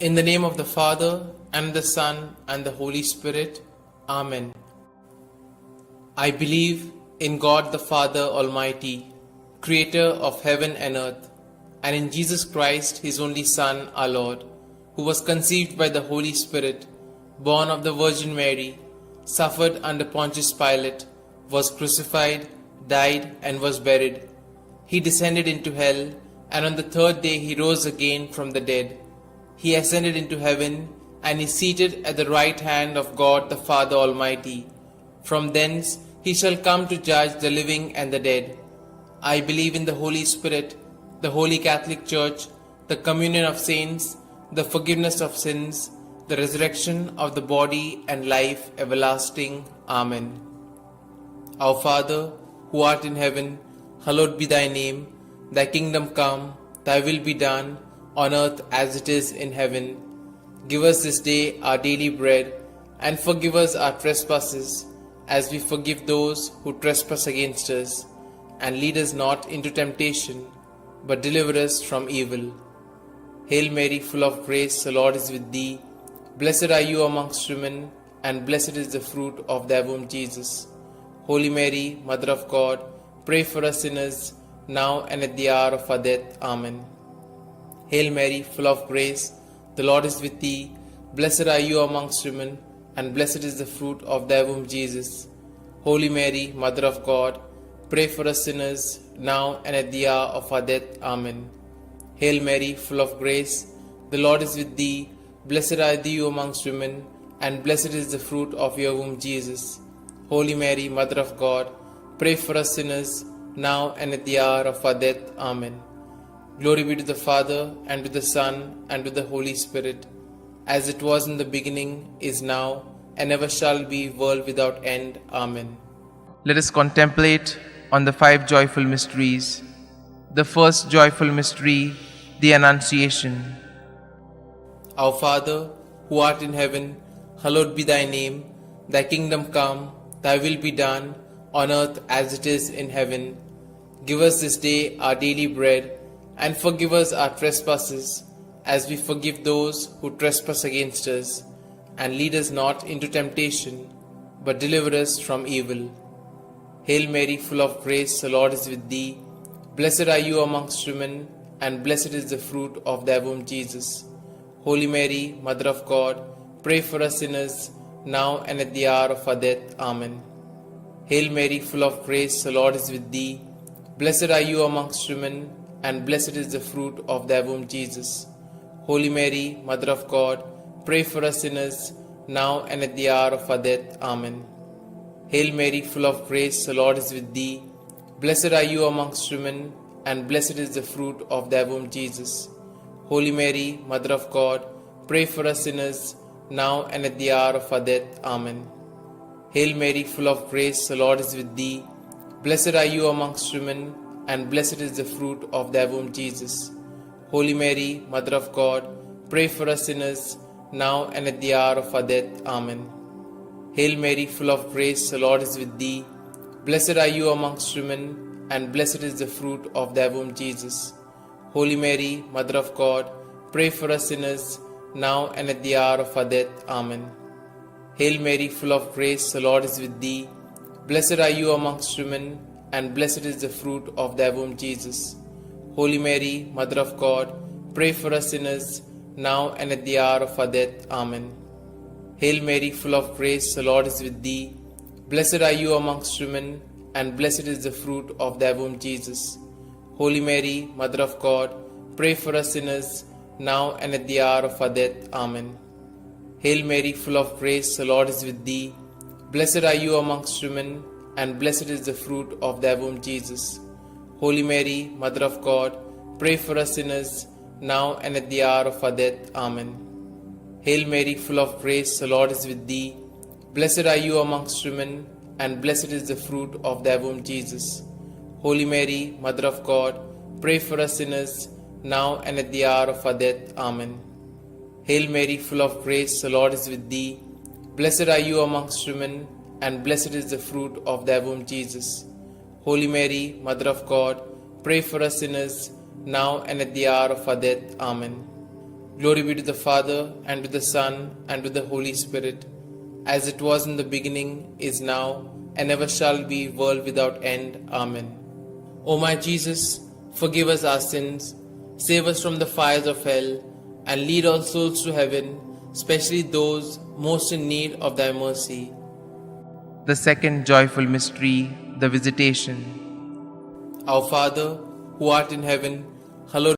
In the name of the Father, and the Son, and the Holy Spirit. Amen. I believe in God the Father Almighty, creator of heaven and earth, and in Jesus Christ, his only Son, our Lord, who was conceived by the Holy Spirit, born of the Virgin Mary, suffered under Pontius Pilate, was crucified, died, and was buried. He descended into hell, and on the third day he rose again from the dead. He ascended into heaven, and is seated at the right hand of God the Father Almighty. From thence he shall come to judge the living and the dead. I believe in the Holy Spirit, the Holy Catholic Church, the communion of saints, the forgiveness of sins, the resurrection of the body, and life everlasting. Amen. Our Father, who art in heaven, hallowed be thy name. Thy kingdom come, thy will be done, on earth as it is in heaven. Give us this day our daily bread, and forgive us our trespasses, as we forgive those who trespass against us. And lead us not into temptation, but deliver us from evil. Hail Mary, full of grace, the Lord is with thee. Blessed are you amongst women, and blessed is the fruit of thy womb, Jesus. Holy Mary, Mother of God, pray for us sinners, now and at the hour of our death. Amen. Hail Mary, full of grace, the Lord is with thee. Blessed are you amongst women, and blessed is the fruit of thy womb, Jesus. Holy Mary, Mother of God, pray for us sinners, now and at the hour of our death. Amen. Hail Mary, full of grace, the Lord is with thee. Blessed are you amongst women, and blessed is the fruit of your womb, Jesus. Holy Mary, Mother of God, pray for us sinners, now and at the hour of our death. Amen. Glory be to the Father, and to the Son, and to the Holy Spirit, as it was in the beginning, is now, and ever shall be, world without end. Amen. Let us contemplate on the five joyful mysteries. The first joyful mystery, the Annunciation. Our Father, who art in heaven, hallowed be thy name. Thy kingdom come, thy will be done, on earth as it is in heaven. Give us this day our daily bread, and forgive us our trespasses, as we forgive those who trespass against us. And lead us not into temptation, but deliver us from evil. Hail Mary, full of grace, the Lord is with thee. Blessed are you amongst women, and blessed is the fruit of thy womb, Jesus. Holy Mary, Mother of God, pray for us sinners, now and at the hour of our death. Amen. Hail Mary, full of grace, the Lord is with thee. Blessed are you amongst women, and blessed is the fruit of thy womb, Jesus. Holy Mary, Mother of God, pray for us sinners, now and at the hour of our death. Amen. Hail Mary, full of grace, the Lord is with thee. Blessed are you amongst women, and blessed is the fruit of thy womb, Jesus. Holy Mary, Mother of God, pray for us sinners, now and at the hour of our death. Amen. Hail Mary, full of grace, the Lord is with thee. Blessed are you amongst women, and blessed is the fruit of thy womb, Jesus. Holy Mary, Mother of God, pray for us sinners, now and at the hour of our death. Amen. Hail Mary, full of grace, the Lord is with thee. Blessed are you amongst women, and blessed is the fruit of thy womb, Jesus. Holy Mary, Mother of God, pray for us sinners, now and at the hour of our death. Amen. Hail Mary, full of grace, the Lord is with thee. Blessed are you amongst women, and blessed is the fruit of thy womb, Jesus. Holy Mary, Mother of God, pray for us sinners, now and at the hour of our death. Amen. Hail Mary, full of grace, the Lord is with thee. Blessed are you amongst women, and blessed is the fruit of thy womb, Jesus. Holy Mary, Mother of God, pray for us sinners, now and at the hour of our death. Amen. Hail Mary, full of grace, the Lord is with thee. Blessed are you amongst women, and blessed is the fruit of thy womb, Jesus. Holy Mary, Mother of God, pray for us sinners, now and at the hour of our death. Amen. Hail Mary, full of grace, the Lord is with thee. Blessed are you amongst women, and blessed is the fruit of thy womb, Jesus. Holy Mary, Mother of God, pray for us sinners, now and at the hour of our death. Amen. Hail Mary, full of grace, the Lord is with thee. Blessed are you amongst women, and blessed is the fruit of thy womb, Jesus. Holy Mary, Mother of God, pray for us sinners, now and at the hour of our death. Amen. Glory be to the Father, and to the Son, and to the Holy Spirit, as it was in the beginning, is now, and ever shall be, world without end. Amen. O my Jesus, forgive us our sins, save us from the fires of hell, and lead all souls to heaven, especially those most in need of thy mercy. The second joyful mystery, the Visitation. Our Father, who art in heaven, hallowed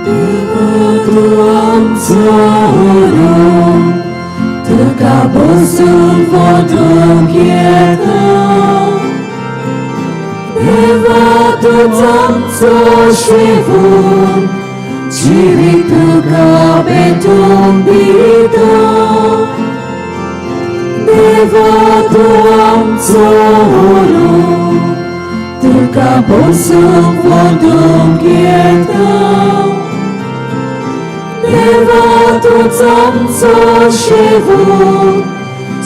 देवा तूं आमचो उरूं, तुका बसून वदूंक येता. देवा तूंच आमचो शिवून, जिवीत तुका भेटून दिता. देवा तूं आमचो उरूं, तुका बसून वदूंक येता. देवा तूंच आमचो शिवून,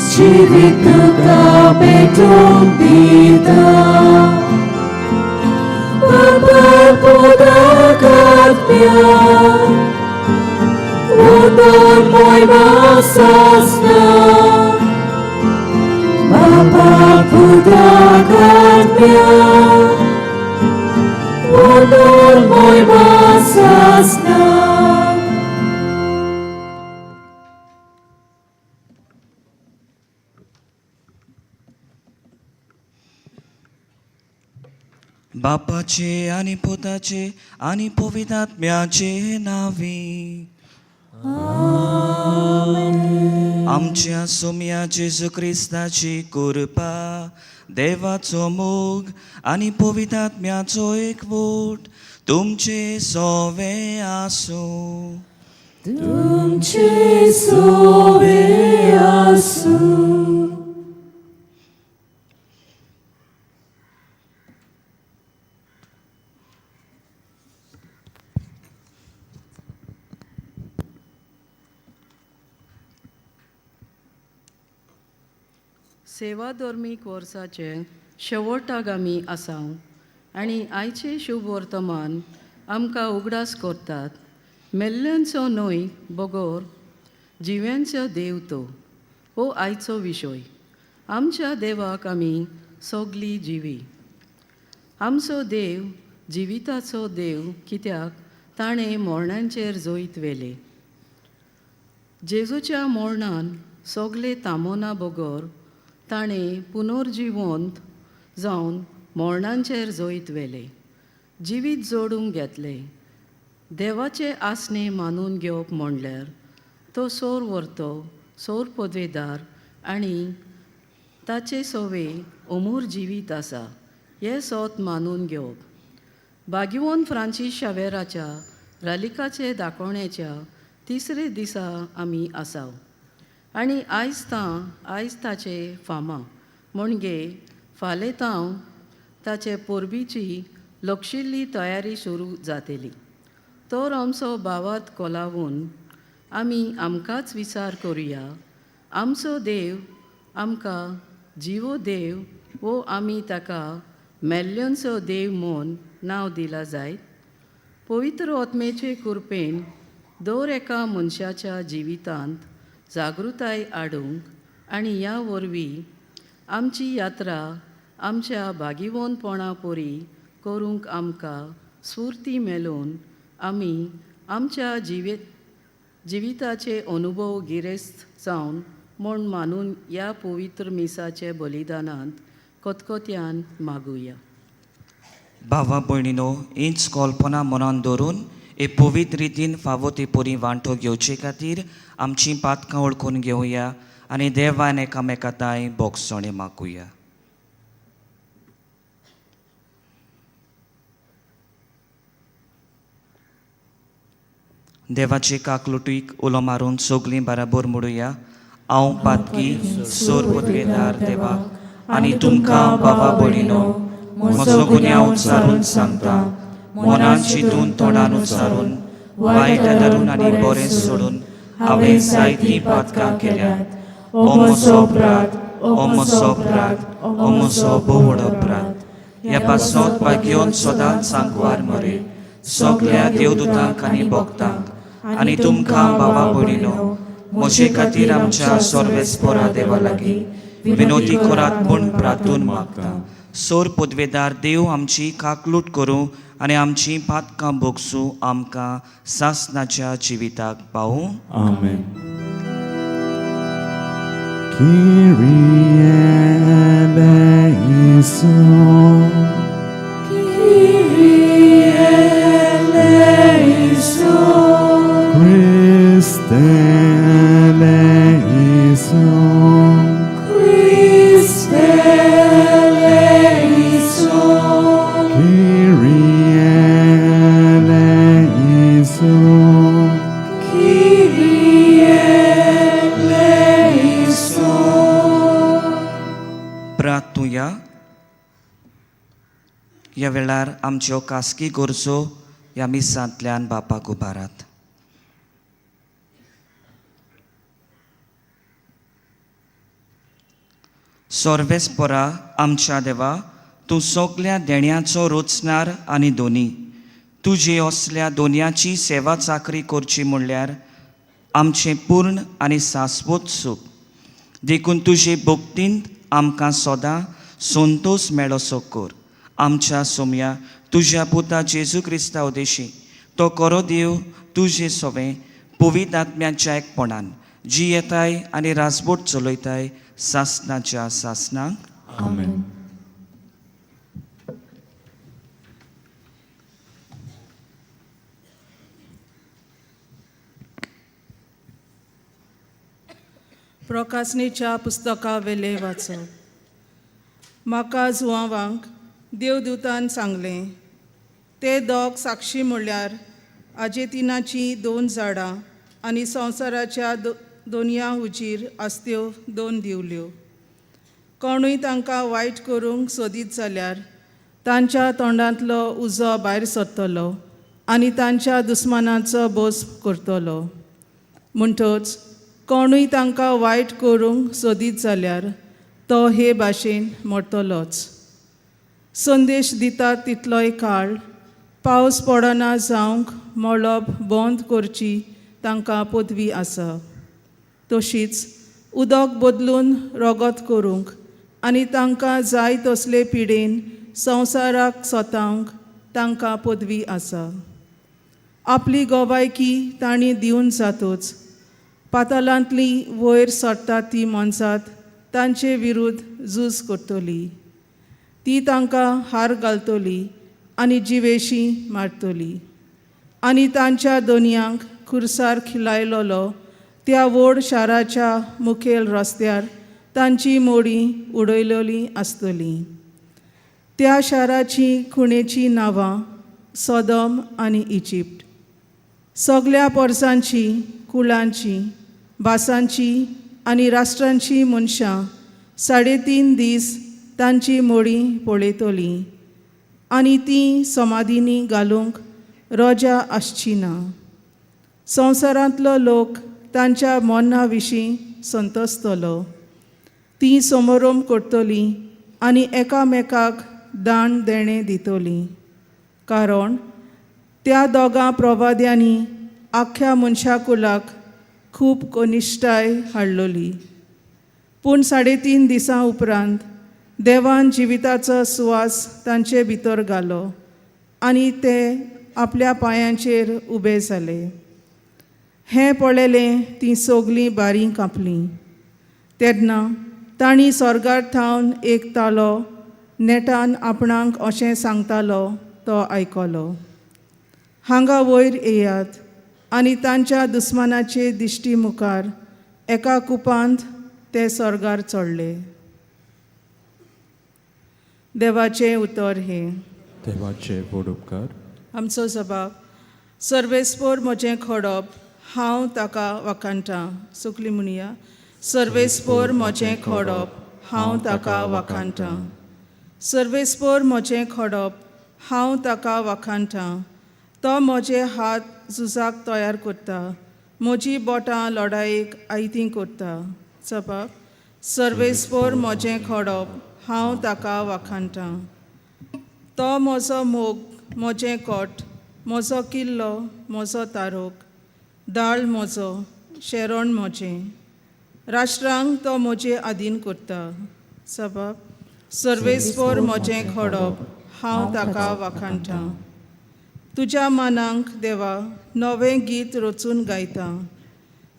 जिवीत तुका भेटून दिता. बापा पुताक आत्म्या, वंदन मोयमा सासना. बापा पुताक आत्म्या, वंदन मोयमा सासना. बापाचे आनी पुताचे आनी पवित्र आत्म्याचे नांवी. आमच्या सोम्या जेजू क्रिस्ताची कृपा, देवाचो मोग आनी पवित्र आत्म्याचो एकवट तुमचे सोवे आसूं. तुमचे सोवे आसूं. सेवाधर्मीक वर्साचे शेवटाक आमी आसा आनी आयचें शुभ वर्तमान आमकां उगडास करतात मेल्ल्यांचो न्हय बगर जिव्यांचो देव तो. हो आयचो विशय. आमच्या देवाक आमी सगलीं जिवी. आमचो देव जिविताचो देव, कित्याक ताणें मरणांचेर जैत व्हेलें. जेजूच्या मरणान सगले तामोना बगर ताणें पुनर्जिवंत जावन मरणांचेर जैत व्हेलें, जिवीत जोडूंक घेतलें. देवाचें आसणें मानून घेवप म्हणल्यार तो सोर व्हरतो, सोर पदवेदार आनी ताचे सवे अमूर जिवीत आसा हें सोत मानून घेवप. बागिवोन फ्रांसीस शावेराच्या रालिकाचे दाखोवण्याच्या तिसरे दिसा आमी आसाव आनी आयज आयज ताचे फामा म्हणजे फाल्यां तांव ताचे परबीची लक्षिल्ली तयारी सुरू जातली. तर आमचो भावार्थ कोलावून आमी आमकांच विचार करुया, आमचो देव आमकां जिवो देव वो आमी ताका मेल्ल्यांचो देव म्हूण नांव दिलां जायत? पवित्र आत्म्याचे कृपेन दर एका मनशाच्या जिवितांत जागृताय हाडूंक आनी ह्या वरवीं आमची यात्रा आमच्या भागिवंतपणा परी करूंक आमकां स्फुर्ती मेलोवन आमी आमच्या जिविताचे अनुभव गिरेस्त जावन म्हूण मानून ह्या पवित्र मिसाचे बलिदानांत कतकत्यान मागुया. भावा भयणीनो, हीच कल्पना मनान दवरून हे पवित्र रितीन फावो ते परी वांटो घेवचे खातीर आमची पातकां वळखून घेवया आनी देवान एकामेका तांय बोगसणें मागुया. देवाचे काकलुटीक उलो मारून सगलीं बराबर म्हणुया. हांव पातकी सोर पदवेदार देवाक आनी तुमकां बाबा भयणीनो म्हजो गुन्यांव उच्चारून सांगता. मनान चिंतून तोंडान उच्चारून वायट धरून आनी बरें सोडून हांवें जायतीं पातकां केल्यात. ओ म्हजो अपराध, ओ म्हजो अपराध, ओ म्हजो भोव अपराध. ह्या पासत भाग्योन सदांच सांकवार मरे सगल्या देवदूतांक आनी भक्तांक आनी तुमकां बाबा भयणीनो म्हजे खातीर आमच्या सर्वेस्पोरा देवा लागीं विनोती करात म्हूण प्रार्थून मागता. सोर पदवेदार देव आमची काकलूट करूं आनी आमची पातकां भोगसूं आमकां सासनाच्या जिविताक पावूं. आमेन. Kyrie eleison. Kyrie eleison. ह्या वेळार आमच्यो खासगी गरजो ह्या मिसांतल्यान बापाक उबारात. सर्वेस्परा आमच्या देवा, तूं सगल्या देण्याचो रचणार आनी दोनी, तुजे असल्या दोनयाची सेवा चाकरी करची म्हणल्यार आमचें पूर्ण आनी शाश्वत सूख. देखून तुजे भक्तींत आमकां सदां संतोश मेळोसो कर. आमच्या सोमया तुज्या पुता जेजू क्रिस्ता उदेशी तो करो देव तुजे सवें पवित्र आत्म्याच्या एकपणान जी येताय आनी राजबोट चलयताय सासनाच्या सासनाक. आमेन. प्रकासणीच्या पुस्तका वेलें वाचप. म्हाका जुवांवांक देवदूतान सांगलें, ते दोग साक्षी म्हणल्यार आजेतिनाचीं दोन झाडां आनी संवसाराच्या दोनया हुजीर आसत्यो दोन दिवल्यो. कोणूय तांकां वायट करूंक सोदीत जाल्यार तांच्या तोंडांतलो उजो भायर सरतलो आनी तांच्या दुस्मानाचो बोस करतलो. म्हणटच कोणूय तांकां वायट करूंक सोदीत जाल्यार तो हे भाशेन मरतलोच. संदेश दिता तितलोय काळ पावस पडना जावंक मळब बंद करची तांकां पदवी आसा. तशीच उदक बदलून रगत करूंक आनी तांकां जाय तसले पिडेन संवसाराक सोतावंक तांकां पदवी आसा. आपली गोवायकी तांणी दिवन जातूच पातालांतली वयर सरता ती मनसात तांचे विरुद्ध झूज करतली. ती तांकां हार घालतली आनी जिवेशी मारतली आनी तांच्या दोनयांक खुरसार खिलायलोलो त्या व्हड शाराच्या मुखेल रस्त्यार तांची मोडी उडयलेली आसतली. त्या शाराची खुणेचीं नांवां सोदम आनी इजिप्ट. सगल्या पोरसांची, कुळांची, भासांची आनी राष्ट्रांची मनशां 3.5 दीस तांची मोडी पळयतलीं आनी तीं समाधींनी घालूंक रोजा आसची ना. संवसारांतलो लोक तांच्या मरणा विशीं संतोसतलो. तीं समोरोम करतलीं आनी एकामेकाक दान देणें दितलीं, कारण त्या दोगां प्रवाद्यांनी आख्ख्या मनशाकुलाक खूब कनिश्टाय हाडलोली. पूण 3.5 दिसां उपरांत देवान जिविताचो सुवास तांचे भितर घालो आनी ते आपल्या पांयांचेर उबे जाले. हें पळयलें तीं सगलीं बारीं कांपलीं. तेन्ना तांणी स्वर्गार थावन एक तालो नेटान आपणाक अशें सांगतालो तो आयकलो, हांगा वयर येयात आनी तांच्या दुस्मानाचे दिश्टी मुखार एका कुपांत ते स्वर्गार चडले. देवाचें उतर हें. देवाचे व्हड उपकार. आमचो जबाब. सर्वेस्पोर म्हजें खोडप, हांव ताका वाखाणटां. सुकली म्हणया, सर्वेस्पोर म्हजें खोडप, हांव ताका वाखाणटां. सर्वेस्पोर म्हजें खोडप, हांव ताका वाखाणटां. तो म्हजे हात झुजाक तयार करता, म्हजी बोटां लडायेक आयतीं करता. जबाब. सर्वेस्पोर म्हजें खोडप, हांव ताका वाखाणटां. तो म्हजो मोग, म्हजें कोट, म्हजो किल्लो, म्हजो तारोक, दाळ म्हजो, शेरण म्हजें. राष्ट्रांक तो म्हजे आदीन करता. सबब. सर्वेस्पोर म्हजें खोडप, हांव ताका वाखाणटां. तुज्या मानांक देवा नवें गीत रचून गायता.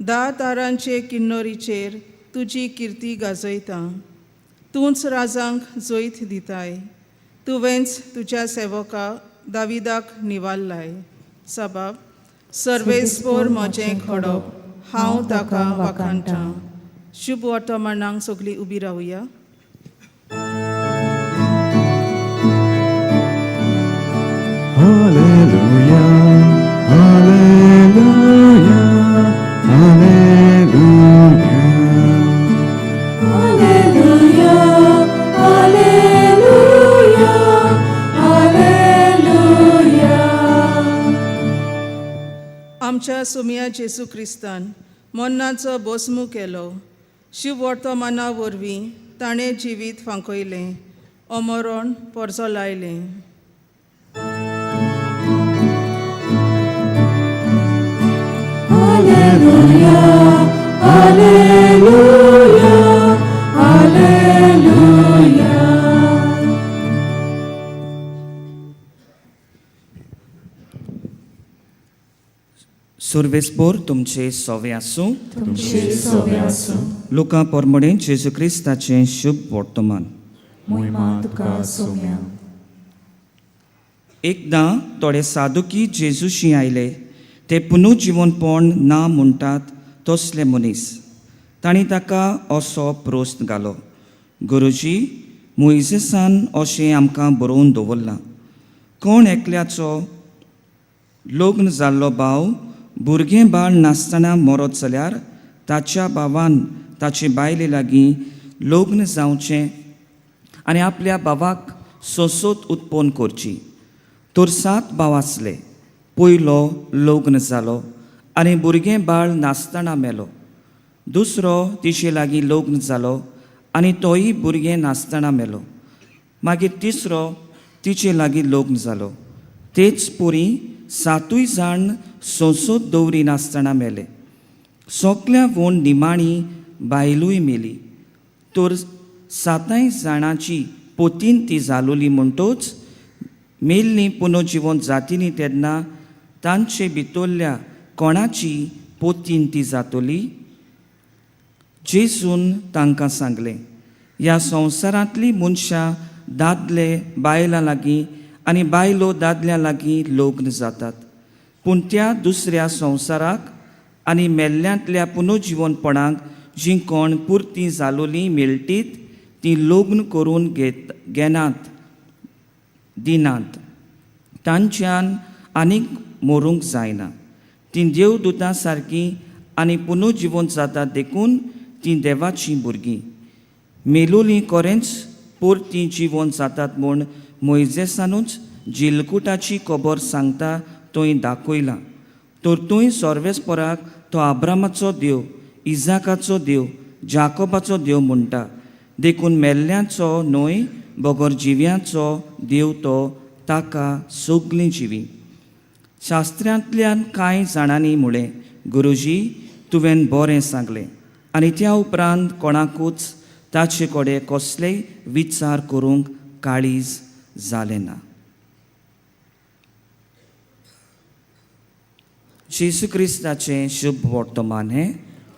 10 तारांचे किन्नरीचेर तुजी किर्ती गाजयता. तूंच राजांक जैत दिताय, तुवेंच तुज्या सेवका दाविदाक निवारलाय. सबाब. सर्वेस्पोर म्हजें खोडप, हांव ताका वाखाणटां. शुभ वर्तमानांक सगळीं उबी रावया. Hallelujah, hallelujah, hallelujah. Hallelujah, hallelujah, hallelujah. आमच्या सुमया जेजू क्रिस्तान मन्नाचो बोसमू केलो. शिववर्तमाना वरवीं ताणें जिवीत फांकयलें, अमरण परजलायलें. Alleluia, Alleluia, Alleluia. सुर्वेस्पोर तुमचे सोवे आसूं. तुमचे सोवे आसूं. लुका पोरमोडें जेजू क्रिस्ताचें शुभ वर्तमान. मोहिमा तुका सोम्या. एकदां थोडे सादुकी जेजूशी आयले. ते पुनर्जिवनपण ना म्हणटात तसले मनीस. तांणी ताका असो प्रस्न घालो, गुरुजी, मोयजेसान अशें आमकां बरोवन दवरलां, कोण एकल्याचो लग्न जाल्लो भाव भुरगें बाळ नासतना मरत जाल्यार ताच्या भावान ताचे बायले लागीं लग्न जावचें आनी आपल्या भावाक सोंसोत उत्पन्न करची. तर सात भाव आसले. पयलो लग्न जालो आनी भुरगें बाळ नासतना मेलो. दुसरो तिचे लागीं लग्न जालो आनी तोय भुरगें नासतना मेलो. मागीर तिसरो तिचे लागीं लग्न जालो. तेच परी सातूय जाण सोंसोत दवरिनासतना मेले. सोगल्या वोन निमाणी बायलूय मेली. तर साताय जाणांची पोतीन ती जालोली म्हणटोच मेल्ली पुनर्जिवन जातिनी तेन्ना तांचे भितरल्या कोणाची पोतीन ती जातली? जेजून तांकां सांगलें, ह्या संवसारांतलीं मनशां दादले बायलां लागीं आनी बायलो दादल्यां लागीं लग्न जातात, पूण त्या दुसऱ्या संवसाराक आनी मेल्ल्यांतल्या पुनर्जिवनपणाक जीं कोण पुरतीं जालोलीं मेळटीत तीं लग्न करून घेत घेनात दिनात. तांच्यान आनीक मरूंक जायना. तीं देवदूतां सारकीं आनी पुनर्जिवन जातात, देखून तीं देवाचीं भुरगीं. मेलोलीं कोरेंच परतीं जिवन जातात म्हूण मोयजेसानूच जिलकुटाची खबर सांगता थंय दाखयलां. तर थंय सर्वेस्पराक तो आब्रामाचो देव, इजाकाचो देव, जाकोबाचो देव म्हणटा. देखून मेल्ल्याचो न्हय बगर जिव्याचो देव तो, ताका सगलीं जिवी. शास्त्रांतल्यान कांय जाणांनी म्हळें, गुरुजी, तुवें बरें सांगलें. आनी त्या उपरांत कोणाकूच ताचे कडेन कसलेय विचार करूंक काळीज जालें ना. जेजू क्रिस्ताचें शुभ वर्तमान हें.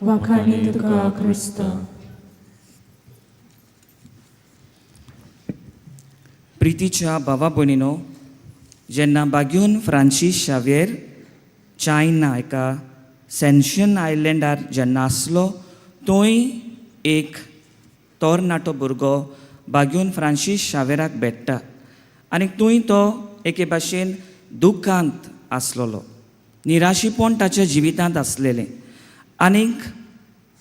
वाखाणी तुका क्रिस्ता. प्रितीच्या भावा भयणीनो, जेन्ना बाग्यून फ्रांसीस शावेर चायना एका सेन्शन आयलंडार जेन्ना आसलो, थंय एक तरणाटो भुरगो बाग्यून फ्रांसीस शावेराक भेट्टा आनी थंय तो एके भाशेन दुख्खांत आसलेलो, निराशीपण ताच्या जिवितांत आसलेलें आनीक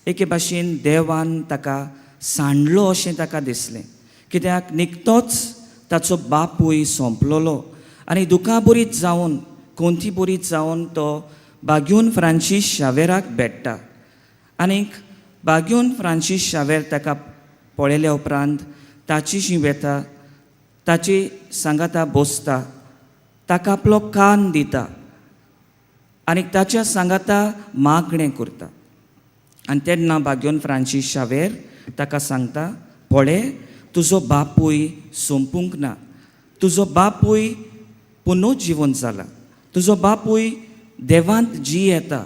एके भाशेन देवान ताका सांडलो अशें ताका दिसलें. कित्याक निकतोच ताचो बापूय सोंपलेलो आनी दुखाबरीत जावन कोंती बरीत जावन तो बाग्यून फ्रांसीस शावेराक भेट्टा आनीक बाग्यून फ्रांसीस शावेर ताका पळयल्या उपरांत ताचीशी वेता, ताची सांगाता बसता, ताका आपलो कान दिता आनी ताच्या सांगाता मागणें करता. आनी तेन्ना बाग्योन फ्रांसीस शावेर ताका सांगता, पळय, तुजो बापूय सोंपूंक ना, तुजो बापूय पुनर्जिवन जाला, तुजो बापूय देवांत जी येता,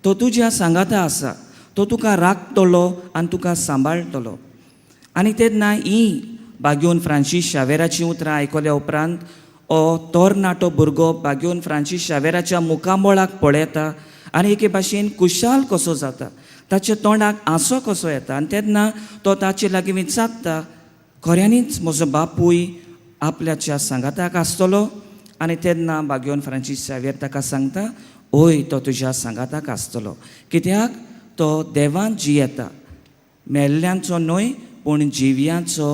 तो तुज्या सांगाता आसा, तो तुका राखतलो आनी तुका सांबाळटलो. आनी तेन्ना ही बाग्योन फ्रांसीस शावेराचीं उतरां आयकल्या उपरांत ओ तरणाटो भुरगो बाग्योन फ्रांसीस शावेराच्या मुखामळाक पळयता आनी एके भाशेन खुशाल कसो जाता, ताच्या तोंडाक हांसो कसो येता. आनी तेन्ना तो ताचे लागीं विचारता, खऱ्यांनीच म्हजो बापूय आपल्याच्या सांगाताक आसतलो? आनी तेन्ना बाग्योन फ्रांसीस शावेर ताका सांगता, ओय, तो तुज्या सांगाताक आसतलो, कित्याक तो देवान जियेता, मेल्ल्यांचो न्हय पूण जिव्यांचो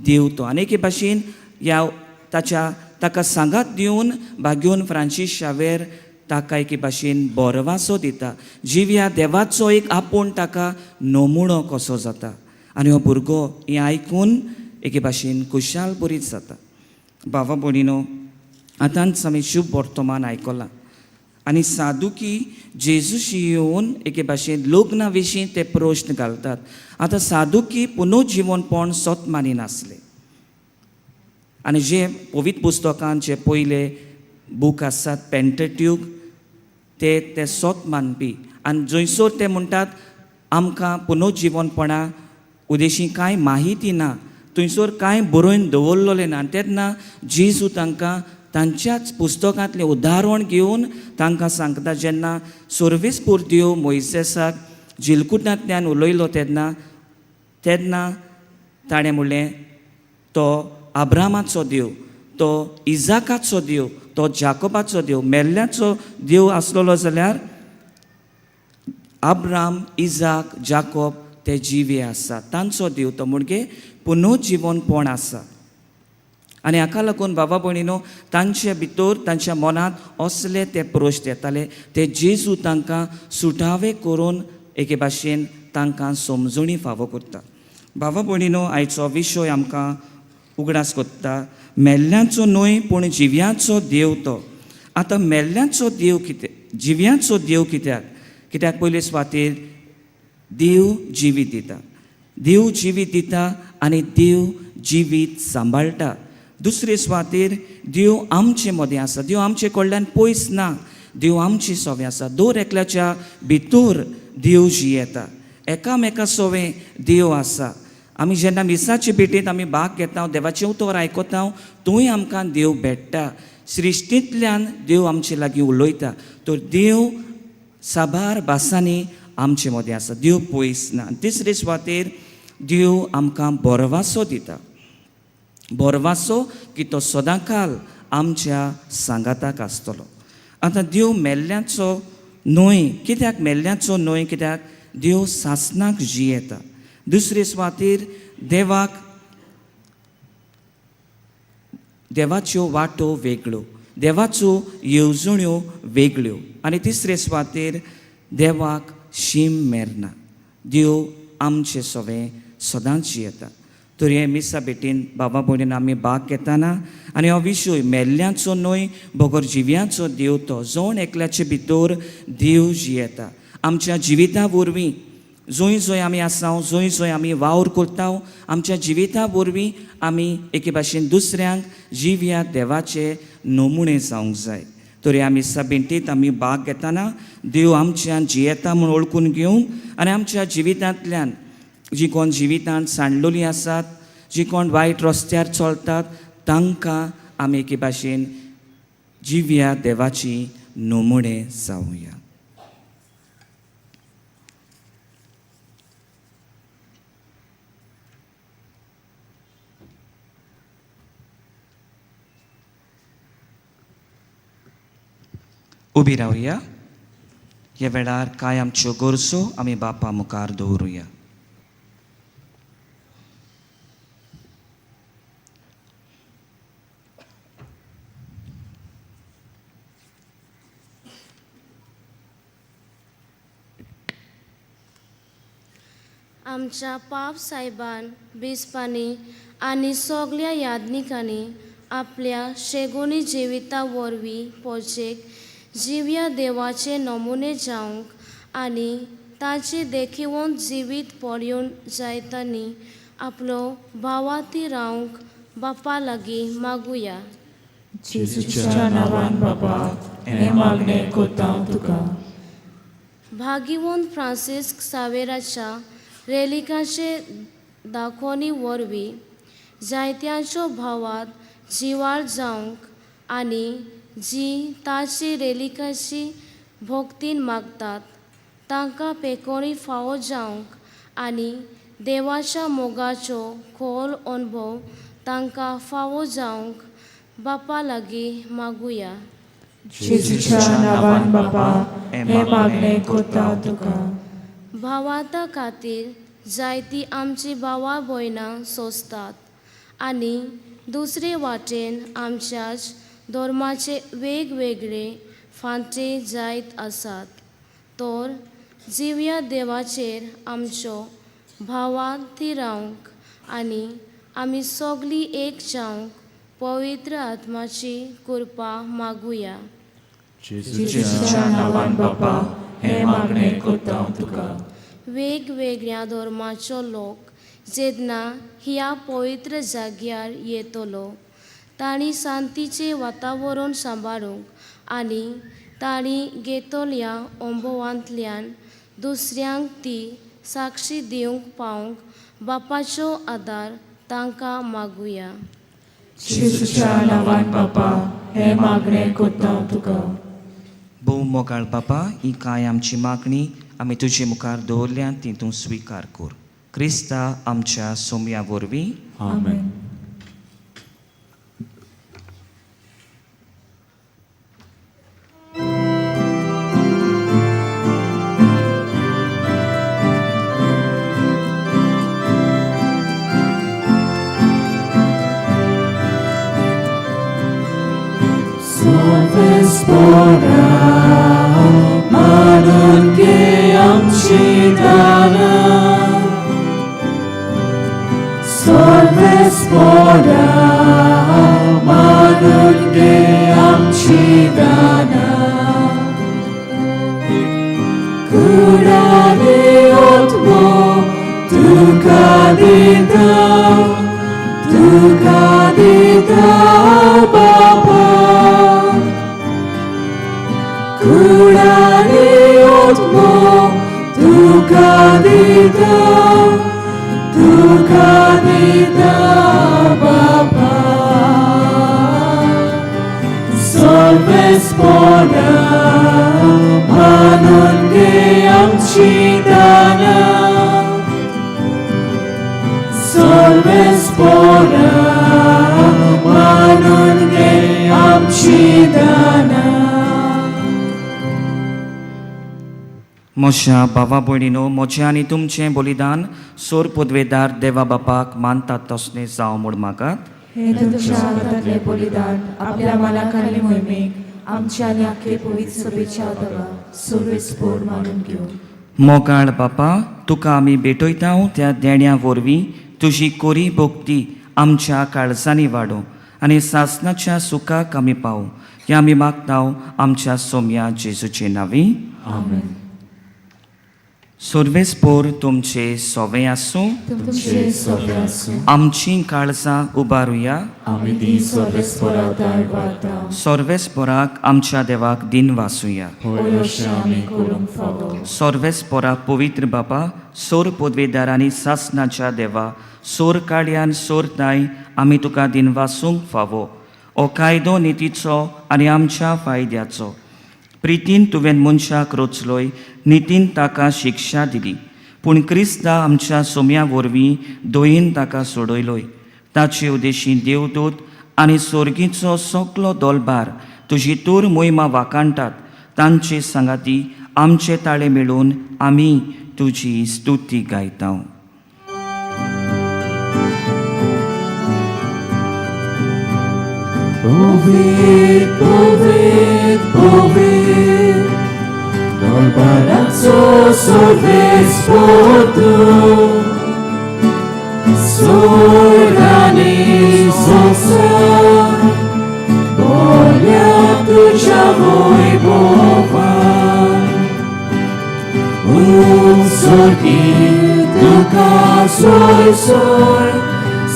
देव तो. आनी एके भाशेन ह्या ताच्या ताका सांगात दिवन बाग्योन फ्रांसीस शावेर ताका एके भाशेन बोरवासो दिता. जिव्या देवाचो एक आपूण ताका नमुणो कसो जाता आनी हो भुरगो हें आयकून एके भाशेन खुशाल बरीच जाता. बाबा भयणीनो, आतांच आमी शुभ वर्तमान आयकलां आनी सादुकी जेजूशी येवन एके भाशेन लग्ना विशीं ते प्रश्न घालतात. आतां सादुकी पुनर्जिवनपण सत मानिनासले आनी जे पवित्र पुस्तकान जे पयले बूक आसात पेंटेट्यूक ते ते सत मानपी आनी जंयसर ते म्हणटात आमकां पुनर्जिवनपणा उदेशी कांय माहिती ना, थंयसर कांय बरोवन दवरलेलें ना. आनी तेन्ना जेजू तांकां तांच्याच पुस्तकांतलें उदाहरण घेवन तांकां सांगता, जेन्ना सर्वेस्पूर देव मोयसेसाक जिलकुटांतल्यान उलयलो तेन्ना तेन्ना ताणें म्हणलें तो आब्रामाचो देव, तो इजाकाचो देव, तो जाकोबाचो देव. मेल्ल्याचो देव आसलेलो जाल्यार आब्राम, इजाक, जाकोब ते जिवे आसा, तांचो देव तो म्हणजे पुनर्जिवनपण आसा. आनी हाका लागून बाबा भयणीनो, तांचे भितर तांच्या मनांत असले ते प्रश्न येताले, ते जेजू तांकां सुटावे करून एके भाशेन तांकां समजणी फावो करता. बाबा भयणीनो, आयचो विशय आमकां उगडास कोत्ता मेल्ल्यांचो न्हय पूण जिव्यांचो देव तो. आतां मेल्ल्यांचो देव कित्याक, जिव्यांचो देव कित्याक? कित्याक पयले सुवातेर देव जिवीत दिता, देव जिवीत दिता आनी देव जिवीत सांबाळटा. दुसरे सुवातेर देव आमचे मदें आसा, देव आमचे कडल्यान पयस ना, देव आमचे सोवें आसा. दर एकल्याच्या भितर देव जियेता, एकामेका सोवें देव आसा. आमी जेन्ना मिसाचे भेटेंत आमी भाग घेता, देवाचें उतर आयकता, थंय आमकां देव भेट्टा. सृश्टींतल्यान देव आमचे लागीं उलयता. तर देव साबार भासांनी आमचे मदें आसा, देव पयस ना. तिसरे सुवातेर देव आमकां बोरवासो दिता, बोरवासो की तो सदांकाल आमच्या सांगाताक आसतलो. आतां देव मेल्ल्याचो न्हय, कित्याक मेल्ल्याचो न्हय? कित्याक देव सासणाक जियेता. दुसरे सुवातेर देवाक देवाच्यो वाटो वेगळ्यो, देवाच्यो येवजण्यो वेगळ्यो. आनी तिसरे सुवातेर देवाक शीम मेरना, देव आमचे सवें सदांच जियेता. तर हे मिसा भेटीन बाबा भयणीन आमी भाग घेताना आनी हो विशय मेल्ल्याचो न्हय बगर जिव्याचो देव तो, जण एकल्याचे भितर देव जियेता. आमच्या जिविता वरवीं जंय जंय आमी आसा, जंय जंय आमी वावर करता, आमच्या जिविता वरवीं आमी एके भाशेन दुसऱ्यांक जिव्या देवाचे नमुणे जावंक जाय. तर ह्या मिसा भेटींत आमी भाग घेताना देव आमच्यान जियेता म्हूण वळखून घेवन आनी आमच्या जिवितांतल्यान जी कोण जिवितांत सांडलेलीं आसात, जी कोण वायट रस्त्यार चलतात, तांकां आमी एके भाशेन जिव्या देवाची नमुणे जावया. उबी रावया. ह्या वेळार कांय आमच्यो गरजो आमी बापा मुखार दवरुया. आमच्या पाप सायबान, बिस्पांनी आनी सगल्या याज्ञिकांनी आपल्या शेगुणी जिविता वरवीं पोचेक जिव्या देवाचे नमुने जावंक आनी ताचे देखिवंत जिवीत पळोवन जायतानी आपलो भावाती रावंक बापा लागीं मागुया. जेजूच्या नांवान बाबा हें मागणें कोत्ता तुका. भागिवंत फ्रांसिस्क सावेराच्या रेलिकाचे दाखोवणी वरवीं जायत्यांच्यो भावात जिवाळ जावंक आनी जी ताची रेलिकाची भक्तीन मागतात तांकां पेकोणी फावो जावंक आनी देवाच्या मोगाचो खोल अणभव तांकां फावो जावंक बापा लागीं मागुया. जेजूच्या नांवान बापा हें मागणें कोत्ता तुका. भावार्था खातीर जायतीं आमची भावा भयणां सोंसतात आनी दुसरे वाटेन आमच्याच धर्माचे वेगवेगळे फांटे जायत आसात. तर जिव्या देवाचेर आमच्यो भावां थिरावंक आनी आमी सगळीं एक जावंक पवित्र आत्माची कृपा मागुया. जेजूच्या नांवान बापा हें मागणें कोत्ता तुका. वेगवेगळ्या धर्माचो लोक जेन्ना ह्या पवित्र जाग्यार येतलो तांणी शांतीचें वातावरण सांबाळूंक आनी तांणी घेतल्या अणभवांतल्यान दुसऱ्यांक ती साक्षी दिवंक पावंक बापाचो आदार तांकां मागुया. जेजूच्या नांवान बापा हें मागणें कोत्ता तुका. भोव मोगाळ बापा, ही कांय आमची मागणी आमी तुजे मुखार दवरल्या ती तूं स्विकार कर, क्रिस्ता आमच्या सोमया वरवीं. आमेन. म्हज्या भावा भयणीनो, म्हजें आनी तुमचें बलिदान सोर पदवेदार देवा बापाक मानतात तसलें जावं म्हूण मागात. हे तुमच्या हातांतलें बलिदान आपल्या मनाखाली मोहिमेक आमच्या आनी आख्खे पवित्र सभेच्या देवा सुरवेस्पोर मानून घेवं. मोगाळ बापा, तुका आमी भेटयता त्या देण्या वरवीं तुजी कोरी भक्ती आमच्या काळजांनी वाडोवं आनी सासनाच्या सुखाक आमी पावूं, हें आमी मागता आमच्या सोम्या जेजूचे नांवी. आमेन. सुरवेस्पोर तुमचे सोवे आसूं. तुमचे सोबे आसूं. आमचीं काळजां उबारुया. आमी ती सर्वेस्परा दाय वाता. सर्वेस्पोराक आमच्या देवाक दिन वासुया. होय अशें आमी करूंक फावो. सर्वेस्पोरा पवित्र बापा, सोर पदवेदार आनी सासनाच्या देवा, सोर काळयान सोर ताय आमी तुका दिन वासूंक फावो. हो कायदो नितीचो आनी आमच्या फायद्याचो. प्रितीन तुवें मनशाक रचलोय, नितीन ताका शिक्षा दिली, पूण क्रिस्ता आमच्या सोम्या वरवीं दयेन ताका सोडयलोय. ताचे उदेशी देवदूत आनी सोर्गीचो सगलो दोलबार तुजी तूर मोहिमा वाखाणटात. तांचे सांगाती आमचे ताळे मेळून आमी तुजी स्तुती गायता. Povit, povit, povit, Dolbarazzo sorvesportu, Sorgani sosa, Bolja tuja voi bovan, Un sorgit duca soi soi,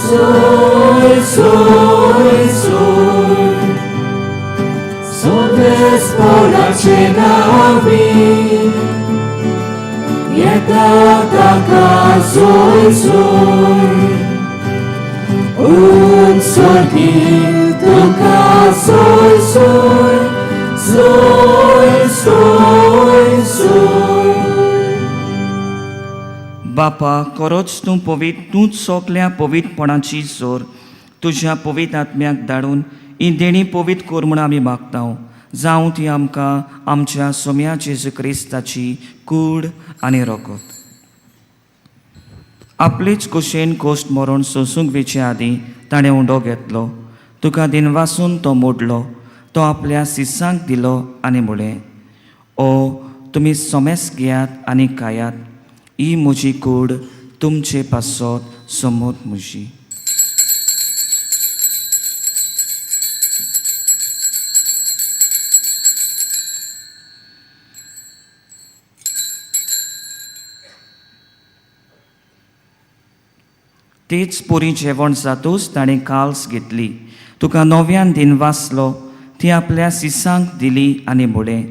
soi soi soi, Solves por la cenavi, Ietata ca soi soi, Un sorgit duca soi soi, soi soi soi. बापा, खरोच तूं पवित्र, तूंच सगल्या पवित्रपणाची जोर. तुज्या पवित्र आत्म्याक धाडून ही देणी पवित्र कर म्हूण आमी मागता. जावं ती आमकां आमच्या सोम्या जेजू क्रिस्ताची कूड आनी रगत. आपलेच कुशेन कोश्ट मरण सोंसूंक वेचे आदीं ताणें उंडो घेतलो, तुका दिनवासून तो मोडलो, तो आपल्या सिसांक दिलो आनी म्हळें, ओ तुमी सोमेस घेयात आनी खायात, ही म्हजी कूड तुमचे पासत समोर म्हजी. तेच पोरी जेवण जातूच ताणें काल्स घेतली, तुका नव्यान दिन वाचलो, ती आपल्या सिसांक दिली आनी म्हळें,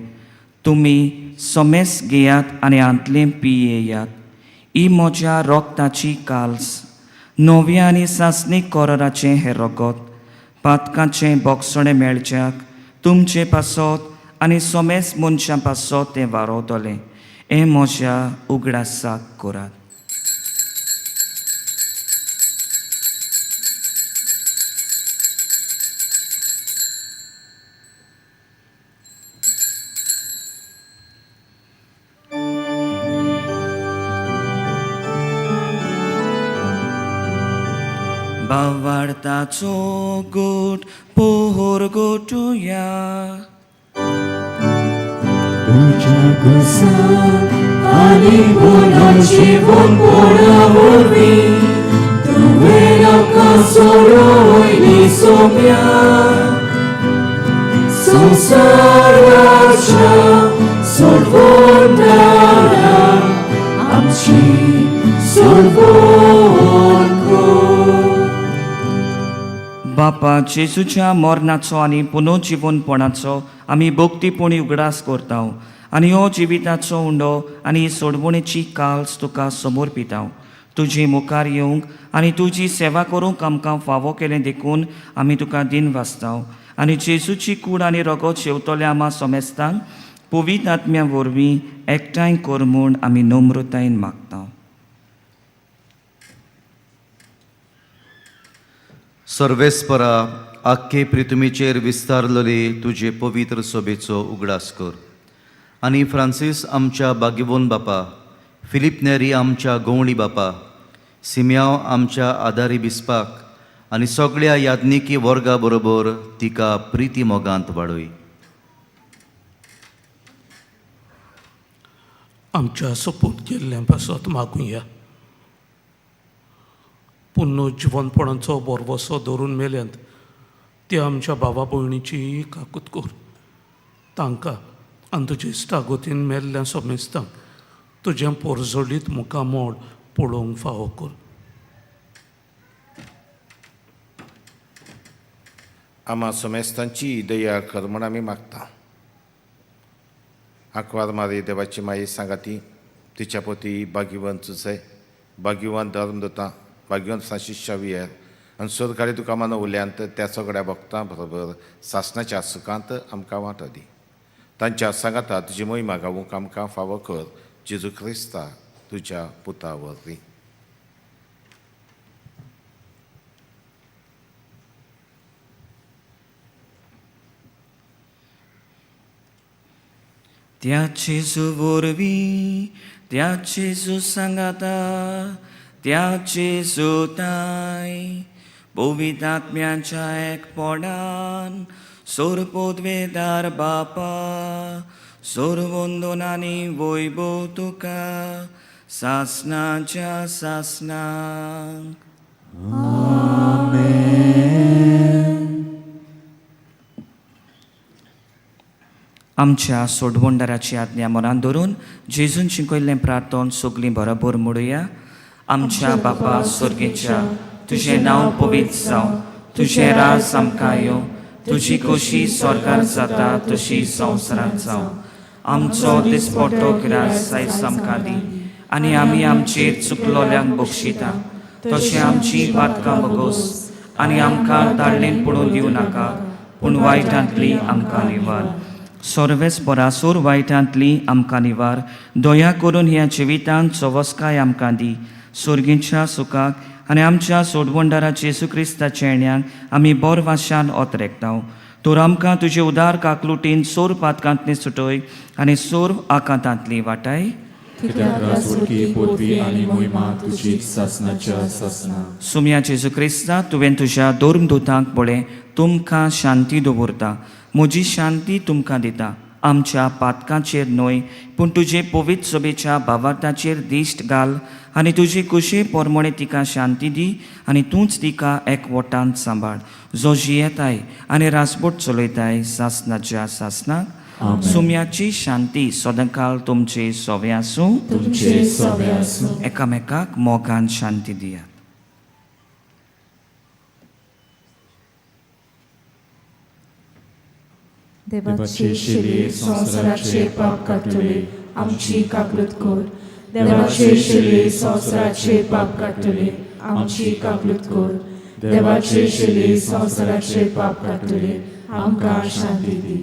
तुमी सोमेस घेयात आनी हांतलें पियेयात, ही म्हज्या रोगताची काल्स, नव्या आनी सासणीक कोराचें हें रगत, पातकाचें बोगसणें मेळच्याक तुमचे पासत आनी सोमेस मनशां पासत तें वारोवतलें, हें म्हज्या उगडासाक करात. बावार्ताचो गोट पोहोर गोटुया, तुज्या कुसाक आनी गुणाची वोनपोणा वरवीं तुवें आमकां सोडयली सोम्या, संवसाराच्या सोडवणारा आमची सोडवण कर. बापा जेजूच्या मरणाचो आनी पुनर्जिवनपणाचो आमी भक्तीपणी उगडास करता आनी हो जिविताचो उंडो आनी सोडवणेची काल्स तुका समोर पिता. तुजे मुखार येवंक आनी तुजी सेवा करूंक आमकां फावो केलें देखून आमी तुका दिन वाचता आनी जेजूची कूड आनी रगत शेवतल्या आमा सोमेस्तांक पवित्र आत्म्या वरवीं एकठांय कर म्हूण आमी नम्रतायेन मागता. सर्वेस्परा आख्खे पृथ्वीचेर विस्तारलेले तुजे पवित्र सभेचो उगडास कर आनी फ्रांसीस आमच्या बागिवोन बापा, फिलीप नेरी आमच्या गवळी बापा, सिम्याव आमच्या आदारी बिस्पाक आनी सगळ्या याज्ञिकी वर्गा बरोबर तिका प्रिती मोगांत वाडय. आमच्या सोपूत केल्ल्या पासत मागुया. पुन्नो जिवनपणाचो बोरवसो धरून मेल्यांत त्या आमच्या भावा भयणीची काकूत कर, तांकां आनी तुजे इश्टागतीन मेल्ल्या सोमेस्तांक तुजें पोरजोलीत मुखामोड पळोवंक फावो कर. आमा सोमेस्तांची दया कर म्हूण आमी मागता. आंकवार मारी देवाची माई सांगाती, तिच्या पोती भाग्यवंत चुसे, भाग्यवंत धर्म दिता, भाग्यवंत फ्रांसीस शावियर आनी सरकारी तुका मान उल्यांत त्या सगळ्या भक्तां बरोबर सासणाच्या सुखांत आमकां वांटो दी. तांच्या सांगाता तुजी मोहिमा गावूंक आमकां फावो कर, जेजू क्रिस्ता तुज्या पुता वरवीं. त्या जेजू वरवीं, त्या जेजू सांगाता, त्या जेजू ताय पवित्र आत्म्याच्या एकपणान सोरपोदवेदार बापा, सोरवंदनानी वैभव तुका सासनाच्या सासनाक. आमच्या सोडवणदाराची आज्ञा मनान धरून जेजून शिकयल्लें प्रार्थन सगळीं बरोबर म्हणुया. आमच्या बापा स्वर्गेच्या, तुजें नांव पवित्र जावं, तुजें राज आमकां येवं, तुजी खोशी स्वर्गार जाता तशी संवसारांत जावं. आमचो दिसपट्टो ग्रास आयज आमकां दी आनी आमी आमचेर चुकलोल्यांक बक्षिता तशें आमची पातकां बगोस आनी आमकां ताळ्ळेन पडून दिवं नाका, पूण वायटांतली आमकां निवार. सर्वेस परासूर वायटांतली आमकां निवार. दया करून ह्या जिवितांत सवस्काय आमकां दी, सुर्गीच्या सुखाक आनी आमच्या सोडवणदारा जेजू क्रिस्ताच्या येण्याक आमी बोर वाशान ओतरेकता. तर आमकां तुजे उदार काकलुटीन सोर पातकांतली सुटय आनी सोर आकांतांतली वाटाय. कित्याक राजवटकी पदवी आनी मोहिमा तुजी सासनाच्या सासना. सुम्या जेजू क्रिस्ता, तुवें तुज्या धर्मदूतांक पळय तुमकां शांती दवरता, म्हजी शांती तुमकां दिता. आमच्या पातकांचेर न्हय पूण तुजे पवित्र सभेच्या भावार्थाचेर दिश्ट घाल आनी तुजे कुशे पोरमोणे तिका शांती दी आनी तूंच तिका एकवटान सांबाळ, जो जियेताय आनी रासबोट चलयताय सासनाच्या सासनाक. सुम्याची शांती सदांकाल तुमचे सोवे आसूं. तुमचे सवे आसूं. एकामेकाक मोगान शांती दियात. देवाचे शिले संवसाराचे पाप काडटले, आमची काकूत कर. देवाचे शिले संवसाराचे पाप काडटले, आमची काकूत कर. देवाचे शिले संवसाराचे पाप काडटले, आमकां शांती दी.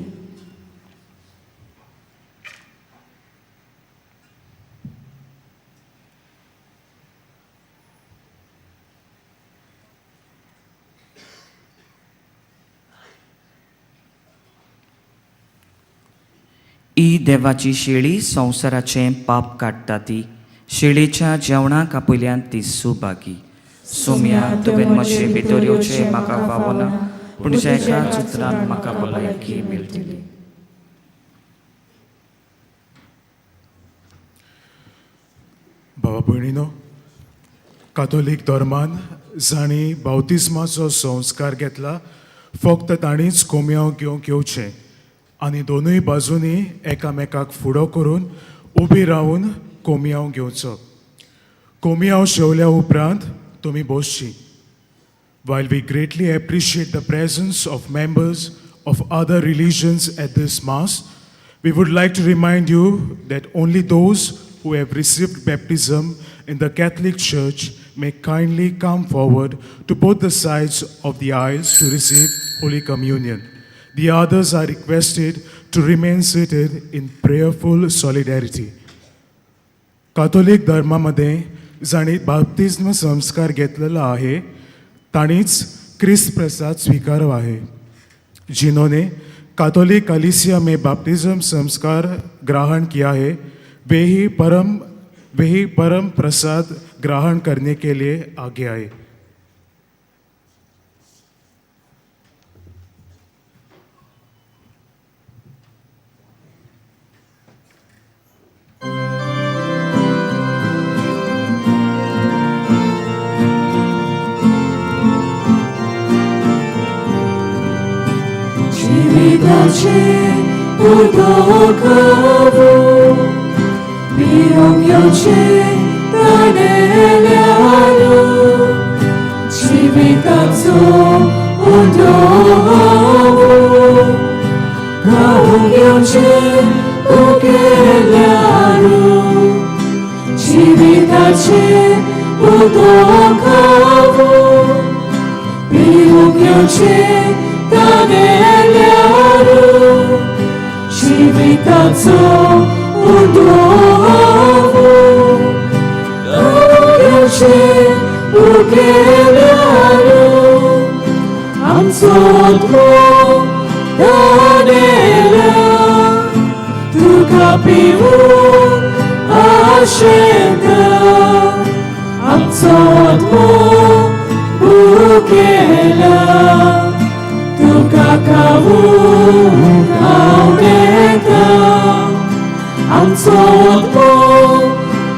ही देवाची शेळी संवसाराचें पाप काडटा ती शेळीच्या जेवणाक आपयल्यान ती सुभागी. सोम्या, तुवें म्हजे भितर येवचें म्हाका फावना, पूण तुज्या एकाच उतरान म्हाका भलायकी मेळटली. भावा भयणीनो, कातोलीक धर्मान जांणी बावतिस्माचो संस्कार घेतला फक्त तांणीच कोमयांव घेवंक येवचें आनी दोनूय बाजूंनी एकामेकाक फुडो करून उबी रावन कोमयांव घेवचो. कोमयांव शेवल्या उपरांत तुमी बसची. While we greatly appreciate the presence of members of other religions at this Mass, we would like to remind you that only those who have received baptism in the Catholic Church may kindly come forward to both the sides of the aisles to receive Holy Communion. The others are requested to remain seated in prayerful solidarity. Catholic धर्मामध्ये जांणी बाप्तिज्म संस्कार घेतलेला आहे तांणीच क्रिस्त प्रसाद स्वीकारव आहे. जिन्होंने Catholic कलीसिया में बाप्तिज्म संस्कार ग्रहण किया है वे ही परम प्रसाद ग्रहण करने के लिए आगे आए. जिविताचे उदक पिवंक येवचें ताणेल्यार, जिविताचो उदक खावंक येवचें उगेल्यार, जिविताचे उदक पिवंक येवचें ताणेल्यार, जिविताचो उदक खावंक येवचें उगेल्यार, आमचो आत्मो तानेला तुका पिवूंक आशेता, आमचो आत्मो भुकेला तुका खावूंक आंवडेता, आमचो आत्मो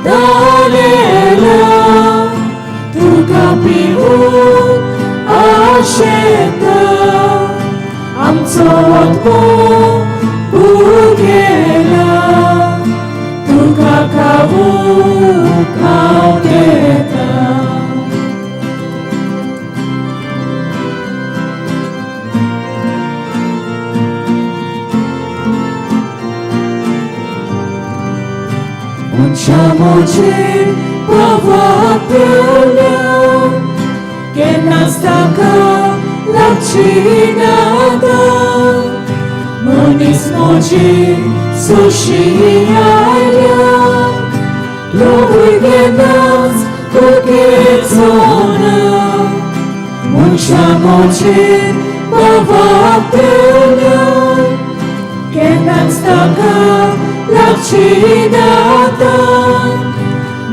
तानेला तुका पिवूंक आशेता, आमचो आत्मो भुकेला तुका खावूंक आंवडेता. मनशा मोजेर पावाक पेवल्या केन्नाच ताका लागची नाता, मनीस मोजेर सोशी आयल्या लोकूय केन्नाच भुकेचो ना. मनशा मोजेर पावाक पेवल्या केन्नाच ताका लागची नाता,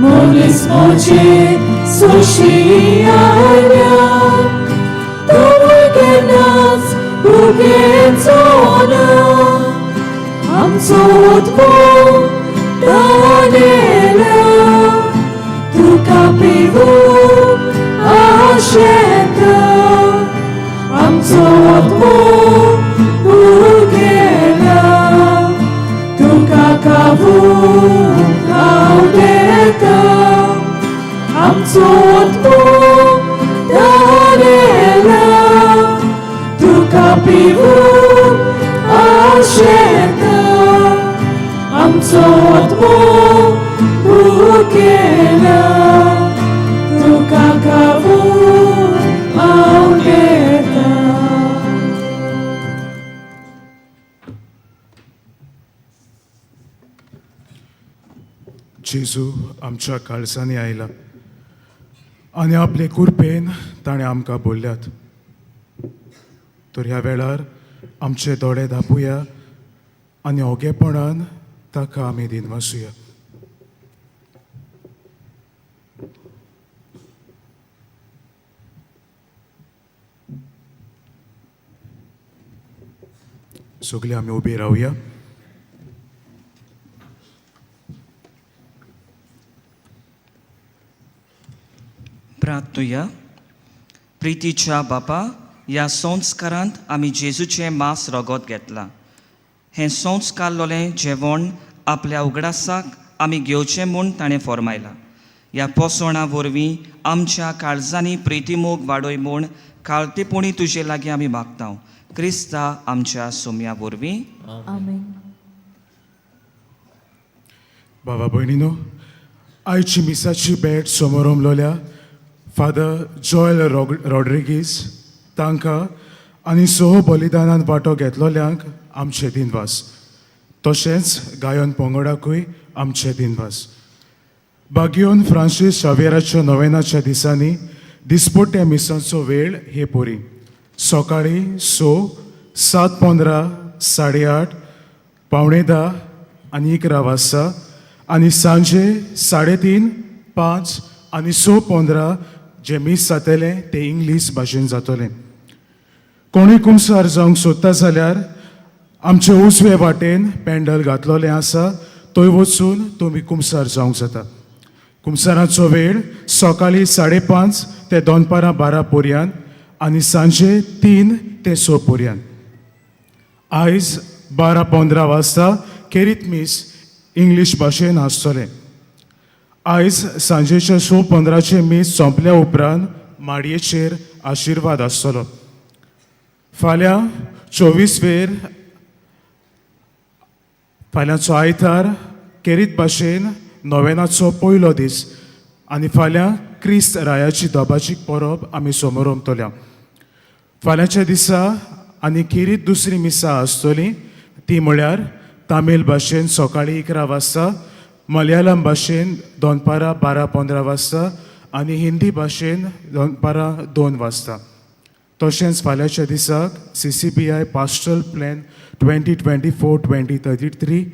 मनीस मोजेर सोशी आयल्या तोवूय केन्नाच. भुकेचो ना आमचो आत्मो तानेला तुका पिवूंक आशेता आमचो आत्मो भुकेला तुका खावूंक आवडेता आमचो आत्मो तानेला तुका पिवूंक आशेता आमचो आत्मो भुकेला तुका खावूंक आवडेता. जेजू आमच्या काळजांनी आयला आनी आपले कुरपेन ताणें आमकां बोल्ल्यात. तर ह्या वेळार आमचे दोळे धांपुया आनी ओगेपणान ताका आमी दिनवासुया. सगळे आमी उबी रावया. प्रार्थुया. प्रितीच्या बापा, ह्या संस्कारांत आमी जेजूचें मांस रगत घेतलां. हें संस्कारलोलें जेवण आपल्या उगडासाक आमी घेवचें म्हूण ताणें फॉर्मायलां. ह्या पोसवणा वरवीं आमच्या काळजांनी प्रितीमोग वाडय म्हूण काळतेपणी तुजे लागीं आमी मागता, क्रिस्ता आमच्या सोम्या वरवीं. आमेन. बाबा भयणीनो, आयची मिसाची भेट समोरमलोल्या फादर जॉयल रॉड्रिगीज तांकां आनी सह बलिदानान वांटो घेतलोल्यांक आमचे दिनवास. तशेंच गायन पंगडाकूय आमचे दिनवास. बागियोन फ्रांसीस शावेराच्या नोवेनाच्या दिसांनी दिसपट्ट्या मिसांचो वेळ हे परी: सकाळीं 6, 7:15, 8:30, 9:45 आनी 11 वाजता आनी सांजे 3:30, 5 आनी 6:15 जें मीस जातलें तें इंग्लीश भाशेन जातलें. कोणूय कुमसार जावंक सोदता जाल्यार आमचे उजवे वाटेन पॅन्डल घातलोलें आसा, थंय वचून तुमी कुमसार जावंक जाता. कुमसाराचो वेळ सकाळीं 5:30 ते दनपारां 12 पर्यंत आनी सांजे 3 ते 6 पर्यंत. आयज 12:15 वाजता खेरीत मीस इंग्लीश भाशेन आसतलें. आयज सांजेच्या 6:15चें मीस सोंपल्या उपरांत माडयेचेर आशिर्वाद आसतलो. फाल्यां 24 वेर फाल्यांचो आयतार केरीत भाशेन नोवेनाचो पयलो दीस आनी फाल्यां क्रिस्त रायाची दबाजीक परब आमी समोरमतल्या. फाल्यांच्या दिसा आनी खेरीत दुसरी मिसां आसतली, ती म्हळ्यार तामील भाशेन सकाळीं 11 वाजता, मलयाळम भाशेन दनपारां 12:15 वाजता आनी हिंदी भाशेन दनपारां 2 वाजता. तशेंच फाल्यांच्या दिसाक CCBI pastoral plan 2024-2033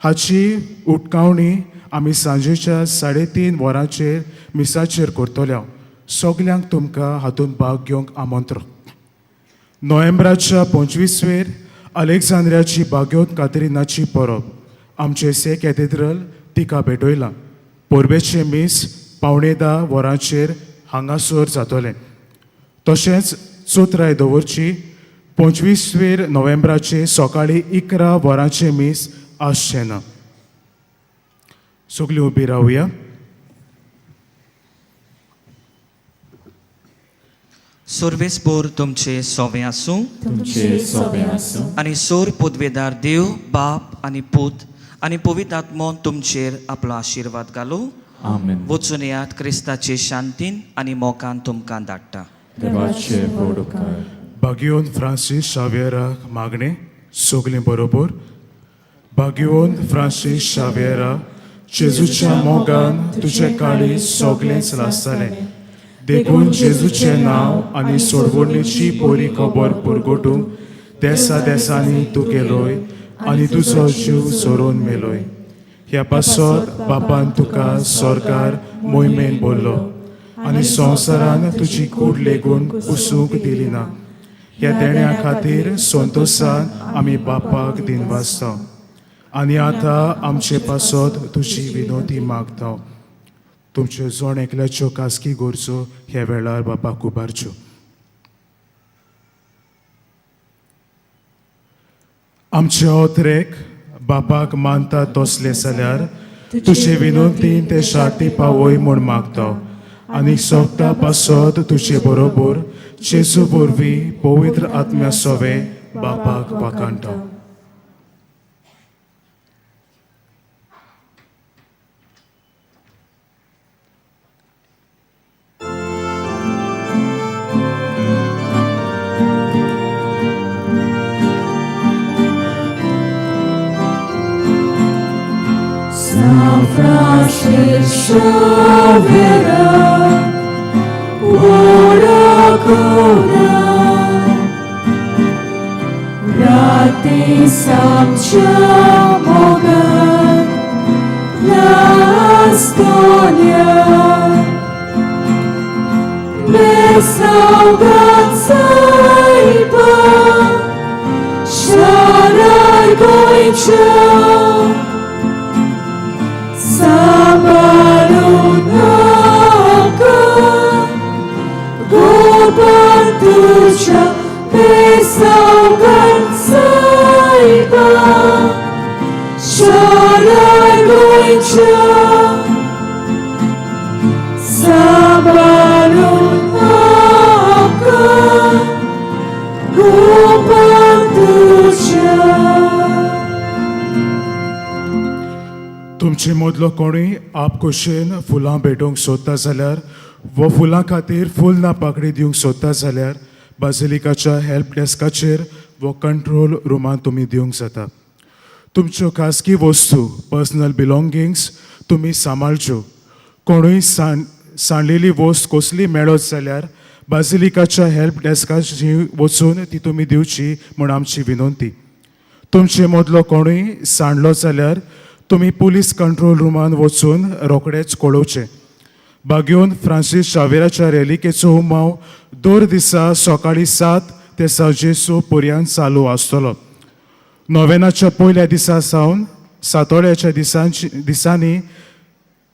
हाची उटकावणी आमी सांजेच्या 3:30 वरांचेर मिसाचेर करतल्या. सगल्यांक तुमकां हातूंत भाग घेवंक आमंत्रण. नोव्हेंबराच्या 25वेर अलेक्झांद्रियाची बाग्योत कातरिनाची परब आमचे से कॅथेड्रल तिका भेटयलां. परबेचें मीस 9:45 वरांचेर हांगासर जातलें. तशेंच चोत्राय दवरची 25वेर नोव्हेंबराचे सकाळीं 11 वरांचें मीस आसचें ना. सगळीं उबी रावया. सर्वेस्पोर तुमचे सोवे आसूं. तुमचे सोबे आसूं. आनी सोर पदवेदार देव बाप आनी पूत आनी पवित्र आत्मो तुमचेर आपलो आशिर्वाद घालूं. आमेन. वचून येयात, क्रिस्ताचे शांतीन आनी मोगान तुमकां धाडटा. देवाचे व्हड उपकार. बागियोन फ्रांसीस शावेराक मागणें. सगळीं बरोबर. बागियोन फ्रांसीस शावेरा, जेजूच्या मोगान तुजें काळीज सगळेंच लासतालें, देखून जेजूचें नांव आनी सोडवणीची बरी खबर पुरगोटूंक देसा देसांनी तूं गेलोय आनी तुजो जीव सोरोवन मेलोय. ह्या पासत बापान तुका सरकार मोहिमेन बोल्लो आनी संवसारान तुजी कूड लेगून कुसूंक दिली ना. ह्या देण्या खातीर संतोशान आमी बापाक दिनवासता आनी आतां आमचे पासत तुजी विनोती मागता. तुमच्यो जण एकल्याच्यो खासगी गरजो ह्या वेळार बापाक उबारच्यो. आमचे ओतरेक बापाक मानता तसले जाल्यार तुजे विनोतीन ते शाती पावय म्हूण मागता आनी सोगटा पासत तुजे बरोबर जेजू वरवीं पवित्र आत्म्या सोवे बापाक वाखाणटा. San Francis Xavier, ora cura, Rati Samcha Mogan, Lastonia, Besaugan Saiba, Sharar Goicha, Sabarunaka, Gopantucha, Pesaugan Saiba, Sharar Goicha, Sabarunaka, Gopantucha. तुमचे मदलो कोणूय आपखोशेन फुलां भेटोवंक सोदता जाल्यार वो फुलां खातीर फूल ना पाकळी दिवंक सोदता जाल्यार बाजिलिकाच्या हेल्प डेस्काचेर वो कंट्रोल रुमांत तुमी दिवंक जाता. तुमच्यो खासगी वस्तू पर्सनल बिलोंगिंग्स तुमी सांबाळच्यो. कोणूय सांडलेली वस्त कसली मेळत जाल्यार बाजिलिकाच्या हेल्प डेस्काचेर वचून ती तुमी दिवची म्हूण आमची विनंती. तुमचे मदलो कोणूय सांडलो जाल्यार तुमी पुलीस कंट्रोल रुमान वचून रोखडेच कळोवचें. बागयोन फ्रांसीस शावेराच्या रेलिकेचो हुमाव दर दिसा सकाळीं 7 ते सांजे 6 पर्यंत चालू आसतलो. नोवेनाच्या पयल्या दिसा सावन सातोळ्याच्या दिसांनी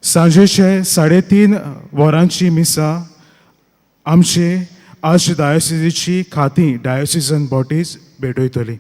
सांजेचे 3:30 वरांची मिसां आमचे आर्च डायोसिजीची खातीं डायोसिजन बॉडीज भेटयतली.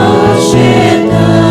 Asheta.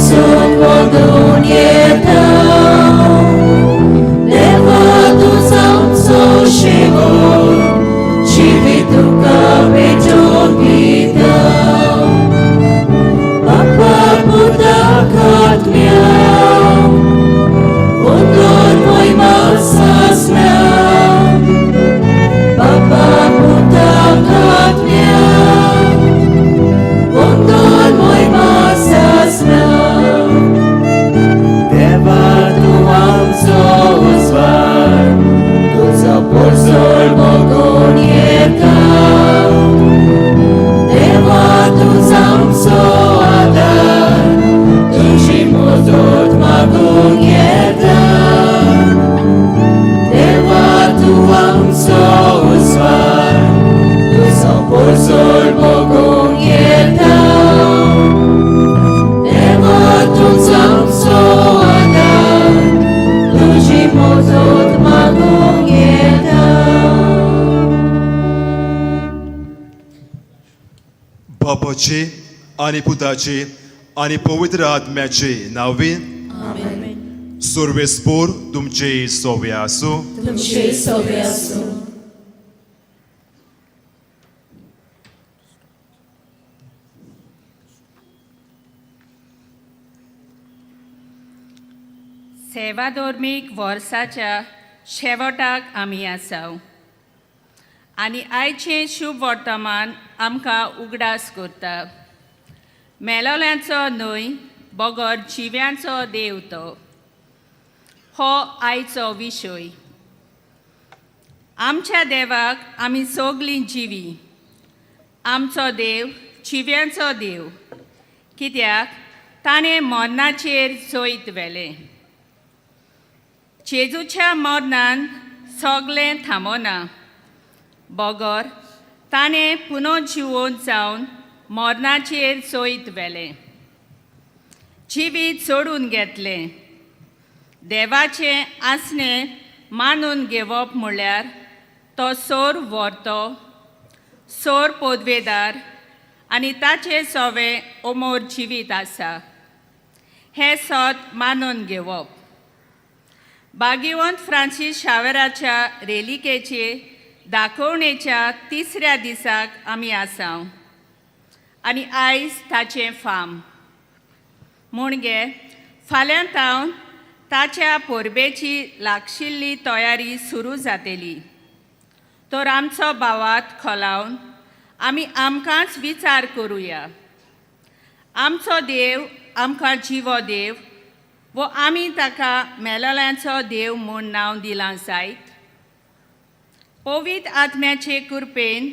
पसून वदून येता देवा तूं आमचो शेवट जिवीत तुका भेटोवन दिता बापा पुताक आत्म्या उंदोर मोहिमा सासना बापा पुताक आत्म्या उंदोर मोहिमा सासना देवा तूं आमचो उजवाड तुजो पोरजोळ बगोवन येता देवा तूं आमचो आदार तुजी मदत मागूंक येता देवा तूं आमचो उजवाड तुजो पोरजोळ बगोवंक येता देवा तूं आमचो आदार तुजी मदत मागूंक येता. बापाचे आनी पुताचे आनी पवित्र आत्म्याचे नांवे. सर्वेस्पोर तुमचे सोवे आसूं. तुमचे सोबे आसूं. सेवाधर्मीक वर्साच्या शेवटाक आमी आसाव आनी आयचें शुभ वर्तमान आमकां उगडास करता मेलोल्यांचो न्हय बगर जिव्यांचो देव तो. हो आयचो विशय. आमच्या देवाक आमी सगलीं जिवी. आमचो देव जिव्यांचो देव कित्याक ताणें मरणाचेर जैत व्हेलें. जेजूच्या मरणान सगलें थांबना बगर ताणें पुनर्जिवोन जावन मरणाचेर जैत व्हेलें, जिवीत सोडून घेतलें. देवाचें आसणें मानून घेवप म्हळ्यार तो सोर व्हरतो, सोर पदवेदार आनी ताचें सवें अमोर जिवीत आसा हें सत मानून घेवप. बागिवंत फ्रांसीस शावेराच्या रेलिकेचे दाखोवणेच्या तिसऱ्या दिसाक आमी आसाव आनी आयज ताचें फाम म्हणगे फाल्यां तावन ताच्या परबेची लागशिल्ली तयारी सुरू जातली. तर आमचो भावात खोलावन आमी आमकांच विचार करुया. आमचो देव आमकां जिवो देव वो आमी ताका मेलोल्यांचो देव म्हूण नांव दिलां जायत. पवित्र आत्म्याचे कृपेन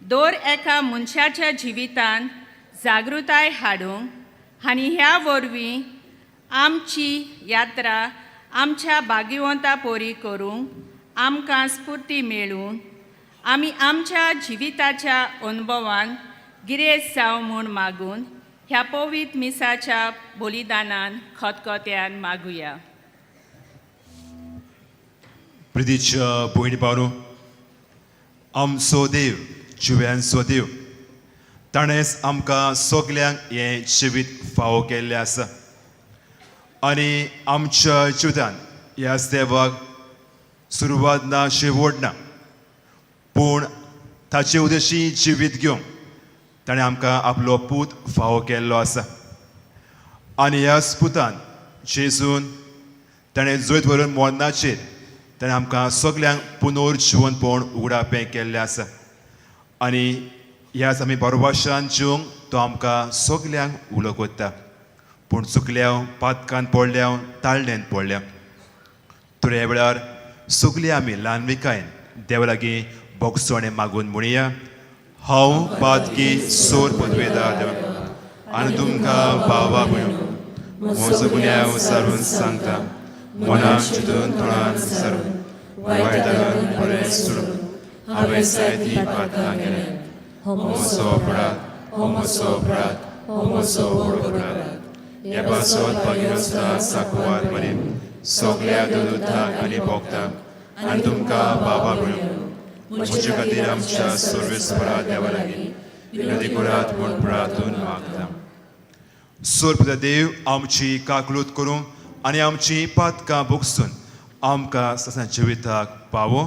दर एका मनशाच्या जिवितान जागृताय हाडूंक आनी ह्या वरवीं आमची यात्रा आमच्या भाग्यवंता परी करूंक आमकां स्फूर्ती मेळून आमी आमच्या जिविताच्या अनुभवान गिरेस्त जावं म्हूण मागून ह्या पवित्र मिसाच्या बलिदानान खतखत्यान मागुया. प्रितीच्या भयणी भावनो, आमचो देव जिव्यांचो देव ताणेंच आमकां सगल्यांक हें जिवीत फावो केल्लें आसा आनी आमच्या जिवितान ह्याच देवाक सुरवात ना शेवट ना, पूण ताचे उद्देशी जिवीत घेवंक ताणें आमकां आपलो पूत फावो केल्लो आसा आनी ह्याच पुतान जेजून ताणें जैत व्हरून मरणाचेर ताणें आमकां सगल्यांक पुनर्जिवनपण उगडापें केल्लें आसा आनी ह्याच आमी बरोबाशान जिवंक तो आमकां सगल्यांक उलो कोत्ता. पूण चुकल्या पातकान पडल्या ताळ्ळेन पडल्या तर ह्या वेळार सगळीं आमी ल्हानविकायेन देवा लागीं बोगसोणें मागून म्हणया. हांव पातकी सोर पदवेदार देवा आनी तुमकां भावा भयण म्हजो गुन्यांव सारून सांगता मनान चिंतून तोंडान सारून वायट धाडून बरें सोडून हांवें जायतीं पातकां केल्या. हो म्हजो अपराध, हो म्हजो अपराध, हो म्हजो व्हड अपराध. ह्या पासत भागिरस्ता साकुवार मरे सगल्या दुदुतांक आनी भोगतांक आनी तुमकां बाबा भयण म्हजे खातीर आमच्या सर्वेस्परा देवा लागीं विनंती करात म्हूण प्रार्थून मागता. सोर्प देव आमची काकलूत करूं आनी आमची पातकां भोगसून आमकां ससां जिविताक पावो.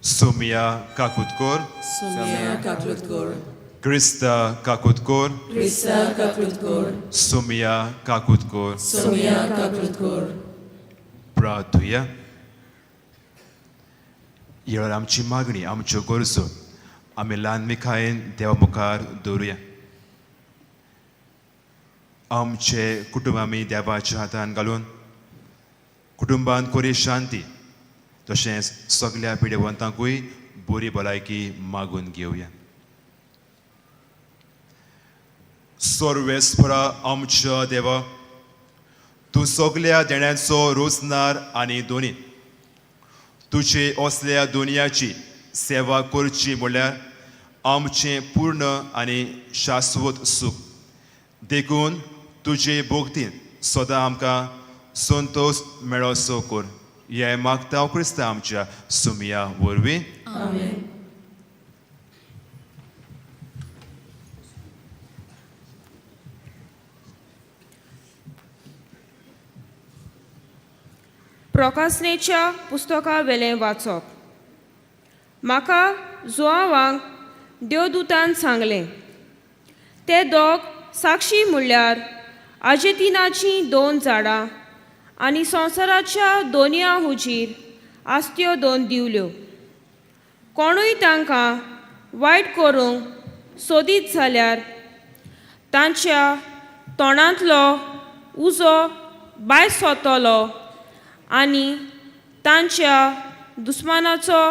सोमिया काकूत कोर. सोमिया काकूत कोर. क्रिस्ता काकूत कोर. क्रिस्ता काकूत कोर. सोमिया काकूत कोर. सोमिया काकूत कोर. प्रार्थुया. ह्या आमची मागणी, आमच्यो गरजो आमी ल्हान मिखायेन देवा मुखार दवरुया. आमचे कुटुंब आमी देवाच्या हातान घालून कुटुंबान कोरी शांती तशेंच सगल्या पिडेवंतांकूय बरी भलायकी मागून घेवया. सर्वेस्परा आमच्या देवा, तूं सगल्या देण्यांचो रोजनार आनी दोनी तुजे असल्या दुनियाची सेवा करची म्हणल्यार आमचें पूर्ण आनी शाश्वत सूख. देखून तुजे भोगतीन सदां आमकां संतोश मेळोसो कर. हें मागता क्रिस्ता आमच्या सुमिया वरवीं. प्रकासनेच्या पुस्तका वेलें वाचप. म्हाका जुआवांक देवदूतान सांगलें, ते दोग साक्षी म्हणल्यार आजेतिनाचीं दोन झाडां आनी संवसाराच्या दोनया हुजीर आसत्यो दोन दिवल्यो. कोणूय तांकां वायट करूंक सोदीत जाल्यार तांच्या तोंडांतलो उजो भायर सोदतलो आनी तांच्या दुस्मानाचो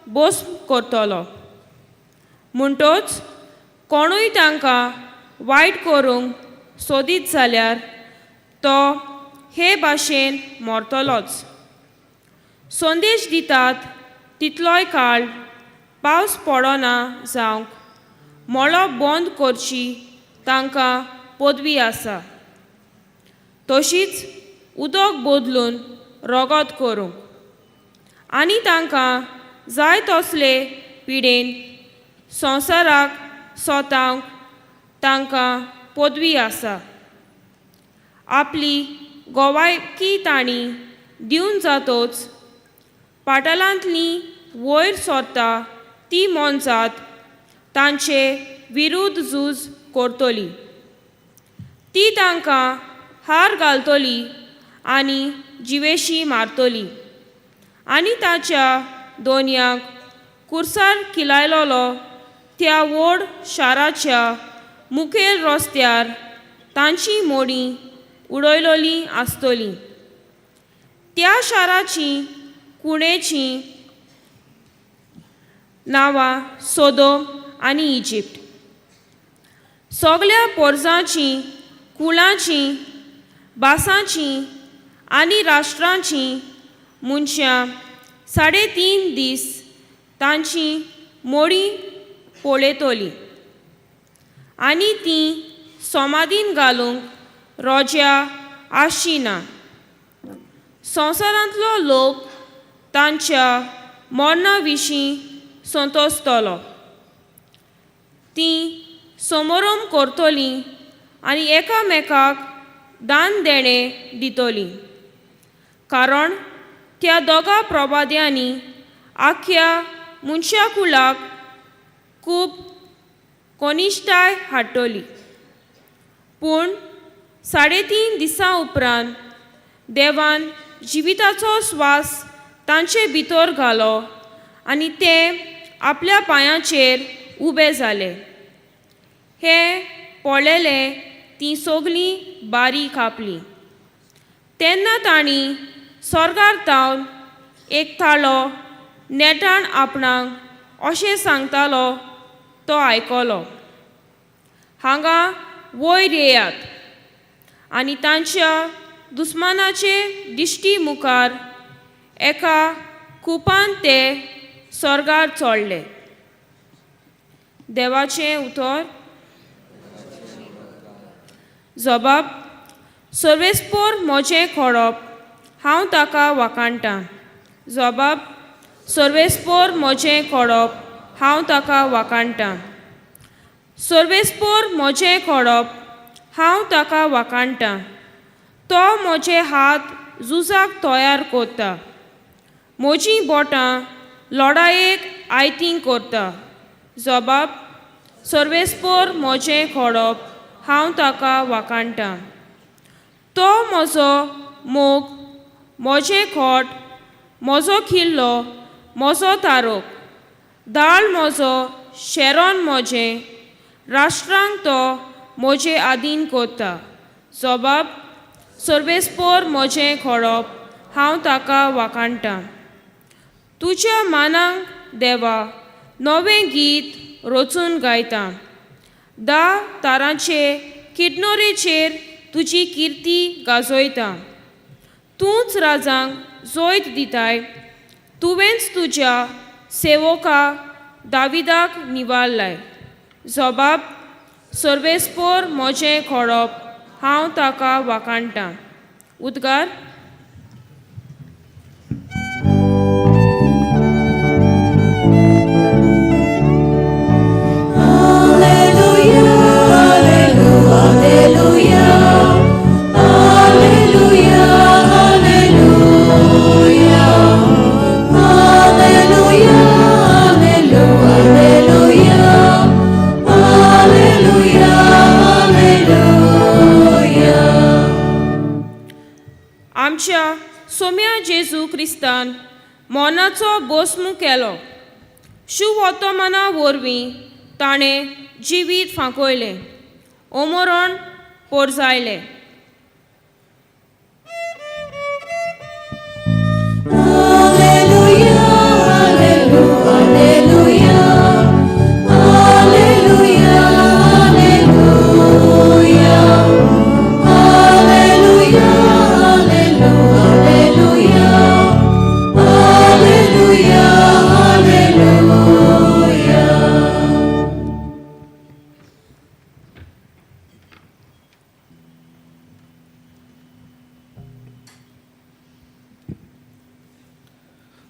बोस करतलो. म्हणटोच कोणूय तांकां वायट करूंक सोदीत जाल्यार तो हे भाशेन मरतलोच. संदेश दितात तितलोय काळ पावस पडना जावंक मळब बंद करची तांकां पदवी आसा, तशीच उदक बदलून रगत करूंक आनी तांकां जाय तसले पिडेन संवसाराक सोतावंक तांकां पदवी आसा. आपली गोवायकी तांणी दिवन जातोच पाटलांतली वयर सरता ती मोनजात तांचे विरुद्ध झूज करतली. ती तांकां हार घालतली आनी जिवेशी मारतली आनी ताच्या दोनयांक कुर्सार किलायलोलो त्या व्हड शाराच्या मुखेल रस्त्यार तांची मोडी उडयलोली आसतली. त्या शाराची कुणेची नांवां सोदोम आनी इजिप्ट. सगल्या पोरजांची, कुळांची, भासांची आनी राष्ट्रांची मनशां 3.5 दीस तांची मोडी पळयतली आनी ती सोमादीन घालूंक रोज्या आसची ना. संवसारांतलो लोक तांच्या मरणा विशीं संतोसतलो. ती समोरम करतली आनी एकामेकाक दान देणें दितली, कारण त्या दोगा प्रवाद्यांनी आख्या मनशा कुळाक खूब कनिश्ठाय हाडटली. पूण 3.5 दिसां उपरांत देवान जिविताचो स्वास तांचे भितर घालो आनी ते आपल्या पांयाचेर उबे जाले. हे पळयले ती सगळीं बारी कापली. तेन्ना तांणी स्वर्गार तावन एक थाळो नेटान आपणाक अशें सांगतालो तो आयकलो, हांगा वयर येयात. आनी तांच्या दुस्मानाचे दिश्टी मुखार एका कुपान ते स्वर्गार चडले. देवाचें उतर. जबाब. सर्वेस्पोर म्हजें खोडप, हांव ताका वाखाणटां. जबाब. सर्वेस्पोर म्हजें खोडप, हांव ताका वाखाणटां. सर्वेस्पोर म्हजें खोडप, हांव ताका वाखाणटां. तो म्हजे हात झुजाक तयार करता, म्हजीं बोटां लडायेक आयतीं करता. जबाब सर्वेस्पोर म्हजें खोडप, हांव ताका वाखाणटां. तो म्हजो मोग, म्हजें खोट, म्हजो किल्लो, म्हजो तारोक, दाळ म्हजो, शेरोन म्हजें, राष्ट्रांक तो म्हजे आदीन करता. जबाब सर्वेस्पोर म्हजें खोडप, हांव ताका वाखाणटां. तुज्या मानांक देवा नवें गीत रचून गायता. 10 तारांचे किडनोरेचेर तुजी किर्ती गाजयता. तूंच राजांक जैत दिताय, तुवेंच तुज्या सेवका दाविदाक निवारलाय. जबाब सर्वेस्पोर म्हजें खोडप, हांव ताका वाखाणटां. उद्गार. आमच्या सोम्या जेजू क्रिस्तान मोनाचो बोस्मू केलो. शुवर्तमाना वरवीं ताणें जिवीत फांकयलें, ओमरण पोरजायलें.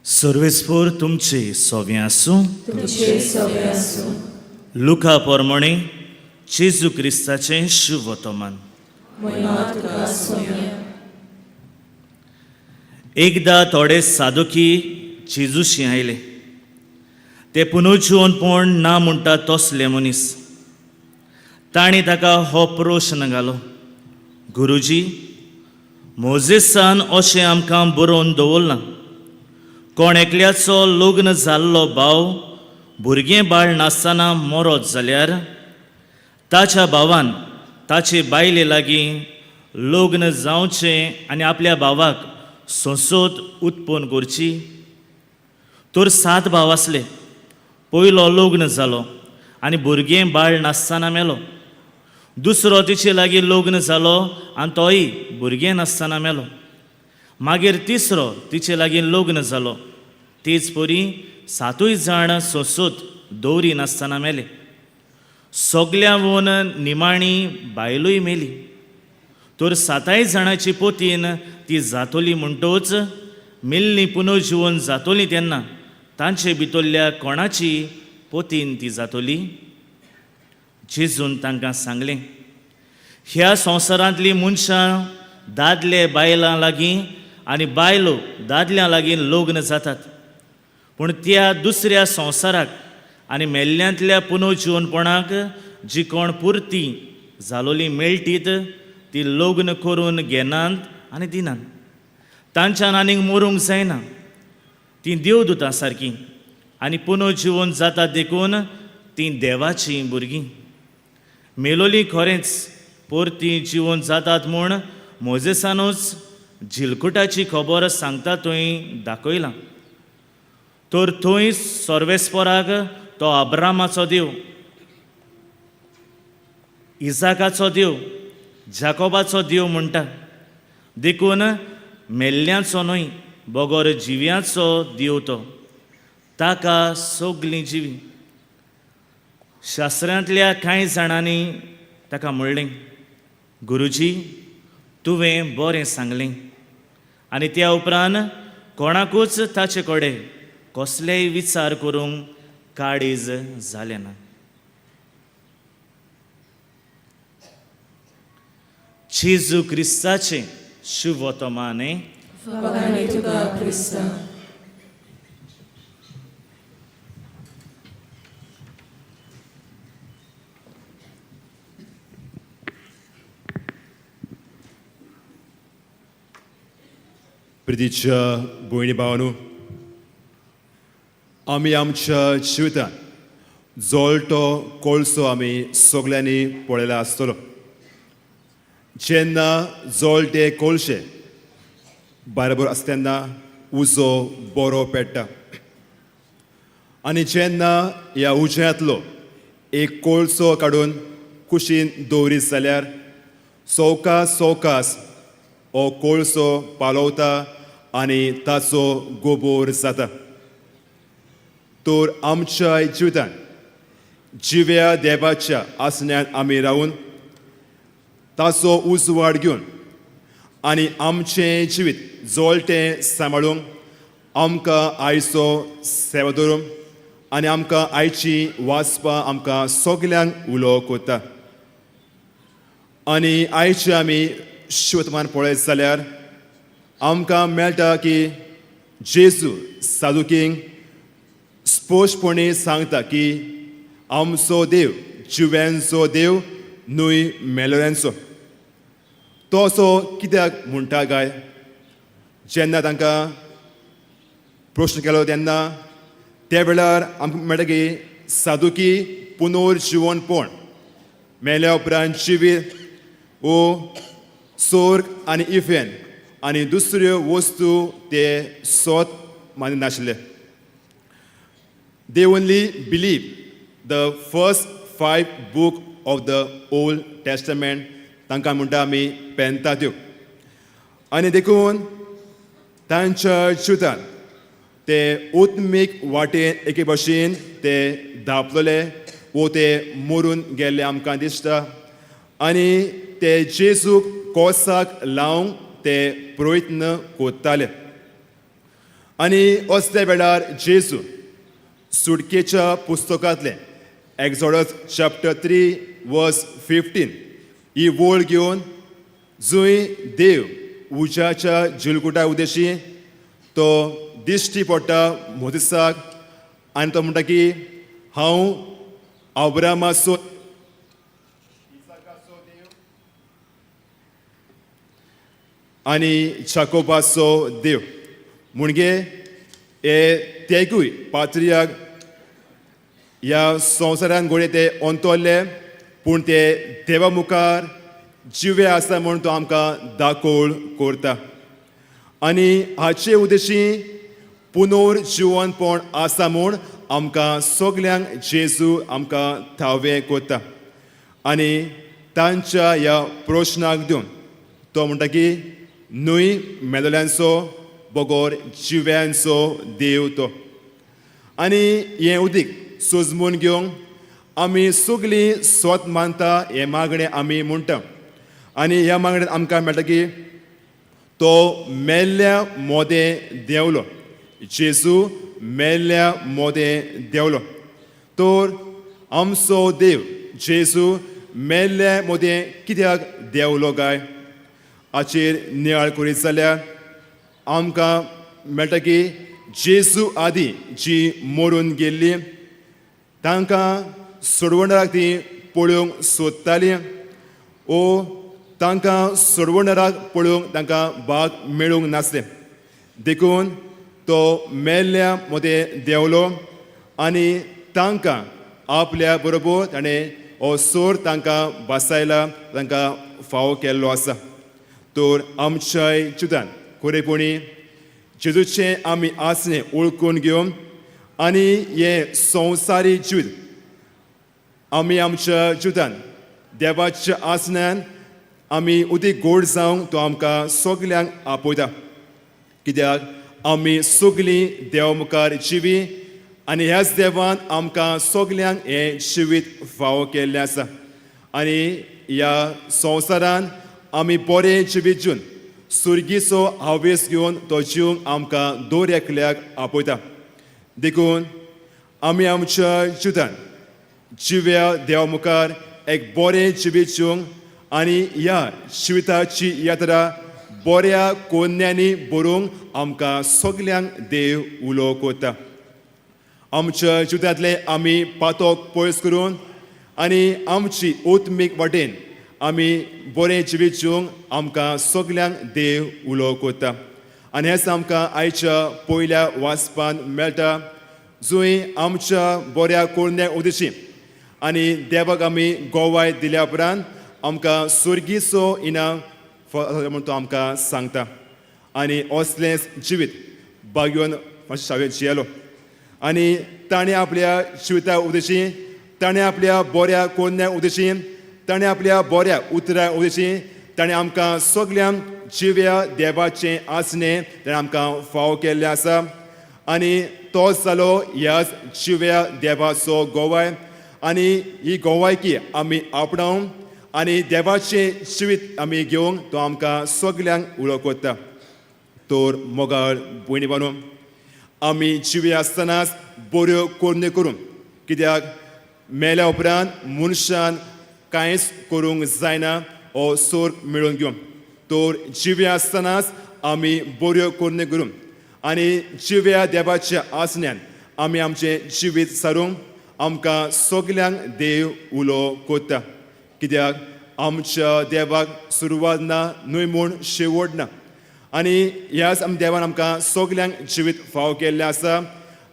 सर्वेस्पोर तुमचे सोवे आसूं. लुका प्रमाणे जेजू क्रिस्ताचें शुभवर्तमान. एकदा थोडे सादुकी जेजूशी आयले. ते पुनर्जिवनपण ना म्हणटा तसले मनीस. तांणी ताका हो प्रश्न घालो, गुरुजी, मोजेसान अशें आमकां बरोवन दवरलां, कोण एकल्याचो लग्न जाल्लो भाव भुरगें बाळ नासतना मरत जाल्यार ताच्या भावान ताचे बायले लागीं लग्न जावचें आनी आपल्या भावाक संसद उत्पन्न करची. तर 7 भाव आसले. पयलो लग्न जालो आनी भुरगें बाळ नासतना मेलो. दुसरो तिचे लागीं लग्न जालो आनी तोय भुरगें नासतना मेलो. मागीर तिसरो तिचे लागीं लग्न जालो. तेच परी 7 जाण संसद दवरी नासतना मेले. सगल्यावन निमाणी बायलूय मेली. तर 7 जाणांची पोतीन ती जातोली म्हणटोच मेल्ली पुनर्जिवन जातोली तेन्ना तांचे भितरल्या कोणाची पोतीन ती जातोली? जेजून तांकां सांगलें, ह्या संवसारांतलीं मनशां दादले बायलां लागीं आनी बायलो दादल्यां लागीं लग्न जातात, पूण त्या दुसऱ्या संवसाराक आनी मेल्ल्यांतल्या पुनर्जिवनपणाक जी कोण पुरती जालोली मेळटीत ती लग्न करून घेनात आनी दिनात. तांच्यान आनीक मरूंक जायना. तीं देवदूतां सारकीं आनी पुनर्जिवन जातात देखून तीं देवाचीं भुरगीं. मेलोली खरेंच परती जिवन जातात म्हूण मोजेसानूच झिलकुटाची खबर सांगता थंय दाखयलां. तर थंय सर्वेस्पराक तो अब्रामाचो देव, इजाकाचो देव, जाकोबाचो देव म्हणटा. देखून मेल्ल्यांचो न्हय बगर जिव्यांचो देव तो, ताका सगलीं जिवी. शास्त्रांतल्या कांय जाणांनी ताका म्हणलें, गुरुजी, तुवें बरें सांगलें. आनी त्या उपरांत कोणाकूच ताचे कडेन कसलेय विचार करूंक काळीज जालें ना. जेजू क्रिस्ताचें शुभवर्तमान. फकाणी तुका क्रिस्ता. प्रितीच्या भयणी भावानू, आमी आमच्या जिवितांत जळटो कोळसो आमी सगल्यांनी पळयला आसतलो. जेन्ना जळटे कोळशे बरोबर आसता तेन्ना उजो बरो पेट्टा आनी जेन्ना ह्या उज्यांतलो एक कोळसो काडून कुशीन दवरीत जाल्यार सवकास सवकास हो कोळसो पालवता आनी ताचो गोबोर जाता. तर आमच्या जिवितांत जिव्या देवाच्या आसण्यान आमी रावून ताचो उजवाड घेवन आनी आमचें जिवीत जळटें सांबाळूंक आमकां आयचो सेवा दवरूंक आनी आमकां आयची वाचपां आमकां सगल्यांक उलो करता. आनी आयचे आमी शिवतमान पळयत जाल्यार आमकां मेळटा की जेजू सादुकींक स्पश्टपणी सांगता की आमचो देव जिव्यांचो देव न्हय मेलोऱ्यांचो. तो असो कित्याक म्हणटा काय? जेन्ना तांकां प्रश्न केलो तेन्ना त्या वेळार आमकां मेळटा की सादुकी पुनर्जिवनपण मेल्या उपरांत जिवीत ओ सोर्ग आनी इफेन आनी दुसऱ्यो वस्तू ते सोत मानिनाशिल्ले. They only believe the first 5 book of the Old Testament, तांकां म्हणटा आमी पेंतात्यो. आनी देखून तांच्या जिवितांत ते उत्मीक वाटेन एके भशेन ते धांपलेले वो ते मरून गेल्ले आमकां दिसता आनी ते जेजूक कोसाक लावंक ते प्रयत्न करताले. आनी असल्या वेळार जेजू सुटकेच्या पुस्तकांतलें एक्झॉडस चॅप्टर 3 वर्स 15 ही वळ घेवन जंय देव उज्याच्या जिलकुटा उदेशी तो दिश्टी पडटा मोदिसाक आनी तो म्हणटा की हांव अब्रामाचो आनी जाकोबाचो देव. म्हणजे हे तेगूय पात्रियाक ह्या संवसारान घडये ते अंतरले पूण ते देवा मुखार जिवे आसा म्हूण तो आमकां दाखोवळ करता. आनी हाचे उद्देशी पुनर्जिवनपण आसा म्हूण आमकां सगल्यांक जेजू आमकां थावें करता. आनी तांच्या ह्या प्रश्नाक दिवन तो म्हणटा की न्हय मेलोल्यांचो बगर जिव्यांचो देव तो. आनी हें उदीक सोजमून घेवंक आमी सगळीं स्वत मानता हें मागणें आमी म्हणटा. आनी ह्या मागण्यांत आमकां मेळटा की तो मेल्ल्या मोदें देंवलो, जेजू मेल्ल्या मोदें देंवलो. तर आमचो देव जेजू मेल्ल्या मोदें कित्याक देंवलो काय हाचेर नियाळ करीत जाल्यार आमकां मेळटा की जेजू आदी जी मरून गेल्ली तांकां सोडवणाराक ती पळोवंक सोदताली ओ तांकां सोडवणाराक पळोवंक तांकां भाग मेळूंक नासलें. देखून तो मेल्ल्या मदें देंवलो आनी तांकां आपल्या बरोबर ताणें हो सोर तांकां बसायला, तांकां फावो केल्लो आसा. तर आमच्याय जिवितांत खरेपणी जेजूचें आमी आसणें वळखून घेवन आनी हें संवसारी जिवीत आमी आमच्या जिवितांत देवाच्या आसण्यान आमी उदीक गोड जावंक तो आमकां सगल्यांक आपयता. कित्याक आमी सगलीं देवा मुखार जिवी आनी ह्याच देवान आमकां सगल्यांक हें जिवीत फावो केल्लें आसा. आनी ह्या संवसारान आमी बरें जिवीत जिवन सुर्गीचो हावेस घेवन तो जिवंक आमकां दर एकल्याक आपयता. देखून आमी आमच्या जिवितांत जिव्या देवा मुखार एक बरें जिवीत जिवंक आनी ह्या जिविताची यात्रा बऱ्या कोन्यांनी बरोवंक आमकां सगल्यांक देव उलो कोता. आमच्या जिवितांतले आमी पातोक पयस करून आनी आमची आत्मीक वाटेन आमी बरें जिवीत जिवंक आमकां सगल्यांक देव उलो कोता. आनी हेंच आमकां आयच्या पयल्या वाचपान मेळटा, जंय आमच्या बऱ्या कोरण्या उदेशी आनी देवाक आमी गोवाय दिल्या उपरांत आमकां सुर्गीचो इनाम म्हूण तो आमकां सांगता. आनी असलेंच जिवीत बागयोन शावेत जियेलो आनी ताणें आपल्या जिविता उदेशी, ताणें आपल्या बऱ्या कोरण्या उदेशी, ताणें आपल्या बऱ्या उतरां उदेशी ताणें आमकां सगल्यांक जिव्या देवाचें आसणें ताणें आमकां फावो केल्लें आसा. आनी तो जालो ह्याच जिव्या देवाचो गोवाय आनी ही गोवायकी आमी आपणावन आनी देवाचें जिवीत आमी घेवंक तो आमकां सगल्यांक उलो कोत्ता. तर मोगाळ भयणी बानू, आमी जिवी आसतनाच बऱ्यो कोरण्यो करूंक, कित्याक मेल्या उपरांत मनशान कांयच करूंक जायना हो सोर्ग मेळोवन घेवंक. तर जिवी आसतनाच आमी बऱ्यो कोरण्यो करूंक आनी जिव्या देवाच्या आसण्यान आमी आमचें जिवीत सारूंक आमकां सगल्यांक देव उलो कोत्ता. कित्याक आमच्या देवाक सुरवात ना न्हय म्हूण शेवट ना. आनी ह्याच आम देवान आमकां सगल्यांक जिवीत फावो केल्लें आसा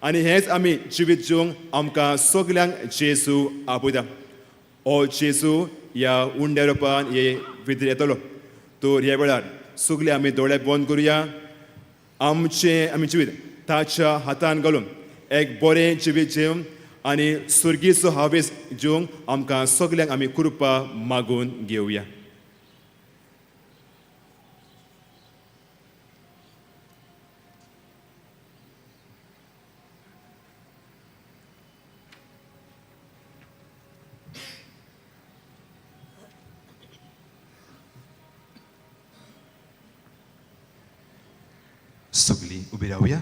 आनी हेंच आमी जिवीत जिवंक आमकां सगल्यांक जेजू आपयता. हो जेजू ह्या उंड्या रुपान हे भितर येतलो. तर ह्या वेळार सगळे आमी दोळे बंद करुया, आमचें आमी जिवीत ताच्या हातान घालून एक बरें जिवीत जेवन आनी सुर्गीचो हावेस जेवंक आमकां सगल्यांक आमी कृपा मागून घेवया. सगळीं उबी रावया.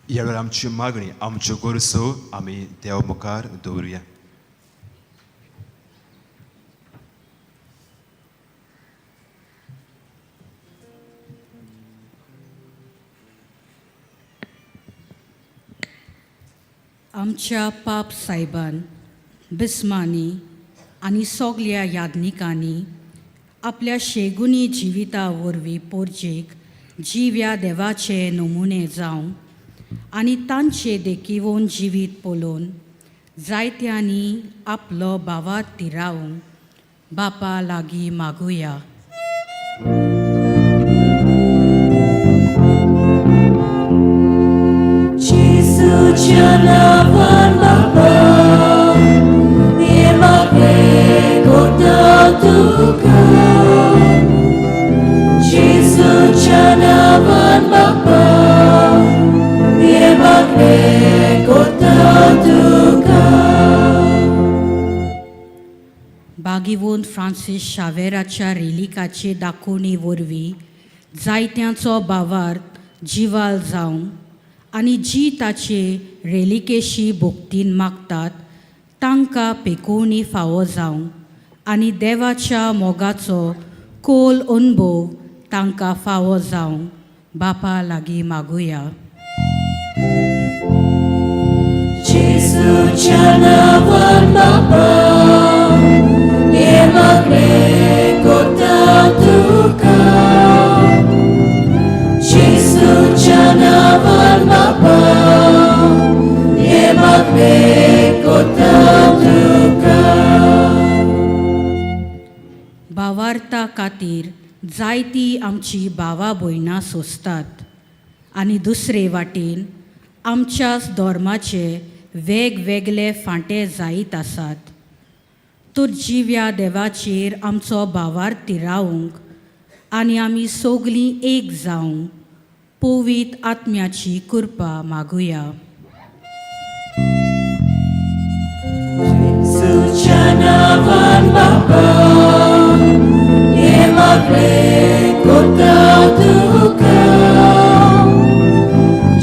ह्या वेळार आमची मागणी, आमच्यो गरजो आमी देवा मुखार दवरुया. आमच्या पाप सायबान, बिस्मानी आनी सगल्या याज्ञिकांनी आपल्या शेगुनी जिविता वरवीं पोरजेक जिव्या देवाचे नमुने जावं आनी तांचे देखीवन जिवीत पळोवन जायत्यांनी आपलो भावात तिरावंक बापा लागीं मागुया. जेजूच्या नांवान बापा, हें मागणें करता तुका. जेजूच्या नांवान बापा, हें मागणें करता तुका. बागीवोन फ्रांसीस शावेराच्या रेलिकाचे दाखोवणी वरवीं जायत्यांचो भावार्थ जिवाल जावं आनी जी ताचे रेलिकेशी भोक्तीन मागतात तांकां पेकोवणी फावो जावं आनी देवाच्या मोगाचो खोल अणभव तांकां फावो जावं बापा लागीं मागुया. जेजूच्या नांवान बापा, हें मागणें करता तुका. जेजूच्या नांवान बापा, हें मागणें करता तुका. भावार्था खातीर जायती आमची भावा भयणां सोंसतात आनी दुसरे वाटेन आमच्याच धर्माचे वेगवेगळे फांटे जायत आसात. तर जिव्या देवाचेर आमचो भावार्थ तिरावंक आनी आमी सगलीं एक जावंक पवित्र आत्म्याची कृपा मागुया. जेजूच्या नांवान बापा, हें मागणें करता तुका.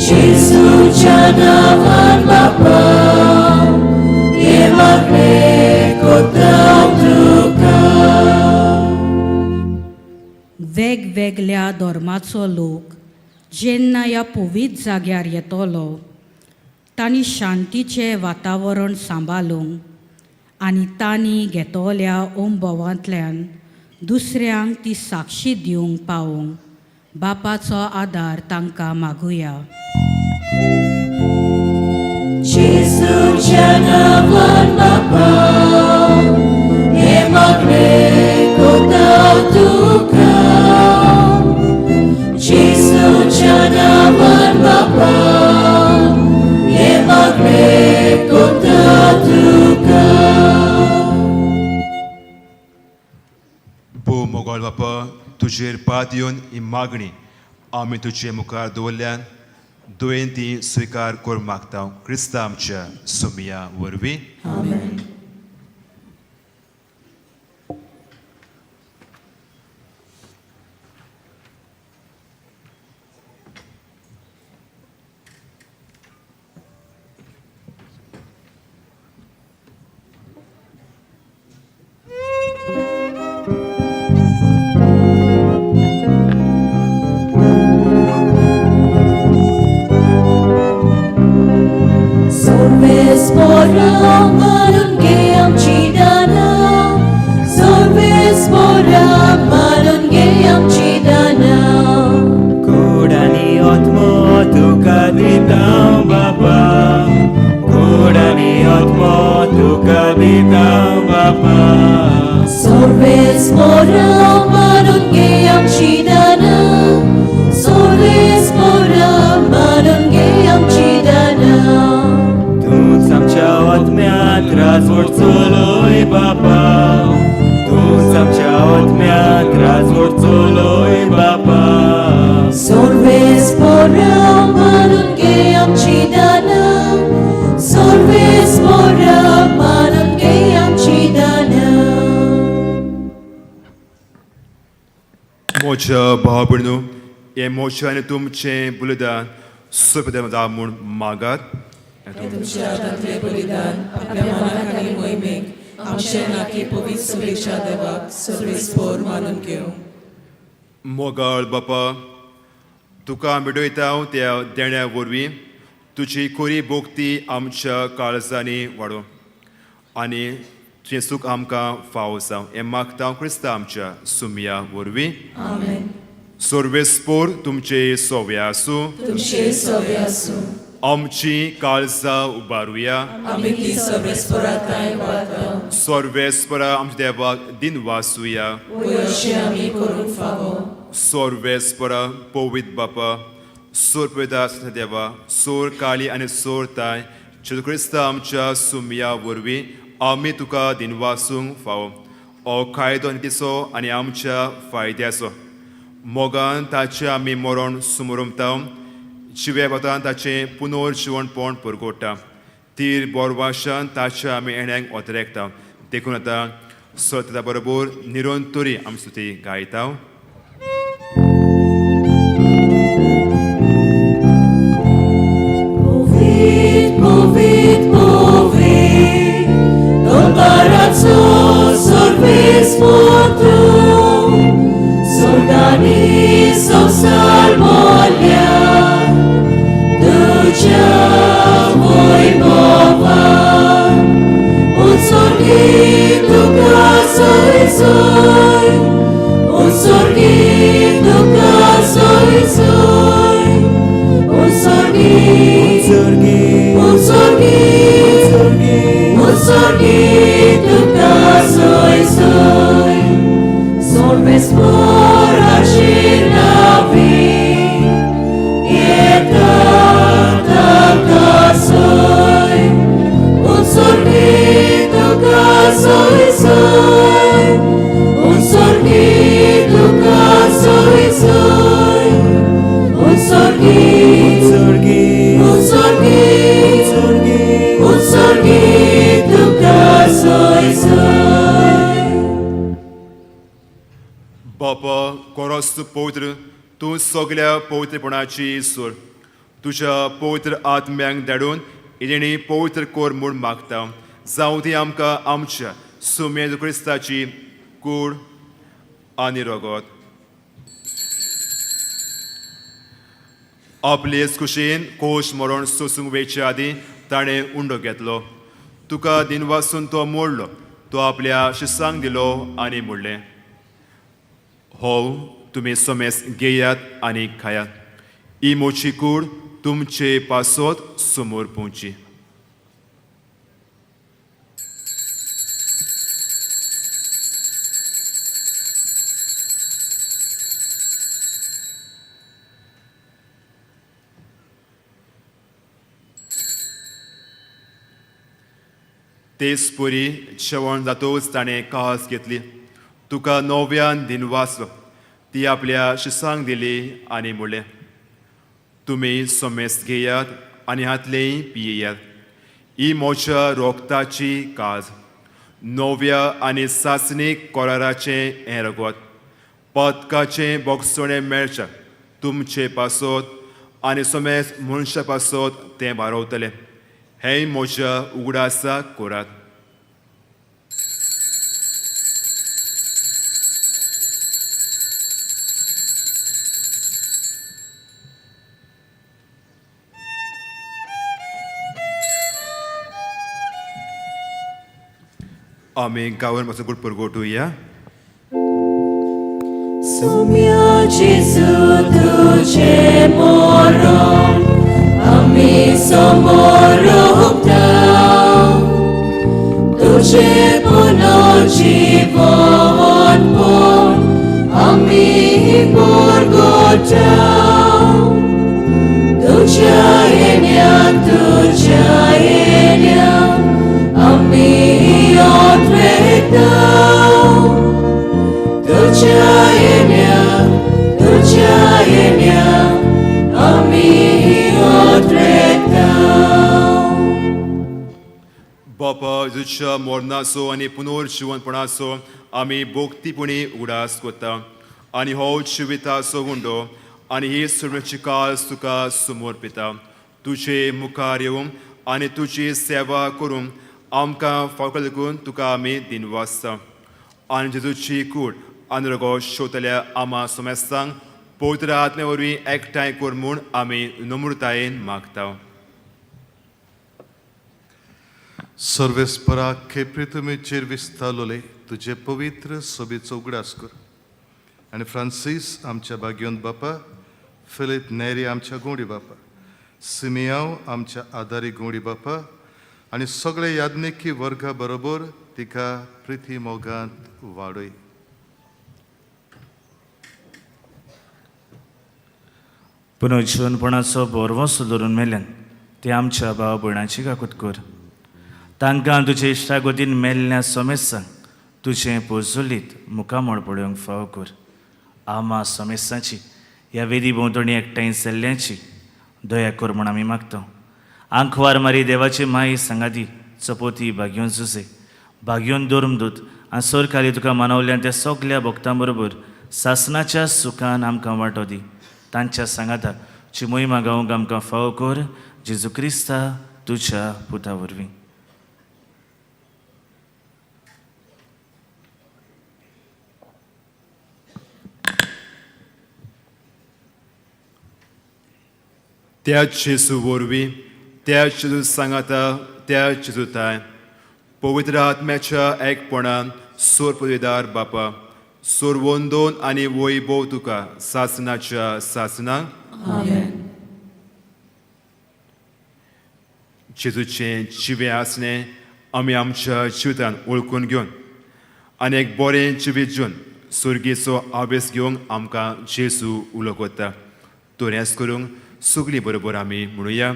जेजूच्या नांवान बापा, हें मागणें वेगवेगळ्या धर्माचो लोक जेन्ना ह्या पवित्र जाग्यार येतलो तांणी शांतीचें वातावरण सांबाळूंक आनी तांणी घेतल्या अणभवांतल्यान दुसऱ्यांक ती साक्षी दिवंक पावोवंक बापाचो आदार तांकां मागुया. जेजूच्या नांवान बापा, हे मागणें करता तुका. जेजूच्या नांवान बापा, हे मागणें करता तुका. भोव मोगाळ बापा, तुजेर पात येवन ही मागणी आमी तुजे मुखार दवरल्यान दुयेन ती स्विकार करूंक मागता, क्रिस्ता आमच्या सुमिया वरवीं. आमेन. Sorvespora manun geam cidana, Sorvespora manun geam cidana. Kudani otmo tuka ditang bapa, Kudani otmo tuka ditang bapa. Sorvespora manun geam cidana, Sorvespora manun geam cidana. तूंच आमच्या आत्म्यांत राजवट चलय बापा, तूंच आमच्या आत्म्यांत राजवट चलय बापा. Sorvespora manun geam cidana, Sorvespora manun geam cidana. म्हज्या भाव भयणीनो, हें म्हजें आनी तुमचें बलिदान सोंपें जावं म्हूण मागात. तुमच्या हातांतलें बलिदान आपल्या मानाक आनी मोहिमेक आमचे नाकी पवित्र सभेच्या देवाक सर्वेस्पोर मानून घेवं. मोगाळ बापा, तुका मिडयता त्या देण्या वरवीं तुजी खरी भोक्ती आमच्या काळजांनी वाडोवं आनी तुजें सूख आमकां फावो जावं, हें मागता क्रिस्ता आमच्या सुमया वरवीं. आमेन. सर्वेस्पोर तुमचे सोवे आसूं. तुमचे सोवे आसूं. आमची काळजां उबारुया. आमी ती सर्वेस्पोरा थांय वाडटा. सर्वेस्परा आमच्या देवाक दिन वासुया. वय अशें आमी करूंक फावो. सर्वेस्परा पवित्र बापा, सोर पवित्र देवा, सोर काळी आनी सोर ताय जेजू क्रिस्ता आमच्या सुमया वरवीं आमी तुका दिनवासूंक फावो. हो कायदो आनी तिचो आनी आमच्या फायद्याचो मोगान ताचें आमी मरण सुमरमता, जिव्या वतान ताचें पुनर्जिवणपण पुरगोडटा, तीर बोरवाशान ताच्या आमी येण्यांक ओतरेकता. देखून आतां सत्ता बरोबर निरंतरी आमी स्तुती गायता. Povit, povit, povit, Dombarazzo sorvesportu, Sorgani salmolia, Ducea voi mova, Un sorghi tu casa zoi, Un sorghi tu casa zoi, Un sorghi, un sorghi, un sorghi tu casa zoi, Sorvespora cinavi, Ietata casoi, Un sorghi tu casa zoi, Un sorghi tu casa zoi, Un sorghi, un sorghi, un sorghi tu casa zoi. बापा कोरोस पवित्र, तूं सगल्या पवित्रपणाची सूर, तुज्या पवित्र आत्म्यांक धाडून इदेणी पवित्र कोर म्हूण मागता. जावं ती आमकां आमच्या सुमेद क्रिस्ताची कूड आनी रगत. आपलेच कुशीन कोश मरण सोसूंक वेचे आदीं ताणें उंडो घेतलो. तुका दिनवासून तो मोडलो, तो आपल्या शिसांक दिलो आनी म्हणलें, हो तुमी समेस घेयात आनी खायात, ही मोची कूड तुमचे पासत समोर पोवची. तेच परी जेवण जातूच ताणें कास घेतली, तुका नव्यान दिनवासलो, ती आपल्या शिसांक दिली आनी म्हणलें, तुमी समेस घेयात आनी हातलेंय पियेयात, ही म्हज्या रोगताची काज, नव्या आनी सासणीक कराराचें हें रगत, पदकाचें बोगसणें मेळचें तुमचे पासत आनी समेस मनशा पासत तें बारवतलें, हें म्हज्या उगडासाक करात. आमी गांवान मातसो गुड परगोटुया. Sommia Gesù तुझे moron, आमी समोर हुपता, तुझे पुनर्जीवन पण आमी परगोटा, तुझ्या येण्याक तुझ्या येण्याक आमी ओतरेता, तुझ्या येण्याक तुझ्या येण्याक आमी ओतरेता. बापा जेजूच्या मरणाचो आनी पुनर्जिवनपणाचो आमी भोक्तीपणी उगडास करता आनी हो जिविताचो गुंडो आनी ही सुरमेची कास तुका समर्पिता. तुजे मुखार येवंक आनी तुजी सेवा करूंक आमकां फावको देखून तुका आमी दिनवासता. आनी जेजूची कूड आनी रगो शोतल्या आमा समेस्तांक पवित्र आत्मे वरवीं एकठांय कर म्हूण आमी नम्रतायेन मागता. सर्वेस्परा खेप्रितुमेचेर विस्तारलोले तुजे पवित्र सोबीचो उगडास कर आनी फ्रांसीस आमच्या बागयोन बापा, फिलीप नेरी आमच्या गोंडी बापा, सिमियांव आमच्या आदारी गोंडी बापा आनी सगळे याज्ञिकी वर्गा बरोबर तिका प्रिती मोगांत वाडय. पुनर्जिवनपणाचो बोरवसो धरून मेल्यान ते आमच्या भाव भयणाची काकूत कर. तांकां तुजे इश्टागतीन मेल्ल्या समेस्तांक तुजें पोजोलीत मुखामळ पळोवंक फावो कर. आमा समेस्तांची ह्या वेदी भोंवतणी एकठांय जाल्ल्यांची दया कर म्हूण आमी मागता. आंखवार मारी देवाची माई सांगाती चपोती भाग्योन जुजे भाग्योन धर्मदूत आनी सरकारी तुका मानवल्यान त्या सगल्या भक्तां बरोबर सासनाच्या सुखान आमकां वांटो दी. तांच्या सांगाता ची मोहिमा गावंक आमकां फावो कर, जेजू क्रिस्ता तुज्या पुता वरवीं. त्या जेजू वरवीं, त्या जेजू सांगाता, त्या जेजूताय पवित्र आत्म्याच्या एकपणान सोर पदवीदार बापा, सोर वंदोन आनी वैभव तुका सासनाच्या सासनाक. आमेन. जेजूचें जिवें आसणें आमी आमच्या जिवितान वळखून घेवन आनी एक बरें जिवीत घेवन सुर्गेचो आवेस घेवंक आमकां जेजू उलो करता. तोऱ्यास करूंक सगळीं बरोबर आमी म्हणुया.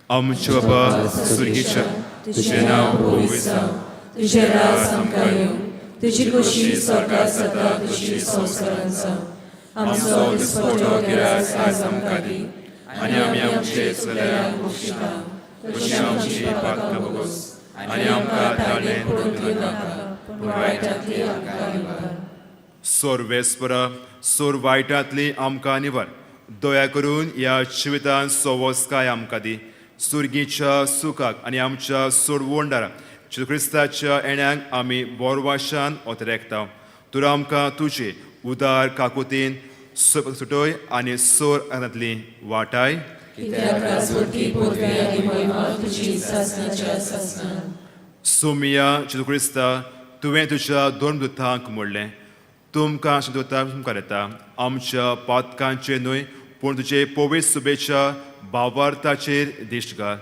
आमच्या बाबा सुर्गेच्या, तुजें नांव पवित्र जावं, तुजें राज आमकां येवं, तुजी खोशी स्वर्गात जाता तशी संवसारांत जावं. आमचो दिसपट्टो गिरास आज आमकां दी आनी आमी आमचे चलयांक बक्षिता तशी आमची पातकां भोगोस आनी आमकां ताळेन पडूंक दिवं नाका, पूण वायटांतली आमकां निवार. सोर्वेस्परा सोर वायटांतली आमकां निवार. दया करून ह्या जिवितान सवस्काय आमकां दी. सुर्गीच्या सुखाक आनी आमच्या सोडवणदारा जेजू क्रिस्ताच्या येण्याक आमी बोरवाशान ओतरेकता. तर आमकां तुजे उदार काकुतीन सुटोय आनी सोर आंगांतली वाटाय. कित्याक राजवटकी पदवी आनी महिमा तुजी सासणाच्या सासणाक. सोमिया जेजू क्रिस्ता, तुवें तुज्या दोन दुतांक म्हणलें, तुमकां दुतां मुखार येता आमच्या पातकांचेर न्हय पूण तुजे पवित्र सुबेच्या भावार्थाचेर दिश्ट घाल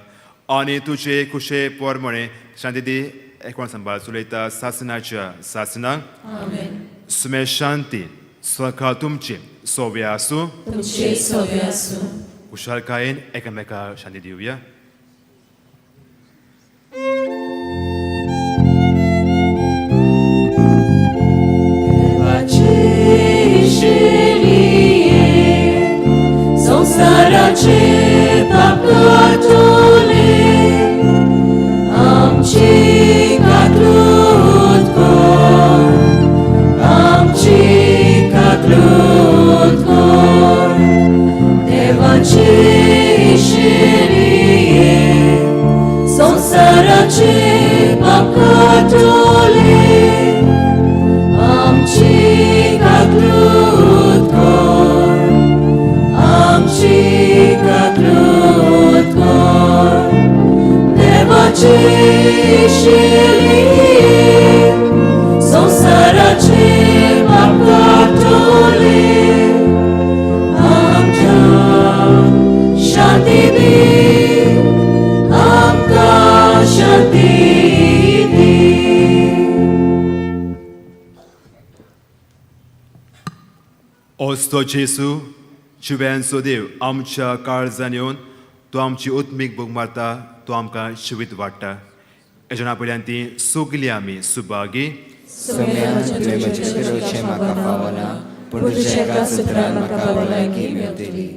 आनी तुजे खुशे प्रमाणे शांती दी. एकवण सांबाळ चलयता सासनाच्या सासनाक. आमेन. सुमे शांती सकाळ तुमचे सोव्या आसूं. तुमचे सोवे आसूं. खुशालकायेन एकामेका शांती दिवया. देवाचे शेलिये संवसाराचे पाप काडटले, आमची काकूत कर, आमची काकूत कर. देवाचे शेलिये संवसाराचे पाप काडटले, आमची काकूत कर, आमची काकूत कर. देवाचे शेलिये संवसाराचे पाप काडटले, आमकां शांती दी, आमकां शांती दी. ओस्तो जेसू जिव्यांचो देव आमच्या काळजान येवन तो आमची उत्मीक भोग मारता, तो आमकां जिवीत वाडटा. हेज्या पयल्यान ती सगली आमी सुभागी. सोम्या, तुवें म्हजें पिरोवचें म्हाका फावना, पूण तुज्या एका सुत्रान म्हाका भलायकी मेळटली.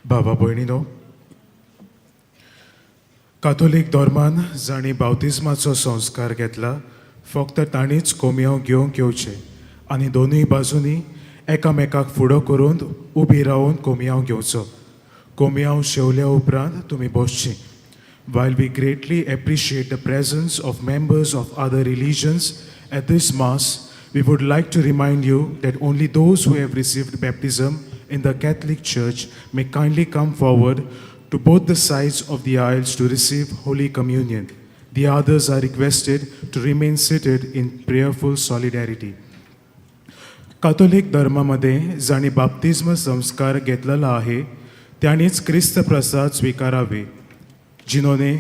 बाबा भयणीनो, काथोलीक धर्मान जांणी बावतिज्माचो संस्कार घेतला फक्त तांणीच कोमयांव घेवंक येवचें आनी दोनूय बाजूंनी एकामेकाक फुडो करून उबी रावन कोमयांव घेवचो. कोमयांव शेवल्या उपरांत तुमी बसचीं. While we greatly appreciate the presence of members of other religions at this Mass, we would like to remind you that only those who have received baptism in the Catholic Church may kindly come forward to both the sides of the aisles to receive Holy Communion. The others are requested to remain seated in prayerful solidarity. Catholic धर्मामध्ये जांणी बाप्तिज्म संस्कार घेतलेला आहे त्यांनीच क्रिस्त प्रसाद स्वीकारावे. जिन्होंने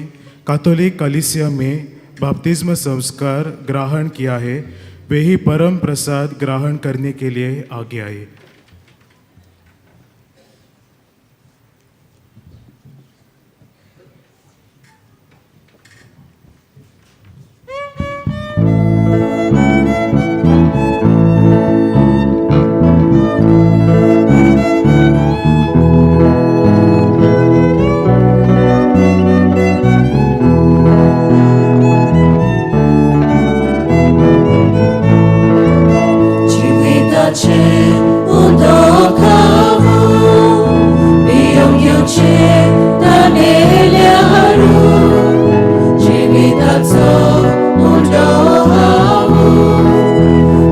Catholic कलीसिया में बाप्तिज्म संस्कार ग्रहण किया है वे ही परम प्रसाद ग्रहण करने के लिए आगे आए. जिविताचे उदक पिवंक घेवचें तानेल्यारू, जिविताचो उदक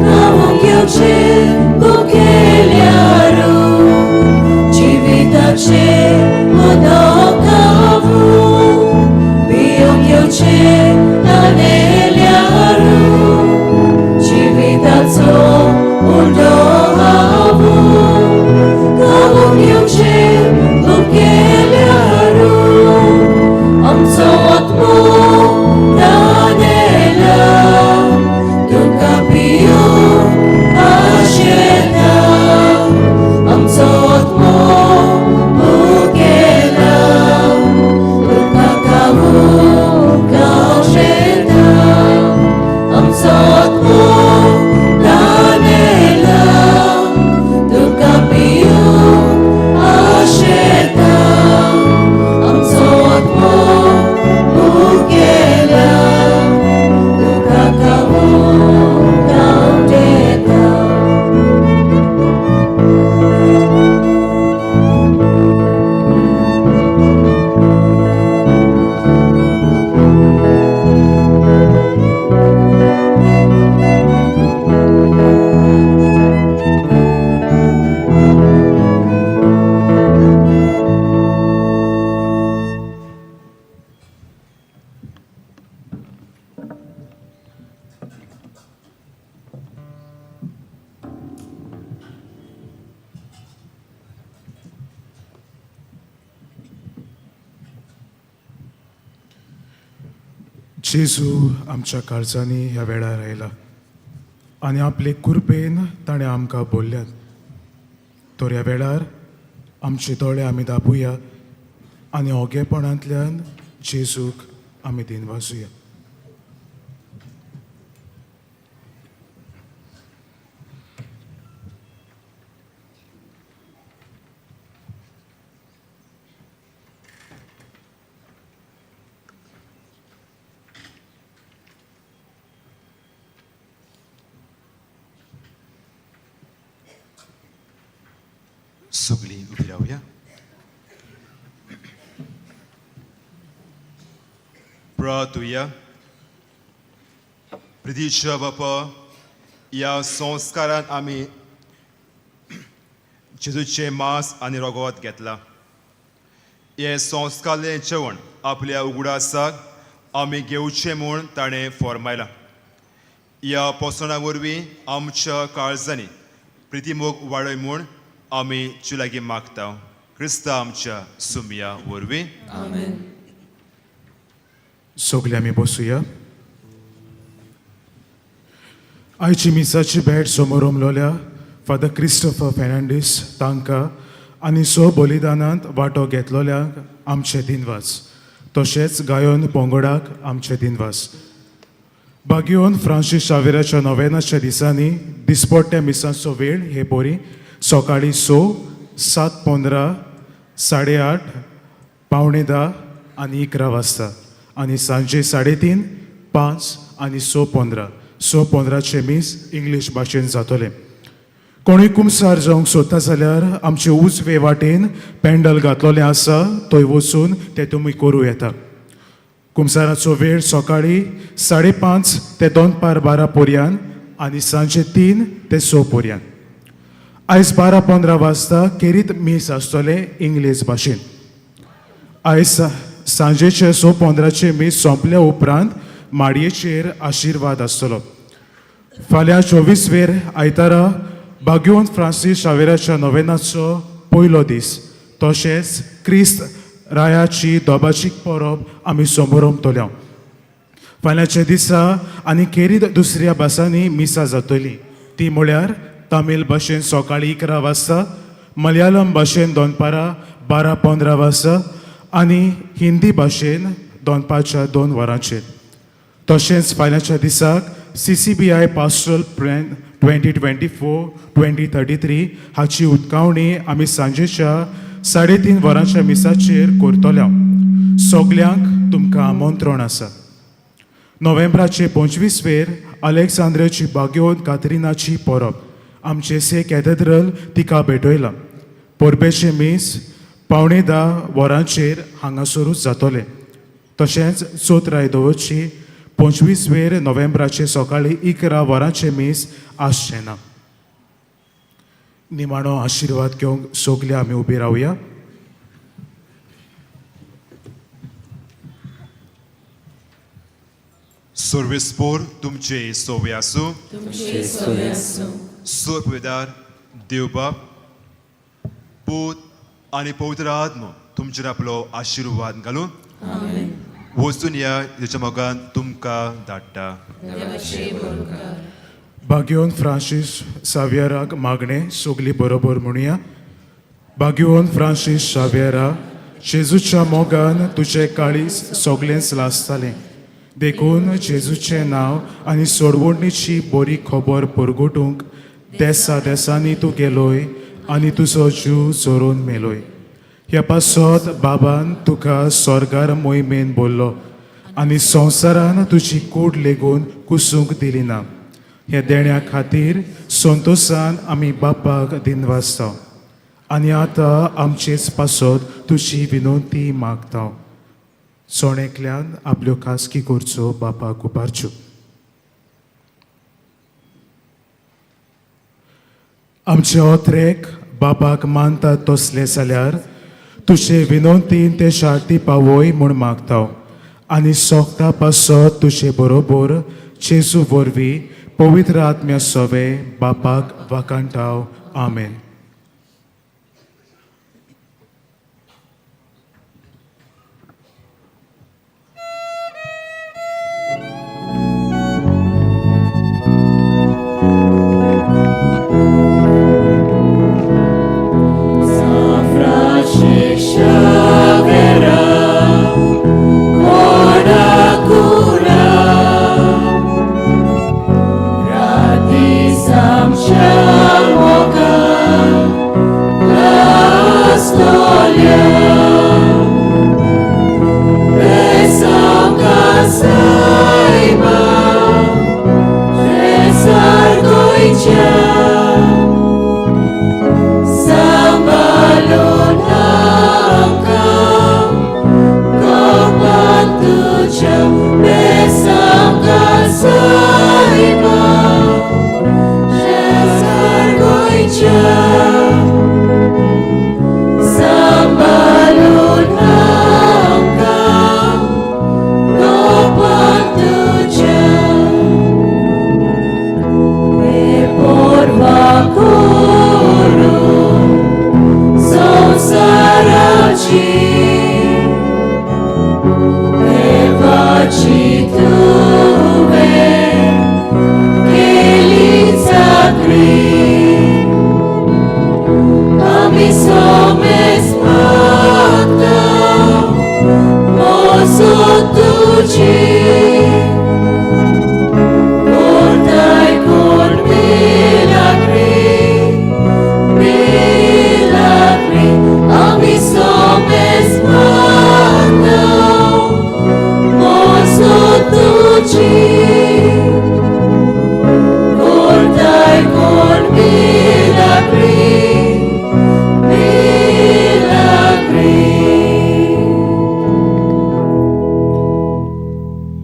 खावंक घेवचें भुकेल्यारू, जिविताचें उदक पिवंक घेवचें तानेल्यारू, जिविताचो उदक खावंक घेवचें भुकेल्यारू. आमचो आत्मो तानेला तुका पिवंक आशेता, आमचो आत्मो भुकेला तुका खावंक आशेता, आमचो आत्मो तानेला तुका पिवंक आशेता, आमचो आत्मो भुकेला तुका खावंक आशेता. जेजू आमच्या काळजांनी ह्या वेळार आयला आनी आपले कृपेन ताणें आमकां बोल्ल्यात. तर ह्या वेळार आमचे दोळे आमी दाबुया आनी ओगेपणांतल्यान जेजूक आमी दिनवाजुया. सगळीं उबी रावया. प्रार्थुया. प्रितीच्या बापा, ह्या संस्कारान आमी जेजूचें मांस आनी रगत घेतलां. हें संस्कारलें जेवण आपल्या उगडासाक आमी घेवचें म्हूण ताणें फॉर्मायलां. ह्या पोसणा वरवीं आमच्या काळजांनी प्रितीमोग वाडय म्हूण आमी तुजे लागीं मागता, क्रिस्ता आमच्या सुमया वरवीं. आमेन. सगळे आमी बसुया. आयची मिसाची भेट समोर उमलोल्या फादर क्रिस्टोफर फेर्नांडीस तांकां आनी स बलिदानांत वांटो घेतलोल्यांक आमचे दिनवास, तशेंच गायन पंगडाक आमचे दिनवास. बागियोन फ्रांसीस शावेराच्या नोवेनाच्या दिसांनी दिसपट्ट्या मिसांचो वेळ हे बोरी सकाळीं 6, 7:15, 8:30, 9:45 आनी 11 वाजता आनी सांजे 3:30, 5 आनी 6:15. 6:15 मीस इंग्लीश भाशेन जातलें. कोणूय कुमसार जावंक सोदता जाल्यार आमचे उजवे वाटेन पॅन्डल घातलोलें आसा, थंय वचून तें तुमी करूं येता. कुमसाराचो वेळ सकाळीं 5:30 ते दनपार 12 पर्यंत आनी सांजे 3 ते 6 पर्यंत. आयज 12:15 वाजता केरीत मीस आसतलें इंग्लीश भाशेन. आयज सांजेचे 6:15 मीस सोंपल्या उपरांत माडयेचेर आशिर्वाद आसतलो. फाल्यां 24 वेर आयतारा बाग्योन फ्रांसीस शावेराच्या नोवेनाचो पयलो दीस, तशेंच क्रिस्त रायाची दोबाचीक परब आमी समोरमतल्या. फाल्यांच्या दिसा आनी खेरीत दुसऱ्या भासांनी मिसां जातली, ती म्हळ्यार तमीळ भाशेन सकाळीं 11 वाजता, मलयाळम भाशेन दनपारां 12:15 वाजता आनी हिंदी भाशेन दनपारच्या 2 वरांचेर. तशेंच फाल्यांच्या दिसाक CCBI pastoral plan 2024-2033 हाची उदकावणी आमी सांजेच्या 3:30 वरांच्या मिसाचेर करतल्या. सगल्यांक तुमकां आमंत्रण आसा. नोव्हेंबराचे 25 वेर अलेक्सांद्रियाची बाग्योन कात्रिनाची परब आमचे से कॅथेड्रल तिका भेटयला. परबेचें मीस 9:45 वरांचेर हांगासरूच जातलें. तशेंच चवथ दवरची 25 वेर नोव्हेंबराचे सकाळीं 11 वरांचें मीस आसचें ना. निमाणो आशिर्वाद घेवंक सगळे आमी उबी रावया. सर्वेस्पोर तुमचे सोवे आसूं. तुमचे सोवे आसूं. सोपवेदार देवबाप, पूत आनी पवित्र आत्मो तुमचेर आपलो आशिर्वाद घालून वचून या हेच्या मोगान तुमकां धाडटा. बाग्योन फ्रांसीस सावियराक मागणें सगली बरोबर म्हणुया. बाग्योन फ्रांसीस सावियरा, जेजूच्या मोगान तुजें काळीज सगळेंच लासतालें, देखून जेजूचें नांव आनी सोडवणीची बरी खबर परगटूंक देसा देसांनी तूं गेलोय आनी तुजो जीव चोरून मेलोय. ह्या पासत बाबान तुका स्वर्गार मोहिमेन बोल्लो आनी संवसारान तुजी कूड लेगून कुसूंक दिली ना. ह्या देण्या खातीर संतोशान आमी बापाक दिनवासता आनी आतां आमचेच पासत तुजी विनंती मागता. सोणेकल्यान आपल्यो खासगी करच्यो बापाक उबारच्यो. आमचे ओत्रेक बापाक मानता तसले जाल्यार तुजे विनंतीन ते शार्ती पावय म्हूण मागता आनी सोगता पासत तुजे बरोबर जेजू वरवीं पवित्र आत्म्या सवे बापाक वाखाणटाव. आमेन.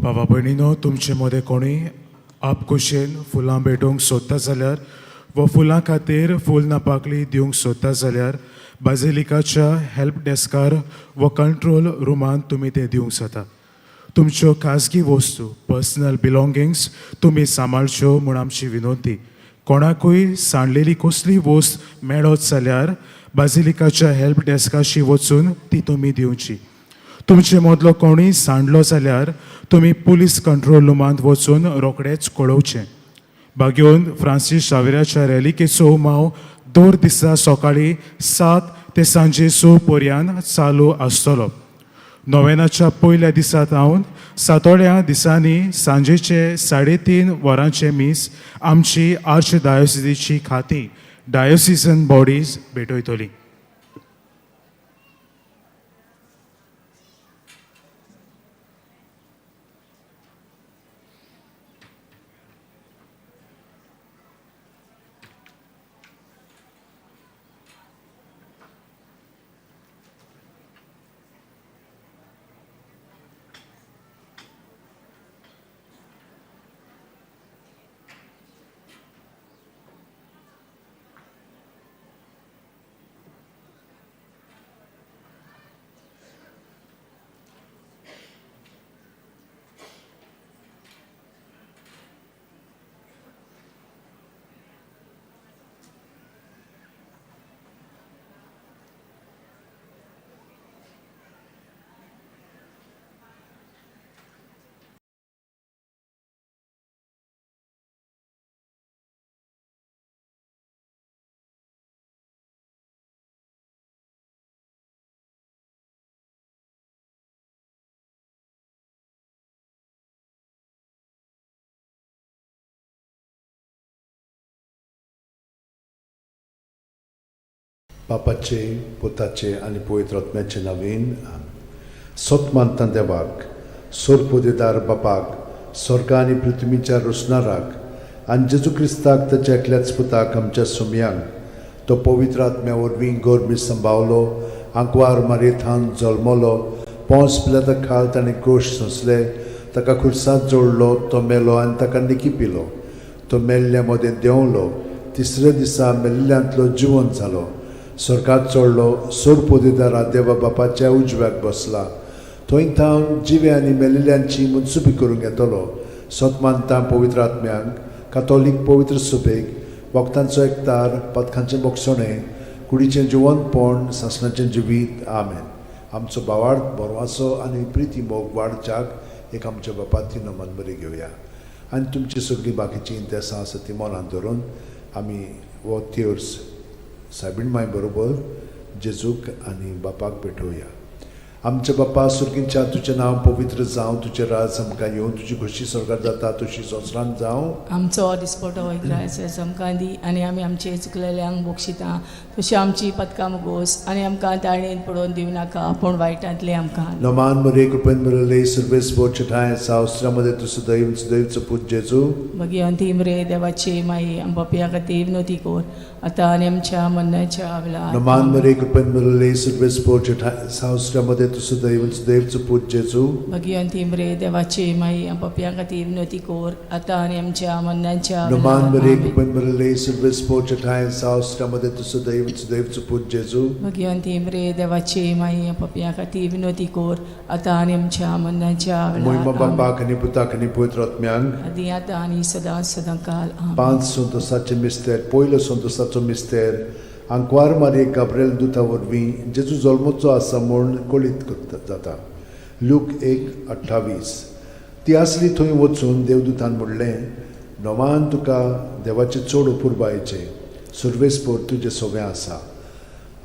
बाबा भयणीनो, तुमचे मदें कोणी आपखुशेन फुलां भेटोवंक सोदता जाल्यार वा फुलां खातीर फूल नापाकली दिवंक सोदता जाल्यार बाजिलिकाच्या हेल्प डेस्कार वा कंट्रोल रुमांत तुमी तें दिवंक जाता. तुमच्यो खाजगी वस्तू, पर्सनल बिलोंगिंग्स तुमी सांबाळच्यो म्हूण आमची विनंती. कोणाकूय सांडलेली कसली वस्त मेळत जाल्यार बाजिलिकाच्या हेल्प डेस्काशी वचून ती तुमी दिवची. तुमचे मदलो कोणूय सांडलो जाल्यार तुमी पुलीस कंट्रोल रुमांत वचून रोखडेच कळोवचें. बागेवन फ्रांसीस शावेराच्या रॅलिकेचो उमाव दर दिसा सकाळीं 7 ते सांजे 6 पर्यंत चालू आसतलो. नोवेनाच्या पयल्या दिसा सावन सातोड्या दिसांनी सांजेचे 3:30 वरांचे मीस आमची आर्च डायोसिजीची खाती डायोसिजन बॉडीज भेटयतली. बापाचे, पुताचे आनी पवित्र आत्म्याचे नवीन. सत मानता देवाक, सोरपोदेदार बापाक, स्वर्ग आनी पृथ्वीच्या रोसणाराक आनी जेजू क्रिस्ताक ताच्या एकल्याच पुताक आमच्या सुमयांक, तो पवित्र आत्म्या वरवीं गोरमी संभावलो, आंकवार मारयेथान जल्मलो, पोंस पिलाता खाल ताणें कोश सोंसले, ताका खुर्सांत जोडलो, तो मेलो आनी ताका निकी पिलो, तो मेल्ल्या मदें देंवलो, तिसऱ्या दिसा मेल्ल्यांतलो जिवन जालो, स्वर्गात चडलो, सोरपोदेदारा देवा बापाच्या उजव्याक बसला, थंय थावन जिवे आनी मेलिल्ल्यांची मनसुबी करूंक येतलो. सत मानता पवित्र आत्म्यांक, कातोलीक पवित्र सुबेक, वखदांचो एकतार, पदकांचें बोगसणें, कुडीचें जिवनपण, सासणाचें जिवीत. आमेन. आमचो भावार्थ, बरवासो आनी प्रिती मोग वाडच्याक एक आमच्या बापाती नमन बरी घेवया. आनी तुमची सगळीं बाकीचीं इंतेसां आसा ती मनांत धरून आमी हो तेर्स सायबीण माय बरोबर जेजूक आनी बापाक भेटोवया. आमच्या बापा सुर्गींच्या, तुजें नांव पवित्र जावं, तुजें राज आमकां येवं, तुजी खोशी स्वर्गार जाता तशी संवसारांत जावं. आमचो दिसपटो इग्रायस आमकां दी आनी आमी आमचे चुकलेल्यांक बक्षिता तशी आमची पदकां मुगोस आनी आमकां ताळणेन पडोवन दिवं नाका पूण वायटांतले आमकां. नमान मरे, कृपेन भरले, सर्वेस्पर ठांय सावस्त्रामध्ये तूं सदैव सदैवचो पूत जेजू. भगिवंती मरे देवाची माई, आम पापया खातीर विनोती कोर आतां आनी आमच्या मरणाच्या वेळार. नमान मरे, कृपेन भरले, सर्वेस्पर ठांय सावस्त्रामध्ये तूं सदैव सदैवचो पूत जेजू. भगिवंती मरे देवाची माई, आम पापया खातीर विनोती कोर आतां आनी आमच्या मरणाच्या नमान वेळार. मरे, कृपेन भरले, सर्वेस्पर ठांय सावस्त्रामध्ये तूं सदैव सदैवचो पूत जेजू. भगिवंती मरे देवाची माई, आम पापया खातीर विनोती कोर आतां आनी आमच्या मरणाच्या मोहिमा वेळार. आमेन. बापाक आनी पुताक आनी पवित्र आत्म्यांक. आदी आतां आनी सदां सदां काल. आमेन. पांच संतोसाचे मिस्तेर. पयलो संतोसाचो मिस्तेर, आंकवार मारयेक गाब्रेल दुता वरवीं जेजू जल्मचो आसा म्हूण कळीत करता जाता. लूक 1:28. ती आसली थंय वचून देवदूतान म्हणलें, नोमान तुका देवाचें चड अपुरबायेचें, सर्वेस्पर तुजें सगळें आसा.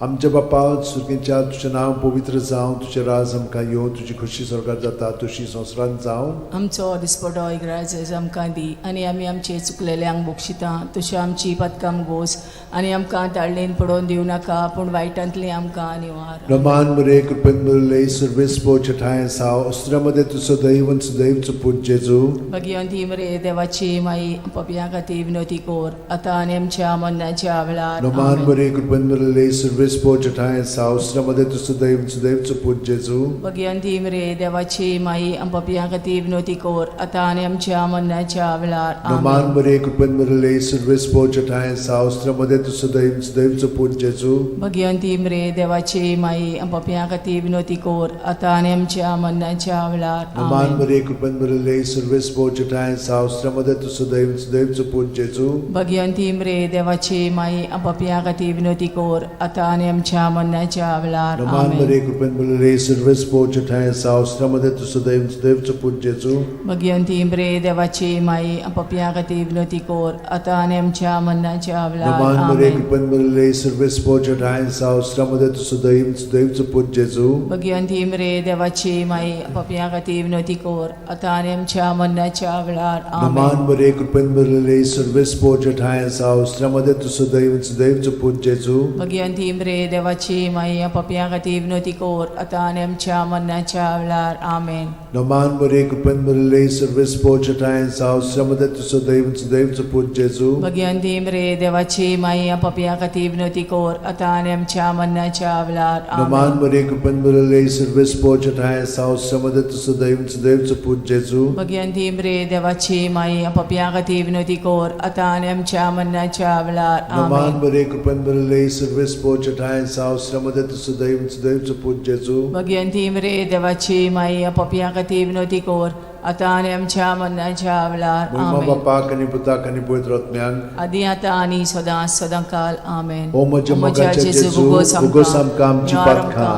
आमच्या बापा सुर्गेच्या, तुजें नांव पवित्र जावं, तुजें राज आमकां येवं, तुजी खोशी स्वर्गार जाता तशी संवसारांत जावं. आमचो दिसपटो इग्राज आमकां दी आनी आमी आमचे चुकलेल्यांक बक्षिता तशी आमची पदकां गोस आनी आमकां ताळणेन पडोवन दिवं नाका पूण वायटांतली आमकां निवार. नमान मरे, कृपेन भरले, सर्वेस्पर ठांय साव अस्त्रामध्ये तूं सदैव सदैवचो पूत जेजू. भगिवंती मरे देवाची माई, पापयां खातीर विनोती कोर आतां आनी आमच्या मरणाच्या वेळार. नमान आमेन. मरे, कृपेन भरले, सर्वेस्पर ठांय साव अस्त्रामध्ये तूं सदैव सदैवचो पूत जेजू. भगिवंती मरे देवाची माई, पापयां खातीर विनोती कोर आतां आनी आमच्या मरणाच्या वेळार. नमान आमेन. मरे, कृपेन भरले, सर्वेस्पर ठांय साव अस्त्रामध्ये तूं सदैव सदैवचो पूत जेजू. भगिवंती मरे देवाची माई, पापयां खातीर विनोती कोर आतां आनी आमच्या मरणाच्या वेळार. नमान आमेन. मरे, कृपेन भरले, सर्वेस्पर ठांय साव अस्त्रामध्ये तूं सदैव सदैवचो पूत जेजू. भगिवंती मरे देवाची माई, पापयां खातीर विनोती कोर आतां आनी आमच्या मरणाच्या वेळार. नमान आमेन. मरे, कृपेन भरले, सर्वेस्पर ठांय साव अस्त्रामध्ये तूं सदैव सदैवचो पूत जेजू. भगिवंती मरे देवाची माई, पापयां खातीर विनोती कोर आतां आनी आमच्या मरणाच्या वेळार. नमान मरे, आमेन. कृपेन भरले, सर्वेस्पर ठांय साव अस्त्रामध्ये तूं सदैव सदैवचो पूत जेजू. भगिवंती मरे देवाची माई, पापयां खातीर विनोती कोर आतां आनी आमच्या मरणाच्या वेळार. नमान आमेन. मरे, कृपेन भरले, सर्वेस्पर ठांय साव अस्त्रामध्ये तूं सदैव सदैवचो पूत जेजू. भगिवंती मरे देवाची माई, पापयां खातीर विनोती कोर आतां आनी आमच्या मरणाच्या वेळार. आमेन. नमान मरे, कृपेन भरले, सर्वेस्पर ठांय साव अस्त्रामध्ये तूं सदैव सदैवचो पूत जेजू. भगिवंती मरे देवाची माई, पापयां खातीर विनोती कोर आतां आनी आमच्या मरणाच्या वेळार. नमान आमेन. मरे, कृपेन भरले, सर्वेस्पर ठांय साव अस्त्रामध्ये तूं सदैव सदैवचो पूत जेजू. भगिवंती मरे देवाची माई, पापयां खातीर विनोती कोर आतां आनी आमच्या मरणाच्या वेळार. नमान आमेन. मरे, कृपेन भरले, सर्वेस्पर ठांय साव अस्त्रामध्ये तूं सदैव सदैवचो पूत जेजू. भगिवंती मरे देवाची माई, पापयां खातीर विनोती कोर आतां आनी आमच्या मरणाच्या वेळार. मोहिमा आमेन. बापाक आनी पुताक आनी पवित्र आत्म्यांक. आदी आतां आनी सदां सदां काल. आमेन. ओ म्हज्या मोगाच्या जेजू, भोगोस आमकां आमची पातकां,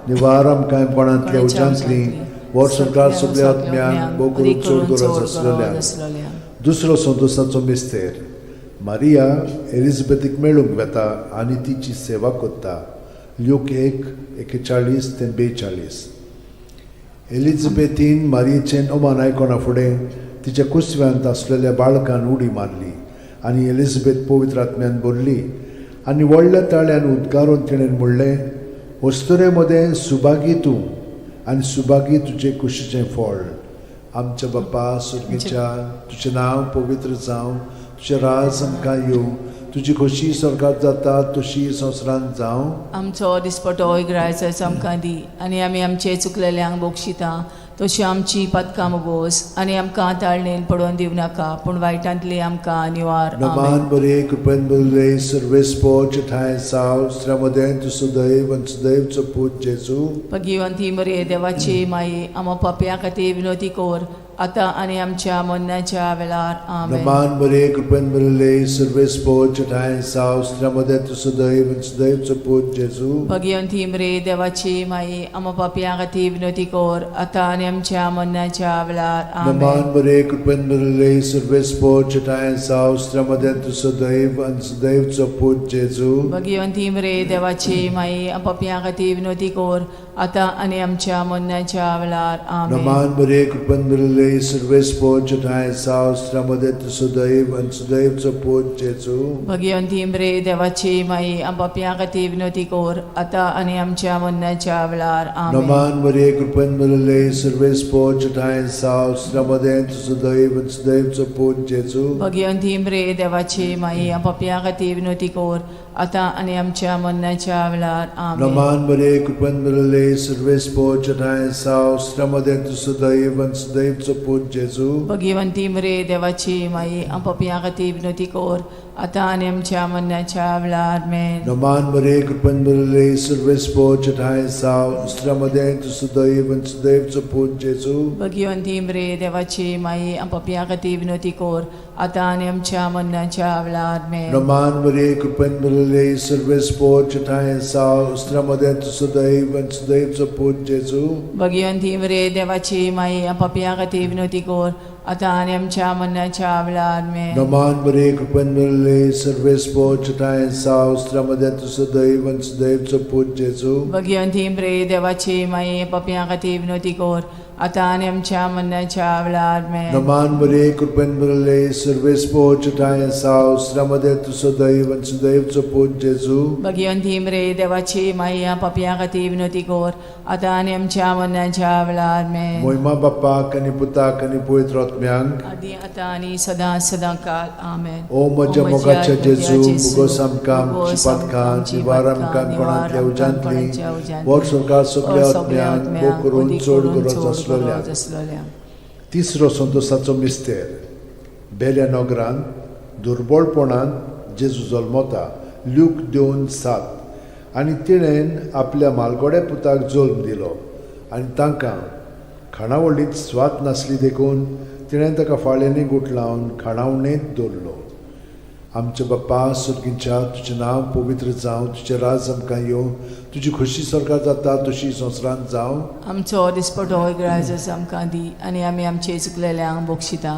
निवार आमकां कोणांतल्या उज्यांतली, वर्सभर सगल्या आत्म्यांक भोव करून चड गरज आसलेल्या. दुसरो संतोसाचो मिस्तेर, मारिया एलिझाबेथीक मेळूंक वेता आनी तिची सेवा करता. ल्यूक 1:41 ते 42. एलिझाबेथीन मारियेचें अमान आयकना फुडें तिच्या कुसव्यांत आसलेल्या बाळकान उडी मारली आनी एलिझाबेथ पवित्र आत्म्यान भरली आनी व्हडल्या ताळ्यान उद्गारून तिणें म्हणलें, अस्तुरे मदें सुभागी तूं आनी सुभागी तुजे कुशीचें फळ. आमच्या बापा सुर्गीच्या, तुजें नांव पवित्र जावं, तुजें राज आमकां येवं, तुजी खोशी स्वर्गात जाता तशी संवसारांत जावं. आमचो दिसपटो इग्रायस आमकां दी आनी आमी आमचे चुकलेल्यांक बक्षिता तशी आमची पदकां मुगोस आनी आमकां ताळणेन पडोवन दिवं नाका पूण वायटांतली आमकां निवार. नमान बरे, कृपेन बरे, सर्वेस्पर ठांय साव स्त्र्यामदें तूं सदैव आनी सदैवचो पूत जेजू. भगिवंती मरे देवाची माई, आमा पापयां खातीर विनोती कोर आतां आनी आमच्या मरणाच्या वेळार. आमेन. नमान मरिये, कृपेन भरिल्ले, सर्वेस्पोर चेठाय साव, स्त्रियां मदें तूं सदैव आनी सदैवचो पूत जेजू. भगिवंती मरिये, देवाची माई, आमकां पापयां खातीर विनवती कर, आतां आनी आमच्या मरणाच्या वेळार. आमेन. नमान मरिये, कृपेन भरिल्ले, सर्वेस्पोर चेठाय साव, स्त्रियां मदें तूं सदैव आनी सदैवचो पूत जेजू. भगिवंती मरिये, देवाची माई, आमकां पापयां खातीर विनवती कर, आतां आनी आमच्या मरणाच्या वेळार. आमेन. नमान मरिये, कृपेन भरिल्ले, सर्वेस्पोर चेठाय साव, स्त्रियां मदें तूं सदैव आनी सदैवचो पूत जेजू. भगिवंती मरिये, देवाची माई, आमकां पापयां खातीर विनवती कर, आतां आनी आमच्या मरणाच्या वेळार. आमेन. नमान मरिये, कृपेन भरिल्ले, सर्वेस्पोर चेठाय साव, स्त्रियां मदें तूं सदैव आनी सदैवचो पूत जेजू. भगिवंती मरिये, देवाची माई, आमकां पापयां खातीर विनवती कर, आतां आनी आमच्या मरणाच्या वेळार. आमेन. नमान मरिये, कृपेन भरिल्ले, सर्वेस्पोर चेठाय साव, स्त्रियां मदें तूं सदैव आनी सदैवचो पूत जेजू. भगिवंती मरिये, देवाची माई, आमकां पापयां खातीर विनवती कर, आतां आनी आमच्या मरणाच्या वेळार. आमेन. नमान मरिये, कृपेन भरिल्ले, सर्वेस्पोर चेठाय साव, स्त्रियां मदें तूं सदैव आनी सदैवचो पूत जेजू. भगिवंती मरिये, देवाची माई, आमकां पापयां खातीर विनवती कर, आतां आनी आमच्या मरणाच्या वेळार. आमेन. नमान मरिये, कृपेन भरिल्ले, सर्वेस्पोर चेठाय साव, स्त्रियां मदें तूं सदैव आनी सदैवचो पूत जेजू. भगिवंती मरिये, देवाची माई, आमकां पापयां खातीर विनवती कर, आतां आनी आमच्या मरणाच्या वेळार. आमेन. नमान मरिये, कृपेन भरिल्ले, सर्वेस्पोर चेठाय साव, स्त्रियां मदें तूं सदैव आनी सदैवचो पूत जेजू. भगिवंती मरिये, देवाची माई, पापयां खातीर विनवती कर, आतां आनी आमच्या मरणाच्या वेळार. आमेन. नमान मरिये, कृपेन भरिल्ले, सर्वेस्पोर चेठाय साव, स्त्रियां मदें तूं सदैव आनी सदैवचो पूत जेजू. भगिवंती मरिये, देवाची माई, पापयां खातीर विनवती कर, आतां आनी आमच्या मरणाच्या वेळार. आमेन. मोहिमा बाप्पाक आनी पुताक आनी पवित्र आत्म्यांक, आदी आतां आनी सदां सदां काल. आमेन. ओ म्हज्या मोगाच्या जेजू, मुगोस आमकां आमची पातकां निवार, आमकां कोणांतल्या उज्यांतली वर सरकार सगल्या आत्म्यांक भोग करून चड गरज आसलेल्या. तिसरो संतोसाचो मिस्तेर. बेल्या नगरांत दुर्बळपणान जेजू जल्मता. ल्यूक 2:7. आनी तिणेन आपल्या मालगोड्या पुताक जल्म दिलो आनी तांकां खाणावळींत स्वाद नासली देखून तिणें ताका फाळ्यांनी गुठलावन खाणावणेंत दवरलो. आमच्या बाप्पा सर्गीच्या, तुजें नांव पवित्र जावं, तुजें राज आमकां येवं, तुजी खोशी सरकार जाता तशी संवसारांत जावं. आमचो दिसपटो ग्राजस आमकां दी आनी आमी आमचे चुकलेल्यांक बक्षिता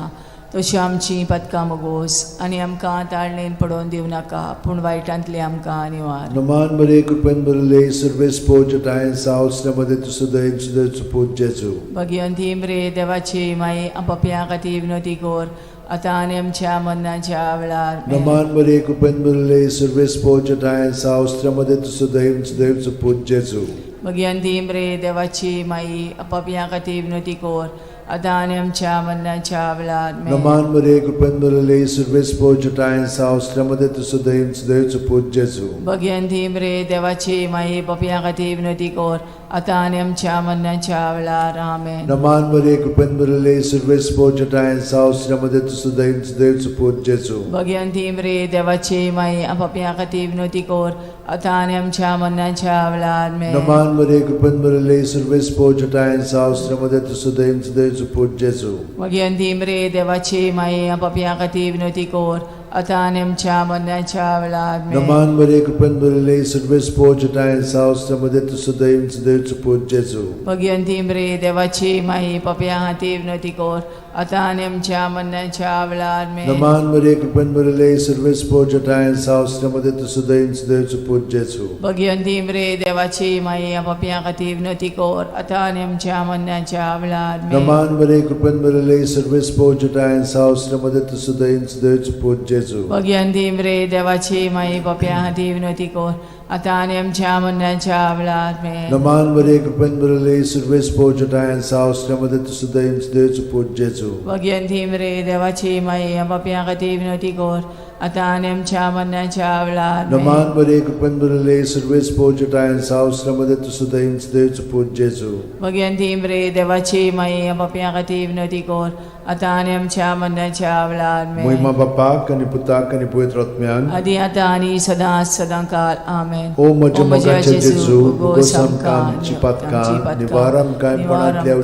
तशी आमची पदकां मगोस आनी आमकां ताळणेन पडोवन दिवं नाका पूण वायटांतली आमकां निवार. नमान मरिये, कृपेन भरिल्ले, सर्वेस्पोर चेठाय साव, स्त्रियां मदें तूं सदैव सदैवचो पूत जेजू. भगिवंती मरिये, देवाची माई, पापयां खातीर विनवती कर, आतां आनी आमच्या मरणाच्या वेळार. नमान मरिये, कृपेन भरिल्ले, सर्वेस्पोर चेठाय साव, स्त्रियां मदें तूं सदैव सदैवचो पूत जेजू. भगिवंती मरिये, देवाची माई, पापयां खातीर विनवती कर, आतां आनी आमच्या मरणाच्या वेळार. नमान मरिये, कृपेन भरिल्ले, सर्वेस्पोर चेठाय साव, स्त्रियां मदें तूं सदैव सदैवचो पूत जेजू. भगिवंती मरिये, देवाची माई, पापयां खातीर विनवती कर, आतां आनी आमच्या मरणाच्या वेळार. आमेन. नमान मरिये, कृपेन भरिल्ले, सर्वेस्पोर चेठाय साव, स्त्रियां मदें तूं सदैव सदैवचो पूत जेजू. भगिवंती मरिये, देवाची माई, पापयां खातीर विनवती कर, आतां आनी आमच्या मरणाच्या वेळार. आमेन. नमान मरिये, कृपेन भरिल्ले, सर्वेस्पोर चेठाय साव, स्त्रियां मदें तूं सदैव सदैवचो पूत जेजू. भगिवंती मरिये, देवाची माई, पापयां खातीर विनवती कर, आतां आनी आमच्या मरणाच्या वेळार. नमान मरिये, कृपेन भरिल्ले, सर्वेस्पोर चेठाय साव, स्त्रियां मदें तूं सदैव सदैवचो पूत जेजू. भगिवंती मरिये, देवाची माई, पापयां खातीर विनवती कर, आतां आनी आमच्या मरणाच्या वेळार. नमान मरिये, कृपेन भरिल्ले, सर्वेस्पोर चेठाय साव, स्त्रियां मदें तूं सदैव सदैवचो पूत जेजू. भगिवंती मरिये, देवाची माई, पापयां खातीर विनवती कर, आतां आनी आमच्या मरणाच्या वेळार. नमान मरिये, कृपेन भरिल्ले, सर्वेस्पोर चेठाय साव, स्त्रियां मदें तूं सदैव सदैवचो पूत जेजू. भगिवंती मरिये, देवाची माई, पापयां खातीर विनवती कर, आतां आनी आमच्या मरणाच्या वेळार. नमान मरिये, कृपेन भरिल्ले, सर्वेस्पोर चेठाय साव, स्त्रियां मदें तूं सदैव सदैवचो पूत जेजू. भगिवंती मरिये, देवाची माई, पापयां खातीर विनवती कर, आतां आनी आमच्या मरणाच्या वेळार. नमान मरिये, कृपेन भरिल्ले, सर्वेस्पोर चेठाय साव, स्त्रियां मदें तूं सदैव सदैवचो पूत जेजू. भगिवंती मरिये, देवाची माई, पापयां खातीर विनवती कर, आतां आनी आमच्या मरणाच्या वेळार मोहिमा बापाक आनी पुताक आनी पवित्र आत्म्यान आदी आतां आनी सदां सदां काल आमेन. ओ म्हज्या मोगाचे जेजू, उगोस आमकां आमची पातकां, निवार आमकां कोणांतल्या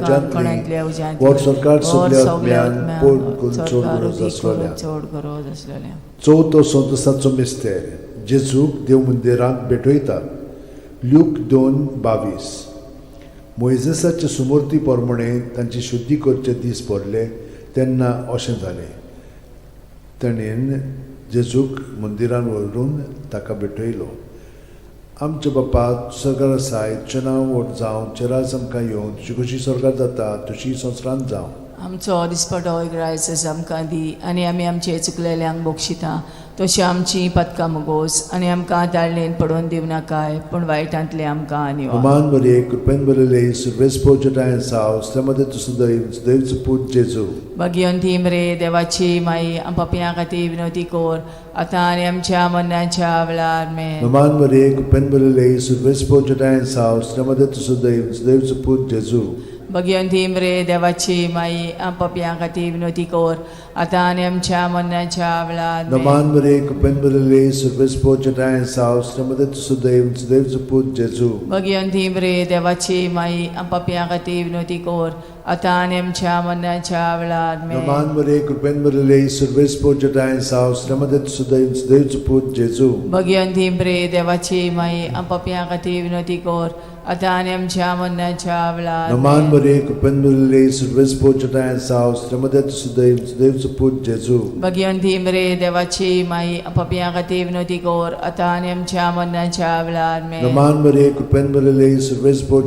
उज्यांतली, व्हड सरकार सगल्या आत्म्यान पोड करून चड गरज आसलोल्या. चड गरज आसलेल्या. चवथो संतोसाचो मिस्तेर, जेजूक देव मंदिरांत भेटयतात. ल्यूक 2:22. मोयजेसाचे सुमूर्ती प्रमाणे तांची शुद्धी करचे दीस भरले तेन्ना अशें जालें, ताणें जेजूक मंदिरान व्हरून ताका भेटयलो. आमच्या बापा सरकार आसाय, तुजें नांव व्हड जावं, तुजें राज आमकां येवं, तुजी खोशी सरकार जाता तशी संवसारांत जावं. आमचो दिसपटो ग्रायस आमकां दी आनी आमी आमचे चुकलेल्यांक बक्षिता तशी आमची पदकां मुगोस आनी आमकां ताळणेन पडोवन दिवं नाकाय पूण वायटांतले आमकां निवार. अमान मरिये, कृपेन भरिल्ले, सर्वेस्पोर साव, श्रीमती तुजो दैव, दैवचो पूत जेजू. भाग्यवंती मरे देवाची माई, आम पापयां खातीर विनवती कर आतां आनी आमच्या मरणाच्या वेळार. आमेन. अमान मरिये, कृपेन भरिल्ले, सर्वेस्पोर साव, श्रीमती तुजो दैव, दैवचो पूत जेजू. भाग्यवंती मरे देवाची माई, आम पापयां खातीर विनवती कर आतां आनी आमच्या मरणाच्या वेळार. आमेन. नमान मरिये, कृपेन भरिल्ले, सर्वेस्पोर साव, श्रीमती तुजो दैव, दैवचो पूत जेजू. भाग्यवंती मरे देवाची माई, आम पापयां खातीर विनवती कर आतां आनी आमच्या मरणाच्या वेळार. आमेन. नमान मरिये, कृपेन भरिल्ले, सर्वेस्पोर साव, श्रीमती तुजो दैव, दैवचो पूत जेजू. भाग्यवंती मरे देवाची माई, आम पापयां खातीर विनवती कर आतां आनी आमच्या मरणाच्या वेळार. नमान मरिये, कृपेन भरिल्ले, सर्वेस्पोर साव, श्रीमती तुजो दैव, दैवचो पूत जेजू. भाग्यवंती मरे देवाची माई, आम पापयां खातीर विनवती कर आतां आनी आमच्या मरणाच्या वेळार. आमेन. नमान मरिये, कृपेन भरिल्ले, सर्वेस्पोर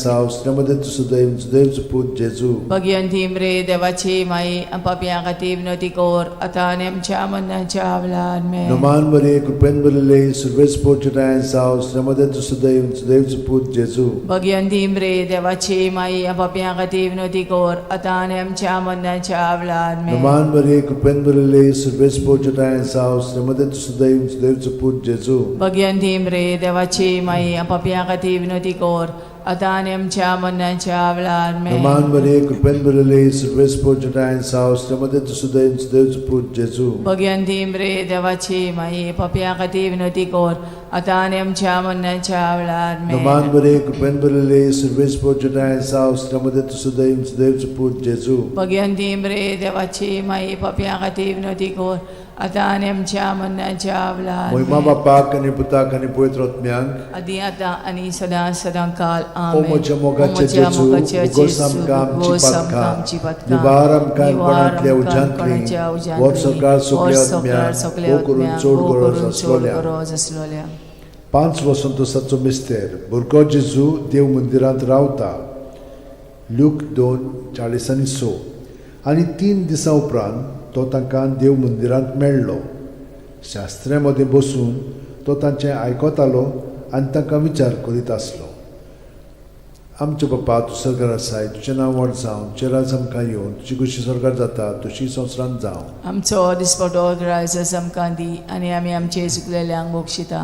साव, श्रीमती तुजो दैव, दैवचो पूत जेजू. भाग्यवंती मरे देवाची माई, आम पापयां खातीर विनवती कर आतां आनी आमच्या मरणाच्या वेळार. आमेन. नमान मरिये, कृपेन भरिल्ले, सर्वेस्पोर साव, श्रीमती तुजो दैव, दैवचो पूत जेजू. भाग्यवंती मरे देवाची माई, आम पापयां खातीर विनवती कर आतां आनी आमच्या मरणाच्या वेळार. आमेन. नमान मरिये, कृपेन भरिल्ले, सर्वेस्पोर साव, श्रीमती तुजो दैव, दैवचो पूत जेजू. भाग्यवंती मरे देवाची माई, आम पापयां खातीर विनवती कर आतां आनी आमच्या मरणाच्या वेळार. आमेन. नमान मरिये, कृपेन भरिल्ले, सर्वेस्पोर साव, श्रीमती तुजो दैव, दैवचो पूत जेजू. भाग्यवंती मरे देवाची माई, पापयां खातीर विनवती कर आतां आनी आमच्या मरणाच्या वेळार. आमेन. नमान मरिये, कृपेन भरिल्ले, सर्वेस्पोर साव, श्रीमती तुजो दैव, दैवचो पूत जेजू. भाग्यवंती मरे देवाची माई, पापयां खातीर विनवती कर आतां आनी आमच्या मरणाच्या वेळार. मोहिमा बापाक आनी पुताक आनी पवित्र आत्म्याक आदी आतां आनी सदां सदां काल. ओ आमेन. म्हज्या मोगाचे जेजू, उगोस आमकां आमची पातकां, निवार आमकां कोणांतल्या उज्यांतली, व्हड सरकार सगल्या आत्म्याक हो करून चड गरज आसलोल्या. गरज आसलोल्या. पांच वसंतोसाचो मिस्तेर, भुरगो जेजू देव मंदिरांत रावता. ल्यूक 2:46. आनी 3 दिसां उपरांत तो तांकां देव मंदिरांत मेळ्ळो. शास्त्र्या मदें बसून तो तांचें आयकतालो आनी तांकां विचार करीत आसलो. आमच्या बापा, तूं सरकार आसाय, तुजें नांव व्हड जावं, तुजें राज आमकां येवं, तुजी खोशी सरकार जाता तशी संवसारांत जावं. आमचो दिसपटो ग्रायस आमकां दी आनी आमी आमचे चुकलेल्यांक बक्षिता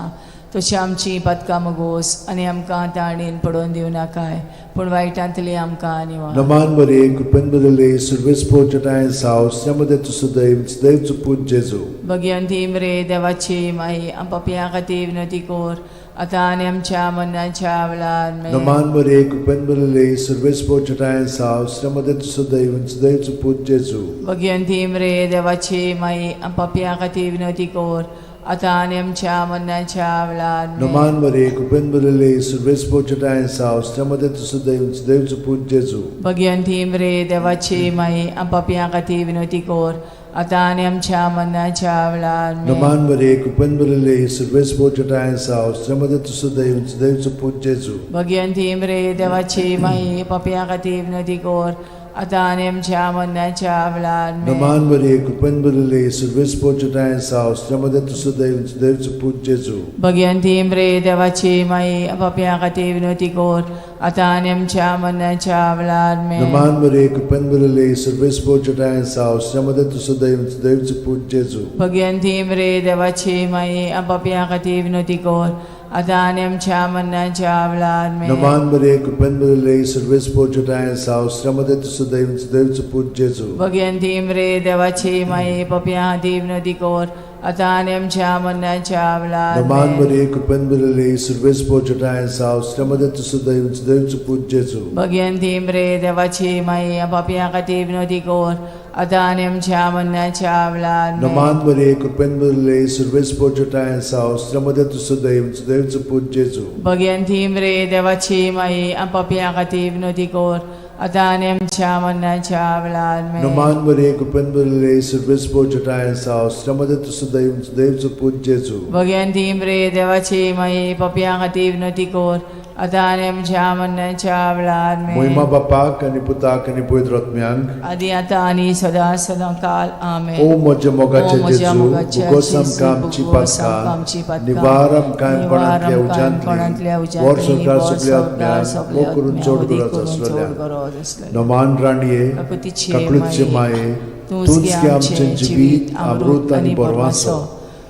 तशी आमची पदकां मुगोस आनी आमकां ताणेन पडोवन दिवं नाकाय पूण वायटांतली आमकां निवार. नमान मरिये, कृपेन भरिल्ले, सर्वेस्पोर साव, श्रीमती तुजो दैव, दैवचो पूत जेजू. भाग्यवंती मरे देवाची माई, आम पापयां खातीर विनवती कर आतां आनी आमच्या मरणाच्या वेळार. आमेन. नमान मरिये, कृपेन भरिल्ले, सर्वेस्पोर साव, श्रीमती तुजो दैव, दैवचो पूत जेजू. भाग्यवंती मरे देवाची माई, आम पापयां खातीर विनवती कर आतां आनी आमच्या मरणाच्या वेळार. आमेन. नमान मरिये, कृपेन भरिल्ले, सर्वेस्पोर साव, श्रीमती तुजो दैव, दैवचो पूत जेजू. भाग्यवंती मरे देवाची माई, आम पापयां खातीर विनवती कर आतां आनी आमच्या मरणाच्या वेळार. आमेन. नमान मरिये, कृपेन भरिल्ले, सर्वेस्पोर साव, श्रीमती तुजो दैव, दैवचो पूत जेजू. भाग्यवंती मरे देवाची माई, पापयां खातीर विनवती कर आतां आनी आमच्या मरणाच्या वेळार. आमेन. नमान मरिये, कृपेन भरिल्ले, सर्वेस्पोर साव, श्रीमती तुजो दैव, दैवचो पूत जेजू. भाग्यवंती मरे देवाची माई, पापयां खातीर विनवती कर आतां आनी आमच्या मरणाच्या वेळार. आमेन. नमान मरिये, कृपेन भरिल्ले, सर्वेस्पोर साव, श्रीमती तुजो दैव, दैवचो पूत जेजू. भाग्यवंती मरे देवाची माई, पापयां खातीर विनवती कर आतां आनी आमच्या मरणाच्या वेळार आमेन. नमान मरिये, कृपेन भरिल्ले, सर्वेस्पर तुजोठांय आसा, स्त्रियां मदें तूं सुदैव, सुदैवचो पूत जेजू. भगवंती मरिये, देवाची माये, पापयां खातीर विनवती कर, आतां आनी आमच्या मरणाच्या वेळार नमान आमेन. मरिये, कृपेन भरिल्ले, सर्वेस्पर तुजोठांय आसा, स्त्रियां मदें तूं सुदैव, सुदैवचो पूत जेजू. भगवंती मरिये, देवाची माये, पापयां खातीर विनवती कर, आतां आनी आमच्या मरणाच्या वेळार आमेन. नमान मरिये, कृपेन भरिल्ले, सर्वेस्पर तुजोठांय आसा, स्त्रियां मदें तूं सुदैव, सुदैवचो पूत जेजू. भगवंती मरिये, देवाची माये, पापयां खातीर विनवती कर, आतां आनी आमच्या मरणाच्या वेळार आमेन. नमान मरिये, कृपेन भरिल्ले, सर्वेस्पर तुजोठांय आसा, स्त्रियां मदें तूं सुदैव, सुदैवचो पूत जेजू. भगवंती मरिये, देवाची माये, पापयां खातीर विनवती कर, आतां आनी आमच्या मरणाच्या वेळार आमेन. मोहिमा बापाक आनी पुताक आनी पवित्र आत्म्यांक, आदी आतां आनी सदां सदां काल आमेन. ओ म्हज्या मोगाचे ओ म्हज्या जेजू, मोगाच्या भोगोस जेजू, आमकां आमची भोगोस आमकां आमची पातकां, पातकां, निवार आमकां निवार कोणांतल्या आमकां कोणांतल्या उज्यांतली, वर उज्यांतली, संवसार वर सगल्या संवसार आत्म्यांक, सगल्या मोग करून आत्म्यांक, चड उदीक गरज करून चड आसलेल्या. गरज आसलेल्या. नमान राणये, काकुतीचे काकळूतचे माये, माये, तूंच तूंच गे गे आमचें आमचें जिवीत, अमृत आनी बरवासो.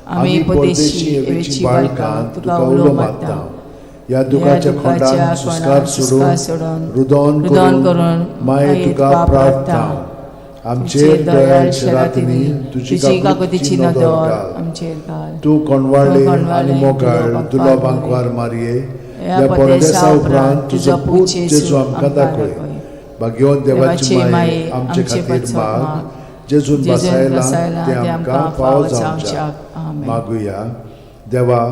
आमी परदेशी हेवेची बाळकां तुका उलो मारता. ह्या दुखाच्या खोंडान सुस्कार सोडून, रुदोन करून माये तुका प्रार्थना. आमचेर दयाळ शरातींनी तुजी काकुतीची नदर घाल. आमचेर घाल. तूं कोणवाळे आनी मोगाळ तुलो बांकवार मारये, ह्या परदेसा उपरांत तुजो पूत जेजू आमकां दाखय. भाग्यवंत देवाची माये आमचे खातीर माग, जेजून बसायला तें आमकां फावो जावच्याक. मागुया. देवा,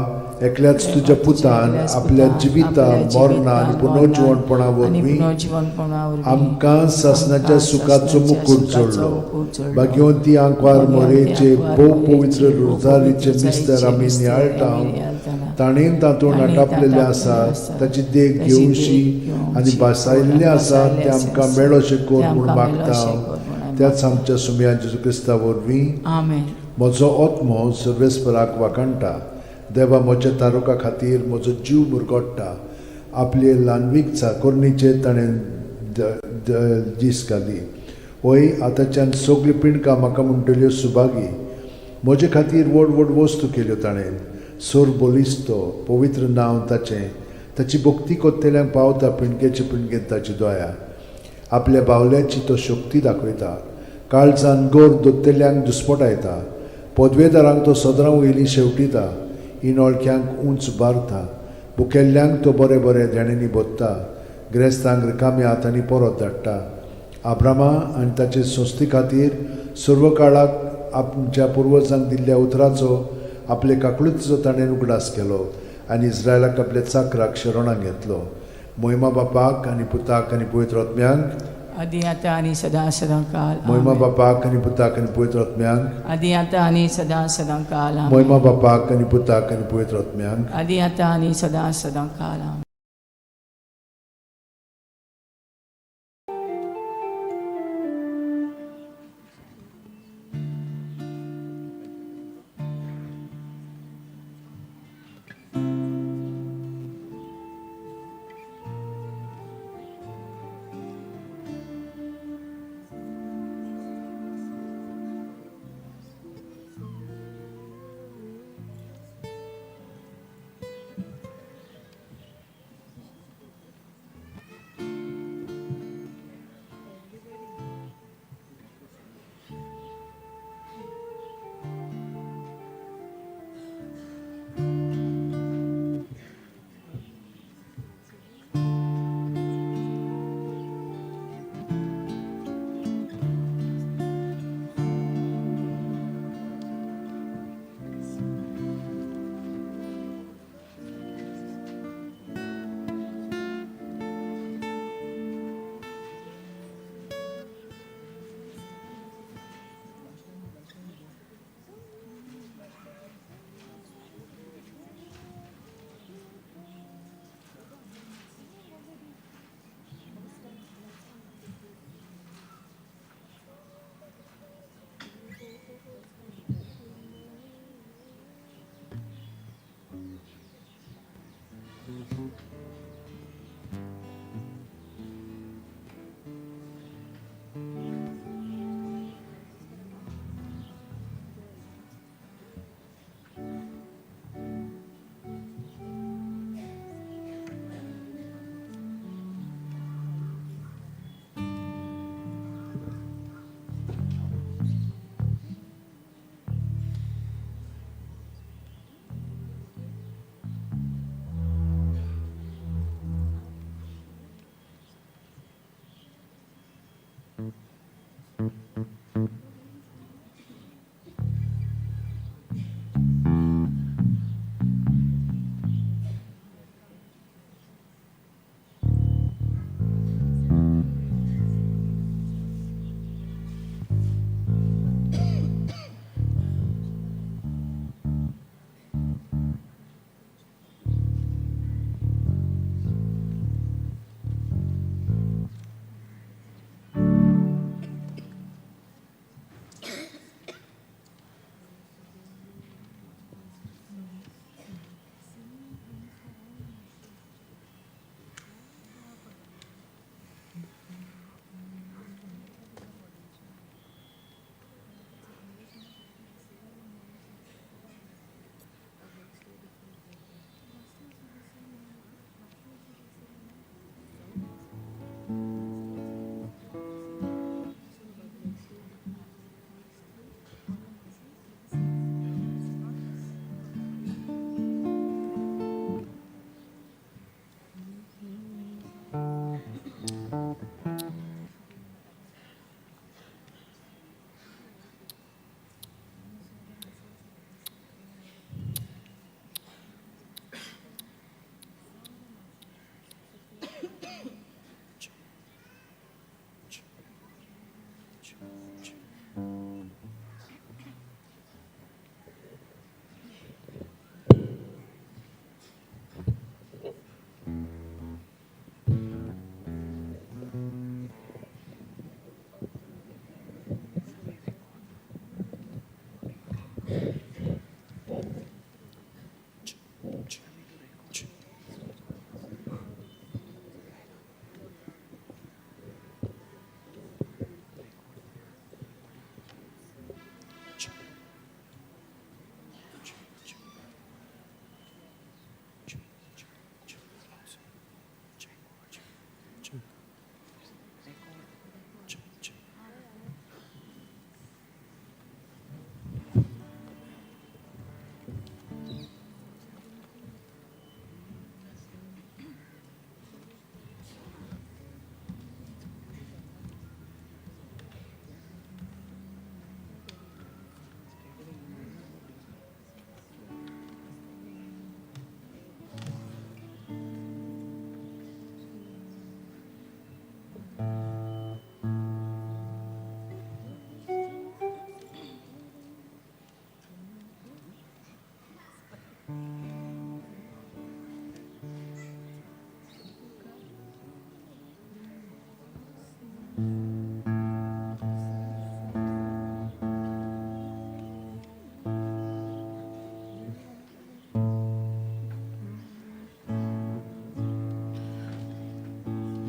एकल्याच तुज्या पुतान आपल्या जिविता, मरणा आनी पुनर्जिवणपणा वरवीं आमकां सासणाच्या सुखाचो मुकूट जोडलो. भाग्यवंती आंकवार मोरेचे भोव पवित्र रोजारीचे मिस्तर आमी नियाळटा, ताणें तातूंत आटापलेलें आसा ताची देख घेवशी आनी भासायिल्लें आसा तें आमकां मेळोशें कर म्हूण मागता, त्याच आमच्या सुमया जेजू क्रिस्ता वरवीं. आमेन. म्हजो आत्मो सर्वेस्पराक वाखाणटा, देवा म्हज्या तारुका खातीर म्हजो जीव मुरगोडटा. आपले ल्हानवीक चाकोरणीचेर ताणें दीस घाली. वय आतांच्यान सगळीं पिंडकां म्हाका म्हणटल्यो सुभागी. म्हजे खातीर व्हड व्हड वस्तू केल्यो ताणें. सोर बलिस्तो पवित्र नांव ताचें, ताची भक्ती कोत्तेल्यांक पावता पिंडकेचे पिंडकेन ताची दया. आपल्या बावल्याची तो शक्ती दाखयता, काळजान गोर दोत्तेल्यांक दुस्पटायता. पदवेदारांक तो सदरां वयली शेवटिता, इनोळख्यांक उंच बारता. भुकेल्ल्यांक तो बरें बरें देण्यांनी भरता, ग्रेस्तांक रिकाम्या हातांनी परत धाडटा. आब्रामा आनी ताचे संस्थे खातीर सर्व काळाक आमच्या पुर्वजांक दिल्ल्या उतराचो आपले काकळुतीचो ताणें उगडास केलो आनी इस्रायलाक आपल्या चाकराक शरणाक घेतलो. मोहिमा बापाक आनी पुताक आनी पवित्र आत्म्यांक, आदी आतां आनी सदां सदां काल. मोहिमा बापाक आनी पुताक आनी पवित्र आत्म्यांक, आदी आतां आनी सदां सदां काल. मोहिमा बापाक आनी पुताक आनी पवित्र आत्म्यांक, आदी आतां आनी सदां सदां काल.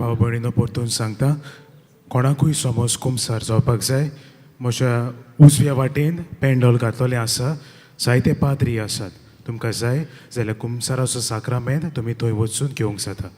भाव भयणीनो परतून सांगता, कोणाकूय समज कुमसार जावपाक जाय, म्हज्या उजव्या वाटेन पेंडल घातलेलें आसा, जायते पाद्री आसात. तुमकां जाय जाल्यार कुमसाराचो साक्रामेंत तुमी थंय वचून घेवंक जाता.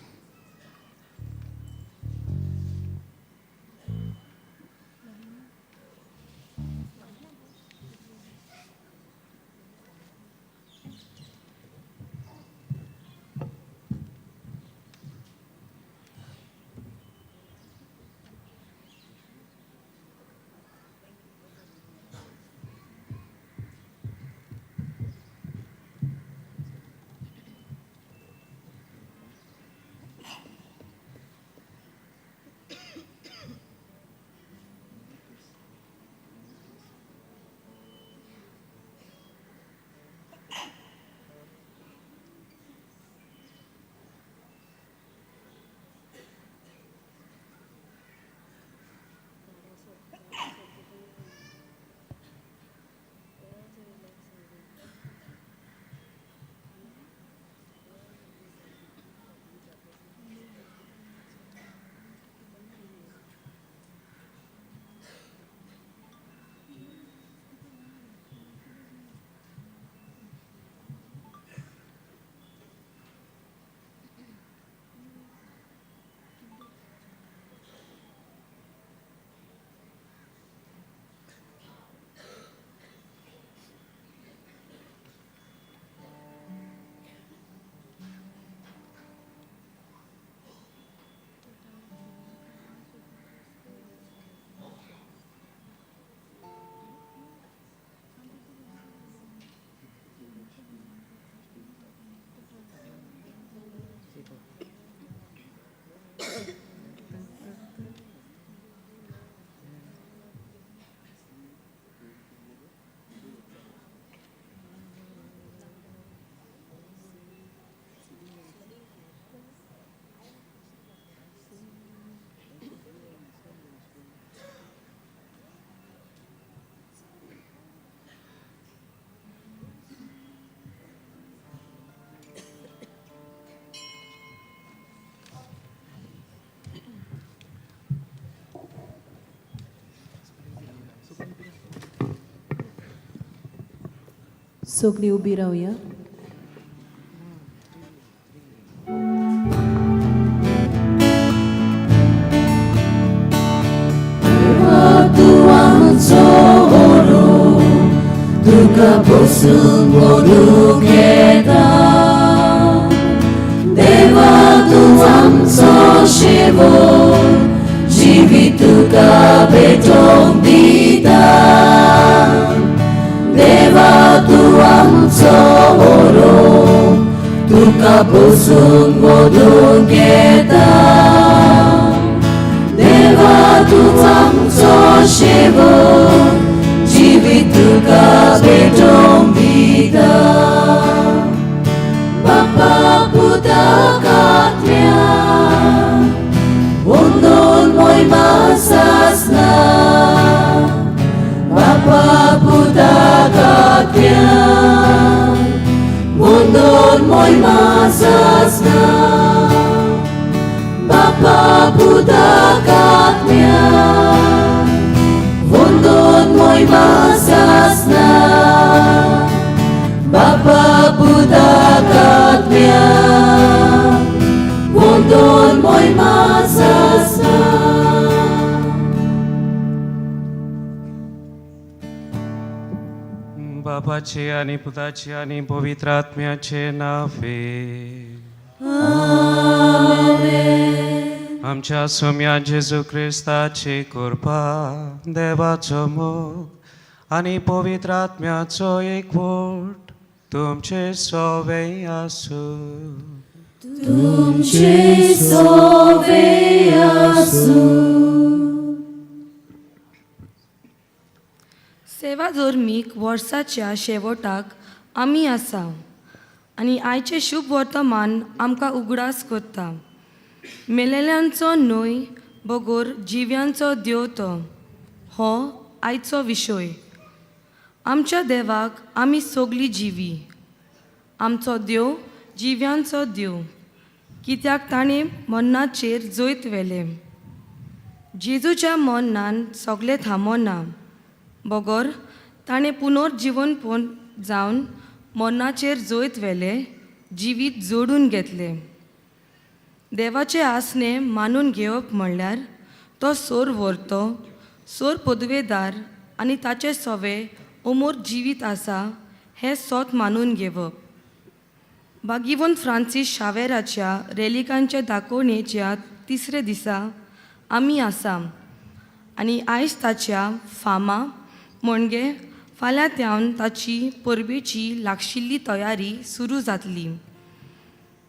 सगळीं उबी रावया. तुका बसून मोदूंक येता देवा तूं आमचो शेवट जिवीत तुका भेटोवंक दिता देवा तूं आमचो ओरो तुका बसून मोदूंक येता देवा तूं आमचो शेवट जिवीत तुका भेटोवंक दिता बापा पुता कात्म्या वंदोन मोहिमा सासना बापा पुता कात्म्या वंदोन मोहिमा सासना बापा पुता कात्म्या वंदोन मोहिमा सासना बापा पुता कात्म्या वंदोन मोहिमा सासना. बापाचे आनी पुताचे आनी पवित्र आत्म्याचे नावे आमेन. आमच्या सोम्या जेजू क्रिस्ताची कृपा, देवाचो मोग आनी पवित्र आत्म्याचो एकवट तुमचे सोवे आसूं. तुमचे सोवे आसूं. सेवा धर्मीक वर्साच्या शेवटाक आमी आसा आनी आयचें शुभ वर्तमान आमकां उगडास करता. मेलेल्यांचो न्हय बगर जिव्यांचो देव तो हो आयचो विशय. आमच्या देवाक आमी सगळीं जिवी. आमचो देव जिव्यांचो देव. कित्याक ताणें मरणाचेर जैत व्हेलें. जेजूच्या मरणान सगळें थांबना बगर ताणें पुनर्जिवनपण जावन मरणाचेर जैत व्हेलें, जिवीत जोडून घेतलें. देवाचें आसणें मानून घेवप म्हणल्यार तो सोर व्हरतो, सोर पदवेदार आनी ताचें सवें अमोर जिवीत आसा हें सोत मानून घेवप. भाग्यवंत फ्रांसीस शावेराच्या रेलिकांच्या दाखोवणेच्या तिसरे दिसा आमी आसा आनी आयज ताच्या फामा म्हणजे फाल्यां त्यावन ताची परबेची लागशिल्ली तयारी सुरू जातली.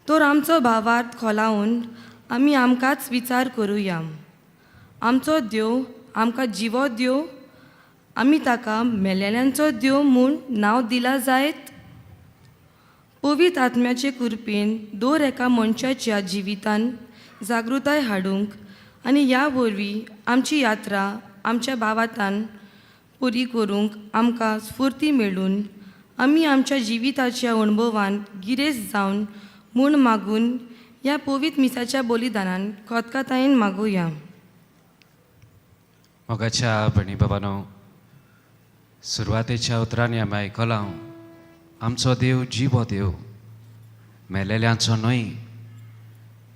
तर आमचो भावार्थ खोलावन आमी आमकांच विचार करुया. आमचो देव आमकां जिवो देव, आमी ताका मेलेल्यांचो देव म्हूण नांव दिलां जायत? पवित्र आत्म्याचे कृपेन दर एका मनशाच्या जिवितान जागृताय हाडूंक आनी ह्या वरवीं आमची यात्रा आमच्या भावातान पुरी करूंक आमकां स्फुर्ती मेळून आमी आमच्या जिविताच्या अणभवान गिरेस्त जावन म्हूण मागून ह्या पवित्र मिसाच्या बलिदानान खोतकातायेन मागुया. मोगाच्या भयणी बाबानो, सुरवातेच्या उतरांनी आमी आयकलां, आमचो देव जिवो देव, मेलेल्यांचो न्हय.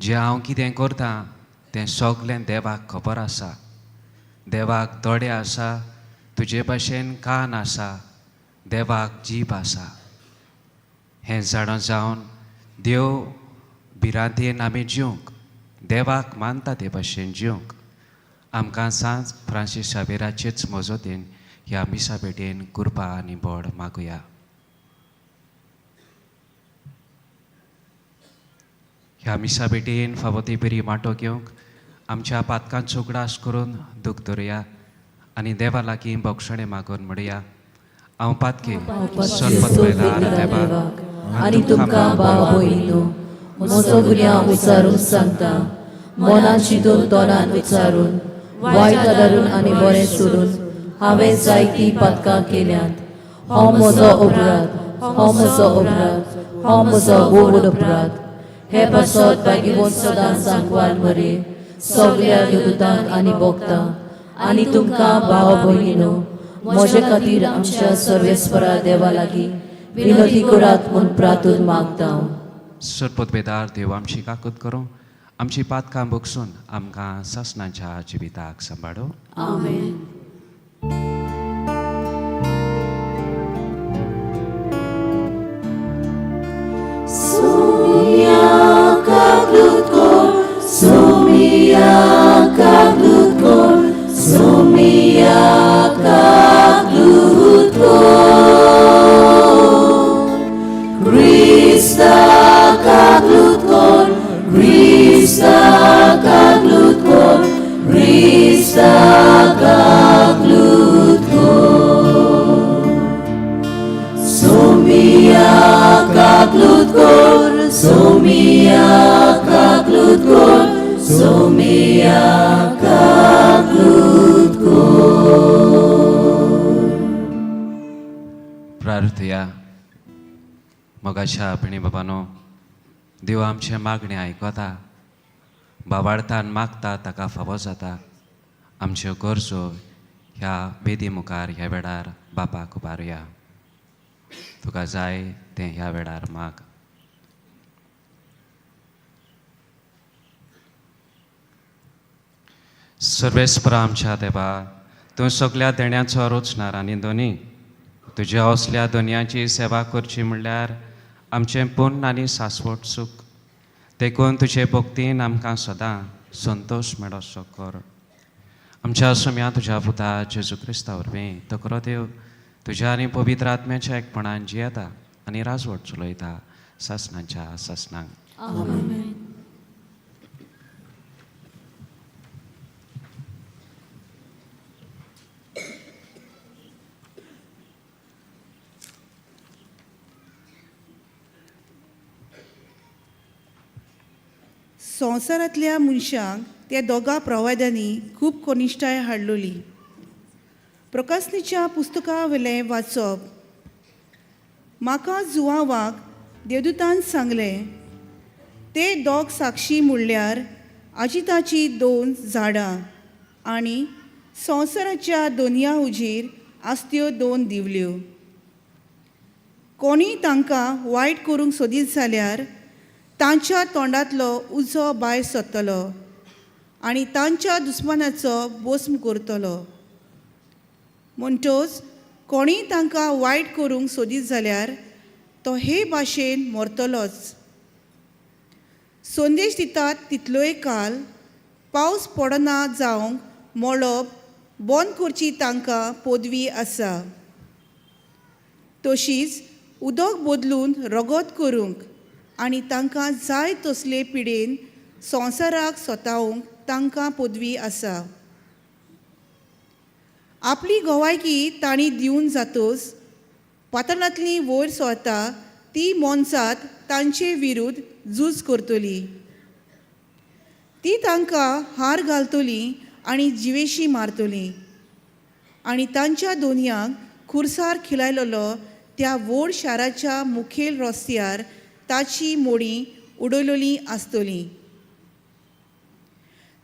जें हांव कितें करतां तें सगलें देवाक खबर आसा. देवाक दोळे आसा, तुजे भाशेन कान आसा, देवाक जीब आसा. हें जाणा जावन देव भिरांतेन आमी जिवंक, देवाक मानता ते भाशेन जिवंक आमकां सांज फ्रांसीस शावेराचेच मजतीन ह्या मिसा भेटेन कृपा आनी बोड मागुया. ह्या मिसा भेटेन फावो ती बरी वांटो घेवंक आमच्या पातकांचो उगडास करून दूख धरुया आनी देवा लागीं बक्षणें मागून म्हणुया, हांव पातकी सरपत देवाक आनी तुमकां भाव भयणीनो म्हजो गुन्यांव उचारून सांगता, मनान चिंतून तोंडान उच्चारून वायट आदारून आनी बरें सोडून हांवें जायतीं पातकां केल्यांत. हो म्हजो अपराध, हो म्हजो अपराध, हो म्हजो व्हड अपराध. हे पासत भाग्यवंत सदां सांकवार मरे सगल्या देवदूतांक आनी भक्तांक आनी तुमकां भाव भयणीनो म्हजे खातीर आमच्या सर्वेस्परा देवा लागीं विनोदी करात म्हूण प्रार्थून मागता. सरपतबेदार देव आमची काकूत करूं, आमची पातकां बगसून आमकां सासणाच्या जिविताक सांबाळो. आमेन. Sumia kaglutko, sumia kaglutko, sumia kaglutko. Krista kaglutko, Krista kaglutko, Krista kaglutko. Sumia kaklutkor, sumia kaklutkor, sumia kaklutkor. प्रार्थया. मोगाच्या भयणी बाबानो, देव आमचें मागणें आयकता, बाबार्थान मागता ताका फावो जाता. आमच्यो गरजो ह्या वेदी मुखार ह्या वेळार बापाक उबारुया. तुका जाय तें ह्या वेळार माग. सर्वेस्परा आमच्या देवा, तूं सगल्या देण्याचो रचणार आनी दोनी, तुज्या असल्या दोनयांची सेवा करची म्हणल्यार आमचें पुन्न आनी सासवट सूख. देखून तुजे भक्तीन आमकां सदां संतोश मेळोसो कर. आमच्या सुम्या तुज्या पुता जेजू क्रिस्ता वरवीं तकरो देव तुज्या आनी पवित्र आत्म्याच्या एकपणान जियेता आनी राजवट चलयता सासणाच्या सासणांक. आमेन. संवसारांतल्या मनशांक त्या दोगां प्रवाद्यांनी खूब कनिश्ठाय हाडलोली. प्रकासनीच्या पुस्तका वयलें वाचप. म्हाका जुवावाक देवदूतान सांगलें, ते दोग साक्षी म्हणल्यार आजिताची दोन झाडां आनी संवसाराच्या दोनया हुजीर आसत्यो दोन दिवल्यो. कोणीय तांकां वायट करूंक सोदीत जाल्यार तांच्या तोंडांतलो उजो भायर सरतलो आनी तांच्या दुस्मानाचो बोस्म करतलो. म्हणटच कोणीय तांकां वायट करूंक सोदीत जाल्यार तो हे भाशेन मरतलोच. संदेश दितात तितलोय काल पावस पडना जावंक मळब बंद करची तांकां पदवी आसा. तशीच उदक बदलून रगत करूंक आनी तांकां जाय तसले पिडेन संवसाराक सोतावंक तांकां पदवी आसा. आपली गवायकी तांणी दिवन जातोच पातळांतली वयर सरता ती मोनजात तांचे विरुद्ध झूज करतली. ती तांकां हार घालतली आनी जिवेशी मारतली आनी तांच्या दोनयांक खुर्सार खिलायलेलो त्या व्हड शाराच्या मुखेल रस्त्यार ताची मोडी उडयलेली आसतली.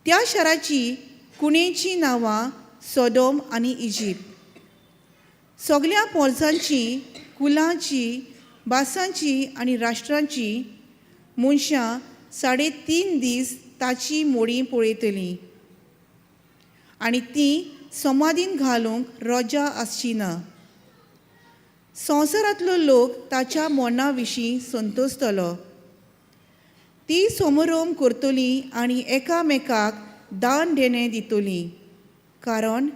त्या शाराची कुणेचीं नांवां सोडोम आनी इजिप्त. सगल्या पोरसांची, कुलांची, भासांची आनी राष्ट्रांची मनशां 3.5 दीस ताची मोडी पळयतलीं आनी तीं समाधीन घालूंक रजा आसची ना. संवसारांतलो लोक ताच्या मरणा विशीं संतोसतलो. ती समारोम करतली आनी एकामेकाक दान देणें दितली, कारण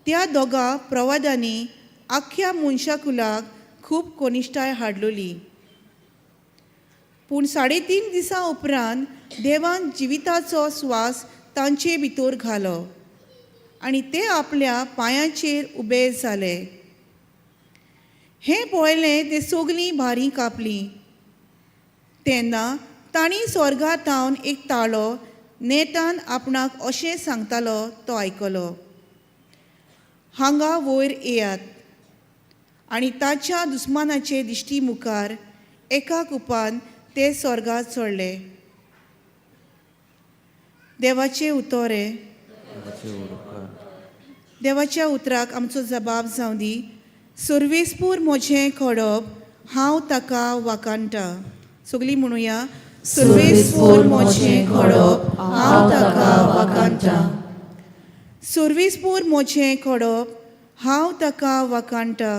त्या दोगा प्रवादांनी आख्ख्या मनशाकुलाक खूब कनिश्ठाय हाडलोली. पूण 3.5 दिसां उपरांत देवान जिविताचो स्वास तांचे भितर घालो आनी ते आपल्या पांयांचेर उबे जाले. हें पळयलें ते सगलीं भारी कापलीं. तेन्ना तांणी स्वर्गा थावन एक ताळो नेटान आपणाक अशें सांगतालो तो आयकलो, हांगा वयर येयात. आनी ताच्या दुस्मानाचे दिश्टी मुखार एका कुपान ते स्वर्गात चडले. देवाचे उतोरे. देवाच्या उतराक आमचो जबाब जावं दी. सर्वेस्पूर म्हजें खडप, हांव ताका वाकाणटा. सगलीं म्हणुया, सर्वेस्पूर म्हजें खडप, हांव ताका वाकाणटा. सर्वेस्पूर म्हजें खडप, हांव ताका वाकाणटा.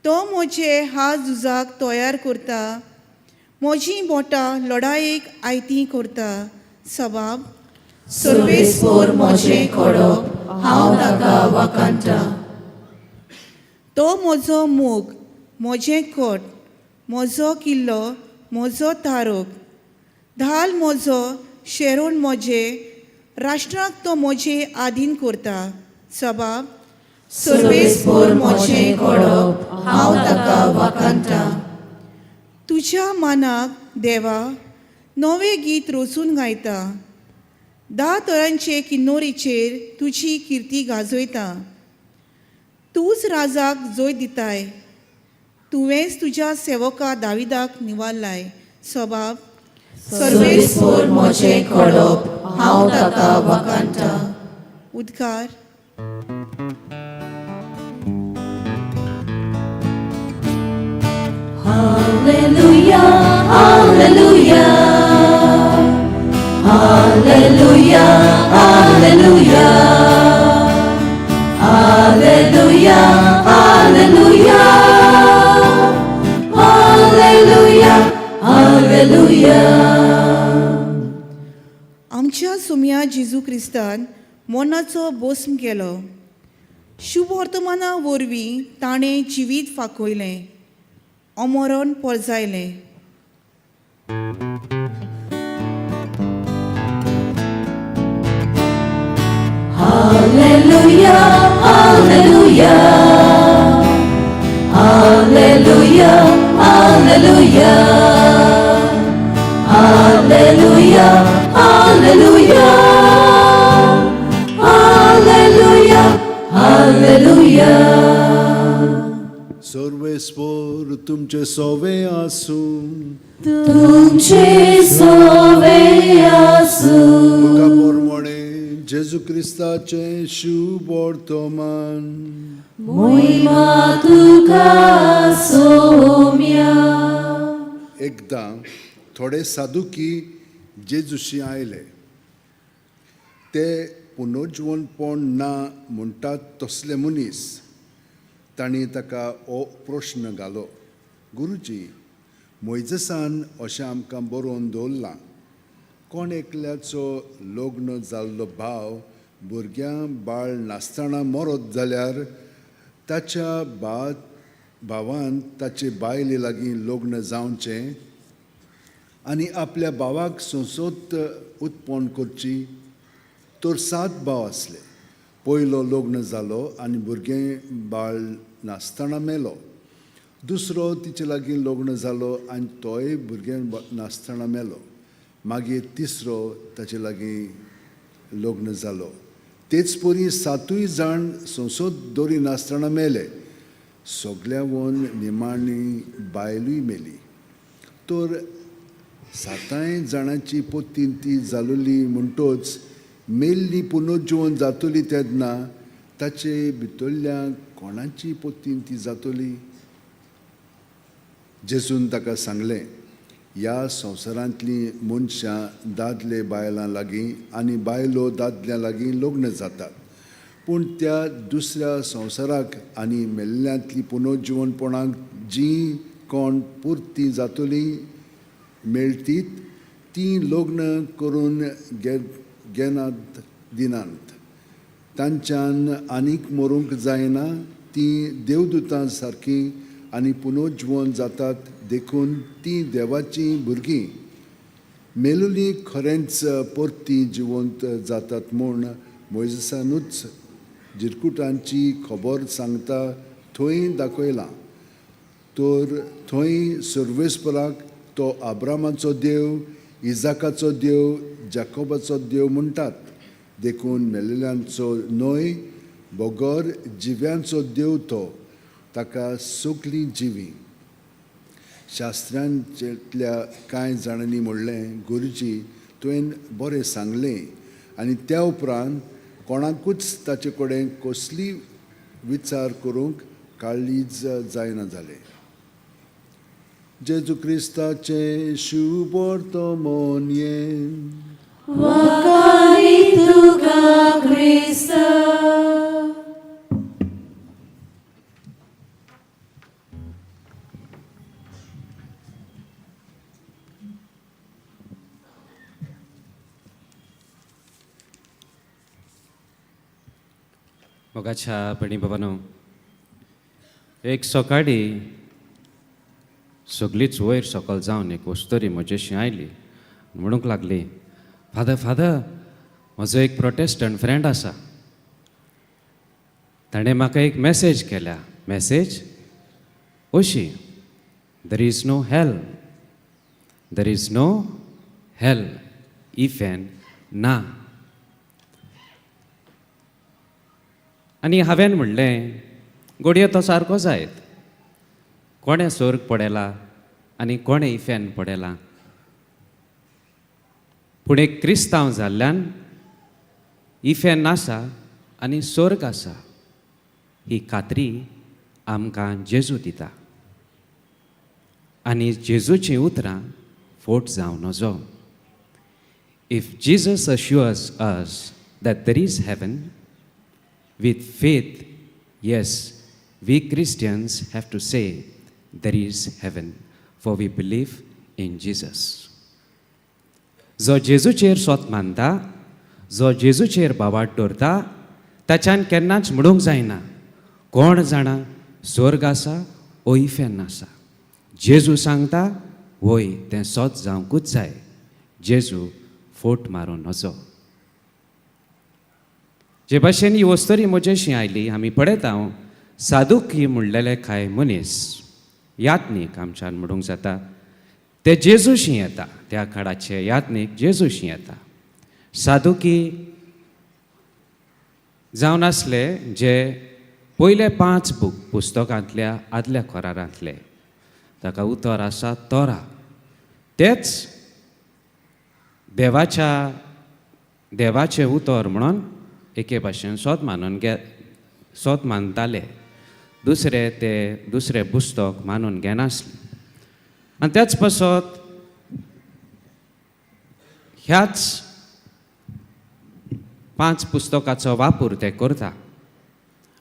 तो म्हजे हात झुजाक तयार करता, म्हजीं बोटां लडायेक आयतीं करता. सबाब. सर्वेस्पूर म्हजें खडप, हांव ताका वाकाणटा. तो म्हजो मोग, म्हजें कोट, म्हजो किल्लो, म्हजो तारोक, धाल म्हजो, शेरोण म्हजें, राष्ट्राक तो म्हजे आधीन करता. सबाब. सर्वेस्पूर म्हजें खडप, हांव ताका वाकाणटा. तुज्या मानाक देवा नवें गीत रचून गायता. 10 तरांचे किन्नोरीचेर तुजी किर्ती गाजयता. तूंच राजाक जैत दिताय, तुवेंच तुज्या सेवका दाविदाक निवारलाय. सबाब. सर्वेस्पूर म्हजें खडप, हांव ताका वाकाणटा. उद्गार. Hallelujah, hallelujah, hallelujah, hallelujah, hallelujah, hallelujah, hallelujah, hallelujah. आमच्या सुम्या जेजू क्रिस्तान मरणाचो बोस्म केलो. शुभवर्तमाना वरवीं ताणें जिवीत फांकयलें, अमरण पोरजायलें. Hallelujah, hallelujah, hallelujah, hallelujah, hallelujah, hallelujah, hallelujah, hallelujah. सर्वेस्पोर तुमचे सोवे आसूं. तुमचे सोवे आसूं. लुका पोरमोणे जेजू क्रिस्ताचें शुभ वर्तमान. मोहिमा तुका सोम्या. एकदां थोडे सादुकी जेजूशी आयले. ते पुनर्जिवनपण ना म्हणटात तसले मनीस. तांणी ताका हो प्रश्न घालो, गुरुजी, मोयजेसान अशें आमकां बरोवन दवरलां, कोण एकल्याचो लग्न जाल्लो भाव भुरग्यां बाळ नासतना मरत जाल्यार ताच्या भावान ताचे बायले लागीं लग्न जावचें आनी आपल्या भावाक संसद उत्पन्न करची. तर 7 भाव आसले. पयलो लग्न जालो आनी भुरगें बाळ नासतना मेलो. दुसरो तिचे लागीं लग्न जालो आनी तोय भुरगें नासतना मेलो. मागीर तिसरो ताचे लागीं लग्न जालो. तेच परी 7 जाण संसद दवरी नासतना मेले. सगल्यावन निमाणी बायलूय मेली. तर 7 जाणांची पोतीन ती जालोली म्हणटोच मेल्ली पुनर्जिवन जातली तेन्ना ताचे भितरल्या कोणाची पोतीन ती जातली? जेजून ताका सांगलें, ह्या संवसारांतलीं मनशां दादले बायलां लागीं आनी बायलो दादल्यां लागीं लग्न जातात, पूण त्या दुसऱ्या संवसाराक आनी मेल्ल्यांतलीं पुनर्जिवनपणाक जीं कोण पुरती जातली मेळटीत तीं लग्न करून घेनात दिनात. तांच्यान आनीक मरूंक जायना. तीं देवदूतां सारकीं आनी पुनर्जिवन जातात, देखून तीं देवाचीं भुरगीं. मेलुली खरेंच परती जिवंत जातात म्हूण मोयजेसानूच जिरकुटांची खबर सांगता थंय दाखयलां. तर थंय सर्वेस्पराक तो आब्रामाचो देव, इजाकाचो देव, जाकोबाचो देव म्हणटात. देखून मेलेल्यांचो न्हय बगर जिव्यांचो देव तो, ताका सगलीं जिवी. शास्त्रांतल्या कांय जाणांनी म्हणलें, गुरुजी, तुवें बरें सांगलें. आनी त्या उपरांत कोणाकूच ताचे कडेन कसली विचार करूंक काळीज जायना जालें. जेजू क्रिस्ताचें शुभ वर्तमान हें. वाखाणी तुका क्रिस्ता. मोगाच्या भयणी बाबानो, एक सकाळी सगळीच वयर सकल जावन एक वस्तरी म्हजेशी आयली. म्हणूंक लागली, फादर फादर, म्हजो एक प्रोटेस्टंट फ्रेंड आसा, ताणें म्हाका एक मॅसेज केल्या. मॅसेज अशी, there is no hell, there is no hell, इफेन ना. आनी हांवें म्हणलें, घडये तो सारको जायत. कोणें स्वर्ग पडयला आनी कोणें इफेन पडयला, पूण एक क्रिस्तांव जाल्ल्यान इफेन आसा आनी स्वर्ग आसा ही खात्री आमकां जेजू दिता. आनी जेजूचीं उतरां फोट जावं नजो. If Jesus assures us that there is heaven, with faith, yes, we Christians have to say there is heaven, for we believe in Jesus. जो जेजूचेर स्वत मानता, जो जेजूचेर बावाट दवरता, ताच्यान केन्नाच म्हणूंक जायना कोण जाणा स्वर्ग आसा ओ इफेर्न आसा. जेजू सांगता वय तें सत जावंकूच जाय. जेजू फोट मारूं नजो. जे भाशेन ही वस्तरी म्हजेशी आयली, आमी पळयता सादुकी म्हणलेले कांय मनीस यात्नीक आमच्यान म्हणूंक जाता, ते जेजूशी येता. त्या काळाचे यात्नीक जेजूशी येता. सादुकी जावन आसले जे पयले 5 बूक पुस्तकांतल्या आदल्या करारांतले. ताका उतर आसा तोरा. तेच देवाच्या देवाचें उतर म्हणून एके भाशेन सोद मानून घे सोद मानताले. दुसरे ते दुसरें पुस्तक मानून घेनासले. आनी त्याच पासत ह्याच 5 पुस्तकाचो वापर ते करता.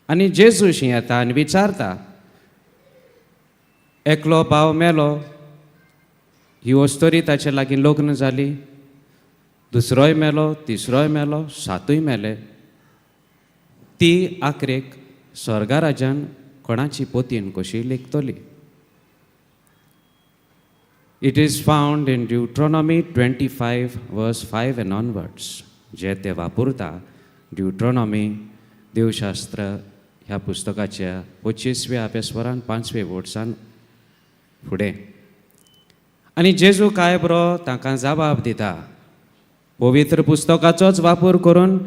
आनी जेजूशी येता आनी विचारता, एकलो भाव मेलो, ही अस्तोरी ताचे लागीं लग्न जाली, दुसरोय मेलो, तिसरोय मेलो, सातूय मेले, ती आखरेक स्वर्गा राजान कोणाची पोतीन कशी लेखतली? It is found in Deuteronomy 25 verse 5 and onwards. जे ते वापरता ड्युट्रॉनॉमी देवशास्त्र ह्या पुस्तकाच्या 25व्या अभ्यासवरान 5वे वर्सान फुडें. आनी जेजू काय बरो तांकां जबाब दिता. पवित्र पुस्तकाचोच वापर करून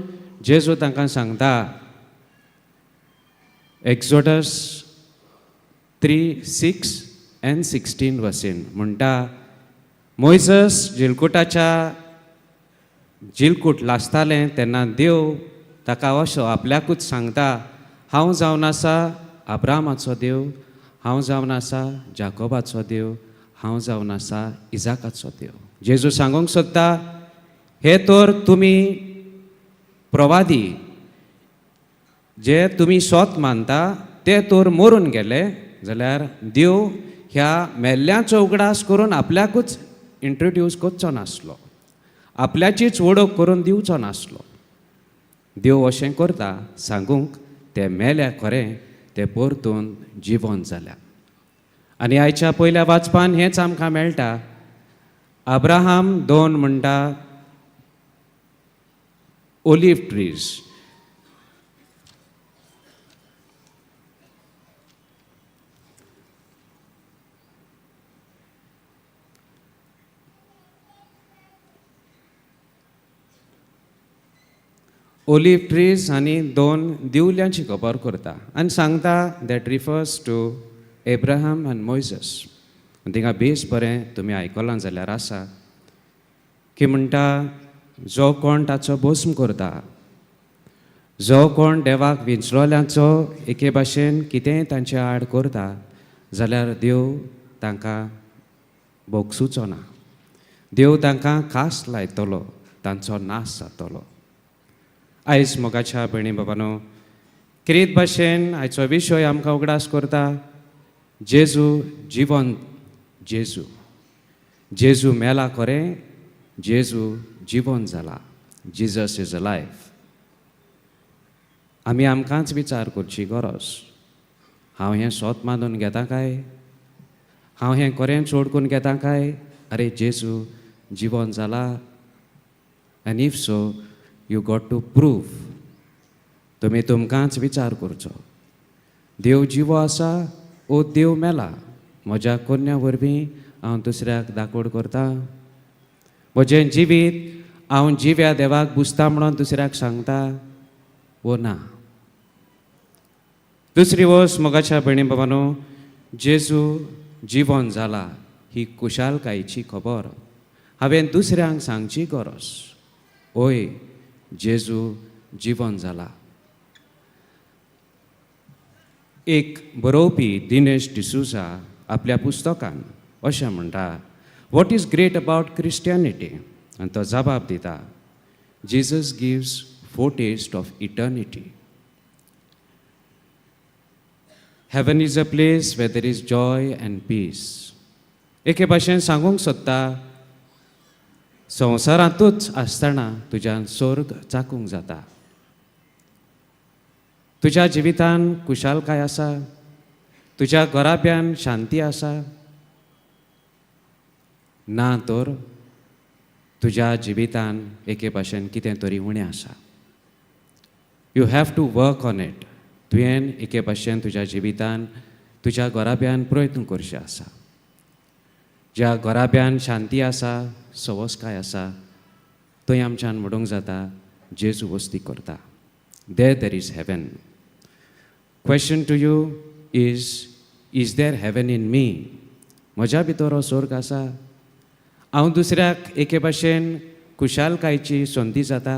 जेजू तांकां सांगता, एक्सोडस 3:6 and 16 वसीन म्हणटा, मोयजस जिलकुटाच्या जिलकूट लासतालें तेन्ना देव ताका असो आपल्याकूच सांगता, हांव जावन आसा अब्रामाचो देव, हांव जावन आसा जाकोबाचो देव, हांव जावन आसा इजाकाचो देव. जेजू सांगूंक सोदता, हे तर तुमी प्रवादी जे तुमी सोत मानता ते तर मरून गेले जाल्यार देव ह्या मेल्ल्याचो उगडास करून आपल्याकूच इंट्रोड्यूस करचो नासलो, आपल्याचीच वळख करून दिवचो नासलो. देव अशें करता सांगूंक ते मेल्या खरें ते परतून जिवन जाल्या. आनी आयच्या पयल्या वाचपान हेंच आमकां मेळटा. अब्राहम 2 म्हणटा ओलीव ट्रीज. ओलीव ट्रीज आनी 2 दिवल्यांची खबर करता आनी सांगता that refers to Abraham आनी मोयजस. थिंगा बेस बरें तुमी आयकलां जाल्यार आसा की म्हणटा, जो कोण ताचो भस्म करता, जो कोण देवाक विंचलोल्यांचो एके भाशेन कितेंय तांचे आड करता जाल्यार देव तांकां भोगसुचो ना, देव तांकां खास लायतलो, तांचो नाश जातलो. आयज मोगाच्या भयणी बाबानो, क्रीत भाशेन आयचो विशय आमकां उगडास करता, जेजू जिवन, जेजू जेजू मेला खरें, जेजू जिवन जाला. Jesus is a life. आमी आमकांच विचार करची गरज, हांव हें सोत मानून घेता काय, हांव हें खरें चोडकून घेता काय? अरे जेजू जिवन जाला, आनी if so you got to prove. तुमी तुमकांच विचार करचो, देव जिवो आसा ओ देव मेला, म्हज्या कोन्या वरवीं हांव दुसऱ्याक दाकोड करता, म्हजें जिवीत हांव जिव्या देवाक बुजता म्हणून दुसऱ्याक सांगता वो ना. दुसरी वस्त मोगाच्या भयणी बाबानो, जेजू जिवन जाला ही खुशालकायेची खबर हांवें दुसऱ्यांक सांगची गरज. ओय जेजू जिवन जाला. एक बरोवपी दिनेश डिसूजा आपल्या पुस्तकान अशें म्हणटा, what is great about Christianity? आनी तो जबाब दिता, Jesus gives foretaste of eternity. Heaven is a place where there is joy and peace. एके भाशेन सांगूंक सोदता, संवसारांतूच आसतना तुज्यान स्वर्ग चाकूंक जाता. तुज्या जिवितान खुशालकाय आसा, तुज्या घराब्यान शांती आसा, ना तर तुज्या जिवितान एके भाशेन कितें तरी उणें आसा. You have to work on it. तुवें एके भाशेन तुज्या जिवितान तुज्या घराब्यान प्रयत्न करचे आसा. ज्या घराब्यान शांती आसा, सवसकाय आसा, थंय आमच्यान म्हणूंक जाता जेजू वस्ती करता. There there is heaven. Question to you is, is there heaven in me? म्हज्या भितर हो सोर्ग आसा? हांव दुसऱ्याक एके भाशेन खुशालकायेची संदी जाता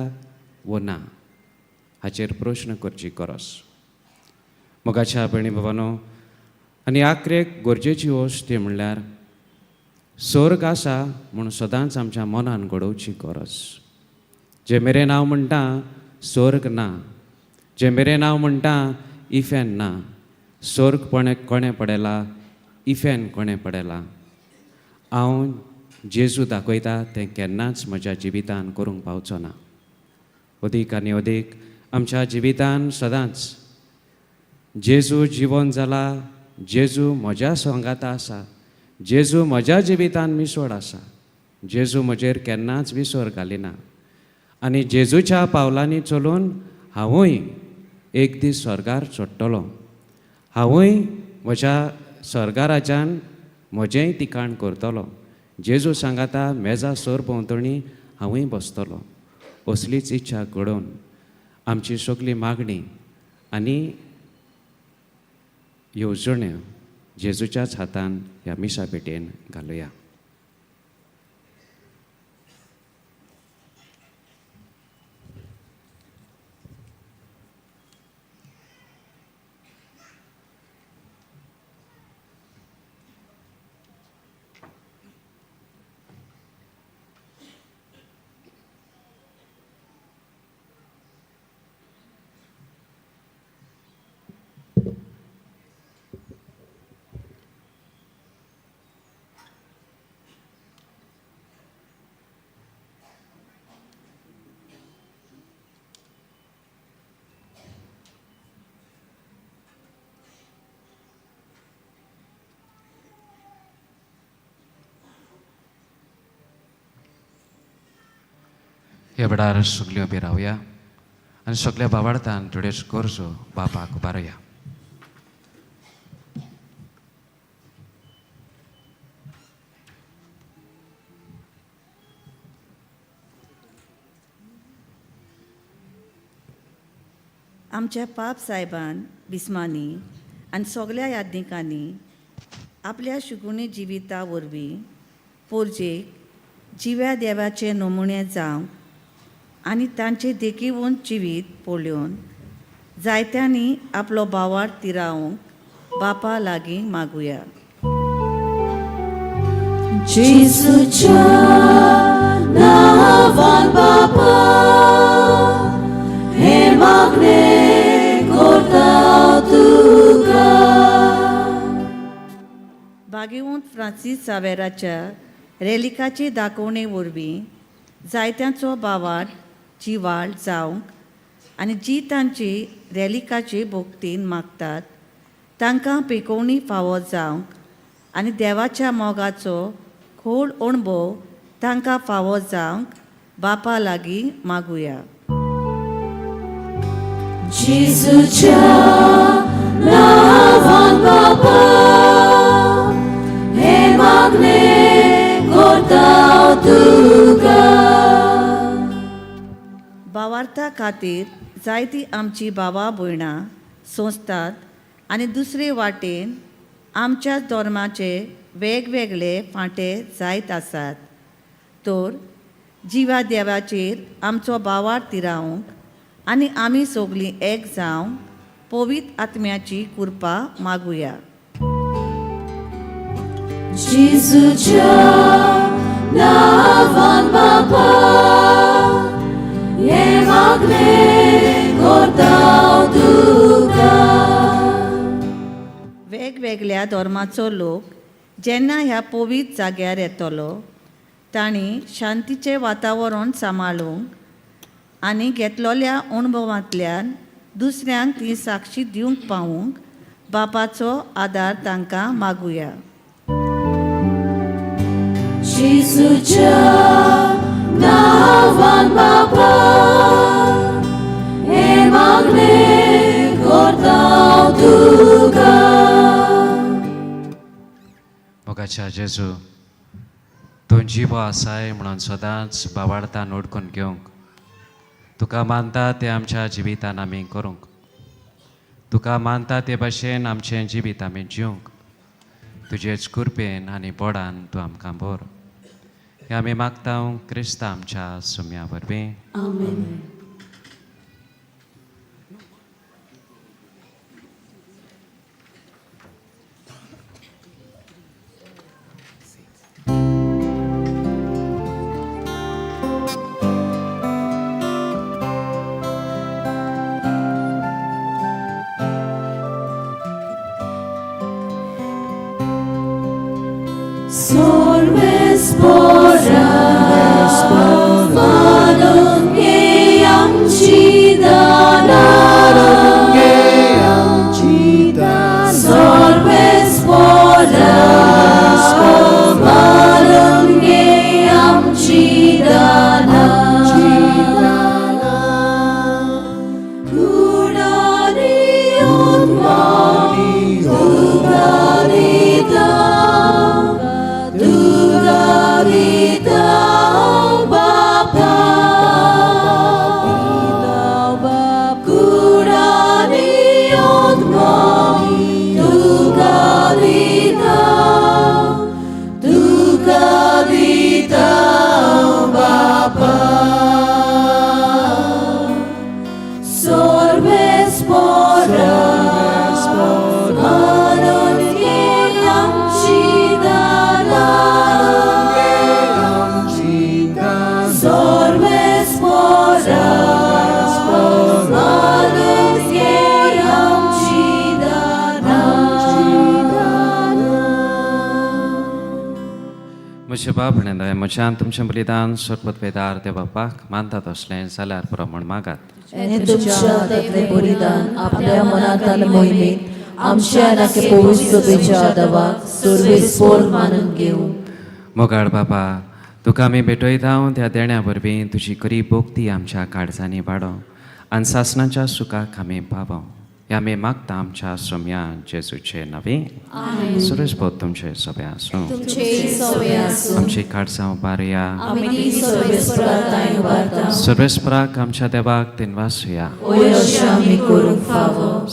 वो ना हाचेर प्रश्न करची गरज. मोगाच्या भयणी बाबानो, आनी आखरेक गरजेची वस्त ती म्हणल्यार सोर्ग आसा म्हूण सदांच आमच्या मनान घडोवची गरज. जे मेरेन हांव म्हणटा सोर्ग ना, जे मेरेन हांव म्हणटा इफेन ना, सोर्ग कोणें पडयला, इफेन कोणें पडयला, हांव जेजू दाखयता तें केन्नाच म्हज्या जिवितान करूंक पावचो ना. अदीक आनी अदीक आमच्या जिवितान सदांच जेजू जिवन जाला, जेजू म्हज्या संगाता आसा, जेजू म्हज्या जिवितान मिसोड आसा, जेजू म्हजेर केन्नाच विसर घालिना आनी जेजूच्या पावलांनी चलून हांवूय एक दीस स्वर्गार चडटलो, हांवूय म्हज्या स्वर्गाराजान म्हजेंय तिकाण करतलो, जेजू सांगाता मेजा सर भोंवतणी हांवूय बसतलो. असलीच इच्छा घडोवन आमची सगली मागणी आनी येवजण्यो जेजूच्याच हातान ह्या मिसा भेटेन घालुया. ह्या वेळार सगल्यो उबी रावया आनी सगल्या बाबार्थान थोड्योच गरजो बापाक उबारुया. आमच्या पाप सायबान बिस्मांनी आनी सगल्या याज्ञिकांनी आपल्या शुगुणी जिविता वरवीं पोरजेक जिव्या देवाचे नमुने जावंक आनी तांचे देखीवून जिवीत पळोवन जायत्यांनी आपलो बावार तिरावंक बापा लागीं मागुया. जेजूच्या नांवान बापा हें मागणें करता तुका. बागेवंत फ्रांसीस सावेराच्या रेलिकाचे दाखोवणे वरवीं जायत्यांचो बावार जिवाळ जावंक आनी जी तांची रेलिकाचे भोक्तीन मागतात तांकां पेकोवणी फावो जावंक आनी देवाच्या मोगाचो खोल अणभव तांकां फावो जावंक बापा लागीं मागुया. जेजूच्या नांवान बापा हें मागणें करता तुका. भावार्था खातीर जायती आमची भावा भयणां संस्थात आनी दुसरे वाटेन आमच्या धर्माचे वेगवेगळे फांटे जायत आसात. तर जिवा देवाचेर आमचो भावार्थ तिरावंक आनी आमी सगलीं एक जावंक पवित्र आत्म्याची कृपा मागुया. जेजूच्या नांवान बापा हें मागणें करता तुका. वेगवेगळ्या धर्माचो लोक जेन्ना ह्या पवित्र जाग्यार येतलो तांणी शांतीचें वातावरण सांबाळूंक आनी घेतलेल्या अणभवांतल्यान दुसऱ्यांक ती साक्षी दिवंक पावूंक बापाचो आदार तांकां मागुया. जेजूच्या नांवान बापा हें मागणें करता तुका. मोगाच्या जेजू, तूं जिवो आसाय म्हणून सदांच बावार्थान ओडकून घेवंक तुका मानता तें आमच्या जिवितान आमी करूंक, तुका मानता ते भाशेन आमचें जिवीत आमी जिवंक, तुजेच कृपेन आनी बोडान तूं आमकां भर. हे आमी मागता क्रिस्ता आमच्या सुम्या वरवीं. आमेन. म्हज्यान तुमचें बलिदान सोरपतवेदार देव बापाक मानता तसलें जाल्यार पुरो म्हूण मागात. तुमच्या हातांतलें बलिदान आपल्या मनांत आनी मोहिमेंत आमच्या नाके पवित्र सभेच्या देवाक सर्वेस्पोर मानून घेवं. मोगाळ बाबा, तुका आमी भेटयता त्या देण्या वरवीं तुजी खरी भोक्ती आमच्या काळजांनी वाडो आनी सासणाच्या सुखाक आमी पावो. हे आमी मागता आमच्या सोम्या जेजूचे नवी. सुरेश तुमचे सोबे आसूं. आमची काळजां उबारया. सर्वेस्पराक आमच्या देवाक दिनवासुया.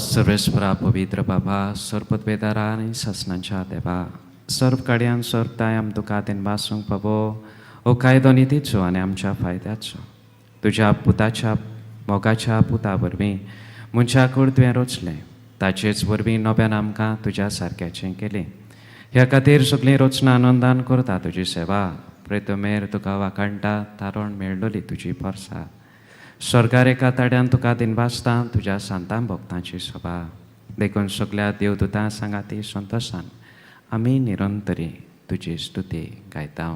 सर्वेस्परा पवित्र बाबा, सर्पतवेदारा आनी सासणाच्या देवा, सर्व काडयान सर्वताय आम तुका दिनवासूंक पावो. हो कायदो नितीचो आनी आमच्या फायद्याचो तुज्या पुताच्या मोगाच्या पुता वरवीं मनशाकूड तुवें रचलें, ताचेच वरवीं नव्यान आमकां तुज्या सारक्याचें केलें. ह्या खातीर सगळीं रचना आनंदान करता तुजी सेवा. प्रेतमेर तुका वाखाणटा तारण मेळ्ळली तुजी परसा. स्वर्गार एका ताड्यान तुका दिनवासता तुज्या सांतां भक्तांची सभा. देखून सगल्या देवदूतां सांगाती संतोशान आमी निरंतरी तुजी स्तुती गायता.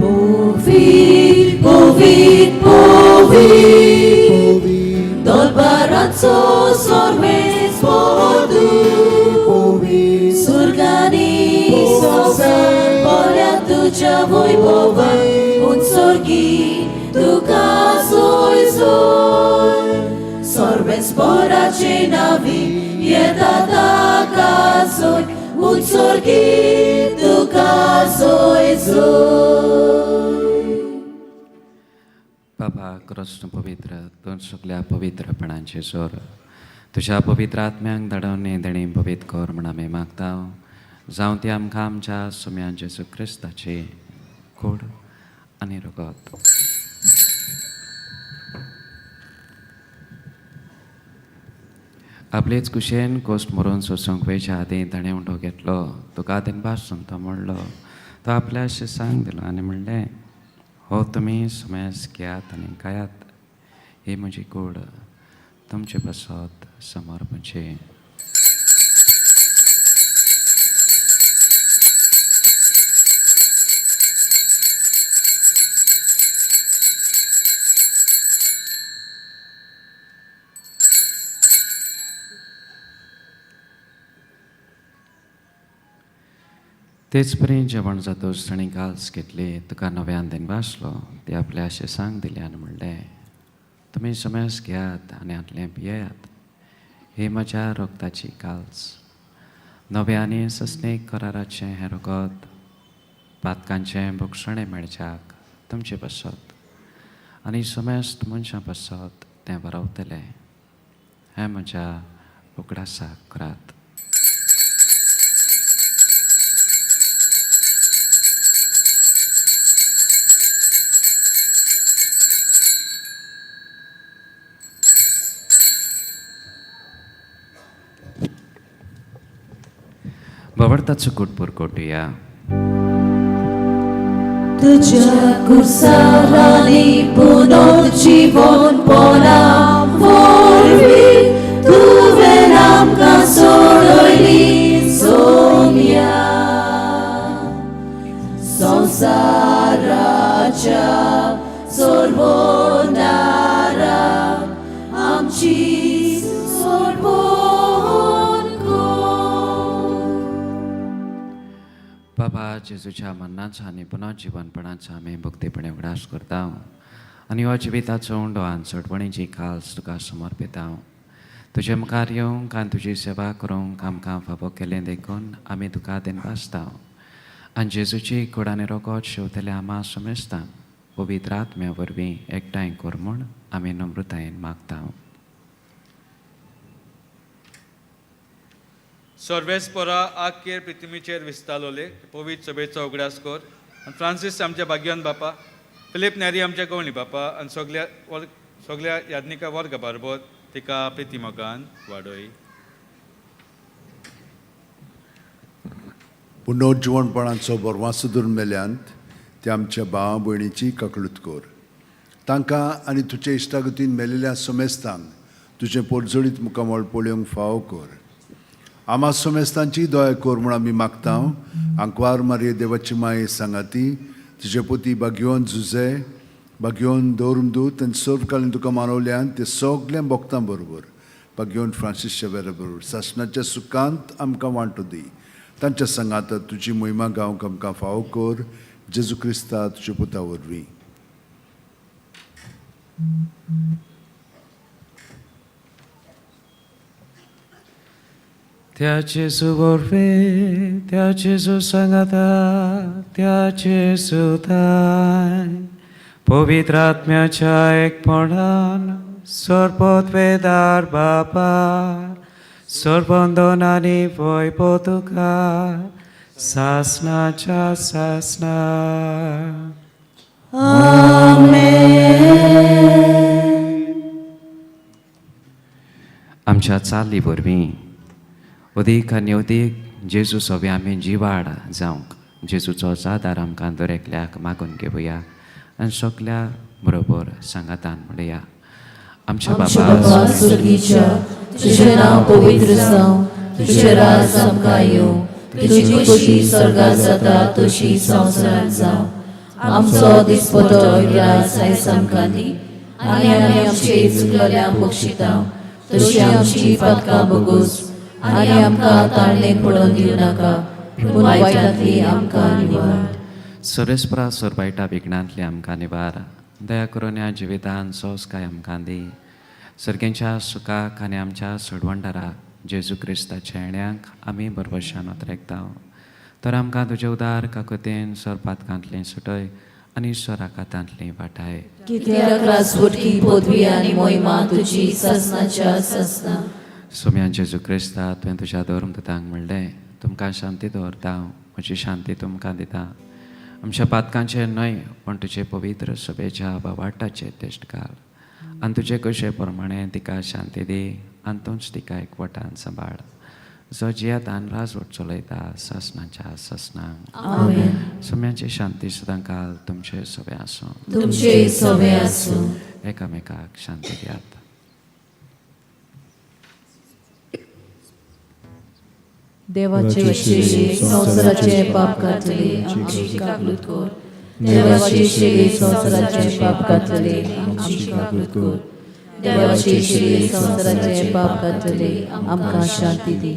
Povit, povit, povit, Dolbaranzo sormes podu, Surgani sosan polya tuja voi bovan, Un sorgi tuka zoi zoi, Sorbes porace navi, Yeta taka zoi, Un sorgi tuka zoi zoi. बाबा कृष्ण पवित्र तूं सगल्या पवित्रपणाचे जोर तुज्या पवित्र आत्म्यांक धाडून देणी पवित्र कर म्हूण आमी मागता. जावं ती आमकां आमच्या सुम्या जेजू क्रिस्ताची कूड आनी रगत. आपलेच कुशेन कोस्ट मरून सोसूंक वयच्या आदीं ताणें उंडो घेतलो, तुका दिनभास तो म्हणलो, तो आपल्या शिसांक दिलो आनी म्हणलें, हो तुमी सुमेस घेयात आनी खायात, ही म्हजी कूड तुमचे पासत समर्पणची. तेच परी जेवण जातूच ताणें घास घेतली, तुका नव्यान दिनवासलो, ती आपल्या शिसांक दिली आनी म्हणलें, तुमी समेस घेयात आनी हातलें पियेयात, ही म्हज्या रगताची काल्स, नव्या आनी सस्नीक कराराचें हें रगत पातकांचें भोगसणें मेळच्याक तुमचे पासत आनी समेस्त मनशां पासत तें बरवतलें. हें म्हज्या उगडासाक करात. भावार्थाचो कूट पुरकोटुया. तुझ्या कुसारांनी पुनर्जीवनपणा वरवीं तुवें आमकां सोडयली सोम्या. संवसाराच्या सोडवणारा आमची सोडवण कर. बाबा जेजूच्या मरणाचो आनी पुनर्जिवनपणाचो आमी भक्तीपणे उगडास करता आनी हो जिविताचो उंडो आनी सोडवणीची खास तुका समर्पिता. तुजे मुखार येवंक आनी तुजी सेवा करूंक आमकां फावो केलें देखून आमी तुका दिनवासता आनी जेजूची कूड आनी रोगोत शेवतले आमा समेस्ता पवित्र आत्म्या वरवीं एकठांय कर म्हूण आमी नम्रतायेन मागता. सर्वेस्परा आखेर पृथ्वीचेर विस्तारलोले पवित्र सभेचो उगडास कर आनी फ्रांसीस आमच्या भाग्यवान बापा, फिलीप नेरी आमच्या गवळी बापा आनी सगल्या सगल्या याज्ञिका वर्गा बारबर तिका प्रिती मोगान वाडय. पुनर्जिवणपणाचो बरवासो धरून मेल्यांत ते आमच्या भावा भयणीची ककळूत कर. तांकां आनी तुजे इश्टागतीन मेलेल्या समेस्तांक तुजें पोरजोळीत मुखामळ पळोवंक फावो कर. आमा समेस्तांची दया कर म्हूण आमी मागता. आंकवार मारये देवाची माये सांगाती तुजे पोती बागयोन झुजे बागयोन दवरून दूत आनी सर्वकालीन तुका मानवल्यान ते सगळ्या भक्तां बरोबर बागयोन फ्रांसीस शेवेरा बरोबर सासणाच्या सुखांत आमकां वांटो दी. तांच्या संगात तुजी मोहिमा गावंक आमकां फावो कर. जेजू क्रिस्ता तुज्या पुता वरवीं. त्या जेजू वरवीं, त्या जेजू सांगाता, त्या जेजू थांय पवित्र आत्म्याच्या एकपणान सर्वोत्वेदार बापा सर्वंदन आनी वैभव तुका सासनाच्या सासना. आमेन. आमच्या चाली वरवीं अदीक आनी अदीक जेजू सोबे आमी जिवाड जावंक जेजूचो जादार आमकां दर एकल्याक मागून घेवया आनी सगल्या बरोबर सांगातान म्हणया. आमच्या बाबा स्वर्गीच्या, तुजें नांव पवित्र जावं, तुजें राज आमकां येवं, तुजी खोशी स्वर्गात जाता तशी संवसारांत जावं. आमचो दिसपटो गिरास आयज आमकां दी आनी आमी आमचे चुकलेल्यांक बक्षिता तशी आमची पातकां बगोस आनी आमकां ताळणेक पडोवन दिवं नाका, पूण वायटांतली आमकां निवार. सर्वेस्परा सोरबायटा विघ्नांतली आमकां निवार. दया करून ह्या जिवितान सोंसकाय आमकां दी. सर्गेंच्या सुखाक आनी आमच्या सोडवणदाराक जेजू क्रिस्ताच्या येण्याक आमी बरबशान ओतरेकता. तर आमकां तुजे उदार काकुतेन सरपातकांतलें सुटय आनी सोराकातांतलें वाटाय. कित्याक राजवटकी पदवी आनी मोहिमा तुजी सासनाच्या सासना. सोम्या जेजू क्रिस्ता, तुवें तुज्या धर्मदूतांक म्हणलें, तुमकां शांती दवरता, म्हजी शांती तुमकां दिता. आमच्या पातकांचेर न्हय पूण तुजे पवित्र सभेच्या बावाटाचेर तेश्ट घाल आनी तुजे कशे प्रमाणे तिका शांती दी आनी तूंच तिका एकवटान सांबाळ, जो जियेता आनी राजवट चलयता सासनाच्या सासनाक. आमेन. सोम्याची शांती सदां काल तुमचे सगळे आसूं. तुमचे सगळे आसूं. एकामेकाक शांती दियात. देवाचे शिरे संवसाराचे पाप कातले आमची काकलूत कर. देवाचे शिरे संवसाराचे पाप कातले आमची काकलूत कर. देवाचे शिरे संवसाराचे पाप कातले आमकां शांती दी.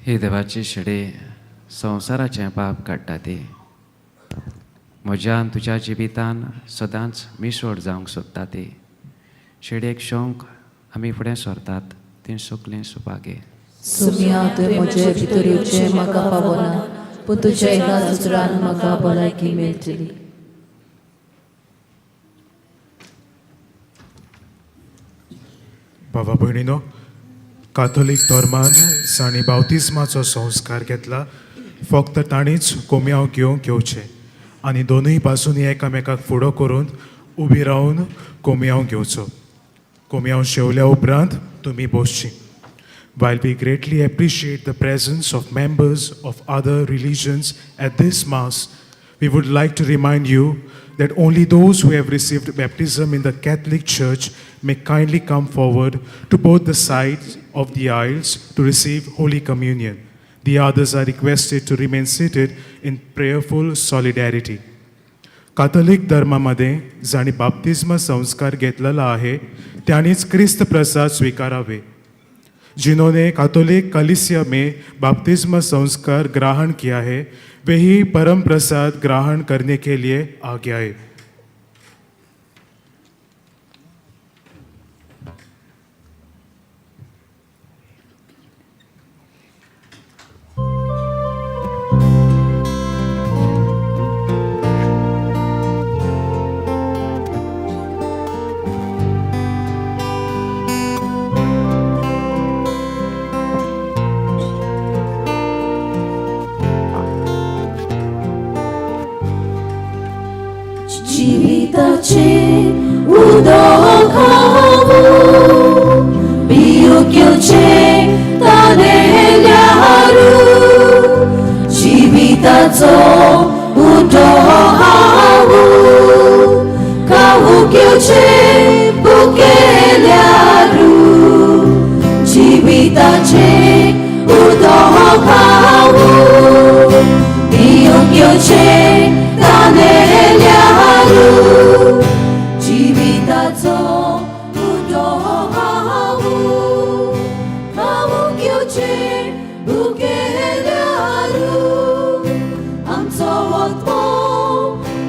ही देवाची शिडी संवसाराचें पाप काडटा ती म्हज्या आनी तुज्या जिवितान सदांच मिसोड जावंक सोदता ती शिडयेक शोंक आमी फुडें सरतात ती सगलीं सुभागे. सुम्या, तुवें म्हजे भितर येवचें म्हाका फावना, पूण तुज्या एका उतरान म्हाका भलायकी मेळटली. बाबा भयणीनो, काथोलीक धर्मान जांणी बावतिज्माचो संस्कार घेतला फक्त तांणीच कोम्यांव घेवंक येवचें आनी दोनूय बाजूंनी एकामेकाक फुडो करून उबी रावन कोमयांव घेवचो. कोमयांव शेवल्या उपरांत तुमी बसची. While we greatly appreciate the presence of members of other religions at this Mass, we would like to remind you that only those who have received baptism in the Catholic Church may kindly come forward to both the sides of the aisles to receive Holy Communion. The others are requested to remain seated in prayerful solidarity. Catholic धर्मामध्ये जांणी बाप्तिज्म संस्कार घेतलेला आहे त्यांनीच क्रिस्त प्रसाद स्वीकारावे. जिन्होंने Catholic कलिसिया में बाप्तिज्म संस्कार ग्रहण किया है, वे ही परम प्रसाद ग्रहण करने के लिए आगे आए. जिविताचे उदक हांव पिवंक येवचें तानेल्यारू. जिविताचो उदक हांव खावंक येवचें भुकेल्यारू. जिविताचें उदक हांव पिवंक येवचें तानेल्यारू. जिविताचो उदक हांव खावंक येवचें भुकेल्यारू. आमचो आत्मो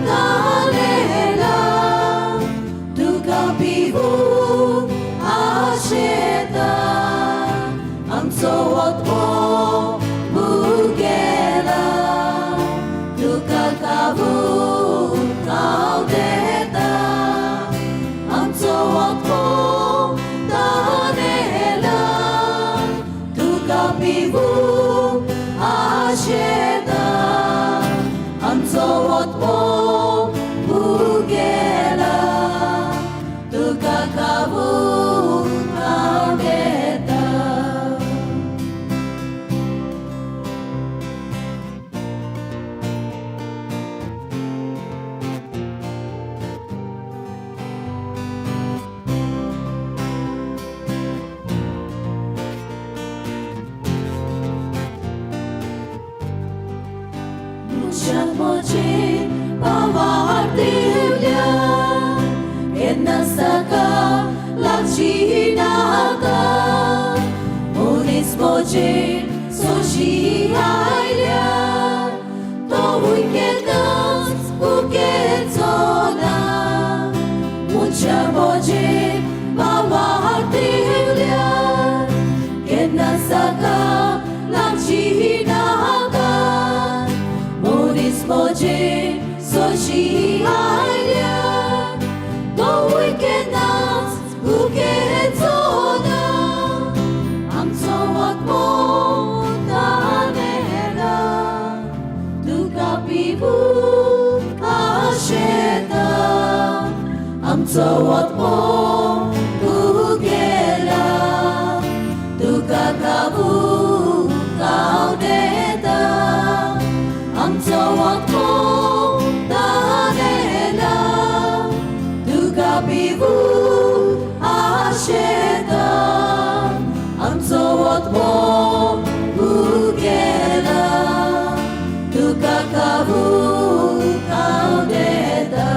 तानेला तुका पिवूंक आशेता. आमचो आत्मो भुकेला तुका खावूंक आवडेता. आमचो आत्मो तानेला तुका पिवूंक आशेता. आमचो आत्मो भुकेला तुका खावूंक आवडेता. मनशाक म्हजे पावार दिवल्या केन्नाच ताका लागची नाका. मनीस म्हजे सोशी आयल्या तोवूय केन्नाच उकेचो ना. मनशाक म्हजे पावार दिवल्या केन्नाच ताका लागची नाका. मनीस म्हजे सोशी आयल्या तोवूय केन्नाच उकेचो ना. आमचो आत्मो तानेला तुका पिवूंक आशेता. आमचो आत्मो भुकेला तुका खावूंक आवडेता. आमचो आत्मो तानेला तुका पिवूंक आशेता. आमचो आत्मो भुकेला तुका खावूंक आवडेता.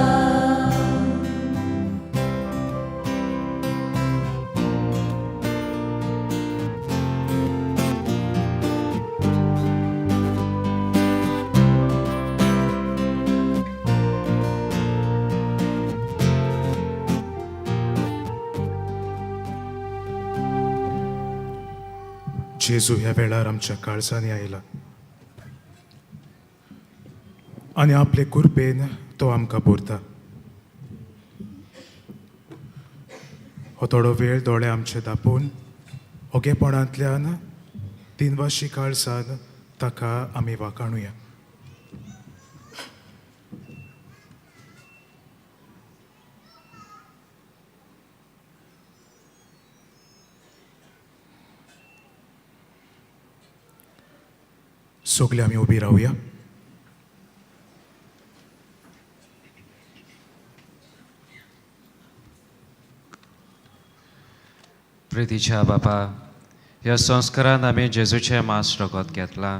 जेजू ह्या वेळार आमच्या काळजांनी आयला आनी आपले कृपेन तो आमकां भरता. हो थोडो वेळ दोळे आमचे दापून ओगेपणांतल्यान दिनवाशी काळजान ताका आमी वाखाणुया. सगळे आमी उबी रावया. प्रितीच्या बापा, ह्या संस्कारान आमी जेजूचें मांस रगत घेतलां.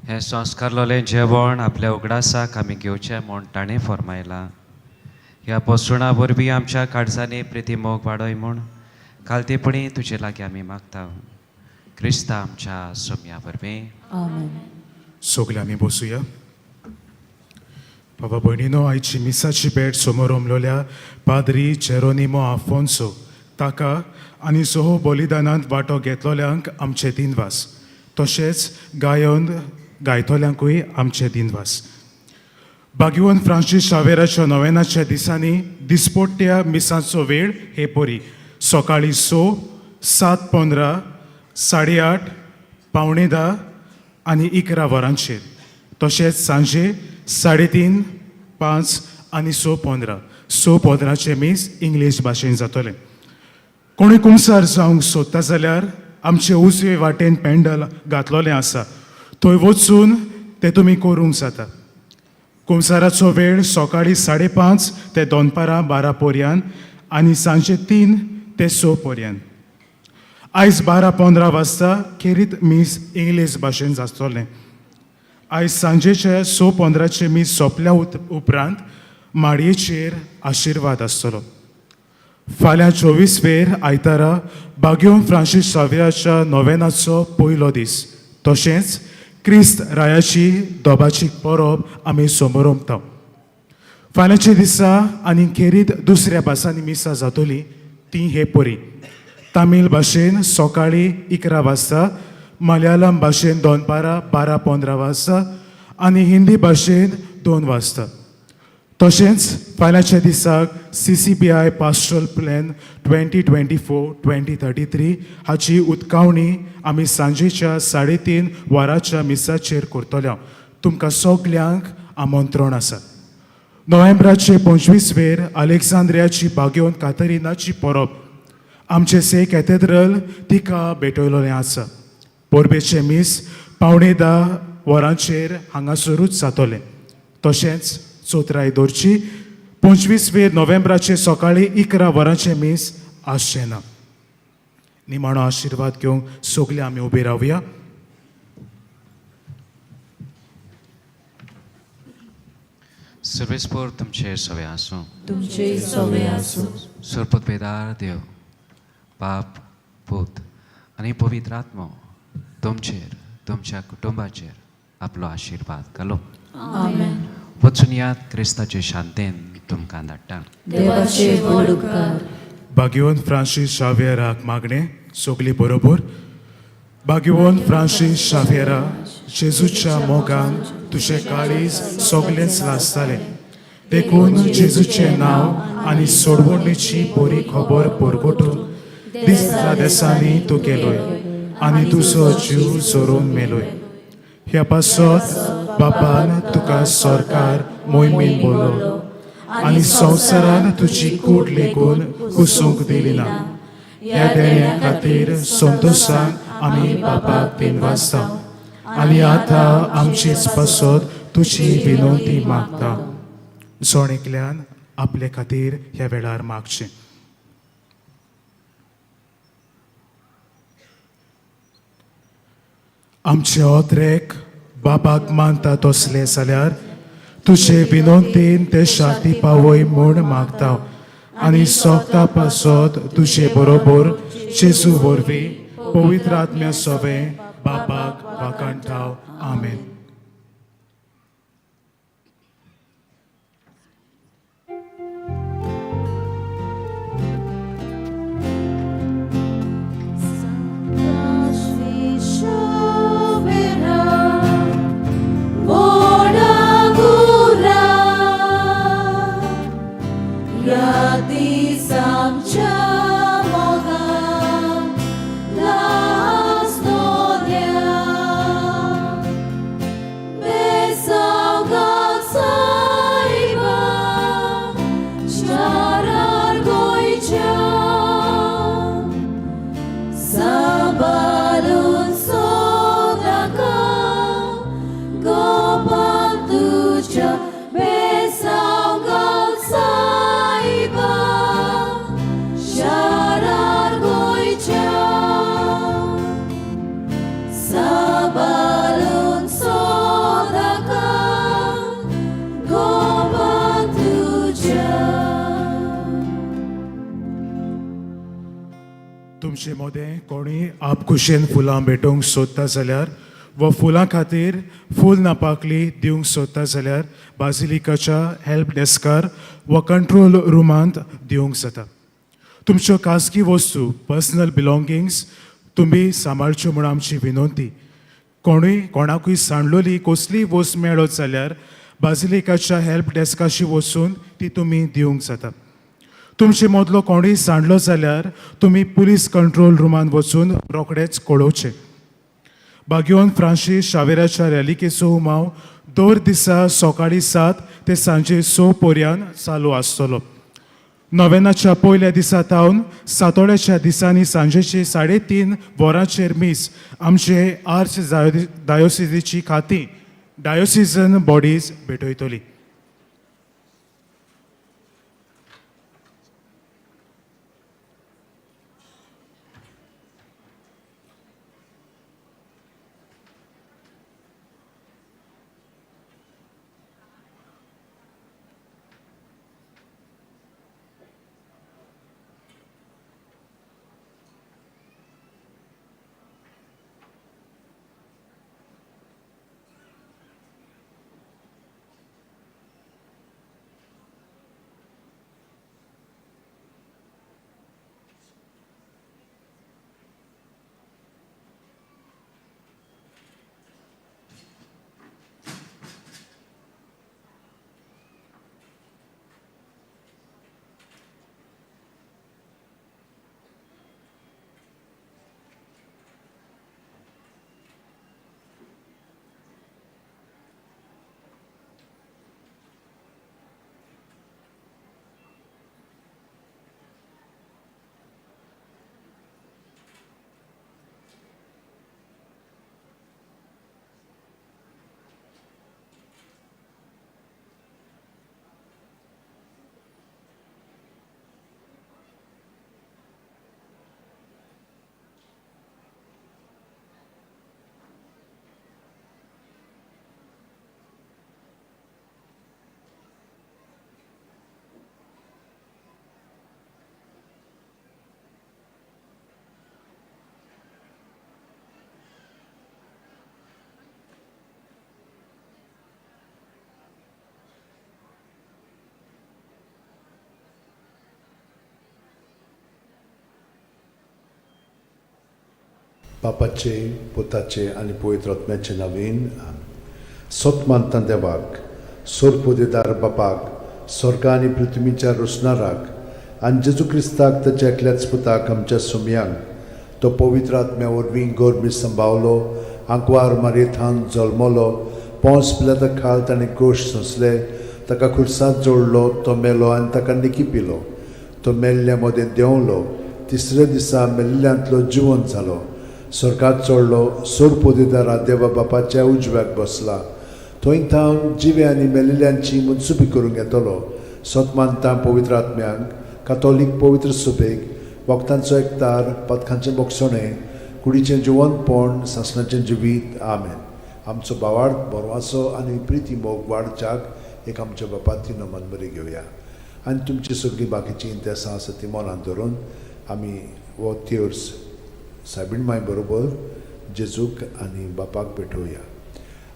हें संस्कारलोलें जेवण आपल्या उगडासाक आमी घेवचें म्हूण ताणें फर्मायलां. ह्या पोसवणा वरवीं आमच्या काळजांनी प्रिती मोग वाडय म्हूण खालतेपणी तुजे लागीं आमी मागता, क्रिस्ता आमच्या सोम्या वरवीं. आमेन. सगळे आमी बसुया. बाबा भयणीनो, आयची मिसाची भेट समोर उमलोल्या पाद्री जेरोनिमो आफोन्सो ताका आनी सोहो बलिदानांत वांटो घेतलोल्यांक आमचे दिनवास, तशेंच गायन गायतल्यांकूय आमचे दिनवास. बागिवन फ्रांसीस शावेराच्या नोवेनाच्या दिसांनी दिसपोट्ट्या मिसांचो वेळ हे परी: सकाळीं 6, 7:15, 8:30, 9:45 आनी 11 वरांचेर, तशेंच सांजे 3:30, 5 आनी 6:15. 6:15चें मीस इंग्लीश भाशेन जातलें. कोणूय कुमसार जावंक सोदता जाल्यार आमचे उजवे वाटेन पेंडल घातलोलें आसा, थंय वचून तें तुमी करूंक जाता. कुमसाराचो वेळ सकाळीं 5:30 ते दनपारां 12 पर्यंत आनी सांजे 3 ते 6 पर्यंत. आयज 12:15 वाजता खेरीत मीस इंग्लीश भाशेन जातलें. आयज सांजेचे 6:15चें मीस सोंपल्या उपरांत माडयेचेर आशिर्वाद आसतलो. फाल्यां 24 वेर आयतारा बाग्योन फ्रांसीस साविराच्या नोवेनाचो पयलो दीस, तशेंच क्रिस्त रायाची दोबाची परब आमी समोरमता. फाल्यांच्या दिसा आनी खेरीत दुसऱ्या भासांनी मिसां जातली ती हे परी: तामील भाशेन सकाळीं 11 वाजता, मलयाळम भाशेन दनपारां 12:15 वाजता आनी हिंदी भाशेन 2 वाजता. तशेंच फाल्यांच्या दिसाक CCBI pastoral plan 2024-2033 हाची उत्कावणी आमी सांजेच्या 3:30 वरांच्या मिसाचेर करतले. तुमकां सगल्यांक आमंत्रण आसा. नोव्हेंबराचे 25 वेर अलेक्झांद्रियाची बागेवन कातरिनाची परब आमचे से कॅथेड्रल तिका भेटयलोलें आसा. परबेचें मीस 9:45 वरांचेर हांगासरूच जातलें. तशेंच चोत्राय दवरची 25 वेर नोव्हेंबराचे सकाळीं 11 वरांचें मीस आसचें ना. निमाणो आशिर्वाद घेवंक सगळे आमी उबे रावया. सर्वेस्पोर तुमचे सवे आसूं. तुमचे सवे आसूं. सरपतपेदार देव बाप, पूत आनी पवित्र आत्मो तुमचेर, तुमच्या कुटुंबाचेर आपलो आशिर्वाद घालो. आमेन. वचून याद क्रिस्ताचे शांतेन तुमकां धाडटा. देवाचे व्हड उपकार. बागिवन फ्रांसीस शाव्येराक मागणें सगली बरोबर. बागिवन फ्रांसीस शाव्येरा, जेजूच्या मोगान तुजें काळीज सगलेंच लासतालें, देखून जेजूचें नांव आनी सोडवणेची बरी खबर परगटून दिसता देसांनी तूं गेलोय आनी तुजो जीव जोरून मेलोय. ह्या पासत बापान तुका सरकार मोहिमेन बोलो आनी संवसारान तुजी कूड लेगून कुसूंक दिली ना. ह्या देण्या खातीर संतोशान आमी बापाक दिनवासता आनी आतां आमचेच पासत तुजी विनवती मागता. जण एकल्यान आपले खातीर ह्या वेळार मागचें. आमचे ओत्रेक बापाक मानता तसले जाल्यार तुजे विनवतीन ते शांती पावय म्हूण मागता आनी सोगता पासत तुजे बरोबर जेजू वरवीं पवित्र आत्म्या सवें बापाक वाखाणटाव. आमेन. Las तुमचे मदें कोणी आपखुशेन फुलां भेटोवंक सोदता जाल्यार वा फुलां खातीर फूल नापाकली दिवंक सोदता जाल्यार बाजिलिकाच्या हेल्प डेस्कार वा कंट्रोल रुमांत दिवंक जाता. तुमच्यो खाजगी वस्तू, पर्सनल बिलोंगिंग्स तुमी सांबाळच्यो म्हूण आमची विनंती. कोणूय कोणाकूय सांडलोली कसलीय वस्त मेळत जाल्यार बाजिलिकाच्या हेल्प डेस्काशी वचून ती तुमी दिवंक जाता. तुमचे मदलो कोणूय सांडलो जाल्यार तुमी पुलीस कंट्रोल रुमांत वचून रोखडेच कळोवचें. बागयोन फ्रांसीस शावेराच्या रॅलिकेचो हुमाव दर दिसा सकाळीं 7 ते सांजे 6 पर्यंत चालू आसतलो. नोव्हेंनाच्या पयल्या दिसा थावन सातोड्याच्या दिसांनी सांजेचे 3:30 वरांचेर मीस आमचे आर्च डायोसिजीची खातीं डायोसिजन बॉडीज भेटयतली. बापाचे, पुताचे आनी पवित्र आत्म्याचे नवीन. सत मानता देवाक, सोरपोदेदार बापाक, स्वर्गा आनी पृथ्वीच्या रोसणाराक आनी जेजू क्रिस्ताक ताच्या एकल्याच पुताक आमच्या सुमयांक तो पवित्र आत्म्या वरवीं गोरमी संभावलो, आंकवार मारयेथान जल्मलो, पोंस पिलाता खाल ताणें कोश सोंसले, ताका खुर्सांत जोडलो, तो मेलो आनी ताका निकी पिलो, तो मेल्ल्या मदें देंवलो, तिसऱ्या दिसा मेल्ल्यांतलो जिवन जालो, स्वर्गात चडलो, सोरपोदेदारा देवा बापाच्या उजव्याक बसला, थंय थावन जिवे आनी मेल्ल्यांची मनसुबी करूंक येतलो. सत मानता पवित्र आत्म्यांक, कातोलीक पवित्र सुबेक, वखदांचो एकतार, पदकांचें बोगसणें, कुडीचें जिवनपण, सासणाचें जिवीत. आमेन. आमचो भावार्थ बरवासो आनी प्रिती मोग वाडच्याक एक आमच्या बापाती नमन बरी घेवया आनी तुमची सगळीं बाकीची इंतेसां आसा ती मनांत धरून आमी हो तेर्स सायबीण माय बरोबर जेजूक आनी बापाक भेटोवया.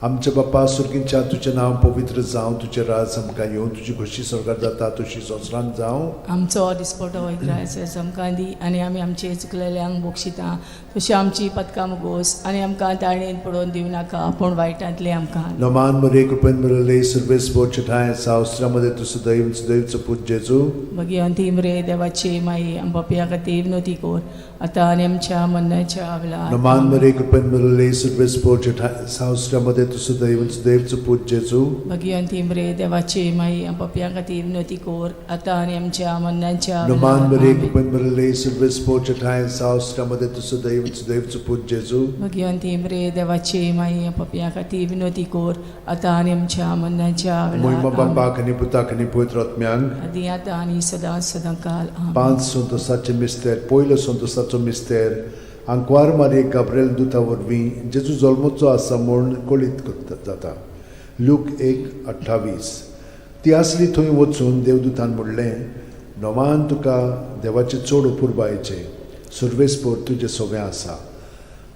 आमच्या बापा सुर्गींच्या, तुजें नांव पवित्र जावं, तुजें राज आमकां येवं, तुजी खोशी स्वर्गार जाता तशी संवसारांत जावं. आमचो दिसपटो ग्रास आमकां दी आनी आमी आमचे चुकलेल्यांक बक्षिता तशी आमची पदकां मुगोस आनी आमकां ताळणेन पडोवन दिवं नाका पूण वायटांतले आमकां. नमान मरे कृपेन मरले सर्वेस बोचठाय सावस्त्रामध्ये तूं सदैव सदैवचो पूत जेजू. मागीर अंतीम रे देवाची माई आम बापया खातीर विनोती कर आतां आनी आमच्या मरणाच्या वेळार. नमान मरे कृपेन मरले सर्वेस बोचठाय सावस्त्रामध्ये तूं सदैव सदैवचो पूत जेजू. मागीर अंतीम रे देवाची माई आम बापया खातीर विनोती कर आतां आनी आमच्या मरणाच्या नमान वेळार. मरे कृपेन मरले सर्वेस बोचठाय सावस्त्रामध्ये तूं सदैव सदैवचो पूत जेजू. मागीर अंतीम रे देवाची माई आम बापया खातीर विनोती कर आतां आनी आमच्या मरणाच्या मोहिमा वेळार. बापाक आनी पुताक आनी पवित्र आत्म्यांक आदी आतां आनी सदां सदां काल. 5 संतोसाचे मिस्तेर. पयलो संतोसाचो मिस्तेर आंकवार मारये गाब्रिएल दुता वरवीं जेजू जल्मचो आसा म्हूण कळीत जाता. लूक 1:28. ती आसली थंय वचून देवदूतान म्हणलें, नोमान तुका देवाचें चड अपुरबायेचें, सुर्वेसपोर तुजें सोवें आसा.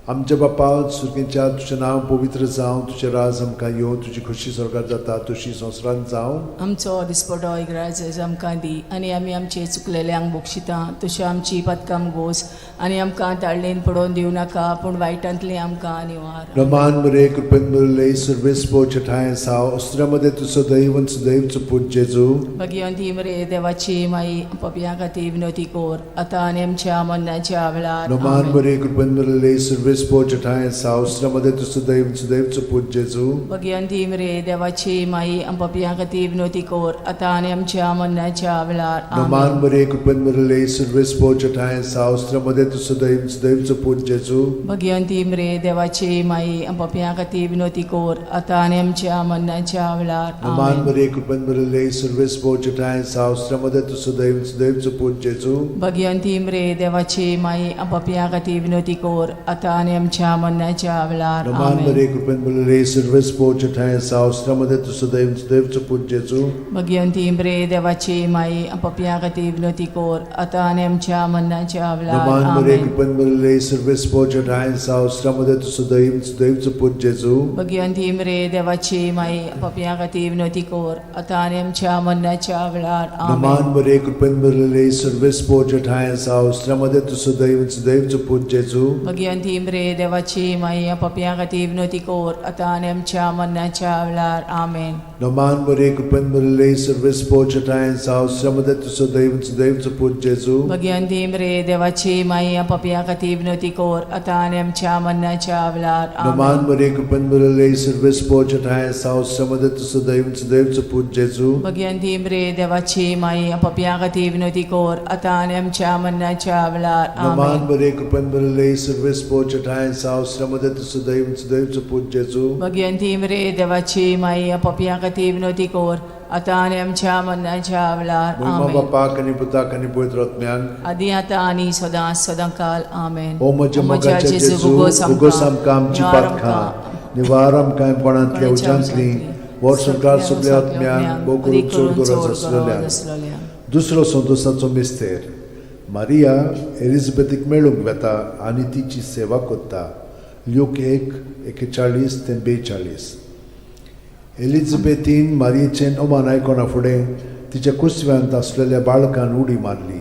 आमच्या बापा सुर्गेच्या, तुजें नांव पवित्र जावं, तुजें राज आमकां येवं, तुजी खोशी स्वर्गार जाता तशी संवसारांत जावं. आमचो दिसपटो इग्राज आमकां दी आनी आमी आमचे चुकलेल्यांक बक्षिता तशी आमची पदकां गोस आनी आमकां ताळणेन पडोवन दिवं नाका पूण वायटांतली आमकां निवार. रमान मरे कृपेन भरिल्ले, सुर्वेसपोर छठाय साव अस्त्रा मध्ये तूं सदैव आनी सदैवचो पूत जेजू. भगिवंती मरे देवाची माई, पपयां खातीर विनवती कोर आतां आनी आमच्या मरणाच्या वेळार. रमान आमेन. मरे कृपेन भरिल्ले, सुर्वेसपोर छठाय साव अस्त्रा मध्ये तूं सदैव आनी सदैवचो पूत जेजू. भगिवंती मरे देवाची माई, पपयां खातीर विनवती कोर आतां आनी आमच्या मरणाच्या वेळार. रमान आमेन. मरे कृपेन भरिल्ले, सुर्वेसपोर छठाय साव अस्त्रा मध्ये तूं सदैव आनी सदैवचो पूत जेजू. भगिवंती मरे देवाची माई, पपयां खातीर विनवती कोर आतां आनी आमच्या मरणाच्या वेळार. रमान आमेन. मरे कृपेन भरिल्ले, सुर्वेसपोर छठाय साव अस्त्रा मध्ये तूं सदैव आनी सदैवचो पूत जेजू. भगिवंती मरे देवाची माई, पपयां खातीर विनवती कोर आतां आनी आमच्या मरणाच्या वेळार. रमान आमेन. मरे कृपेन भरिल्ले, सुर्वेसपोर छठाय साव अस्त्रा मध्ये तूं सदैव आनी सदैवचो पूत जेजू. भगिवंती मरे देवाची माई, पपयां खातीर विनवती कोर आतां आनी आमच्या मरणाच्या वेळार. रमान मरे आमेन. कृपेन भरिल्ले, सुर्वेसपोर छठाय साव अस्त्रा मध्ये तूं सदैव आनी सदैवचो पूत जेजू. भगिवंती मरे देवाची माई, पपयां खातीर विनवती कोर आतां आनी आमच्या मरणाच्या वेळार. रमान आमेन. मरे कृपेन भरिल्ले, सुर्वेसपोर छठाय साव अस्त्रा मध्ये तूं सदैव आनी सदैवचो पूत जेजू. भगिवंती मरे देवाची माई, पपयां खातीर विनवती कोर आतां आनी आमच्या मरणाच्या वेळार. आमेन. रमान मरे कृपेन भरिल्ले, सुर्वेसपोर छठाय साव अस्त्रा मध्ये तूं सदैव आनी सदैवचो पूत जेजू. भगिवंती मरे देवाची माई, पपयां खातीर विनवती कोर आतां आनी आमच्या मरणाच्या वेळार. रमान आमेन. मरे कृपेन भरिल्ले, सुर्वेसपोर छठाय साव अस्त्रा मध्ये तूं सदैव आनी सदैवचो पूत जेजू. भगिवंती मरे देवाची माई, पपयां खातीर विनवती कोर आतां आनी आमच्या मरणाच्या वेळार. रमान आमेन. मरे कृपेन भरिल्ले, सुर्वेसपोर छठाय साव अस्त्रा मध्ये तूं सदैव आनी सदैवचो पूत जेजू. भगिवंती मरे देवाची माई, पपयां खातीर विनवती कोर आतां आनी आमच्या मरणाच्या वेळार. महिमा आमेन. बापाक आनी पुताक आनी पवित्र आत्म्याक, आदी आतां आनी सदां सदां काल. आमेन. ओ म्हज्या मोगाच्या जेजू, उगोस आमकां आमची पातकां, निवार आमकां कोणांतल्या उज्यांतली, वर्स संवसार सगल्या आत्म्यांक, भोव करून चड गरज आसलेल्या. दुसरो संतोसाचो मिस्तेर, मारिया एलिझाबेथीक मेळूंक वेता आनी तिची सेवा करता. ल्यूक 1:41 ते 42. एलिझाबेथीन मारियेचें अमान आयकना फुडें तिच्या कुसव्यांत आसलेल्या बाळकान उडी मारली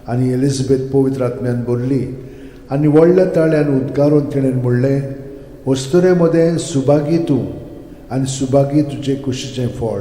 आनी एलिझाबेथ पवित्र आत्म्यान भरली आनी व्हडल्या ताळ्यान उद्गारून तिणें म्हणलें, अस्तुरे मदें सुभागी तूं आनी सुभागी तुजे कुशीचें फळ.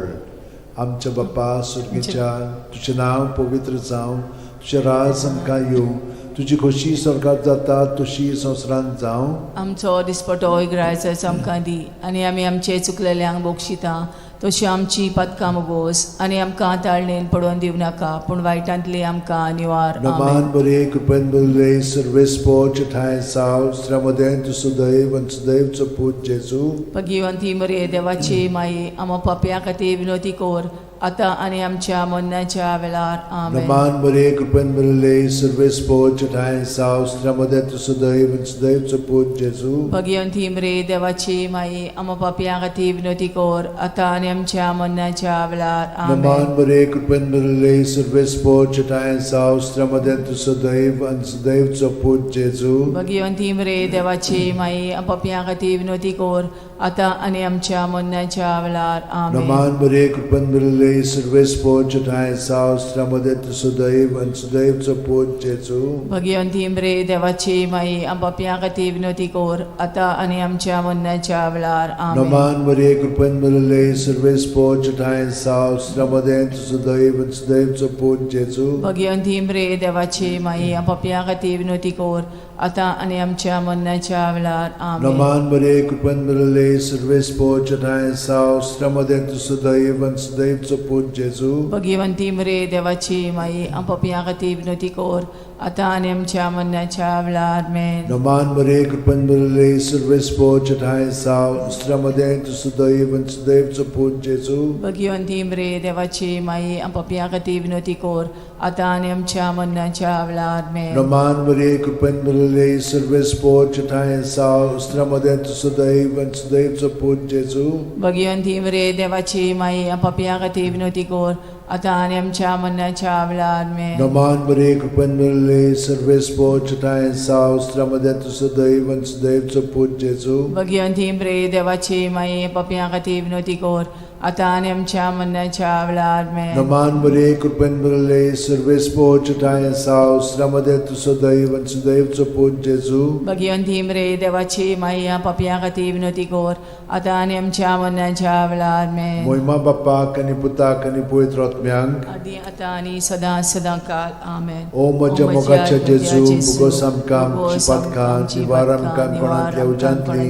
आमच्या बापा सुर्गेच्या, तुजें नांव पवित्र जावं, तुजें राज आमकां येवं, तुजी खोशी स्वर्गात जाता तशी संवसारांत जावं. आमचो दिसपटो इग्रायचो आमकां दी आनी आमी आमचे चुकलेल्यांक बक्षिता तशी आमची पदकां मोगोस आनी आमकां ताळणेन पडोवन दिवं नाका पूण वायटांतली आमकां निवार. नमान आमेन. बरे कृपेन भरिल्ले, सर्वेस्पोर ठांय साव स्त्र्यामदें तूं सुदैव आनी सुदैवचो पूत जेजू. भगिवंती मरे देवाची माई, आमा पापया खातीर विनवती कोर आतां आनी आमच्या मरणाच्या वेळार. आमेन. नमान बरे कृपेन भरिल्ले, सर्वेस्पोर ठांय साव स्त्र्यामदें तूं सुदैव आनी सुदैवचो पूत जेजू. भगिवंती मरे देवाची माई, आमा पापया खातीर विनवती कोर आतां आनी आमच्या मरणाच्या वेळार. नमान आमेन. बरे कृपेन भरिल्ले, सर्वेस्पोर ठांय साव स्त्र्यामदें तूं सुदैव आनी सुदैवचो पूत जेजू. भगिवंती मरे देवाची माई, पापया खातीर विनवती कोर आतां आनी आमच्या मरणाच्या वेळार. आमेन. नमान बरे कृपेन भरिल्ले, सर्वेस्पोर ठांय साव स्त्र्यामदें तूं सुदैव आनी सुदैवचो पूत जेजू. भगिवंती मरे देवाची माई, पापया खातीर विनवती कोर आतां आनी आमच्या मरणाच्या वेळार. आमेन. नमान मरे कृपेन भरिल्ले, सर्वेस्पोर ठांय साव स्त्र्यामदें तूं सुदैव आनी सुदैवचो पूत जेजू. भगिवंती मरे देवाची माई, पापया खातीर विनवती कोर आतां आनी आमच्या मरणाच्या वेळार. आमेन. नमान मरे कृपेन भरिल्ले, सर्वेस्पोर ठांय साव स्त्र्यामदें तूं सुदैव आनी सुदैवचो पूत जेजू. भगिवंती मरे देवाची माई, पापया खातीर विनवती कोर आतां आनी आमच्या मरणाच्या वेळार. आमेन. नमान मरे कृपेन भरिल्ले, सर्वेस्पोर ठांय साव स्त्र्यामदें तूं सुदैव आनी सुदैवचो पूत जेजू. भगिवंती मरे देवाची माई, पापया खातीर विनवती कोर आतां आनी आमच्या मरणाच्या वेळार. आमेन. नमान मरे कृपेन भरिल्ले, सर्वेस्पोर ठांय साव स्त्र्यामदें तूं सुदैव आनी सुदैवचो पूत जेजू. भगिवंती मरे देवाची माई, पापया खातीर विनवती कोर आतां आनी आमच्या मरणाच्या वेळार आमेन. नमान बरे कृपेन भरले सर्वेस्पोर चटाय साव स्त्रमदे तूं सदैव आनी सदैवचो पूत जेजू. भगिवंती मरिये देवाची माये पापयां खातीर विनवती कर आतां आनी आमच्या मरणाच्या वेळार आमेन. नमान बरे कृपेन भरले सर्वेस्पोर चटाय साव स्त्रमदे तूं सदैव आनी सदैवचो पूत जेजू. भगिवंती मरिये देवाची माये पापयां खातीर विनवती कर आतां आनी आमच्या मरणाच्या वेळार आमेन. मोहिमा बाप्पाक आनी पुताक आनी पवित्र आत्म्यांक आदी आतां आनी सदां सदां काल आमेन. ओ म्हज्या मोगाच्या जेजू, मुगोस आमकां आमची पातकां निवार आमकां कोणांतल्या उज्यांतली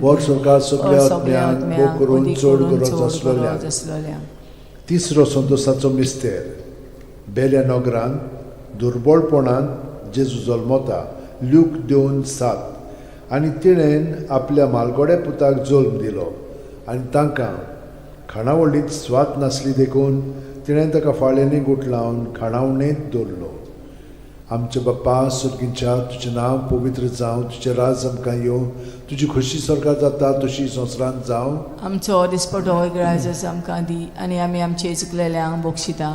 वर सरकार सगल्या आत्म्यांक भोग करून चड गरज आसलोल्या. तिसरो संतोसाचो मिस्तेर. बेल्या नगरांत दुर्बळपणांत जेजू जल्मता. ल्यूक 2:7. आनी तिणेन आपल्या मालगोड्या पुताक जल्म दिलो आनी तांकां खाणावळींत स्वाद नासली देखून तिणें ताका फाळ्यांनी गुठलावन खाणावणेंत दवरलो. आमच्या बाप्पा सुर्गींच्या, तुजें नांव पवित्र जावं, तुजें राज आमकां येवं, तुजी खोशी सरकार जाता तशी संवसारांत जावं. आमचो दिसपटो ग्राजस आमकां दी आनी आमी आमचे चुकलेल्यांक बक्षिता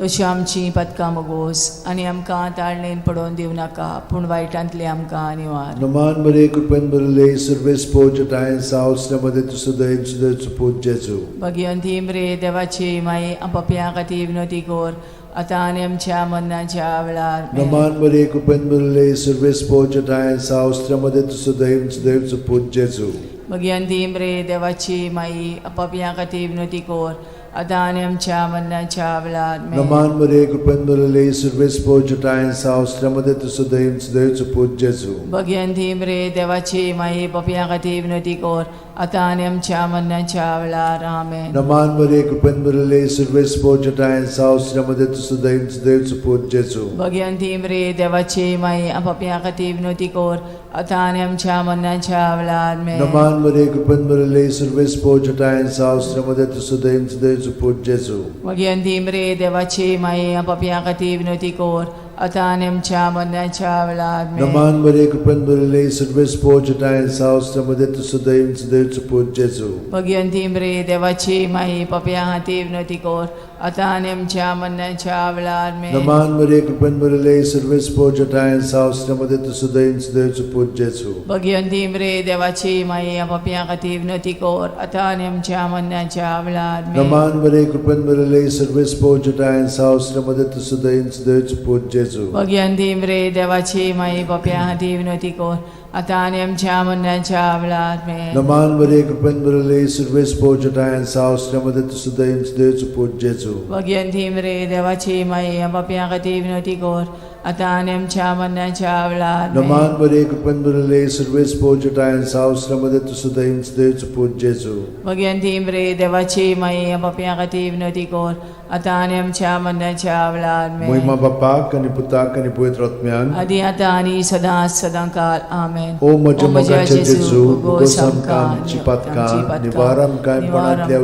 तशी आमची पदकां मगोस आनी आमकां ताळणेन पडोवन दिवं नाका पूण वायटांतली आमकां निवार. नमान बरे कृपेन भरले सर्वेस्पोर चटाय सावसल्या मदें तूं सदैव सदैवचो पूत जेजू. भगिवंती मरिये देवाची माई पापयां खातीर विनवती कर आतां आनी आमच्या मरणाच्या वेळार. नमान बरे कृपेन भरले सर्वेस्पोर चटाय सावसल्या मदें तूं सदैव सदैवचो पूत जेजू. भगिवंती मरिये देवाची माई पापयां खातीर विनवती कर आतां आनी आमच्या मरणाच्या वेळार. नमान बरे कृपेन भरले सर्वेस्पोर चटाय सावसल्या मदें तूं सदैव सदैवचो पूत जेजू. भगिवंती मरिये देवाची माई पापयां खातीर विनवती कर आतां आनी आमच्या मरणाच्या वेळार. आमेन. नमान बरे कृपेन भरले सर्वेस्पोर चटाय सावसल्या मदें तूं सदैव सदैवचो पूत जेजू. भगिवंती मरिये देवाची माई पापयां खातीर विनवती कर आतां आनी आमच्या मरणाच्या वेळार. नमान बरे कृपेन भरले सर्वेस्पोर चटाय सावसल्या मदें तूं सदैव सदैवचो पूत जेजू. भगिवंती मरिये देवाची माई पापयां खातीर विनवती कर आतां आनी आमच्या मरणाच्या वेळार. नमान बरे कृपेन भरले सर्वेस्पोर चटाय सावसल्या मदें तूं सदैव सदैवचो पूत जेजू. भगिवंती मरिये देवाची माई पापयां खातीर विनवती कर आतां आनी आमच्या मरणाच्या वेळार. नमान बरे कृपेन भरले सर्वेस्पोर चटाय सावसल्या मदें तूं सदैव सदैवचो पूत जेजू. भगिवंती मरिये देवाची माई पापयां खातीर विनवती कर आतां आनी आमच्या मरणाच्या वेळार. नमान बरे कृपेन भरले सर्वेस्पोर चटाय सावसल्या मदें तूं सदैव सदैवचो पूत जेजू. भगिवंती मरिये देवाची माई पापयां खातीर विनवती कर आतां आनी आमच्या मरणाच्या वेळार. नमान बरे कृपेन भरले सर्वेस्पोर चटाय सावसल्या मदें तूं सदैव सदैवचो पूत जेजू. भगिवंती मरिये देवाची माई पापयां खातीर विनवती कर आतां आनी आमच्या मरणाच्या वेळार. नमान बरे कृपेन भरले सर्वेस्पोर चटाय सावसल्या मदें तूं सदैव सदैवचो पूत जेजू. भगिवंती मरिये देवाची माई पापयां खातीर विनवती कर आतां आनी आमच्या मरणाच्या वेळार. मोहिमा बाप्पाक आनी पुताक आनी पवित्र आत्म्याक आदी आतां आनी सदां सदां काल. आमेन. ओ म्हज्या मोगाच्या जेजू, मुगोस आमकां आमची पातकां निवार आमकां कोणांतल्या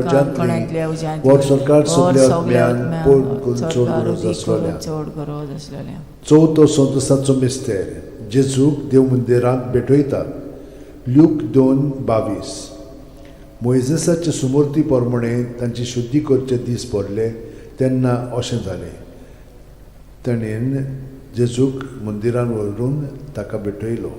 उज्यांतली वर सरकार सगल्या आत्म्यांक पोड करून चड गरज आसलोल्या. चड गरज आसलोल्या. चवथो संतोसाचो मिस्तेर. जेजूक देव मंदिरांत भेटयतात. ल्यूक 2:22. मोयजेसाचे सुमूर्ती प्रमाणे तांची शुद्धी करचे दीस पडले तेन्ना अशें जालें, ताणें जेजूक मंदिरान व्हरून ताका भेटयलो.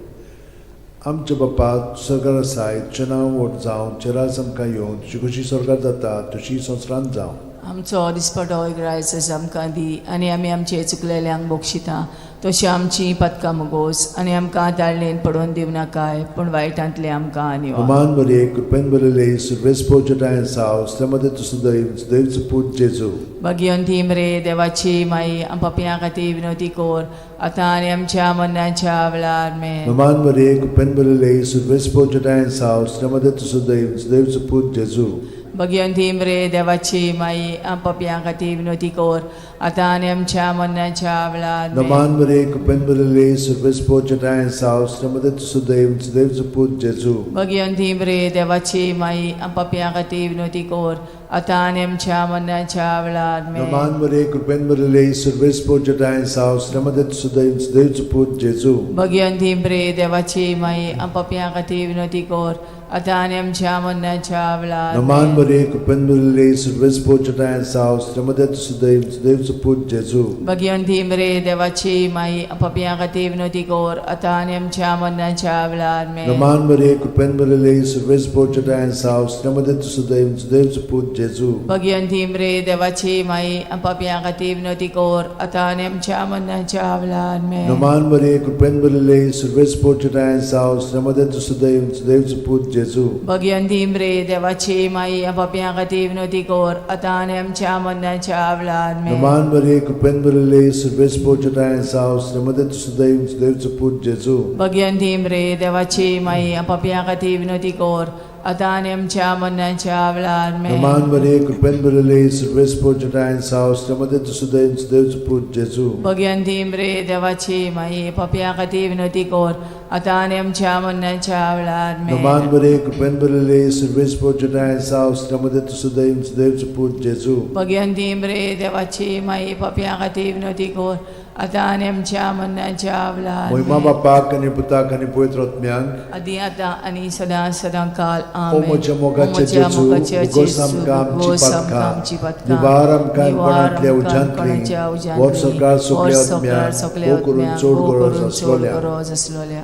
आमच्या बाप्पा सरकार आसाय, तुजें नांव व्हड जावं, तुजें राज आमकां येवं, तुजी खोशी सरकार जाता तशी संवसारांत जावं. आमचो दिसपटो ग्रायस आमकां दी आनी आमी आमचे चुकलेल्यांक बक्षिता तशी आमची पदकां मुगोस आनी आमकां ताळणेन पडोवन दिवं नाकाय पूण वायटांतले आमकां निवार. नमान बरे कृपेन भरले सर्वेस्पोर चटाय सावसल्या मदें तूं सदैव सदैवचो पूत जेजू. भगिवंती मरिये देवाची माई पापयां खातीर विनवती कर आतां आनी आमच्या मरणाच्या वेळार. नमान बरे कृपेन भरले सर्वेस्पोर चटाय सावसल्या मदें तूं सदैव सदैवचो पूत जेजू. भगिवंती मरिये देवाची माई पापयां खातीर विनवती कर आतां आनी आमच्या मरणाच्या वेळार. नमान बरे कृपेन भरले सर्वेस्पोर चटाय सावसल्या मदें तूं सदैव सदैवचो पूत जेजू. भगिवंती मरिये देवाची माई पापयां खातीर विनवती कर आतां आनी आमच्या मरणाच्या वेळार. नमान बरे कृपेन भरले सर्वेस्पोर चटाय सावसल्या मदें तूं सदैव सदैवचो पूत जेजू. भगिवंती मरिये देवाची माई पापयां खातीर विनवती कर आतां आनी आमच्या मरणाच्या वेळार. नमान मरे कृपेन भरिल्ले सुर्वेस्पोर चेटाय साव श्रीमदत सुदैव सुदैव पूत जेजू. भगिवंती मरे देवाची माई, पापयां खातीर विनवती कर, आतां आनी आमच्या मरणाच्या वेळार. नमान मरे कृपेन भरिल्ले सुर्वेस्पोर चेटाय साव श्रीमदत सुदैव सुदैव पूत जेजू. भगिवंती मरे देवाची माई, पापयां खातीर विनवती कर, आतां आनी आमच्या मरणाच्या वेळार. नमान मरे कृपेन भरिल्ले सुर्वेस्पोर चेटाय साव श्रीमदत सुदैव सुदैव पूत जेजू. भगिवंती मरे देवाची माई, पापयां खातीर विनवती कर, आतां आनी आमच्या मरणाच्या वेळार. नमान मरे कृपेन भरिल्ले सुर्वेस्पोर चेटाय साव श्रीमदत सुदैव सुदैव पूत जेजू. भगिवंती मरे देवाची माई, पापयां खातीर विनवती कर, आतां आनी आमच्या मरणाच्या वेळार. नमान मरे कृपेन भरिल्ले सुर्वेस्पोर चेटाय साव श्रीमदत सुदैव सुदैव पूत जेजू. भगिवंती मरे देवाची माई, पापयां खातीर विनवती कर, आतां आनी आमच्या मरणाच्या वेळार. नमान मरे कृपेन भरिल्ले सुर्वेस्पोर चेटाय साव श्रीमदत सुदैव सुदैव पूत जेजू. भगिवंती मरे देवाची माई, पापयां खातीर विनवती कर, आतां आनी आमच्या मरणाच्या वेळार. मोहिमा बापाक आनी पुताक आनी पवित्र आत्म्याक, आदी आतां आनी सदां सदां काल. ओ म्हज्या मोगाचे जेजू, उगोस आमकां आमची पातकां, निवार आमकां कोणांतल्या उज्यांतली, वर सरकार सगल्या आत्म्यांक हो करून चड गरज आसलोल्या.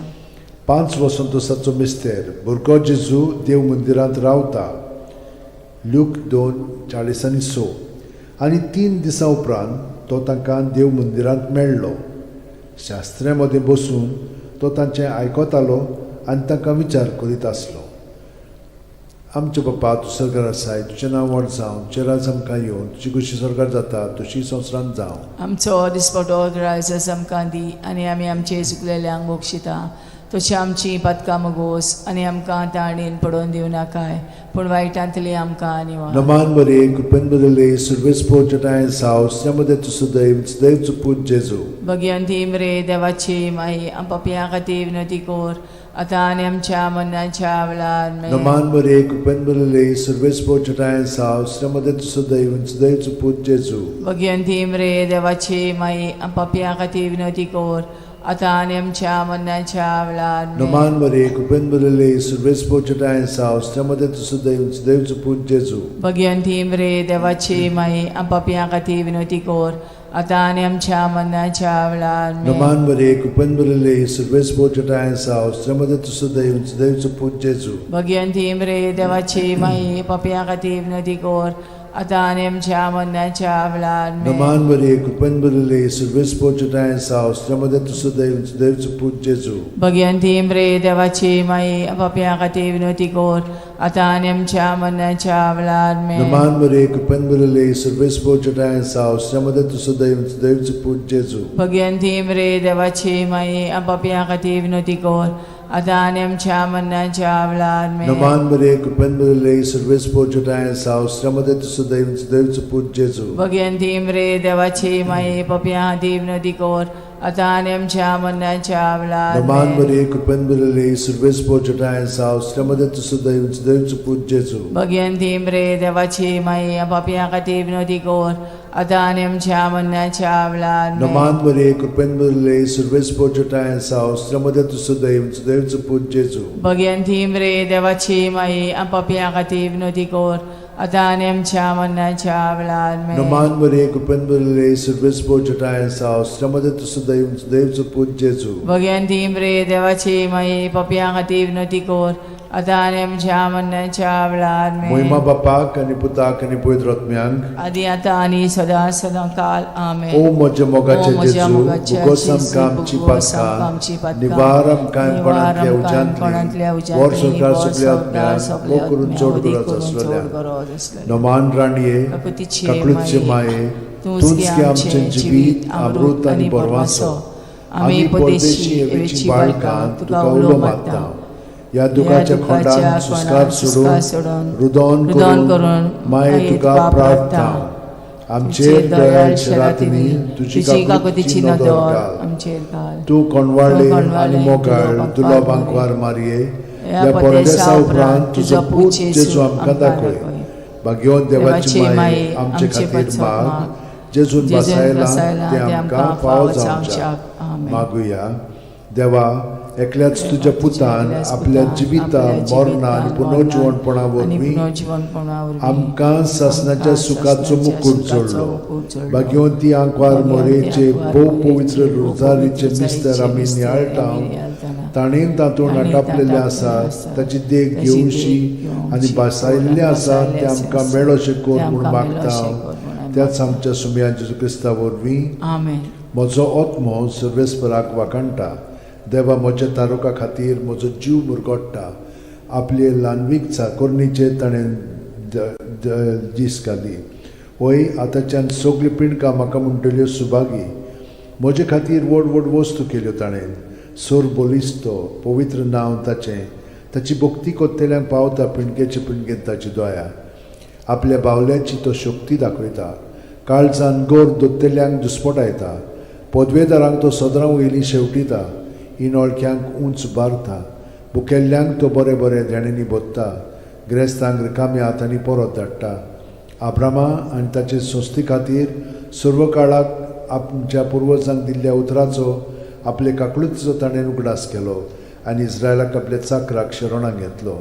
5 वसंतोसाचो मिस्तेर भुरगो जेजू देव मंदिरांत रावता. लूक 2:46. आनी 3 दिसां उपरांत तो तांकां देव मंदिरांत मेळ्ळो. शास्त्र्या मदें बसून तो तांचें आयकतालो आनी तांकां विचार करीत आसलो. आमचे बापा, तूं सरकार आसाय, तुजें नांव व्हड जावं, तुजें राज आमकां येवन, तुजी खुशी सरकार जाता तशी संवसारांत जावं. आमचो दिसपटो ग्रायस आमकां दी, आनी आमी आमचे चुकलेल्यांक बक्षिता तशी आमची पातकां मगोस, आनी आमकां ताणेन पडोवन दिवं नाकाय, पूण वायटांतली आमकां निवार. नमान मरे कृपेन भरिल्ले सुर्वेस्पोर चेटाय साव श्रीमदत सुदैव सुदैव पूत जेजू. भगिवंती मरे देवाची माई, पापयां खातीर विनवती कर, आतां आनी आमच्या मरणाच्या वेळार. नमान मरे कृपेन भरिल्ले सुर्वेस्पोर चेटाय साव श्रीमदत सुदैव सुदैव पूत जेजू. भगिवंती मरे देवाची माई, पापयां खातीर विनवती कर, आतां आनी आमच्या मरणाच्या वेळार. नमान मरे कृपेन भरिल्ले सुर्वेस्पोर चेटाय साव श्रीमदत सुदैव सुदैव पूत जेजू. भगिवंती मरे देवाची माई, पापयां खातीर विनवती कर, आतां आनी आमच्या मरणाच्या वेळार. नमान मरे कृपेन भरिल्ले सुर्वेस्पोर चेटाय साव श्रीमदत सुदैव सुदैव पूत जेजू. भगिवंती मरे देवाची माई, पापयां खातीर विनवती कर, आतां आनी आमच्या मरणाच्या वेळार. नमान मरे कृपेन भरिल्ले सुर्वेस्पोर चेटाय साव श्रीमदत सुदैव सुदैव पूत जेजू. भगिवंती मरे देवाची माई, पापयां खातीर विनवती कर, आतां आनी आमच्या मरणाच्या वेळार. नमान मरे कृपेन भरिल्ले सुर्वेस्पोर चेटाय साव श्रीमदत सुदैव सुदैव पूत जेजू. भगिवंती मरे देवाची माई, पापयां खातीर विनवती कर, आतां आनी आमच्या मरणाच्या वेळार. नमान मरे कृपेन भरिल्ले सुर्वेस्पोर चेटाय साव श्रीमदत सुदैव सुदैव पूत जेजू. भगिवंती मरे देवाची माई, पापयां खातीर विनवती कर, आतां आनी आमच्या मरणाच्या वेळार. नमान मरे कृपेन भरिल्ले सुर्वेस्पोर चेटाय साव श्रीमदत सुदैव सुदैव पूत जेजू. भगिवंती मरे देवाची माई, पापयां खातीर विनवती कर, आतां आनी आमच्या मरणाच्या वेळार. नमान मरे कृपेन भरिल्ले सुर्वेस्पोर चेटाय साव श्रीमदत सुदैव सुदैव पूत जेजू. भगिवंती मरे देवाची माई, पापयां खातीर विनवती कर, आतां आनी आमच्या मरणाच्या वेळार. नमान मरे कृपेन भरिल्ले सुर्वेस्पोर चेटाय साव श्रीमदत सुदैव सुदैव पूत जेजू. भगिवंती मरे देवाची माई, पापयां खातीर विनवती कर, आतां आनी आमच्या मरणाच्या वेळार. मोहिमा बापाक आनी पुताक आनी पवित्र आत्म्यांक, आदी आतां आनी सदां सदां काल. आमेन. ओ म्हज्या मोगाचे जेजू, उगोस आमकां आमची पातकां, निवार आमकां कोणांतल्या उज्यांतली, वर सरकार सगल्या आत्म्यांक हो करून चड गरज आसलोल्या. नमान राणये, काकळूतचे माये, तूंच की आमचें जिवीत अमृत आनी बरवासो, आमी परदेशी हेवेची बाळकां तुका उलो मारता. ह्या दुखाच्या खोंडान सुस्कार सोडून रुदन करून माये तुका प्रार्थना. आमचेर दयाळ रातींनी तुजी काकुतीची नदर घाल. तूं कोणवाळे आनी मोगाळ तुलो बांकवार मारये, ह्या परदेसा उपरांत तुजो पूत जेजू आमकां दाखय. भाग्यवंत देवाची माये आमचे खातीर माग, जेजून बसायला ते आमकां फावो जावच्या. मागुया. देवा, एकल्याच तुज्या पुतान आपल्या जिविता मरणा आनी पुनर्जिवणपणा वरवीं आमकां सासणाच्या सुखाचो मुकूट जोडलो. भाग्यवंती आंकवार मोरेचे भोव पवित्र रोजारीचे मिस्तर आमी नियाळटा, ताणें तातूंत आटापलेलें आसा ताची देख घेवशी आनी भासायिल्लें आसा तें आमकां मेळोशें कर म्हूण मागता त्याच आमच्या सुमया जेजू क्रिस्ता वरवीं. म्हजो आत्मो सर्वेस्पराक वाखाणटा. देवा, म्हज्या तारुका खातीर म्हजो जीव मुरगोडटा. आपले ल्हानवीक चाकोरणीचेर ताणें दीस घाली. वय, आतांच्यान सगळ्यो पिंडकां म्हाका म्हणटल्यो सुभागी. म्हजे खातीर व्हड व्हड वस्तू केल्यो ताणें. सोर बोलिस्तो पवित्र नांव ताचें. ताची भक्ती कोत्तेल्यांक पावता पिंडकेचे पिंडकेन ताची दया. आपल्या बावल्याची तो शक्ती दाखयता. काळजान गोर दोत्तेल्यांक दुस्पटायता. पदवेदारांक तो सदरां वयली शेवटिता. इनोळख्यांक उंच बारता. भुकेल्ल्यांक तो बरें बरें देण्यांनी भोत्ता. ग्रेस्तांक रिकाम्या हातांनी परत धाडटा. आब्रामा आनी ताचे संस्थे खातीर सर्व काळाक आमच्या पुर्वजांक दिल्ल्या उतराचो आपले काकळुतीचो ताणें उगडास केलो आनी इस्रायलाक आपल्या चाकराक शरणाक घेतलो.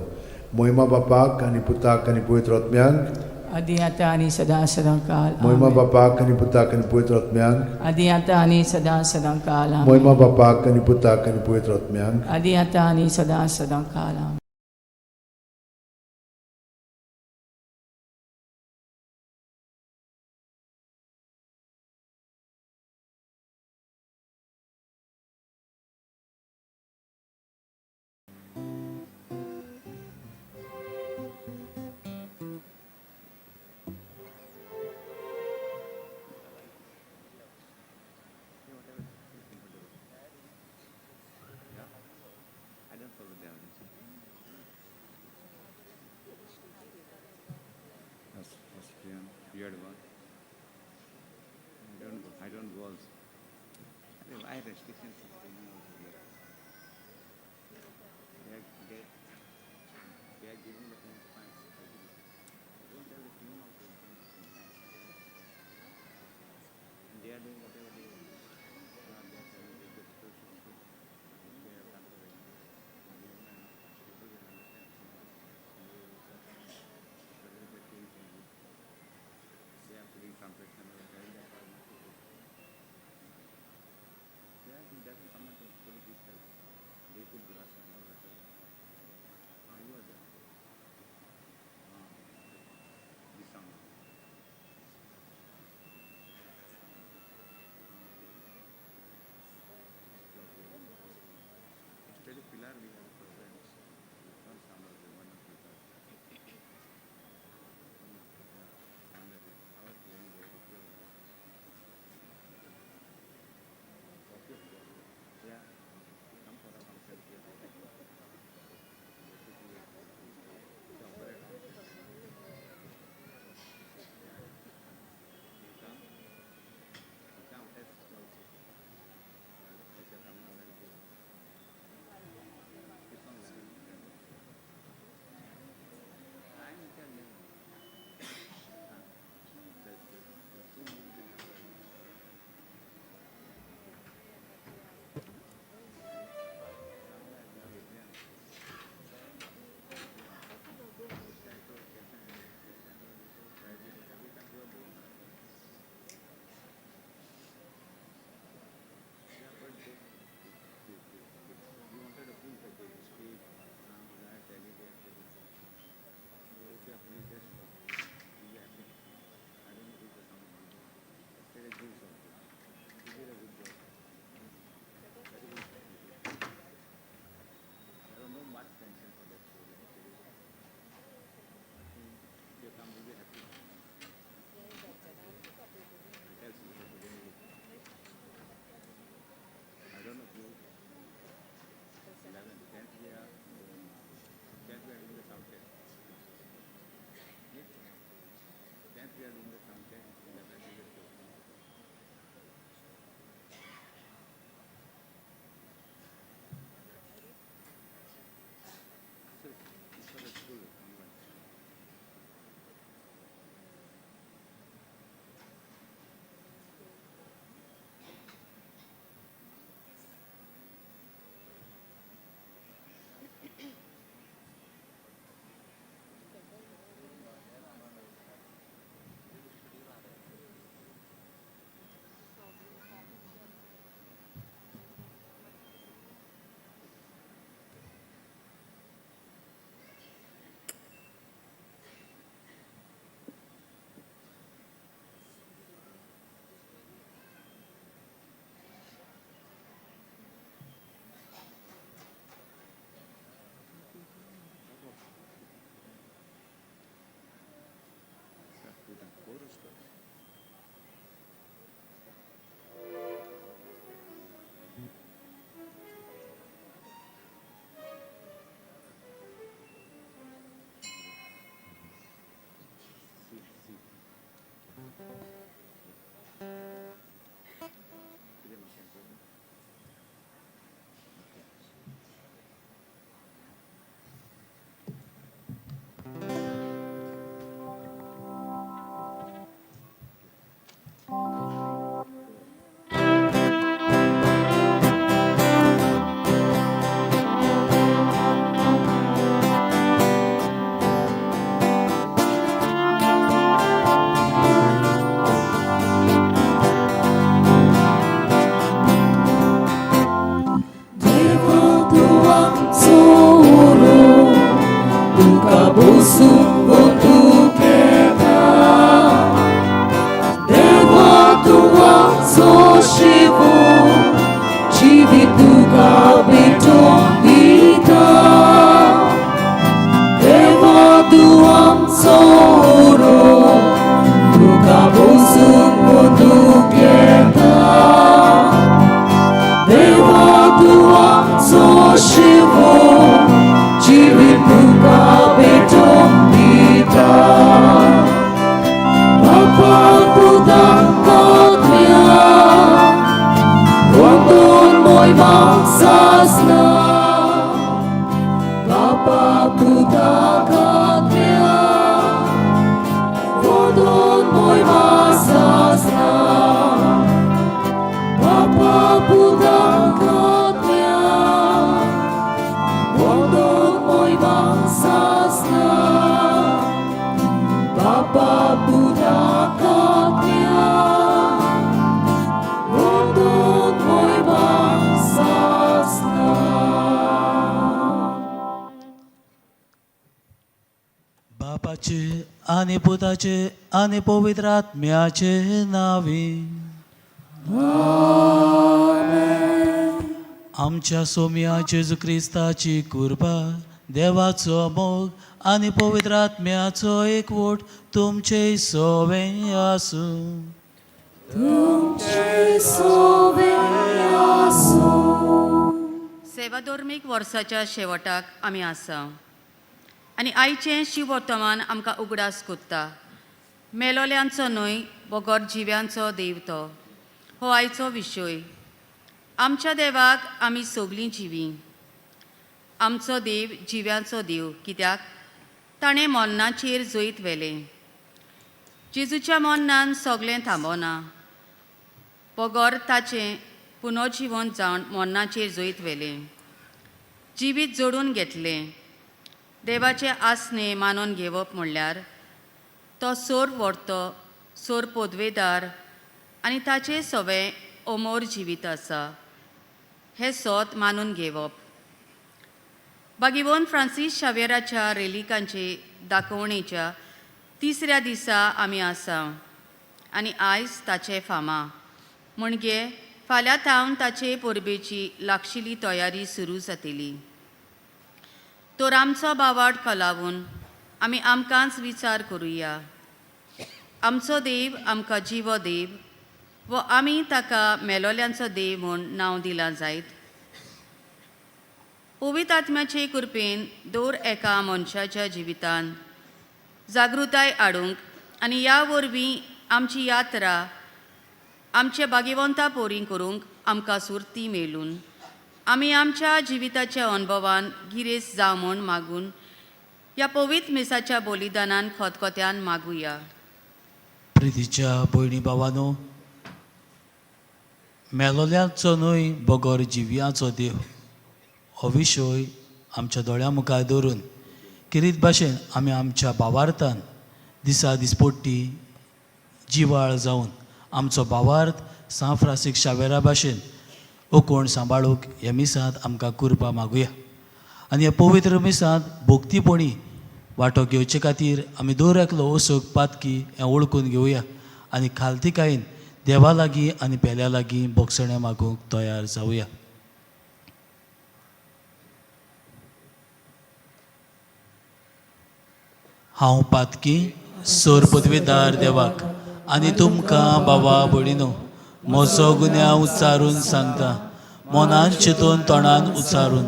मोहिमा बापाक आनी पुताक आनी पवित्र आत्म्यांक, आदी आतां आनी सदां सदां काल. मोहिमा बापाक आनी पुताक आनी पवित्र आत्म्यांक, आदी आतां आनी सदां सदां काल. मोहिमा बापाक आनी पुताक आनी पवित्र आत्म्यांक, आदी आतां आनी सदां सदां काल. I don't go also. I have restrictions also here. They are giving the 10 points. Don't tell the team also. And they are doing whatever they want. They are telling the situation also. They have done for it. People will understand. They are putting trumpets and all that. They are definitely someone to put it this side. They put grass and all that. Ah, you are there. तुका भेटोवन दिता. देवा तूं आमचो उरो, तुका बसूंक बंदूक येता. देवा तूं आमचो शिवो, जिवीत तुका भेटोवन दिता. बापा पुताक कात्म्या, वंदून मोयमा सासना. बापा पुताक कात्म्या, वंदून मोयमा सासना. बापा पुताक कात्म्या, वंदून मोयमा सासना. बापा पुताक कात्म्या, वंदून मोयमा सासना. बापाचे आनी पुताचे आनी पवित्र आत्म्याचे नांवी. आमच्या सोम्या जेजू क्रिस्ताची कृपा, देवाचो मोग आनी पवित्र आत्म्याचो एकवट तुमचे सोवें आसूं. तुमचे सोवें आसूं. सेवाधर्मीक वर्साच्या शेवटाक आमी आसा आनी आयचें शिववर्तमान आमकां उगडास कोत्ता. मेलोल्यांचो न्हय बगर जिव्यांचो देव तो. हो आयचो विशय. आमच्या देवाक आमी सगलीं जिवीं. आमचो देव जिव्यांचो देव, कित्याक ताणें मरणाचेर जैत व्हेलें. जेजूच्या मरणान सगळें थांबना, बगर ताचें पुनर्जिवन जावन मरणाचेर जैत व्हेलें, जिवीत जोडून घेतलें. देवाचें आसणें मानून घेवप म्हणल्यार तो सोर व्हरतो, सोर पदवेदार आनी ताचें सवें अमोर जिवीत आसा हें सोत मानून घेवप. बागिवोन फ्रांसीस शावेराच्या रेलिकांचे दाखोवणेच्या तिसऱ्या दिसा आमी आसा आनी आयज ताचें फामा म्हणजे फाल्यां थावन ताचे परबेची लागशिल्ली तयारी सुरू जातली. तर आमचो बावाट कलावून आमी आमकांच विचार करुया. आमचो देव आमकां जिवो देव वो आमी ताका मेलोल्यांचो देव म्हूण नांव दिलां जायत. पवित्र आत्म्याचे कृपेन दर एका मनशाच्या जिवितान जागृताय हाडूंक आनी ह्या वरवीं आमची यात्रा आमच्या भाग्यवंता पोरी करूंक आमकां सुर्ती मेळून आमी आमच्या जिविताच्या अणभवान गिरेस्त जावं म्हूण मागून ह्या पवित्र मिसाच्या बलिदानान खतखत्यान मागुया. प्रितीच्या भयणी भावानो, मेलोल्यांचो न्हय बगर जिव्यांचो देव हो विशय आमच्या दोळ्यां मुखार दवरून किरीत भाशेन आमी आमच्या भावार्थान दिसा दिसपट्टी जिवाळ जावन आमचो भावार्थ सांत फ्रांसीस शावेरा भाशेन ओकोण सांबाळूंक ह्या मिसांत आमकां कृपा मागुया. आनी ह्या पवित्र मिसांत भक्तीपणी वांटो घेवचे खातीर आमी दर एकलो ओसोक पातकी हें वळखून घेवया आनी खालतीकायेन देवा लागीं आनी पेल्या लागीं बोगसणें मागूंक तयार जावया. हांव पातकी सोर पदवेदार देवाक आनी तुमकां बाबा भयणीनो म्हजो गुन्यांव उच्चारून सांगता. मनान चिंतून तोंडान उच्चारून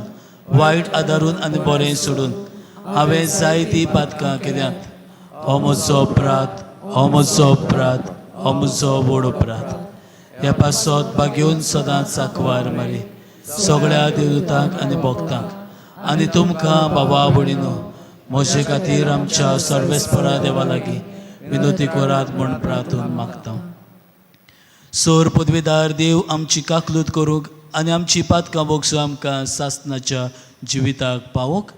वायट आदारून आनी बरें सोडून हांवें जायतीं पातकां केल्यांत. हो म्हजो अपराध, हो म्हजो अपराध, हो म्हजो व्हड अपराध. ह्या पासत भाग्योन सदांच साकवार मारी सगळ्या देवतांक आनी भक्तांक आनी तुमकां बाबा भयणीनो म्हजे खातीर आमच्या सर्वेस्परा देवा लागीं विनोती करात म्हूण प्रार्थून मागता. सोर पदवेदार देव आमची काकलूत करूंक आनी आमची पातकां बोगसूं आमकां सासनाच्या जिविताक पावोंक.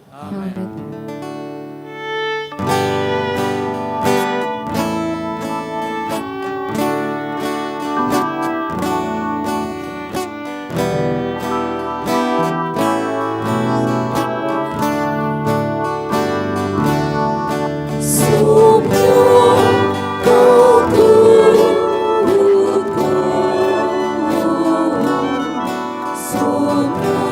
Sonia.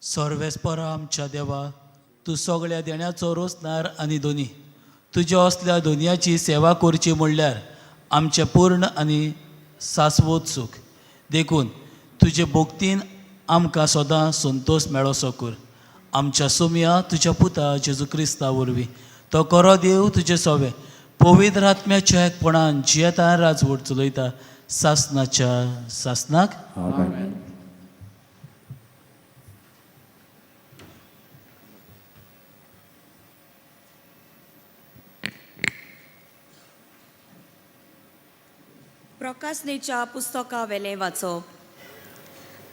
सर्वेस्परा आमच्या देवा, तूं सगळ्या देण्याचो रोसणार आनी दोनी तुज्या असल्या दोनयाची सेवा करची म्हणल्यार आमचें पूर्ण आनी सासवत सूख. देखून तुजे भक्तीन आमकां सदां संतोश मेळोसो कर. आमच्या सोमया तुज्या पुता जेजू क्रिस्ता वरवीं तो करो देव तुजे सोवे पवित्र आत्म्याच्या एकपणान जियेता राजवट चलयता सासनाच्या सासनाक. प्रकाशनेच्या पुस्तका वेलें वाचप.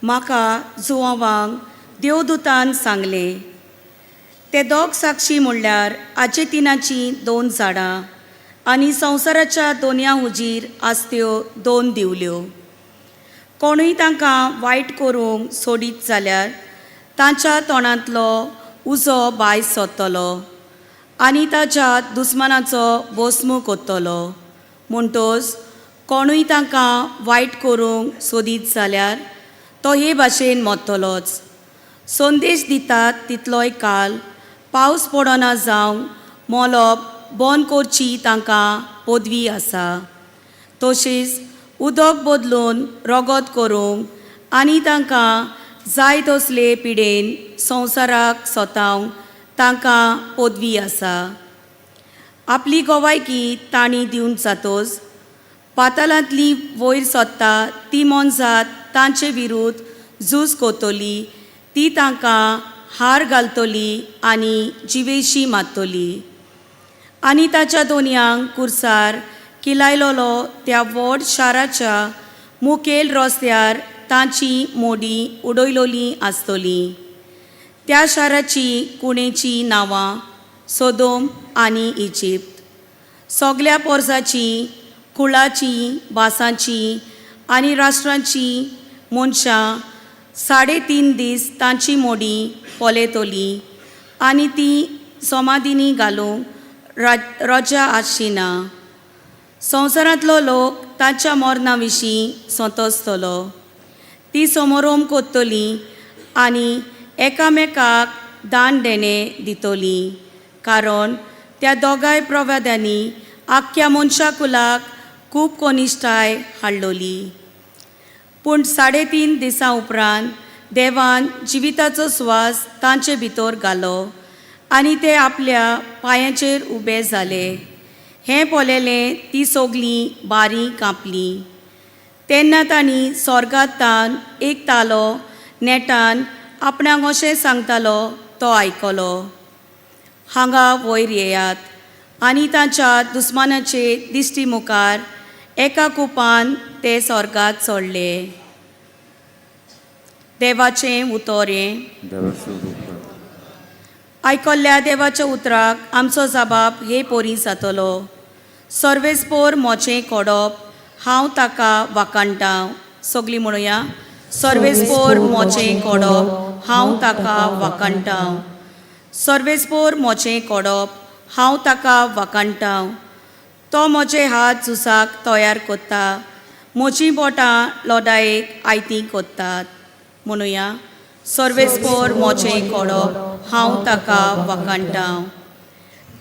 म्हाका जुवांवांक देवदूतान सांगलें, ते दोग साक्षी म्हणल्यार आजेतिनाचीं दोन झाडां आनी संवसाराच्या दोनया हुजीर आसत्यो दोन दिवल्यो. कोणूय तांकां वायट करूंक सोडीत जाल्यार तांच्या तोंडांतलो उजो भायर सोदतलो आनी ताच्या दुस्मानाचो भस्म कोत्तलो. म्हणटोच कोणूय तांकां वायट करूंक सोदीत जाल्यार तो हे भाशेन मरतलोच. संदेश दितात तितलोय काल पावस पडना जावंक मोलोप बंद करची तांकां पदवी आसा. तशीच उदक बदलून रगत करूंक आनी तांकां जाय तसले पिडेन संवसाराक सोतावंक तांकां पदवी आसा. आपली गवायकी तांणी दिवन जातोच पातालांतली वयर सोदता ती मोनजात तांचे विरुद्ध झूज कोतली, ती तांकां हार घालतली आनी जिवेशी मारतली. आनी ताच्या दोनयांक कुर्सार किलायलोलो त्या व्हड शाराच्या मुखेल रस्त्यार तांची मोडी उडयलोली आसतली. त्या शाराची कुणेची नांवां सोदोम आनी इजिप्त. सगल्या पोरसाची, कुळाची, भासांची आनी राष्ट्रांची मनशां 3.5 दीस तांची मोडी पळयतली आनी ती समाधीनी घालूंक रजा आसची ना. संवसारांतलो लोक तांच्या मरणा विशीं संतोसतलो. ती समोरोम कोत्तली आनी एकामेकाक दान देणें दितली, कारण त्या दोगांय प्रवाद्यांनी आख्ख्या मनशा कुलाक खूब कनिश्ठाय हाडलोली. पूण 3.5 दिसां उपरांत देवान जिविताचो स्वास तांचे भितर घालो आनी ते आपल्या पांयांचेर उबे जाले. हें पळयलें ती सगळीं बारीं कांपलीं. तेन्ना तांणी स्वर्गांतल्यान एक तालो नेटान आपणाक अशें सांगतालो तो आयकलो, हांगा वयर येयात. आनी तांच्या दुस्मानाचे दिश्टी मुखार एका कुपान ते स्वर्गांत चडले. देवाचें उतर हें. आयकल्ल्या देवाच्या उतराक आमचो जबाब हे पोरी जातलो. सर्वेस्पोर मोचें कोडप हांव ताका वाखाणटा. सगळीं म्हणुया, सर्वेस्पोर मोचें कोडप हांव ताका वाखाणटा. सर्वेस्पोर मोचें कोडप हांव ताका वाखाणटा. तो म्हजे हात झुजाक तयार कोत्ता, म्हजीं बोटां लोडायेक आयतीं कोत्तात. म्हणुया, सर्वेस्पोर मोचें कोडप हांव ताका वाखाणटा.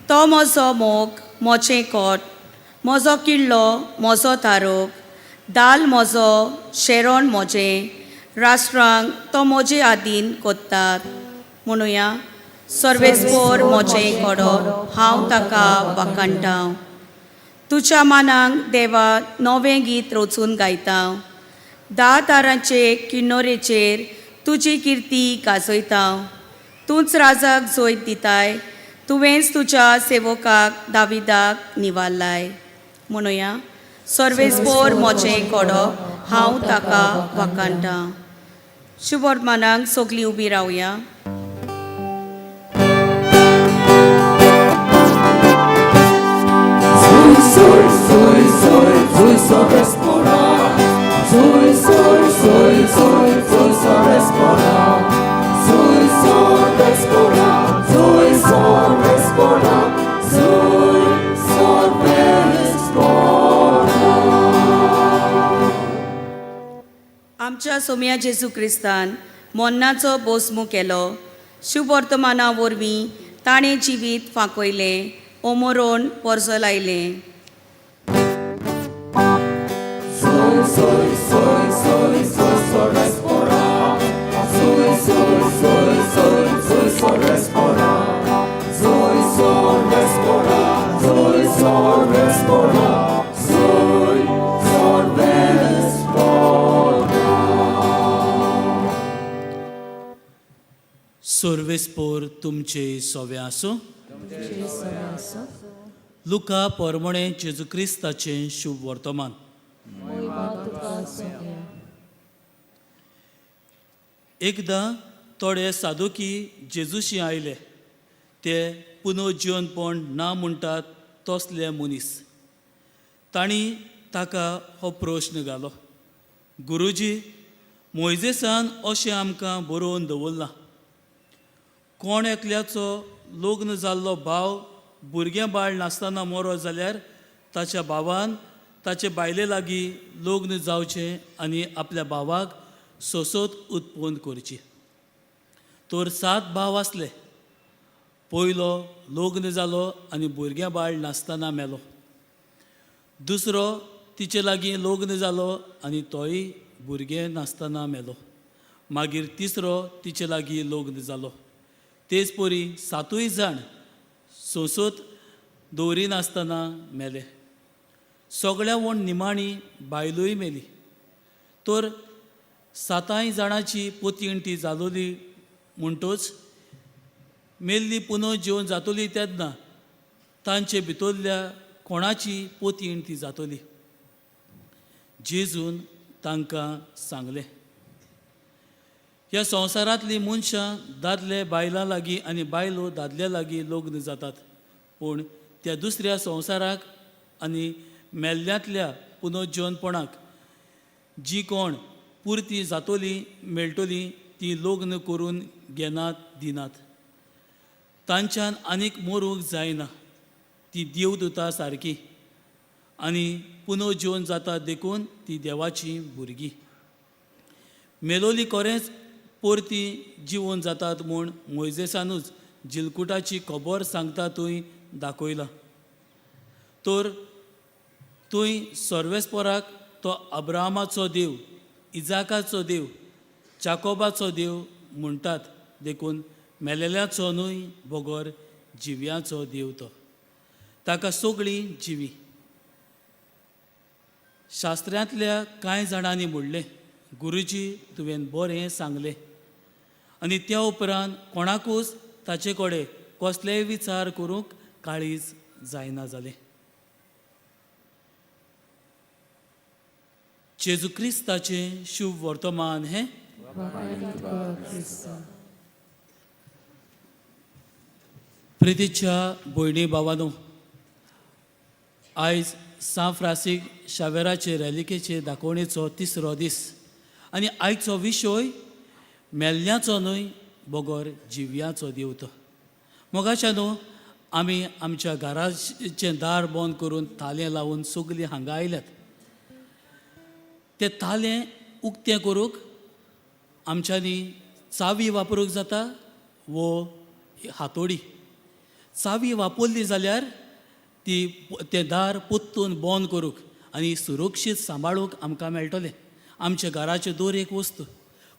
तो म्हजो मोग, मोचें कोट, म्हजो किल्लो, म्हजो तारोक, दाल म्हजो, शेरण म्हजें, राष्ट्रांक तो म्हजे आदीन कोत्तात. म्हणुया, सर्वेस्पोर मोचें कोडप हांव ताका वाखाणटा. तुज्या मानाक देवा नवें गीत रचून गायता. 10 तारांचे किन्नोरेचेर तुजी किर्ती गाजयता. तूंच राजाक जैत दिताय, तुवेंच तुज्या सेवकाक दाविदाक निवारलाय. म्हणुया, सर्वेस्पोर मोचें कोडप हांव ताका वाखाणटा. शुभवर्तमानाक सगळीं उबी रावया. आमच्या सोम्या जेजू क्रिस्तान मोन्नाचो बोसमू केलो. शुभवर्तमाना वरवीं ताणें जिवीत फांकयलें ओ मरोण पोरजलायलें. Soy, soy, soy, soy, soy, respora. Soy, soy, soy, soy, soy, soy, respora. Soy, soy, respora. Soy, soy, respora. Soy, soy, respora. सर्वेस्पोर तुमचे सोवे आसूं. लुका पोरमोणे जेजू क्रिस्ताचें शुभ वर्तमान. एकदां थोडे सादोकी जेजूशी आयले. ते पुनर्जिवनपण ना म्हणटात तसले मनीस. तांणी ताका हो प्रश्न घालो, गुरुजी, मोयजेसान अशें आमकां बरोवन दवरलां, कोण एकल्याचो लग्न जाल्लो भाव भुरगें बाळ नासतना मरो जाल्यार ताच्या भावान ताचे बायले लागीं लग्न जावचें आनी आपल्या भावाक सोसोत उत्पन्न करची. तर 7 भाव आसले. पयलो लग्न जालो आनी भुरगें बाळ नासतना मेलो. दुसरो तिचे लागीं लग्न जालो आनी तोय भुरगें नासतना मेलो. मागीर तिसरो तिचे लागीं लग्न जालो. तेच परी 7 जाण सोंसत दवरिनासतना मेले. सगळ्या वण निमाणी बायलूय मेली. तर 7 जाणांची पोतीण ती जालोली म्हणटोच मेल्ली पुनो जेवन जातली तेन्ना तांचे भितरल्या कोणाची पोतीण ती जातली. जेजून तांकां सांगलें, ह्या संवसारांतलीं मनशां दादले बायलां लागीं आनी बायलो दादल्या लागीं लग्न जातात, पूण त्या दुसऱ्या संवसाराक आनी मेल्ल्यांतल्या पुनर्जिवनपणाक जी कोण पुरती जातोली मेळटली ती लग्न करून घेनात दिनात. तांच्यान आनीक मरूंक जायना. ती देवदूता सारकी आनी पुनर्जिवन जाता देखून ती देवाची भुरगीं. मेलोली कोरेंच परती जिवन जातात म्हूण मोयजेसानूच जिलकुटाची खबर सांगता थंय दाखयलां. तर थंय सर्वेस्पोराक तो अब्राहमाचो देव, इजाकाचो देव, जाकोबाचो देव म्हणटात, देखून मेलेल्याचो न्हय बगर जिव्याचो देव तो. ताका सगळीं जिवी. शास्त्रांतल्या कांय जाणांनी म्हणलें, गुरुजी, तुवें बरें सांगलें. आनी त्या उपरांत कोणाकूच ताचे कडेन कसलेय विचार करूंक काळीज जायना जालें. जेजू क्रिस्ताचें शुभ वर्तमान हें. प्रितीच्या भयणी भावानो, आयज सांत फ्रांसीस शावेराचे रॅलिकेचे दाखोवणेचो तिसरो दीस आनी आयचो विशय मेल्ल्याचो न्हय बगर जिव्याचो देव तो. मोगाच्या न्हू, आमी आमच्या घराचें दार बंद करून तालें लावन सगलीं हांगा आयल्यात. तें तालें उक्तें करूंक आमच्यांनी चावी वापरूंक जाता वो हातोडी. चावी वापरली जाल्यार ती तें दार पोत्तून बंद करूंक आनी सुरक्षीत सांबाळूंक आमकां मेळटलें. आमच्या घराचें दर एक वस्तू.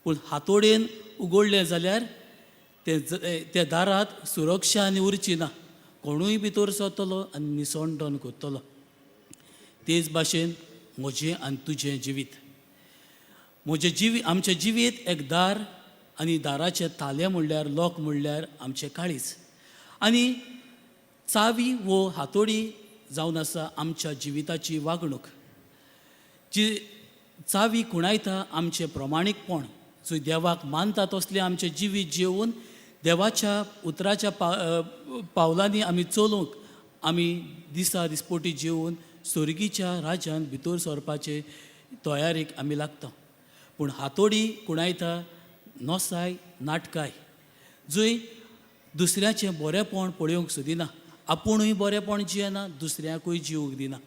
पूण हातोडेन उगडलें जाल्यार तें दारांत सुरक्षा आनी उरची ना. कोणूय भितर सरतलो आनी निसणटन करतलो. तेच भाशेन म्हजें आनी तुजें जिवीत, म्हजें जिवी आमचें जिवीत एक दार आनी दाराचें तालें म्हणल्यार लोक म्हणल्यार आमचें काळीज आनी चावी वो हातोडी जावन आसा आमच्या जिविताची वागणूक. जी चावी खुणायता आमचें प्रमाणीकपण, जो देवाक मानता तसलें आमचें जिवीत जिवन देवाच्या उतराच्या पावलांनी आमी चलूंक आमी दिसा दिसपोटी जिवन स्वर्गीच्या राज्यांत भितर सरपाचे तयारेक आमी लागता. पूण हातोडी खुणायता नोसाय नाटकाय, जंय दुसऱ्याचें बरेंपण पळोवंक सोदिना, आपुणूय बरेंपण जियेना, दुसऱ्याकूय जिवंक दिना.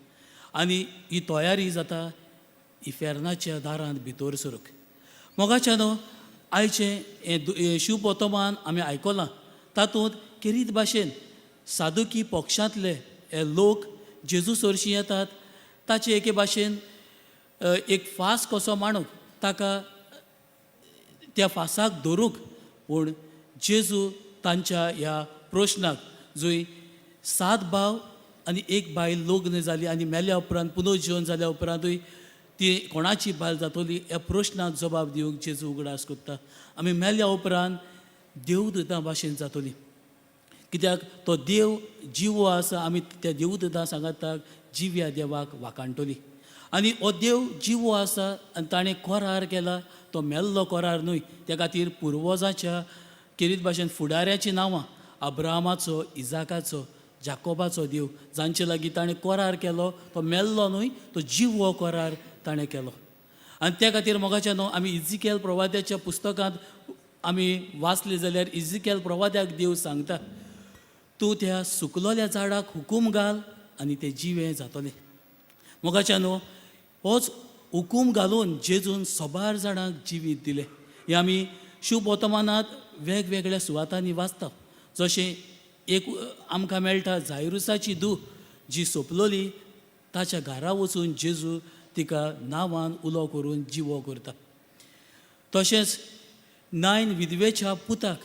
आनी ही तयारी जाता इफेर्नाच्या दारांत भितर सरूंक. मोगाच्या न्हू, आयचें हें शिवपोतमान आमी आयकलां तातूंत केरीत भाशेन सादुकी पक्षांतले हे लोक जेजू सरशी येतात ताचे एके भाशेन एक फास कसो मांडूंक ताका त्या फासाक धरूंक पूण जेजू तांच्या ह्या प्रश्नाक जंय 7 भाव आनी 1 बायल लग्न जाली आनी मेल्या उपरांत पुनर्जीवन जाल्या उपरांतूय ती कोणाची बायल जातली ह्या प्रश्नाक जबाब दिवंक जेजू उगडास करता. आमी मेल्या उपरांत देवदूतां भाशेन जातली कित्याक तो देव जिवो आसा. आमी त्या देवदूतां सांगाताक जिव्या देवाक वाखाणटली आनी हो देव जिवो आसा आनी ताणें करार केला तो मेल्लो करार न्हय. त्या खातीर पुर्वजाच्या केरीत भाशेन फुडाऱ्याचीं नांवां अब्राहमाचो, इजाकाचो, जाकोबाचो देव जांचे लागीं ताणें करार केलो तो मेल्लो न्हय, तो जिवो करार ताणें केलो. आनी त्या खातीर मोगाच्या न्हू आमी इजिकेल प्रवाद्याच्या पुस्तकांत आमी वाचले जाल्यार इजिकेल प्रवाद्याक देव सांगता तूं त्या सुकलोल्या झाडाक हुकूम घाल आनी तें जिवें जातलें. मोगाच्या न्हू होच हुकूम घालून जेजून सबार जाणांक जिवीत दिलें. हें आमी शुभवर्तमानांत वेगवेगळ्या सुवातांनी वाचता. जशें एक आमकां मेळटा जायरुसाची धूव जी सोंपलोली ताच्या घरा वचून जेजू तिका नांवान उलो करून जिवो करता. तशेंच 9 विधवेच्या पुताक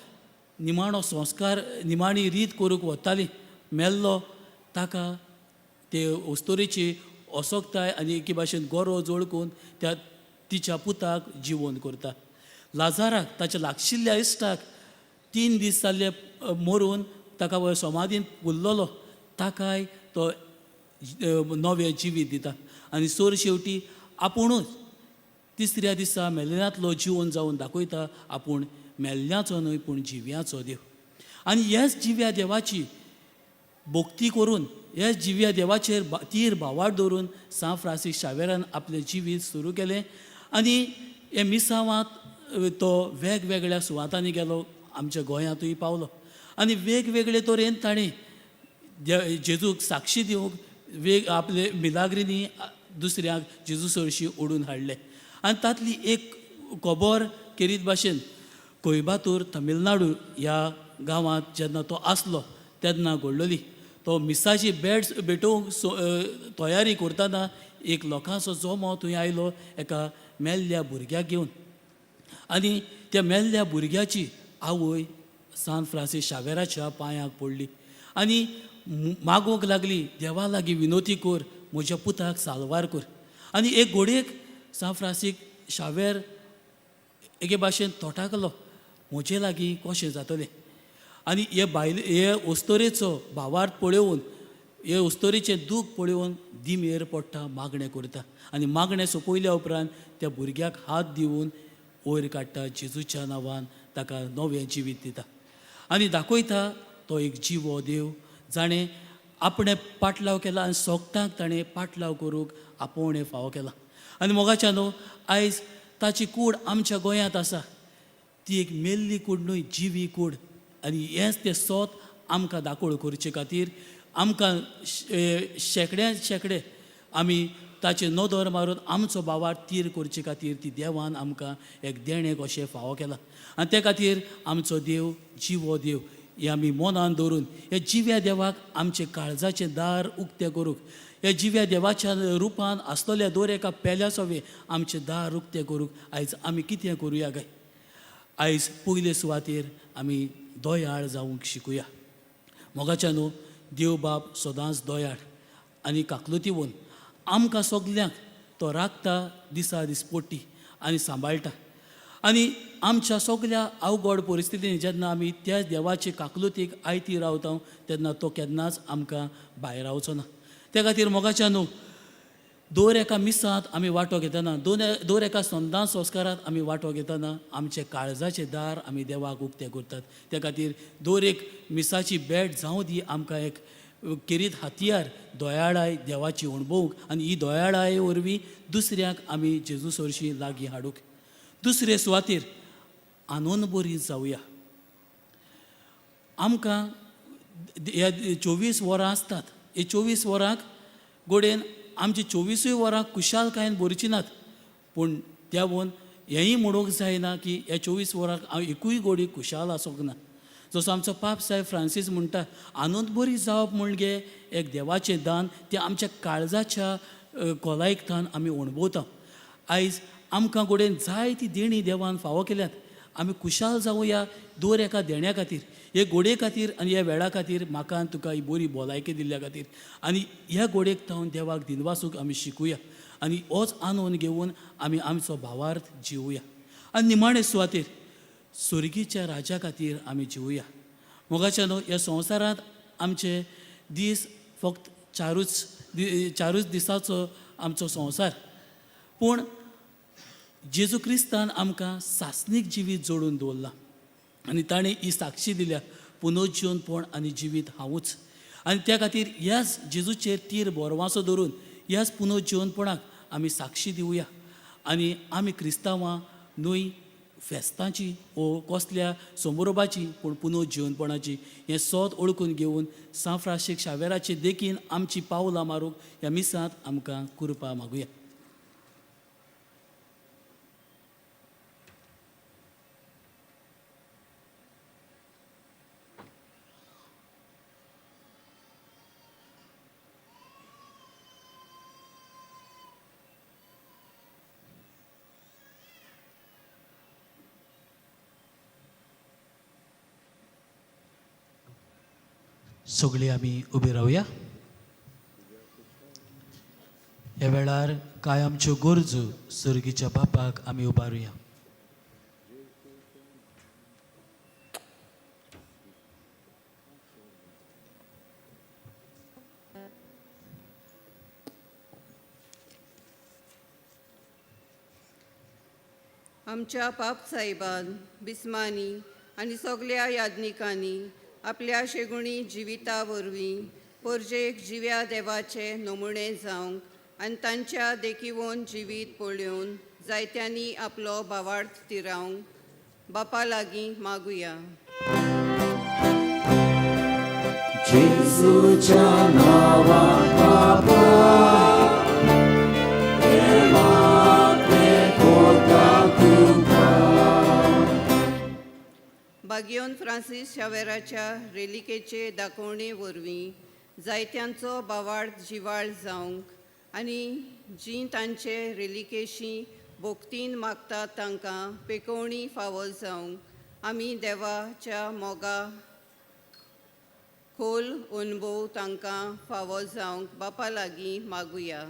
निमाणो संस्कार निमाणी रीत करूंक वताली मेल्लो ताका ते अस्तोरेची असोकताय आनी एके भाशेन गोरो जोळकून त्या तिच्या पुताक जिवोन करता. लाजाराक ताच्या लागशिल्ल्या इश्टाक 3 दीस जाल्ले मरून ताका वयर समाधीन पुरलोलो ताकाय तो नवें जिवीत दिता. आनी सोर शेवटी आपुणूच तिसऱ्या दिसा मेल्ल्यांतलो जिवन जावन दाखयता आपूण मेल्ल्याचो न्हय पूण जिव्याचो देव. आनी ह्याच जिव्या देवाची भक्ती करून ह्याच जिव्या देवाचेर तीर भावार्थ दवरून सांत फ्रांसीस शावेरान आपलें जिवीत सुरू केलें. आनी हे मिसावांत तो वेगवेगळ्या सुवातांनी गेलो, आमच्या गोंयांतूय पावलो आनी वेगवेगळे तरेन ताणें जेजूक साक्षी दिवंक आपले मिलाग्रिनी दुसऱ्यांक जेजू सरशी ओडून हाडले. आनी तांतली एक खबर केरीत भाशेन कोयबातूर तमिळनाडू ह्या गांवांत जेन्ना तो आसलो तेन्ना घडलोली. तो मिसाची बेड्स भेटोवंक तयारी करतना एक लोकांचो जमो थंय आयलो एका मेल्ल्या भुरग्याक घेवन आनी त्या मेल्ल्या भुरग्याची आवय सांत फ्रांसीस शावेराच्या पांयाक पडली आनी मागूंक लागली देवा लागीं विनोती कर म्हज्या पुताक साल्वार कर. आनी एक घोडयेक सांत फ्रांसीस शावेर एके भाशेन तोटाकलो म्हजे लागीं कशें जातलें. आनी हे बायल हे अस्तोरेचो भावार्थ पळोवन हे अस्तोरेचें दूख पळोवन दिमेर पडटा मागणें करता आनी मागणें सोंपयल्या उपरांत त्या भुरग्याक हात दिवन वयर काडटा जेजूच्या नांवान ताका नवें जिवीत दिता आनी दाखयता तो एक जिवो देव जाणें आपणें पाटलाव केला आनी सोगटांक ताणें पाटलाव करूंक आपोवणें फावो केलां. आनी मोगाच्या न्हू आयज ताची कूड आमच्या गोंयांत आसा ती एक मेल्ली कूड न्हय जिवी कूड. आनी हेंच तें सोत आमकां दाखोळ करचे खातीर आमकां शेंकड्या शेंकडे आमी ताचे नदर मारून आमचो भावार्थ तीर करचे खातीर ती देवान आमकां एक देणें कशें फावो केलां. आनी ते खातीर आमचो देव जिवो देव हें आमी मनान दवरून ह्या जिव्या देवाक आमचें काळजाचें दार उक्तें करूंक ह्या जिव्या देवाच्या रुपान आसतल्या दर एका पेल्या सवे आमचें दार उक्तें करूंक आयज आमी कितें करुया काय? आयज पयले सुवातेर आमी दयाळ जावंक शिकुया. मोगाच्या न्हू देव बाप सदांच दयाळ आनी काकलुती आमकां सगल्यांक तो राखता दिसा दिसपोटी आनी सांबाळटा. आनी आमच्या सगल्या अवघड परिस्थितीन जेन्ना आमी त्या देवाचे काकलुतीक आयती रावता तेन्ना तो केन्नाच आमकां भायर रावचो ना. त्या खातीर मोगाच्या न्हू दर एका मिसांत आमी वांटो घेतना दर एका संदां संस्कारांत आमी वांटो घेतना आमचे काळजाचें दार आमी देवाक उक्तें करतात. त्या खातीर दर एक मिसाची भेट जावं दी आमकां एक केरीत हातयार दयाळाय देवाची अणभवूंक आनी ही दयाळाय वरवीं दुसऱ्यांक आमी जेजू सरशी लागीं हाडूंक. दुसरे सुवातेर आनंद बरी जावया. आमकां ह्या 24 वरां आसतात हे 24 वरांक गोडेन आमची 24 वरां खुशालकायेन भरची नात पूण देवून हेंय म्हणूंक जायना की ह्या 24 वरांक हांव एकूय गोडी खुशाल आसूंक ना. जसो आमचो पाप साहेब फ्रांसीस म्हणटा, आनंद बरी जावप म्हणजे एक देवाचें दान, तें आमच्या काळजाच्या खोलायेकथान आमी अणभवता. आयज आमकां गोडेन जायती देणी देवान फावो केल्यात, आमी खुशाल जावया दर एका देण्या खातीर, हे गोडये खातीर आनी ह्या वेळा खातीर, म्हाका आनी तुका ही बरी भलायकी दिल्ल्या खातीर. आनी ह्या गोडयेक थावन देवाक दिनवासूंक आमी शिकुया आनी होच आनंद घेवन आमी आमचो भावार्थ जिवया. आनी निमाणे सुवातेर स्वर्गीच्या राजा खातीर आमी जिवया. मोगाच्या न्हू, ह्या संवसारांत आमचे दीस फक्त चारूच दिसाचो आमचो संवसार, पूण जेजू क्रिस्तान आमकां सासणीक जिवीत जोडून दवरलां आनी ताणें ही साक्षी दिल्या, पुनर्जीवनपण आनी जिवीत हांवूच. आनी त्या खातीर ह्याच जेजूचेर तीर बोरवांसो धरून ह्याच पुनर्जीवनपणाक आमी साक्षी दिवया. आनी आमी क्रिस्तांवां न्हय फेस्तांची ओ कसल्या समारोपाची, पूण पुनर्जीवनपणाची हें सोद ओळखून घेवन सांत फ्रांसीस शावेराचे देखीन आमची पावलां मारूंक ह्या मिसांत आमकां कृपा मागुया. सगळीं आमी उबी रावया. ह्या वेळार कांय आमच्यो गरजो सर्गीच्या बापाक आमी उबारुया. आमच्या पाप साहेबान, बिस्मानी आनी सगल्या याज्ञिकांनी आपल्या शेगुणी जिविता वरवीं परजेक जिव्या देवाचे नमुणे जावंक आनी तांच्या देखीवन जिवीत पळोवन जायत्यांनी आपलो भावार्थ तिरावंक बापा लागीं मागुया. जेजूच्या नांवान बापा, बागियोन फ्रांसीस शावेराच्या रेलिकेचे दाखोवणे वरवीं जायत्यांचो भावार्थ जिवाळ जावंक आनी जीं तांचे रेलिकेशी भोक्तीन मागतात तांकां पेकोवणी फावो जावंक आमी देवाच्या मोगा खोल अणभव तांकां फावो जावंक बापा लागीं मागुया.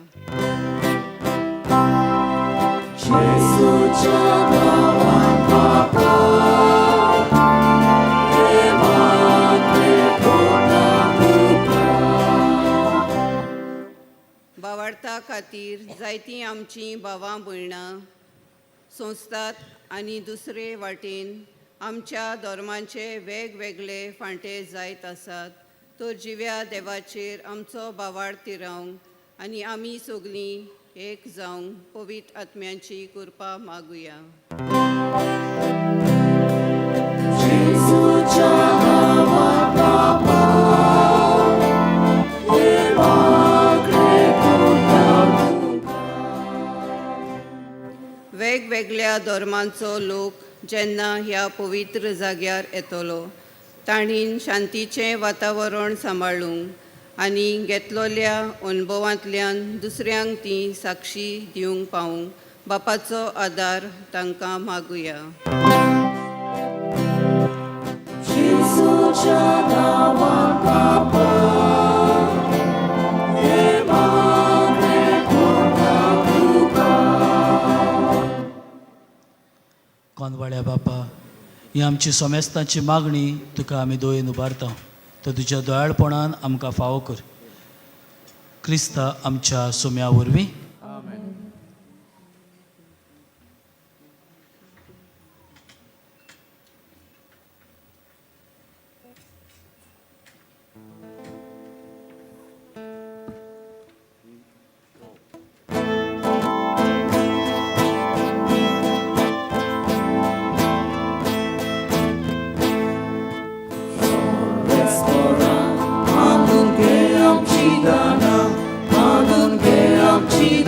भावार्था खातीर जायतीं आमचीं भावां भयणां संस्थात आनी दुसरे वाटेन आमच्या धर्मांचे वेगवेगळे फांटे जायत आसात, तर जिव्या देवाचेर आमचो भावार्थ तिरावंक आनी आमी सगळीं एक जावंक पवित्र आत्म्यांची कृपा मागुया. वेगवेगळ्या धर्मांचो लोक जेन्ना ह्या पवित्र जाग्यार येतलो तांणी शांतीचें वातावरण सांबाळूंक आनी घेतलोल्या अणभवांतल्यान दुसऱ्यांक ती साक्षी दिवंक पावूंक बापाचो आदार तांकां मागुया. कोनवाड्या बापा, ही आमची सोमेस्तांची मागणी तुका आमी दोयेन उबारता, तर तुज्या दयाळपणान आमकां फावो कर. क्रिस्ता आमच्या सोम्या वरवीं. Amun ke am chidana, amun ke am chidana.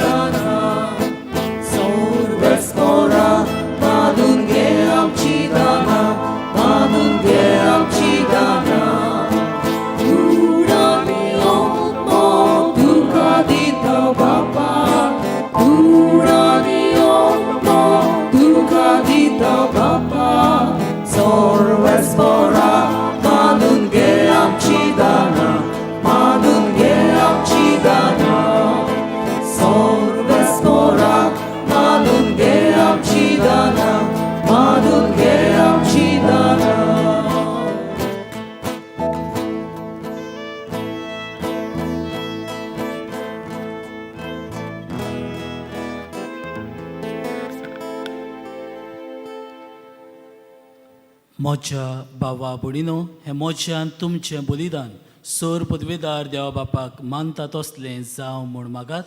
म्हज्या भावा भयणीनो, हें म्हज्यान तुमचें बलिदान सोर पदवेदार देवा बापाक मानता तसलें जावं म्हूण मागात.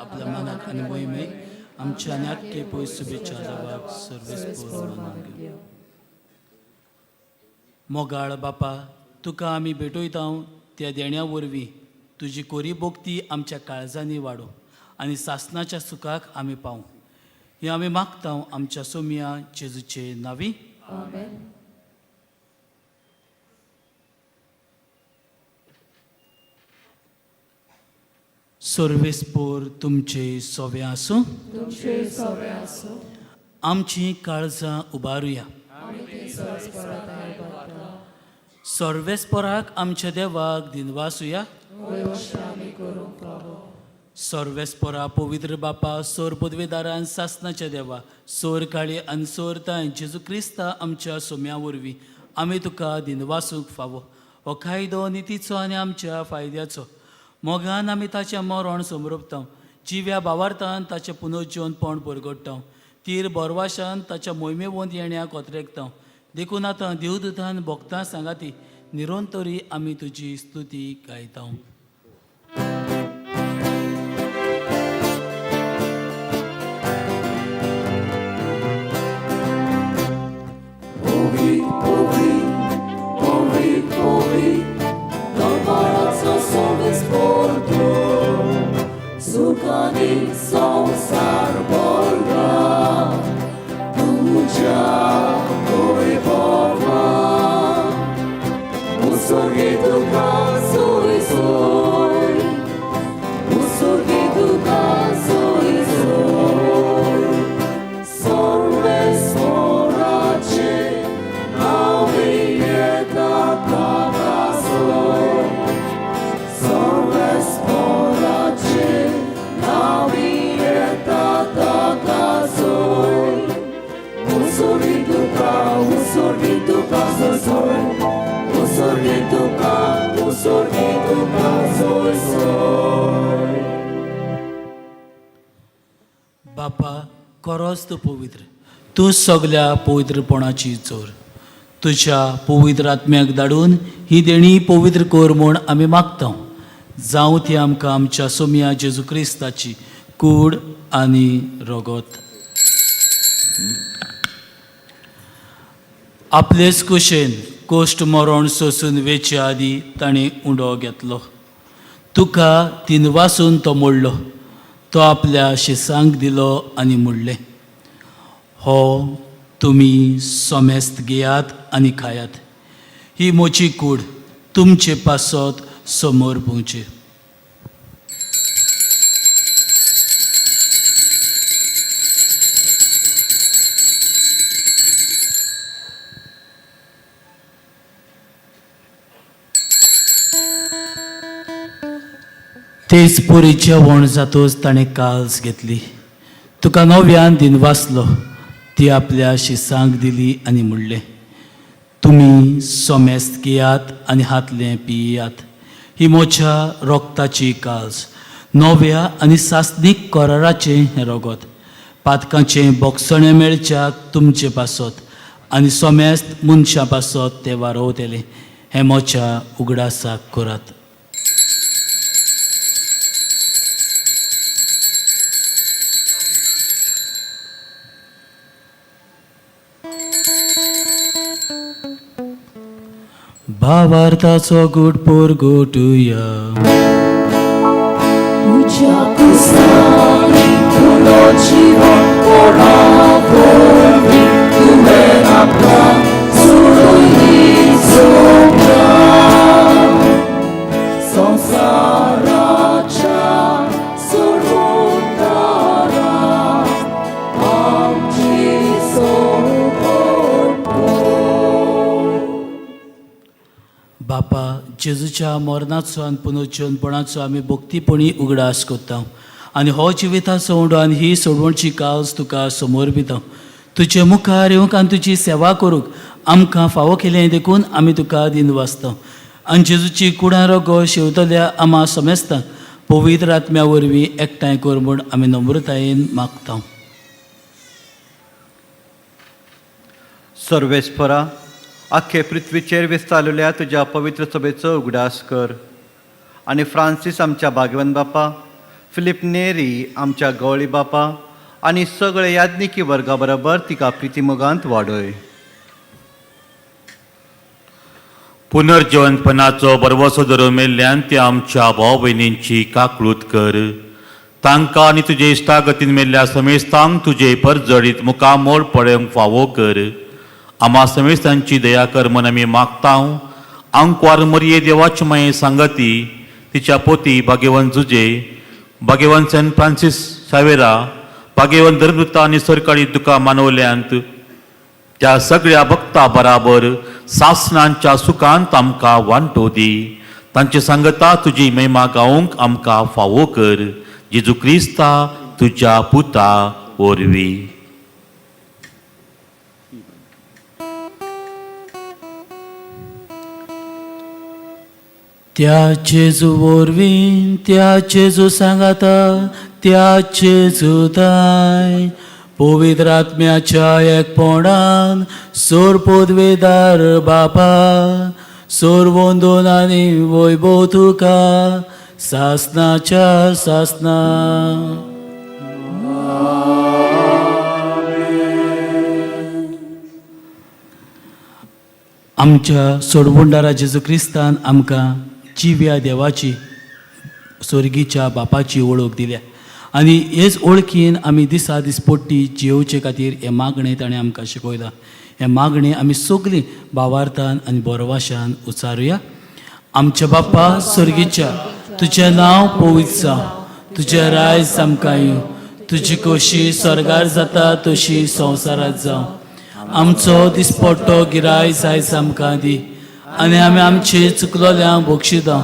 आपल्या मनाक आनी मोहिमेक आमच्या आनी आख्खे पयस शुभेच्छा देवाक सर्वेस्पोर मानून घेवं. मोगाळ बापा, तुका आमी भेटयता त्या देण्या वरवीं तुजी कोरी भोक्ती आमच्या काळजांनी वाडूं आनी सासणाच्या सुखाक आमी पावूं. हें आमी मागता आमच्या सोमया जेजूचे नांवी. आमेन. सर्वेस्पोर तुमचे सोवे आसूं. तुमचे सोवे आसूं. आमची काळजां उबारुया. आमी ती सर्वेस्पोरा उबारता. सर्वेस्पोराक आमच्या देवाक दिनवासुया. वय अशें आमी करूंक फावो. सर्वेस्पोरा पवित्र बापा, सोर पदवेदारान सासनाच्या देवा, सोर काळी आनी सोर ताय जेजू क्रिस्ता आमच्या सोम्या वरवीं आमी तुका दिनवासूंक फावो. हो कायदो नितीचो आनी आमच्या फायद्याचो. मोगान आमी ताचें मरण समरोपता, जिव्या भावार्थान ताचें पुनर्जीवनपण परगडटा, तीर बोरवाशान ताच्या मोहिमेवंत येण्याक ओतरेकता. देखून आतां देवदूतान भोगतां सांगाती निरंतरी आमी तुजी स्तुती गायता. संसार बोलता तुझ्या वैभवा उसोगे तुका सोय सोय, उसोगे तुका सोय सोय, सर्वेस्पोराचे नांवे येता ताका सोय, सर्वेस्पोराचे नांवे येता ताका सोय, उसोगे तुका, उसोगे तुका सोय, उसोगे तुका, उसोगे तुका सोय सोय. बापा, खरोच तूं पवित्र, तूं सगल्या पवित्रपणाची जोर. तुज्या पवित्र आत्म्याक धाडून ही देणी पवित्र कर म्हूण आमी मागता. जावं ती आमकां आमच्या सोमया जेजू क्रिस्ताची कूड आनी रगत. आपलेच कुशेन कोश्ट मरण सोसून वेचे आदीं ताणें उंडो घेतलो. तुका तिनवासून तो मोडलो. तो आपल्या शिसांक दिलो आनी म्हणलें, हो तुमी सोमेस्त घेयात आनी खायात. ही म्हजी कूड तुमचे पासत समोर पोवची. तेच पुरी जेवण जातूच ताणें काल्स घेतली. तुका नव्यान दिनवासलो. ती आपल्या शिसांक दिली आनी म्हणलें, तुमी सोमेस्त घेयात आनी हातलें पियात. ही म्हज्या रोगताची काल्स, नव्या आनी सासणीक कराराचें हें रगत. पातकांचें बोगसणें मेळच्याक तुमचे पासत आनी सोमेस्त मनशां पासत तें वारोवतलें. हें म्हज्या उगडासाक करात. भावार्थाचो गूट पोरगोटुया. तुझ्या कुसांनी पुनर्जीवनपणा वरवीं तुवें आमकां सोडयली सोम्या. संवसाराच्या सोडवणदारा आमची सोडवण कर. बापा, जेजूच्या मरणाचो आनी पुनर्जीवनपणाचो आमी भक्तीपणी उगडास करता आनी हो जिविताचो उंडो आनी ही सोडवणची कावज तुका समोर दिता. तुजे मुखार येवंक आनी तुजी सेवा करूंक आमकां फावो केलें देखून आमी तुका दिनवासता. आनी जेजूची कुडां रोगो शेवतल्या आमा समेस्तांक पवित्र आत्म्या वरवीं एकठांय कर म्हूण आमी नम्रतायेन मागता. सर्वेस्परा, आख्खे पृथ्वीचेर विस्तारलेल्या तुज्या पवित्र सभेचो उगडास कर आनी फ्रांसीस आमच्या भागवंत बापा, फिलीप नेरी आमच्या गवळी बापा आनी सगळे याज्ञिकी वर्गा बरोबर तिका प्रितीमोगांत वाडय. पुनर्जिवंतपणाचो बरवसो धरून मेल्ल्यान ते आमच्या भाव भयणींची काकळूत कर. तांकां आनी तुजे इश्टागतीन मेल्ल्या समेस्तांक तुजे परजळीत मुखामोळ पळोवंक फावो कर. आमा समेस्तांची दया कर म्हण आमी मागता. आंकवार मरिये देवाची माये सांगती तिच्या पोती भाग्यवंत जुजे, भाग्यवंत सेंट फ्रांसीस सावेरा, भाग्यवंत धर्मदूता आनी सरकारी दुकां मानवल्यांत त्या सगळ्या भक्ता बराबर सासणांच्या सुखांत आमकां वांटो दी. तांचे सांगता तुजी महिमा गावंक आमकां फावो कर. जेजू क्रिस्ता तुज्या पुता वरवीं. त्या जेजू वरवीं, त्या जेजू सांगाता, त्या जेजू ताय पवित्र आत्म्याच्या एकपणान सोर पदवेदार बापा, सोर वंदोन आनी वैभव तुका सासनाच्या सासना. आमच्या सोडवणदारा जेजू क्रिस्तान आमकां जिव्या देवाची सोर्गीच्या बापाची वळख दिल्या आनी हेच वळखीन आमी दिसा दिसपट्टी जियोवचे खातीर हें मागणें ताणें आमकां शिकयलां. हें मागणें आमी सगळीं भावार्थान आनी बरवाशान उचारुया. आमच्या बाप्पा सोर्गीच्या, तुजें नांव पवित्र जावं, तुजें रायज आमकां येवं, तुजी खोशी स्वर्गार जाता तशी संवसारांत जावं. आमचो दिसपट्टो गिरायज आयज आमकां दी आनी आमी आमची चुकलोल्यांक बक्षिता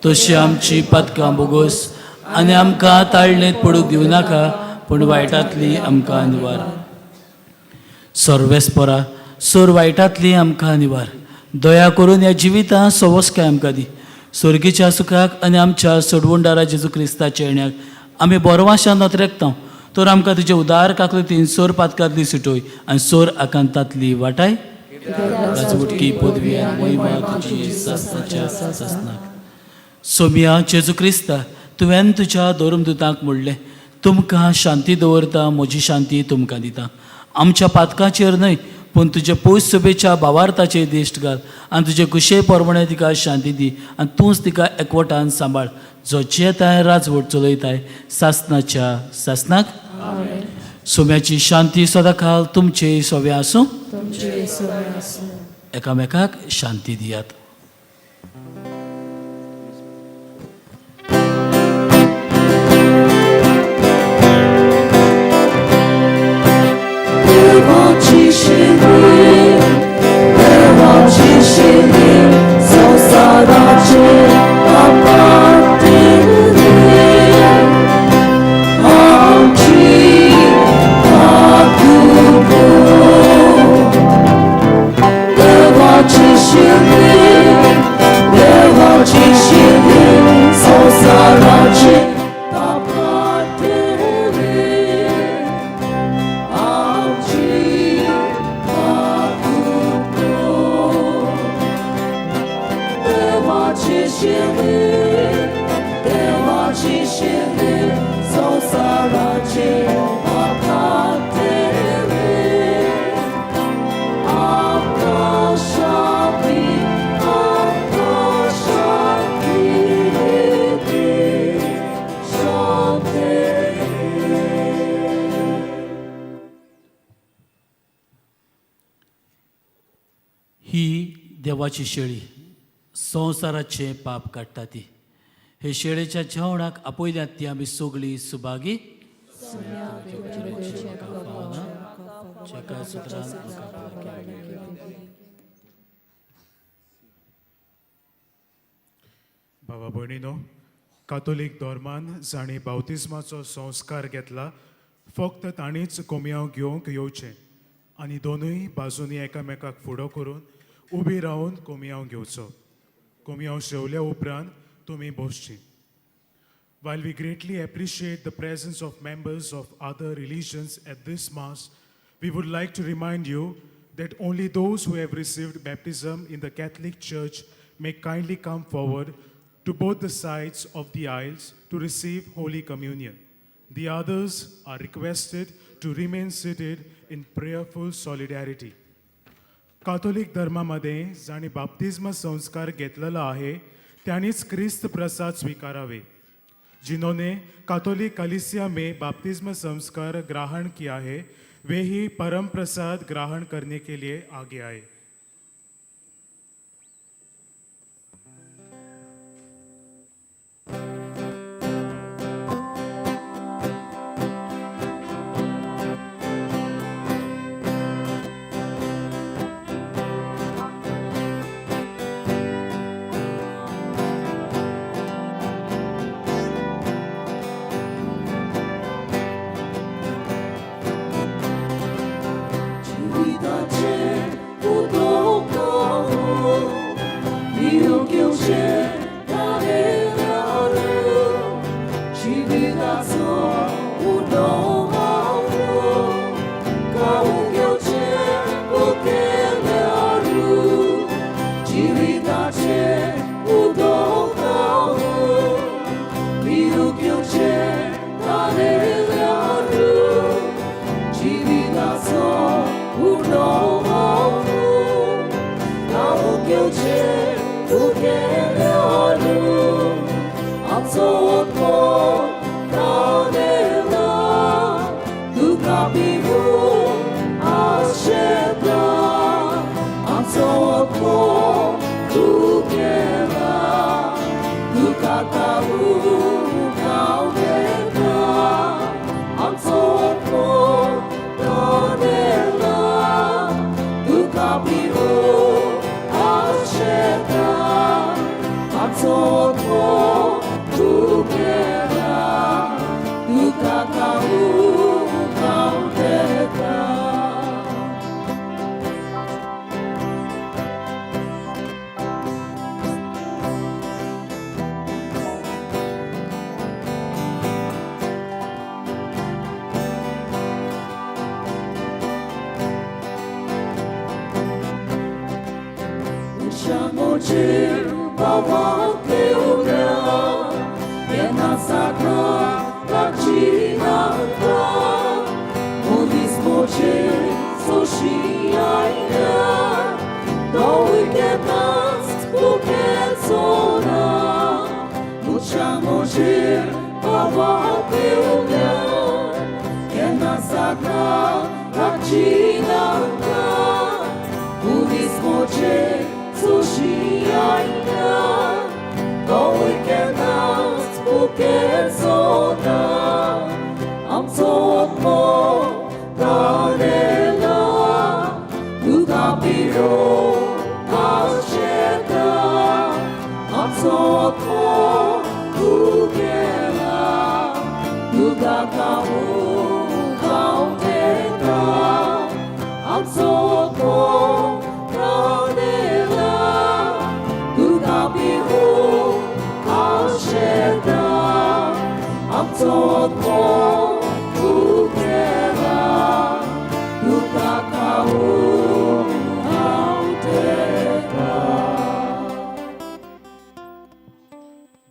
तशी आमची पातकां बोगोस आनी आमकां ताळणेंत पडूंक दिवं नाका, पूण वायटांतली आमकां निवार. सर्वेस्परा, सोर वायटांतली आमकां निवार. दया करून ह्या जिवितांत सवस्काय आमकां दी. सोर्गीच्या सुखाक आनी आमच्या सोडवणदारा जेजू क्रिस्ताच्या येण्याक आमी बोरवाशान नतरेकता. तर आमकां तुजे उदार काकलुतीन सोर पातकांतली सुटोय आनी सोर आकांतांतली वाटाय. राजवटकी पदवी आनी महिमा तुजी सासणाच्या सासणाक. सोमिया जेजू क्रिस्ता, तुवें तुज्या धर्मदुतांक म्हणलें, तुमकां शांती दवरता, म्हजी शांती तुमकां दिता. आमच्या पातकाचेर न्हय, पूण तुजे पयस सभेच्या भावार्थाचेर दिश्ट घाल आनी तुजे कुशे प्रमाणे तिका शांती दी आनी तूंच तिका एकवटान सांबाळ, जो जेताय राजवट चलयताय सासणाच्या सासणाक. सोम्याची शांती सदांकाल तुमचे सोवे आसूं. एकामेकाक शांती दियात. देवाची शिरी, देवाची शिरी, संवसाराचे पाप काडटली, आमची काकूट कर. देवाची शिरी, देवाची शिरी, संवसाराचे पाप काडटली, आमची काकूट कर. देवाची शिरी, देवाची शिरी, संवसाराचे पाप काडटली, आमकां शांती, आमकां शांती दी, शांती. ही देवाची शेळी संवसाराचें पाप काडटा ती. हे शेळेच्या जेवणाक आपयल्यात ती आमी सगळीं सुभागी. भावा भयणीनो, कातोलीक धर्मान जांणी बावतिज्माचो संस्कार घेतला फक्त तांणीच कोमयांव घेवंक येवचें आनी दोनूय बाजूंनी एकामेकाक फुडो करून उबी रावन कोमयांव घेवचो. कोमयांव शेवल्या उपरांत तुमी बसची. While we greatly appreciate the presence of members of other religions at this Mass, we would like to remind you that only those who have received baptism in the Catholic Church may kindly come forward to both the sides of the aisles to receive Holy Communion. The others are requested to remain seated in prayerful solidarity. Catholic धर्मामध्ये जांणी बाप्तिज्म संस्कार घेतलेलो आहे त्यांनीच क्रिस्त प्रसाद स्वीकारावे. जिन्होंने Catholic कलीसिया में बाप्तिज्म संस्कार ग्रहण किया है, वे ही परम प्रसाद ग्रहण करने के लिए आगे आए.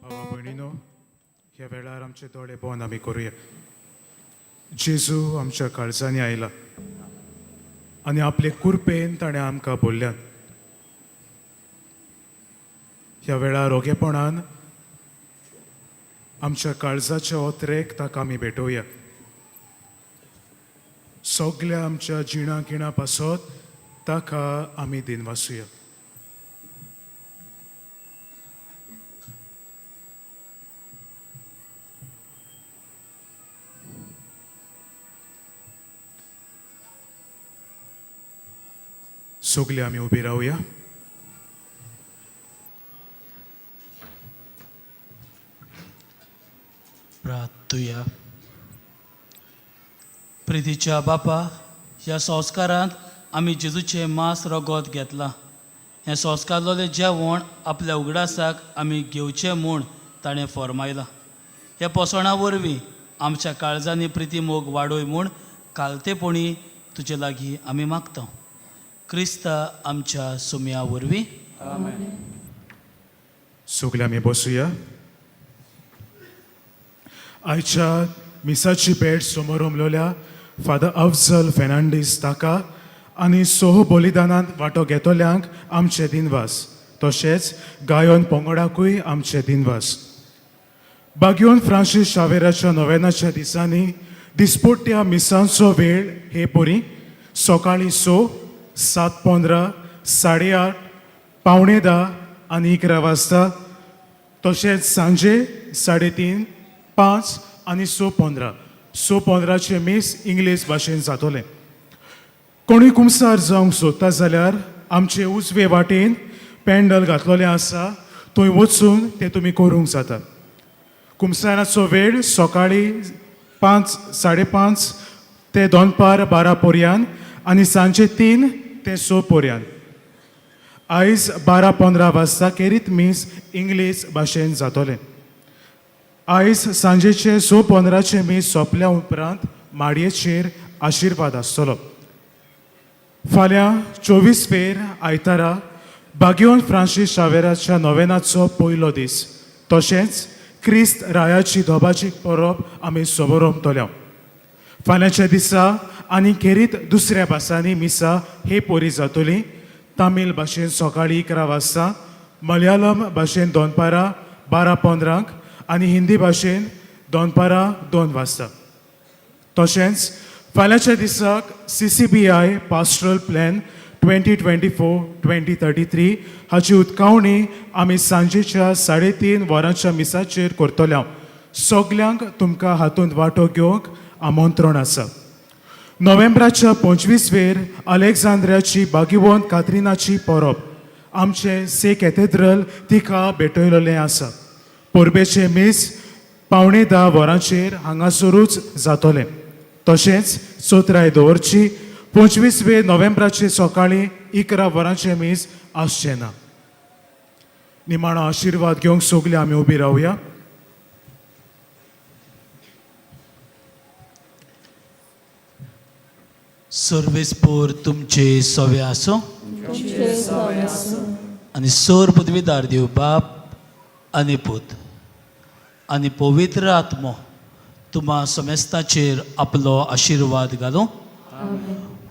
भावा भयणीनो, ह्या वेळार आमचे दोळे बंद आमी करुया. जेजू आमच्या काळजांनी आयला आनी आपले कुरपेन ताणें आमकां बोल्ल्यान. ह्या वेळार ओगेपणान आमच्या काळजाच्या ओतरेक ताका आमी भेटोवया. सगल्या आमच्या जिणा किणा पासत ताका आमी दिनवासुया. सगळे आमी उबी रावया. प्रार्थुया. प्रितीच्या बापा, ह्या संस्कारांत आमी जेजूचें मांस रगत घेतलां. हें संस्कारलेलें जेवण आपल्या उगडासाक आमी घेवचें म्हूण ताणें फर्मायलां. ह्या पोसवणा वरवीं आमच्या काळजांनी प्रिती मोग वाडोय म्हूण कालतेपणी तुजे लागीं आमी मागता. क्रिस्ता आमच्या सुम्या वरवीं. सगळे आमी बसुया. आयच्या मिसाची भेट समोर उमलोल्या फादर अफजल फेर्नांडीस ताका आनी सोह बलिदानांत वांटो घेतल्यांक आमचे दिनवास, तशेंच गायन पंगडाकूय आमचे दिनवास. बागयोन फ्रांसीस शावेराच्या नोवेनाच्या दिसांनी दिसपट्ट्या मिसांचो वेळ हे परी: सकाळीं 6, 7:15, 8:30, 9:45 आनी 11 वाजता, तशेंच सांजे 3:30, 5 आनी 6:15. 6:15चें मीस इंग्लीश भाशेन जातलें. कोणूय कुमसार जावंक सोदता जाल्यार आमचे उजवे वाटेन पॅन्डल घातलेलें आसा, थंय वचून तें तुमी करूंक जाता. कुमसाराचो वेळ सकाळीं 5, 5:30 ते दनपार 12 पर्यंत आनी सांजे 3 ते 6 पर्यंत. आयज 12:15 वाजता केरीत मीस इंग्लीश भाशेन जातलें. आयज सांजेचे 6:15चें मीस सोंपल्या उपरांत माडयेचेर आशिर्वाद आसतलो. फाल्यां 24 फेर आयतारा बागियोन फ्रांसीस शावेराच्या नोवेनाचो पयलो दीस, तशेंच क्रिस्त रायाची दोबाची परब आमी समोरमतल्या. फाल्यांच्या दिसा आनी खेरीत दुसऱ्या भासांनी मिसां हे परी जातली: तामील भाशेन सकाळीं 11 वाजता, मलयालम भाशेन दनपारां 12:15 आनी हिंदी भाशेन दनपारां 2 वाजता. तशेंच फाल्यांच्या दिसाक CCBI pastoral plan 2024-2033 हाची उदकावणी आमी सांजेच्या 3:30 वरांच्या मिसाचेर करतल्या. सगल्यांक तुमकां हातूंत वांटो घेवंक आमंत्रण आसा. नोव्हेंबराच्या 25वेर अलेक्झांद्रियाची बागिवंत कात्रिनाची परब. आमचें से कॅथेड्रल तिका भेटयलेलें आसा. परबेचें मीस 9:45 वरांचेर हांगासरूच जातलें. तशेंच चोत्राय दवरची, 25वे नोव्हेंबराचे सकाळीं 11 वरांचें मीस आसचें ना. निमाणो आशिर्वाद घेवंक सगळे आमी उबी रावया. सर्वेस्पोर तुमचे सवे आसूं आनी सोर पदवीदार देव बाप आनी पूत आनी पवित्र आत्मो तुमा समेस्ताचेर आपलो आशिर्वाद घालूं.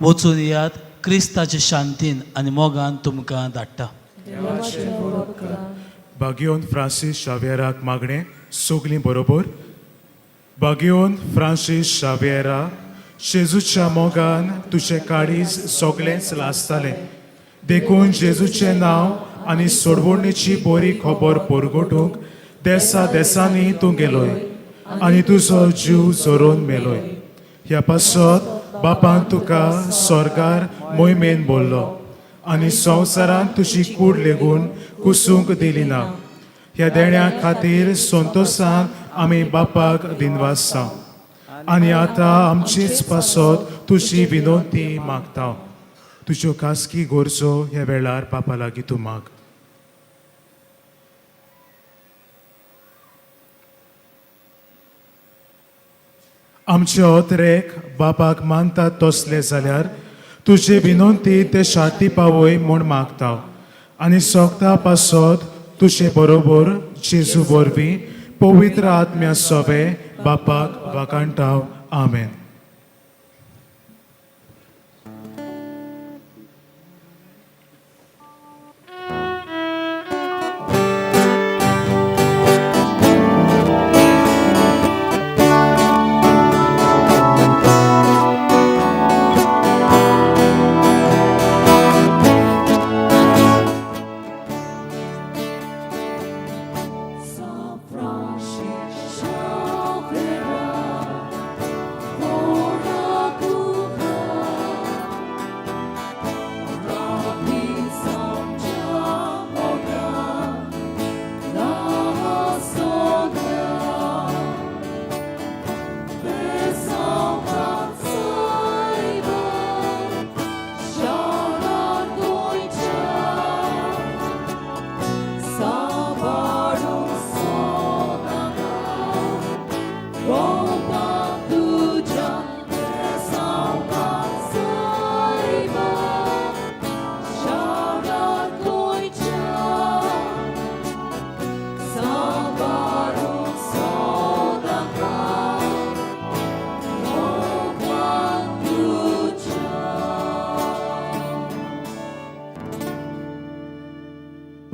वचून यात, क्रिस्ताचे शांतीन आनी मोगान तुमकां धाडटा. बागियोन फ्रांसीस शावेराक मागणें, सगलीं बरोबर. बागियोन फ्रांसीस शावेरा, जेजूच्या मोगान तुजें काळीज सगळेंच लासतालें, देखून जेजूचें नांव आनी सोडवणेची बरी खबर परगटूंक देसा देसांनी तूं गेलोय आनी तुजो जीव झरोवन मेलोय. ह्या पासत बापान तुका स्वर्गार मोहिमेन बोल्लो आनी संवसारांत तुजी कूड लेगून कुसूंक दिली ना. ह्या देण्या खातीर संतोशान आमी बापाक दिनवासा आनी आतां आमचीच पासत तुजी विनवती मागता. तुज्यो खासगी गरजो ह्या वेळार बापा लागीं तूं माग. आमचे अत्रेक बापाक मानतात तसले जाल्यार तुजे विनवती ते शांती पावय म्हूण मागता आनी सोगता पासत तुजे बरोबर जेजू वरवीं पवित्र आत्म्या सोवे बापाक वाकाणटा. आमेन. Saint Francis Xavier,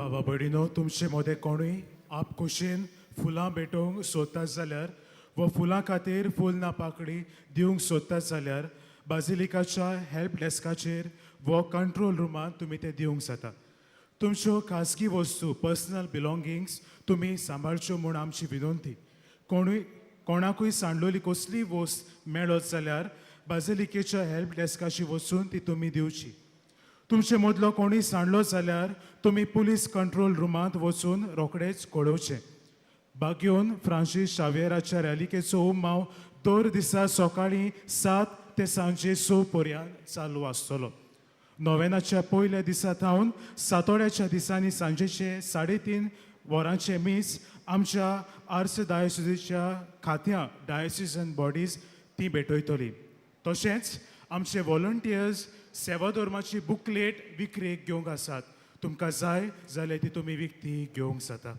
बाबा भयणीनो, तुमचे मदें कोणूय आप खोशयेन फुलां भेटोवंक सोदता जाल्यार वा फुलां खातीर फूल ना पाकळी दिवंक सोदता जाल्यार बाजिलिकाच्या हेल्प डेस्काचेर वा कंट्रोल रुमांत तुमी तें दिवंक जाता. तुमच्यो खाजगी वस्तू, पर्सनल बिलोंगिंग्स तुमी सांबाळच्यो म्हूण आमची विनंती. कोणूय कोणाकूय सांडलोली कसलीय वस्त मेळत जाल्यार बाजिलिकेच्या हेल्प डेस्काची वचून ती तुमी दिवची. तुमचे मदलो कोणूय सांडलो जाल्यार तुमी पुलीस कंट्रोल रुमांत वचून रोखडेच कळोवचें. बागयोन फ्रांसीस शाव्येराच्या रॅलिकेचो उमाव दर दिसा सकाळीं 7 ते सांजे 6 पर्यंत चालू आसतलो. नोवेनाच्या पयल्या दिसा थावन सातोड्याच्या दिसांनी सांजेचे 3:30 वरांचें मीस आमच्या आर्स डायोसिजीच्या खात्यां डायोसिजन बॉडीज ती भेटयतली. तशेंच आमचे वॉलंटियर्स सेवा धर्माची बुकलेट विक्रेक घेवंक आसात. तुमकां जाय जाल्यार ती तुमी विकती घेवंक जाता.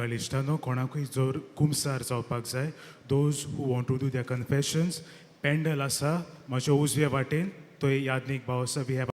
मोगाळ इश्टानो, कोणाकूय जर कुमसार जावपाक जाय, those who want to do their confessions, pandal आसा म्हज्या उजव्या वाटेन, थंय याज्ञीक भाव आसा. We have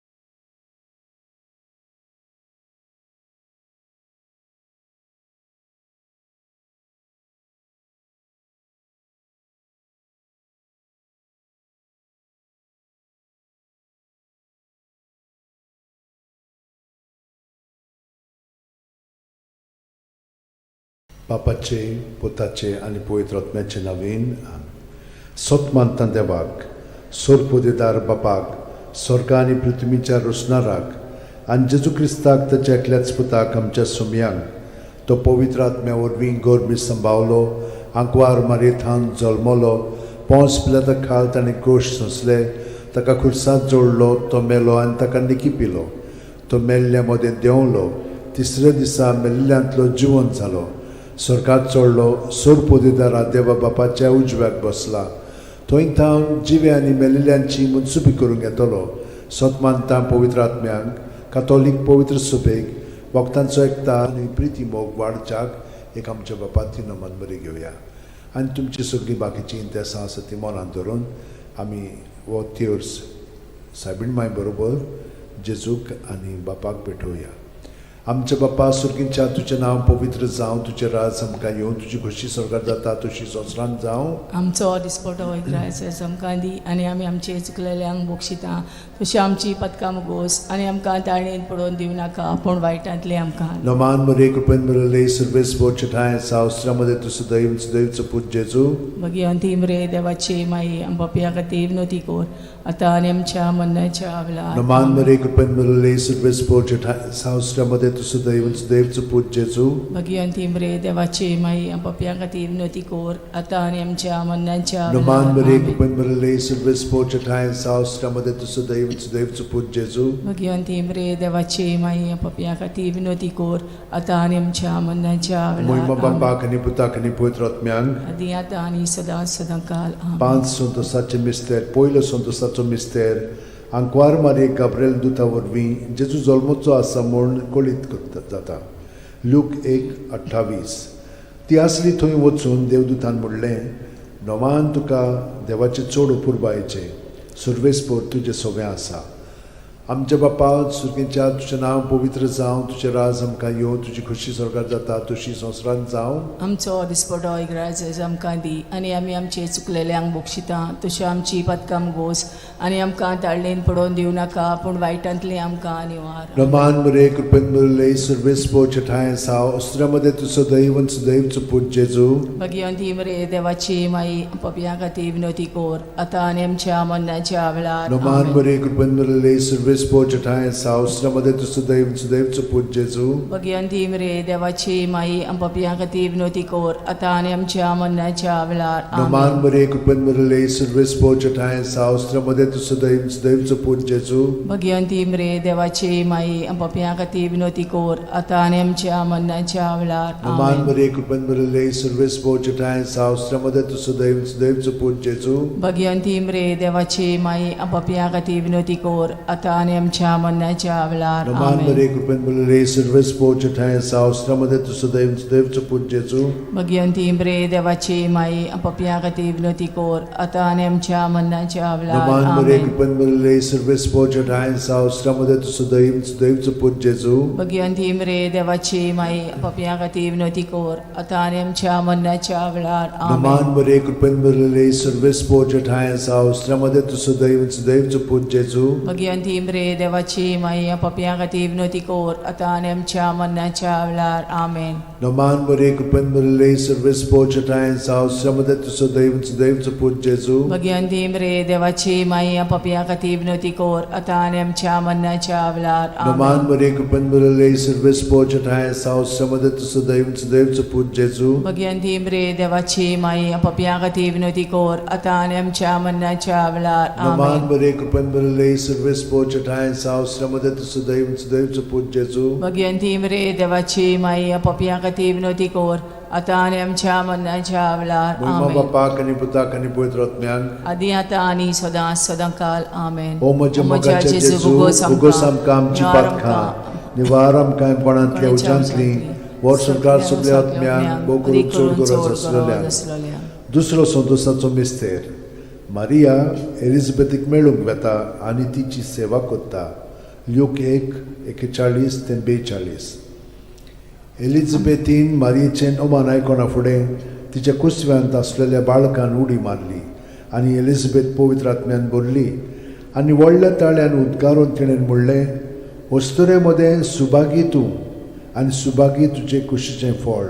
बापाचे, पुताचे आनी पवित्र आत्म्याचे नवीन. सत मानता देवाक, सोरपोदेदार बापाक, स्वर्गा आनी पृथ्वीच्या रोसणाराक आनी जेजू क्रिस्ताक ताच्या एकल्याच पुताक आमच्या सुमयांक, तो पवित्र आत्म्या वरवीं गोरमी संभावलो, आंकवार मारयेथान जल्मलो, पोंस पिलाता खाल ताणें गोश सोंसले, ताका खुर्सांत जोडलो, तो मेलो आनी ताका निकी पिलो, तो मेल्ल्या मदें देंवलो, तिसऱ्या दिसा मेल्ल्यांतलो जिवन जालो, स्वर्गात चडलो, सोरपोदेदारा देवा बापाच्या उजव्याक बसला, थंय थावन जिवे आनी मेल्ल्यांची मनसुबी करूंक येतलो. सत मानता पवित्र आत्म्यांक, कातोलीक पवित्र सुबेक, वखदांचो एकता आनी प्रिती मोग वाडच्याक एक आमच्या बापाती नमन बरी घेवया. आनी तुमची सगळीं बाकीचीं इंतेसां आसा ती मनान धरून आमी हो तेर्स सायबीण माय बरोबर जेजूक आनी बापाक भेटोवया. आमच्या बापा सुर्गींच्या, तुजें नांव पवित्र जावं, तुजें राज आमकां येवं, तुजी खोशी स्वर्गार जाता तशी संवसारांत जावं. आमचो दिसपटो ग्रास आमकां दी आनी आमी आमचे चुकलेल्यांक बक्षिता तशी आमची पदकां मुगोस आनी आमकां ताळणेन पडोवन दिवं नाका पूण वायटांतले आमकां. नमान मरे कृपेन बरले सर्वेस बोचठाय सावस्त्रामध्ये तूं सदैव सदैवचो पूत जेजू. मागीर अंतीम रे देवाची माई आमच्या खातीर विनोती कर आतां आनी आमच्या मरणाच्या वेळार. नमान मरे कृपेन बरले सर्वेस बोचठाय सावस्त्रामध्ये तूं सदैव सदैवचो पूत जेजू. मागीर अंतीम रे देवाची माई आमच्या खातीर विनोती कर आतां आनी आमच्या मरणाच्या नमान वेळार. मरे कृपेन बरले सर्वेस बोचठाय सावस्त्रामध्ये तूं सदैव सदैवचो पूत जेजू. मागीर अंतीम रे देवाची माई आमच्या खातीर विनोती कर आतां आनी आमच्या मरणाच्या मोहिमा वेळार. बापाक आनी पुताक आनी पवित्र आत्म्यांक, आदी आतां आनी सदां सदां काल. आमेन. 5 संतोसाचे मिस्तेर. पयलो संतोसाचो मिस्तेर, आंकवार मारये गाब्रिएल दुता वरवीं जेजू जल्मचो आसा म्हूण कळीत जाता. लूक 1:28. ती आसली थंय वचून देवदूतान म्हणलें, नवान तुका देवाचें चड अपुरबायेचें, सुर्वेसपोर तुजें सगळें आसा. आमच्या बापा सुर्गींच्या, तुजें नांव पवित्र जावं, तुजें राज आमकां येवं, तुजी खोशी स्वर्गार जाता तशी संवसारांत जावं. आमचो दिसपटो ग्रास आमकां दी आनी आमी आमचे चुकलेल्यांक बक्षिता तशी आमची पदकां मुगोस आनी आमकां ताळणेन पडोवन दिवं नाका पूण वायटांतली आमकां निवार. रमान मरे कृपेन बरले सर्वेस पोचठाय साव अस्त्रामध्ये तूं सदैव सदैवचो पूत जेजू. मागीर अंतीम रे देवाची माई पपया खातीर विनोती कर आतां आनी आमच्या मरणाच्या वेळार. रमान मरे कृपेन बरले सर्वेस पोचठाय साव अस्त्रामध्ये तूं सदैव सदैवचो पूत जेजू. मागीर अंतीम रे देवाची माई पपया खातीर विनोती कर आतां आनी आमच्या मरणाच्या वेळार. रमान मरे कृपेन बरले सर्वेस पोचठाय साव अस्त्रामध्ये तूं सदैव सदैवचो पूत जेजू. मागीर अंतीम रे देवाची माई पपया खातीर विनोती कर आतां आनी आमच्या मरणाच्या वेळार. रमान मरे कृपेन बरले सर्वेस पोचठाय साव अस्त्रामध्ये तूं सदैव सदैवचो पूत जेजू. मागीर अंतीम रे देवाची माई पपया खातीर विनोती कर आतां आनी आमच्या मरणाच्या वेळार. रमान मरे कृपेन बरले सर्वेस पोचठाय साव अस्त्रामध्ये तूं सदैव सदैवचो पूत जेजू. मागीर अंतीम रे देवाची माई पपया खातीर विनोती कर आतां आनी आमच्या मरणाच्या वेळार. रमान मरे कृपेन बरले सर्वेस पोचठाय साव अस्त्रामध्ये तूं सदैव सदैवचो पूत जेजू. मागीर अंतीम रे देवाची माई पपया खातीर विनोती कर आतां आनी आमच्या मरणाच्या वेळार. रमान मरे कृपेन बरले सर्वेस पोचठाय साव अस्त्रामध्ये तूं सदैव सदैवचो पूत जेजू. मागीर अंतीम रे देवाची माई पपया खातीर विनोती कर आतां आनी आमच्या मरणाच्या वेळार. आमेन. नमान मरे कृपेन बरले सर्वेस पोचठाय साव अस्त्रामध्ये तूं सदैव सदैवचो पूत जेजू. मागीर अंतीम रे देवाची माई पपया खातीर विनोती कर आतां आनी आमच्या मरणाच्या वेळार. नमान मरे कृपेन बरले सर्वेस पोचठाय साव अस्त्रामध्ये तूं सदैव सदैवचो पूत जेजू. मागीर अंतीम रे देवाची माई पपया खातीर विनोती कर आतां आनी आमच्या मरणाच्या वेळार. नमान मरे कृपेन बरले सर्वेस पोचठाय साव अस्त्रामध्ये तूं सदैव सदैवचो पूत जेजू. मागीर अंतीम रे देवाची माई पपया खातीर विनोती कर आतां आनी आमच्या मरणाच्या वेळार. मोहिमा बापाक आनी पुताक आनी पवित्र आत्म्यांक, आदी आतां आनी सदां सदां काल. आमेन. ओ म्हज्या मोगाच्या जेजू, उगोस आमकां आमची पातकां, निवार आमकां कोणांतल्या उज्यांतली, वर्सभर सगल्या आत्म्यांक भोव करून चड गरज आसलेल्या. दुसरो संतोशाचो मिस्तेर, मारिया एलिझाबेथीक मेळूंक वेता आनी तिची सेवा करता. ल्यूक 1:41 ते 42. एलिझाबेथीन मारियेचें अमान आयकना फुडें तिच्या कुसव्यांत आसलेल्या बाळकान उडी मारली आनी एलिझाबेथ पवित्र आत्म्यान भरली आनी व्हडल्या ताळ्यान उद्गारून तिणें म्हणलें, अस्तुरे मदें सुभागी तूं आनी सुभागी तुजे कुशीचें फळ.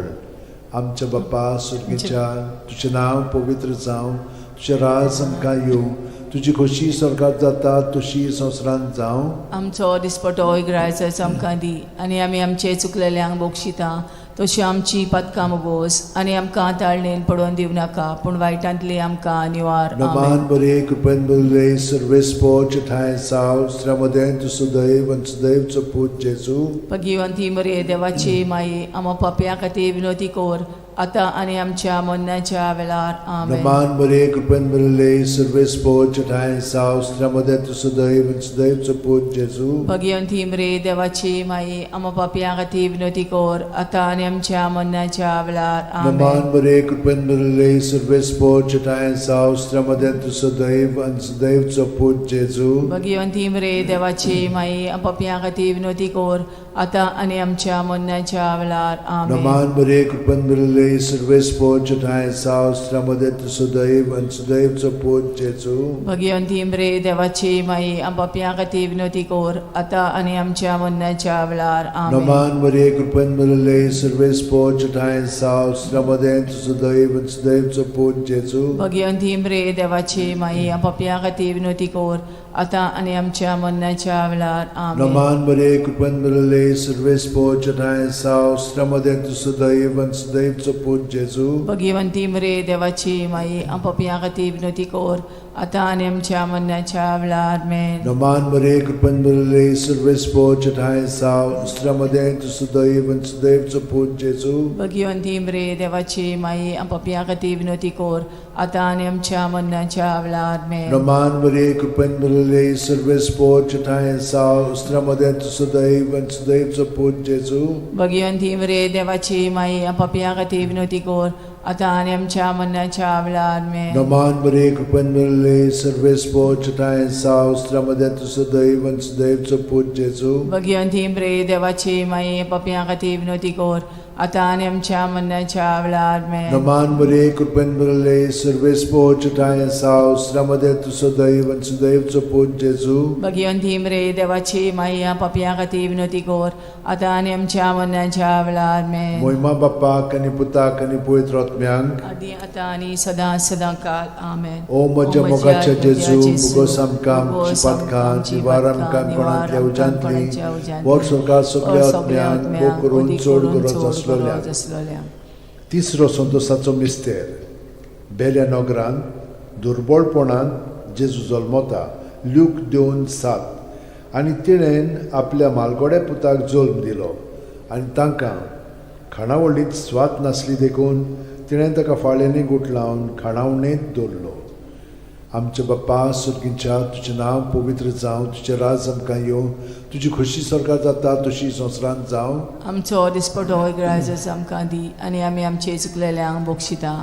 आमच्या बापा सुर्गेच्या, तुजें नांव पवित्र जावं, तुजें राज आमकां येवं, तुजी खोशी स्वर्गात जाता तशी संवसारांत जावं. आमचो दिसपटो इग्रायचो आमकां दी आनी आमी आमचे चुकलेल्यांक बक्षिता तशी आमची पातकां मोगोस आनी आमकां ताळणेन पडोवन दिवं नाका, पूण वायटांतली आमकां निवार. नमान बरे कृपेन बरले सर्वेस्पोच ठांय साव स्त्र्यामदें तूं सदैव आनी सदैवचो पूत जेजू. भगिवंती मरे देवाची माई, आमा पापयां खातीर विनोती कर आतां आनी आमच्या मरणाच्या वेळार. आमेन. नमान बरे कृपेन बरले सर्वेस्पोच ठांय साव स्त्र्यामदें तूं सदैव आनी सदैवचो पूत जेजू. भगिवंती मरे देवाची माई, आमा पापयां खातीर विनोती कर आतां आनी आमच्या मरणाच्या वेळार. आमेन. नमान बरे कृपेन बरले सर्वेस्पोच ठांय साव स्त्र्यामदें तूं सदैव आनी सदैवचो पूत जेजू. भगिवंती मरे देवाची माई, आमा पापयां खातीर विनोती कर आतां आनी आमच्या मरणाच्या वेळार. आमेन. नमान बरे कृपेन बरले सर्वेस्पोच ठांय साव स्त्र्यामदें तूं सदैव आनी सदैवचो पूत जेजू. भगिवंती मरे देवाची माई, आम पापयां खातीर विनोती कर आतां आनी आमच्या मरणाच्या वेळार. आमेन. नमान बरे कृपेन बरले सर्वेस्पोच ठांय साव स्त्र्यामदें तूं सदैव आनी सदैवचो पूत जेजू. भगिवंती मरे देवाची माई, आम पापयां खातीर विनोती कर आतां आनी आमच्या मरणाच्या वेळार. आमेन. नमान बरे कृपेन बरले सर्वेस्पोच ठांय साव स्त्र्यामदें तूं सदैव आनी सदैवचो पूत जेजू. भगिवंती मरे देवाची माई, आम पापयां खातीर विनोती कर आतां आनी आमच्या मरणाच्या वेळार. आमेन. नमान बरे कृपेन बरले सर्वेस्पोच ठांय साव स्त्र्यामदें तूं सदैव आनी सदैवचो पूत जेजू. भगिवंती मरे देवाची माई, आम पापयां खातीर विनोती कर आतां आनी आमच्या मरणाच्या वेळार. आमेन. नमान बरे कृपेन बरले सर्वेस्पोच ठांय साव स्त्र्यामदें तूं सदैव आनी सदैवचो पूत जेजू. भगिवंती मरे देवाची माई, आम पापयां खातीर विनोती कर आतां आनी आमच्या मरणाच्या वेळार. आमेन. नमान बरे कृपेन बरले सर्वेस्पोच ठांय साव स्त्र्यामदें तूं सदैव आनी सदैवचो पूत जेजू. भगिवंती मरे देवाची माई, पापयां खातीर विनोती कर आतां आनी आमच्या मरणाच्या वेळार. आमेन. नमान बरे कृपेन बरले सर्वेस्पोच ठांय साव स्त्र्यामदें तूं सदैव आनी सदैवचो पूत जेजू. भगिवंती मरे देवाची माई, पापयां खातीर विनोती कर आतां आनी आमच्या मरणाच्या वेळार. आमेन. मोहिमा बापाक आनी पुताक आनी पवित्र आत्म्यांक आदी आतां आनी सदां सदां काल. आमेन. ओ म्हज्या मोगाच्या जेजू, मुगोस आमकां आमची पातकां निवार आमकां कोणांतल्या उज्यांतली वर सरकार सगल्या आत्म्यांक भोव करून चड गरज आसलेल्या. तिसरो संतोशाचो मिस्तेर, बेल्या नगरांत दुर्बळपणांत जेजू जल्मता. ल्यूक 2:7. आनी तिणें आपल्या मालगोड्या पुताक जल्म दिलो आनी तांकां खाणावळींत स्वाद नासली देखून तिणें ताका फाळ्यांनी गुठलावन खाणावणेंत दवरलो. आमच्या बाप्पा सुर्गीच्या, तुजें नांव पवित्र जावं, तुजें राज आमकां येवं, तुजी खोशी स्वर्गात जाता तशी संवसारांत जावं. आमचो दिसपटो इग्रायजस आमकां दी आनी आमी आमचे चुकलेल्यांक बक्षिता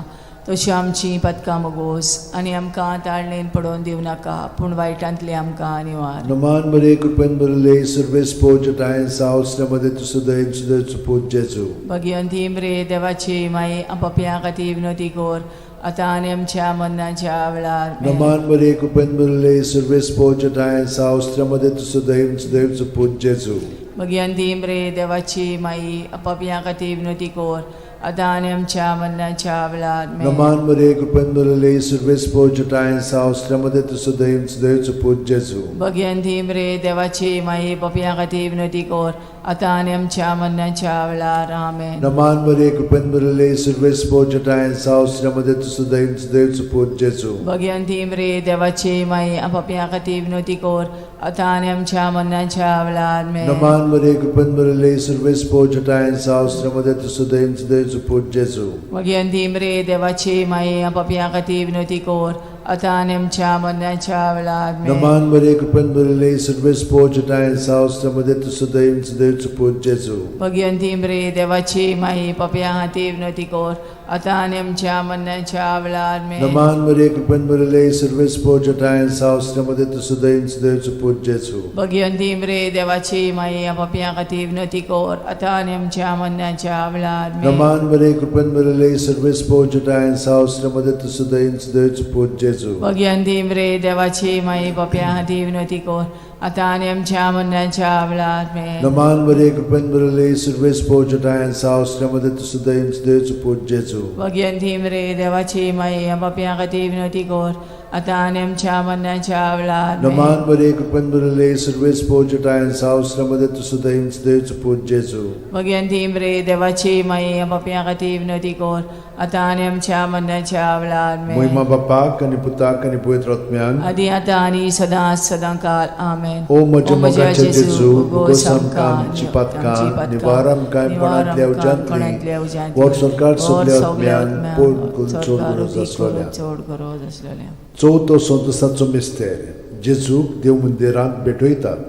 तशी आमची पातकां मोगोस आनी आमकां ताळणेन पडोवन दिवं नाका, पूण वायटांतली आमकां निवार. नमान बरे कृपेन बरले सर्वेस्पोच ठांय साव स्त्र्यामदें तूं सदैव सदैवचो पूत जेजू. भगिवंती मरे देवाची माई, पापयां खातीर विनोती कर आतां आनी आमच्या मरणाच्या वेळार. नमान बरे कृपेन बरले सर्वेस्पोच ठांय साव स्त्र्यामदें तूं सदैव सदैवचो पूत जेजू. भगिवंती मरे देवाची माई, पापयां खातीर विनोती कर आतां आनी आमच्या मरणाच्या वेळार. नमान बरे कृपेन बरले सर्वेस्पोच ठांय साव स्त्र्यामदें तूं सदैव सदैवचो पूत जेजू. भगिवंती मरे देवाची माई, पापयां खातीर विनोती कर आतां आनी आमच्या मरणाच्या वेळार. आमेन. नमान बरे कृपेन बरले सर्वेस्पोच ठांय साव स्त्र्यामदें तूं सदैव सदैवचो पूत जेजू. भगिवंती मरे देवाची माई, पापयां खातीर विनोती कर आतां आनी आमच्या मरणाच्या वेळार. आमेन. नमान बरे कृपेन बरले सर्वेस्पोच ठांय साव स्त्र्यामदें तूं सदैव सदैवचो पूत जेजू. भगिवंती मरे देवाची माई, पापयां खातीर विनोती कर आतां आनी आमच्या मरणाच्या वेळार आमेन. नमान मरे कृपेन भरिल्ले सर्वेस्पोर जटायेन साव श्रमदे तूं सदैव सदैवचो पूत जेजू. भगिवंती मरे देवाची माई पापयां खातीर विनवती कर आतां आनी आमच्या मरणाच्या वेळार आमेन. नमान मरे कृपेन भरिल्ले सर्वेस्पोर जटायेन साव श्रमदे तूं सदैव सदैवचो पूत जेजू. भगिवंती मरे देवाची माई पापयां खातीर विनवती कर आतां आनी आमच्या मरणाच्या वेळार आमेन. नमान मरे कृपेन भरिल्ले सर्वेस्पोर जटायेन साव श्रमदे तूं सदैव सदैवचो पूत जेजू. भगिवंती मरे देवाची माई पापयां खातीर विनवती कर आतां आनी आमच्या मरणाच्या वेळार आमेन. नमान मरे कृपेन भरिल्ले सर्वेस्पोर जटायेन साव श्रमदे तूं सदैव सदैवचो पूत जेजू. भगिवंती मरे देवाची माई पापयां खातीर विनवती कर आतां आनी आमच्या मरणाच्या वेळार आमेन. नमान मरे कृपेन भरिल्ले सर्वेस्पोर जटायेन साव श्रमदे तूं सदैव सदैवचो पूत जेजू. भगिवंती मरे देवाची माई पापयां खातीर विनवती कर आतां आनी आमच्या मरणाच्या वेळार आमेन. मोहिमा बापाक आनी पुताक आनी पवित्र आत्म्याक आदी आतां आनी सदां सदां काल आमेन. ओ म्हज्या मोगाचे जेजू, उगोस आमकां आमची पातकां, निवार आमकां कोणांतल्या उज्यांतली, वर सरकार सगल्या आत्म्यान पोड करून चड गरज आसलोल्या. चड गरज आसलेल्या. चवथो संतोसाचो मिस्तेर जेजूक देव मंदिरांत भेटयतात.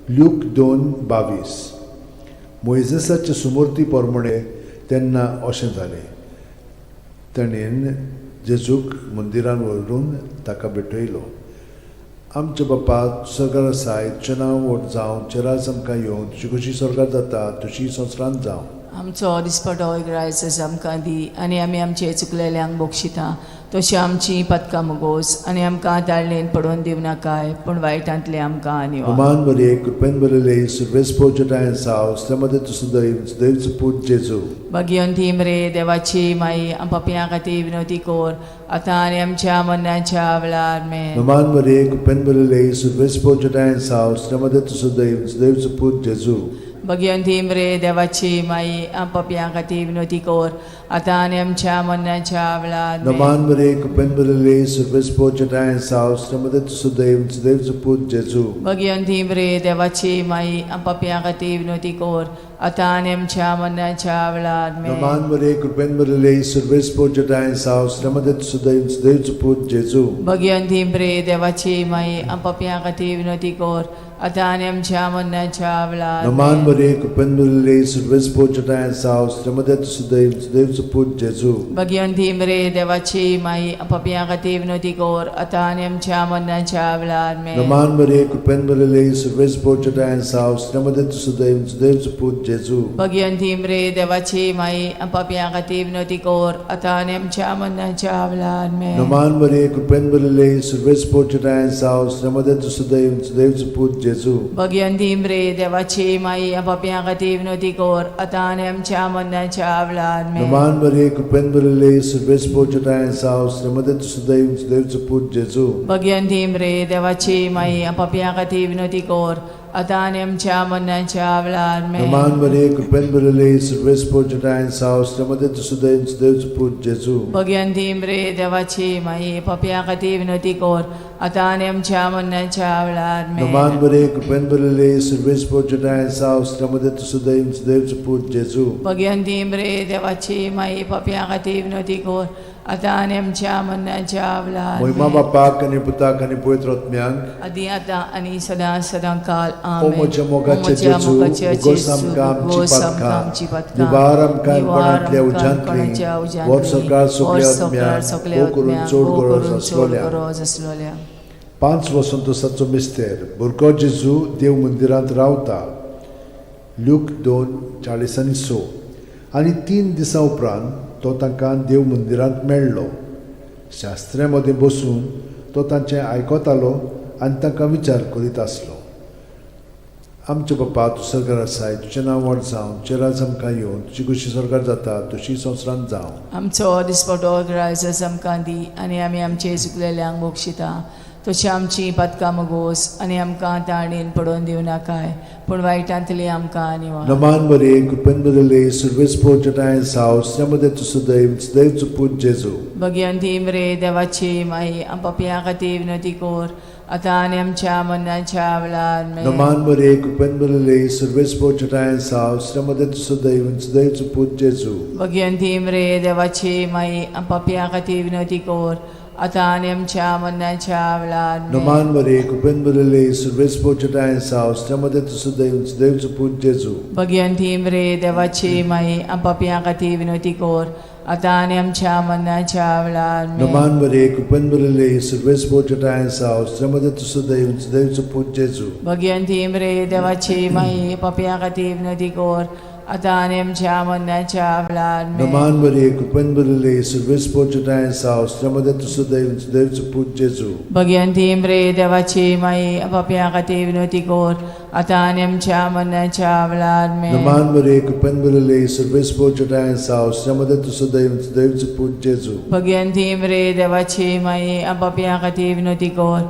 ल्यूक 2:22. मोयजेसाचे सुमूर्ती प्रमाणे तेन्ना अशें जालें, ताणें जेजूक मंदिरान व्हरून ताका भेटयलो. आमच्या बापा सरकार आसाय, तुजें नांव व्हड जावं, तुजें राज आमकां येवं, तुजी खोशी स्वर्गार जाता तशी संवसारांत जावं. आमचो दिसपटो ग्रायस आमकां दी आनी आमी आमचे चुकलेल्यांक बक्षिता तशी आमची पदकां मुगोस आनी आमकां ताळणेन पडोवन दिवं नाकाय पूण वायटांतले आमकां निवार. अमान मरे कृपेन भरिल्ले सर्वेस्पोर जटायेन साव श्रमदे तूं सदैव सदैवचो पूत जेजू. भगिवंती मरे देवाची माई पापयां खातीर विनवती कर आतां आनी आमच्या मरणाच्या वेळार आमेन. नमान मरे कृपेन भरिल्ले सर्वेस्पोर जटायेन साव श्रमदे तूं सदैव सदैवचो पूत जेजू. भगिवंती मरे देवाची माई पापयां खातीर विनवती कर आतां आनी आमच्या मरणाच्या वेळार आमेन. नमान मरे कृपेन भरिल्ले सर्वेस्पोर जटायेन साव श्रमदे तूं सदैव सदैवचो पूत जेजू. भगिवंती मरे देवाची माई पापयां खातीर विनवती कर आतां आनी आमच्या मरणाच्या वेळार आमेन. नमान मरे कृपेन भरिल्ले सर्वेस्पोर जटायेन साव श्रमदे तूं सदैव सदैवचो पूत जेजू. भगिवंती मरे देवाची माई पापयां खातीर विनवती कर आतां आनी आमच्या मरणाच्या वेळार नमान आमेन. मरे कृपेन भरिल्ले सर्वेस्पोर जटायेन साव श्रमदे तूं सदैव सदैवचो पूत जेजू. भगिवंती मरे देवाची माई पापयां खातीर विनवती कर आतां आनी आमच्या मरणाच्या वेळार आमेन. नमान मरे कृपेन भरिल्ले सर्वेस्पोर जटायेन साव श्रमदे तूं सदैव सदैवचो पूत जेजू. भगिवंती मरे देवाची माई पापयां खातीर विनवती कर आतां आनी आमच्या मरणाच्या वेळार आमेन. नमान मरे कृपेन भरिल्ले सर्वेस्पोर जटायेन साव श्रमदे तूं सदैव सदैवचो पूत जेजू. भगिवंती मरे देवाची माई पापयां खातीर विनवती कर आतां आनी आमच्या मरणाच्या वेळार आमेन. नमान मरे कृपेन भरिल्ले सर्वेस्पोर जटायेन साव श्रमदे तूं सदैव सदैवचो पूत जेजू. भगिवंती मरे देवाची माई पापयां खातीर विनवती कर आतां आनी आमच्या मरणाच्या वेळार आमेन. नमान मरे कृपेन भरिल्ले सर्वेस्पोर जटायेन साव श्रमदे तूं सदैव सदैवचो पूत जेजू. भगिवंती मरे देवाची माई पापयां खातीर विनवती कर आतां आनी आमच्या मरणाच्या वेळार आमेन. नमान मरे कृपेन भरिल्ले सर्वेस्पोर जटायेन साव श्रमदे तूं सदैव सदैवचो पूत जेजू. भगिवंती मरे देवाची माई पापयां खातीर विनवती कर आतां आनी आमच्या मरणाच्या वेळार मोहिमा आमेन. बापाक आनी पुताक आनी पवित्र आत्म्याक आदी आतां आनी सदां सदां काल ओ आमेन. म्हज्या मोगाचे जेजू, उगोस आमकां आमची पातकां, निवार आमकां कोणांतल्या उज्यांतली, वर सरकार सगल्या आत्म्याक भोव करून चड गरज आसलोल्या. गरज आसलोल्या. 5 वसंतोसाचो मिस्तेर भुरगो जेजू देव मंदिरांत रावता. ल्यूक 2:46. आनी 3 दिसां उपरांत तो तांकां देव मंदिरांत मेळ्ळो. शास्त्र्यां मदें बसून तो तांचें आयकतालो आनी तांकां विचार करीत आसलो. आमच्या बापा तूं सरकार आसाय, तुजें नांव व्हड जावं, तुजें राज आमकां येवं, तुजी खोशी स्वर्गार जाता तशी संवसारांत जावं. आमचो दिसपटो ग्रायस आमकां दी आनी आमी आमचे चुकलेल्यांक बक्षिता तशी आमची पातकां मुगोस आनी आमकां ताणेन पडोवन दिवं नाकाय पूण वायटांतली आमकां निवार. नमान मरे कृपेन भरिल्ले सर्वेस्पोर जटायेन साव श्रमदे तूं सदैव सदैवचो पूत जेजू. भगिवंती मरे देवाची माई पापयां खातीर विनवती कर आतां आनी आमच्या मरणाच्या वेळार आमेन. नमान मरे कृपेन भरिल्ले सर्वेस्पोर जटायेन साव श्रमदे तूं सदैव सदैवचो पूत जेजू. भगिवंती मरे देवाची माई पापयां खातीर विनवती कर आतां आनी आमच्या मरणाच्या वेळार आमेन. नमान मरे कृपेन भरिल्ले सुर्वेस्पोर जटाय साव मध्ये तुझं दैव देवचो पूत जेजू. भगवंती मरे देवाची माई, आम पापयां खातीर विनवती कर, आतां आनी आमच्या मरणाच्या वेळार आमेन. नमान मरे कृपेन भरिल्ले सुर्वेस्पोर जटाय साव मध्ये तुझं दैव देवचो पूत जेजू. भगवंती मरे देवाची माई, पापयां खातीर विनवती कर, आतां आनी आमच्या मरणाच्या वेळार आमेन. नमान मरे कृपेन भरिल्ले सुर्वेस्पोर जटाय साव मध्ये तुझं दैव देवचो पूत जेजू. भगवंती मरे देवाची माई, पापयां खातीर विनवती कर, आतां आनी आमच्या मरणाच्या वेळार आमेन. नमान मरे कृपेन भरिल्ले सुर्वेस्पोर जटाय साव मध्ये तुझं दैव देवचो पूत जेजू. भगवंती मरे देवाची माई, पापयां खातीर विनवती कर,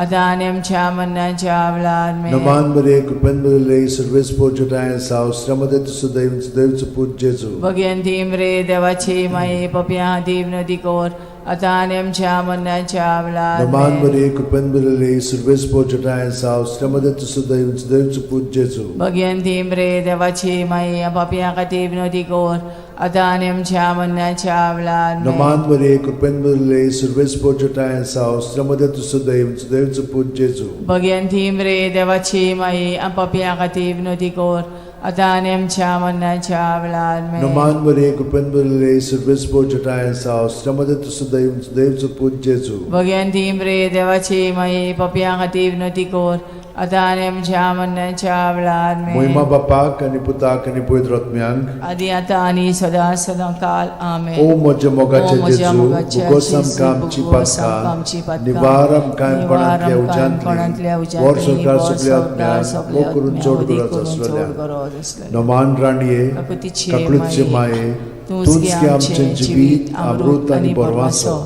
आतां आनी आमच्या मरणाच्या वेळार आमेन. नमान मरे कृपेन भरिल्ले सुर्वेस्पोर जटाय साव मध्ये तुझं दैव देवचो पूत जेजू. भगवंती मरे देवाची माई, पापयां खातीर विनवती कर, आतां आनी आमच्या मरणाच्या वेळार नमान आमेन. मरे कृपेन भरिल्ले सुर्वेस्पोर जटाय साव मध्ये तुझं दैव देवचो पूत जेजू. भगवंती मरे देवाची माई, पापयां खातीर विनवती कर, आतां आनी आमच्या मरणाच्या वेळार आमेन. नमान मरे कृपेन भरिल्ले सुर्वेस्पोर जटाय साव मध्ये तुझं दैव देवचो पूत जेजू. भगवंती मरे देवाची माई, पापयां खातीर विनवती कर, आतां आनी आमच्या मरणाच्या वेळार आमेन. नमान मरे कृपेन भरिल्ले सुर्वेस्पोर जटाय साव मध्ये तुझं दैव देवचो पूत जेजू. भगवंती मरे देवाची माई, पापयां खातीर विनवती कर, आतां आनी आमच्या मरणाच्या वेळार आमेन. मोहिमा बापाक आनी पुताक आनी पवित्र आत्म्यांक, आदी आतां आनी सदां सदां काल आमेन. ओ म्हज्या मोगाचे ओ म्हज्या जेजू, मोगाचे भुगोस जेजू, आमकां आमची भुगोस आमकां आमची पातकां, पातकां, निवार आमकां निवार कोणांतल्या आमकां कोणांतल्या उज्यांतली, उज्यांतली, वर सरकार वर सगल्या सरकार आत्म्यांक, सगल्या मोग करून आत्म्यांक, चड मोग गरज करून चड आसलेल्या. गरज आसलेल्या. नमान राणये, काकुतीचे काकळूतचे माये, माये, तूंच तूंच गे गे आमचें आमचें जिवीत, जिवीत, अमृत अमृत आनी आनी बरवासो. बरवासो.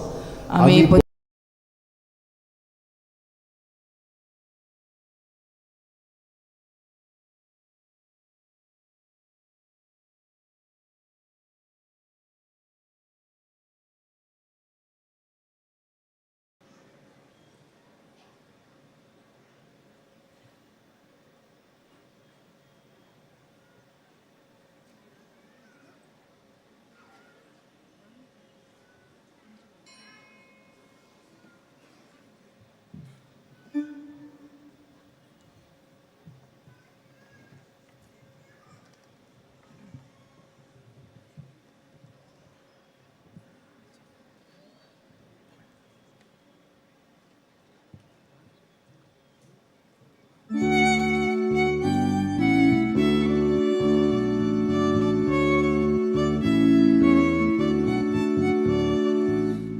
आमी आमी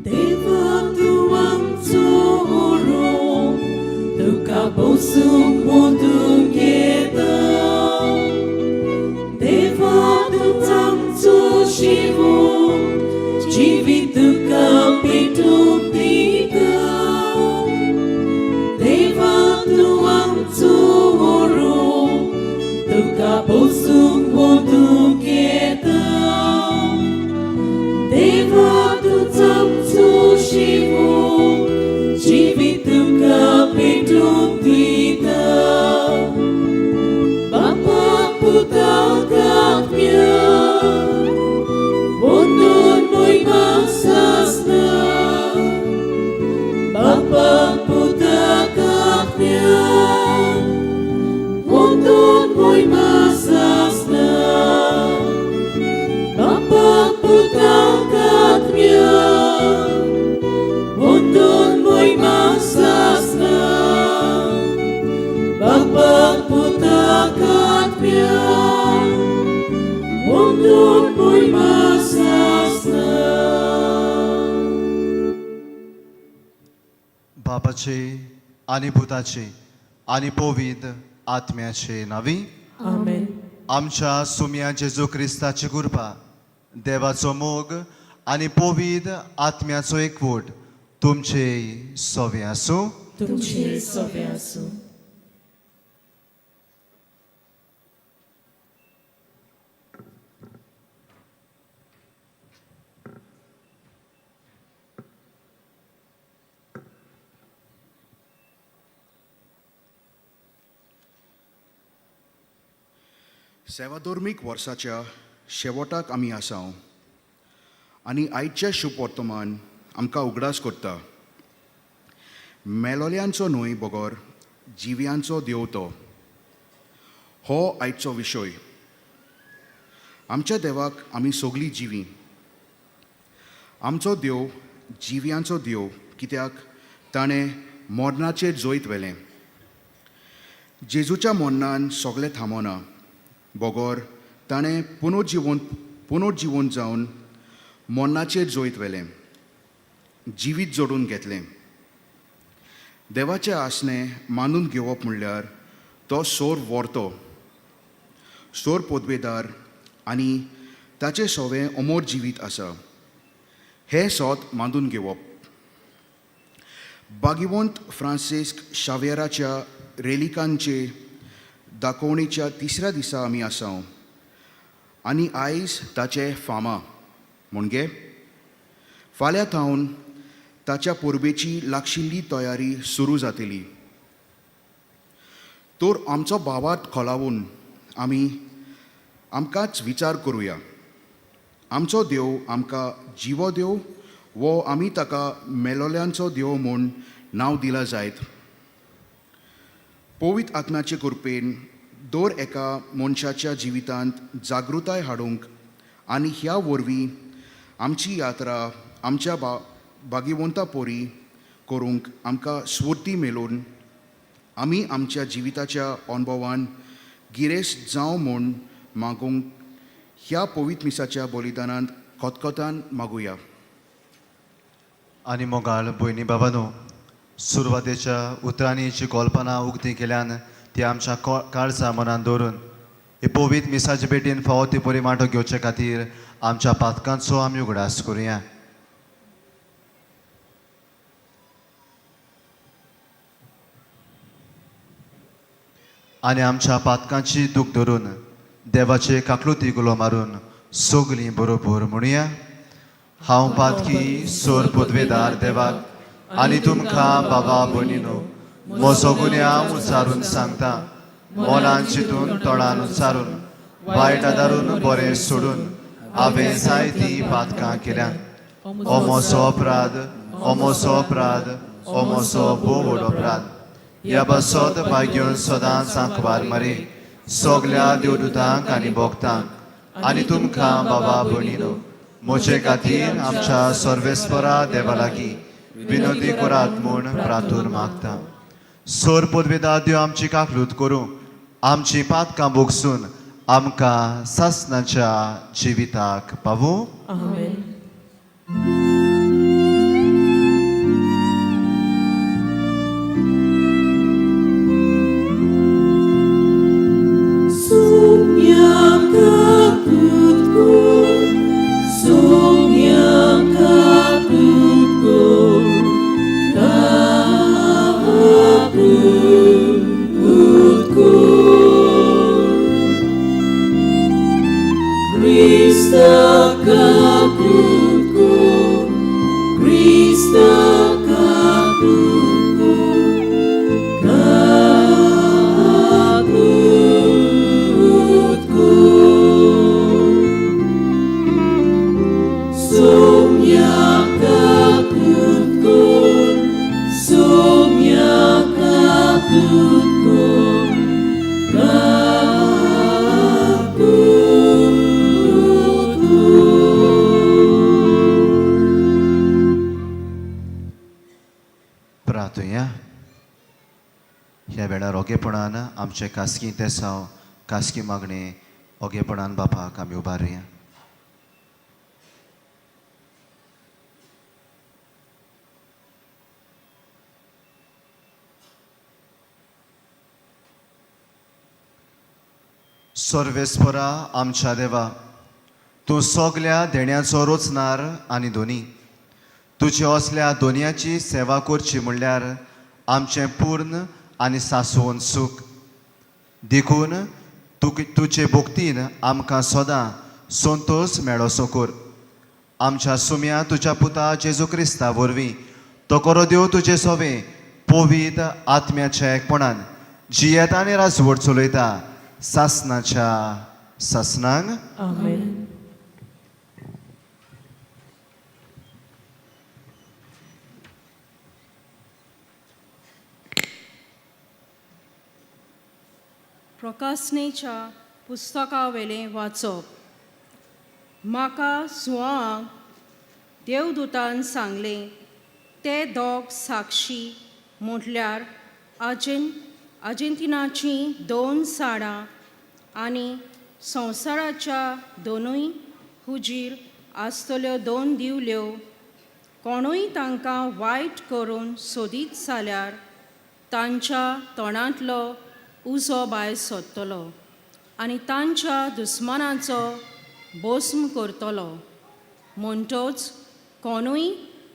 देवा तूं आमचो उरो, तुका बसूंक मोदूंक येता. देवा तूं आमचो शिवो, जिवीत तुका पेटूंक दिता. देवा तूं आमचो उरो, तुका बसूंक मोदूंक येता. देवा तूं आमचो शिवो, जिवीत तुका पेटूंक दिता. बापा पुताक आत्म्या, वंदून मोहिमा सासना. बापा पुताक आत्म्या, वंदून मोहिमा सासना. बापा पुताक आत्म्या, वंदून मोहिमा सासना. बापा पुताक आत्म्या, वंदून मोहिमा सासना. बापाचे आनी पुताचे आनी पवित्र आत्म्याचे नांवी आमेन. आमच्या सुम्या जेजू क्रिस्ताची कृपा, देवाचो मोग आनी पवित्र आत्म्याचो एकवट तुमचे सोवे आसूं. तुमचे सोवे आसूं. सेवाधर्मीक वर्साच्या शेवटाक आमी आसाव आनी आयचें शुभवर्तमान आमकां उगडास करता. मेलोल्यांचो न्हय बगर जिव्यांचो देव तो. हो आयचो विशय. आमच्या देवाक आमी सगळीं जिवीं. आमचो देव जिव्यांचो देव कित्याक ताणें मरणाचेर जैत व्हेलें. जेजूच्या मरणान सगळें थांबना बगर ताणें पुनर्जिवन जावन मरणाचेर जैत व्हेलें, जिवीत जोडून घेतलें. देवाचें आसणें मानून घेवप म्हणल्यार तो सोर व्हरतो, सोर पदवेदार आनी ताचें सवें अमोर जिवीत आसा हें सोत मानून घेवप. बागिवंत फ्रांसिस्क शाव्येराच्या रेलिकांचे दाखोवणेच्या तिसऱ्या दिसा आमी आसा आनी आयज ताचें फामा म्हणजे फाल्यां थावन ताच्या परबेची लागशिल्ली तयारी सुरू जातली. तर आमचो भावार्थ खोलावून आमी आमकांच विचार करुया. आमचो देव आमकां जिवो देव वो आमी ताका मेलोल्यांचो देव म्हूण नांव दिलां जायत. पवित्र आत्म्याचे कृपेन दर एका मनशाच्या जिवितांत जागृताय हाडूंक आनी ह्या वरवीं आमची यात्रा आमच्या भागिवंता पोरी करूंक आमकां स्फूर्ती मेळून आमी आमच्या जिविताच्या अणभवान गिरेस्त जावं म्हूण मागूंक ह्या पवित्र मिसाच्या बलिदानांत खतखतान मागुया. आनी मोगाळ भयणी बाबानो, सुरवातेच्या उतरांनी जी कल्पना उक्ती केल्यान ती आमच्या काळजा मनान दवरून हे पवित्र मिसाचे भेटीन फावो ती बरी वांटो घेवचे खातीर आमच्या पातकांचो आमी उगडास करुया. आनी आमच्या पातकांची दूख धरून देवाचे काकलुती गुलो मारून सगलीं बरोबर म्हणुया. हांव पातकी सोर पदवेदार देवाक आनी तुमकां बाबा भयणीनो म्हजो गुन्यांव उच्चारून सांगता. मनान चिंतून तोंडान उच्चारून वायट आदारून बरें सोडून हांवें जायतीं पातकां केल्यात. ओ म्हजो अपराध, ओ म्हजो अपराध, ओ म्हजो भोव व्हड अपराध. ह्या पासत भाग्योन सदांच आंकवार मारी सगल्या देवदूतांक आनी भक्तांक आनी तुमकां बाबा भयणीनो म्हजे खातीर आमच्या सर्वेस्परा देवा लागीं विनोदी करात म्हूण प्रार्थून मागता. सोर पदवेदार देव आमची काकलूत करूं, आमची पातकां भोगसून आमकां सासणाच्या जिविताक पावूं. आमेन. ह्या वेळार ओगेपणान आमचे खासगी तेसांव खासगी मागणे ओगेपणान बापाक आमी उबारुया. सर्वेस्परा आमच्या देवा, तूं सगल्या देण्याचो रोचणार आनी दोनी. तुजे असल्या दोनयाची सेवा करची म्हणल्यार आमचें पूर्ण आनी सासवून सूख. देखून तुजे भक्तीन आमकां सदां संतोश मेळोसो कर. आमच्या सुम्या तुज्या पुता जेजू क्रिस्ता वरवीं तो करो देव तुजे सोवे पवित्र आत्म्याच्या एकपणान जियेता आनी राजवट चलयता सासणाच्या सासणांक. आमेन. प्रकासनेच्या पुस्तकावेलें वाचप. म्हाका सुवांक देवदूतान सांगलें, ते दोग साक्षी म्हटल्यार आर्जेंटिनाचीं दोन साडां आनी संवसाराच्या दोनूय हुजीर आसतल्यो दोन दिवल्यो. कोणूय तांकां वायट करून सोदीत जाल्यार तांच्या तोंडांतलो उजो भायर सोदतलो आनी तांच्या दुस्मानाचो भस्म करतलो. म्हणटच कोणूय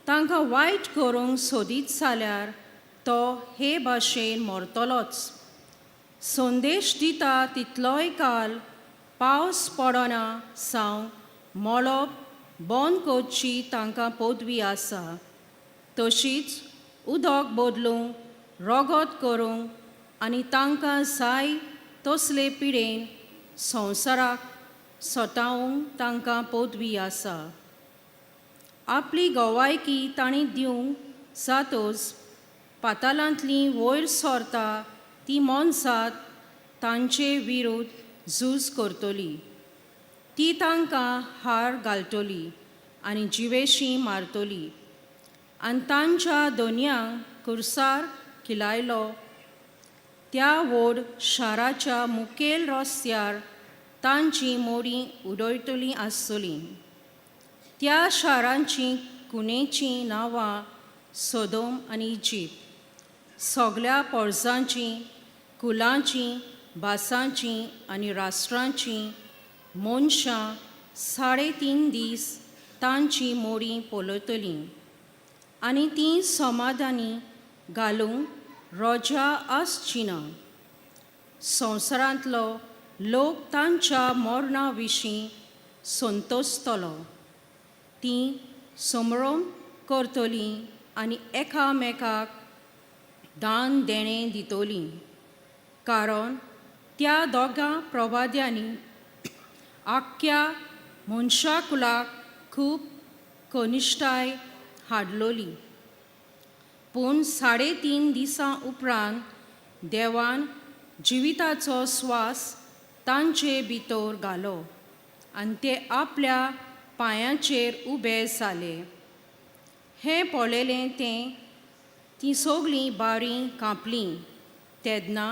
तांकां वायट करूंक सोदीत जाल्यार तो हे भाशेन मरतलोच. संदेश दिता तितलोय काल पावस पडना सावन मळब बंद करची तांकां पदवी आसा. तशीच उदक बदलूंक, रगत करूंक आनी तांकां जाय तसले पिडेन संवसाराक सतावंक तांकां पदवी आसा. आपली गवायकी तांणी दिवंक जातच पातालांतली वयर सरता ती मनसात तांचे विरुद्ध झूज करतली. ती तांकां हार घालतली आनी जिवेशी मारतली आनी तांच्या दोनयांक कुर्सार किलायलो त्या व्हड शाराच्या मुखेल रस्त्यार तांची मोडीं उडयतलीं आसतलीं. त्या शारांचीं कुनेचीं नांवां सोदोम आनी इजिप्त. सगल्या पोरसांचीं, कुलांचीं, भासांचीं आनी राष्ट्रांचीं मनशां 3.5 दीस तांची मोडीं पळयतलीं आनी तीं समाधानी घालूंक रोजा आसची ना. संवसारांतलो लोक तांच्या मरणा विशीं संतोसतलो. तीं समरोम करतलीं आनी एकामेकाक दान देणें दितलीं, कारण त्या दोगां प्रवाद्यांनी आख्ख्या मनशाकुलाक खूब कनिश्ठाय हाडलोली. पूण 3.5 दिसां उपरांत देवान जिविताचो स्वास तांचे भितर घालो आनी ते आपल्या पांयांचेर उबे जाले. हें पळयलें तें तीं सगळीं बारीं कांपलीं. तेन्ना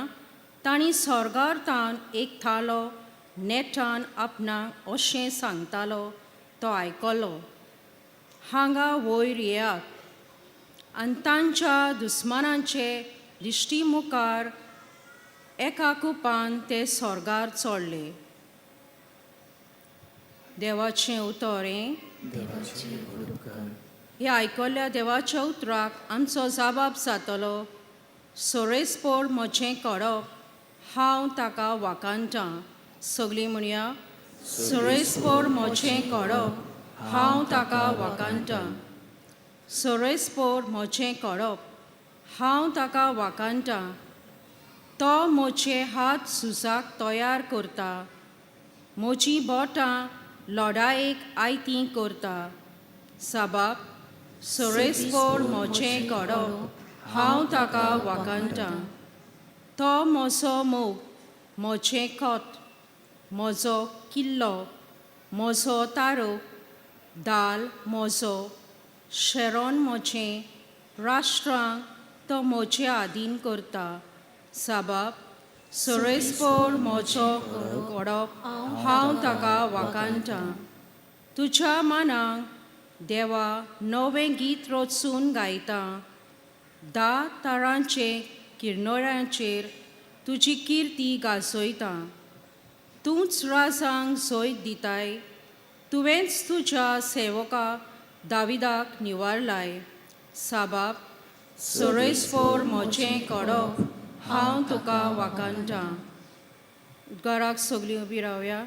तांणी स्वर्गार तान एक थालो नेटान आपणाक अशें सांगतालो तो आयकलो, हांगा वयर येयात. आनी तांच्या दुस्मानांचे दिश्टी मुखार एका कुपान ते स्वर्गार चडले. देवाचें उतर हें. हे आयकल्ल्या देवाच्या उतराक आमचो जाबाब जातलो. सोरेस्पोर म्हजें कडप, हांव ताका वाखाणटां. सगळीं म्हणया, सोरेस्पोर म्हजें कडप, हांव ताका वाखाणटां. सोरेस्पोर म्हजें कडप, हांव ताका वाखाणटां. तो म्हजे हात झुजाक तयार करता, म्हजीं बोटां लडायेक आयतीं करता. साबाब, सोरेस्पोर म्हजें कडप, हांव ताका वाखाणटां. तो म्हजो मोग, म्हजें खत, म्हजो किल्लो, म्हजो तारो, दाल म्हजो, शेरोन म्हजें, राष्ट्रांक तो म्हजे आदीन करता. साबाब, सोरेस्पोर म्हजो कडप, हांव ताका वाखाणटां. तुज्या मानाक देवा नवें गीत रचून गायता. 10 तारांचे किरनोळ्यांचेर तुजी किर्ती गाजयता. तूंच राजांक जैत दिताय, तुवेंच तुज्या सेवका दाविदाक निवारलाय. साबाब, सोरेस्पोर म्हजें कडप, हांव तुका वाखाणटां. उद्गाराक सगळीं उबी रावया.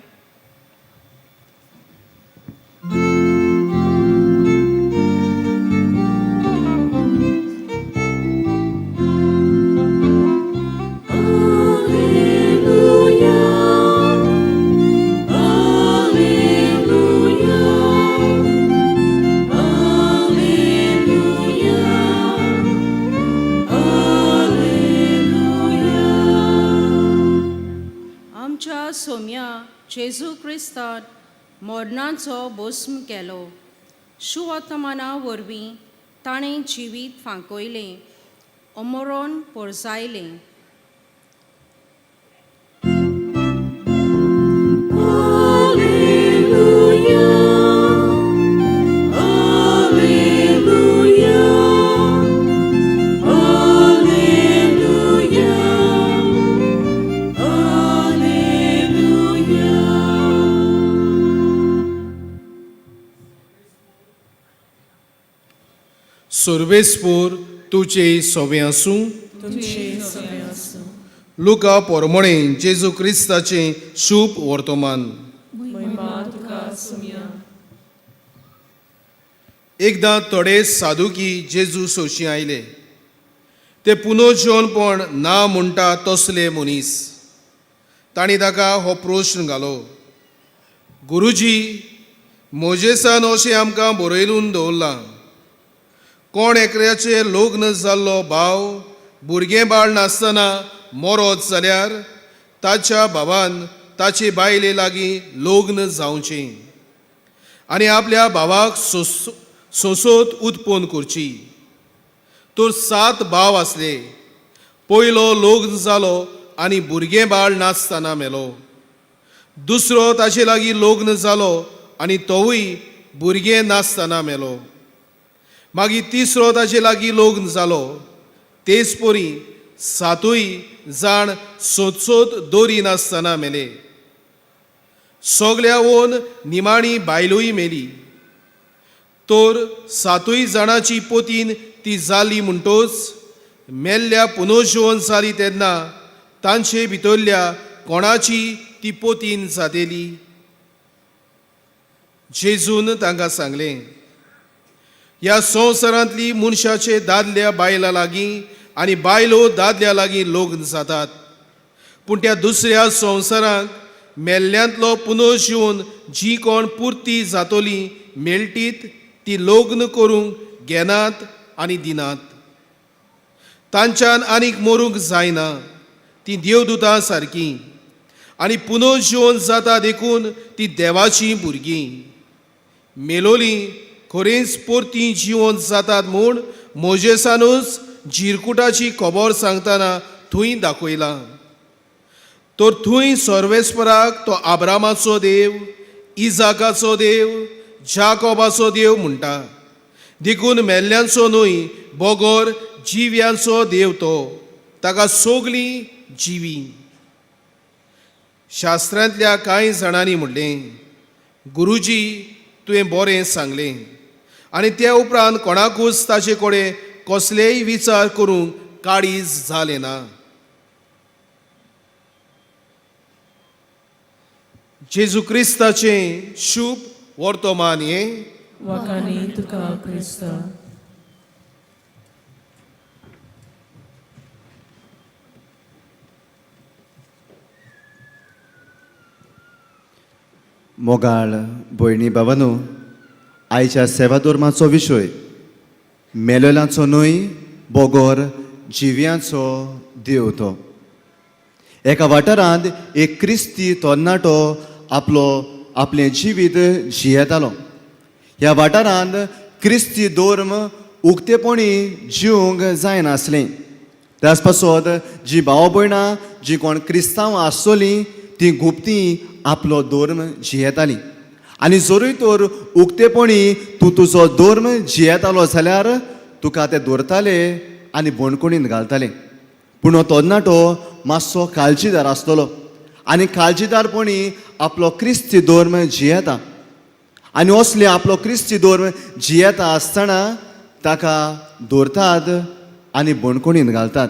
जेजू क्रिस्तान मरणाचो भस्म केलो. सुवर्तमाना वरवीं ताणें जिवीत फांकयलें, अमरण पोरसायलें. सर्वेस्पूर तुजे सोवे आसूं. लुका पोरमोणे जेजू क्रिस्ताचें शुभ वर्तमान. एकदां थोडे साधुकी जेजू सोशी आयले. ते पुनर्जीवनपण ना म्हणटा तसले मनीस. तांणी ताका हो प्रश्न घालो, गुरुजी, मोजेसान अशें आमकां बरयलून दवरलां, कोण एकल्याचें लग्न जाल्लो भाव भुरगें बाळ नासतना मरत जाल्यार ताच्या भावान ताचे बायले लागीं लग्न जावचें आनी आपल्या भावाक सोंसोत उत्पन्न करची. तर 7 भाव आसले. पयलो लग्न जालो आनी भुरगें बाळ नासतना मेलो. दुसरो ताचे लागीं लग्न जालो आनी तोवूय भुरगें नासतना मेलो. मागीर तिसरो ताचे लागीं लग्न जालो. तेच परी 7 जाण सोदसोद दोरी नासतना मेले. सगल्या वोन निमाणी बायलूय मेली. तर 7 जाणाची पोतीन ती जाली म्हणटोच मेल्ल्या पुनर्जीवन जाली तेन्ना तांचे भितरल्या कोणाची ती पोतीन जातेली? जेजून तांकां सांगलें, ह्या संवसारांतली मनशाचे दादल्या बायलां लागीं आनी बायलो दादल्या लागीं लग्न जातात, पूण त्या दुसऱ्या संवसारांत मेल्ल्यांतलो पुनर्जीवन जी कोण पुर्ती जातली मेळटीत ती लग्न करूंक घेनात आनी दिनात. तांच्यान आनीक मरूंक जायना, ती देवदूतां सारकी आनी पुनर्जीवन जाता देखून ती देवाचीं भुरगीं. मेलोली खरेंच परती जिवन जातात म्हूण मोजेसानूच जिरकुटाची खबर सांगतना थंय दाखयलां. तर थंय सर्वेस्पराक तो आब्रामाचो देव, इजाकाचो देव, जाकोबाचो देव म्हणटा. देखून मेल्ल्यांचो न्हय बगर जिव्यांचो देव तो, ताका सगलीं जिवी. शास्त्रांतल्या कांय जाणांनी म्हणलें, गुरुजी, तुवें बरें सांगलें. आनी त्या उपरांत कोणाकूच ताचे कडेन कसलेय विचार करूंक काळीज जालें ना. जेजू क्रिस्ताचें शुभ वर्तमान हें. वाखाणी तुका क्रिस्ता. मोगाळ भयणी बाबानो, आयच्या सेवाधर्माचो विशय मेलेल्यांचो न्हय बगर जिव्यांचो देव तो. एका वाठारांत एक क्रिस्ती तरणाटो आपलो आपलें जिवीत जियेतालो. ह्या वाठारांत क्रिस्ती धर्म उक्तेपणी जिवंक जायनासलें. त्याच पासत जी भाव भयणां जी कोण क्रिस्तांव आसतलीं ती गुप्ती आपलो धर्म जियेताली. आनी जरूय तर उक्तेपणी तूं तुजो धर्म जियेतालो जाल्यार तुका ते दवरताले आनी बणकोणीन घालताले. पूण हो तरणाटो मातसो काळजीदार आसतलो आनी काळजीदारपणी आपलो क्रिस्ती धर्म जियेता. आनी असले आपलो क्रिस्ती धर्म जियेता आसतना ताका दवरतात आनी बणकोणीन घालतात.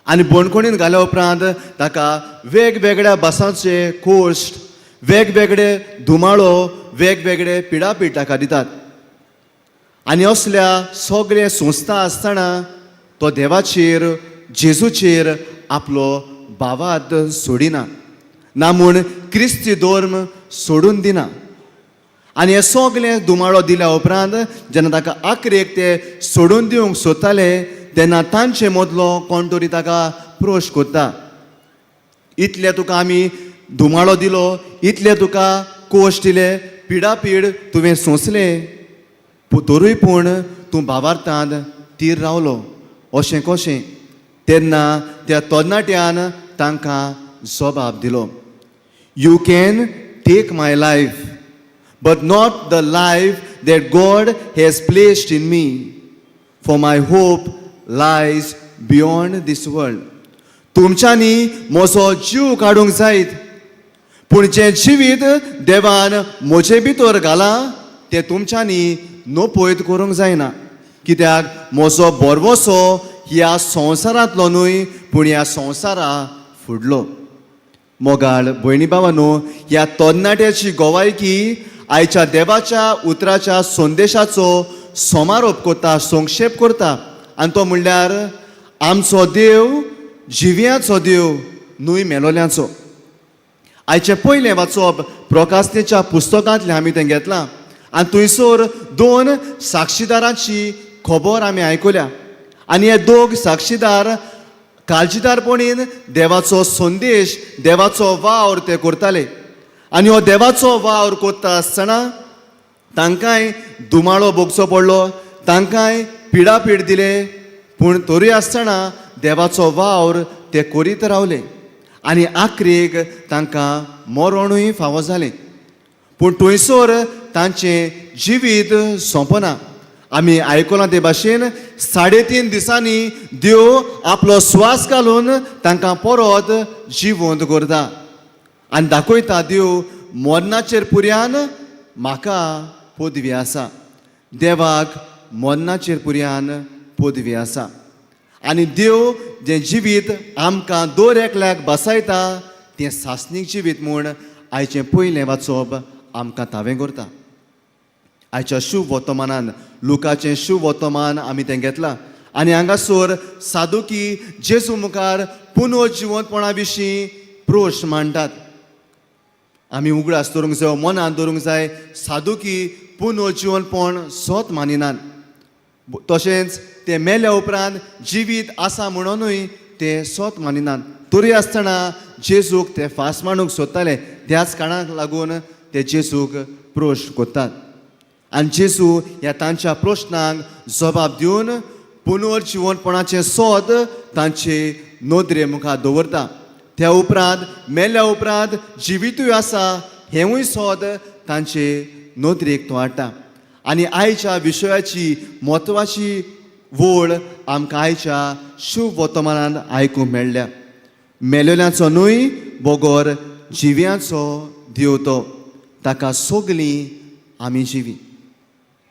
आनी बणकोणीन घाल्या उपरांत ताका वेगवेगळ्या भासांचे कोश्ट, वेगवेगळे धुमाळो, वेगवेगळे पिडापीड ताका दितात. आनी असल्या सगळे संस्था आसतना तो देवाचेर, जेजूचेर आपलो भावार्थ सोडिना, ना म्हूण क्रिस्ती धर्म सोडून दिना. आनी हे सगळे धुमाळो दिल्या उपरांत जेन्ना ताका आखरेक ते सोडून दिवंक सोदताले तेन्ना तांचे मदलो कोण तरी ताका प्रोश करता, इतले तुका आमी धुमाळो दिलो, इतले तुका कोश दिले, पिडापीड तुवें सोंसलें, तरूय पूण तूं भावार्थान तीर रावलो, अशें कशें? तेन्ना त्या तरणाट्यान तांकां जबाब दिलो, you can take my life but not the life that God has placed in me, for my hope lies beyond this world. तुमच्यांनी म्हजो जीव काडूंक जायत, पूण जें जिवीत देवान म्हजे भितर घालां तें तुमच्यांनी नपयत करूंक जायना, कित्याक म्हजो भरवंसो ह्या संवसारांतलो न्हय पूण ह्या संवसारा फुडलो. मोगाळ भयणी भावांनो, ह्या तरणाट्याची गोवायकी आयच्या देवाच्या उतराच्या संदेशाचो समारोप करता, संक्षेप करता, आनी तो म्हणल्यार आमचो देव जिव्याचो देव न्हय मेलोल्यांचो. आयचें पयलें वाचप प्रकाशनेच्या पुस्तकांतलें आमी तें घेतलां आनी थंयसर दोन साक्षीदारांची खबर आमी आयकुल्या आनी हे दोग साक्षीदार काळजीदारपणीन देवाचो संदेश, देवाचो वावर ते करताले आनी हो देवाचो वावर करता आसतना तांकांय दुमाळो भोगचो पडलो, तांकांय पिडापीड दिले, पूण तरूय आसतना देवाचो वावर ते करीत रावले आनी आखरेक तांकां मरणूय फावो जालें. पूण थंयसर तांचें जिवीत सोंपना. आमी आयकलां ते भाशेन 3.5 दिसांनी देव आपलो स्वास घालून तांकां परत जिवंत करता आनी दाखयता देव मरणाचेर पुर्यान म्हाका पदवी आसा, देवाक मरणाचेर पुर्यान पदवी आसा. आनी देव जें जिवीत आमकां दर एकल्याक बसायता तें सासणीक जिवीत म्हूण आयचें पयलें वाचप आमकां तावें करता. आयच्या शुभ वर्तमानान लुकाचें शुभ वर्तमान आमी तें घेतलां आनी हांगासर सादुकी जेजू मुखार पुनर्जिवंतपणा विशीं प्रश्न मांडटात. आमी उगडास दवरूंक जाय, मनान दवरूंक जाय, सादुकी पुनर्जिवंतपण सत मानिनात, तशेंच ते मेल्या उपरांत जिवीत आसा म्हणूनय ते सत मानिनात. तरी आसतना जेजूक ते फास मांडूंक सोदताले, त्याच कारणाक लागून ते जेजूक प्रश्न करतात आनी जेजू ह्या तांच्या प्रश्नांक जबाब दिवन पुनर्जिवंतपणाचें सत तांचे नदरे मुखार दवरता. त्या उपरांत मेल्या उपरांत जिवितूय आसा हेंवूय सत तांचे नदरेक तो हाडटा. आनी आयच्या विशयाची म्हत्वाची वळ आमकां आयच्या शुभ वर्तमानान आयकूंक मेळ्ळ्या. मेलेल्यांचो न्हय बगर जिव्यांचो देव तो, ताका सगलीं आमी जिवी.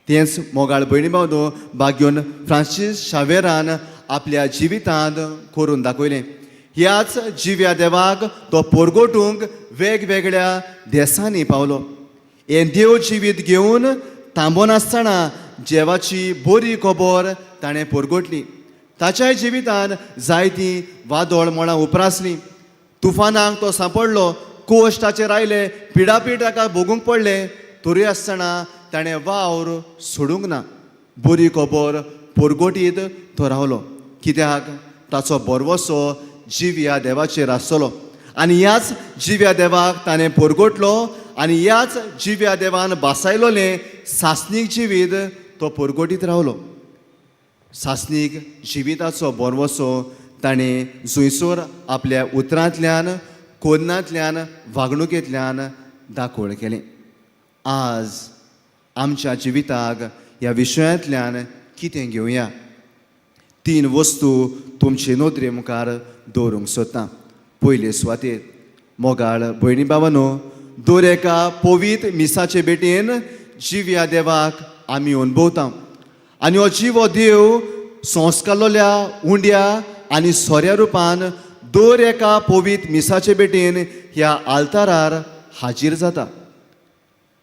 तेंच मोगाळ भयणी भावनो भाग्योन फ्रांसीस शावेरान आपल्या जिवितांत करून दाखयलें. ह्याच जिव्या देवाक तो पोरगोटूंक वेगवेगळ्या देसांनी पावलो. हें देव जिवीत घेवन थांबनासतना देवाची बरी खबर ताणें पोरगोटली. ताच्याय जिवितान जायतीं वादळ मळां उप्रासलीं, तुफानाक तो सांपडलो, कोश ताचेर आयले, पिडापीड ताका भोगूंक पडले, तरी आसतना ताणें वावर सोडूंक ना. बरी खबर पोरगोटीत तो रावलो, कित्याक ताचो भरवंसो जिव्या देवाचेर आसतलो आनी ह्याच जिव्या देवाक ताणें पोरगोटलो आनी ह्याच जिव्या देवान बासायलोलें सासणीक जिवीत तो पोरगोटीत रावलो. सासणीक जिविताचो भरवंसो ताणें जुंयसर आपल्या उतरांतल्यान, कोन्नांतल्यान, वागणुकेंतल्यान दाखोवण केलें. आज आमच्या जिविताक ह्या विशयांतल्यान कितें घेवया? 3 वस्तू तुमचे नदरे मुखार दवरूंक सोदता. पयले सुवातेर मोगाळ भयणी भावांनो, दर एका पवित्र मिसाचे भेटेन जिव्या देवाक आमी अणभवता आनी हो जिवो देव संस्कारलोल्या उंड्या आनी सोऱ्या रुपान दर एका पवित्र मिसाचे भेटेन ह्या आल्तारार हाजीर जाता.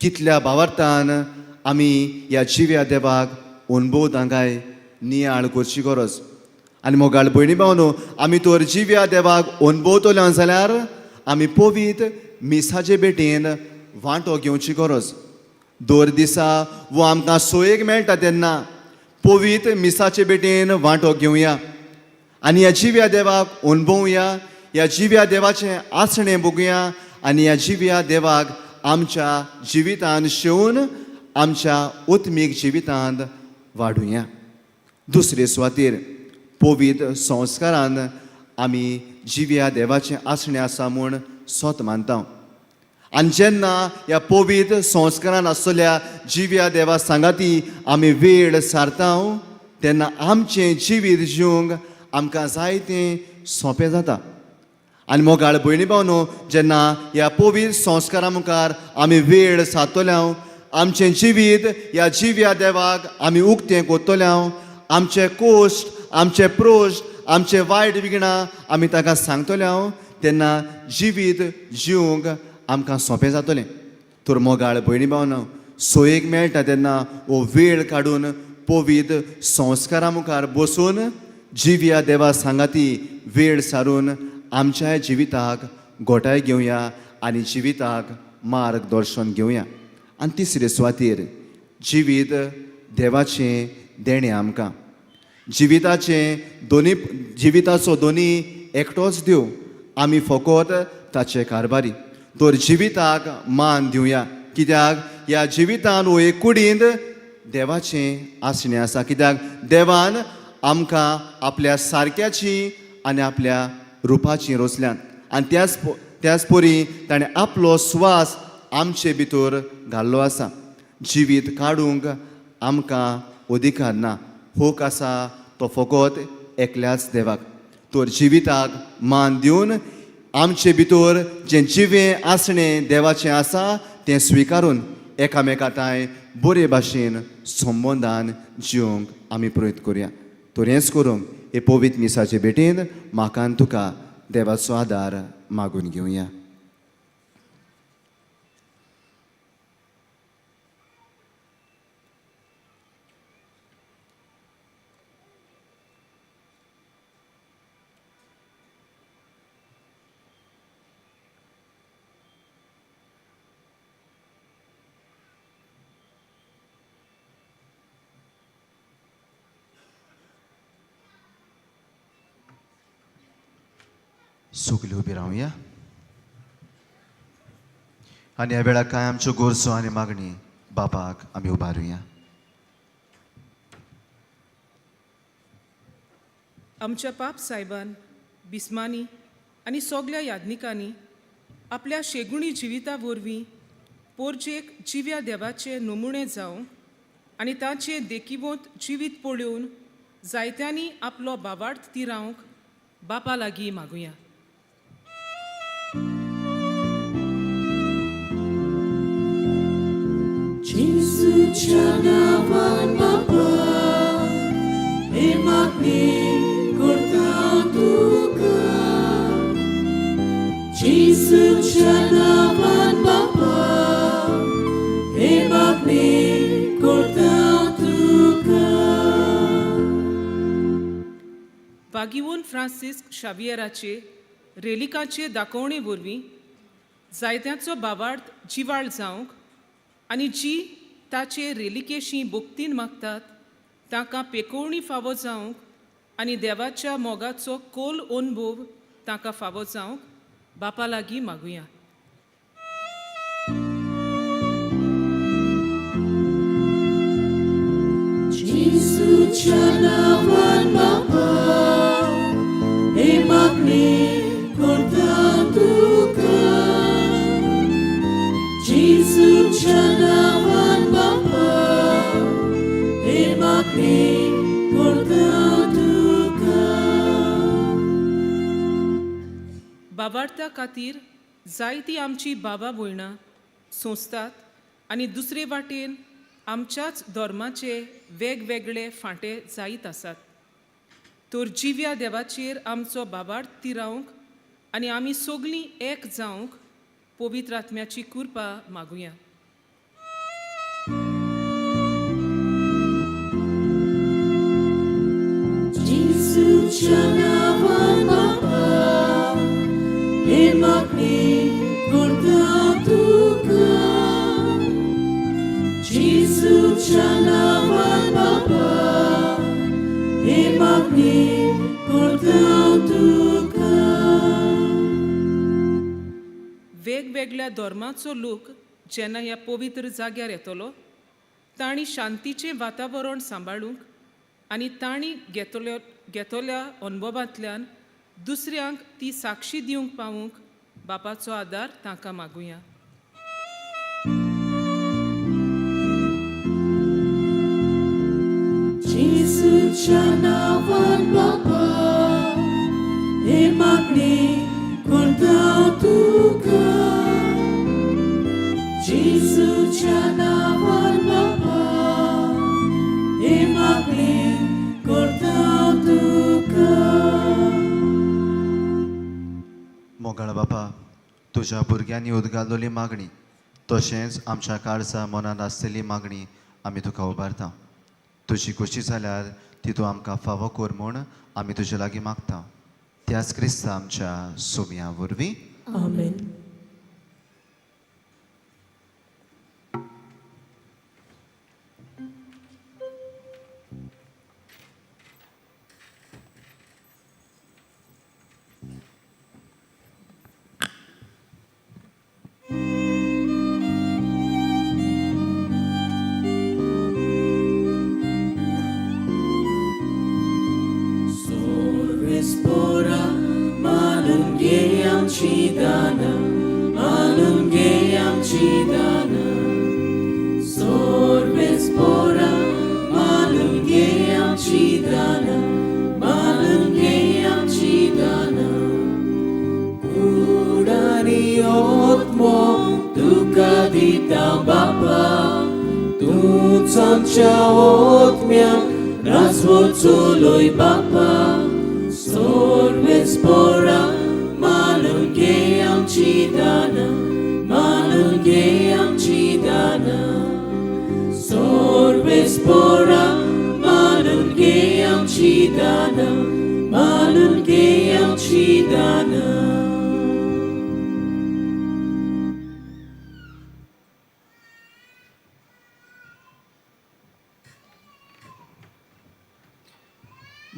कितल्या भावार्थान आमी ह्या जिव्या देवाक अणभवता काय नियाळ करची गरज. आनी मोगाळ भयणी भावनो, आमी तर जिव्या देवाक अणभवतले जाल्यार आमी पवित्र मिसाचे भेटेन वांटो घेवची गरज. दर दिसा वो आमकां सोयेक मेळटा तेन्ना पवित्र मिसाचे भेटेन वांटो घेवया आनी ह्या जिव्या देवाक अणभवया, ह्या जिव्या देवाचें आसणें भोगुया आनी ह्या जिव्या देवाक आमच्या जिवितान शेवून आमच्या उत्मीक जिवितांत वाडुया. दुसरे सुवातेर पवित्र संस्कारान आमी जिव्या देवाचें आसणें आसा म्हूण सोत मानता. आनी जेन्ना ह्या पवित्र संस्कारान आसतल्या जिव्या देवा सांगाती आमी वेळ सारता तेन्ना आमचें जिवीत जिवंक आमकां जायतें सोंपें जाता. आनी मोगाळ भयणी भावनो, जेन्ना ह्या पवित्र संस्कारा मुखार आमी वेळ सारतल्या, आमचें जिवीत ह्या जिव्या देवाक आमी उक्तें कोत्तल्या, आमचे कोश्ट, आमचे प्रोश्ट, आमचे वायट विघ्नां आमी ताका सांगतल्या तेन्ना जिवीत जिवंक आमकां सोंपें जातलें. तर मोगाळ भयणी भावनो, सोयेक मेळटा तेन्ना हो वेळ काडून पवित्र संस्कारा मुखार बसून जिव्या देवा सांगाती वेळ सारून आमच्या जिविताक गोठाय घेवया आनी जिविताक मार्गदर्शन घेवया. आनी तिसरे सुवातेर जिवीत देवाचें देणें आमकां. जिविताचें दोनी जिविताचो दोनी एकटोच देव, आमी फकत ताचे कारभारी. तर जिविताक मान दिवया, कित्याक ह्या जिवितान वो एक कुडींत देवाचें आसणें आसा. कित्याक देवान आमकां आपल्या सारक्याची आनी आपल्या रुपाची रोसल्यान आनी त्याच परी ताणें आपलो स्वास आमचे भितर घाल्लो आसा. जिवीत काडूंक आमकां अधिकार ना, होक आसा तो फकत एकल्याच देवाक. तर जिविताक मान दिवन आमचे भितर जें जिवें आसणें देवाचें आसा तें स्विकारून एकामेका तांय बरे भाशेन संबंदान जिवंक आमी प्रयत्न करुया. तर हेंच करूंक हे पवित्र मिसाचे भेटेन म्हाका आनी तुका देवाचो आदार मागून घेवया. सगळीं उबी रावया आनी ह्या वेळार कांय आमच्यो गरजो आनी मागणी बापाक आमी उबारुया. आमच्या पाप सायबान, बिस्मानी आनी सगल्या याज्ञिकांनी आपल्या शेगुणी जिविता वरवीं पोरजेक जिव्या देवाचे नमुणे जावं आनी तांचे देखिवंत जिवीत पळोवन जायत्यांनी आपलो बावार्थ तिरावंक बापा लागीं मागुया. जेजूच्या नांवान बापा हे मागणी करता तुका. जेजूच्या नांवान बापा हे मागणी करता तुका. बागिवोन फ्रांसिस्क शावियराचे रेलिकाचे दाखोवणे वरवीं जायत्यांचो बावार्थ जिवाळ जावंक आनी जी ताचे रेलिकेशी भक्तीन मागतात तांकां पेकोवणी फावो जावंक आनी देवाच्या मोगाचो कोल अनुभव तांकां फावो जावंक बापा लागीं मागुया. जेजूच्या नांवान बापा हे मागणी करता तुका. जेजूच्या नांवान बापा हे मागणी करता तुका. बाबार्था खातीर जायती आमची बाबा भयणां सोंसतात आनी दुसरे वाटेन आमच्याच धर्माचे वेगवेगळे फांटे जायत आसात. तर जिव्या देवाचेर आमचो बाबार्थ तिरावंक आनी आमी सगळीं एक जावंक पवित्र आत्म्याची कृपा मागुया. जेजूच्या नांवान बापा हे मागणी करता तुका. जेजूच्या नांवान बापा हे मागणी करता तुका. वेगवेगळ्या धर्माचो लोक जेन्ना ह्या पवित्र जाग्यार येतलो तांणी शांतीचें वातावरण सांबाळूंक आनी तांणी घेतल्या अनुभवांतल्यान दुसऱ्यांक ती साक्षी दिवंक पावूंक बापाचो आदार तांकां मागुया. जेजूच्या नांवान बापा हे मागणी करता तुका. जेजूच्या नांवान बापा हे मागणी करता तुका. मोगाळ बापा, तुज्या भुरग्यांनी उदगालोली मागणी तशेंच आमच्या काळजा मनांत आसलेली मागणी आमी तुका उबारता. तुजी खोशी जाल्यार ती तूं आमकां फावो कर म्हूण आमी तुजे लागीं मागता. त्याच क्रिस्ता आमच्या सोम्या वरवीं. आमेन.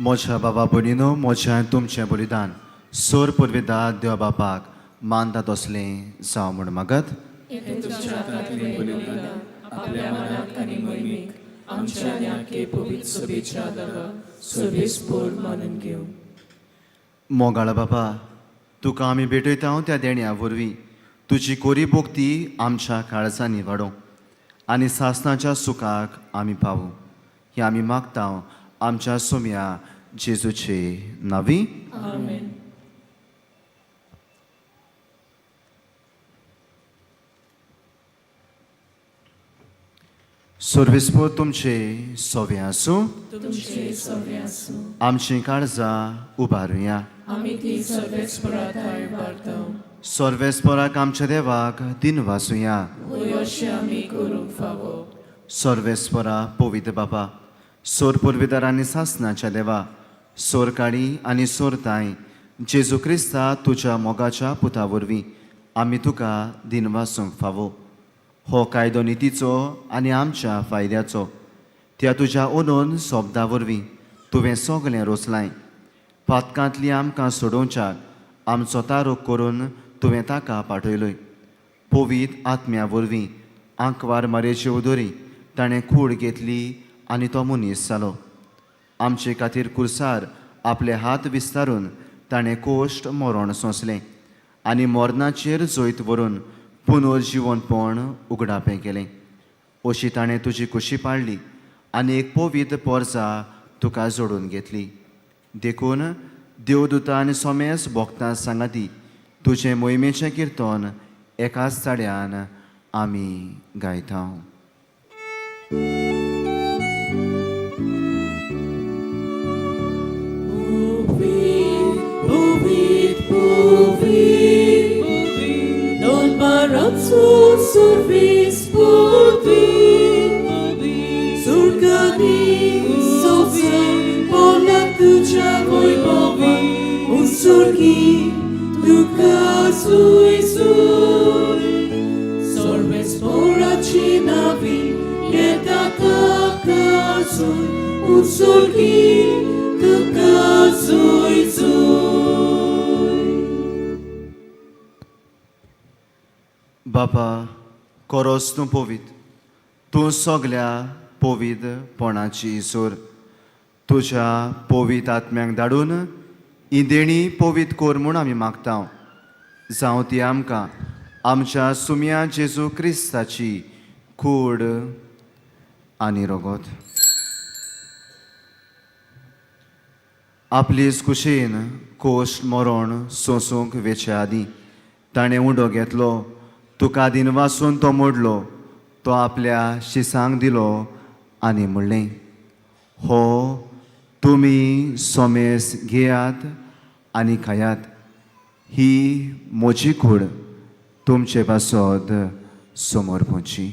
म्हज्या बाबा भयणीनो, म्हज्या तुमचें बलिदान सोर पुर्वेदार देवा बापाक मानता तसलें जावं म्हूण मागत. मोगाळ बापा, तुका आमी भेटयता त्या देण्या वरवीं तुजी कोरी भोक्ती आमच्या काळजांनी वाडोवं आनी सासणाच्या सुखाक आमी पावूं हें आमी मागता आमच्या सोम्या जेजूचे नांवी. आमेन. सर्वेस्पोर तुमचे सोवे आसूं. तुमचे सोवे आसूं. आमचीं काळजां उबारुया. आमी ती सर्वेस्पोरा उबारता. सर्वेस्पोराक आमच्या देवाक दिन वासुया. वय अशें आमी करूंक फावो. सर्वेस्पोरा पवित्र बापा, सोर पुर्वेदार आनी सासणाच्या देवा, सोरकाडी आनी सोरताय जेजू क्रिस्ता तुज्या मोगाच्या पुता वरवीं आमी तुका दिनवासूंक फावो. हो कायदो नितीचो आनी आमच्या फायद्याचो. त्या तुज्या ओनून सोबदा वरवीं तुवें सगळें रोसलाय. पातकांतली आमकां सोडोवच्याक आमचो तारोग करून तुवें ताका पाठयलोय. पवीत आत्म्या वरवीं आंकवार मारेचे उदोरी ताणें कूड घेतली आनी तो मनीस जालो. आमचे खातीर कुर्सार आपले हात विस्तारून ताणें कोश्ट मरण सोंसलें आनी मरणाचेर जैत व्हरून पुनर्जिवनपण उगडापें केलें. अशी ताणें तुजी कुशी पाडली आनी एक पवित्र पोरसा तुका जोडून घेतली. देखून देवदूता आनी सोमेस भोगता सांगाती तुजें मोहिमेचें किर्तन एकाच ताड्यान आमी गायता. Service pudi, surgani sosa pola tuja voi bovi, un surgi duca sui sui, sorbes pora cinavi, yeta takazui, un surgi duca sui sui. बापा, कोरोस तूं पवीत, तूं सगल्या पवीतपणाची सोर. तुज्या पवीत आत्म्यांक धाडून ही देणी पवीत कोर म्हूण आमी मागता. जावं ती आमकां आमच्या सुम्या जेजू क्रिस्ताची कूड आनी रगत. आपलीच कुशीन कोश मरण सोंसूंक वेचे आदीं ताणें उंडो घेतलो, तुका दिन वासून तो मोडलो, तो आपल्या शिसांक दिलो आनी म्हणलें, हो तुमी सोमेस घेयात आनी खायात, ही म्हजी कूड तुमचे पासत समोर पोवची.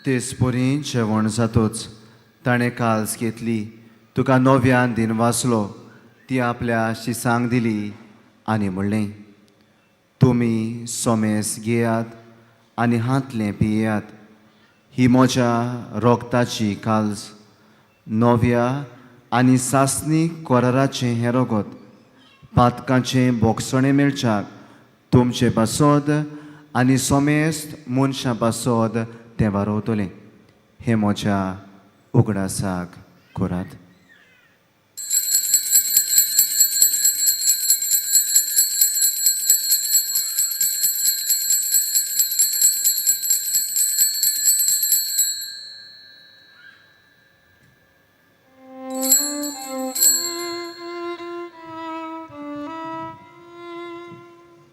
तेच परी जेवण जातोच ताणें काल्स घेतली, तुका नव्यान दिन वाचलो, ती आपल्या शिसांक दिली आनी म्हणलें, तुमी सोमेस घेयात आनी हांतलें पियेयात, ही म्हज्या रोगताची काल्स, नव्या आनी सासणी कराराचें हें रगत, पातकांचें बोगसणें मेळच्याक तुमचे पासत आनी सोमेस्त मनशां पासत तें वारोवतलें. हें म्हज्या उगडासाक करात.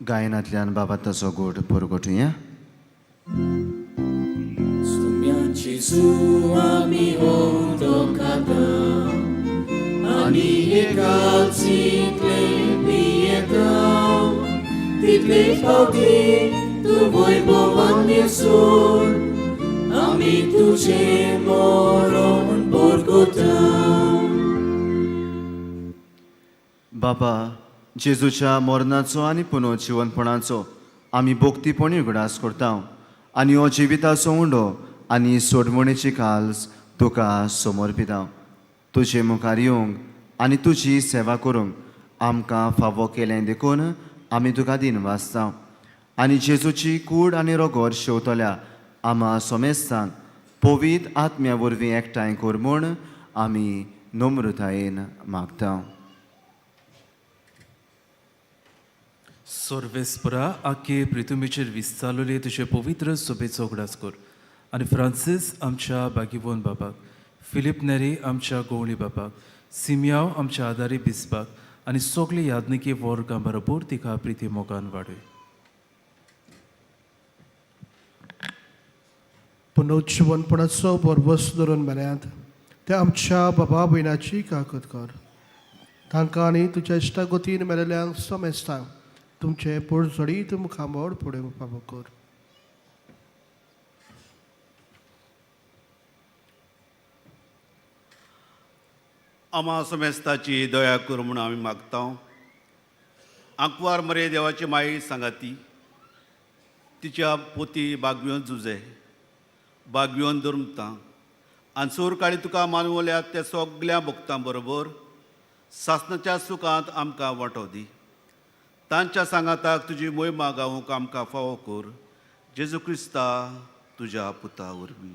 गायनांतल्यान बाबा ताचो गोड परगटुया. जेजू आमी उदो खाता आनी एकाचींतले पियेता, तितले फावटी तूं वैभवान येसून आमी तुजें मरण परगटा. बाबा, जेजूच्या मरणाचो आनी पुनर्जिवनपणाचो आमी भोक्तीपणी उगडास करता आनी हो जिविताचो उंडो आनी सोडवणेची काल्स तुका समर्पिता. तुजे मुखार येवंक आनी तुजी सेवा करूंक आमकां फावो केलें देखून आमी तुका दिन वाचता. आनी जेजूची कूड आनी रोगोर शेवतल्या आमा सोमेस्तांक पवीत आत्म्या वरवीं एकठांय कर म्हूण आमी नम्रतायेन मागता. सर्वेस्परा, आखे प्रितुमीचेर विस्तारलेले तुजे पवित्र सोबेचो उगडास कर आनी फ्रांसीस आमच्या बागीवोन बाबाक, फिलीप नेरी आमच्या गोवळी बाबाक, सिमियाव आमच्या आदारी बिस्पाक आनी सगळे यादनिकी वर्गां बरोबर तिका प्रिती मोगान वाडय. पुनर्जिवनपणाचो बरबस धरून मेल्यात त्या आमच्या बाबा भयणाची काकत कर. तांकां आनी तुज्या इश्टागतीन मेलेल्यांक समेस्तांक तुमचें पोटझडीत मुखामळ फुडें फावो कर. आमा समेस्ताची दया कर म्हूण आमी मागता. आंकवार मरे देवाची माई सांगाती, तिच्या पोती बागयोन जुजे बागयोन धर्मता आनी सोर काळी तुका मानवल्यात त्या सगल्या भक्तां बरोबर सासणाच्या सुखांत आमकां वांटो दी. तांच्या सांगाताक तुजी मोहिमा गावूंक आमकां फावो कर, जेजू क्रिस्ता तुज्या पुता वरवीं.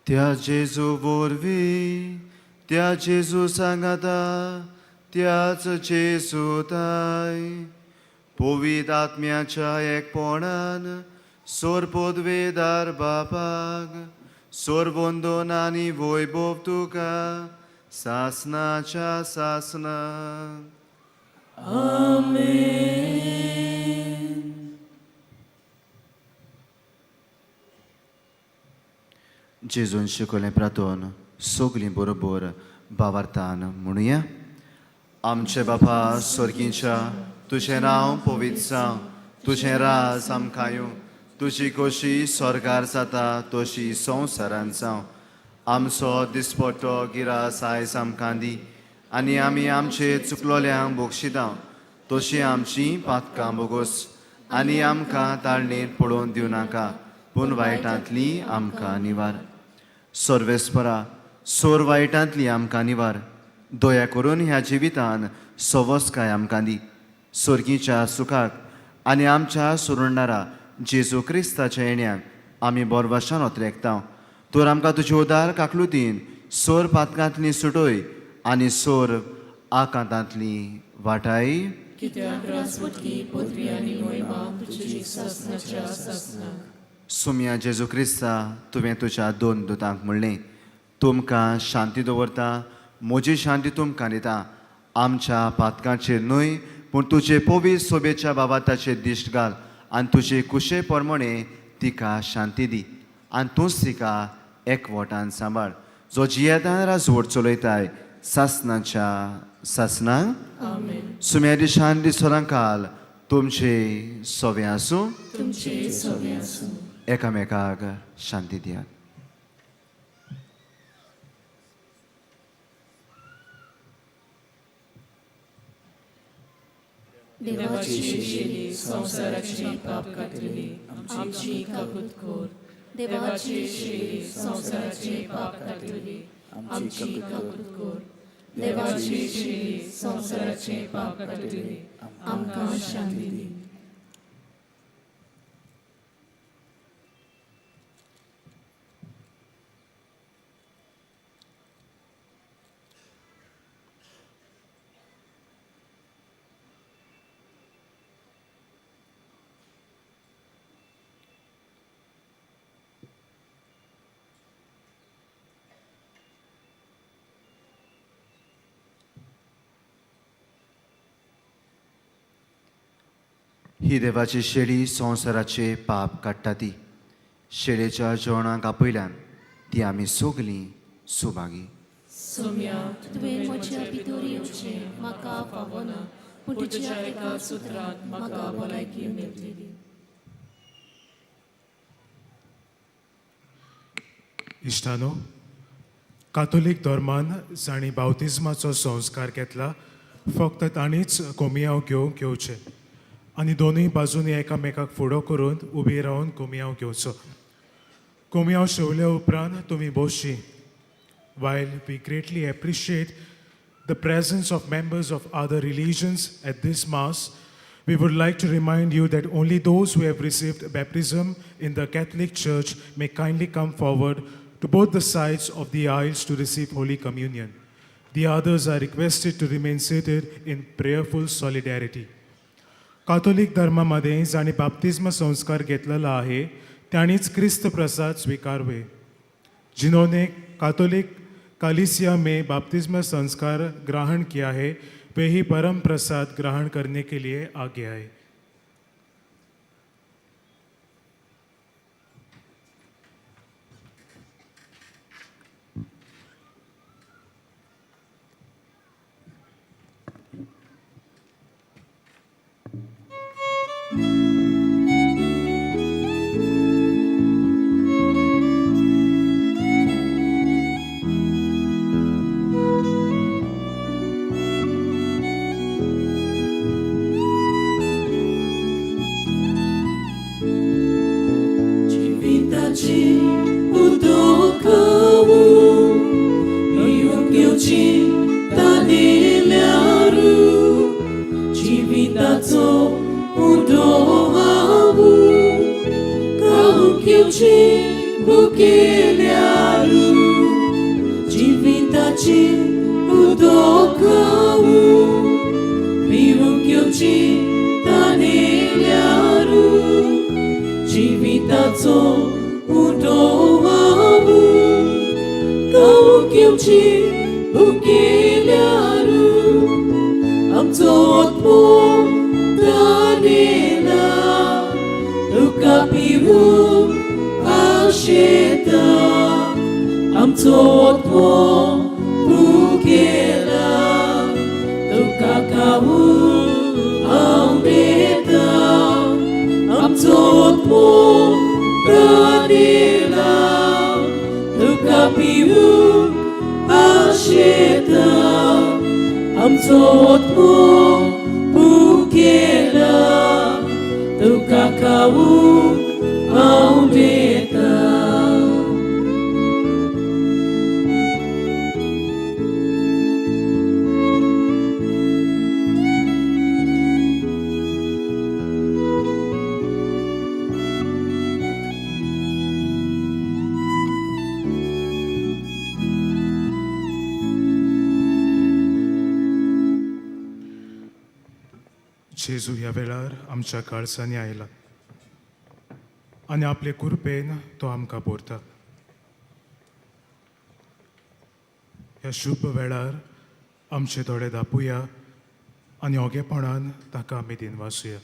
त्या जेजू वरवीं, त्या जेजू सांगाता, त्याच जेजू ताय पवीत आत्म्याच्या एकपणान सोरपोदवेदार बापाक सोरवंदन आनी वैभव तुका सासनाच्या सासना. आमेन. जेजून शिकयलें प्रातोन सगलीं बरोबर बावार्थान म्हणुया. आमचे बापा स्वर्गीच्या, तुजें नांव पवित्र जावं, तुजें राज आमकां येवं, तुजी खोशी स्वर्गार जाता तशी संवसारान जावं. आमचो दिसपट्टो गिरास आयज आमकां दी आनी आमी आमचे चुकलोल्यांक बक्षिता तशी आमची पातकां बोगोस आनी आमकां ताळणेर पडोवन दिवं नाका पूण वायटांतली आमकां निवार. सर्वेस्परा सोर वायटांतली आमकां निवार. दया करून ह्या जिवितान सवस्काय आमकां दी. सोर्गीच्या सुखाक आनी आमच्या सुरुंडारा जेजू क्रिस्ताच्या येण्याक आमी बोरवाशान ओतरेकता. तर आमकां तुजे उदार काकलुतीन सोर पातकांतली सुटय आनी सोर आकांतांतली वाटाय. कित्याक राजवटकी पदवी आनी मोहिमा तुजी सासनाच्या सासनाक. सुम्या जेजू क्रिस्ता, तुवें तुज्या दोन दुतांक म्हणलें, तुमकां शांती दवरता, म्हजी शांती तुमकां दिता. आमच्या पातकांचेर न्हय पूण तुजे पवित्र सोबेच्या बाबाताचेर दिश्ट घाल आनी तुजे कुशे प्रमाणे तिका शांती दी आनी तूंच तिका एकवटान सांबाळ, जो जियेतान राजवट चलयताय सासनाच्या सासनाक. आमेन. सुम्यारी शांती सदांकाल तुमचे सोवे आसूं. तुमचे सोवे आसूं. एकामेकाक शांती दियात. देवाची शेली संवसाराची पाप काडटली आमची काकूत कर. देवाची शेली संवसाराची पाप काडटली आमची काकूत कर. देवाची शेली संवसाराचे पाप काडटली आमकां शांती दी. ही देवाची शेळी संवसाराचे पाप काडटा ती शेळेच्या जेवणाक आपयल्यान ती आमी सगलीं सुभागी. सोम्या, तुवें म्हज्या भितर येवचें म्हाका फावना, पूण तुज्या एका सुत्रांत म्हाका भलायकी मेळटली. इश्टानो, कातोलीक धर्मान जांणी बावतिज्माचो संस्कार घेतला फक्त तांणीच कोमियांव घेवंक येवचें आनी दोनूय बाजूंनी एकामेकाक फुडो करून उबी रावन कोमियांव घेवचो. कोमियांव शेवल्या उपरांत तुमी बसची. While we greatly appreciate the presence of members of other religions at this Mass, we would like to remind you that only those who have received baptism in the Catholic Church may kindly come forward to both the sides of the aisles to receive Holy Communion. The others are requested to remain seated in prayerful solidarity. Catholic धर्मामध्ये जांणी बाप्तिज्म संस्कार घेतलेला आहे त्यांनीच क्रिस्त प्रसाद स्वीकारवे. जिन्होंने Catholic कलीसिया में बाप्तिज्म संस्कार ग्रहण किया है वे ही परम प्रसाद ग्रहण करने के लिए आगे आए. Amto दिवंक आशेता आमचो आत्मो भुकेला तुका खावूंक हांव दिता. जेजू ह्या वेळार आमच्या काळजांनी आयला आनी आपले कृपेन तो आमकां भरता. ह्या शुभ वेळार आमचे दोळे दापुया आनी ओगेपणान ताका आमी दिनवासुया.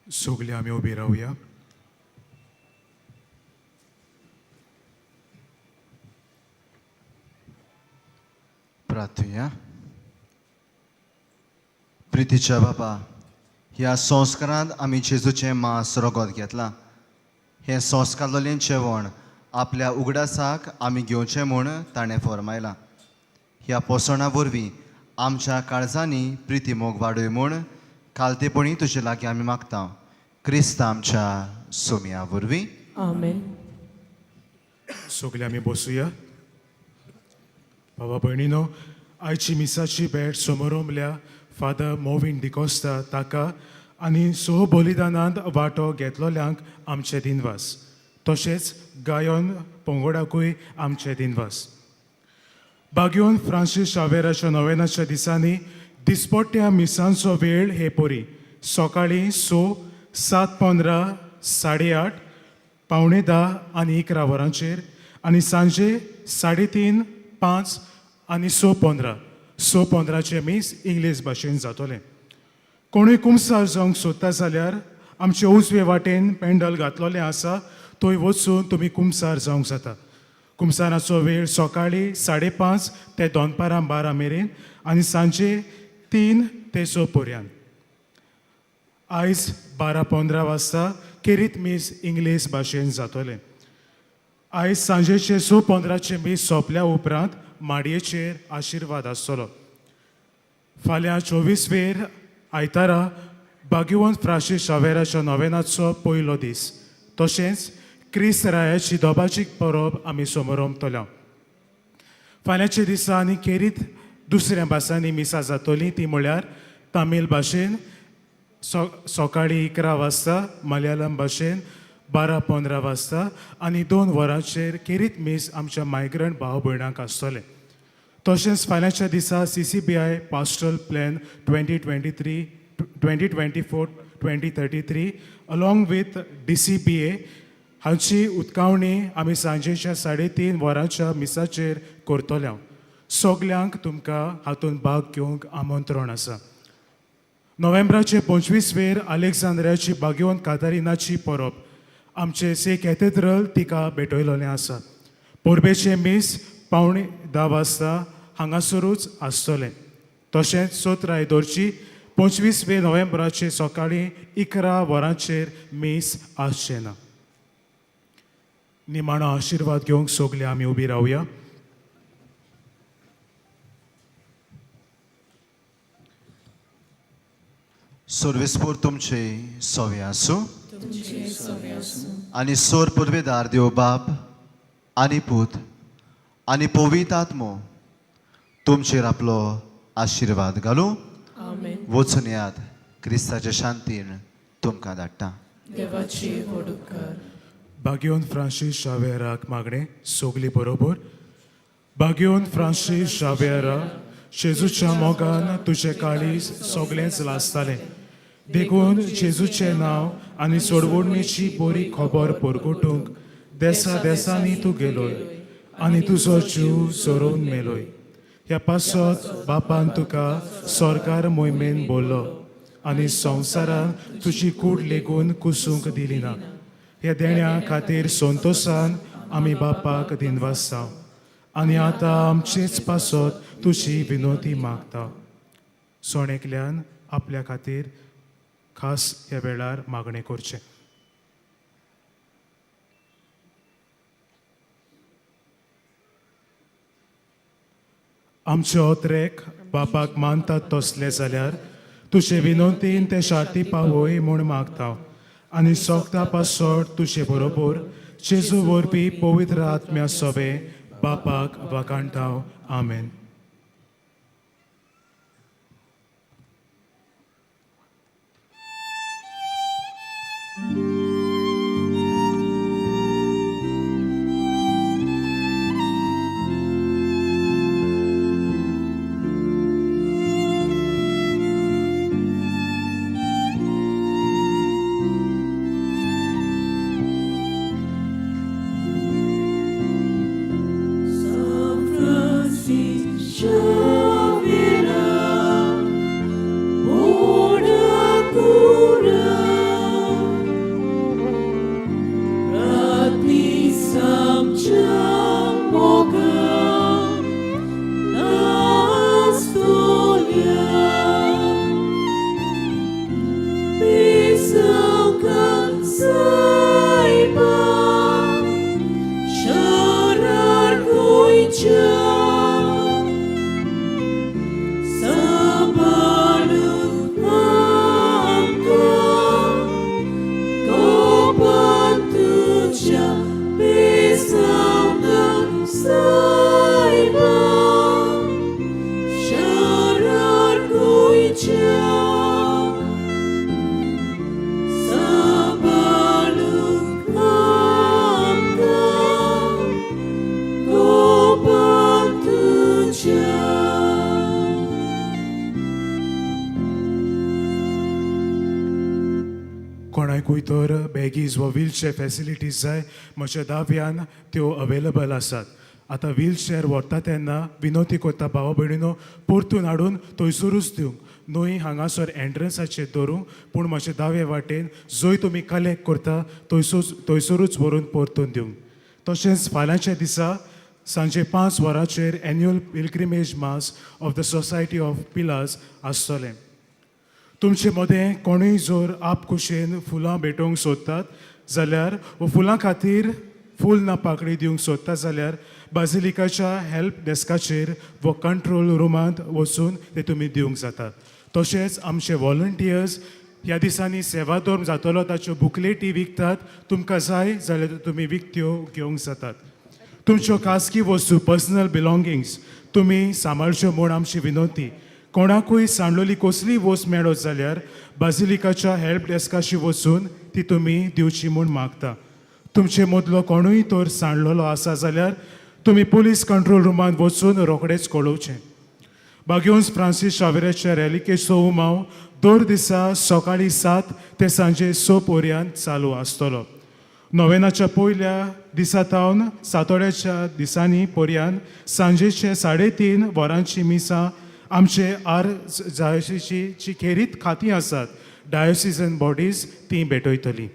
सगळे आमी उबी रावया. प्रार्थुया. प्रितीच्या बापा, ह्या संस्कारांत आमी जेजूचें मांस रगत घेतलां. हें संस्कारलें जेवण आपल्या उगडासाक आमी घेवचें म्हूण ताणें फर्मायलां. ह्या पोसणां वरवीं आमच्या काळजांनी प्रिती मोग वाडय म्हूण खालतेपणी तुजे लागीं आमी मागता, क्रिस्त आमच्या सोमया वरवीं. आमेन. सगळे आमी बसुया. बाबा भयणीनो, आयची मिसाची भेट समोरमल्या फादर मोविन डिकोस्ता ताका आनी स बलिदानांत वांटो घेतलोल्यांक आमचे दिनवास, तशेंच गायन पंगडाकूय आमचे दिनवास. बाग्योन फ्रांसीस शावेराच्या नोवेनाच्या दिसांनी दिसपट्ट्या मिसांचो वेळ हे परी सकाळीं 6, 7:15, 8:30, 9:45 आनी 11 वरांचेर आनी सांजे 3:30, 5 आनी 6:15. 6:15 मीस इंग्लीश भाशेन जातलें. कोणूय कुमसार जावंक सोदता जाल्यार आमचे उजवे वाटेन पेंडल घातलेलें आसा, थंय वचून तुमी कुमसार जावंक जाता. कुमसाराचो वेळ सकाळीं 5:30 ते दनपारां 12 मेरेन आनी सांजे 3 ते 6 पर्यंत. आयज 12:15 वाजता केरीत मीस इंग्लीश भाशेन जातलें. आयज सांजेचे 6:15 मीस सोंपल्या उपरांत माडयेचेर आशिर्वाद आसतलो. फाल्यां 24 वेर आयतारा बागिवन फ्रांसीस शावेराच्या नोवेनाचो पयलो दीस, तशेंच क्रिस्त रायाची दोबाजीक परब आमी समोरमतल्या. फाल्यांच्या दिसा आनी केरीत दुसऱ्या भासांनी मिसां जातलीं, ती म्हळ्यार तामील भाशेन सकाळीं 11 वाजता, मलयाळम भाशेन 12:15 वाजता आनी 2 वरांचेर केरीत मीस आमच्या मायग्रंट भाव भयणांक आसतलें. तशेंच फाल्यांच्या दिसा CCBI pastoral plan 2023 2024 2033 along with DCBA हांची उदकावणी आमी सांजेच्या 3:30 वरांच्या मिसाचेर करतल्या. सगल्यांक तुमकां हातूंत भाग घेवंक आमंत्रण आसा. नोव्हेंबराचे 25 वेर अलेक्झांद्रियाची बागेवन कातारिनाची परब आमचे से कॅथेड्रल तिका भेटयलेलें आसा. परबेचें मीस 9:45 वाजता हांगासरूच आसतलें. तशेंच 17 दवरची 25 नोव्हेंबराचे सकाळीं 11 वरांचेर मीस आसचें ना. निमाणो आशिर्वाद घेवंक सगळे आमी उबी रावया. सर्वेस्पोर तुमचे सवे आसूं आनी सोर पुर्वेदार देव बाप आनी पूत आनी पवित्र आत्मो तुमचेर आपलो आशिर्वाद घालूं. वचून याद क्रिस्ताच्या शांतीन तुमकां धाडटा. देवाची व्हड उपकार. बागियोन फ्रांसीस शावेराक मागणें सगली बरोबर. बागियोन फ्रांसीस शावेरा, जेजूच्या मोगान तुजें काळीज सगळेंच लासतालें. देखून जेजूचें नांव आनी सोडवणेची बरी खबर परगटूंक देसा देसांनी तूं गेलोय आनी तुजो जीव सोरोवन मेलोय. ह्या पासत बापान तुका सरकार मोहिमेन बोल्लो आनी संवसारान तुजी कूड लेगून कुसूंक दिली ना. ह्या देण्या खातीर संतोशान आमी बापाक दिनवासां आनी आतां आमचेच पासत तुजी विनोती मागता. सोणेकल्यान आपल्या खातीर खास ह्या वेळार मागणें करचें. आमचे ओत्रेक बापाक मानतात तसले जाल्यार तुजे विनोतीन ते शाती पावय म्हूण मागता आनी सोगता पासत तुजे बरोबर जेजू वरवीं पवित्र आत्म्या सोबे बापाक वाखाणटा. आमेन. कोणाकूय तर बॅगीज वा व्हीलचेर फॅसिलिटीज जाय म्हज्या दाव्यान त्यो अवेलेबल आसात. आतां व्हीलचेर व्हरता तेन्ना विनोती करता भावा भयणीनो परतून हाडून थंयसरूच दिवंक न्हय हांगासर एंट्रन्साचेर दवरूंक, पूण म्हजे दावे वाटेन जंय तुमी कलेक्ट करता थंयसरूच व्हरून परतून दिवंक. तशेंच फाल्यांच्या दिसा सांजे 5 वरांचेर annual pilgrimage mass of the society of Pillars आसतलें. तुमचे मदें कोणूय जर आप कुशेन फुलां भेटोवंक सोदतात जाल्यार वा फुलां खातीर फूल ना पाकळी दिवंक सोदता जाल्यार बाजिलिकाच्या हेल्प डेस्काचेर वा कंट्रोल रुमांत वचून ते तुमी दिवंक जाता. तशेंच आमचे वॉलंटियर्स ह्या दिसांनी सेवाधर्म जातलो ताच्यो बुकलेटी विकतात. तुमकां जाय जाल्यार तुमी विकत्यो घेवंक जातात. तुमच्यो खासगी वस्तू पर्सनल बिलोंगिंग्स तुमी सांबाळच्यो म्हूण आमची विनंती. कोणाकूय सांडलोली कसलीय वस्त मेळत जाल्यार बाजिलिकाच्या हेल्प डेस्काशी वचून ती तुमी दिवची म्हूण मागता. तुमचे मदलो कोणूय तर सांडलेलो आसा जाल्यार तुमी पुलीस कंट्रोल रुमांत वचून रोखडेच कळोवचें. बाग्योन्स फ्रांसीस शावेराच्या रॅलिकेचो उमाव दर दिसा सकाळीं 7 ते सांजे 6 पर्यंत चालू आसतलो. नोवेनाच्या पयल्या दिसा थावन सातोड्याच्या दिसांनी पर्यंत सांजेचे 3:30 वरांची मिसां आमचे आर जायसीची खेरीत खातीं आसात डायोसिजन बॉडीज ती भेटयतली.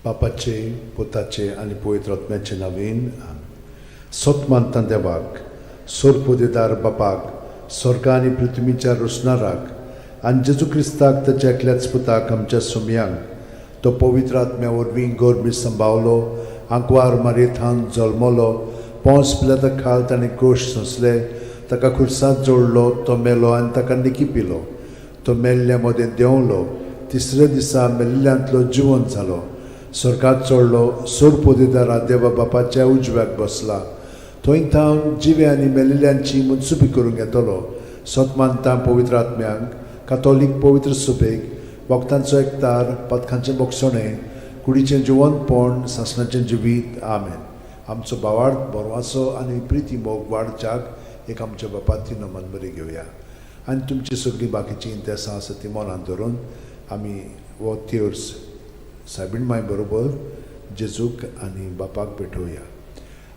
बापाचे, पुताचे आनी पवित्र आत्म्याचे नांवान आमेन. सत मानता देवाक, सोरपोदेदार बापाक, स्वर्गा आनी पृथ्वीच्या रोसणाराक आनी जेजू क्रिस्ताक ताच्या एकल्याच पुताक आमच्या सोमयांक, तो पवित्र आत्म्या वरवीं गोरमी संभावलो, आंकवार मारयेथान जल्मलो, पोंस पिलाता खाल ताणें क्रोश सोंसले, ताका खुर्सांत जोडलो, तो मेलो आनी ताका निकी पिलो, तो मेल्ल्या मदें देंवलो, तिसऱ्या दिसा मेल्ल्यांतलो जिवन जालो, स्वर्गात चडलो, सोरपोदेदारा देवा बापाच्या उजव्याक बसला, थंय थावन जिवे आनी मेल्ल्यांची मनसुबी करूंक येतलो. सत मानता पवित्र आत्म्यांक, कातोलीक पवित्र सुबेक, भक्तांचो एकतार, पदकांचें बोगसणें, कुडीचें जिवनपण, सासणाचें जिवीत. आमेन. आमचो भावार्थ बरवाचो आनी प्रिती मोग वाडच्याक एक आमच्या बापाती नमन बरी घेवया आनी तुमची सगळीं बाकीचीं इंतेसां आसा ती मनांत धरून आमी हो तेर्स सायबीण माय बरोबर जेजूक आनी बापाक भेटोवया.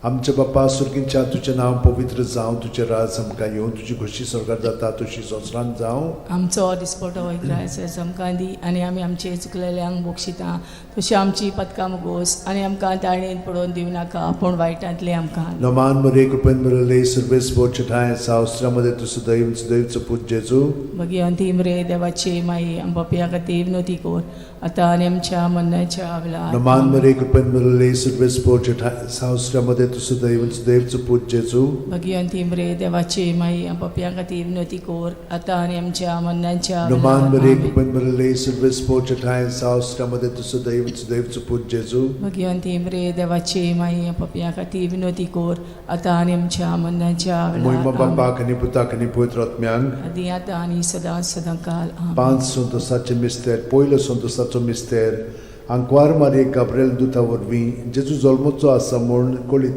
आमच्या बापा सुर्गींच्या, तुजें नांव पवित्र जावं, तुजें राज आमकां येवं, तुजी खोशी स्वर्गार जाता तशी संवसारांत जावं. आमचो दिसपटो ग्रायस आमकां दी आनी आमी आमचे चुकलेल्यांक बक्षिता तशी आमची पदकां मुगोस आनी आमकां ताळणेन पडोवन दिवं नाका पूण वायटांतले आमकां. नमान मरे, कृपेन बरले, सर्वेस बोचठाय सावस्त्रामध्ये तूं सदैव सदैवचो पूत जेजू. भगिवंती मरे देवाची माई, आम पापया खातीर विनवती कर आतां आनी आमच्या मरणाच्या वेळार. नमान मरे, कृपेन बरले, सर्वेस बोचठाय सावस्त्रामध्ये तूं सदैव सदैवचो पूत जेजू. भगिवंती मरे देवाची माई, आम पापया खातीर विनवती कर आतां आनी आमच्या मरणाच्या नमान वेळार. मरे, कृपेन बरले, सर्वेस बोचठाय सावस्त्रामध्ये तूं सदैव सदैवचो पूत जेजू. भगिवंती मरे देवाची माई, आम पापया खातीर विनवती कर आतां आनी आमच्या मरणाच्या मोहिमा वेळार. आमेन. बापाक आनी पुताक आनी पवित्र आत्म्यांक. आदी आतां आनी सदां सदां काल. आमेन. पांच संतोसाचे मिस्तेर. पयलो संतोसाचो मिस्तेर, आंकवार मारयेक गाब्रेल दुता वरवीं जेजू जल्मचो आसा म्हूण कळीत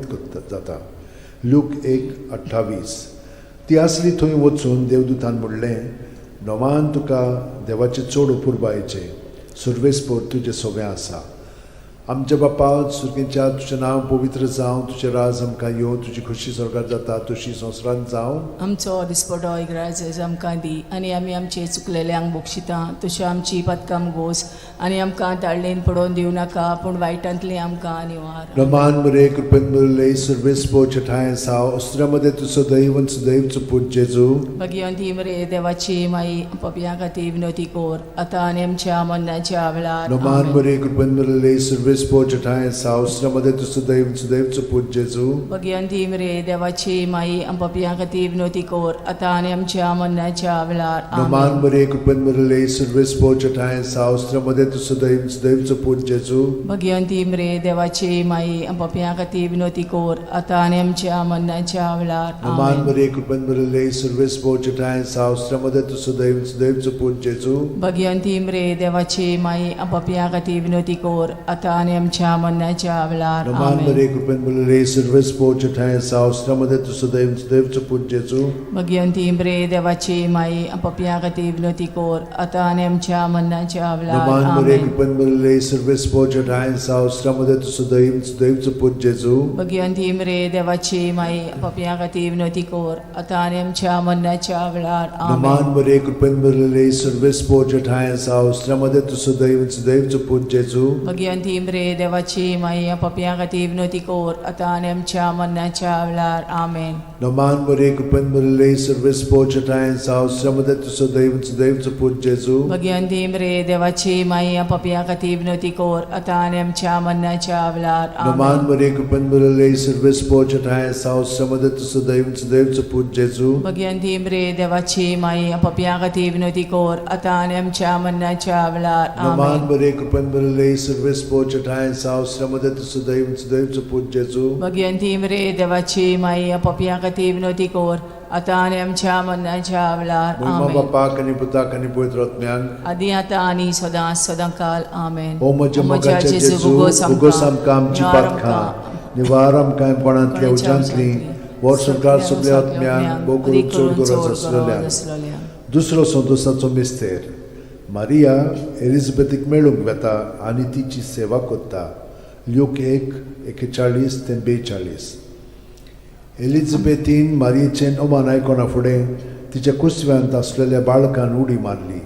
जाता. लूक 1:28. ती आसली थंय वचून देवदूतान म्हणलें, नवान तुका देवाचे चड अपुरबायेचें, सुर्वेसपोर तुजें सोवें आसा. आमच्या बापा सुर्गेच्या, तुजें नांव पवित्र जावं, तुजें राज आमकां येवं, तुजी खोशी स्वर्गार जाता तशी संवसारांत जावं. आमचो दिसपटो ग्रायस आमकां दी आनी आमी आमचे चुकलेल्यांक बक्षिता तशी आमची पदकां मुगोस आनी आमकां ताळणेन पडोवन दिवं नाका पूण वायटांतली आमकां निवार. रमान मरे, कृपेन बरले, सर्वेस ठांय साव अस्त्र्यामध्ये तूं सदैव सदैवचो पूत जेजू. भगिवंती मरे देवाची माई, पापयां खातीर विनवती कर आतां आनी आमच्या मरणाच्या वेळार. रमान आमेन. मरे, कृपेन बरले, सर्वेस ठांय साव अस्त्र्यामध्ये तूं सदैव सदैवचो पूत जेजू. भगिवंती मरे देवाची माई, पापयां खातीर विनवती कर आतां आनी आमच्या मरणाच्या वेळार. रमान आमेन. मरे, कृपेन बरले, सर्वेस ठांय साव अस्त्र्यामध्ये तूं सदैव सदैवचो पूत जेजू. भगिवंती मरे देवाची माई, पापयां खातीर विनवती कर आतां आनी आमच्या मरणाच्या वेळार. रमान आमेन. मरे, कृपेन बरले, सर्वेस ठांय साव अस्त्र्यामध्ये तूं सदैव सदैवचो पूत जेजू. भगिवंती मरे देवाची माई, पापयां खातीर विनवती कर आतां आनी आमच्या मरणाच्या वेळार. रमान आमेन. मरे, कृपेन बरले, सर्वेस ठांय साव अस्त्र्यामध्ये तूं सदैव सदैवचो पूत जेजू. भगिवंती मरे देवाची माई, पापयां खातीर विनवती कर आतां आनी आमच्या मरणाच्या वेळार. रमान मरे, आमेन. कृपेन बरले, सर्वेस ठांय साव अस्त्र्यामध्ये तूं सदैव सदैवचो पूत जेजू. भगिवंती मरे देवाची माई, पापयां खातीर विनवती कर आतां आनी आमच्या मरणाच्या वेळार. रमान आमेन. मरे, कृपेन बरले, सर्वेस ठांय साव अस्त्र्यामध्ये तूं सदैव सदैवचो पूत जेजू. भगिवंती मरे देवाची माई, पापयां खातीर विनवती कर आतां आनी आमच्या मरणाच्या वेळार. आमेन. नमान मरे, कृपेन बरले, सर्वेस ठांय साव अस्त्र्यामध्ये तूं सदैव सदैवचो पूत जेजू. भगिवंती मरे देवाची माई, पापयां खातीर विनवती कर आतां आनी आमच्या मरणाच्या वेळार. नमान आमेन. मरे, कृपेन बरले, सर्वेस ठांय साव अस्त्र्यामध्ये तूं सदैव सदैवचो पूत जेजू. भगिवंती मरे देवाची माई, पापयां खातीर विनवती कर आतां आनी आमच्या मरणाच्या वेळार. नमान आमेन. मरे, कृपेन बरले, सर्वेस ठांय साव अस्त्र्यामध्ये तूं सदैव सदैवचो पूत जेजू. भगिवंती मरे देवाची माई, पापयां खातीर विनवती कर आतां आनी आमच्या मरणाच्या वेळार. मोहिमा आमेन. बापाक आनी पुताक आनी पवित्र आत्म्यांक. आदी आतां आनी सदां सदां काल. आमेन. ओ म्हज्या मोगाच्या जेजू, उगोस आमकां आमची पातकां, निवार आमकां कोणांतल्या उज्यांतली, वर्सभर सगल्या आत्म्यांक, भोव करून चड गरज आसलेल्या. दुसरो संतोसाचो मिस्तेर, मारिया एलिझाबेथीक मेळूंक वेता आनी तिची सेवा करता. ल्यूक 1:41 ते 42. एलिझाबेथीन मारियेचें अमान आयकना फुडें तिच्या कुसव्यांत आसलेल्या बाळकान उडी मारली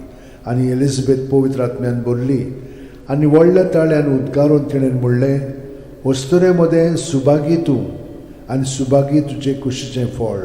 आनी एलिझाबेथ पवित्र आत्म्यान भरली आनी व्हडल्या ताळ्यान उद्गारून तिणें म्हणलें, वस्तुरे मदें सुभागी तूं आनी सुभागी तुजे कुशीचें फळ.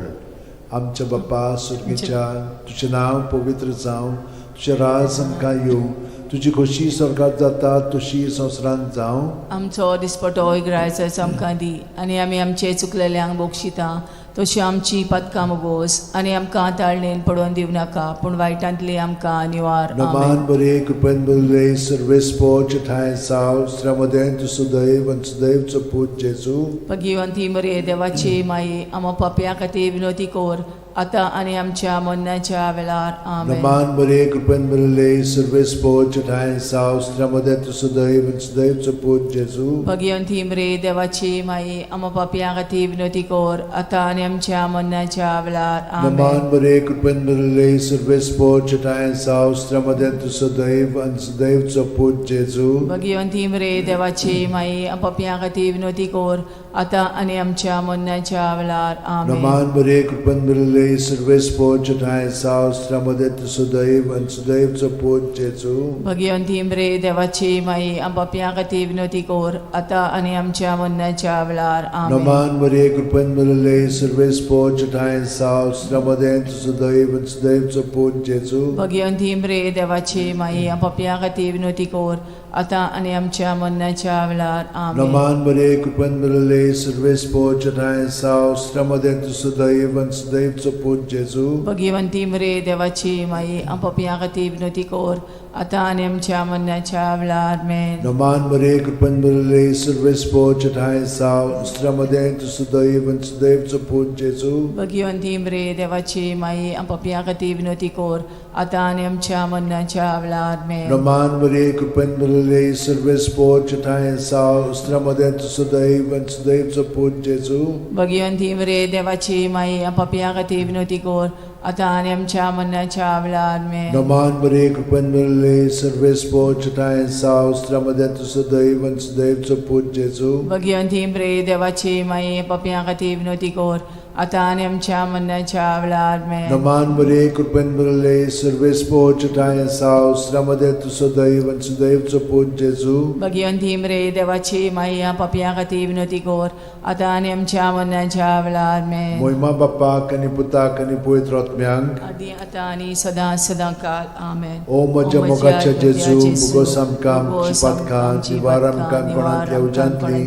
आमच्या बापा सुर्गीच्या, तुजें नांव पवित्र जावं, तुजें राज आमकां येवं, तुजी खोशी स्वर्गात जाता तशी संवसारांत जावं. आमचो दिसपटो ग्रायस आमकां दी आनी आमी आमचे चुकलेल्यांक बक्षिता तशी आमची पातकां मोगोस आनी आमकां ताळणेन पडोवन दिवं नाका पूण वायटांतली आमकां निवार. नमान बरे कृपेन बरले सर्वेस्पोच ठांय साव स्त्र्यामदें तूं सुदैव आनी सुदैवचो पूत जेजू. भगिवंती मरे देवाची माई, आमा पापया खातीर विनोती कोर आतां आनी आमच्या मरणाच्या वेळार. आमेन. नमान बरे कृपेन बरले सर्वेस्पोच ठांय साव स्त्र्यामदें तूं सुदैव आनी सुदैवचो पूत जेजू. भगिवंती मरे देवाची माई, आमा पापया खातीर विनोती कोर आतां आनी आमच्या मरणाच्या वेळार. आमेन. नमान बरे कृपेन बरले सर्वेस्पोच ठांय साव स्त्र्यामदें तूं सुदैव आनी सुदैवचो पूत जेजू. भगिवंती मरे देवाची माई, पापया खातीर विनोती कोर आतां आनी आमच्या मरणाच्या वेळार. आमेन. नमान बरे कृपेन बरले सर्वेस्पोच ठांय साव स्त्र्यामदें तूं सुदैव आनी सुदैवचो पूत जेजू. भगिवंती मरे देवाची माई, पापया खातीर विनोती कोर आतां आनी आमच्या मरणाच्या वेळार. आमेन. नमान बरे कृपेन बरले सर्वेस्पोच ठांय साव स्त्र्यामदें तूं सुदैव आनी सुदैवचो पूत जेजू. भगिवंती मरे देवाची माई, पापया खातीर विनोती कोर आतां आनी आमच्या मरणाच्या वेळार. आमेन. नमान बरे कृपेन बरले सर्वेस्पोच ठांय साव स्त्र्यामदें तूं सुदैव आनी सुदैवचो पूत जेजू. भगिवंती मरे देवाची माई, पापया खातीर विनोती कोर आतां आनी आमच्या मरणाच्या वेळार. आमेन. नमान बरे कृपेन बरले सर्वेस्पोच ठांय साव स्त्र्यामदें तूं सुदैव आनी सुदैवचो पूत जेजू. भगिवंती मरे देवाची माई, पापया खातीर विनोती कोर आतां आनी आमच्या मरणाच्या वेळार. आमेन. नमान बरे कृपेन बरले सर्वेस्पोच ठांय साव स्त्र्यामदें तूं सुदैव आनी सुदैवचो पूत जेजू. भगिवंती मरे देवाची माई, पापया खातीर विनोती कोर आतां आनी आमच्या मरणाच्या वेळार. आमेन. नमान बरे कृपेन बरले सर्वेस्पोच ठांय साव स्त्र्यामदें तूं सुदैव आनी सुदैवचो पूत जेजू. भगिवंती मरे देवाची माई, पापया खातीर विनोती कोर आतां आनी आमच्या मरणाच्या वेळार. आमेन. नमान बरे कृपेन बरले सर्वेस्पोच ठांय साव स्त्र्यामदें तूं सुदैव आनी सुदैवचो पूत जेजू. भगिवंती मरे देवाची माई, पापया खातीर विनोती कोर आतां आनी आमच्या मरणाच्या वेळार. आमेन. मोहिमा बापाक आनी पुताक आनी पवित्र आत्म्यांक, आदी आतां आनी सदां सदां काल. आमेन. ओ म्हज्या मोगाच्या जेजू, मुगोस आमकां आमची पातकां निवार आमकां कोणांतल्या उज्यांतली,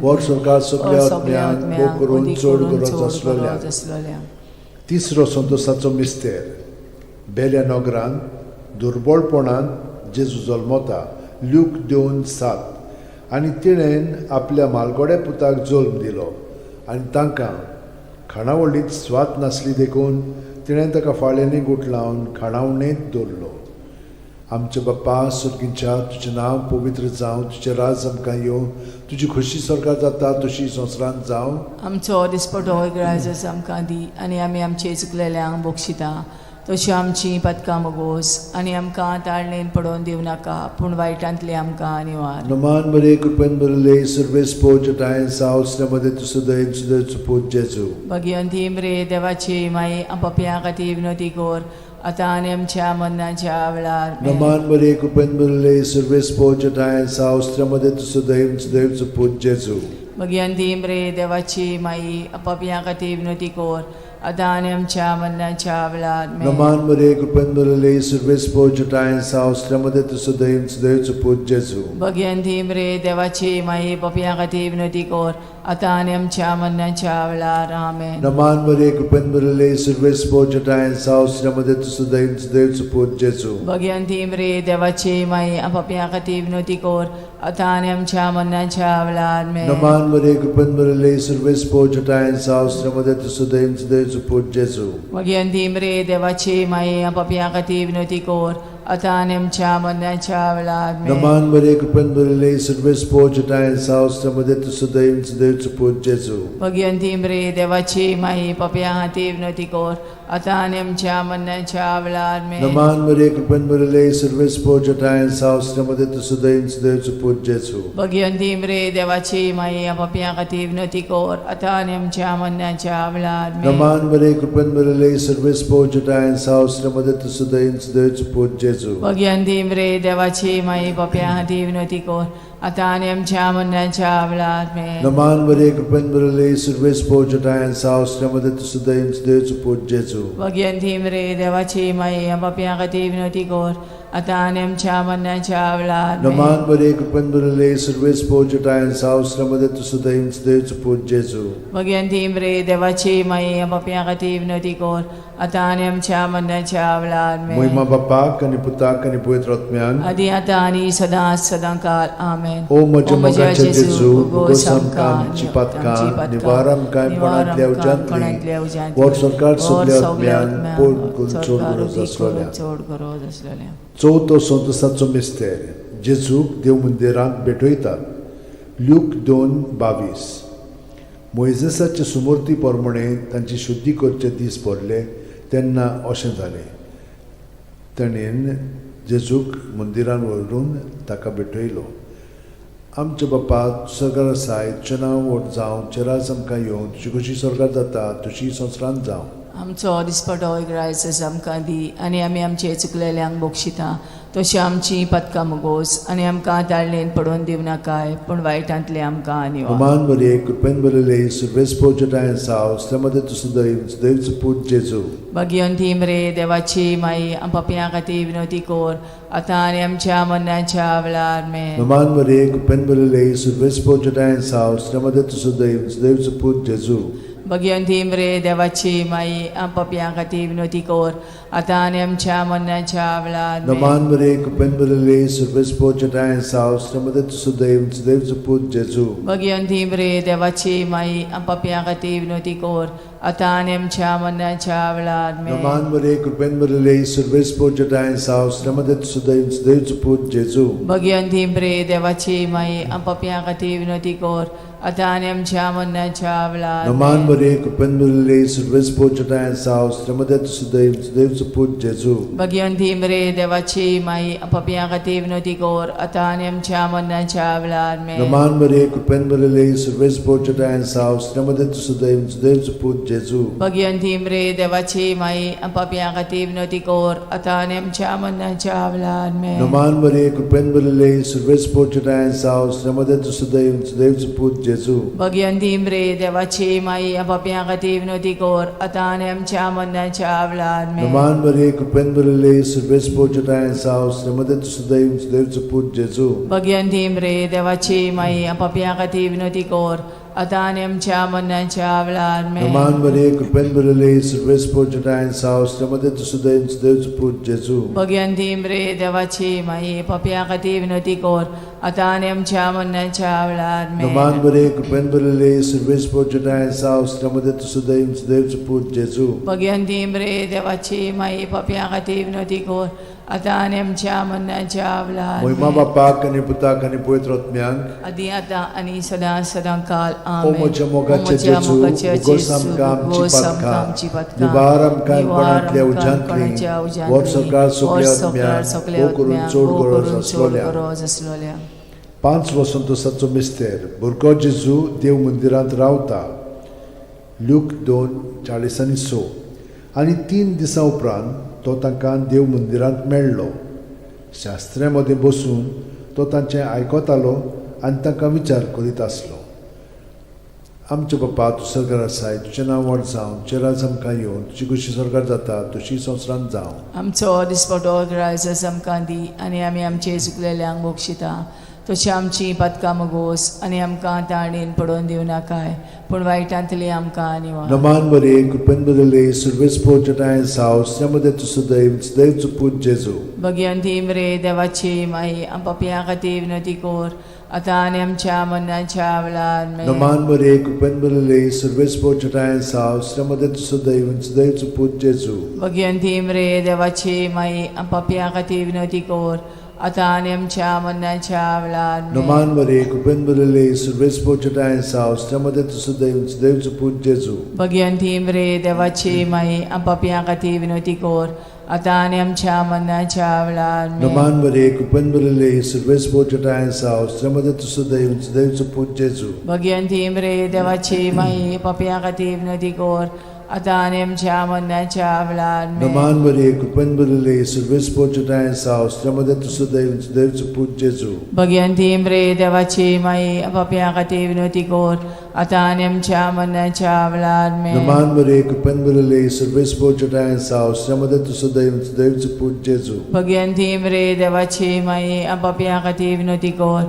वर सरकार सगल्या आत्म्यांक भोग करून चड गरज आसलोल्या. तिसरो संतोसाचो मिस्तेर. बेल्या नगरांत दुर्बळपणांत जेजू जल्मता. ल्यूक 2:7. आनी तिणेन आपल्या मालगोड्या पुताक जल्म दिलो आनी तांकां खाणावळींत स्वाद नासली देखून तिणें ताका फाळ्यांनी गुठलावन खाणावणेंत दवरलो. आमच्या बाप्पा सुर्गींच्या, तुजें नांव पवित्र जावं, तुजें राज आमकां येवं, तुजी खोशी स्वर्गात जाता तशी संवसारांत जावं. आमचो दिसपटो ग्रायस आमकां दी आनी आमी आमचे चुकलेल्यांक बक्षिता तशी आमची पातकां मोगोस आनी आमकां ताळणेन पडोवन दिवं नाका पूण वायटांतली आमकां निवार. नमान बरे कृपेन बरले सर्वेस्पोच ठांय साव स्त्र्यामदें तूं सुदैव सुदैवचो पूत जेजू. भगिवंती मरे देवाची माई, पापया खातीर विनोती कोर आतां आनी आमच्या मरणाच्या वेळार. नमान बरे कृपेन बरले सर्वेस्पोच ठांय साव स्त्र्यामदें तूं सुदैव सुदैवचो पूत जेजू. भगिवंती मरे देवाची माई, पापया खातीर विनोती कोर आतां आनी आमच्या मरणाच्या वेळार. नमान बरे कृपेन बरले सर्वेस्पोच ठांय साव स्त्र्यामदें तूं सुदैव सुदैवचो पूत जेजू. भगिवंती मरे देवाची माई, पापया खातीर विनोती कोर आतां आनी आमच्या मरणाच्या वेळार. आमेन. नमान बरे कृपेन बरले सर्वेस्पोच ठांय साव स्त्र्यामदें तूं सुदैव सुदैवचो पूत जेजू. भगिवंती मरे देवाची माई, पापया खातीर विनोती कोर आतां आनी आमच्या मरणाच्या वेळार. आमेन. नमान बरे कृपेन बरले सर्वेस्पोच ठांय साव स्त्र्यामदें तूं सुदैव सुदैवचो पूत जेजू. भगिवंती मरे देवाची माई, पापया खातीर विनोती कोर आतां आनी आमच्या मरणाच्या वेळार. नमान बरे कृपेन बरले सर्वेस्पोच ठांय साव स्त्र्यामदें तूं सुदैव सुदैवचो पूत जेजू. भगिवंती मरे देवाची माई, पापया खातीर विनोती कोर आतां आनी आमच्या मरणाच्या वेळार. नमान बरे कृपेन बरले सर्वेस्पोच ठांय साव स्त्र्यामदें तूं सुदैव सुदैवचो पूत जेजू. भगिवंती मरे देवाची माई, पापया खातीर विनोती कोर आतां आनी आमच्या मरणाच्या वेळार. नमान बरे कृपेन बरले सर्वेस्पोच ठांय साव स्त्र्यामदें तूं सुदैव सुदैवचो पूत जेजू. जेजू. भगिनी रे देवाची माई पापया खातीर विनवती कर आतां आनी आमच्या मरणाच्या वेळार आमेन. नमान मरिये, कृपेन भरिल्ले, सुरवेस पोजटायन साव श्रीमती तुसुदयन देवचो पूत जेजू. भगिनी रे देवाची माई पापया खातीर विनवती कर आतां आनी आमच्या मरणाच्या वेळार आमेन. नमान मरिये, कृपेन भरिल्ले, सुरवेस पोजटायन साव श्रीमती तुसुदयन देवचो पूत जेजू. भगिनी रे देवाची माई पापया खातीर विनवती कर आतां आनी आमच्या मरणाच्या वेळार आमेन. मोहिमा बापाक आनी पुताक आनी पवित्र आत्म्यान आदी आतां आनी सदां सदां काल आमेन. ओ म्हज्या मोगाचे जेजू, उगोस आमकां आमची पातकां, निवार आमकां कोणांतल्या उज्यांतली, वर सरकार सगल्या आत्म्यान पोट करून चड गरज आसलेल्या. चड गरज आसलेल्या. चवथो संतोसाचो मिस्तेर, जेजूक देव मंदिरांत भेटयतात. ल्यूक 2:22. मोयजेसाचे सुमूर्ती प्रमाणे तांची शुद्धी करचे दीस भरले तेन्ना अशें जालें, ताणें जेजूक मंदिरान व्हरून ताका भेटयलो. आमच्या बापा सरकार आसाय, तुजें नांव व्हड जावं, तुजें राज आमकां येवं, तुजी खोशी स्वर्गार जाता तशी संवसारांत जावं. आमचो दिसपटो ग्रायस आमकां दी आनी आमी आमचे चुकलेल्यांक बक्षिता तशी आमची पदकां मुगोस आनी आमकां ताळणेन पडोवन दिवं नाकाय पूण वायटांतले आमकां निवार. अमान मरिये, कृपेन भरिल्ले, सुरवेस पोजटायन साव श्रीमती तुसुदैव देवचो पूत जेजू. भगिनी रे देवाची माई पापयां खातीर विनवती कर आतां आनी आमच्या मरणाच्या वेळार आमेन. नमान मरिये, कृपेन भरिल्ले, सुरवेस पोजटायन साव श्रीमती तुसुदैव देवचो पूत जेजू. भगिनी रे देवाची माई पापयां खातीर विनवती कर आतां आनी आमच्या मरणाच्या वेळार आमेन. नमान मरिये, कृपेन भरिल्ले, सुरवेस पोजटायन साव श्रीमती तुसुदैव देवचो पूत जेजू. भगिनी रे देवाची माई पापयां खातीर विनवती कर आतां आनी आमच्या मरणाच्या वेळार आमेन. नमान मरिये, कृपेन भरिल्ले, सुरवेस पोजटायन साव श्रीमती तुसुदैव देवचो पूत जेजू. भगिनी रे देवाची माई पापयां खातीर विनवती कर आतां आनी आमच्या मरणाच्या वेळार नमान आमेन. मरिये, कृपेन भरिल्ले, सुरवेस पोजटायन साव श्रीमती तुसुदैव देवचो पूत जेजू. भगिनी रे देवाची माई पापयां खातीर विनवती कर आतां आनी आमच्या मरणाच्या वेळार आमेन. नमान मरिये, कृपेन भरिल्ले, सुरवेस पोजटायन साव श्रीमती तुसुदैव देवचो पूत जेजू. भगिनी रे देवाची माई पापयां खातीर विनवती कर आतां आनी आमच्या मरणाच्या वेळार आमेन. नमान मरिये, कृपेन भरिल्ले, सुरवेस पोजटायन साव श्रीमती तुसुदैव देवचो पूत जेजू. भगिनी रे देवाची माई पापयां खातीर विनवती कर आतां आनी आमच्या मरणाच्या वेळार आमेन. नमान मरिये, कृपेन भरिल्ले, सुरवेस पोजटायन साव श्रीमती तुसुदैव देवचो पूत जेजू. भगिनी रे देवाची माई पापयां खातीर विनवती कर आतां आनी आमच्या मरणाच्या वेळार आमेन. नमान मरिये, कृपेन भरिल्ले, सुरवेस पोजटायन साव श्रीमती तुसुदैव देवचो पूत जेजू. भगिनी रे देवाची माई पापयां खातीर विनवती कर आतां आनी आमच्या मरणाच्या वेळार आमेन. नमान मरिये, कृपेन भरिल्ले, सुरवेस पोजटायन साव श्रीमती तुसुदैव देवचो पूत जेजू. भगिनी रे देवाची माई पापयां खातीर विनवती कर आतां आनी आमच्या मरणाच्या वेळार मोहिमा आमेन. बापाक आनी पुताक आनी पवित्र आत्म्याक आदी आतां आनी सदां सदां काल ओ आमेन. म्हज्या मोगाचे जेजू, उगोस आमकां आमची पातकां, निवार आमकां कोणांतल्या उज्यांतली, वर सरकार सगल्या आत्म्याक भोव करून चड गरज आसलोल्या. गरज आसलोल्या. 5 वसंतोसाचो मिस्तेर, भुरगो जेजू देव मंदिरांत रावता. ल्यूक 2:46. आनी 3 दिसां उपरांत तो तांकां देव मंदिरांत मेळ्ळो. शास्त्र्या मदें बसून तो तांचें आयकतालो आनी तांकां विचार करीत आसलो. आमच्या बापा, तूं सरकार आसाय, तुजें नांव व्हड जावं, तुजें राज आमकां येवं, तुजी खोशी स्वर्गार जाता तशी संवसारांत जावं. आमचो दिसपटो ग्रायस आमकां दी आनी आमी आमचे चुकलेल्यांक बक्षिता तशी आमची पातकां मुगोस आनी आमकां ताणेन पडोवन दिवं नाकाय पूण वायटांतली आमकां निवार. नमान मरिये, कृपेन भरिल्ले, सुरवेस पोजटायन साव श्रीमती तुसुदैव देवचो पूत जेजू. भगिनी रे देवाची माई पापयां खातीर विनवती कर आतां आनी आमच्या मरणाच्या वेळार आमेन. नमान मरिये, कृपेन भरिल्ले, सुरवेस पोजटायन साव श्रीमती तुसुदैव देवचो पूत जेजू. भगिनी रे देवाची माई पापयां खातीर विनवती कर आतां आनी आमच्या मरणाच्या वेळार आमेन. नमान मरिये, कृपेन भरिल्ले, सुरवेस पोजटायन साव श्रीमती तुसुदैव देवचो पूत जेजू. भगिनी रे देवाची माई पापयां खातीर विनवती कर आतां आनी आमच्या मरणाच्या वेळार आमेन. नमान मरिये, कृपेन भरिल्ले, सुरवेस पोजटायन साव श्रीमती तुसुदैव देवचो पूत जेजू. भगिनी रे देवाची माई पापयां खातीर विनवती कर आतां आनी आमच्या मरणाच्या वेळार आमेन. नमान मरिये कृपेन भरिल्ले सर्वेस्पर तुजोठांय आसा स्त्रियां मदें तूं सुदैव सुदैवचो पूत जेजू. भगवंती मरे देवाची माई पापयां खातीर विनवती कर आतां आनी आमच्या मरणाच्या वेळार आमेन. नमान मरिये कृपेन भरिल्ले सर्वेस्पर तुजोठांय आसा स्त्रियां मदें तूं सुदैव सुदैवचो पूत जेजू. भगवंती मरे देवाची माई पापयां खातीर विनवती कर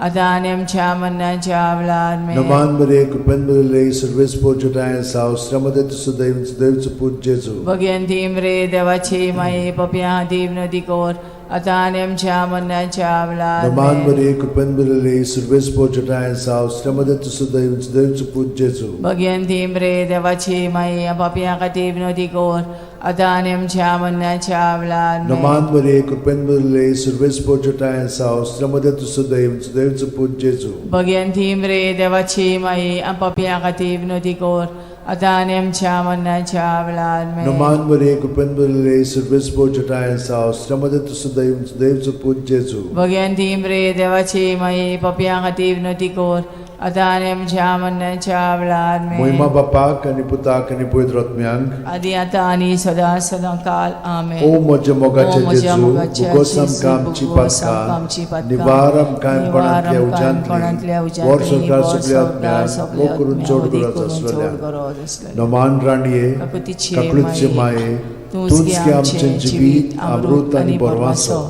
आतां आनी आमच्या मरणाच्या वेळार आमेन. नमान मरिये कृपेन भरिल्ले सर्वेस्पर तुजोठांय आसा स्त्रियां मदें तूं सुदैव सुदैवचो पूत जेजू. भगवंती मरे देवाची माई पापयां खातीर विनवती कर आतां आनी आमच्या मरणाच्या वेळार नमान आमेन. मरिये कृपेन भरिल्ले सर्वेस्पर तुजोठांय आसा स्त्रियां मदें तूं सुदैव सुदैवचो पूत जेजू. भगवंती मरे देवाची माई पापयां खातीर विनवती कर आतां आनी आमच्या मरणाच्या वेळार आमेन. नमान मरिये कृपेन भरिल्ले सर्वेस्पर तुजोठांय आसा स्त्रियां मदें तूं सुदैव सुदैवचो पूत जेजू. भगवंती मरे देवाची माई पापयां खातीर विनवती कर आतां आनी आमच्या मरणाच्या वेळार आमेन. नमान मरिये कृपेन भरिल्ले सर्वेस्पर तुजोठांय आसा स्त्रियां मदें तूं सुदैव सुदैवचो पूत जेजू. भगवंती मरे देवाची माई पापयां खातीर विनवती कर आतां आनी आमच्या मरणाच्या वेळार आमेन. मोहिमा बापाक आनी पुताक आनी पवित्र आत्म्यांक आदी आतां आनी सदां सदां काल आमेन. ओ म्हज्या मोगाचे ओ म्हज्या जेजू मोगाच्या भुगोस जेजू, आमकां आमची भुगोस आमकां आमची पातकां पातकां, निवार आमकां निवार कोणांतल्या आमकां कोणांतल्या उज्यांतली उज्यांतली, वर सरकार वर सगल्या सरकार आत्म्यांक सगल्या मोग करून आत्म्यांक, चड वदी गरज करून चड आसलेल्या गरज आसलेल्या. नमान राणये काकुतीचे काकळूतचे माये माये तूंच तूंच गे गे आमचें आमचें जिवीत जिवीत अमृत आनी बरवासो.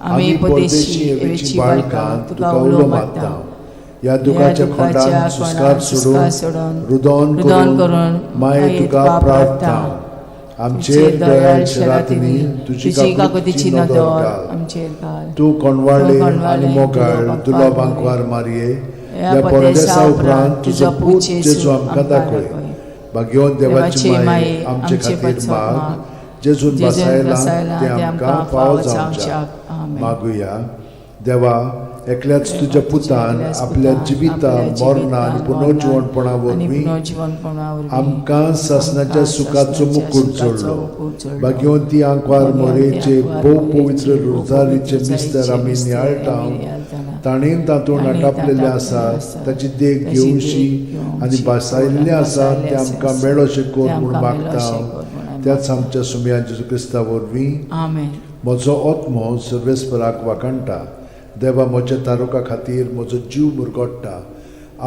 आमी परदेशी एवेची बाळकां तुका उलो मारता. ह्या दुखाच्या खोंडान सुस्कार सोडून रुदोन करून माये तुका प्रार्थना आमचेर दयाळ शरातिनी तुजी काकुतीची नदर घाल. आमचेर घाल. तूं कोणवाळे तूं कोणवाळे आनी मोगाळ तुलो तुलो बांकवार मारये ह्या परदेसा उपरांत तुजो पूत जेजू आमकां दाखय. भाग्यवंत देवाची माये आमचे खातीर माग जेजून बसायला तें आमकां फावो जावच्या. मागुया. देवा एकल्याच तुज्या पुतान आपल्या जिविता मरणा आनी पुनर्जिवणपणा वरवीं आमकां सासणाच्या सुखाचो मुकूट जोडलो. भाग्यवंती आंकवार मोरेचे भोव पवित्र रोजारीचे मिस्तर आमी नियाळटा ताणें तातूंत आटापलेलें आसा ताची देख घेवशी आनी भासायल्लें आसा तें आमकां मेळोशें कर म्हूण मागता त्याच आमच्या सुमया जेजू क्रिस्ता वरवीं. आमेन. म्हजो आत्मो सर्वेस्पराक वाखाणटा. देवा म्हज्या तारुका खातीर म्हजो जीव मुरगोडटा.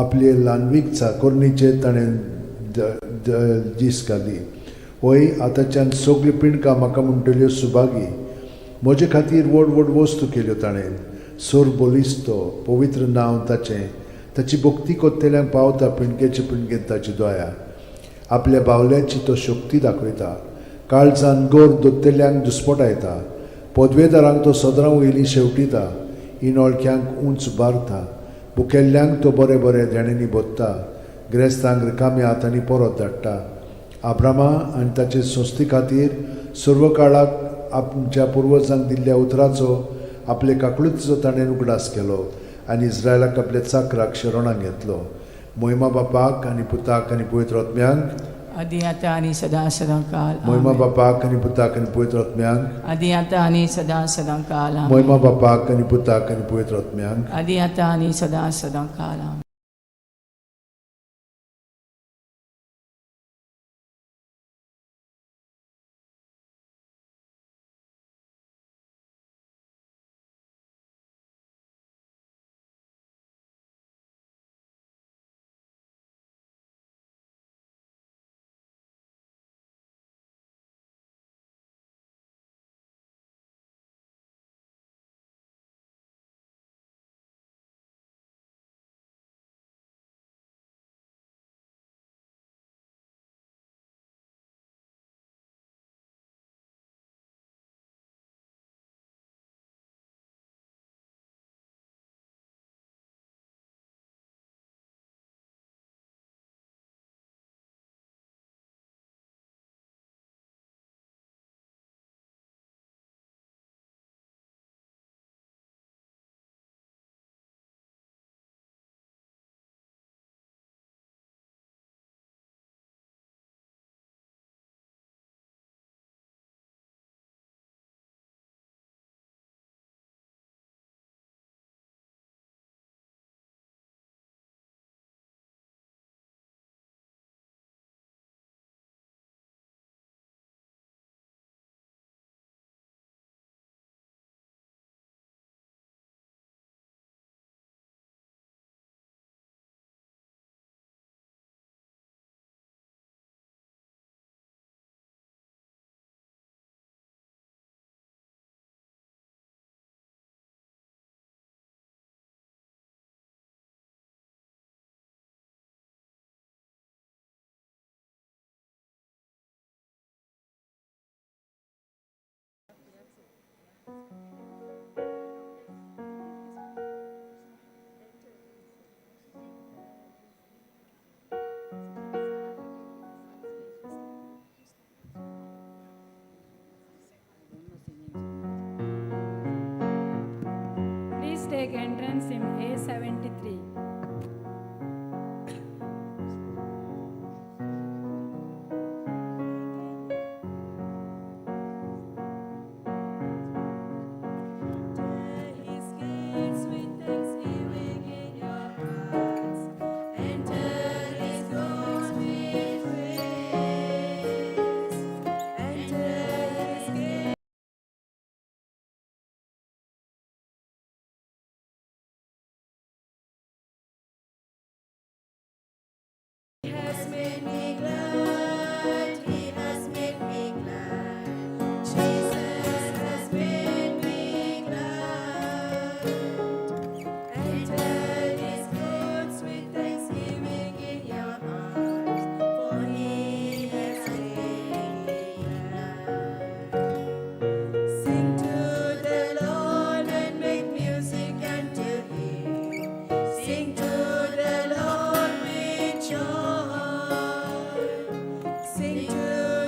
आपले ल्हानवीक चाकोरणीचेर ताणें दीस घाली. वय आतांच्यान सगळ्यो पिंडकां म्हाका म्हणटल्यो सुभागी. म्हजे खातीर व्हड व्हड वस्तू केल्यो ताणें. सोर बलिस्तो पवित्र नांव ताचें. ताची भक्ती कोत्तेल्यांक पावता पिंडकेचे पिंडकेन ताची दया. आपल्या बावल्याची तो शक्ती दाखयता. काळजान गोर दोत्तेल्यांक दुस्पटायता. पदवेदारांक तो सदरां वयली शेवटिता. इनोळख्यांक उंच बारता. भुकेल्ल्यांक तो बरें बरें देण्यांनी भोत्ता. ग्रेस्तांक रिकाम्या हातांनी परत धाडटा. आब्रामा आनी ताचे संस्थे खातीर सर्व काळाक आमच्या पुर्वजांक दिल्ल्या उतराचो आपले काकळुतीचो ताणें उगडास केलो आनी इस्रायलाक आपल्या चाकराक शरणाक घेतलो. मोहिमा बापाक आनी पुताक आनी पवित्र आत्म्यांक आदी आतां आनी सदां सदां काल मोहिमा आमेन. बापाक आनी पुताक आनी पवित्र आत्म्यांक आदी आतां आनी सदां सदां काल आमेन. मोहिमा बापाक आनी पुताक आनी पवित्र आत्म्यांक आदी आतां आनी सदां सदां काल आमेन. take entrance hymn A73. His gates with thanksgiving in your hearts. Enter his courts with praise. Enter his gates. He has made me glad. He has made me glad. Jesus has made me glad. Enter his courts with thanksgiving in your hearts, for he has made me glad. Sing to the Lord and make music unto him. Sing to the Lord with joy. Sing to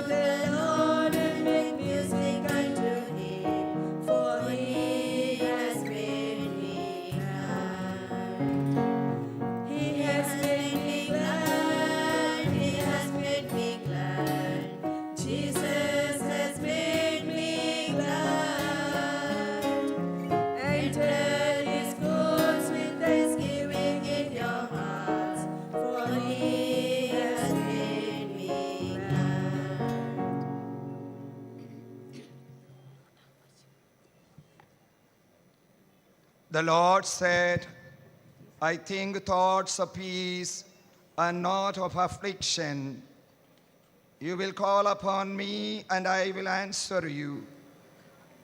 the Lord and make music unto him, for he has made me glad. He has made me glad, he has made me glad. Jesus has made me glad. Enter his courts with thanksgiving in your hearts, for he has made me glad. The Lord said, I think thoughts of peace and not of affliction. You will call upon me, and I will answer you,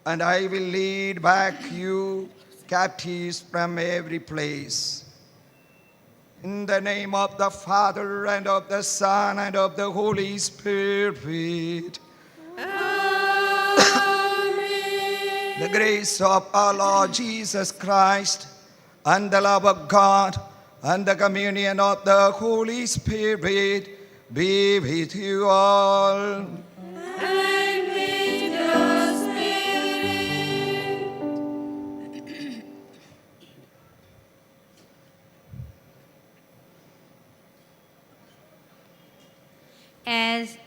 and I will lead back you captives from every place. In the name of the Father, and of the Son, and of the Holy Spirit. The grace of our Lord Jesus Christ, and the love of God, and the communion of the Holy Spirit be with you all. And with your spirit. As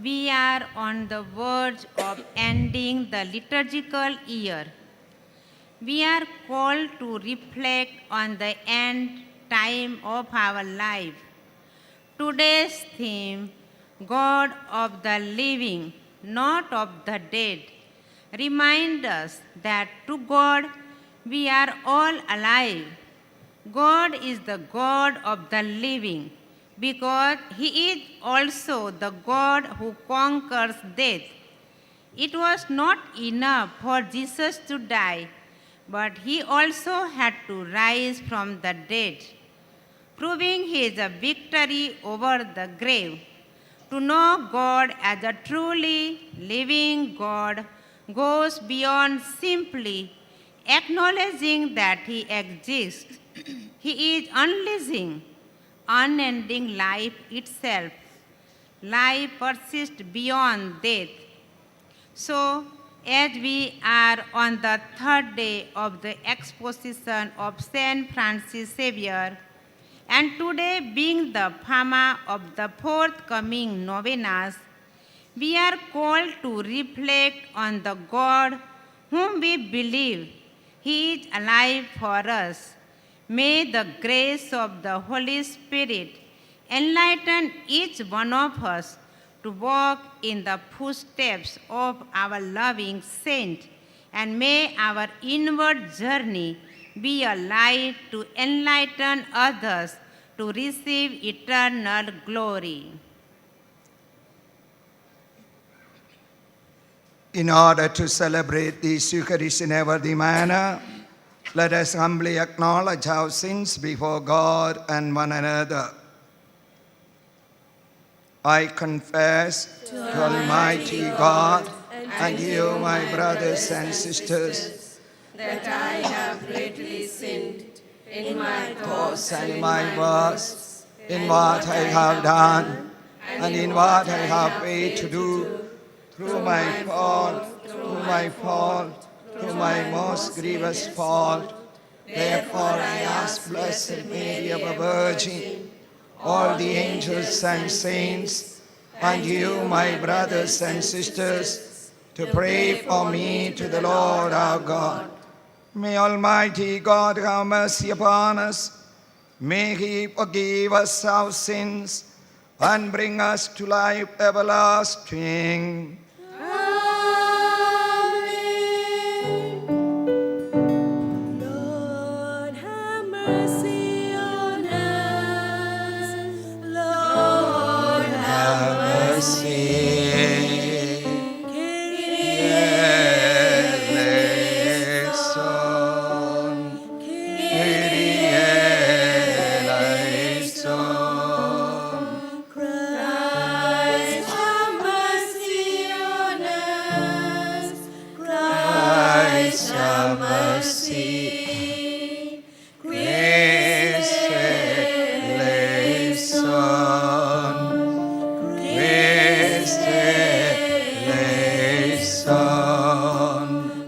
we are on the verge of ending the liturgical year, we are called to reflect on the end time of our life. Today's theme, God of the living, not of the dead, remind us that to God we are all alive. God is the God of the living because he is also the God who conquers death. It was not enough for Jesus to die, but he also had to rise from the dead, proving his victory over the grave. To know God as a truly living God goes beyond simply acknowledging that he exists. He is unleashing unending life itself. Life persists beyond death. So, as we are on the third day of the exposition of Saint Francis Xavier, and today being the Fama of the forthcoming novenas, we are called to reflect on the God whom we believe He is alive for us. May the grace of the Holy Spirit enlighten each one of us to walk in the footsteps of our loving saint, and may our inward journey be a light to enlighten others to receive eternal glory. In order to celebrate this Eucharist in a worthy manner, let us humbly acknowledge our sins before God and one another. I confess to Almighty God and you, my brothers and sisters, that I have greatly sinned in my thoughts and my words, in what I have done and in what I have failed to do, through my fault, through my fault, through my most grievous fault. Therefore I ask Blessed Mary, ever Virgin, all the angels and saints, and you, my brothers and sisters, to pray for me to the Lord our God. May Almighty God have mercy upon us. May He forgive us our sins and bring us to life everlasting. Amen. Lord, have mercy on us. Lord, Have mercy. Kyrie eleison. Kyrie eleison. Christ, have mercy on us. Christ, have mercy. Christ, eleison. Christ, eleison.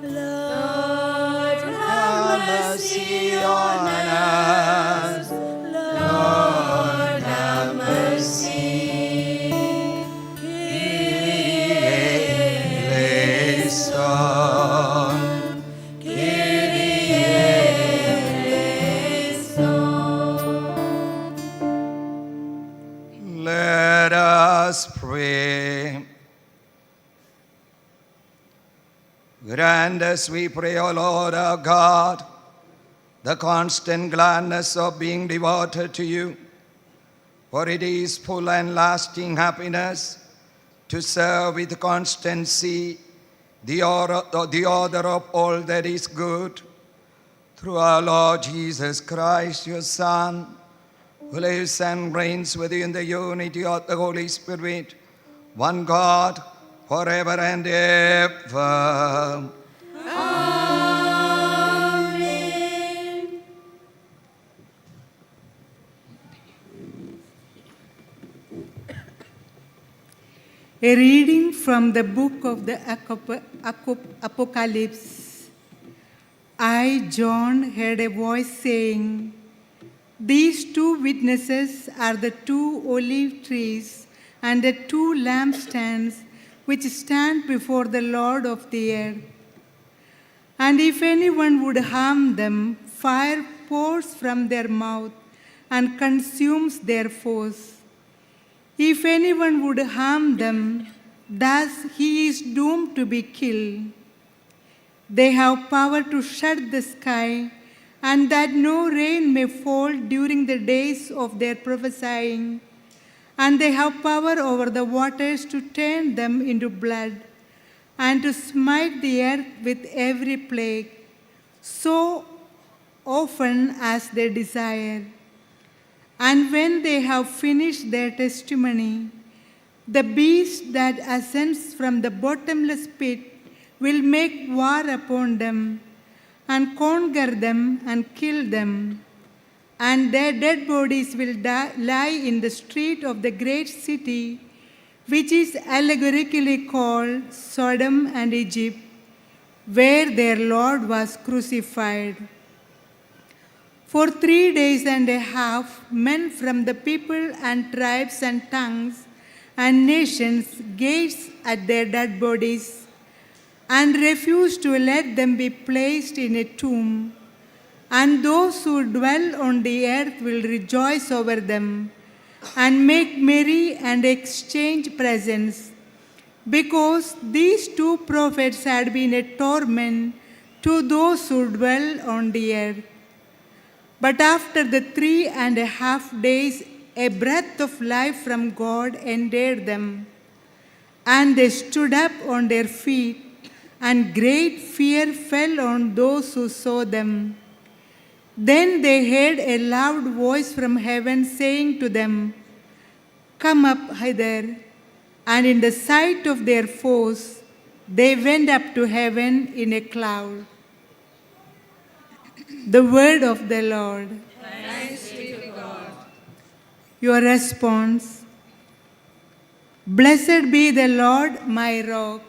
Lord, Have mercy on us. Lord, have mercy. Kyrie eleison. Kyrie eleison. Let us pray. Grant us, we pray, O Lord our God, the constant gladness of being devoted to you. For it is full and lasting happiness to serve with constancy the order of all that is good. Through our Lord Jesus Christ, your Son, who lives and reigns with you in the unity of the Holy Spirit, one God, forever and ever. Amen. A reading from the book of the Apocalypse. I, John, heard a voice saying, "These two witnesses are the two olive trees and the two lampstands which stand before the Lord of the earth. And if anyone would harm them, fire pours from their mouth and consumes their foes. If anyone would harm them, thus he is doomed to be killed. They have power to shut the sky, and that no rain may fall during the days of their prophesying. And they have power over the waters to turn them into blood, and to smite the earth with every plague, so often as they desire. And when they have finished their testimony, the beast that ascends from the bottomless pit will make war upon them, and conquer them and kill them. And their dead bodies will lie in the street of the great city, which is allegorically called Sodom and Egypt, where their Lord was crucified. For 3 days and a half, men from the people and tribes and tongues and nations gazed at their dead bodies and refused to let them be placed in a tomb. And those who dwell on the earth will rejoice over them and make merry and exchange presents, because these two prophets had been a torment to those who dwell on the earth. But after the 3.5 days, a breath of life from God entered them, and they stood up on their feet, and great fear fell on those who saw them. Then they heard a loud voice from heaven saying to them, "Come up hither." And in the sight of their foes, they went up to heaven in a cloud. The word of the Lord. Thanks be to God. Your response: Blessed be the Lord, my rock.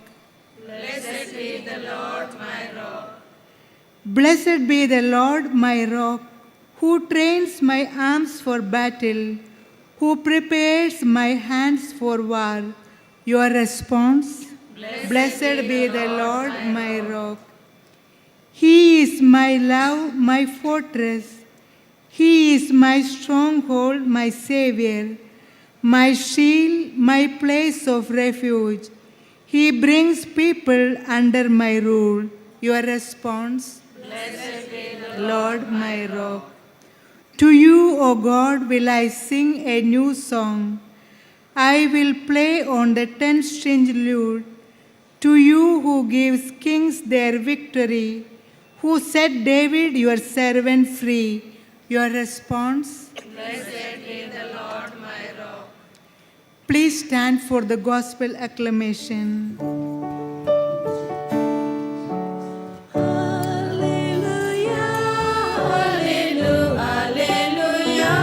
Blessed be the Lord, my rock. Blessed be the Lord, my rock, who trains my arms for battle, who prepares my hands for war. Your response? Blessed be the Lord, my rock. He is my love, my fortress. He is my stronghold, my savior, my shield, my place of refuge. He brings people under my rule. Your response? Blessed be the Lord, my rock. To you, O God, will I sing a new song. I will play on the 10-stringed lute. To you who gives kings their victory, who set David your servant free. Your response? Blessed be the Lord, my rock. Please stand for the gospel acclamation. Alleluia, alleluia, alleluia,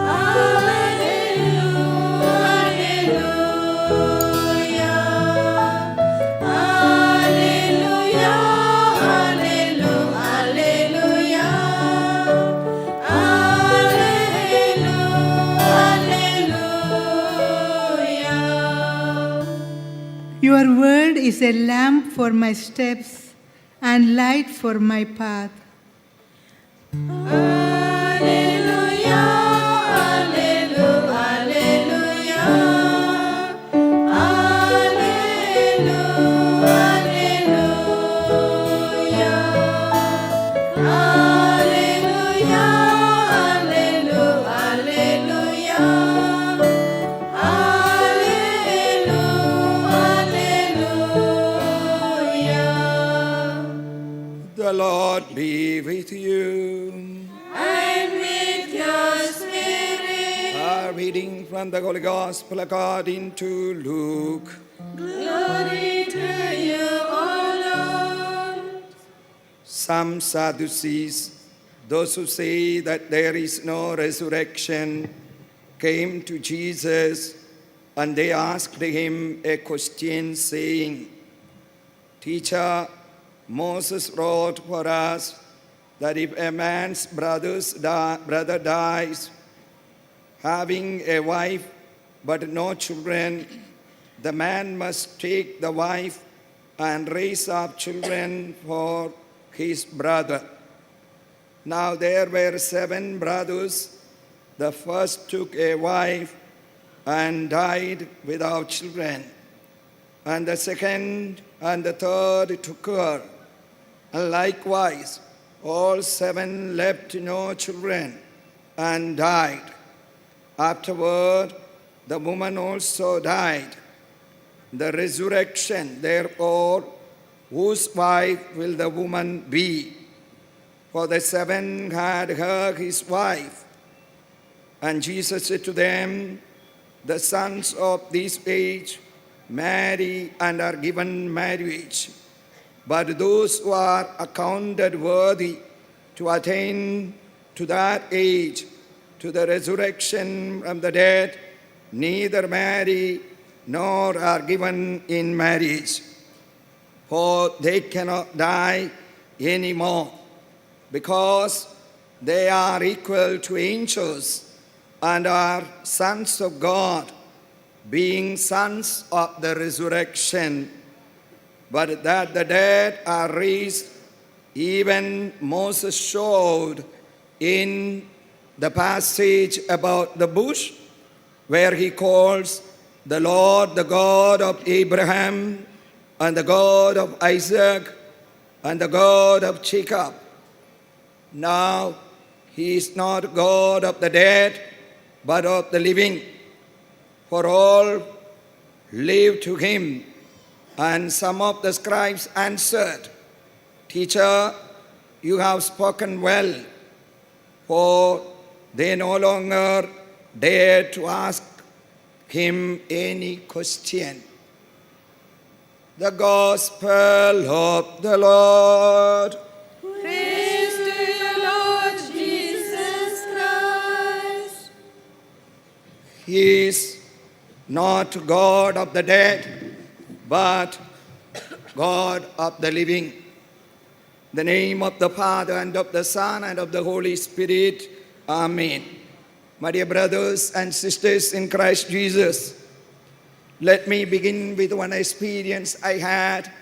alleluia, alleluia, alleluia, alleluia. Your word is a lamp for my steps and light for my path. Alleluia, alleluia, alleluia, alleluia, alleluia, alleluia, alleluia. The Lord be with you. And with your spirit. A reading from the Holy Gospel according to Luke. Glory to you, O Lord. Some Sadducees, those who say that there is no resurrection, came to Jesus and they asked him a question, saying, Teacher, Moses wrote for us that if a man's brother dies, having a wife but no children, the man must take the wife and raise up children for his brother. Now there were 7 brothers. The first took a wife and died without children. And the second and the third took her. And likewise, all 7 left no children and died. Afterward, the woman also died. The resurrection, therefore, whose wife will the woman be? For the 7 had her his wife. And Jesus said to them, The sons of this age marry and are given marriage, but those who are accounted worthy to attain to that age, to the resurrection from the dead, neither marry nor are given in marriage, for they cannot die anymore, because they are equal to angels and are sons of God, being sons of the resurrection. But that the dead are raised, even Moses showed in the passage about the bush, where he calls the Lord the God of Abraham and the God of Isaac and the God of Jacob. Now he is not God of the dead, but of the living, for all live to him. And some of the scribes answered, Teacher, you have spoken well. For they no longer dared to ask him any question. The Gospel of the Lord. Praise to you, Lord Jesus Christ. He is not God of the dead, but God of the living. The name of the Father, and of the Son, and of the Holy Spirit. Amen. My dear brothers and sisters in Christ Jesus, let me begin with one experience I had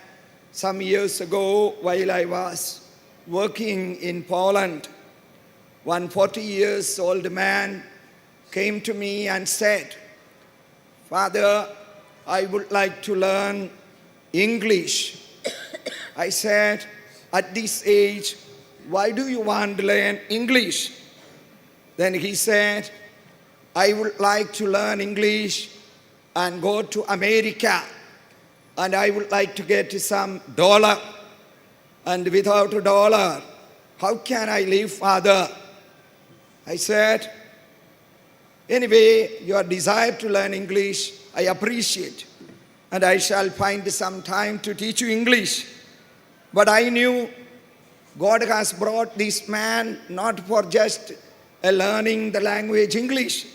some years ago while I was working in Poland. One 40 years old man came to me and said, "Father, I would like to learn English." I said, "At this age, why do you want to learn English?" Then he said, "I would like to learn English and go to America, and I would like to get some dollar. And without a dollar, how can I live, Father?" I said, "Anyway, your desire to learn English, I appreciate, and I shall find some time to teach you English." But I knew God has brought this man not for just learning the language English,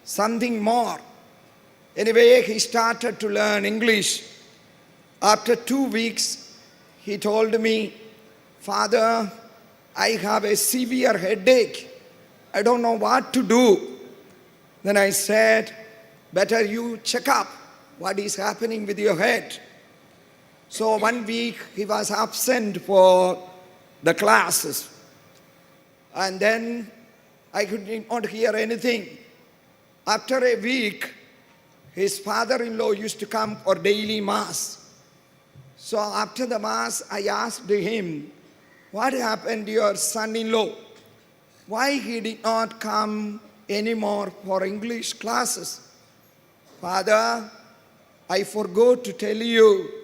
something more. Anyway, he started to learn English. After 2 weeks, he told me, "Father, I have a severe headache. I don't know what to do." Then I said, "Better you check up what is happening with your head." So 1 week he was absent for the classes. And then I could not hear anything. After a week, his father-in-law used to come for daily mass. So after the mass, I asked him, "What happened to your son-in-law? Why he did not come anymore for English classes?" "Father, I forgot to tell you,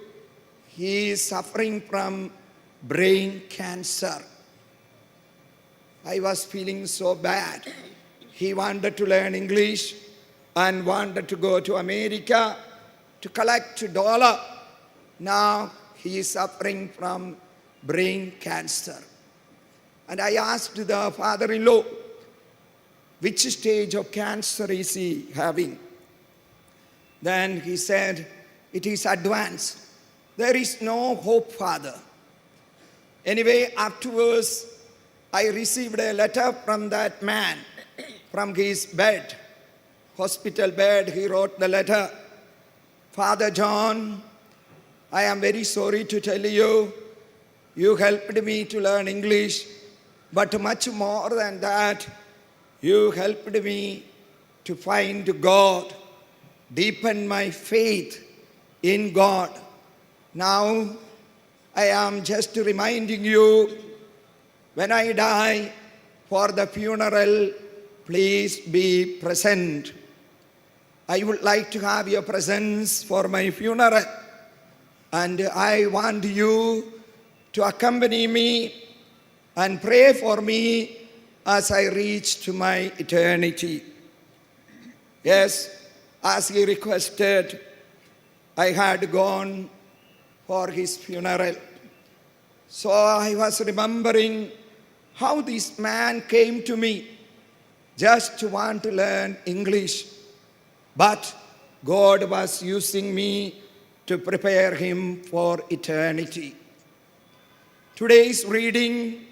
he is suffering from brain cancer." I was feeling so bad. He wanted to learn English and wanted to go to America to collect a dollar. Now he is suffering from brain cancer. And I asked the father-in-law, which stage of cancer is he having? Then he said, "It is advanced. There is no hope, Father." Anyway, afterwards, I received a letter from that man, from his bed, hospital bed. He wrote the letter, "Father John, I am very sorry to tell you, you helped me to learn English, but much more than that, you helped me to find God, deepen my faith in God. Now, I am just reminding you, when I die for the funeral, please be present. I would like to have your presence for my funeral. And I want you to accompany me and pray for me as I reach to my eternity." Yes, as he requested, I had gone for his funeral. So I was remembering how this man came to me just to want to learn English. But God was using me to prepare him for eternity. Today's reading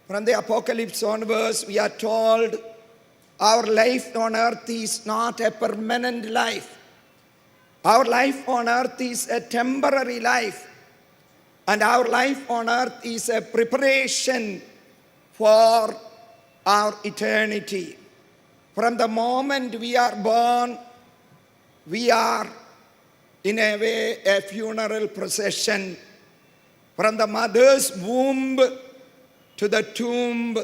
from the Apocalypse onwards, we are told our life on earth is not a permanent life. Our life on earth is a temporary life. And our life on earth is a preparation for our eternity. From the moment we are born, we are in a way a funeral procession. From the mother's womb to the tomb,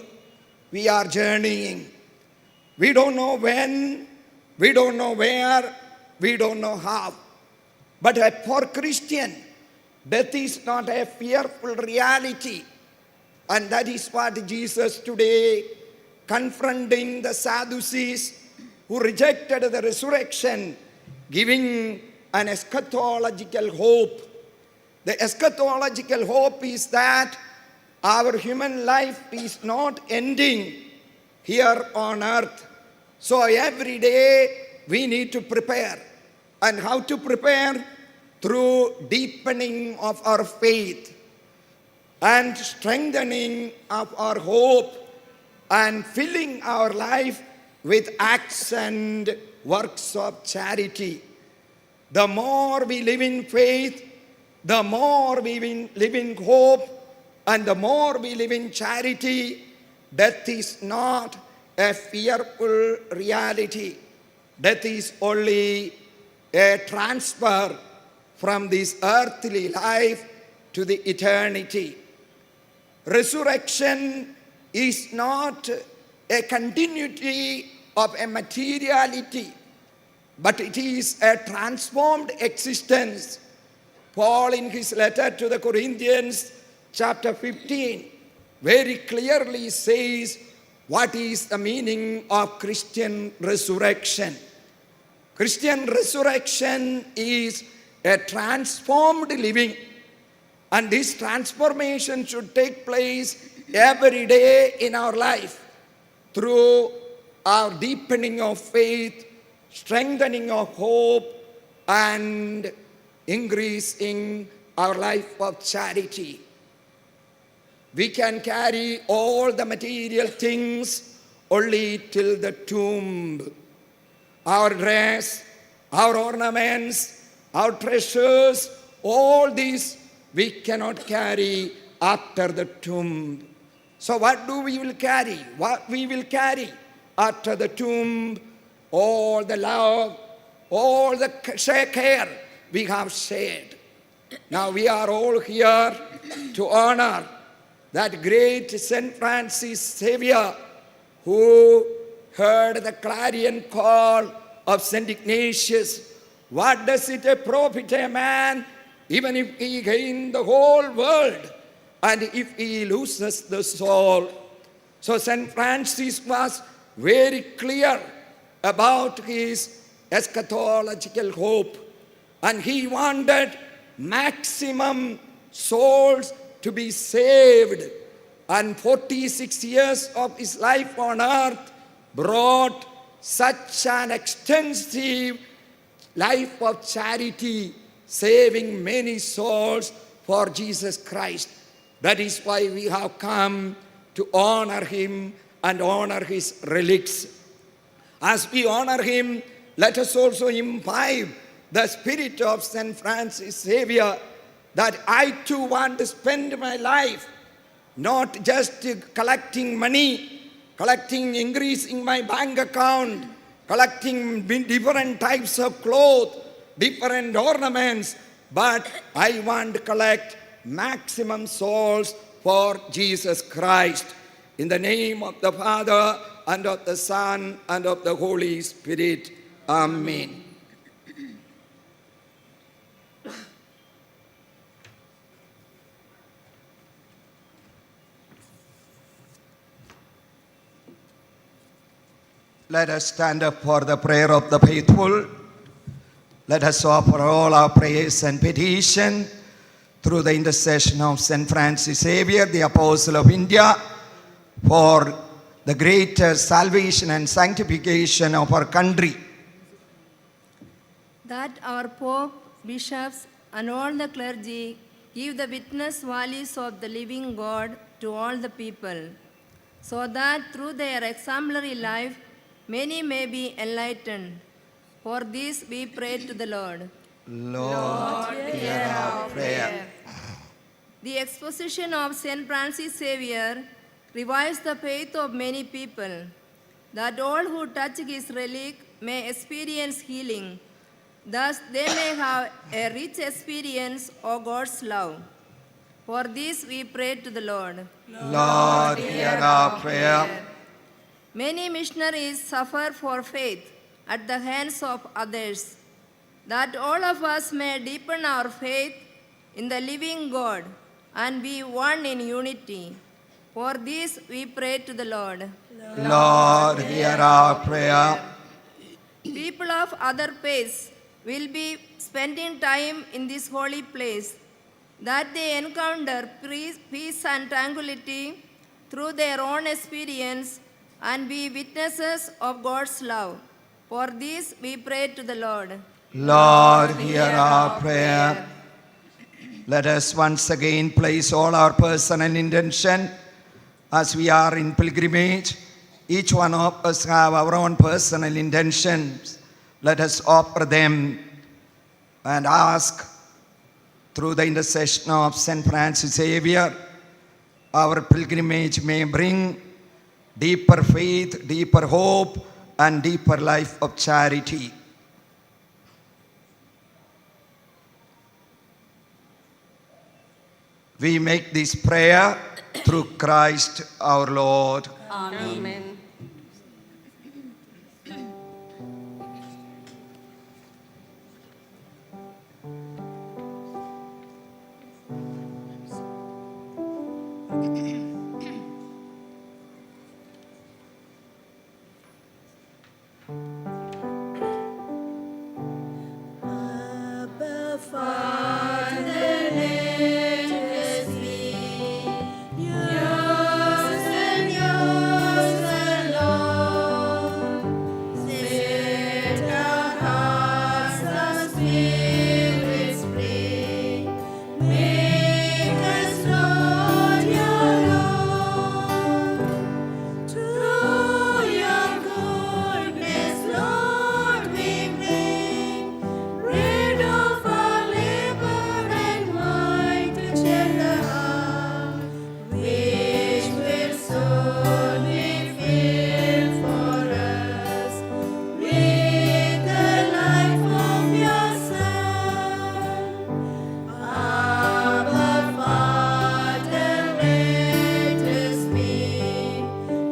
we are journeying. We don't know when, we don't know where, we don't know how. But for Christian, death is not a fearful reality. And that is what Jesus today, confronting the Sadducees who rejected the resurrection, giving an eschatological hope. The eschatological hope is that our human life is not ending here on earth. So every day we need to prepare. And how to prepare? Through deepening of our faith. and strengthening of our hope and filling our life with acts and works of charity. The more we live in faith, the more we live in hope, and the more we live in charity, death is not a fearful reality. Death is only a transfer from this earthly life to the eternity. Resurrection is not a continuity of a materiality, but it is a transformed existence. Paul, in his letter to the Corinthians, chapter 15, very clearly says what is the meaning of Christian resurrection. Christian resurrection is a transformed living, and this transformation should take place every day in our life through our deepening of faith, strengthening of hope, and increasing our life of charity. We can carry all the material things only till the tomb. Our dress, our ornaments, our treasures, all these we cannot carry after the tomb. So what do we will carry? What we will carry after the tomb? All the love, all the care we have shared. Now we are all here to honor that great Saint Francis Xavier, who heard the clarion call of Saint Ignatius. What does it profit a man even if he gain the whole world and if he loses the soul? So Saint Francis was very clear about his eschatological hope, and he wanted maximum souls to be saved. And 46 years of his life on earth brought such an extensive life of charity, saving many souls for Jesus Christ. That is why we have come to honor him and honor his relics. As we honor him, let us also imbibe the spirit of Saint Francis Xavier, that I too want to spend my life not just collecting money, increasing my bank account, collecting different types of clothes, different ornaments, but I want to collect maximum souls for Jesus Christ. In the name of the Father, and of the Son, and of the Holy Spirit. Amen. Let us stand up for the prayer of the faithful. Let us offer all our prayers and petition through the intercession of Saint Francis Xavier, the Apostle of India, for the greater salvation and sanctification of our country. That our Pope, bishops, and all the clergy give the witness values of the living God to all the people, so that through their exemplary life many may be enlightened. For this we pray to the Lord. Lord, hear our prayer. The exposition of Saint Francis Xavier revives the faith of many people, that all who touch his relic may experience healing. Thus they may have a rich experience of God's love. For this we pray to the Lord. Lord, hear our prayer. Many missionaries suffer for faith at the hands of others, that all of us may deepen our faith in the living God and be one in unity. For this we pray to the Lord. Lord, hear our prayer. People of other faiths will be spending time in this holy place, that they encounter peace and tranquility through their own experience and be witnesses of God's love. For this we pray to the Lord. Lord, hear our prayer. Let us once again place all our personal intention as we are in pilgrimage. Each one of us have our own personal intentions. Let us offer them and ask through the intercession of Saint Francis Xavier, our pilgrimage may bring deeper faith, deeper hope, and deeper life of charity. We make this prayer through Christ our Lord. Amen. Abba, Father, let us be yours and yours alone. Set our hearts, our spirits free. Make us, Lord, your own. Through your goodness, Lord, we bring rid of our labor and might to cheer the heart, which will soon be filled for us with the life of your Son. Abba, Father, let us be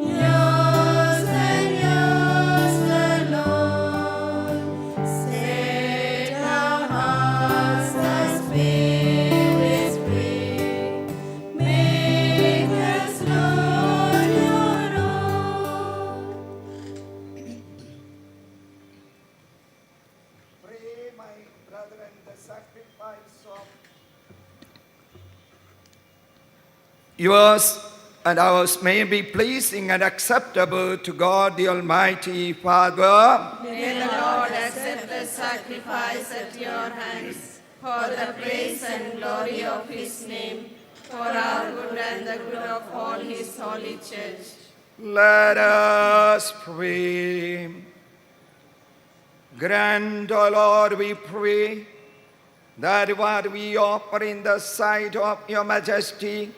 yours and yours alone. Set our hearts, our spirits free. Make us, Lord, your own. Pray, my brethren, the sacrifice of yours and ours may be pleasing and acceptable to God the Almighty Father. May the Lord accept the sacrifice at your hands for the praise and glory of his name, for our good and the good of all his holy church. Let us pray. Grant, O Lord, we pray, that what we offer in the sight of your majesty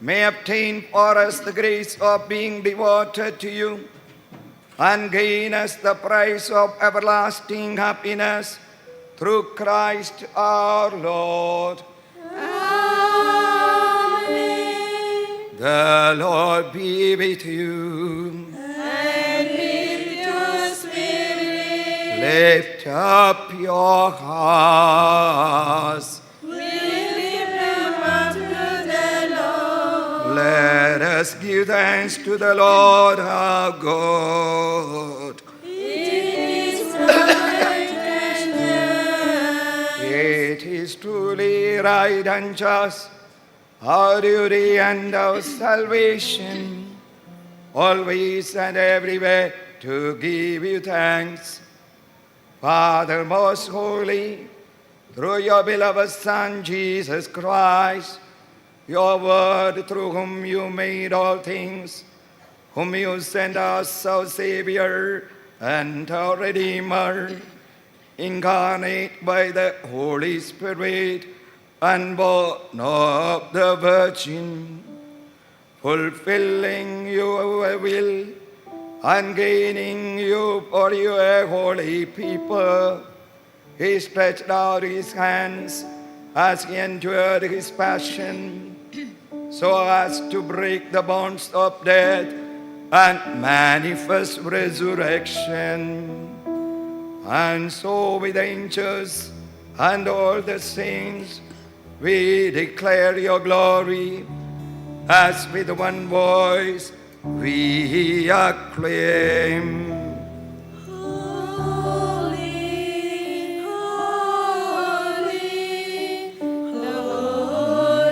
may obtain for us the grace of being devoted to you and gain us the prize of everlasting happiness through Christ our Lord. Amen. The Lord be with you. And with your spirit, Lift up your hearts. we lift them up to the Lord. Let us give thanks to the Lord our God. It is right and just. It is truly right and just, our duty and our salvation, always and everywhere to give you thanks. Father most holy, through your beloved Son, Jesus Christ, your word through whom you made all things, whom you sent us our Savior and our Redeemer, incarnate by the Holy Spirit and born of the Virgin, fulfilling your will and gaining you for your holy people. He stretched out his hands as he endured his passion, so as to break the bonds of death and manifest resurrection. And so with angels and all the saints, we declare your glory, as with one voice we acclaim. Holy, holy,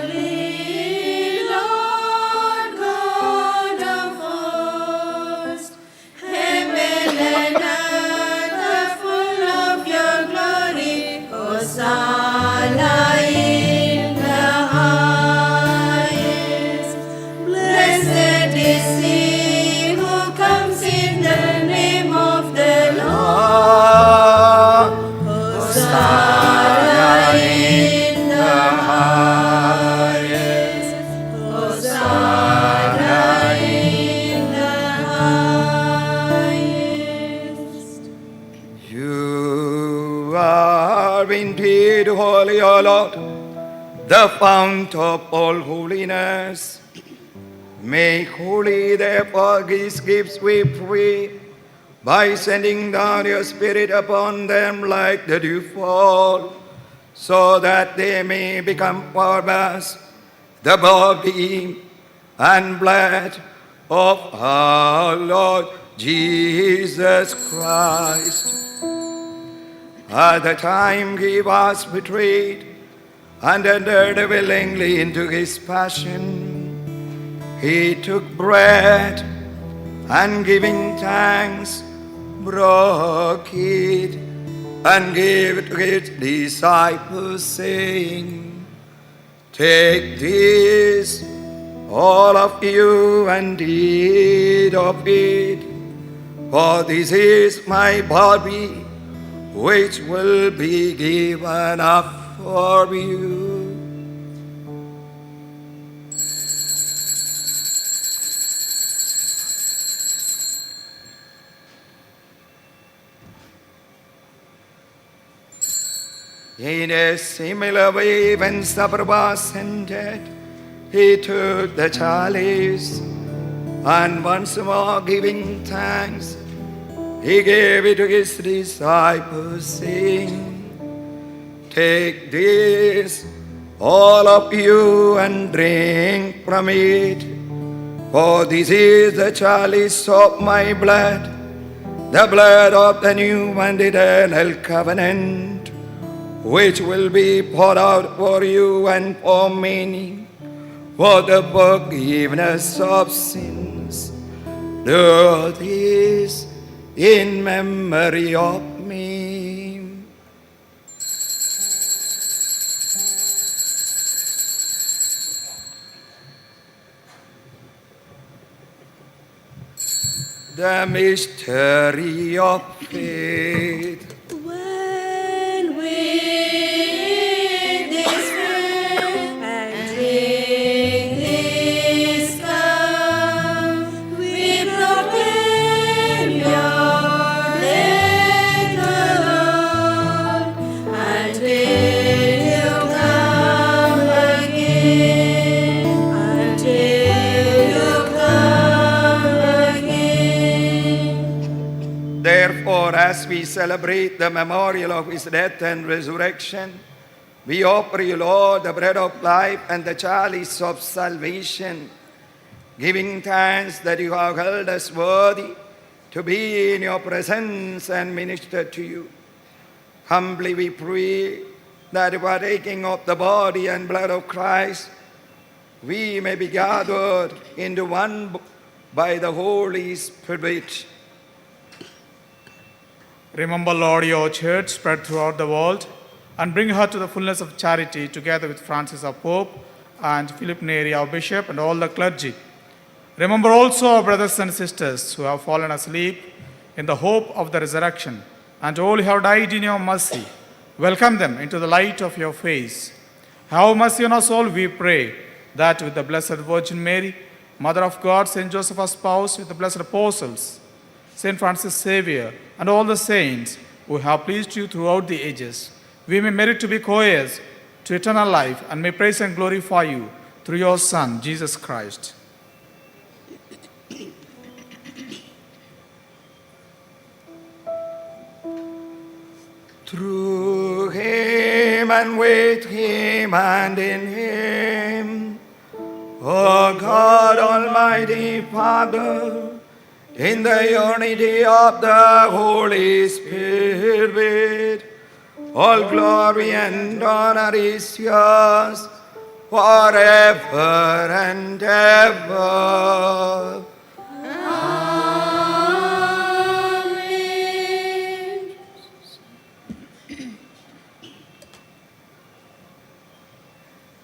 holy, Lord God of hosts, heaven and earth are full of your glory. Hosanna in You are indeed holy, O Lord, the fount of all holiness. Make holy, therefore, these gifts, we pray, by sending down your Spirit upon them like the dewfall, so that they may become for us the body and blood of our Lord Jesus Christ. At the time he was betrayed and entered willingly into his passion, he took bread and, giving thanks, broke it and gave it to his disciples, saying, "Take this, all of you, and eat of it, for this is my body, which will be given up for you." In a similar way, when supper was ended, he took the chalice, and once more giving thanks, he gave it to his disciples, saying, "Take this, all of you, and drink from it, for this is the chalice of my blood, the blood of the new and eternal covenant, which will be poured out for you and for many for the forgiveness of sins. Do this in memory of me." The mystery of faith. When we eat this bread and drink this cup, we proclaim your death, O Lord, until you come again, until you come again. Therefore, as we celebrate the memorial of his death and resurrection, we offer you, Lord, the bread of life and the chalice of salvation, giving thanks that you have held us worthy to be in your presence and minister to you. Humbly we pray that partaking of the body and blood of Christ, we may be gathered into one by the Holy Spirit. Remember, Lord, your church spread throughout the world, and bring her to the fullness of charity, together with Francis our Pope and Philip Neri our Bishop and all the clergy. Remember also our brothers and sisters who have fallen asleep in the hope of the resurrection, and all who have died in your mercy. Welcome them into the light of your face. Have mercy on us all, we pray, that with the Blessed Virgin Mary, Mother of God, Saint Joseph, our spouse, with the blessed apostles, Saint Francis Xavier, and all the saints who have pleased you throughout the ages, we may merit to be co-heirs to eternal life, and may praise and glorify you through your Son, Jesus Christ. Through him and with him and in him, O God, Almighty Father, in the unity of the Holy Spirit, all glory and honor is yours forever and ever. Amen.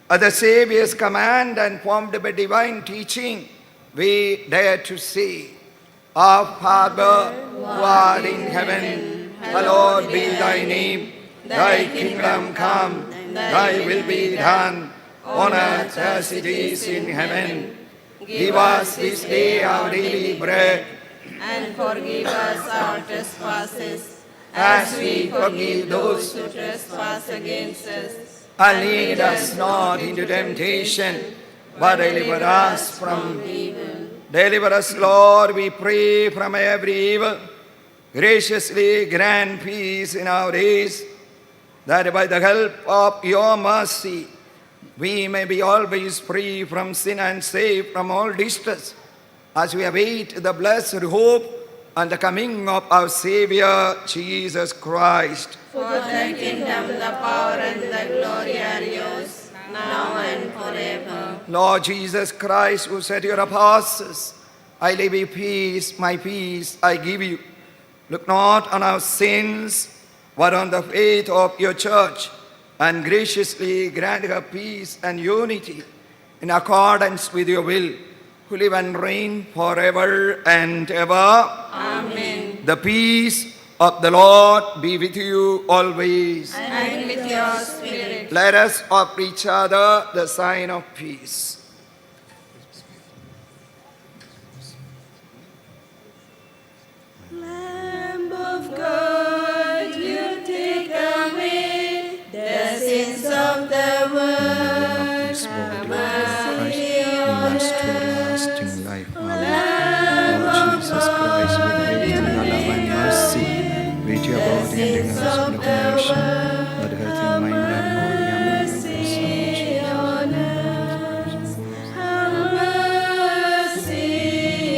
At the Savior's command and formed by divine teaching, we dare to say, Our Father, who art in heaven, hallowed be thy name. Thy kingdom come, thy will be done, on earth as it is in heaven. Give us this day our daily bread, and forgive us our trespasses, as we forgive those who trespass against us. And lead us not into temptation, but deliver us from evil. Deliver us, Lord, we pray, from every evil. Graciously grant peace in our days, that by the help of your mercy we may be always free from sin and safe from all distress, as we await the blessed hope and the coming of our Savior, Jesus Christ. For the kingdom, the power, and the glory are yours, now and forever. Lord Jesus Christ, who said to your apostles, I leave you peace, my peace I give you. Look not on our sins, but on the faith of your church, and graciously grant her peace and unity in accordance with your will, who live and reign forever and ever. Amen. The peace of the Lord be with you always. And with your spirit. Let us offer each other the sign of peace. Lamb of God, you take away the sins of the world. Have mercy on us. Everlasting life. Amen. Lord Jesus Christ, we pray to your love and mercy. Wait your body and bring us to the nation, but health in mind and body. Amen. Mercy on us. Have mercy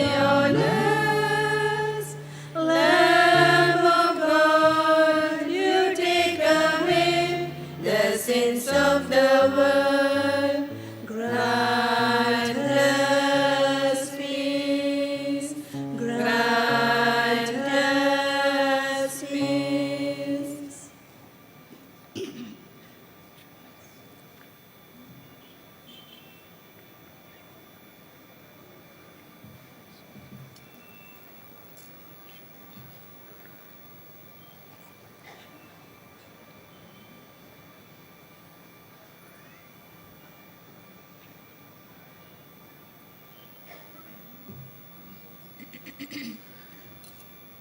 on us. Lamb of God, you take away the sins of the world. Grant us peace. Grant us peace.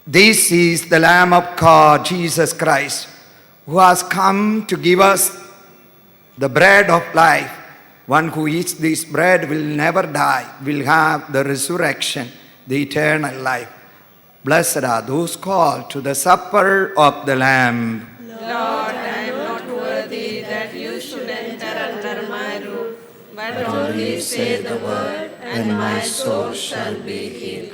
This is the Lamb of God, Jesus Christ, who has come to give us the bread of life. One who eats this bread will never die, will have the resurrection, the eternal life. Blessed are those called to the supper of the Lamb. Lord, I am not worthy that you should enter under my roof, but only say the word, and my soul shall be healed.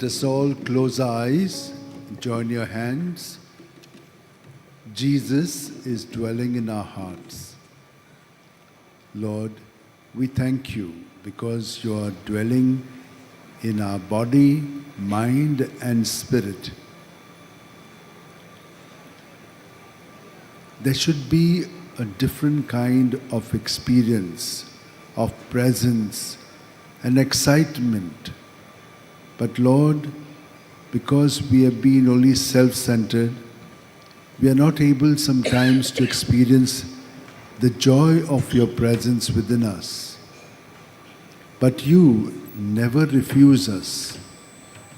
Let us all close our eyes, join your hands. Jesus is dwelling in our hearts. Lord, we thank you because you are dwelling in our body, mind, and spirit. There should be a different kind of experience, of presence and excitement. But Lord, because we have been only self-centered, we are not able sometimes to experience the joy of your presence within us. But you never refuse us.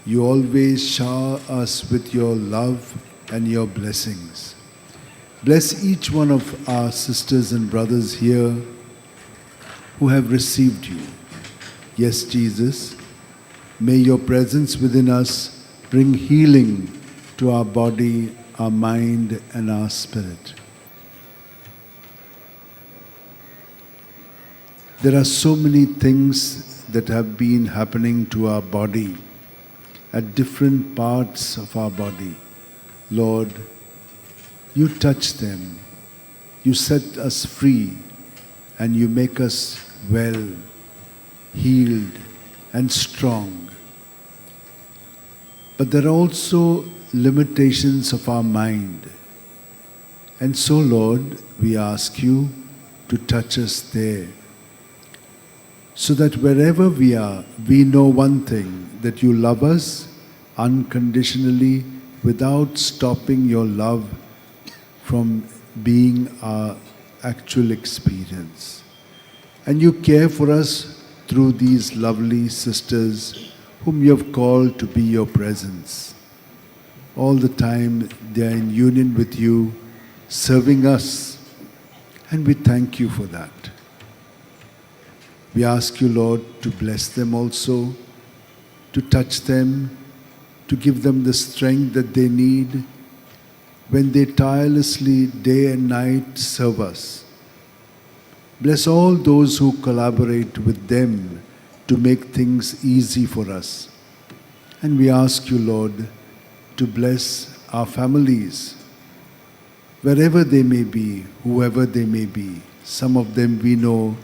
You always shower us with your love and your blessings. Bless each one of our sisters and brothers here who have received you. Yes, Jesus, may your presence within us bring healing to our body, our mind, and our spirit. There are so many things that have been happening to our body, at different parts of our body. Lord, you touch them, you set us free, and you make us well, healed, and strong. But there are also limitations of our mind. And so, Lord, we ask you to touch us there, so that wherever we are, we know one thing, that you love us unconditionally without stopping your love from being our actual experience. And you care for us through these lovely sisters whom you have called to be your presence. All the time they are in union with you, serving us, and we thank you for that. We ask you, Lord, to bless them also, to touch them, to give them the strength that they need when they tirelessly, day and night, serve us. Bless all those who collaborate with them to make things easy for us. And we ask you, Lord, to bless our families, wherever they may be, whoever they may be. Some of them we know,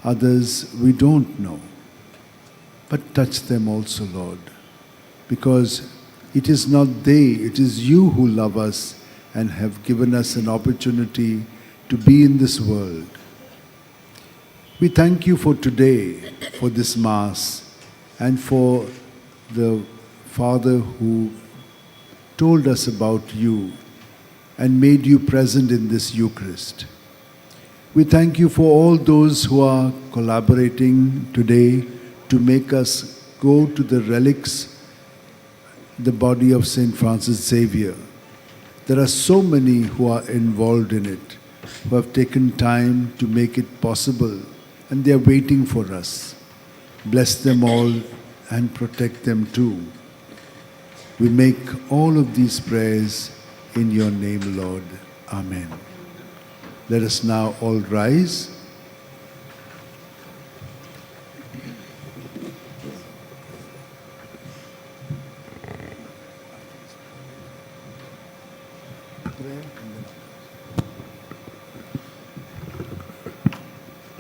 others we don't know. But touch them also, Lord, because it is not they, it is you who love us and have given us an opportunity to be in this world. We thank you for today, for this Mass, and for the Father who told us about you and made you present in this Eucharist. We thank you for all those who are collaborating today to make us go to the relics, the body of St. Francis Xavier. There are so many who are involved in it, who have taken time to make it possible, and they are waiting for us. Bless them all and protect them too. We make all of these prayers in your name, Lord. Amen. Let us now all rise.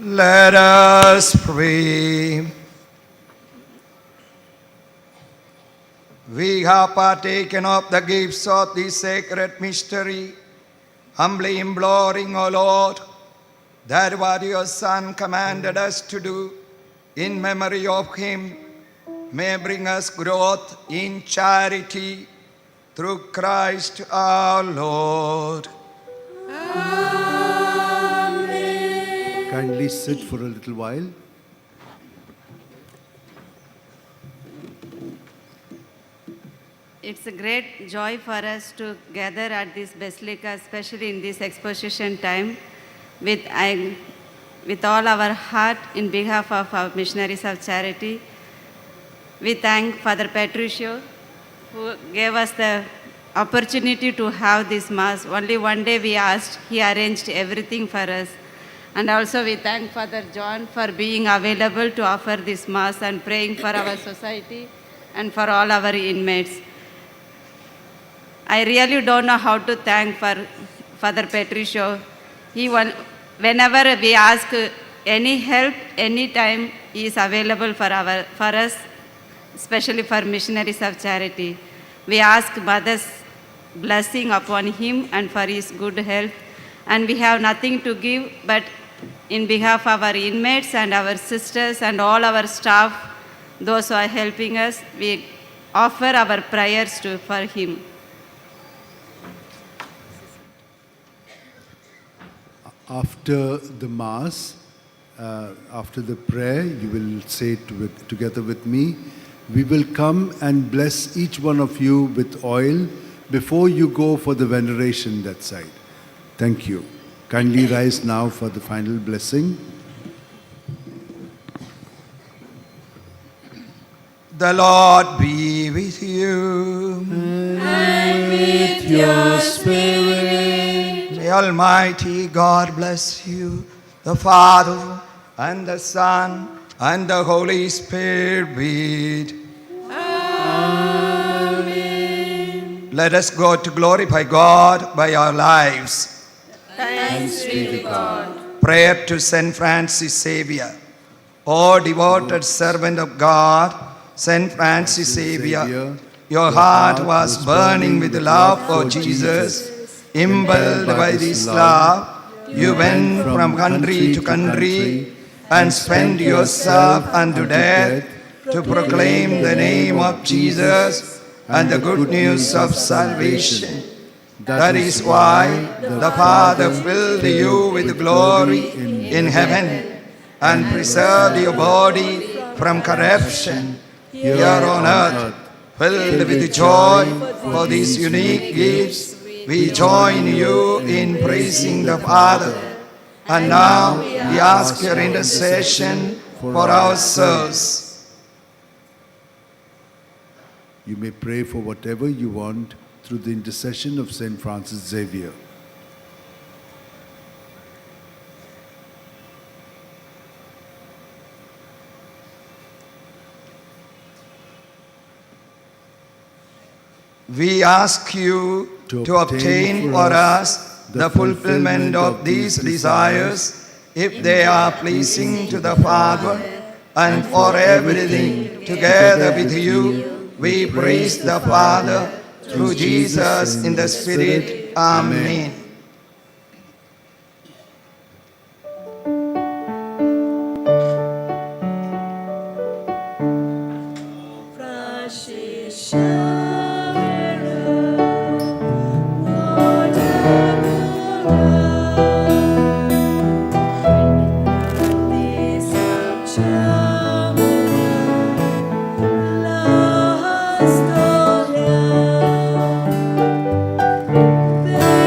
Let us pray. We have partaken of the gifts of this sacred mystery, humbly imploring, O Lord, that what your Son commanded us to do in memory of him may bring us growth in charity through Christ our Lord. Amen. Kindly sit for a little while. It's a great joy for us to gather at this basilica, especially in this exposition time, with all our heart in behalf of our Missionaries of Charity. We thank Father Patricio, who gave us the opportunity to have this Mass. Only one day we asked, he arranged everything for us. And also we thank Father John for being available to offer this Mass and praying for our society and for all our inmates. I really don't know how to thank for Father Patricio. Whenever we ask any help, any time, he is available for us, especially for Missionaries of Charity. We ask Mother's blessing upon him and for his good health. And we have nothing to give, but in behalf of our inmates and our sisters and all our staff, those who are helping us, we offer our prayers for him. After the Mass, after the prayer, you will say it together with me. We will come and bless each one of you with oil before you go for the veneration that side. Thank you. Kindly rise now for the final blessing. The Lord be with you. And with your spirit. May Almighty God bless you, the Father, and the Son, and the Holy Spirit. Amen. Let us go to glorify God by our lives. Thanks be to God. Prayer to Saint Francis Xavier. O devoted servant of God, Saint Francis Xavier, your heart was burning with love for Jesus. Impelled by this love, you went from country to country and spent yourself unto death to proclaim the name of Jesus and the good news of salvation. That is why the Father filled you with glory in heaven and preserved your body from corruption here on earth. Filled with joy for these unique gifts, we join you in praising the Father. And now we ask your intercession for ourselves. You may pray for whatever you want through the intercession of Saint Francis Xavier. We ask you to obtain for us the fulfillment of these desires, if they are pleasing to the Father, and for everything together with you, we praise the Father through Jesus in the Spirit. Amen.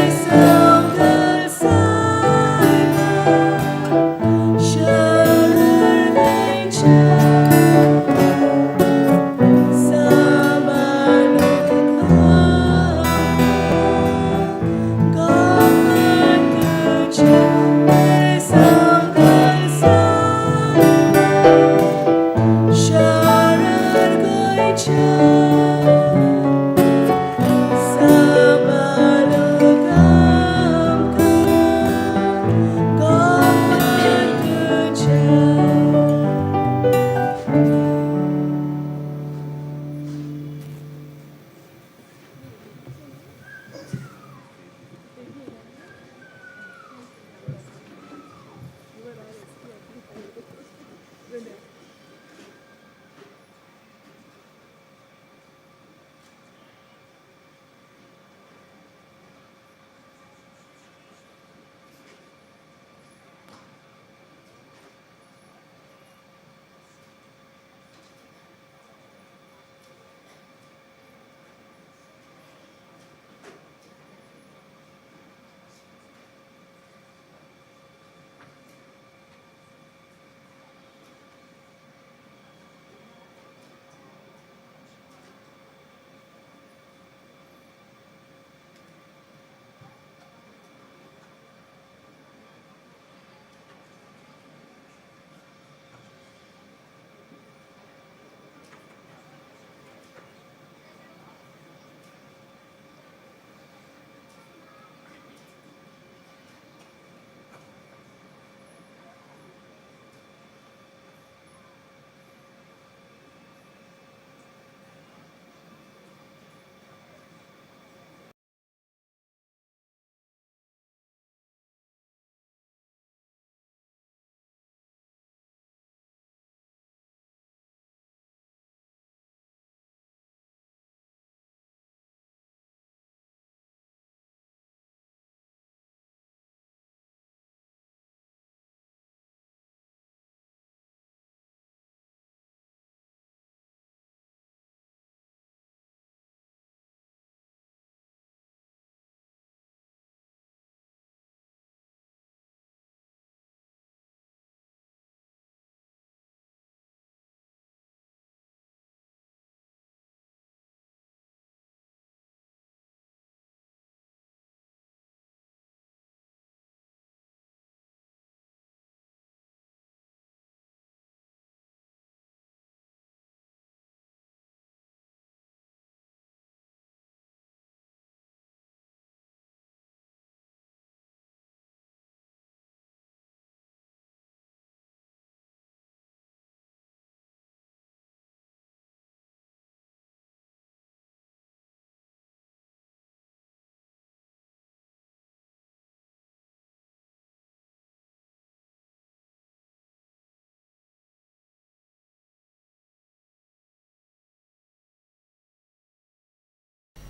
This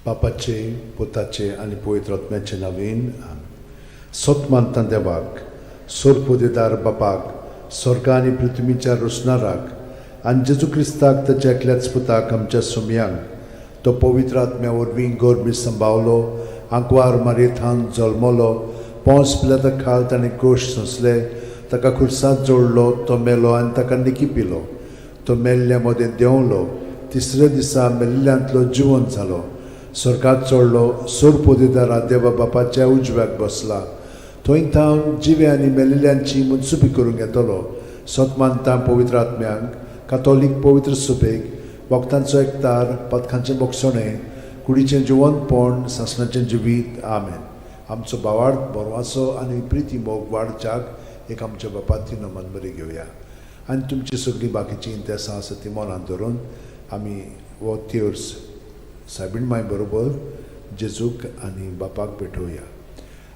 बापाचे, पुताचे आनी पवित्र आत्म्याचे नांवान आमेन. सत मानता देवाक, सोरपोदेदार बापाक, स्वर्गा आनी पृथ्वीच्या रोसणाराक आनी जेजू क्रिस्ताक ताच्या एकल्याच पुताक आमच्या सोमयांक, तो पवित्र आत्म्या वरवीं गर्भी संभावलो, आंकवार मारयेथान जल्मलो, पोंस पिलाता खाल ताणें कोश सोंसले, ताका खुर्सात जोडलो, तो मेलो आनी ताका निकी पिलो, तो मेल्ल्या मदें देंवलो, तिसऱ्या दिसा मेल्ल्यांतलो जिवन जालो, स्वर्गात चडलो, सोरपोदेदारा देवा बापाच्या उजव्याक बसला, थंय थावन जिवे आनी मेल्ल्यांची मनसुबी करूंक येतलो. सत मानता पवित्र आत्म्यांक, कातोलीक पवित्र सुबेक, वखदांचो एकतार, पदकांचें बोगसणें, कुडीचें जिवनपण, सासणाचें जिवीत. आमेन. आमचो भावार्थ बरवासो आनी प्रिती मोग वाडच्याक एक आमच्या बापाती नमन बरी घेवया आनी तुमची सगळीं बाकीचीं इंतेसां आसा ती मनांत धरून आमी हो तिर्स सायबीण माय बरोबर जेजूक आनी बापाक भेटोवया.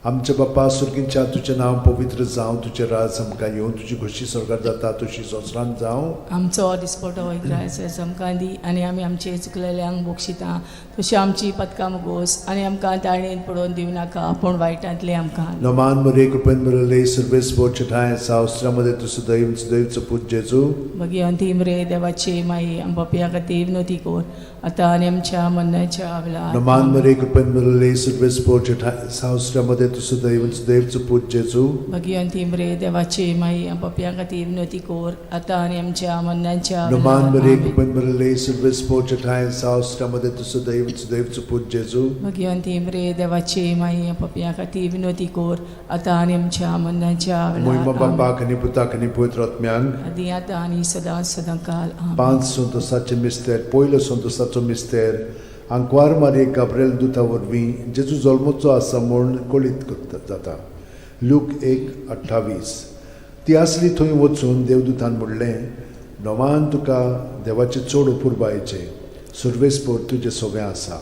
आमच्या बापा सुर्गींच्या, तुजें नांव पवित्र जावं, तुजें राज आमकां येवं, तुजी खोशी स्वर्गार जाता तशी संवसारांत जावं. आमचो दिसपटो ग्रास आमकां दी आनी आमी आमचे चुकलेल्यांक बक्षिता तशी आमची पदकां मुगोस आनी आमकां ताळणेन पडोवन दिवं नाका पूण वायटांतले आमकां. नमान मरे, कृपेन बरले, सर्वेस बोचठाय सावस्त्रामध्ये तूं सदैव सदैवचो पूत जेजू. भगिवंती मरे देवाची माई, आम पापया खातीर विनवती कर आतां आनी आमच्या मरणाच्या वेळार. नमान मरे, कृपेन बरले, सर्वेस बोचठाय सावस्त्रामध्ये तूं सदैव सदैवचो पूत जेजू. भगिवंती मरे देवाची माई, आम पापया खातीर विनवती कर आतां आनी आमच्या मरणाच्या नमान वेळार. मरे, कृपेन बरले, सर्वेस बोचठाय सावस्त्रामध्ये तूं सदैव सदैवचो पूत जेजू. भगिवंती मरे देवाची माई, आम पापया खातीर विनवती कर आतां आनी आमच्या मरणाच्या मोहिमा वेळार. आमेन. बापाक आनी पुताक आनी पवित्र आत्म्यांक. आदी आतां आनी सदां सदां काल. आमेन. पांच संतोसाचे मिस्तेर. पयलो संतोसाचो मिस्तेर, आंकवार मारयेक गाब्रेल दुता वरवीं जेजू जल्मचो आसा म्हूण कळीत करता जाता. लूक 1:28. ती आसली थंय वचून देवदूतान म्हणलें, नवान तुका देवाचें चड अपुरबायेचें, सुर्वेसपोर तुजें सगळें आसा.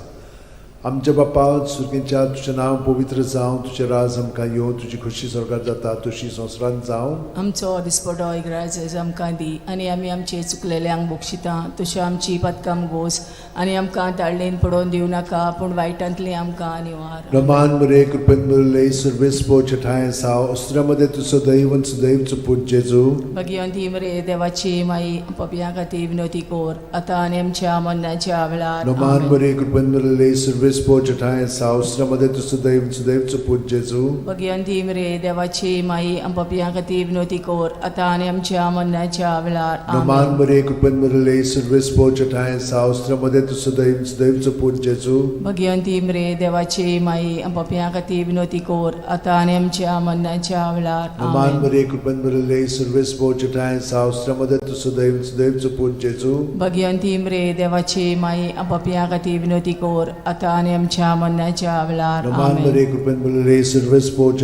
आमच्या बापा सुर्गेच्या, तुजें नांव पवित्र जावं, तुजें राज आमकां येवं, तुजी खोशी स्वर्गार जाता तशी संवसारांत जावं. आमचो दिसपटो ग्रास आमकां दी आनी आमी आमचे चुकलेल्यांक बक्षिता तशी आमची पदकां मुगोस आनी आमकां ताळणेन पडोवन दिवं नाका पूण वायटांतली आमकां निवार. रमान मरे, कृपेन बरले, सर्वेस ठांय साव अस्त्र्यामध्ये तूं सदैव सदैवचो पूत जेजू. भगिवंती मरे देवाची माई, पापयां खातीर विनवती कर आतां आनी आमच्या मरणाच्या वेळार. रमान आमेन. मरे, कृपेन बरले, सर्वेस ठांय साव अस्त्र्यामध्ये तूं सदैव सदैवचो पूत जेजू. भगिवंती मरे देवाची माई, पापयां खातीर विनवती कर आतां आनी आमच्या मरणाच्या वेळार. रमान आमेन. मरे, कृपेन बरले, सर्वेस ठांय साव अस्त्र्यामध्ये तूं सदैव सदैवचो पूत जेजू. भगिवंती मरे देवाची माई, पापयां खातीर विनवती कर आतां आनी आमच्या मरणाच्या वेळार. रमान आमेन. मरे, कृपेन बरले, सर्वेस ठांय साव अस्त्र्यामध्ये तूं सदैव सदैवचो पूत जेजू. भगिवंती मरे देवाची माई, पापयां खातीर विनवती कर आतां आनी आमच्या मरणाच्या वेळार. रमान आमेन. मरे, कृपेन बरले, सर्वेस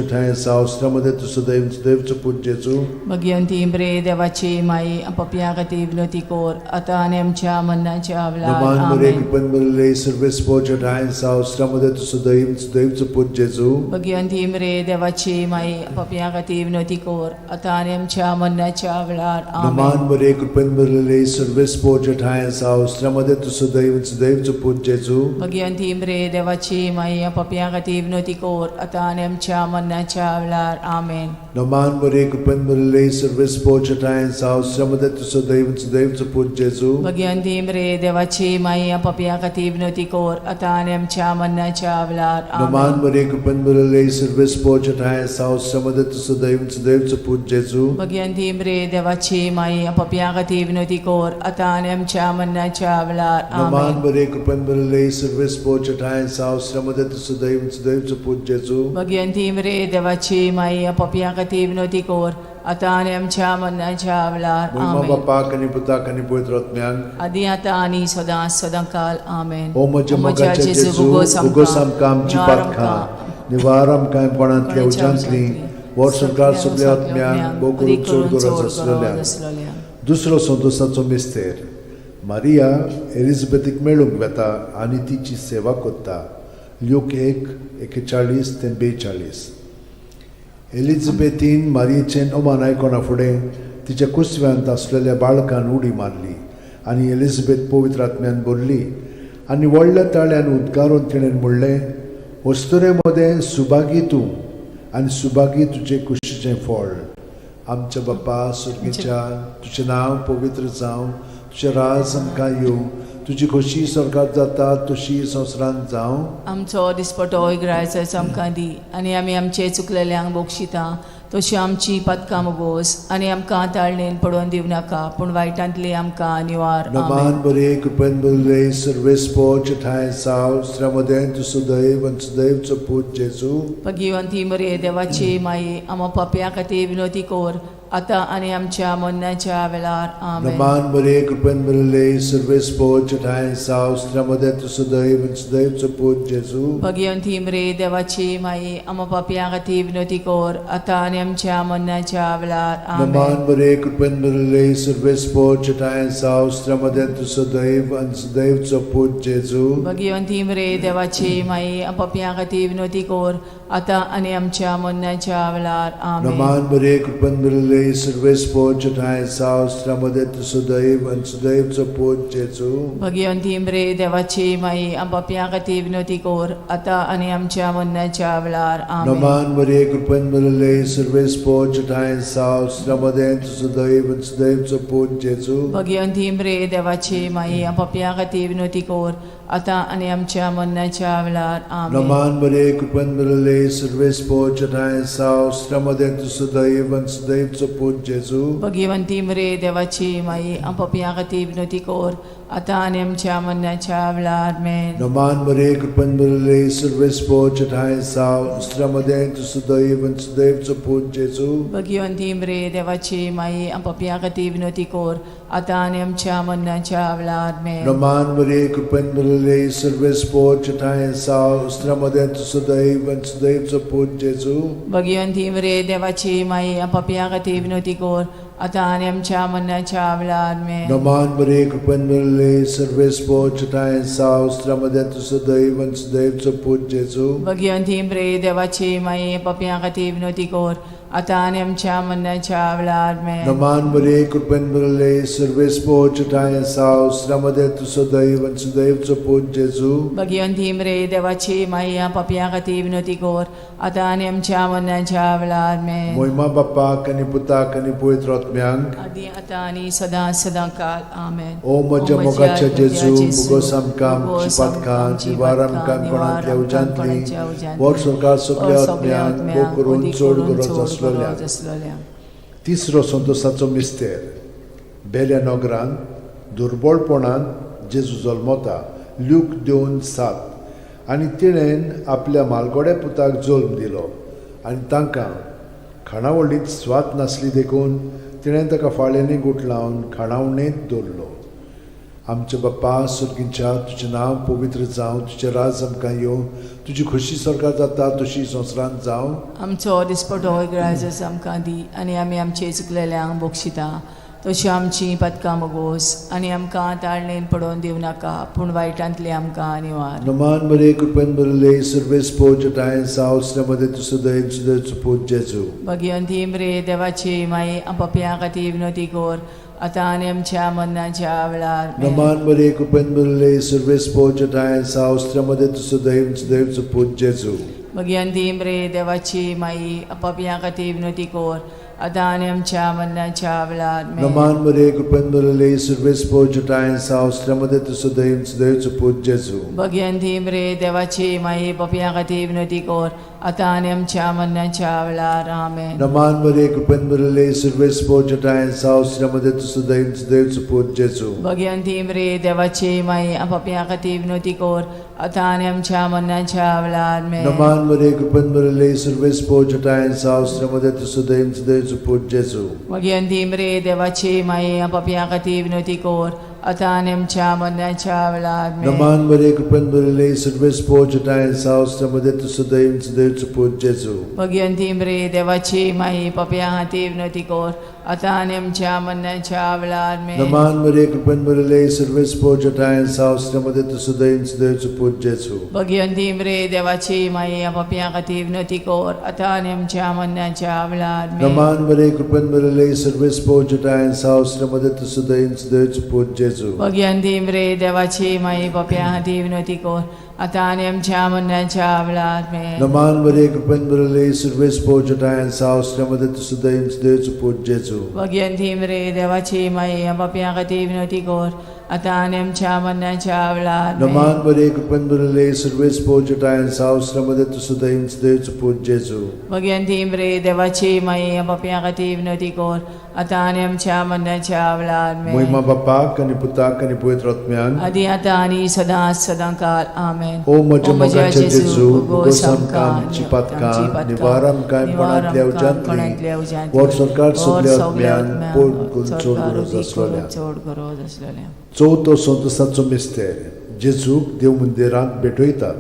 ठांय साव अस्त्र्यामध्ये तूं सदैव सदैवचो पूत जेजू. भगिवंती मरे देवाची माई, पापयां खातीर विनवती कर आतां आनी आमच्या मरणाच्या वेळार. रमान मरे, आमेन. कृपेन बरले, सर्वेस ठांय साव अस्त्र्यामध्ये तूं सदैव सदैवचो पूत जेजू. भगिवंती मरे देवाची माई, पापयां खातीर विनवती कर आतां आनी आमच्या मरणाच्या वेळार. रमान आमेन. मरे, कृपेन बरले, सर्वेस ठांय साव अस्त्र्यामध्ये तूं सदैव सदैवचो पूत जेजू. भगिवंती मरे देवाची माई, पापयां खातीर विनवती कर आतां आनी आमच्या मरणाच्या वेळार. आमेन. नमान मरे, कृपेन बरले, सर्वेस ठांय साव अस्त्र्यामध्ये तूं सदैव सदैवचो पूत जेजू. भगिवंती मरे देवाची माई, पापयां खातीर विनवती कर आतां आनी आमच्या मरणाच्या वेळार. नमान आमेन. मरे, कृपेन बरले, सर्वेस ठांय साव अस्त्र्यामध्ये तूं सदैव सदैवचो पूत जेजू. भगिवंती मरे देवाची माई, पापयां खातीर विनवती कर आतां आनी आमच्या मरणाच्या वेळार. नमान आमेन. मरे, कृपेन बरले, सर्वेस ठांय साव अस्त्र्यामध्ये तूं सदैव सदैवचो पूत जेजू. भगिवंती मरे देवाची माई, पापयां खातीर विनवती कर आतां आनी आमच्या मरणाच्या वेळार. मोहिमा आमेन. बापाक आनी पुताक आनी पवित्र आत्म्यांक. आदी आतां आनी सदां सदां काल. आमेन. ओ म्हज्या मोगाच्या जेजू, उगोस आमकां आमची पातकां, निवार आमकां कोणांतल्या उज्यांतली, वर्सभर सगल्या आत्म्यांक भोव करून चड गरज आसलेल्या. दुसरो संतोसाचो मिस्तेर, मारिया एलिझाबेथीक मेळूंक वेता आनी तिची सेवा करता. ल्यूक 1:41 ते 42. एलिझाबेथीन मारियेचें नमान आयकना फुडें तिच्या कुसव्यांत आसलेल्या बाळकान उडी मारली आनी एलिझाबेथ पवित्र आत्म्यान भरली आनी व्हडल्या ताळ्यान उद्गारून तिणें म्हणलें, अस्तुरे मदें सुभागी तूं आनी सुभागी तुजे कुशीचें फळ. आमच्या बापा सुर्गीच्या, तुजें नांव पवित्र जावं, तुजें राज आमकां येवं, तुजी खोशी स्वर्गात जाता तशी संवसारांत जावं. आमचो दिसपटो इग्रायचो आमकां दी आनी आमी आमचे चुकलेल्यांक बक्षिता तशी आमची पातकां मोगोस आनी आमकां ताळणेन पडोवन दिवं नाका पूण वायटांतली आमकां निवार. आमेन. नमान बरे कृपेन बरले सर्वेस्पोच ठांय साव श्रमदें तूं सुदैव आनी सुदैवचो पूत जेजू. भगिवंती मरे देवाची माई, आमा पापया खातीर विनोती कोर आतां आनी आमच्या मरणाच्या वेळार. आमेन. नमान बरे कृपेन बरले सर्वेस्पोच ठांय साव श्रमदें तूं सुदैव आनी सुदैवचो पूत जेजू. भगिवंती मरे देवाची माई, आमा पापया खातीर विनोती कोर आतां आनी आमच्या मरणाच्या वेळार. आमेन. नमान बरे कृपेन बरले सर्वेस्पोच ठांय साव श्रमदें तूं सुदैव आनी सुदैवचो पूत जेजू. भगिवंती मरे देवाची माई, आमा पापया खातीर विनोती कोर आतां आनी आमच्या मरणाच्या वेळार. आमेन. नमान बरे कृपेन बरले सर्वेस्पोच ठांय साव श्रमदें तूं सुदैव आनी सुदैवचो पूत जेजू. भगिवंती मरे देवाची माई, आम पापया खातीर विनोती कोर आतां आनी आमच्या मरणाच्या वेळार. आमेन. नमान बरे कृपेन बरले सर्वेस्पोच ठांय साव श्रमदें तूं सुदैव आनी सुदैवचो पूत जेजू. भगिवंती मरे देवाची माई, आम पापया खातीर विनोती कोर आतां आनी आमच्या मरणाच्या वेळार. आमेन. नमान बरे कृपेन बरले सर्वेस्पोच ठांय साव श्रमदें तूं सुदैव आनी सुदैवचो पूत जेजू. भगिवंती मरे देवाची माई, आम पापया खातीर विनोती कोर आतां आनी आमच्या मरणाच्या वेळार. आमेन. नमान बरे कृपेन बरले सर्वेस्पोच ठांय साव श्रमदें तूं सुदैव आनी सुदैवचो पूत जेजू. भगिवंती मरे देवाची माई, आम पापया खातीर विनोती कोर आतां आनी आमच्या मरणाच्या वेळार. आमेन. नमान बरे कृपेन बरले सर्वेस्पोच ठांय साव श्रमदें तूं सुदैव आनी सुदैवचो पूत जेजू. भगिवंती मरे देवाची माई, आम पापया खातीर विनोती कोर आतां आनी आमच्या मरणाच्या वेळार. आमेन. नमान बरे कृपेन बरले सर्वेस्पोच ठांय साव श्रमदें तूं सुदैव आनी सुदैवचो पूत जेजू. भगिवंती मरे देवाची माई, पापया खातीर विनोती कोर आतां आनी आमच्या मरणाच्या वेळार. आमेन. नमान बरे कृपेन बरले सर्वेस्पोच ठांय साव श्रमदें तूं सुदैव आनी सुदैवचो पूत जेजू. भगिवंती मरे देवाची माई, पापया खातीर विनोती कोर आतां आनी आमच्या मरणाच्या वेळार. आमेन. मोहिमा बापाक आनी पुताक आनी पवित्र आत्म्यांक, आदी आतां आनी सदां सदां काल. आमेन. ओ म्हज्या मोगाच्या जेजू, मुगोस आमकां आमची पातकां निवार आमकां कोणांतल्या उज्यांतली वर सरकार सगल्या आत्म्यांक भोग करून चड गरज आसलोल्या. तिसरो संतोसाचो मिस्तेर. बेल्या नगरांत दुर्बळपणांत जेजू जल्मता. ल्यूक 2:7. आनी तिणें आपल्या मालगोड्या पुताक जल्म दिलो आनी तांकां खाणावळींत स्वाद नासली देखून तिणें ताका फाळ्यांनी गुठलावन खाणावणेंत दवरलो. आमच्या बाप्पा सुर्गींच्या, तुजें नांव पवित्र जावं, तुजें राज आमकां येवं, तुजी खोशी स्वर्गात जाता तशी संवसारांत जावं. आमचो दिसपटो इग्रायजस आमकां दी आनी आमी आमचे चुकलेल्यांक बक्षिता तशी आमची पातकां मोगोस आनी आमकां ताळणेन पडोवन दिवं नाका पूण वायटांतली आमकां निवार. नमान बरे कृपेन बरले सर्वेस्पोच ठांय साव श्रमदें तूं सुदैव सुदैवचो पूत जेजू. भगिवंती मरे देवाची माई, आम पापया खातीर विनोती कोर आतां आनी आमच्या मरणाच्या वेळार. आमेन. नमान बरे कृपेन बरले सर्वेस्पोच ठांय साव श्रमदें तूं सुदैव सुदैवचो पूत जेजू. भगिवंती मरे देवाची माई, पापया खातीर विनोती कोर आतां आनी आमच्या मरणाच्या वेळार. आमेन. नमान बरे कृपेन बरले सर्वेस्पोच ठांय साव श्रमदें तूं सुदैव सुदैवचो पूत जेजू. भगिवंती मरे देवाची माई, पापया खातीर विनोती कोर आतां आनी आमच्या मरणाच्या वेळार. आमेन. नमान बरे कृपेन बरले सर्वेस्पोच ठांय साव श्रमदें तूं सुदैव सुदैवचो पूत जेजू. भगिवंती मरे देवाची माई, पापया खातीर विनोती कोर आतां आनी आमच्या मरणाच्या वेळार. आमेन. नमान बरे कृपेन बरले सर्वेस्पोच ठांय साव श्रमदें तूं सुदैव सुदैवचो पूत जेजू. भगिवंती मरे देवाची माई, पापया खातीर विनोती कोर आतां आनी आमच्या मरणाच्या वेळार. आमेन. नमान बरे कृपेन बरले सर्वेस्पोच ठांय साव श्रमदें तूं सुदैव सुदैवचो पूत जेजू. भगिवंती मरे देवाची माई, पापया खातीर विनोती कोर आतां आनी आमच्या मरणाच्या वेळार आमेन. नमान मरिये, कृपेन भरिल्ले, सर्वेस्पोर जटायन साव, श्रीमती तुसुदयन सुदयचो पूत जेजू. भगिवंती मरे देवाची माई, पापयां खातीर विनवती कर, आतां आनी आमच्या मरणाच्या वेळार आमेन. नमान मरिये, कृपेन भरिल्ले, सर्वेस्पोर जटायन साव, श्रीमती तुसुदयन सुदयचो पूत जेजू. भगिवंती मरे देवाची माई, पापयां खातीर विनवती कर, आतां आनी आमच्या मरणाच्या वेळार आमेन. नमान मरिये, कृपेन भरिल्ले, सर्वेस्पोर जटायन साव, श्रीमती तुसुदयन सुदयचो पूत जेजू. भगिवंती मरे देवाची माई, पापयां खातीर विनवती कर, आतां आनी आमच्या मरणाच्या वेळार आमेन. नमान मरिये, कृपेन भरिल्ले, सर्वेस्पोर जटायन साव, श्रीमती तुसुदयन सुदयचो पूत जेजू. भगिवंती मरे देवाची माई, पापयां खातीर विनवती कर, आतां आनी आमच्या मरणाच्या वेळार आमेन. मोहिमा बापाक आनी पुताक आनी पवित्र आत्म्यान, आदी आतां आनी सदां सदां काल आमेन. ओ म्हज्या मोगाचे जेजू, भोगोस आमकां आमची पातकां, निवार आमकां कोणांतल्या उज्यांतली, वर सरकार सगल्या आत्म्यान पोट करून चड गरज आसलोल्या. चड गरज आसलेल्या. चवथो संतोसाचो मिस्तेर, जेजूक देव मंदिरांत भेटयतात.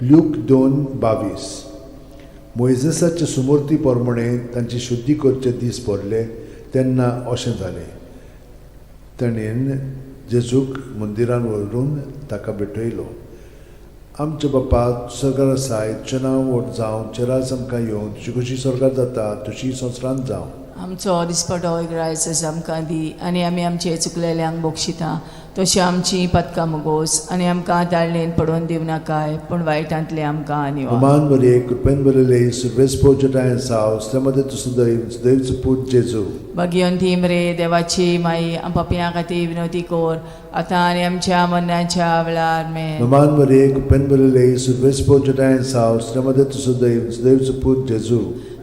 ल्यूक 2:22. मोयजेसाचे सुमूर्ती प्रमाणे तांची शुद्धी करचे दीस भरले तेन्ना अशें जालें, ताणें जेजूक मंदिरान व्हरून ताका भेटयलो. आमच्या बापा सरकार आसाय, तुजें नांव व्हड जावं, तुजें राज आमकां येवं, तुजी खोशी सरकार जाता तशी संवसारांत जावं. आमचो दिसपटो ग्रायस आमकां दी, आनी आमी आमचे चुकलेल्यांक बक्षिता तशी आमची पदकां मुगोस, आनी आमकां ताळणेन पडोवन दिवं नाकाय, पूण वायटांतले आमकां निवार. नमान मरिये, कृपेन भरिल्ले, सर्वेस्पोर जटायन साव, श्रीमती तुसुदय सुदैवचो पूत जेजू. भगिवंती मरे देवाची माई, पापयां खातीर विनवती कर, आतां आनी आमच्या मरणाच्या वेळार आमेन. नमान मरिये, कृपेन भरिल्ले, सर्वेस्पोर जटायन साव, श्रीमती तुसुदय सुदैवचो पूत जेजू.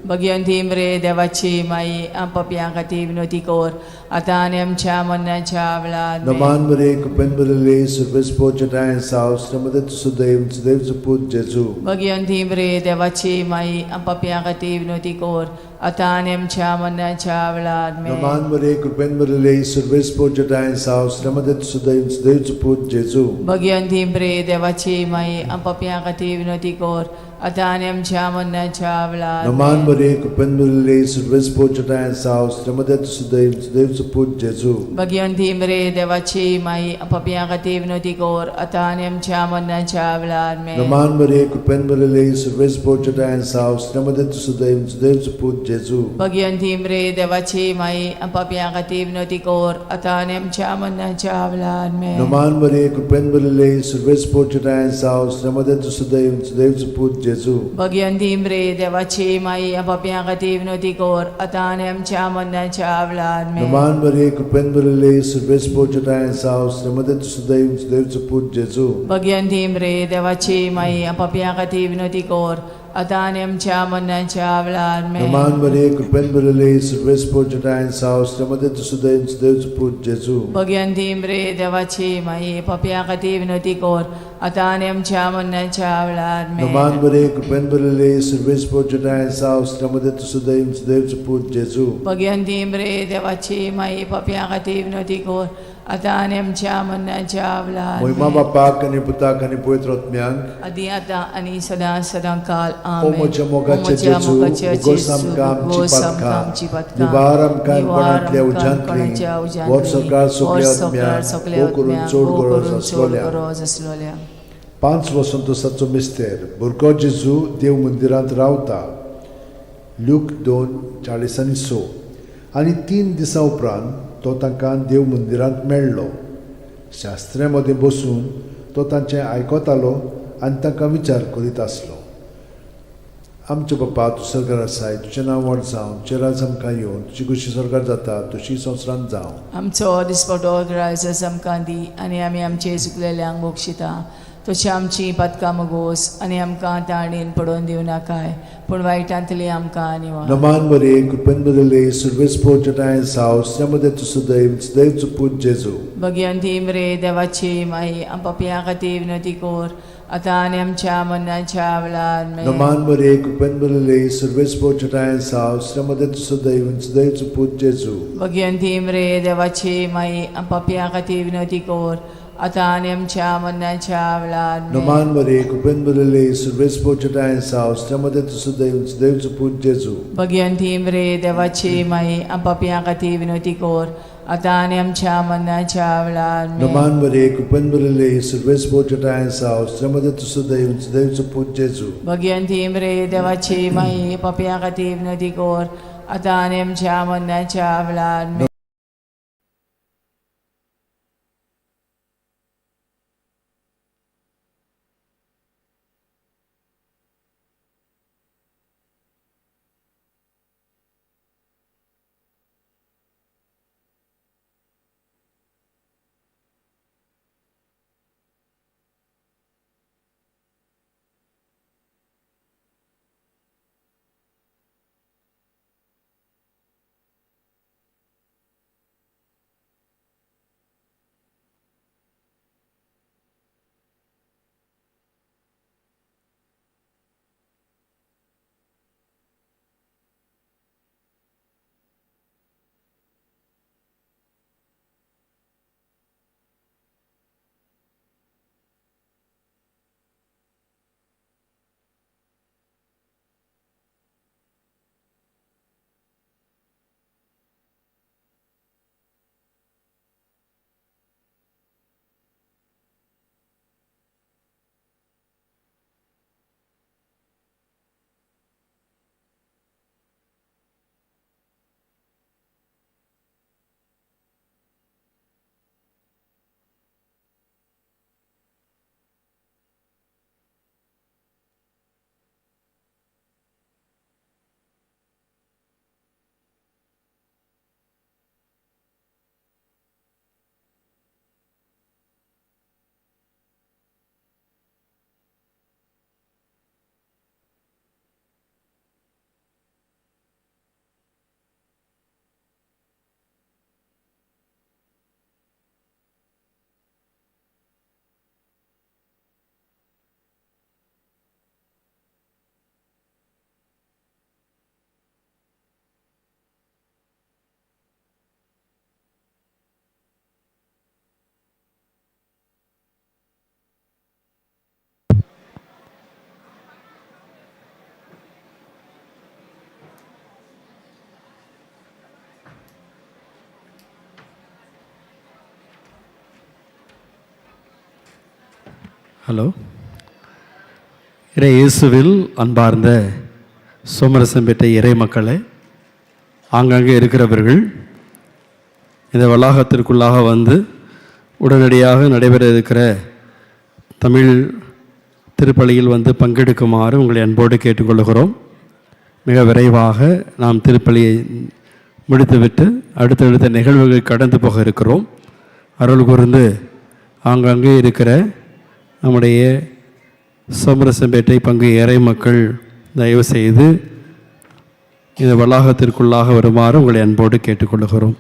भगिवंती मरे देवाची माई, पापयां खातीर विनवती कर, आतां आनी आमच्या मरणाच्या वेळार आमेन. नमान मरिये, कृपेन भरिल्ले, सर्वेस्पोर जटायन साव, श्रीमती तुसुदय सुदैवचो पूत जेजू. भगिवंती मरे देवाची माई, पापयां खातीर विनवती कर, आतां आनी आमच्या मरणाच्या वेळार आमेन. नमान मरिये, कृपेन भरिल्ले, सर्वेस्पोर जटायन साव, श्रीमती तुसुदय सुदैवचो पूत जेजू. भगिवंती मरे देवाची माई, पापयां खातीर विनवती कर, आतां आनी आमच्या मरणाच्या वेळार नमान आमेन. मरिये, कृपेन भरिल्ले, सर्वेस्पोर जटायन साव, श्रीमती तुसुदय सुदैवचो पूत जेजू. भगिवंती मरे देवाची माई, पापयां खातीर विनवती कर, आतां आनी आमच्या मरणाच्या वेळार आमेन. नमान मरिये, कृपेन भरिल्ले, सर्वेस्पोर जटायन साव, श्रीमती तुसुदय सुदैवचो पूत जेजू. भगिवंती मरे देवाची माई, पापयां खातीर विनवती कर, आतां आनी आमच्या मरणाच्या वेळार आमेन. नमान मरिये, कृपेन भरिल्ले, सर्वेस्पोर जटायन साव, श्रीमती तुसुदय सुदैवचो पूत जेजू. भगिवंती मरे देवाची माई, पापयां खातीर विनवती कर, आतां आनी आमच्या मरणाच्या वेळार आमेन. नमान मरिये, कृपेन भरिल्ले, सर्वेस्पोर जटायन साव, श्रीमती तुसुदय सुदैवचो पूत जेजू. भगिवंती मरे देवाची माई, पापयां खातीर विनवती कर, आतां आनी आमच्या मरणाच्या वेळार आमेन. नमान मरिये, कृपेन भरिल्ले, सर्वेस्पोर जटायन साव, श्रीमती तुसुदय सुदैवचो पूत जेजू. भगिवंती मरे देवाची माई, पापयां खातीर विनवती कर, आतां आनी आमच्या मरणाच्या वेळार आमेन. नमान मरिये, कृपेन भरिल्ले, सर्वेस्पोर जटायन साव, श्रीमती तुसुदय सुदैवचो पूत जेजू. भगिवंती मरे देवाची माई, पापयां खातीर विनवती कर, आतां आनी आमच्या मरणाच्या वेळार मोहिमा आमेन. बापाक आनी पुताक आनी पवित्र आत्म्याक, आदी आतां आनी सदां सदां काल ओ आमेन. म्हज्या मोगाचे जेजू, उगोस आमकां आमची पातकां, निवार आमकां कोणांतल्या उज्यांतली, वर सरकार सगल्या आत्म्याक भोव करून चड गरज आसलोल्या. गरज आसलोल्या. 5 वसंतोसाचो मिस्तेर, भुरगो जेजू देव मंदिरांत रावता. ल्यूक 2:46. आनी 3 दिसां उपरांत तो तांकां देव मंदिरांत मेळ्ळो. शास्त्र्यां मदें बसून तो तांचें आयकतालो आनी तांकां विचार करीत आसलो. आमच्या बापा, तूं सरकार आसाय, तुजें नांव व्हड जावं, तुजें राज आमकां येवं, तुजी खोशी सरकार जाता तशी संवसारांत जावं. आमचो दिसपटो ग्रायस आमकां दी, आनी आमी आमचे चुकलेल्यांक बक्षिता तशी आमची पदकां मुगोस, आनी आमकां ताणेन पडोवन दिवं नाकाय, पूण वायटांतली आमकां निवार. नमान मरिये, कृपेन भरिल्ले, सर्वेस्पोर जटायन साव, श्रीमती तुसुदय सुदैवचो पूत जेजू. भगिवंती मरे देवाची माई, पापयां खातीर विनवती कर, आतां आनी आमच्या मरणाच्या वेळार आमेन. नमान मरिये, कृपेन भरिल्ले, सर्वेस्पोर जटायन साव, श्रीमती तुसुदय सुदैवचो पूत जेजू. भगिवंती मरे देवाची माई, पापयां खातीर विनवती कर, आतां आनी आमच्या मरणाच्या वेळार. नमान मरे, कृपेन भरिल्ले, सुर्वेस पोचटाय साव, मध्ये तुझं दैव देवचो पूत जेजू. भगवंती मरे देवाची माई, पापयां खातीर विनवती कर, आतां आनी आमच्या मरणाच्या वेळार. नमान मरे, कृपेन भरिल्ले, सुर्वेस पोचटाय साव, मध्ये तुझं दैव देवचो पूत जेजू. भगवंती मरे देवाची माई, पापयां खातीर विनवती कर, आतां आनी आमच्या मरणाच्या वेळार. ஹலோ, இறை இயேசுவில் அன்பார்ந்த சோமரசம்பேட்டை இறை மக்களே, ஆங்காங்கே இருக்கிறவர்கள் இந்த வளாகத்திற்குள்ளாக வந்து உடனடியாக நடைபெற இருக்கிற தமிழ் திருப்பலியில் வந்து பங்கெடுக்குமாறு உங்களை அன்போடு கேட்டுக்கொள்கிறோம். மிக விரைவாக நாம் திருப்பலியை முடித்துவிட்டு அடுத்தடுத்த நிகழ்வுகள் கடந்து போக இருக்கிறோம். அருள் கூர்ந்து ஆங்காங்கே இருக்கிற நம்முடைய சோமரசம்பேட்டை பங்கு ஏழை மக்கள் தயவு செய்து இந்த வளாகத்திற்குள்ளாக வருமாறு உங்களை அன்போடு கேட்டுக்கொள்கிறோம்.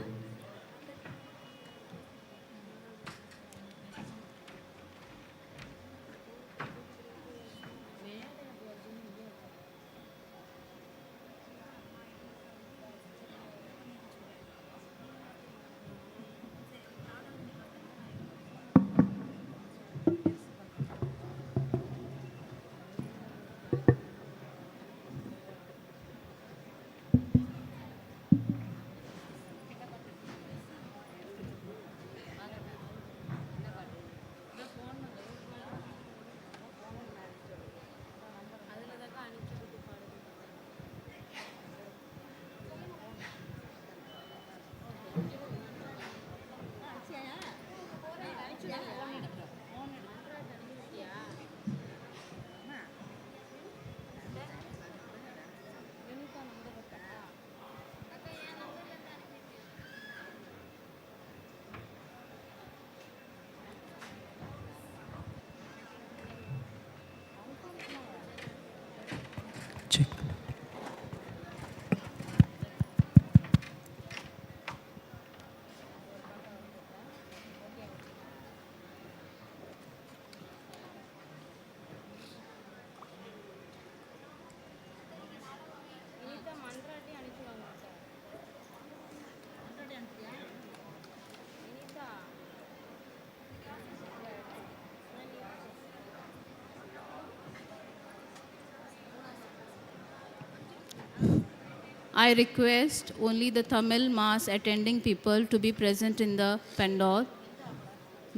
I request only the Tamil Mass attending people to be present in the pandal.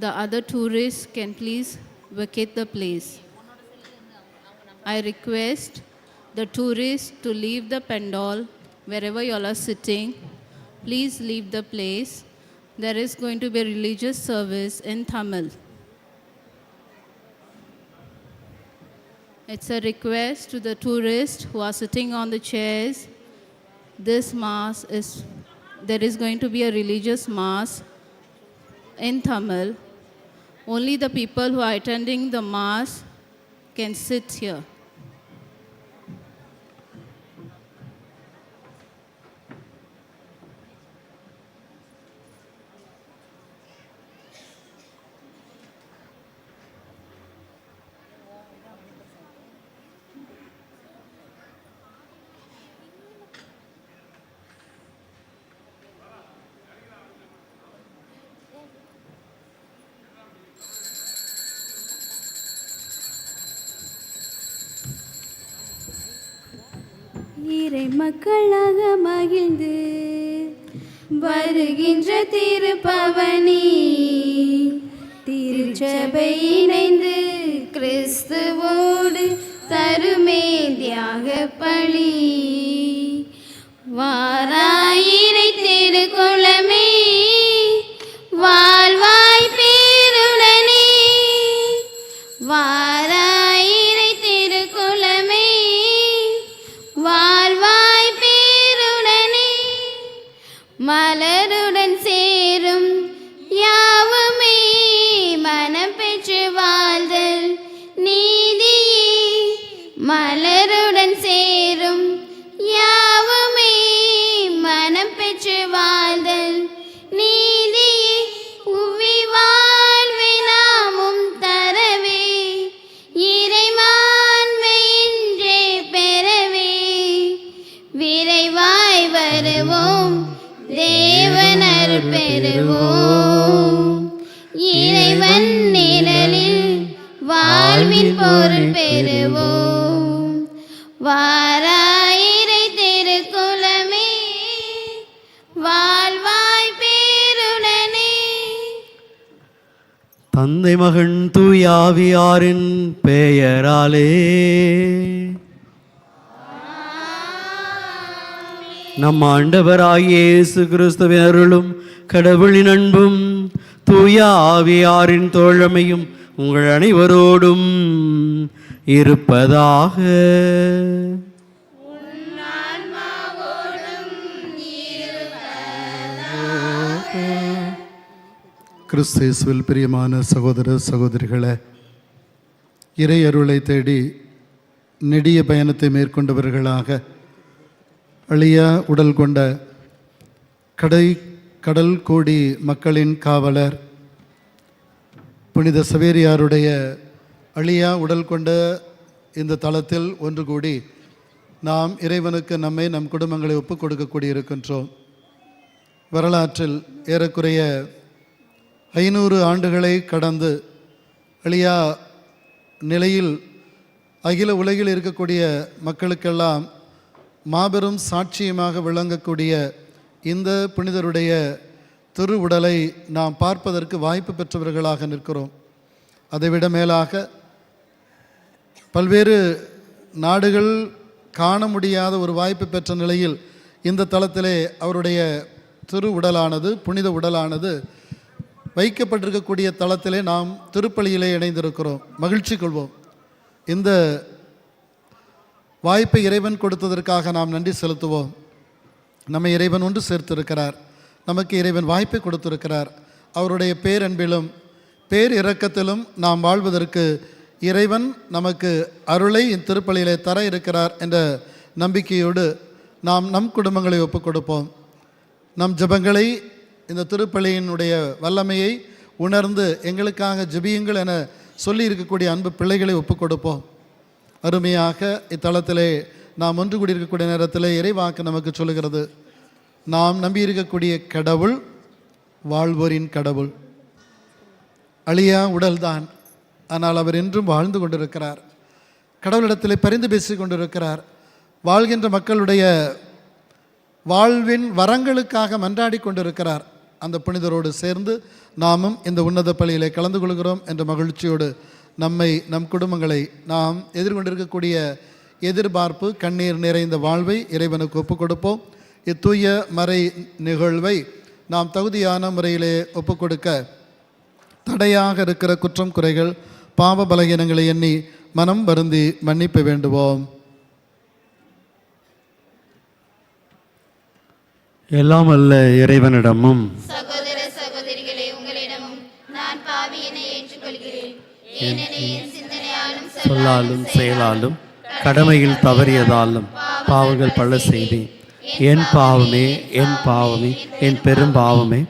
The other tourists can please vacate the place. I request the tourists to leave the pandal wherever you all are sitting. Please leave the place. There is going to be a religious service in Tamil. It's a request to the tourists who are sitting on the chairs. This mass is, there is going to be a religious mass in Tamil. Only the people who are attending the mass can sit here. இறை மக்களாக மகிழ்ந்து வருகின்ற திருப்பவனி திருச்சபை இணைந்து கிறிஸ்துவோடு தருமே தியாக பலி. வாராயிரை திருக்குளமே வாழ்வாய் பேருடனே, வாராயிரை திருக்குளமே வாழ்வாய் பேருடனே, மலருடன் சேரும் யாவுமே மனம் பெற்று வாழ்தல் நீதியே, மலருடன் சேரும் யாவுமே மனம் பெற்று வாழ்தல் நீதியே, உவி வாழ்வை நாமும் தரவே இறைமாண்மை இன்றே பெறவே, விரைவாய் வருவோம் தேவன் அருள் பெறுவோம், இறைவன் நிழலில் வாழ்வின் பொருள் பெறுவோம். வாராயிரை திருக்குலமே வாழ்வாய் பேருடனே. தந்தை மகன் தூயாவியாரின் பெயராலே நம் ஆண்டவராகிய இயேசு கிறிஸ்துவின் அருளும் கடவுளின் அன்பும் தூய ஆவியாரின் தோழமையும் உங்கள் அனைவரோடும் இருப்பதாக. கிறிஸ்து இயேசுவில் பிரியமான சகோதர சகோதரிகளே, இறை அருளை தேடி நெடிய பயணத்தை மேற்கொண்டவர்களாக அழியா உடல் கொண்ட கடல் கோடி மக்களின் காவலர் புனித சவேரியாருடைய அழியா உடல் கொண்ட இந்த தளத்தில் ஒன்று கூடி நாம் இறைவனுக்கு நம்மை நம் குடும்பங்களை ஒப்புக் கொடுக்கக்கூடிய இருக்கின்றோம். வரலாற்றில் ஏறக்குறைய 500 ஆண்டுகளை கடந்து அழியா நிலையில் அகில உலகில் இருக்கக்கூடிய மக்களுக்கெல்லாம் மாபெரும் சாட்சியமாக விளங்கக்கூடிய இந்த புனிதருடைய திருவுடலை நாம் பார்ப்பதற்கு வாய்ப்பு பெற்றவர்களாக நிற்கிறோம். அதைவிட மேலாக பல்வேறு நாடுகள் காண முடியாத ஒரு வாய்ப்பு பெற்ற நிலையில் இந்த தளத்திலே அவருடைய திரு உடலானது, புனித உடலானது வைக்கப்பட்டிருக்கக்கூடிய தளத்திலே நாம் திருப்பலியிலே இணைந்திருக்கிறோம். மகிழ்ச்சி கொள்வோம். இந்த வாய்ப்பை இறைவன் கொடுத்ததற்காக நாம் நன்றி செலுத்துவோம். நம்மை இறைவன் ஒன்று சேர்த்திருக்கிறார். நமக்கு இறைவன் வாய்ப்பை கொடுத்திருக்கிறார். அவருடைய பேரன்பிலும் பேர் இரக்கத்திலும் நாம் வாழ்வதற்கு இறைவன் நமக்கு அருளை இத்திருப்பலியிலே தர இருக்கிறார் என்ற நம்பிக்கையோடு நாம் நம் குடும்பங்களை ஒப்புக் கொடுப்போம். நம் ஜெபங்களை, இந்த திருப்பலியினுடைய வல்லமையை உணர்ந்து எங்களுக்காக ஜெபியுங்கள் என சொல்லி இருக்கக்கூடிய அன்பு பிள்ளைகளை ஒப்புக் கொடுப்போம். அருமையாக இத்தலத்திலே நாம் ஒன்று கூடியிருக்கக்கூடிய நேரத்தில் இறைவாக்கு நமக்கு சொல்லுகிறது, நாம் நம்பியிருக்கக்கூடிய கடவுள் வாழ்வோரின் கடவுள். அழியா உடல்தான், ஆனால் அவர் என்றும் வாழ்ந்து கொண்டிருக்கிறார். கடவுளிடத்திலே பரிந்து பேசி கொண்டிருக்கிறார். வாழ்கின்ற மக்களுடைய வாழ்வின் வரங்களுக்காக மன்றாடி கொண்டிருக்கிறார். அந்த புனிதரோடு சேர்ந்து நாமும் இந்த உன்னத பலியிலே கலந்து கொள்கிறோம் என்ற மகிழ்ச்சியோடு நம்மை, நம் குடும்பங்களை, நாம் எதிர்கொண்டிருக்கக்கூடிய எதிர்பார்ப்பு கண்ணீர் நிறைந்த வாழ்வை இறைவனுக்கு ஒப்புக் கொடுப்போம். இத்தூய மறை நிகழ்வை நாம் தகுதியான முறையிலே ஒப்புக் கொடுக்க தடையாக இருக்கிற குற்றம், குறைகள், பாவ பலகீனங்களை எண்ணி மனம் வருந்தி மன்னிப்பு வேண்டுவோம். எல்லாம் அல்ல இறைவனிடமும் சகோதர சகோதரிகளே, உங்களிடமும் நான் பாவியினை ஏற்றுக்கொள்கிறேன். ஏனெனில் என் சிந்தனையாலும் சொல்லாலும் செயலாலும் கடமையில் தவறியதாலும் பாவங்கள் பல செய்தேன். என் பாவமே, என் பாவமே, என் பெரும் பாவமே.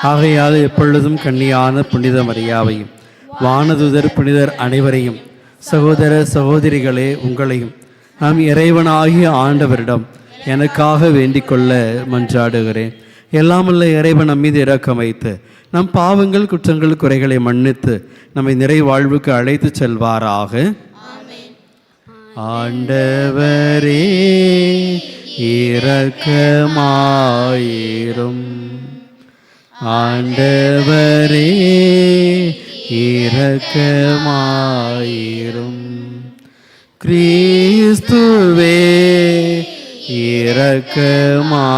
ஆகையால் எப்பொழுதும் கன்னியான புனித மரியாவையும் வானதுதர் புனிதர் அனைவரையும் சகோதர சகோதரிகளே உங்களையும் நாம் இறைவனாகிய ஆண்டவரிடம் எனக்காக வேண்டிக் கொள்ள மன்றாடுகிறேன். எல்லாமல்ல இறைவன் நம் மீது இரக்கம் வைத்து நம் பாவங்கள், குற்றங்கள், குறைகளை மன்னித்து நம்மை நிறைவாழ்வுக்கு அழைத்து செல்வாராக. ஆண்டவரே இரக்கமாயிரும். ஆண்டவரே இரக்கமாயிரும். கிறிஸ்துவே இரக்கமாயிரும்.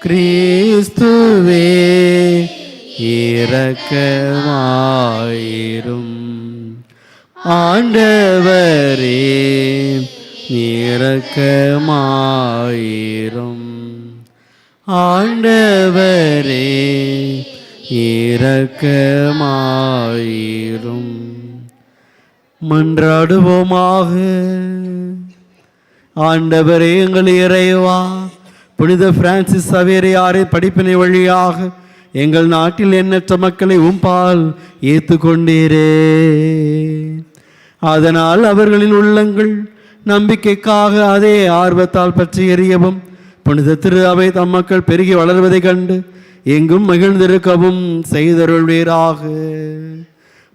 கிறிஸ்துவே இரக்கமாயிரும். ஆண்டவரே இரக்கமாயிரும். ஆண்டவரே இரக்கமாயிரும். மன்றாடுவோமாக. ஆண்டவரே எங்கள் இறைவா, புனித பிரான்சிஸ் சவேரியாரின் படிப்பினை வழியாக எங்கள் நாட்டில் எண்ணற்ற மக்களை உம்பால் ஏற்றுக்கொண்டீரே. அதனால் அவர்களின் உள்ளங்கள் நம்பிக்கைக்காக அதே ஆர்வத்தால் பற்றி எறியவும், புனித திரு அவை தம் மக்கள் பெருகி வளர்வதைக் கண்டு எங்கும் மகிழ்ந்திருக்கவும் செய்தருள்வீராக.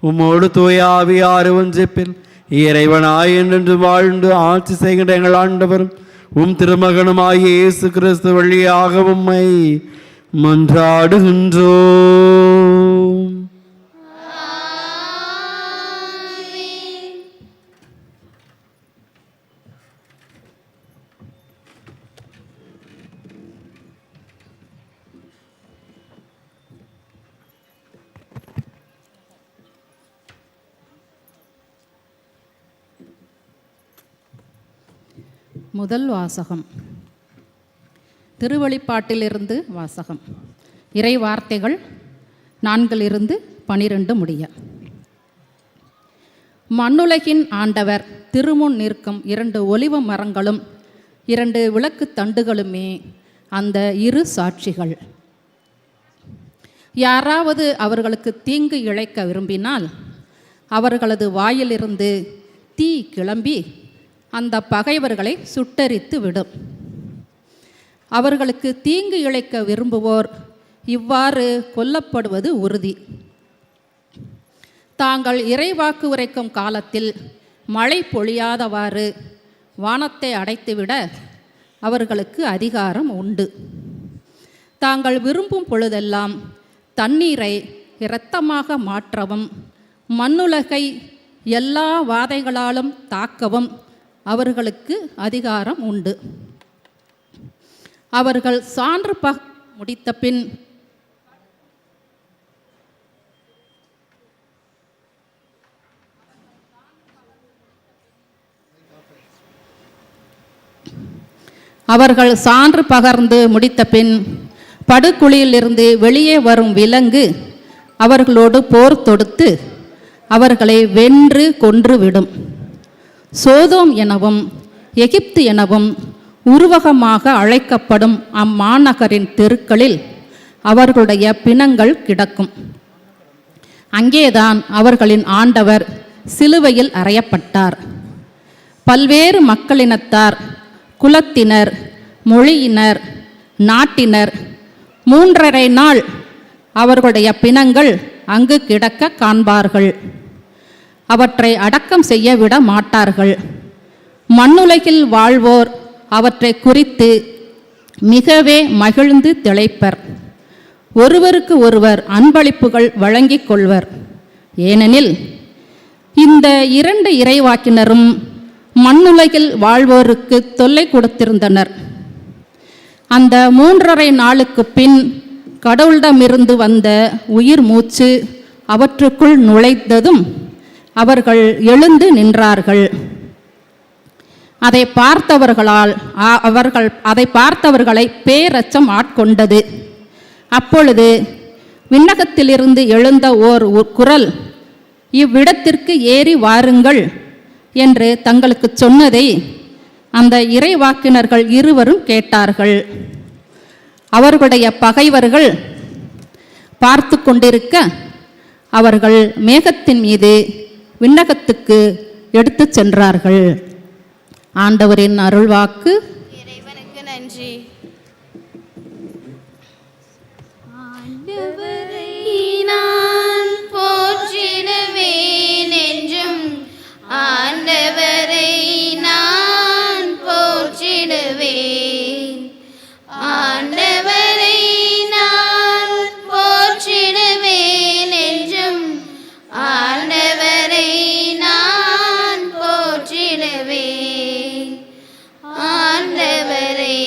உம்மோடு தூய ஆவியார் ஒன்றிப்பில் இறைவனாய் என்றென்று வாழ்ந்து ஆட்சி செய்கின்ற எங்கள் ஆண்டவரும் உம் திருமகனுமாகிய இயேசு கிறிஸ்து வழியாக உம்மை மன்றாடுகின்றோம். முதல் வாசகம் திருவழிப்பாட்டிலிருந்து வாசகம். இறை வார்த்தைகள் 4 12 முடிய. மண்ணுலகின் ஆண்டவர் திருமுன் நிற்கும் 2 ஒலிவ மரங்களும் 2 விளக்கு தண்டுகளுமே அந்த இரு சாட்சிகள். யாராவது அவர்களுக்கு தீங்கு இழைக்க விரும்பினால் அவர்களது வாயிலிருந்து தீ கிளம்பி அந்த பகைவர்களை சுட்டெரித்து விடும். அவர்களுக்கு தீங்கு இழைக்க விரும்புவோர் இவ்வாறு கொல்லப்படுவது உறுதி. தாங்கள் இறைவாக்கு உரைக்கும் காலத்தில் மழை பொழியாதவாறு வானத்தை அடைத்துவிட அவர்களுக்கு அதிகாரம் உண்டு. தாங்கள் விரும்பும் பொழுதெல்லாம் தண்ணீரை இரத்தமாக மாற்றவும் மண்ணுலகை எல்லா வாதைகளாலும் தாக்கவும் அவர்களுக்கு அதிகாரம் உண்டு. அவர்கள் சான்று முடித்த பின் பகர்ந்து முடித்த பின் படுகுழியிலிருந்து வெளியே வரும் விலங்கு அவர்களோடு போர் தொடுத்து அவர்களை வென்று கொன்றுவிடும். சோதோம் எனவும் எகிப்து எனவும் உருவகமாக அழைக்கப்படும் அம்மாநகரின் தெருக்களில் அவர்களுடைய பிணங்கள் கிடக்கும். அங்கேதான் அவர்களின் ஆண்டவர் சிலுவையில் அறையப்பட்டார். பல்வேறு மக்களினத்தார், குலத்தினர், மொழியினர், நாட்டினர் 3.5 நாள் அவர்களுடைய பிணங்கள் அங்கு கிடக்க காண்பார்கள். அவற்றை அடக்கம் செய்ய விட மாட்டார்கள். மண்ணுலகில் வாழ்வோர் அவற்றை குறித்து மிகவே மகிழ்ந்து திளைப்பர். ஒருவருக்கு ஒருவர் அன்பளிப்புகள் வழங்கிக் கொள்வர். ஏனெனில் இந்த 2 இறைவாக்கினரும் மண்ணுலகில் வாழ்வோருக்கு தொல்லை கொடுத்திருந்தனர். அந்த 3.5 நாளுக்கு பின் கடவுளிடமிருந்து வந்த உயிர் மூச்சு அவற்றுக்குள் நுழைந்ததும் அவர்கள் எழுந்து நின்றார்கள். அதை பார்த்தவர்களை பேரச்சம் ஆட்கொண்டது. அப்பொழுது விண்ணகத்திலிருந்து எழுந்த ஓர் குரல், இவ்விடத்திற்கு ஏறி வாருங்கள் என்று தங்களுக்கு சொன்னதை அந்த இறைவாக்கினர்கள் இருவரும் கேட்டார்கள். அவர்களுடைய பகைவர்கள் பார்த்து கொண்டிருக்க அவர்கள் மேகத்தின் மீது விண்ணகத்துக்கு எடுத்து சென்றார்கள். ஆண்டவரின் அருள்வாக்கு. இறைவனுக்கு நன்றி. ஆண்டவரை நான் போற்றிடுவேன் என்றும், ஆண்டவரை நான் போற்றிடுவேன். ஆண்டவரை நான் போற்றிடுவேன் என்றும், ஆண்டவரை நான் போற்றிடுவேன். ஆண்டவரை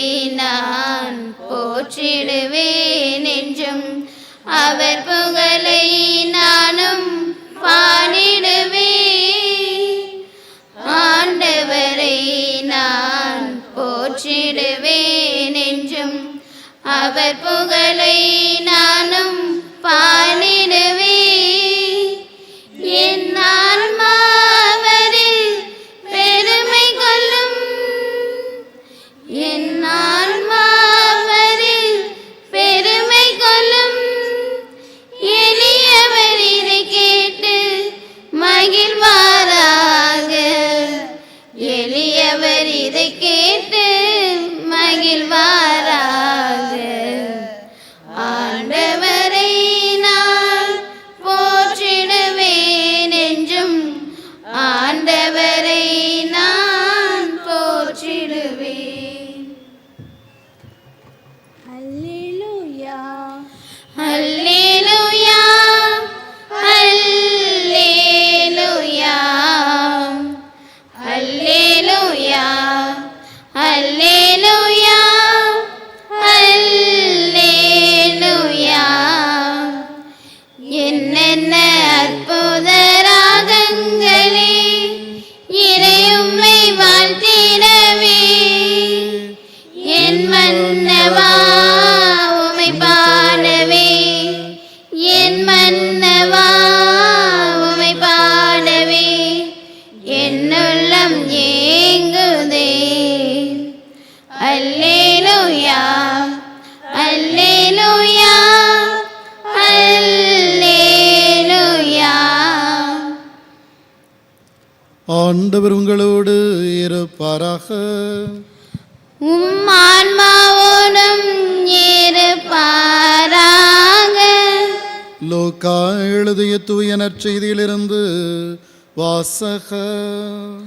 நான் போற்றிடுவேன் என்றும், அவர் புகழை நானும் பாடிடுவேன். ஆண்டவரை நான் போற்றிடுவேன் என்றும், அவர் புகழை நானும் பாடிடுவேன். என் ஆன்மாவரில் பெருமை கொள்ளும், என் ஆன்மாவரில் பெருமை கொள்ளும். எளியவர் இதை கேட்டு மகிழ்வாராக, எளியவர் இதை கேட்டு மகிழ்வாராக. ஆண்டவரை நான் போற்றிடுவேன் என்றும், ஆண்டவரை நான் போற்றிடுவேன். அல்லேலூயா, அல்லேலூயா, அல்லேலூயா, அல்லேலூயா, அல்லேலூயா, அல்லேலூயா. என்னென்ன அற்புத ராகங்களே, இறையும்மை வாழ்த்திடவே. என் மன்னவா உமை பாடவே, என் மன்னவா உமை பாடவே, என்னுள்ளம் ஏங்குதே. அல்லேலூயா, அல்லேலூயா, அல்லேலூயா. ஆண்டவர் உங்களோடு இருப்பாராக. உம் ஆன்மாவோடும் இருப்பாராக. லூக்கா எழுதிய தூய நற்செய்தியிலிருந்து வாசகம்.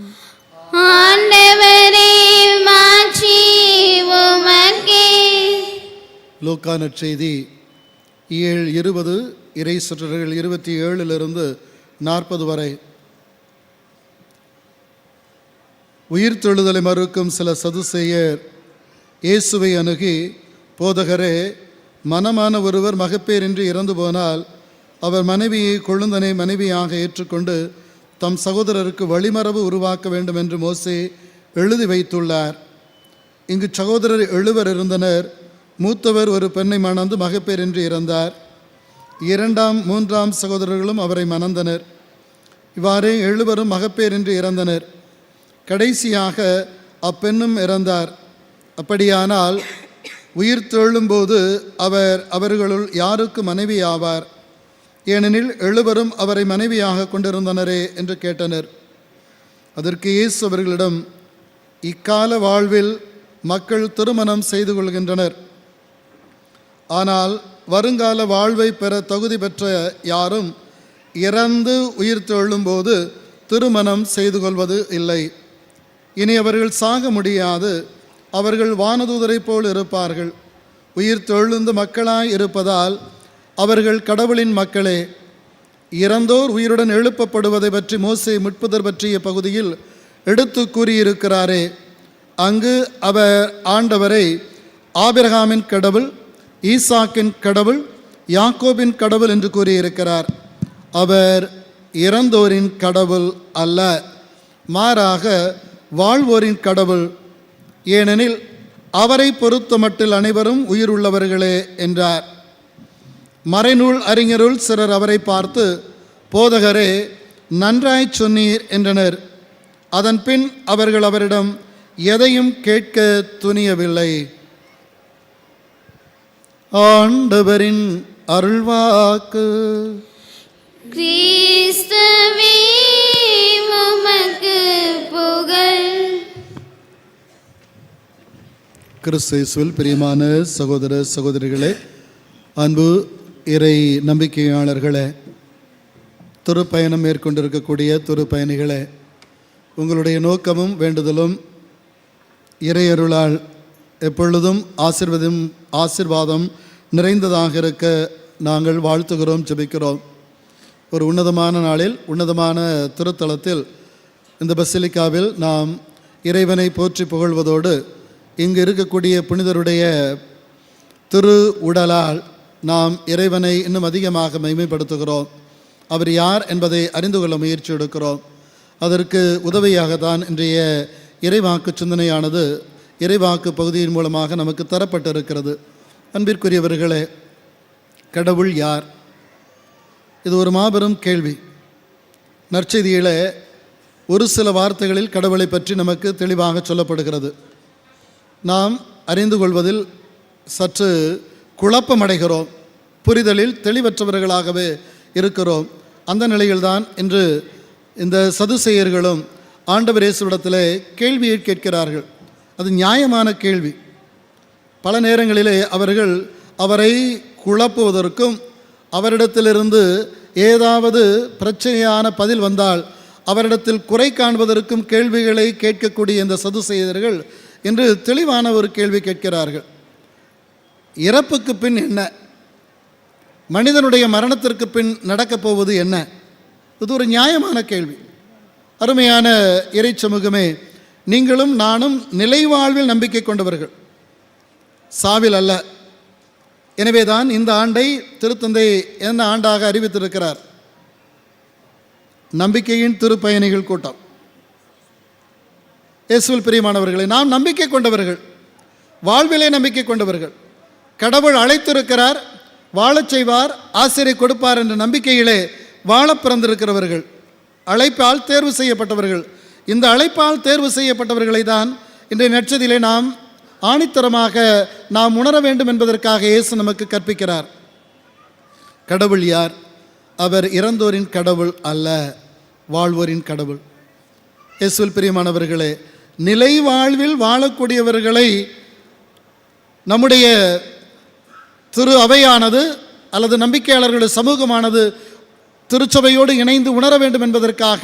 ஆண்டவரே மாட்சி உமக்கே. லூக்கா நற்செய்தி 7:20, இறை சொற்றொடர்கள் 27 40 வரை. உயிர்த்தெழுதலை மறுக்கும் சில சதுசேயர் இயேசுவை அணுகி, போதகரே, மனமான ஒருவர் மகப்பேறின்றி இறந்து போனால் அவர் மனைவியை கொழுந்தனை மனைவியாக ஏற்றுக்கொண்டு தம் சகோதரருக்கு வழிமரபு உருவாக்க வேண்டும் என்று மோசே எழுதி வைத்துள்ளார். இங்கு சகோதரர் 7 இருந்தனர். மூத்தவர் ஒரு பெண்ணை மணந்து மகப்பேறின்றி இறந்தார். 2ஆம் 3ஆம் சகோதரர்களும் அவரை மணந்தனர். இவ்வாறே 7 மகப்பேறின்றி இறந்தனர். கடைசியாக அப்பெண்ணும் இறந்தார். அப்படியானால் உயிர் தெழும்போது அவர் அவர்களுள் யாருக்கு மனைவி ஆவார்? ஏனெனில் 7 அவரை மனைவியாக கொண்டிருந்தனரே என்று கேட்டனர். அதற்கு இயேசு அவர்களிடம், இக்கால வாழ்வில் மக்கள் திருமணம் செய்து கொள்கின்றனர். ஆனால் வருங்கால வாழ்வை பெற தகுதி பெற்ற யாரும் இறந்து உயிர் தெழும்போது திருமணம் செய்து கொள்வது இல்லை. இனி அவர்கள் சாக முடியாது. அவர்கள் வானதூதரைப் போல் இருப்பார்கள். உயிர் தெழுந்த மக்களாய் இருப்பதால் அவர்கள் கடவுளின் மக்களே. இறந்தோர் உயிருடன் எழுப்பப்படுவதை பற்றி மோசே மீட்புதர் பற்றிய பகுதியில் எடுத்து கூறியிருக்கிறாரே. அங்கு அவர் ஆண்டவரை ஆபிரகாமின் கடவுள், ஈசாக்கின் கடவுள், யாக்கோபின் கடவுள் என்று கூறியிருக்கிறார். அவர் இறந்தோரின் கடவுள் அல்ல, மாறாக வாழ்வோரின் கடவுள். ஏனெனில் அவரை பொறுத்த மட்டில் அனைவரும் உயிர் உள்ளவர்களே என்றார். மறைநூல் அறிஞருள் சிலர் அவரை பார்த்து, போதகரே, நன்றாய் சொன்னீர் என்றனர். அதன் பின் அவர்கள் அவரிடம் எதையும் கேட்க துணியவில்லை. ஆண்டவரின் அருள்வாக்கு. கிறிஸ்துவே உமக்கு புகழ். கிறிஸ்து இயேசுவில் பிரியமான சகோதர சகோதரிகளே, அன்பு இறை நம்பிக்கையாளர்களே, திருப்பயணம் மேற்கொண்டிருக்கக்கூடிய திருப்பயணிகளே, உங்களுடைய நோக்கமும் வேண்டுதலும் இறையருளால் எப்பொழுதும் ஆசீர்வாதம் நிறைந்ததாக இருக்க நாங்கள் வாழ்த்துகிறோம், ஜெபிக்கிறோம். ஒரு உன்னதமான நாளில் உன்னதமான திருத்தலத்தில் இந்த பசிலிக்காவில் நாம் இறைவனை போற்றி புகழ்வதோடு இங்கு இருக்கக்கூடிய புனிதருடைய திரு உடலால் நாம் இறைவனை இன்னும் அதிகமாக மகிமைப்படுத்துகிறோம். அவர் யார் என்பதை அறிந்து கொள்ள முயற்சி எடுக்கிறோம். அதற்கு உதவியாகத்தான் இன்றைய இறைவாக்கு சிந்தனையானது இறைவாக்கு பகுதியின் மூலமாக நமக்கு தரப்பட்டிருக்கிறது. அன்பிற்குரியவர்களே, கடவுள் யார்? இது ஒரு மாபெரும் கேள்வி. நற்செய்தியிலே ஒரு சில வார்த்தைகளில் கடவுளை பற்றி நமக்கு தெளிவாக சொல்லப்படுகிறது. நாம் அறிந்து கொள்வதில் சற்று குழப்பமடைகிறோம், புரிதலில் தெளிவற்றவர்களாகவே இருக்கிறோம். அந்த நிலையில்தான் இன்று இந்த சதுசேயர்களும் ஆண்டவர் இயேசுவிடத்திலே கேள்வியை கேட்கிறார்கள். அது நியாயமான கேள்வி. பல நேரங்களிலே அவர்கள் அவரை குழப்புவதற்கும் அவரிடத்திலிருந்து ஏதாவது பிரச்சனையான பதில் வந்தால் அவரிடத்தில் குறை காண்பதற்கும் கேள்விகளை கேட்கக்கூடிய இந்த சதுசேயர்கள் என்று தெளிவான ஒரு கேள்வி கேட்கிறார்கள். இறப்புக்கு பின் என்ன? மனிதனுடைய மரணத்திற்கு பின் நடக்கப் போவது என்ன? இது ஒரு நியாயமான கேள்வி. அருமையான இறை சமூகமே, நீங்களும் நானும் நிலைவாழ்வில் நம்பிக்கை கொண்டவர்கள், சாவில் அல்ல. எனவேதான் இந்த ஆண்டை திருத்தந்தை என்ன ஆண்டாக அறிவித்திருக்கிறார்? நம்பிக்கையின் திருப்பயணிகள் கூட்டம். இயேசுவில் பிரியமானவர்களை, நாம் நம்பிக்கை கொண்டவர்கள், வாழ்விலே நம்பிக்கை கொண்டவர்கள். கடவுள் அழைத்திருக்கிறார், வாழச் செய்வார், ஆசிரியை கொடுப்பார் என்ற நம்பிக்கையிலே வாழ பிறந்திருக்கிறவர்கள், அழைப்பால் தேர்வு செய்யப்பட்டவர்கள். இந்த அழைப்பால் தேர்வு செய்யப்பட்டவர்களை தான் இன்றைய நற்செய்தியிலே நாம் ஆணித்தரமாக நாம் உணர வேண்டும் என்பதற்காக இயேசு நமக்கு கற்பிக்கிறார். கடவுள் யார்? அவர் இறந்தோரின் கடவுள் அல்ல, வாழ்வோரின் கடவுள். இயேசுவில் பிரியமானவர்களே, நிலை வாழ்வில் வாழக்கூடியவர்களை நம்முடைய திரு அவையானது அல்லது நம்பிக்கையாளர்களுடைய சமூகமானது திருச்சபையோடு இணைந்து உணர வேண்டும் என்பதற்காக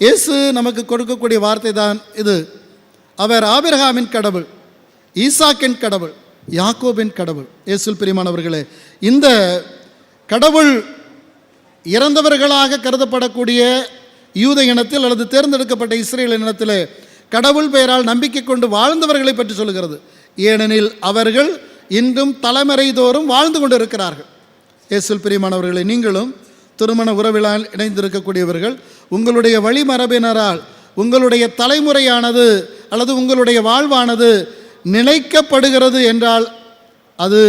இயேசு நமக்கு கொடுக்கக்கூடிய வார்த்தை தான் இது. அவர் ஆபிரகாமின் கடவுள், ஈசாக்கின் கடவுள், யாக்கோபின் கடவுள். இயேசுவில் பிரியமானவர்களே, இந்த கடவுள் இறந்தவர்களாக கருதப்படக்கூடிய யூத இனத்தில் அல்லது தேர்ந்தெடுக்கப்பட்ட இஸ்ரேல் இனத்திலே கடவுள் பெயரால் நம்பிக்கை கொண்டு வாழ்ந்தவர்களை பற்றி சொல்கிறது. ஏனெனில் அவர்கள் இன்றும் தலைமுறை தோறும் வாழ்ந்து கொண்டிருக்கிறார்கள். இயேசுவில் பிரியமானவர்களை, நீங்களும் திருமண உறவிலால் இணைந்திருக்கக்கூடியவர்கள், உங்களுடைய வழிமரபினரால் உங்களுடைய தலைமுறையானது அல்லது உங்களுடைய வாழ்வானது நினைக்கப்படுகிறது என்றால் அது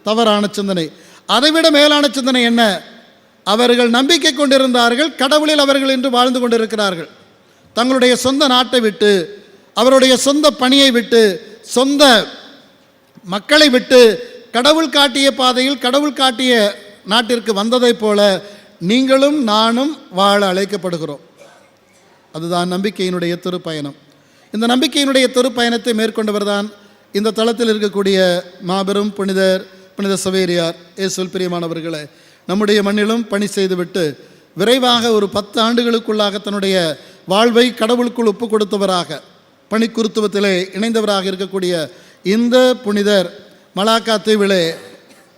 தவறான சிந்தனை. அதைவிட மேலான சிந்தனை என்ன? அவர்கள் நம்பிக்கை கொண்டிருந்தார்கள், கடவுளில் அவர்கள் இன்று வாழ்ந்து கொண்டிருக்கிறார்கள். தங்களுடைய சொந்த நாட்டை விட்டு, அவருடைய சொந்த பணியை விட்டு, சொந்த மக்களை விட்டு கடவுள் காட்டிய பாதையில் கடவுள் காட்டிய நாட்டிற்கு வந்ததைப் போல நீங்களும் நானும் வாழ அழைக்கப்படுகிறோம். அதுதான் நம்பிக்கையினுடைய திருப்பயணம். இந்த நம்பிக்கையினுடைய திருப்பயணத்தை மேற்கொண்டவர் தான் இந்த தளத்தில் இருக்கக்கூடிய மாபெரும் புனிதர் புனித சவேரியார். இயேசுவில் பிரியமானவர்களே, நம்முடைய மண்ணிலும் பணி செய்துவிட்டு விரைவாக ஒரு 10 ஆண்டுகளுக்குள்ளாக தன்னுடைய வாழ்வை கடவுளுக்குள் ஒப்பு கொடுத்தவராக, பணிக்குருத்துவத்திலே இணைந்தவராக இருக்கக்கூடிய இந்த புனிதர் மலாக்கா தீவிலே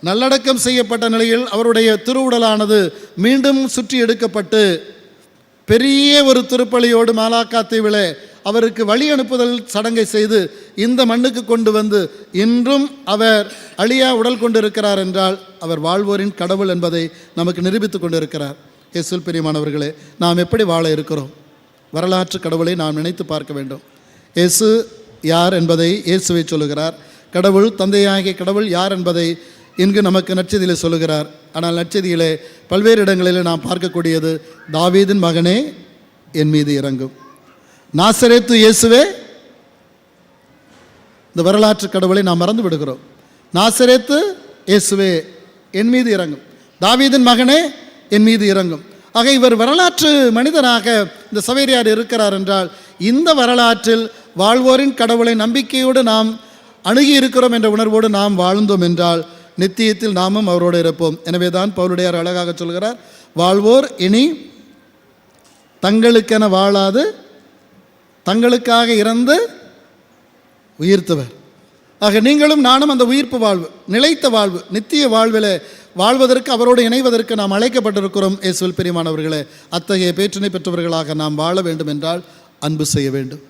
நல்லடக்கம் செய்யப்பட்ட நிலையில் அவருடைய திருவுடலானது மீண்டும் சுற்றி எடுக்கப்பட்டு பெரிய ஒரு திருப்பலியோடு மலாக்கா தீவிலே அவருக்கு வழி அனுப்புதல் சடங்கை செய்து இந்த மண்ணுக்கு கொண்டு வந்து இன்றும் அவர் அழியா உடல் கொண்டிருக்கிறார் என்றால் அவர் வாழ்வோரின் கடவுள் என்பதை நமக்கு நிரூபித்து கொண்டிருக்கிறார். இயேசுவில் பிரியமானவர்களே, நாம் எப்படி வாழ இருக்கிறோம்? வரலாற்று கடவுளை நாம் நினைத்து பார்க்க வேண்டும். இயேசு யார் என்பதை இயேசுவை சொல்லுகிறார். கடவுள் தந்தையாகிய கடவுள் யார் என்பதை இங்கு நமக்கு நற்செய்தியிலே சொல்லுகிறார். ஆனால் நற்செய்தியிலே பல்வேறு இடங்களிலே நாம் பார்க்கக்கூடியது, தாவீதின் மகனே என் மீது இறங்கும், நாசரேத்து இயேசுவே. இந்த வரலாற்று கடவுளை நாம் மறந்து விடுகிறோம். நாசரேத்து இயேசுவே என் மீது இறங்கும், தாவீதின் மகனே என் மீது இறங்கும். ஆக இவர் வரலாற்று மனிதனாக இந்த சவேரியார் இருக்கிறார் என்றால் இந்த வரலாற்றில் வாழ்வோரின் கடவுளை நம்பிக்கையோடு நாம் அணுகி இருக்கிறோம் என்ற உணர்வோடு நாம் வாழ்ந்தோம் என்றால் நித்தியத்தில் நாமும் அவரோடு இருப்போம். எனவே தான் பவுலுடையார் அழகாக சொல்கிறார், வாழ்வோர் இனி தங்களுக்கென வாழாது தங்களுக்காக இறந்து உயிர்த்தவர். ஆக நீங்களும் நானும் அந்த உயிர்ப்பு வாழ்வு, நிலைத்த வாழ்வு, நித்திய வாழ்விலே வாழ்வதற்கு அவரோடு இணைவதற்கு நாம் அழைக்கப்பட்டிருக்கிறோம். இயேசுவில் பிரியமானவர்களே, அத்தகைய பேற்றினை பெற்றவர்களாக நாம் வாழ வேண்டும் என்றால் அன்பு செய்ய வேண்டும்.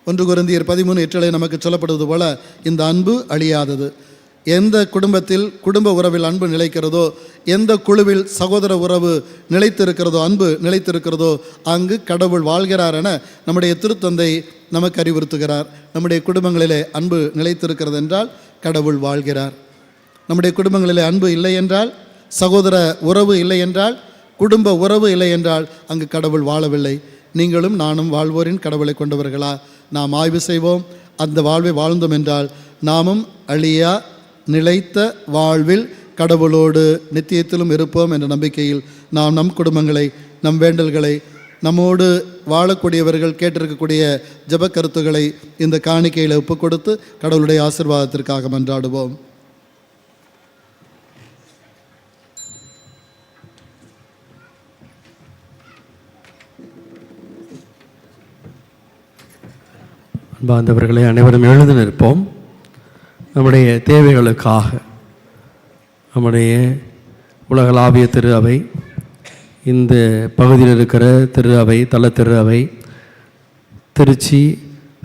1 கொரிந்தியர் 13:8 நமக்கு சொல்லப்படுவது போல இந்த அன்பு அழியாதது. எந்த குடும்பத்தில் குடும்ப உறவில் அன்பு நிலைக்கிறதோ, எந்த குழுவில் சகோதர உறவு நிலைத்திருக்கிறதோ, அன்பு நிலைத்திருக்கிறதோ, அங்கு கடவுள் வாழ்கிறார் என நம்முடைய திருத்தந்தை நமக்கு அறிவுறுத்துகிறார். நம்முடைய குடும்பங்களிலே அன்பு நிலைத்திருக்கிறது என்றால் கடவுள் வாழ்கிறார். நம்முடைய குடும்பங்களிலே அன்பு இல்லை என்றால், சகோதர உறவு இல்லை என்றால், குடும்ப உறவு இல்லை என்றால் அங்கு கடவுள் வாழவில்லை. நீங்களும் நானும் வாழ்வோரின் கடவுளை கொண்டவர்களா? நாம் ஆய்வு செய்வோம். அந்த வாழ்வை வாழ்ந்தோம் என்றால் நாமும் அழியா நிலைத்த வாழ்வில் கடவுளோடு நித்தியத்திலும் இருப்போம் என்ற நம்பிக்கையில் நாம் நம் குடும்பங்களை, நம் வேண்டல்களை, நம்மோடு வாழக்கூடியவர்கள் கேட்டிருக்கக்கூடிய ஜெப கருத்துக்களை இந்த காணிக்கையில் ஒப்புக் கொடுத்து கடவுளுடைய ஆசீர்வாதத்திற்காக மன்றாடுவோம். அன்பார்ந்தவர்களை, அனைவரும் எழுந்து நிற்போம். நம்முடைய தேவைகளுக்காக நம்முடைய உலகளாவிய திரு அவை, இந்த பகுதியில் இருக்கிற திரு அவை, தல திரு அவை, திருச்சி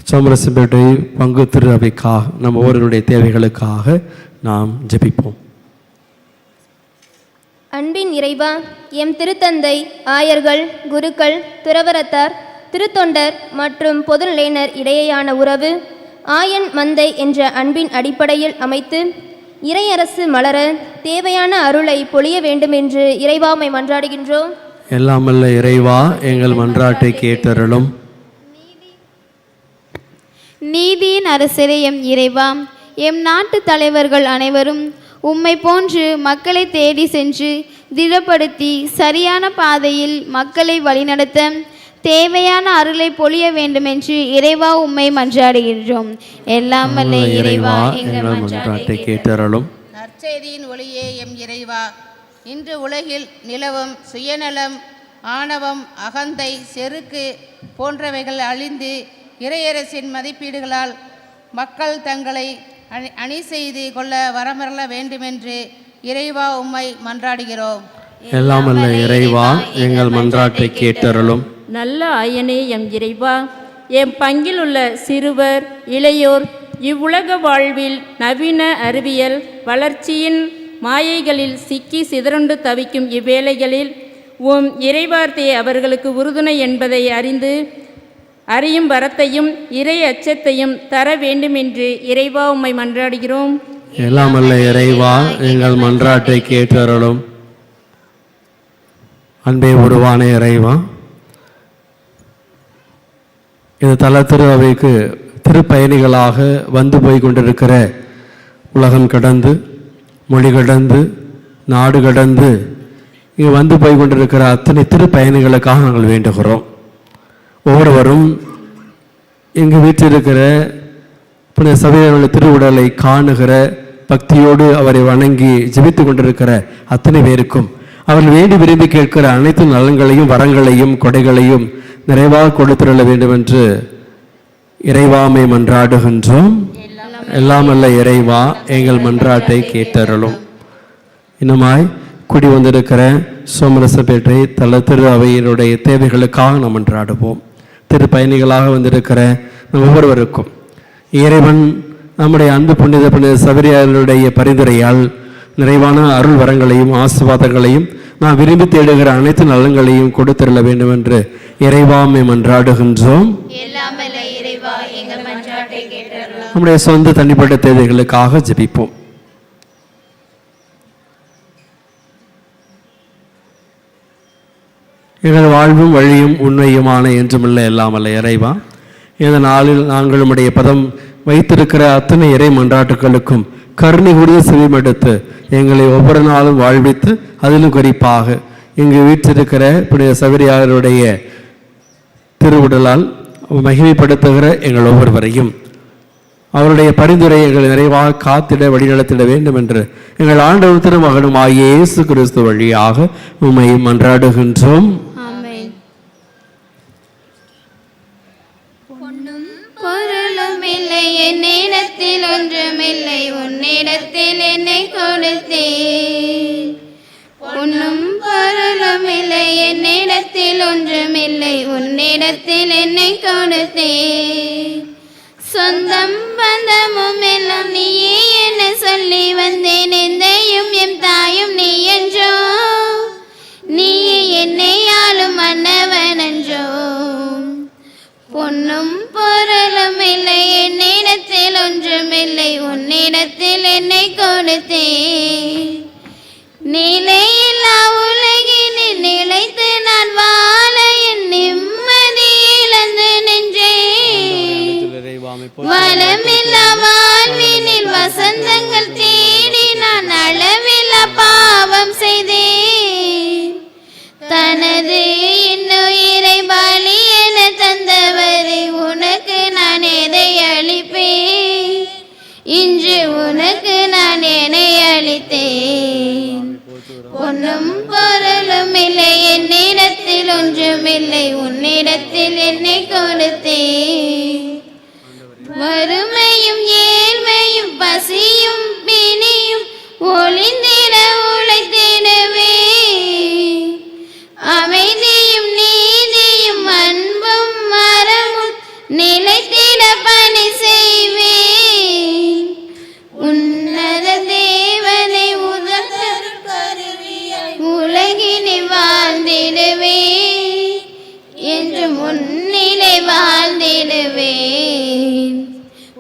சோமரசம்பேட்டை பங்கு திரு அவைக்காக, நம்ம ஒவ்வொருவருடைய தேவைகளுக்காக நாம் ஜெபிப்போம். அன்பின் இறைவா, எம் திருத்தந்தை, ஆயர்கள், குருக்கள், துறவரத்தார், திருத்தொண்டர் மற்றும் பொதுநிலையினர் இடையேயான உறவு ஆயன் மந்தை என்ற அன்பின் அடிப்படையில் அமைத்து இறையரசு மலர தேவையான அருளை பொழிய வேண்டும் என்று இறைவாமை மன்றாடுகின்றோம். எல்லாம் வல்ல இறைவா, எங்கள் மன்றாட்டை கேட்டருளும். நீதியின் அரசரே எம் இறைவா, எம் நாட்டு தலைவர்கள் அனைவரும் உம்மை போன்று மக்களை தேடி சென்று திடப்படுத்தி சரியான பாதையில் மக்களை வழிநடத்த தேவையான அருளை பொழிய வேண்டுமென்று இறைவா உம்மை மன்றாடுகின்றோம். எல்லாம் வல்ல இறைவா, எங்கள் மன்றாட்டை கேட்டருளும். நற்செய்தியின் ஒளியே எம் இறைவா, இன்று உலகில் நிலவும் சுயநலம், ஆணவம், அகந்தை, செருக்கு போன்றவைகள் அழிந்து இறையரசின் மதிப்பீடுகளால் மக்கள் தங்களை அணி செய்து கொள்ள வரமரள வேண்டுமென்று இறைவா உம்மை மன்றாடுகிறோம். எல்லாம் வல்ல இறைவா, எங்கள் மன்றாட்டை கேட்டருளும். நல்ல ஆயனே எம் இறைவா, எம் பங்கில் உள்ள சிறுவர், இளையோர் இவ்வுலக வாழ்வில் நவீன அறிவியல் வளர்ச்சியின் மாயைகளில் சிக்கி சிதறண்டு தவிக்கும் இவ்வேளைகளில் உம் இறைவார்த்தையை அவர்களுக்கு உறுதுணை என்பதை அறிந்து அறியும் வரத்தையும் இறை அச்சத்தையும் தர வேண்டுமென்று இறைவா உம்மை மன்றாடுகிறோம். எல்லாம் வல்ல இறைவா, எங்கள் மன்றாட்டை கேட்டருளும். அன்பே உருவான இறைவா, இந்த தல திரு அவைக்கு திருப்பயணிகளாக வந்து போய் கொண்டிருக்கிற உலகம் கடந்து, மொழி கடந்து, நாடு கடந்து இங்கே வந்து போய் கொண்டிருக்கிற அத்தனை திருப்பயணிகளுக்காக நாங்கள் வேண்டுகிறோம். ஒவ்வொருவரும் எங்கள் வீட்டில் இருக்கிற புனித சபையினுடைய திருவுடலை காணுகிற பக்தியோடு அவரை வணங்கி ஜெபித்து கொண்டிருக்கிற அத்தனை பேருக்கும் அவர்கள் வேண்டி விரும்பி கேட்கிற அனைத்து நலன்களையும் வரங்களையும் கொடைகளையும் நிறைவாக கொடுத்துள்ள வேண்டும் என்று இறைவாமை மன்றாடுகின்றோம். எல்லாமல்ல இறைவா, எங்கள் மன்றாட்டை கேட்டருளும். இன்னமாய் குடி வந்திருக்கிற சோமரசப்பேட்டை தல திரு அவையினுடைய தேவைகளுக்காக நாம் மன்றாடுவோம். திருப்பயணிகளாக வந்திருக்கிற நம் ஒவ்வொருவருக்கும் இறைவன் நம்முடைய அன்பு புனித புனித சபரியாருடைய பரிந்துரையால் நிறைவான அருள் வரங்களையும் ஆசீர்வாதங்களையும் நாம் விரும்பி தேடுகிற அனைத்து நலன்களையும் கொடுத்திருள வேண்டும் என்று இறைவாமை மன்றாடுகின்றோம். நம்முடைய சொந்த தனிப்பட்ட தேவைகளுக்காக ஜெபிப்போம். எங்கள் வாழ்வும் வழியும் உண்மையுமான என்றுமில்லை எல்லாமல்ல இறைவா, இந்த நாளில் நாங்கள் உம்முடைய பதம் வைத்திருக்கிற அத்தனை இறை மன்றாட்டுகளுக்கும் கருணை கூர்ந்து செவிமடுத்து எங்களை ஒவ்வொரு நாளும் வாழ்வித்து, அதிலும் குறிப்பாக இங்கு வீற்றிருக்கிற புனித சவேரியாருடைய திருவுடலால் மகிமைப்படுத்துகிற எங்கள் ஒவ்வொருவரையும் அவருடைய பரிந்துரை எங்களை நிறைவாக காத்திட வழிநடத்திட வேண்டும் என்று எங்கள் ஆண்டவர் திருமகனும் ஆகிய இயேசு கிறிஸ்து வழியாக உம்மை மன்றாடுகின்றோம். பொருளும் இல்லை என்னிடத்தில் ஒன்றுமில்லை, உன்னிடத்தில் என்னை கொடுத்தேன். பொன்னும் பொருளும் இல்லை என்னிடத்தில் ஒன்றுமில்லை, உன்னிடத்தில் என்னை கொடுத்தேன். சொந்தம் பந்தமும் எல்லாம் நீயே என சொல்லி வந்தேன். எந்தையும் எம் தாயும் நீ என்றோ, நீயே என்னை ஆளும் மன்னவன் என்றோ. பொன்னும் பொருளும் இல்லை என்னிடத்தில் ஒன்றுமில்லை, உன்னிடத்தில் என்னை கொடுத்தேன். நிலையில்லா உலகினில் நிலைத்து நான் வாழ என் நிம்மதி இழந்து நின்றேன். வளமில்லா வாழ்வினில் வசந்தங்கள் தேடி நான் அளவில்லா பாவம் செய்தேன். தனது இன்னுயிரை பலி என தந்தவரை உனக்கு நான் எதை அளிப்பேன்? இன்று உனக்கு நான் என்னை அளித்தேன். பொன்னும் பொருளும் இல்லை என்னிடத்தில் ஒன்றுமில்லை, உன்னிடத்தில் என்னை கொடுத்தேன். வறுமையும் ஏழ்மையும் பசியும் பிணியும் ஒளிந்திட உழைத்திடவே, அமைதியும் நீதியும் அன்பும் மரமும் நிலைத்திட பணி செய்வேன். உன்னத தேவனை உலகினை வாழ்ந்திடுவே, என்று முன்னிலை வாழ்ந்திடுவேன்.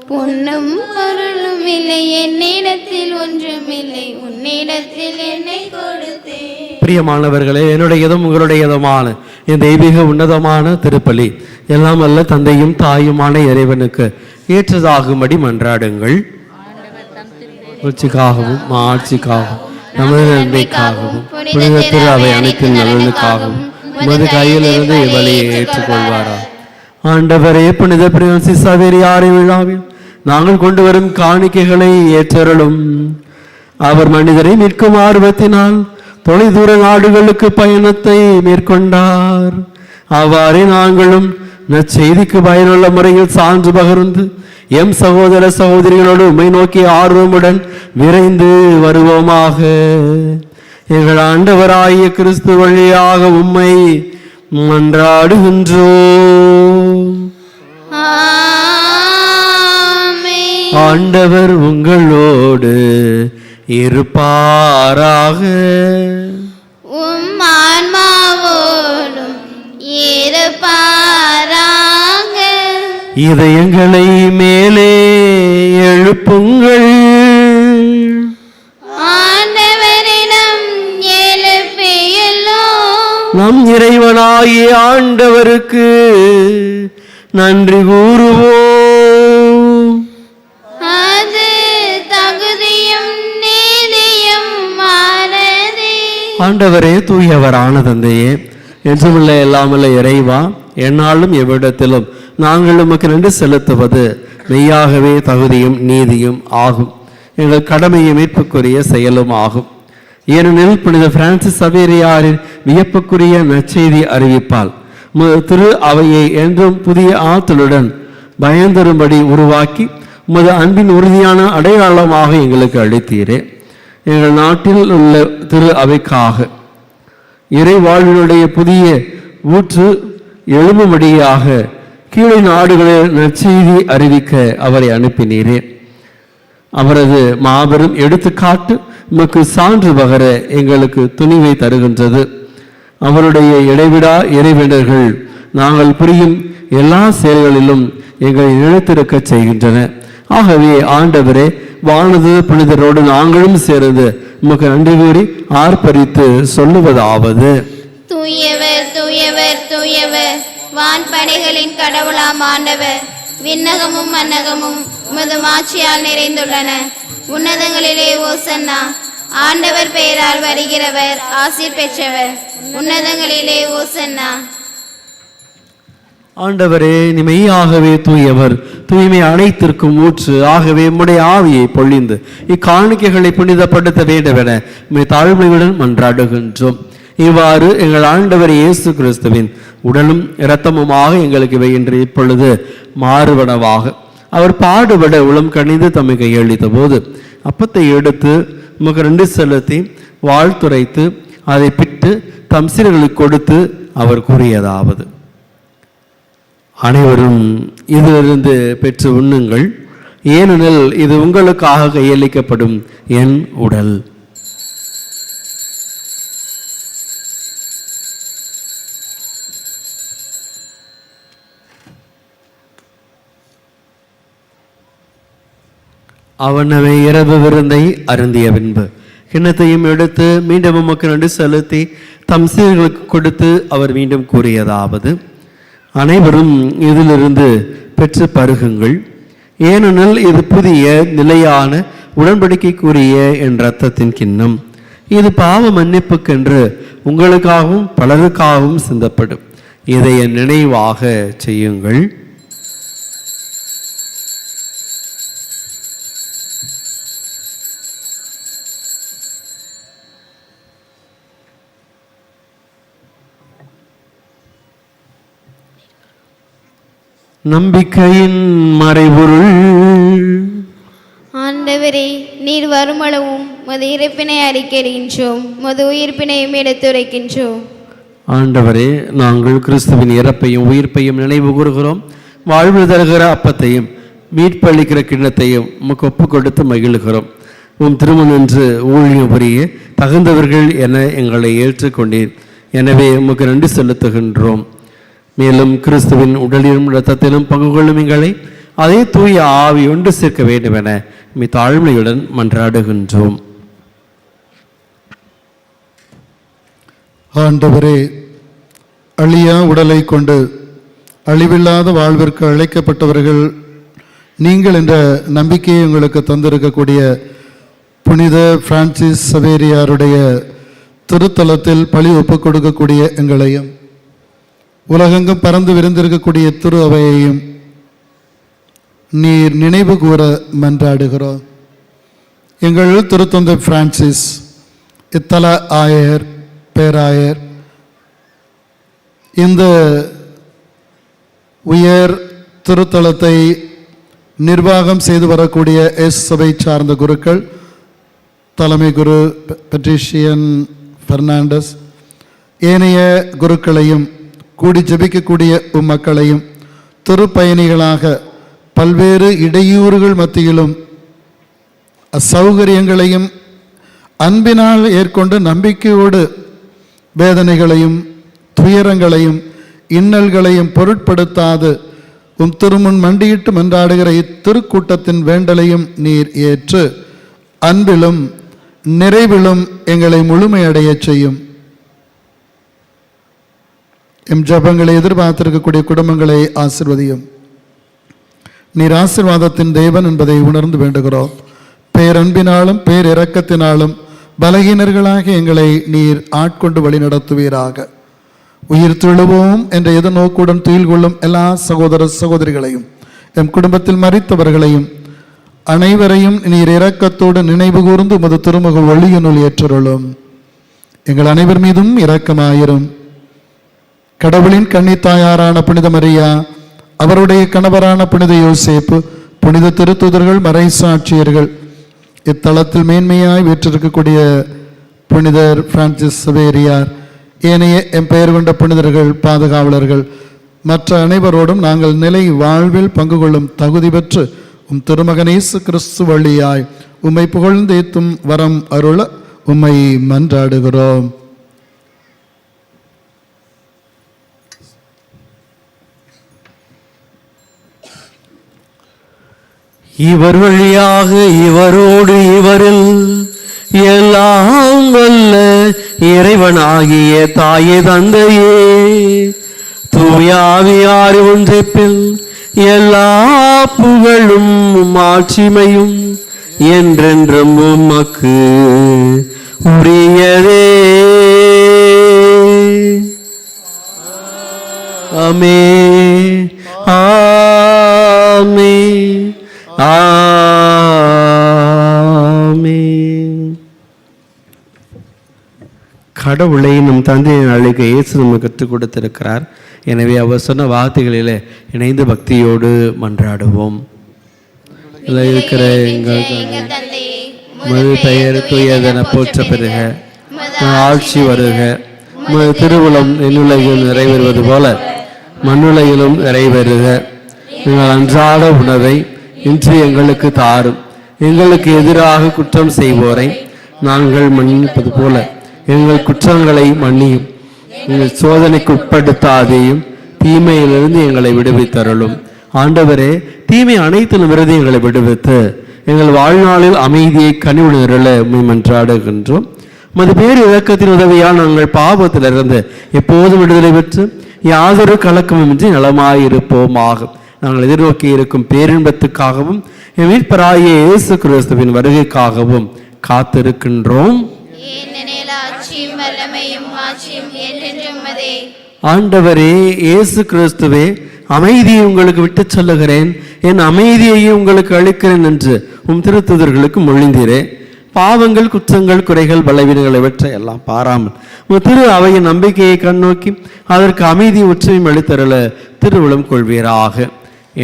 பொன்னும் பொருளும் இல்லை என்னிடத்தில் ஒன்றுமில்லை, உன்னிடத்தில் என்னை கொடுத்தேன். பிரியமானவர்களே, என்னுடையதும் உங்களுடையதுமான என் தெய்வீக உன்னதமான திருப்பலி எல்லாம் அல்ல தந்தையும் தாயுமான இறைவனுக்கு ஏற்றதாகும்படி மன்றாடுங்கள். புகழ்ச்சிக்காகவும் ஆட்சிக்காகவும் நமது நன்மைக்காகவும் புனித திரு அவை அனைத்து நலனுக்காகவும் உமது கையிலிருந்து இவ்வழியை ஏற்றுக்கொள்வாரா. ஆண்டவரே, புனித பிரான்சிஸ் சவேரியாரின் விழாவில் நாங்கள் கொண்டு வரும் காணிக்கைகளை ஏற்றருளும். அவர் மனிதரை மீட்கும் ஆர்வத்தினால் தொலைதூர நாடுகளுக்கு பயணத்தை மேற்கொண்டார். அவ்வாறே நாங்களும் நற்செய்திக்கு பயனுள்ள முறையில் சான்று பகிர்ந்து எம் சகோதர சகோதரிகளோடு உம்மை நோக்கி ஆர்வமுடன் விரைந்து வருவோமாக. எங்கள் ஆண்டவராகிய கிறிஸ்து வழியாக உம்மை மன்றாடுகின்றோம். ஆண்டவர் உங்களோடு இருப்பாராக. உம் ஆன்மாவோடும் இருப்பாராக. இதயங்களை மேலே எழுப்புங்கள். ஆண்டவரிடம் எழுப்பியுள்ளோம். நம் இறைவனாகிய ஆண்டவருக்கு நன்றி கூறுவோம். அது தகுதியும் நீதியும் ஆனதே. ஆண்டவரே, தூயவரான தந்தையே, என்றுமில்லை எல்லாமல்ல இறைவா, என்னாலும் எவ்விடத்திலும் நாங்கள் உமக்கு நன்றி செலுத்துவது மெய்யாகவே தகுதியும் நீதியும் ஆகும், எங்கள் கடமையை மீட்புக்குரிய செயலும் ஆகும். ஏனெனில் புனித பிரான்சிஸ் சவேரியாரின் வியப்புக்குரிய நற்செய்தி அறிவிப்பால் திரு அவையை என்றும் புதிய ஆற்றலுடன் பயந்தரும்படி உருவாக்கி உமது அன்பின் உறுதியான அடையாளமாக எங்களுக்கு அளித்தீரே. எங்கள் நாட்டில் உள்ள திரு அவைக்காக இறை வாழ்வினுடைய புதிய ஊற்று எழும்பும்படியாக கீழே நாடுகளில் நற்செய்தி அறிவிக்க அவரை அனுப்பினீரே. அவரது மாபெரும் எடுத்துக்காட்டு உமக்கு சான்று பகர எங்களுக்கு துணிவை தருகின்றது. அவருடைய இடைவிடா இறைவேண்டல்கள் நாங்கள் புரியும் எல்லா செயல்களிலும் எங்களை நிலைத்திருக்க செய்கின்றன. ஆகவே ஆண்டவரே, வானது புனிதரோடு நாங்களும் சேர்ந்து உமக்கு நன்றி கூறி ஆர்ப்பரித்து சொல்லுவதாவது: தூயவர், தூயவர், தூயவர், வான்படைகளின் கடவுளாம் ஆண்டவர், விண்ணகமும் மன்னகமும் உமது மாட்சியால் நிறைந்துள்ளன. உன்னதங்களிலே ஓசன்னா. ஆண்டவர் பெயரால் வருகிறவர் ஆசீர் பெற்றவர். உன்னதங்களிலே ஓசன்னா. ஆண்டவரே, நீ மெய்யாகவே தூயவர், தூய்மை அனைத்திற்கும் ஊற்று. ஆகவே உம்முடைய ஆவியை பொழிந்து இக்காணிக்கைகளை புனிதப்படுத்த வேண்டும் என உம்மை தாழ்மையுடன் மன்றாடுகின்றோம். இவ்வாறு எங்கள் ஆண்டவர் இயேசு கிறிஸ்துவின் உடலும் இரத்தமுமாக எங்களுக்கு இவை என்று இப்பொழுது மாறுபடவாக. அவர் பாடுபட உளம் கனிந்து தம்மை கையளித்த போது அப்பத்தை எடுத்து உமக்கு நன்றி செலுத்தி வாழ்த்துரைத்து அதை பிட்டு தம் சீடர்களுக்கு கொடுத்து அவர் கூறியதாவது: அனைவரும் இதிலிருந்து பெற்று உண்ணுங்கள், ஏனெனில் இது உங்களுக்காக கையளிக்கப்படும் என் உடல். அவனவை இரவு விருந்தை அருந்திய பின்பு கிண்ணத்தையும் எடுத்து மீண்டும் உமக்கு நன்றி செலுத்தி தம் சீடர்களுக்கு கொடுத்து அவர் மீண்டும் கூறியதாவது: அனைவரும் இதிலிருந்து பெற்று பருகுங்கள், ஏனெனில் இது புதிய நிலையான உடன்படிக்கைக்குரிய என் இரத்தத்தின் கிண்ணம். இது பாவ மன்னிப்புக்கென்று உங்களுக்காகவும் பலருக்காகவும் சிந்தப்படும். இதை என் நினைவாக செய்யுங்கள். நம்பிக்கையின் மறைபொருள். ஆண்டவரே, நீர் வருமளவும் உமது இறப்பினை அறிக்கையிடுகின்றோம், உமது உயிர்ப்பினையும் எடுத்துரைக்கின்றோம். ஆண்டவரே, நாங்கள் கிறிஸ்துவின் இறப்பையும் உயிர்ப்பையும் நினைவு கூறுகிறோம். வாழ்வு தருகிற அப்பத்தையும் மீட்பளிக்கிற கிண்ணத்தையும் உமக்கு ஒப்பு கொடுத்து மகிழ்கிறோம். உம் திருமணம் என்று ஊழியம் புரிய தகுந்தவர்கள் என எங்களை ஏற்றுக்கொண்டீர். எனவே உமக்கு நன்றி செலுத்துகின்றோம். மேலும் கிறிஸ்துவின் உடலிலும் இரத்தத்திலும் பங்கு கொள்ளும் எங்களை அதே தூய ஆவி ஒன்று சேர்க்க வேண்டும் என தாழ்மையுடன் மன்றாடுகின்றோம். ஆண்டவரே, அழியா உடலை கொண்டு அழிவில்லாத வாழ்விற்கு அழைக்கப்பட்டவர்கள் நீங்கள் என்ற நம்பிக்கையை உங்களுக்கு தந்திருக்கக்கூடிய புனித பிரான்சிஸ் சவேரியாருடைய திருத்தலத்தில் பழி ஒப்புக் கொடுக்கக்கூடிய எங்களையும் உலகெங்கும் பறந்து விரிந்திருக்கக்கூடிய திரு அவையையும் நீர் நினைவு கூற மன்றாடுகிறோம். எங்கள் திருத்தந்தை பிரான்சிஸ், இத்தல ஆயர், பேராயர், இந்த உயர் திருத்தலத்தை நிர்வாகம் செய்து வரக்கூடிய எஸ் சபை சார்ந்த குருக்கள், தலைமை குரு பெட்ரிஷியன் பெர்னாண்டஸ், ஏனைய குருக்களையும் கூடி ஜபிக்கக்கூடிய உம்மக்களையும் திருப்பயணிகளாக பல்வேறு இடையூறுகள் மத்தியிலும் அசௌகரியங்களையும் அன்பினால் ஏற்கொண்டு நம்பிக்கையோடு வேதனைகளையும் துயரங்களையும் இன்னல்களையும் பொருட்படுத்தாது உம் திருமுன் மண்டியிட்டு மன்றாடுகிற இத்திருக்கூட்டத்தின் வேண்டலையும் நீர் ஏற்று அன்பிலும் நிறைவிலும் எங்களை முழுமையடைய செய்யும். எம் ஜபங்களை எதிர்பார்த்திருக்கக்கூடிய குடும்பங்களை ஆசிர்வதியும். நீர் ஆசிர்வாதத்தின் தேவன் என்பதை உணர்ந்து வேண்டுகிறோம். பேரன்பினாலும் பேரிரக்கத்தினாலும் பலகீனர்களாக எங்களை நீர் ஆட்கொண்டு வழி நடத்துவீராக. உயிர் தெழுவோம் என்ற எதிர்நோக்குடன் துயில் கொள்ளும் எல்லா சகோதர சகோதரிகளையும் எம் குடும்பத்தில் மறித்தவர்களையும் அனைவரையும் நீர் இரக்கத்தோடு நினைவு கூர்ந்து உமது திருமுக ஒளியினுள் ஏற்றருளும். எங்கள் அனைவர் மீதும் இரக்கமாயிரும். கடவுளின் கன்னித்தாயாரான புனித மரியா, அவருடைய கணவரான புனித யோசேப்பு, புனித திருத்தூதர்கள், மறைசாட்சியர்கள், இத்தலத்தில் மேன்மையாய் வீற்றிருக்கக்கூடிய புனிதர் பிரான்சிஸ் சவேரியார், ஏனைய எம் பெயர் கொண்ட புனிதர்கள், பாதுகாவலர்கள், மற்ற அனைவரோடும் நாங்கள் நிலை வாழ்வில் பங்கு கொள்ளும் தகுதி பெற்று உம் திருமகன் இயேசு கிறிஸ்து வழியாய் உம்மை புகழ்ந்தேத்தும் வரம் அருள உம்மை மன்றாடுகிறோம். இவர் வழியாக இவரோடு இவரில் எல்லாம் வல்ல இறைவனாகிய தாயே தந்தையே, தூயாவியார் ஒன்றிப்பில் எல்லா புகழும் மாட்சிமையும் என்றென்றும் உமக்கு உரியதே. ஆமே, ஆமே, ஆமே. கடவுளை நம் தந்தையை அழைக்க இயேசு நமக்கு கற்றுக் கொடுத்திருக்கிறார். எனவே அவர் சொன்ன வார்த்தைகளிலே இணைந்து பக்தியோடு மன்றாடுவோம். இருக்கிற எங்கள் தந்தையே, உமது பெயர் தூயதென போற்ற பெறுக, ஆட்சி வருக, உமது திருவுளம் என்னுலகில் நிறைவேறுவது போல மண்ணுலகிலும் நிறைவேறுக. எங்கள் அன்றாட உணவை இன்று எங்களுக்கு தாரும். எங்களுக்கு எதிராக குற்றம் செய்வோரை நாங்கள் மன்னிப்பது போல எங்கள் குற்றங்களை மன்னியும். எங்கள் சோதனைக்கு உட்படுத்தாதேயும், தீமையிலிருந்து எங்களை விடுவித்தருளும். ஆண்டவரே, தீமை அனைத்திலும் இருந்து எங்களை விடுவித்து எங்கள் வாழ்நாளில் அமைதியை கனிவுணரல மன்றாடுகின்றோம். உமது பேர் இரக்கத்தின் உதவியால் நாங்கள் பாவத்திலிருந்து எப்போதும் விடுதலை பெற்று யாதொரு கலக்கமுமின்றி நலமாயிருப்போமாக. நாங்கள் எதிர்நோக்கி இருக்கும் பேரின்பத்துக்காகவும் மீட்பராகிய இயேசு கிறிஸ்துவின் வருகைக்காகவும் காத்திருக்கின்றோம். ஆண்டவரே இயேசு கிறிஸ்துவே, அமைதியை உங்களுக்கு விட்டுச் சொல்லுகிறேன், என் அமைதியையும் உங்களுக்கு அளிக்கிறேன் என்று உம் திருத்தூதர்களுக்கு மொழிந்தீரே. பாவங்கள், குற்றங்கள், குறைகள், பலவீனங்கள் இவற்றை எல்லாம் பாராமல் உம் திரு அவையின் நம்பிக்கையை கண்ணோக்கி அதற்கு அமைதி ஒற்றுமையும் அளித்தருள திருவுளம் கொள்வீராக.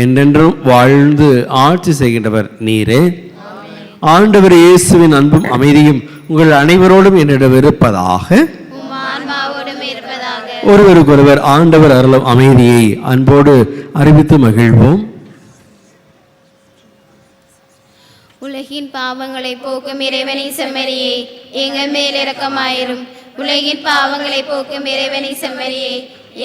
என்றென்றும் வாழ்ந்து ஆட்சி செய்கின்றவர் நீரே. ஆண்டவர் இயேசுவின் அன்பும் அமைதியும் உங்கள் அனைவரோடும் என்னிடம் இருப்பதாக. ஒருவருக்கொருவர் ஆண்டவர் அருளும் அமைதியை அன்போடு அறிவித்து மகிழ்வோம். உலகின் பாவங்களை போக்கும் இறைவனை செம்மறியே, எங்கள் மேல் இரக்கமாயிரும். உலகின் பாவங்களை போக்கும் இறைவனை செம்மறியே,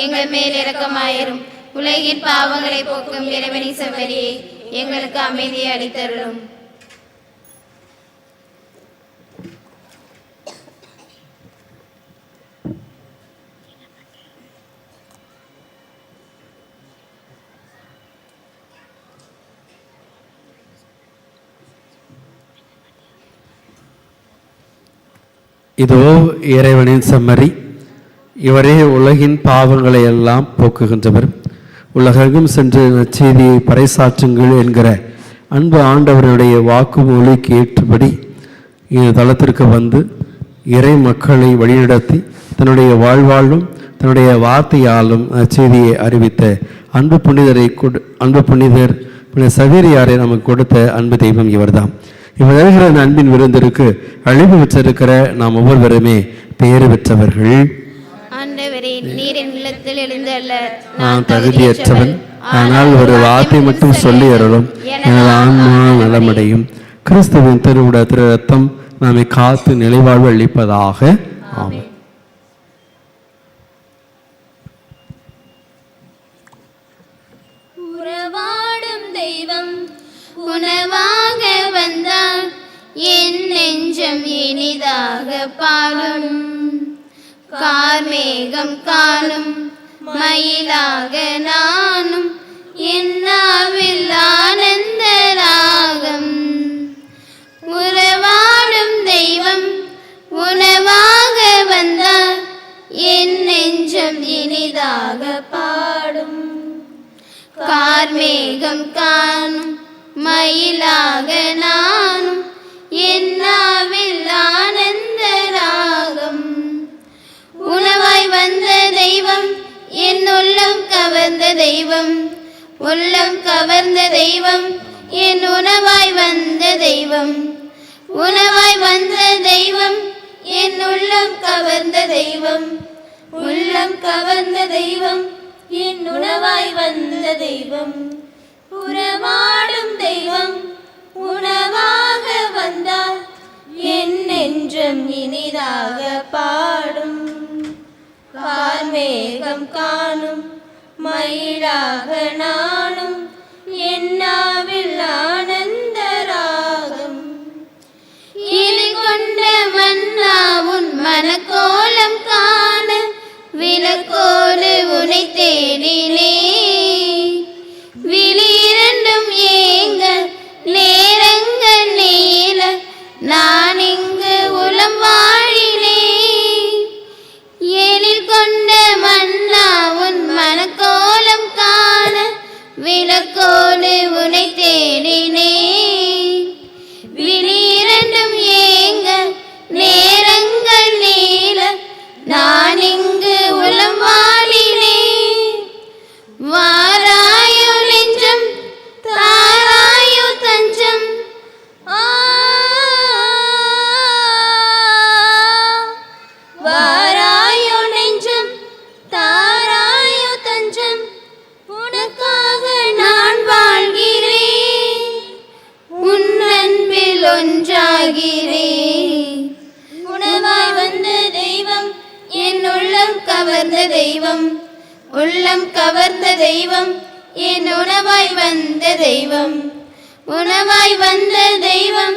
எங்கள் மேல் இரக்கமாயிரும். உலகின் பாவங்களை போக்கும் இறைவனை செம்மறியே, எங்களுக்கு அமைதியை அளித்தருளும். இதோ இறைவனின் செம்மறி, இவரே உலகின் பாவங்களை எல்லாம் போக்குகின்றவர். உலகெங்கும் சென்று நற்செய்தியை பறைசாற்றுங்கள் என்கிற அன்பு ஆண்டவருடைய வாக்கு மொழிக்கு ஏற்றபடி இந்த தளத்திற்கு வந்து இறை மக்களை வழிநடத்தி தன்னுடைய வாழ்வாலும் தன்னுடைய வார்த்தையாலும் நற்செய்தியை அறிவித்த அன்பு புனிதரை அன்பு புனிதர் புனித சவேரியாரை நமக்கு கொடுத்த அன்பு தெய்வம் இவர்தான். இவர் தருகிற அந்த அன்பின் விருந்திற்கு அழைப்பு பெற்றிருக்கிற நாம் ஒவ்வொருவருமே பேறு பெற்றவர்கள். ஆண்டவரே, நீரின் உள்ளத்தில் எழுந்தல்ல, நான் தகுதியற்றவன், ஆனால் ஒரு வார்த்தை மட்டும் சொல்லி அருளும், எனது ஆன்மா நலமடையும். கிறிஸ்துவின் திருவுட திரு ரத்தம் நம்மை காத்து நிலைவாழ்வு அளிப்பதாக. ஆமென். உறவாடும் தெய்வம் உணவாக வந்தால் என் நெஞ்சம் இனிதாக பாடும். கார்மேகம் காணும் மயிலாக நானும் என்னாவில் ஆனந்த ராகம். உறவாடும் தெய்வம் உணவாக வந்தால் என் நெஞ்சம் இனிதாக பாடும். கார்மேகம் காணும் மயிலாக நானும் என்னாவில் ஆனந்த ராகம். உணவாய் வந்த தெய்வம் என் உள்ளம் கவர்ந்த தெய்வம், உள்ளம் கவர்ந்த தெய்வம் என் உணவாய் வந்த தெய்வம். உணவாய் வந்த தெய்வம் என் உள்ளம் கவர்ந்த தெய்வம். உள்ளம் கவர்ந்த தெய்வம் என் உணவாய் வந்த தெய்வம். உறவாடும் தெய்வம் உணவாக வந்தால் என் நெஞ்சம் இனிதாக பாடும். கார்மேகம் காணும் மயிலாக நானும் என்னாவில் ஆனந்த ராகம். இனி கொண்ட மன்னா உன் மனக்கோலம் காண விளக்கோடு உனை தேடினே. விழி இரண்டும் ஏங்க நேரங்கள் நீள நான் இங்கு உளம் வாழினே. எழில் கொண்ட மன்னா உன் மனக்கோலம் காண விளக்கோடு உனை தேடினே. விழி இரண்டும் ஏங்க நேரங்கள் நீள நான் இங்கு உளம் வாழினே. வாராயோ நெஞ்சம் தாராயோ தஞ்சம். வாராயோ நெஞ்சம் தாராயோ தஞ்சம். உனக்காக நான் வாழ்கிறேன், உன் அன்பில் ஒன்றாகிறேன். உணவாய் வந்த தெய்வம் என் உள்ளம் கவர்ந்த தெய்வம். உள்ளம் கவர்ந்த தெய்வம் என் உணவாய் வந்த தெய்வம். உணவாய் வந்த தெய்வம்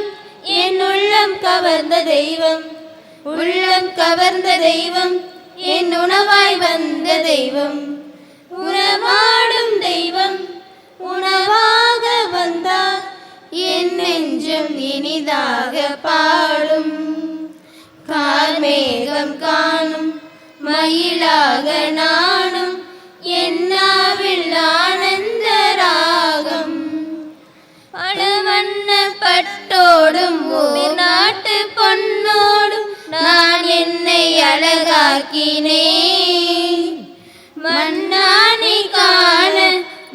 என் உள்ளம் கவர்ந்த தெய்வம். உள்ளம் கவர்ந்த தெய்வம் என் உணவாய் வந்த தெய்வம். உறவாடும் தெய்வம் உணவாக வந்தார் என் நெஞ்சம் இனிதாக பாடும். கார்மேகம் காணும் மயிலாக நானும் என்னாவில் ஆனந்த ராகம். பல பட்டோடும் ஓர் நாட்டு பொன்னோடும் நான் என்னை அழகாக்கினேன். மன்னானை காண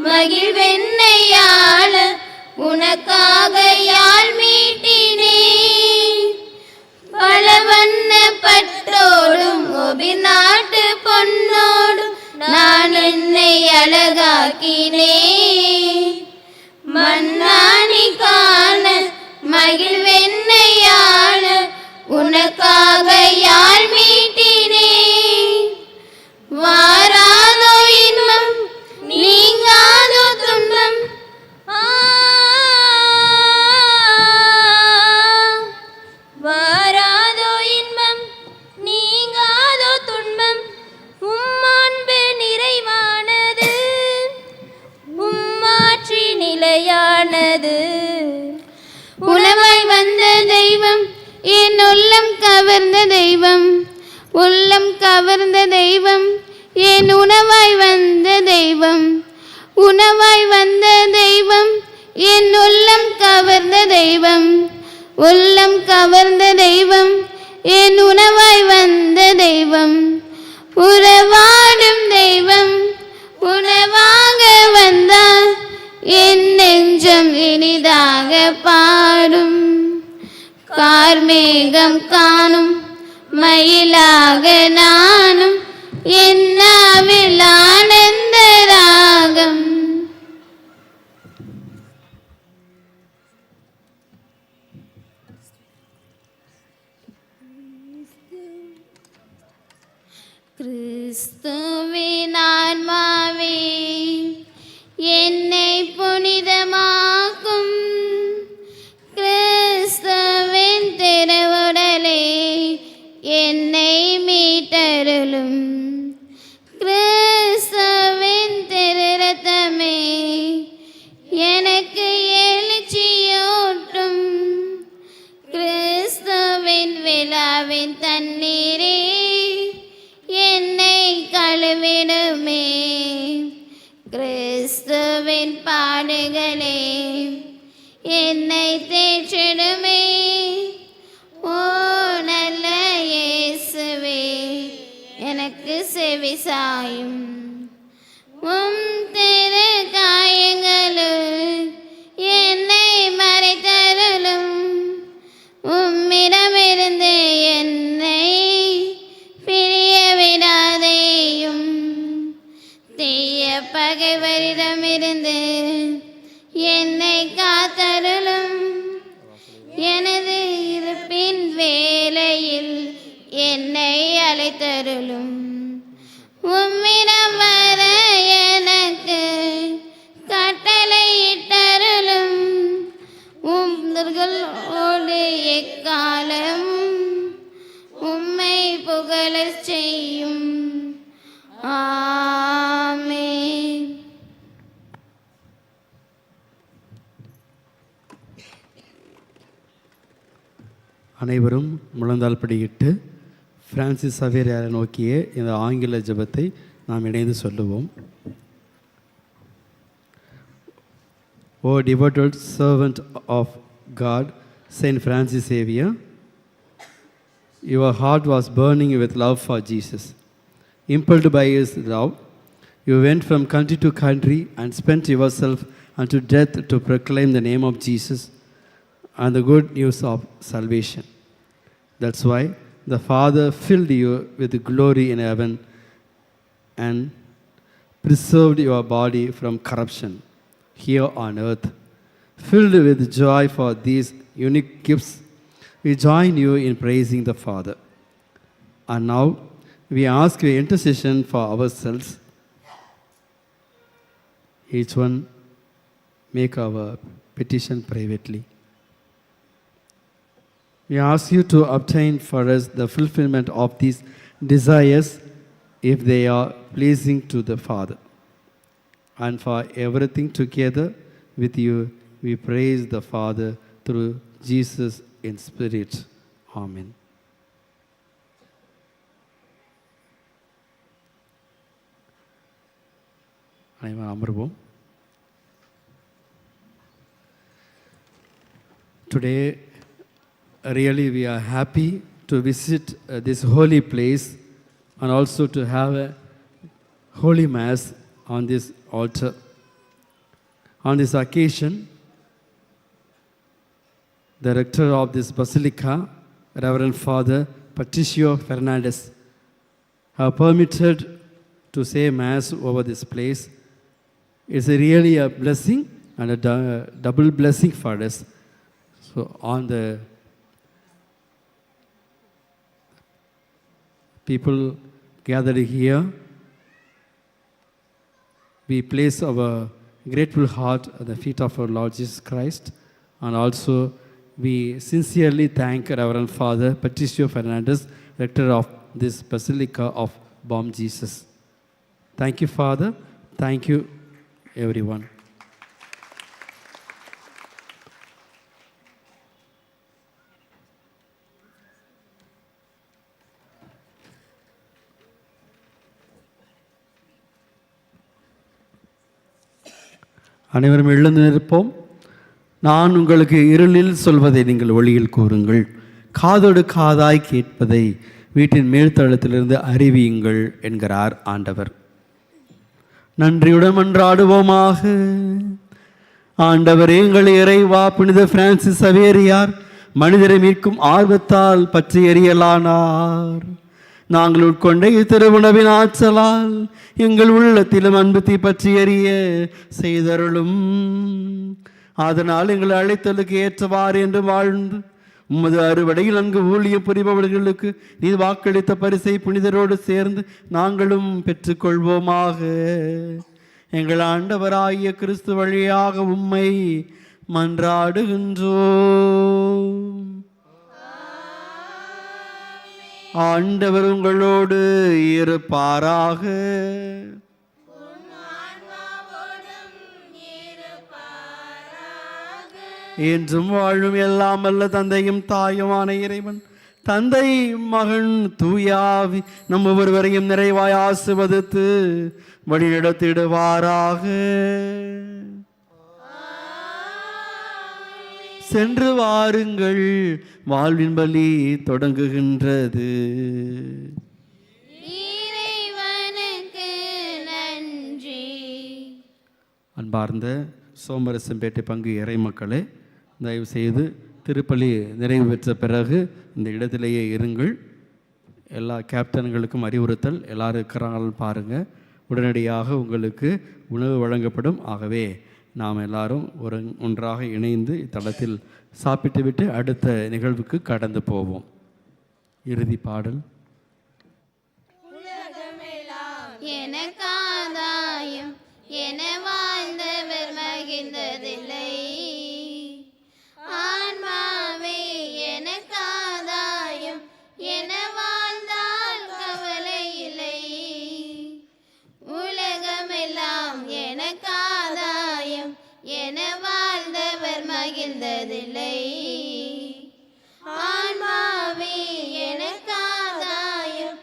மகிழ்வென்னையாள உனக்காக யாழ் மீட்டினேன். பல வண்ண பட்டோடும் ஒபி நாட்டு பொன்னோடும் நான் என்னை அழகாக்கினேன். மன்னானை காண மகிழ்வென்னையாள உனக்காக யாழ் மீட்டினேன். வாராதோ இன்பம் நீங்காதோ துன்பம். வாராதோ இன்பம் நீங்காதோ துன்பம். உம்மாண்பு நிறைவானது, உம்மாட்சி நிலையானது. உணவாய் வந்த தெய்வம் என் உள்ளம் கவர்ந்த தெய்வம். உள்ளம் கவர்ந்த தெய்வம் என் உணவாய் வந்த தெய்வம். உணவாய் வந்த தெய்வம் என் உள்ளம் கவர்ந்த தெய்வம். உள்ளம் கவர்ந்த தெய்வம் என் உணவாய் வந்த தெய்வம். உறவாடும் தெய்வம் உணவாக வந்தால் என் நெஞ்சம் இனிதாக பாடும். கார்மேகம் காணும் மயிலாக நானும் என்னாவில் ஆனந்த ராகம். கிறிஸ்துவின் ஆன்மாவே என்னை புனிதமாக்கும். கிறிஸ்துவின் திருவுடலே என்னை மீட்டருளும். கிறிஸ்துவின் திருரத்தமே எனக்கு எழுச்சியூட்டும். கிறிஸ்துவின் விழாவின் தண்ணீரே என்னை கழுவி தூதர்களோடு எக்காலம் உம்மை புகழச் செய்யும். ஆமென். அனைவரும் முழந்தால் படியிட்டு பிரான்சிஸ் சவேரியாரை நோக்கிய இந்த ஆங்கில ஜெபத்தை நாம் இணைந்து சொல்லுவோம். O devoted servant of God, Saint Francis Xavier, your heart was burning with love for Jesus. Impelled by his love, you went from country to country and spent yourself unto death to proclaim the name of Jesus and the good news of salvation. That's why the Father filled you with glory in heaven and preserved your body from corruption here on earth. Filled with joy for these unique gifts, we join you in praising the Father. And now we ask your intercession for ourselves. Each one make our petition privately. We ask you to obtain for us the fulfillment of these desires if they are pleasing to the Father. And for everything together with you, we praise the Father through Jesus in spirit. Amen. அனைவரும் அமர்வோம். Today, really we are happy to visit this holy place and also to have a holy mass on this altar. On this occasion, the rector of this basilica, Reverend Father Patricio Fernandez, have permitted to say mass over this place. It's really a blessing and a double blessing for us. So on the people gathered here, we place our grateful heart at the feet of our Lord Jesus Christ, and also we sincerely thank Reverend Father Patricio Fernandez, rector of this Basilica of Bom Jesus. Thank you, Father. Thank you, everyone. அனைவரும் எழுந்து நிற்போம். நான் உங்களுக்கு இருளில் சொல்வதை நீங்கள் ஒளியில் கூறுங்கள், காதோடு காதாய் கேட்பதை வீட்டின் மேல்தளத்திலிருந்து அறிவியுங்கள் என்கிறார் ஆண்டவர். நன்றியுடன் மன்றாடுவோமாக. ஆண்டவரே, எங்கள் இறைவா, புனித பிரான்சிஸ் சவேரியார் மனிதரை மீட்கும் ஆர்வத்தால் பற்றி எரியலானார். நாங்கள் உட்கொண்ட இத்திருவுணவின் ஆற்றலால் எங்கள் உள்ளத்திலும் அன்பு தீ பற்றி எரிய செய்தருளும். அதனால் எங்களை அழைத்தலுக்கு ஏற்றவாறு என்று வாழ்ந்து உமது அறுவடையில் நன்கு ஊழியம் புரிபவர்களுக்கு நீர் வாக்களித்த பரிசை புனிதரோடு சேர்ந்து நாங்களும் பெற்றுக்கொள்வோமாக. எங்கள் ஆண்டவராகிய கிறிஸ்து வழியாக உம்மை மன்றாடுகின்றோம். ஆண்டவர் உங்களோடு இருப்பாராக. என்றும் வாழும் எல்லாம் அல்ல தந்தையும் தாயுமான இறைவன், தந்தை, மகன், தூயாவி நம் ஒவ்வொருவரையும் நிறைவாய் ஆசீர்வதித்து வழிநடத்திடுவாராக. சென்று வாருங்கள், வாழ்வின் பலி தொடங்குகின்றது. இறைவனுக்கு நன்றி. அன்பார்ந்த சோமரசம்பேட்டை பங்கு இறை மக்களே, தயவு செய்து திருப்பலி நிறைவு பெற்ற பிறகு இந்த இடத்திலேயே இருங்கள். எல்லா கேப்டன்களுக்கும் அறிவுறுத்தல், எல்லாரும் இருக்கிறாங்கன்னு பாருங்கள். உடனடியாக உங்களுக்கு உணவு வழங்கப்படும். ஆகவே நாம் எல்லாரும் ஒன்றாக இணைந்து இத்தலத்தில் சாப்பிட்டுவிட்டு அடுத்த நிகழ்வுக்கு கடந்து போவோம். இறுதி பாடல். எனக்காதாயம் என வாழ்ந்தவர் மகிழ்ந்ததில்லை, ஆனால் மகிழ்ந்ததில்லை. ஆன்மாவே எனக்காதாயம்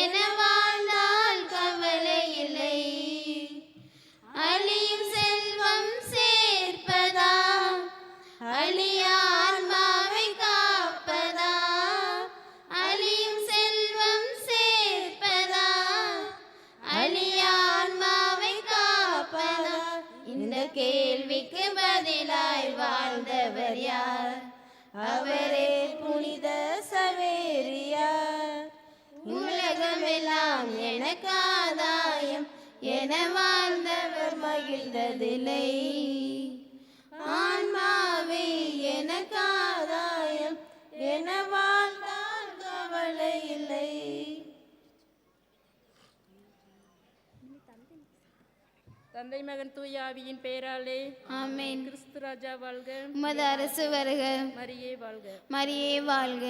என வாழ்ந்தால் கவலை இல்லை. அழியும் செல்வம் சேர்ப்பதா, அழிய ஆன்மாவை காப்பதா? அழியும் செல்வம் சேர்ப்பதா, அழிய ஆன்மாவை காப்பதா? இந்த கேள்விக்கு பதிலாய் வாழ்ந்தவர் யார்? அவரே புனித சவேரியார். உலகமெல்லாம் எனக்காதாயம் என வாழ்ந்தவர் மகிழ்ந்ததில்லை. ஆன்மாவே எனக்காதாயம் என வாழ்ந்தால் கவலை இல்லை. தந்தை மகன் தூய ஆவியின் பெயராலே ஆமென். கிறிஸ்து ராஜா வாழ்க. உமது அரசு வருக. மரியே வாழ்க. மரியே வாழ்க.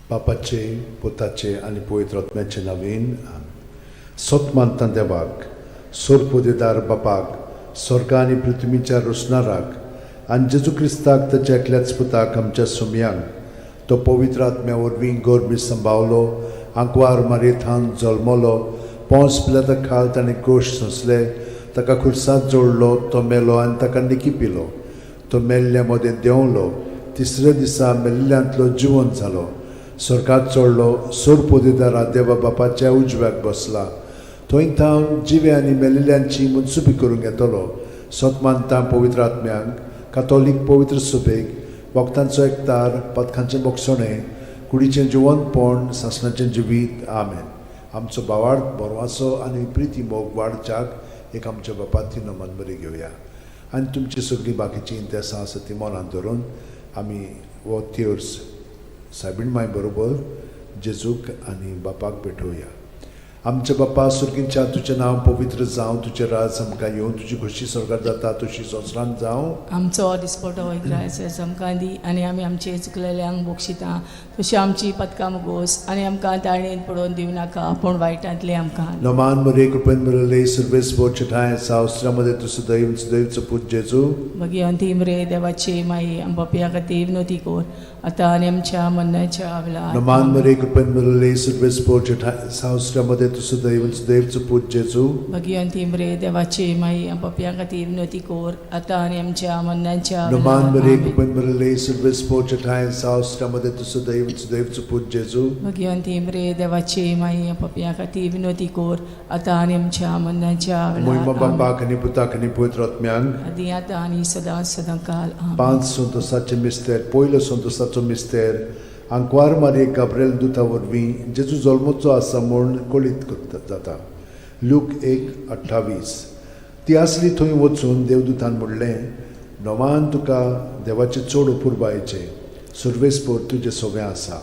बापाचे, पुताचे आनी पवित्र आत्म्याचे नवीन. सत मानता देवाक, सोरपोदेदार बापाक, स्वर्गा आनी पृथ्वीच्या रोसणाराक आनी जेजू क्रिस्ताक ताच्या एकल्याच पुताक आमच्या सुमयांक, तो पवित्र आत्म्या वरवीं गोरमी संभावलो, आंकवार मारयेथान जल्मलो, पोंस पिलाता खाल ताणें गोश सोंसले, ताका खुर्सात जोडलो, तो मेलो आनी ताका निकी पिलो, तो मेल्ल्या मदें देंवलो, तिसऱ्या दिसा मेल्ल्यांतलो जिवंत जालो, स्वर्गात चडलो, सोरपोदेदारा देवा बापाच्या उजव्याक बसला, थंय थावन जिवे आनी मेल्ल्यांची मनसुबी करूंक येतलो. सत मानता पवित्र आत्म्यांक, कातोलीक पवित्र सुबेक, वखदांचो एकतार, पदकांचें बोगसणें, कुडीचें जिवंतपण, सासणाचें जिवीत. आमेन. आमचो बावार्थ बरवाचो आनी प्रिती मोग वाडच्याक एक आमच्या बापाती नमन बरी घेवया आनी तुमची सगळीं बाकीचीं इंतेसां आसा ती मनांत धरून आमी हो तेर्स सायबीण माय बरोबर जेजूक आनी बापाक भेटोवया. आमच्या बापा सुर्गींच्या, तुजें नांव पवित्र जावं, तुजें राज आमकां येवं, तुजी खोशी स्वर्गार जाता तशी संवसारांत जावं. आमचो दिसपटो ग्रास आमकां दी आनी आमी आमचे चुकलेल्यांक बक्षिता तशी आमची पदकां मुगोस आनी आमकां ताळणेन पडोवन दिवं नाका पूण वायटांतले आमकां. नमान मरे, कृपेन भरले, सर्वेस ठाय सावस्त्रामध्ये तूं सदैव सदैवचो पूत जेजू. भगिवंती मरे देवाची माई, आम पापया खातीर विनवती कर आतां आनी आमच्या मरणाच्या वेळार. नमान मरे, कृपेन भरले, सर्वेस ठाय सावस्त्रामध्ये तूं सदैव सदैवचो पूत जेजू. भगिवंती मरे देवाची माई, आम पापया खातीर विनवती कर आतां आनी आमच्या मरणाच्या नमान वेळार. मरे, कृपेन भरले, सर्वेस ठाय सावस्त्रामध्ये तूं सदैव सदैवचो पूत जेजू. भगिवंती मरे देवाची माई, आम पापया खातीर विनवती कर आतां आनी आमच्या मरणाच्या मोहिमा वेळार. बापाक आनी पुताक आनी पवित्र आत्म्यांक, आदी आतां आनी सदां सदां काल. आमेन. 5 संतोसाचे मिस्तेर. पयलो संतोसाचो मिस्तेर, आंकवार मारये गाब्रेल दुता वरवीं जेजू जल्मचो आसा म्हूण कळीत जाता. लूक 1:28. ती आसली थंय वचून देवदूतान म्हणलें, नवान तुका देवाचें चड अपुरबायेचें, सर्वेस्पर तुजें सगळें आसा.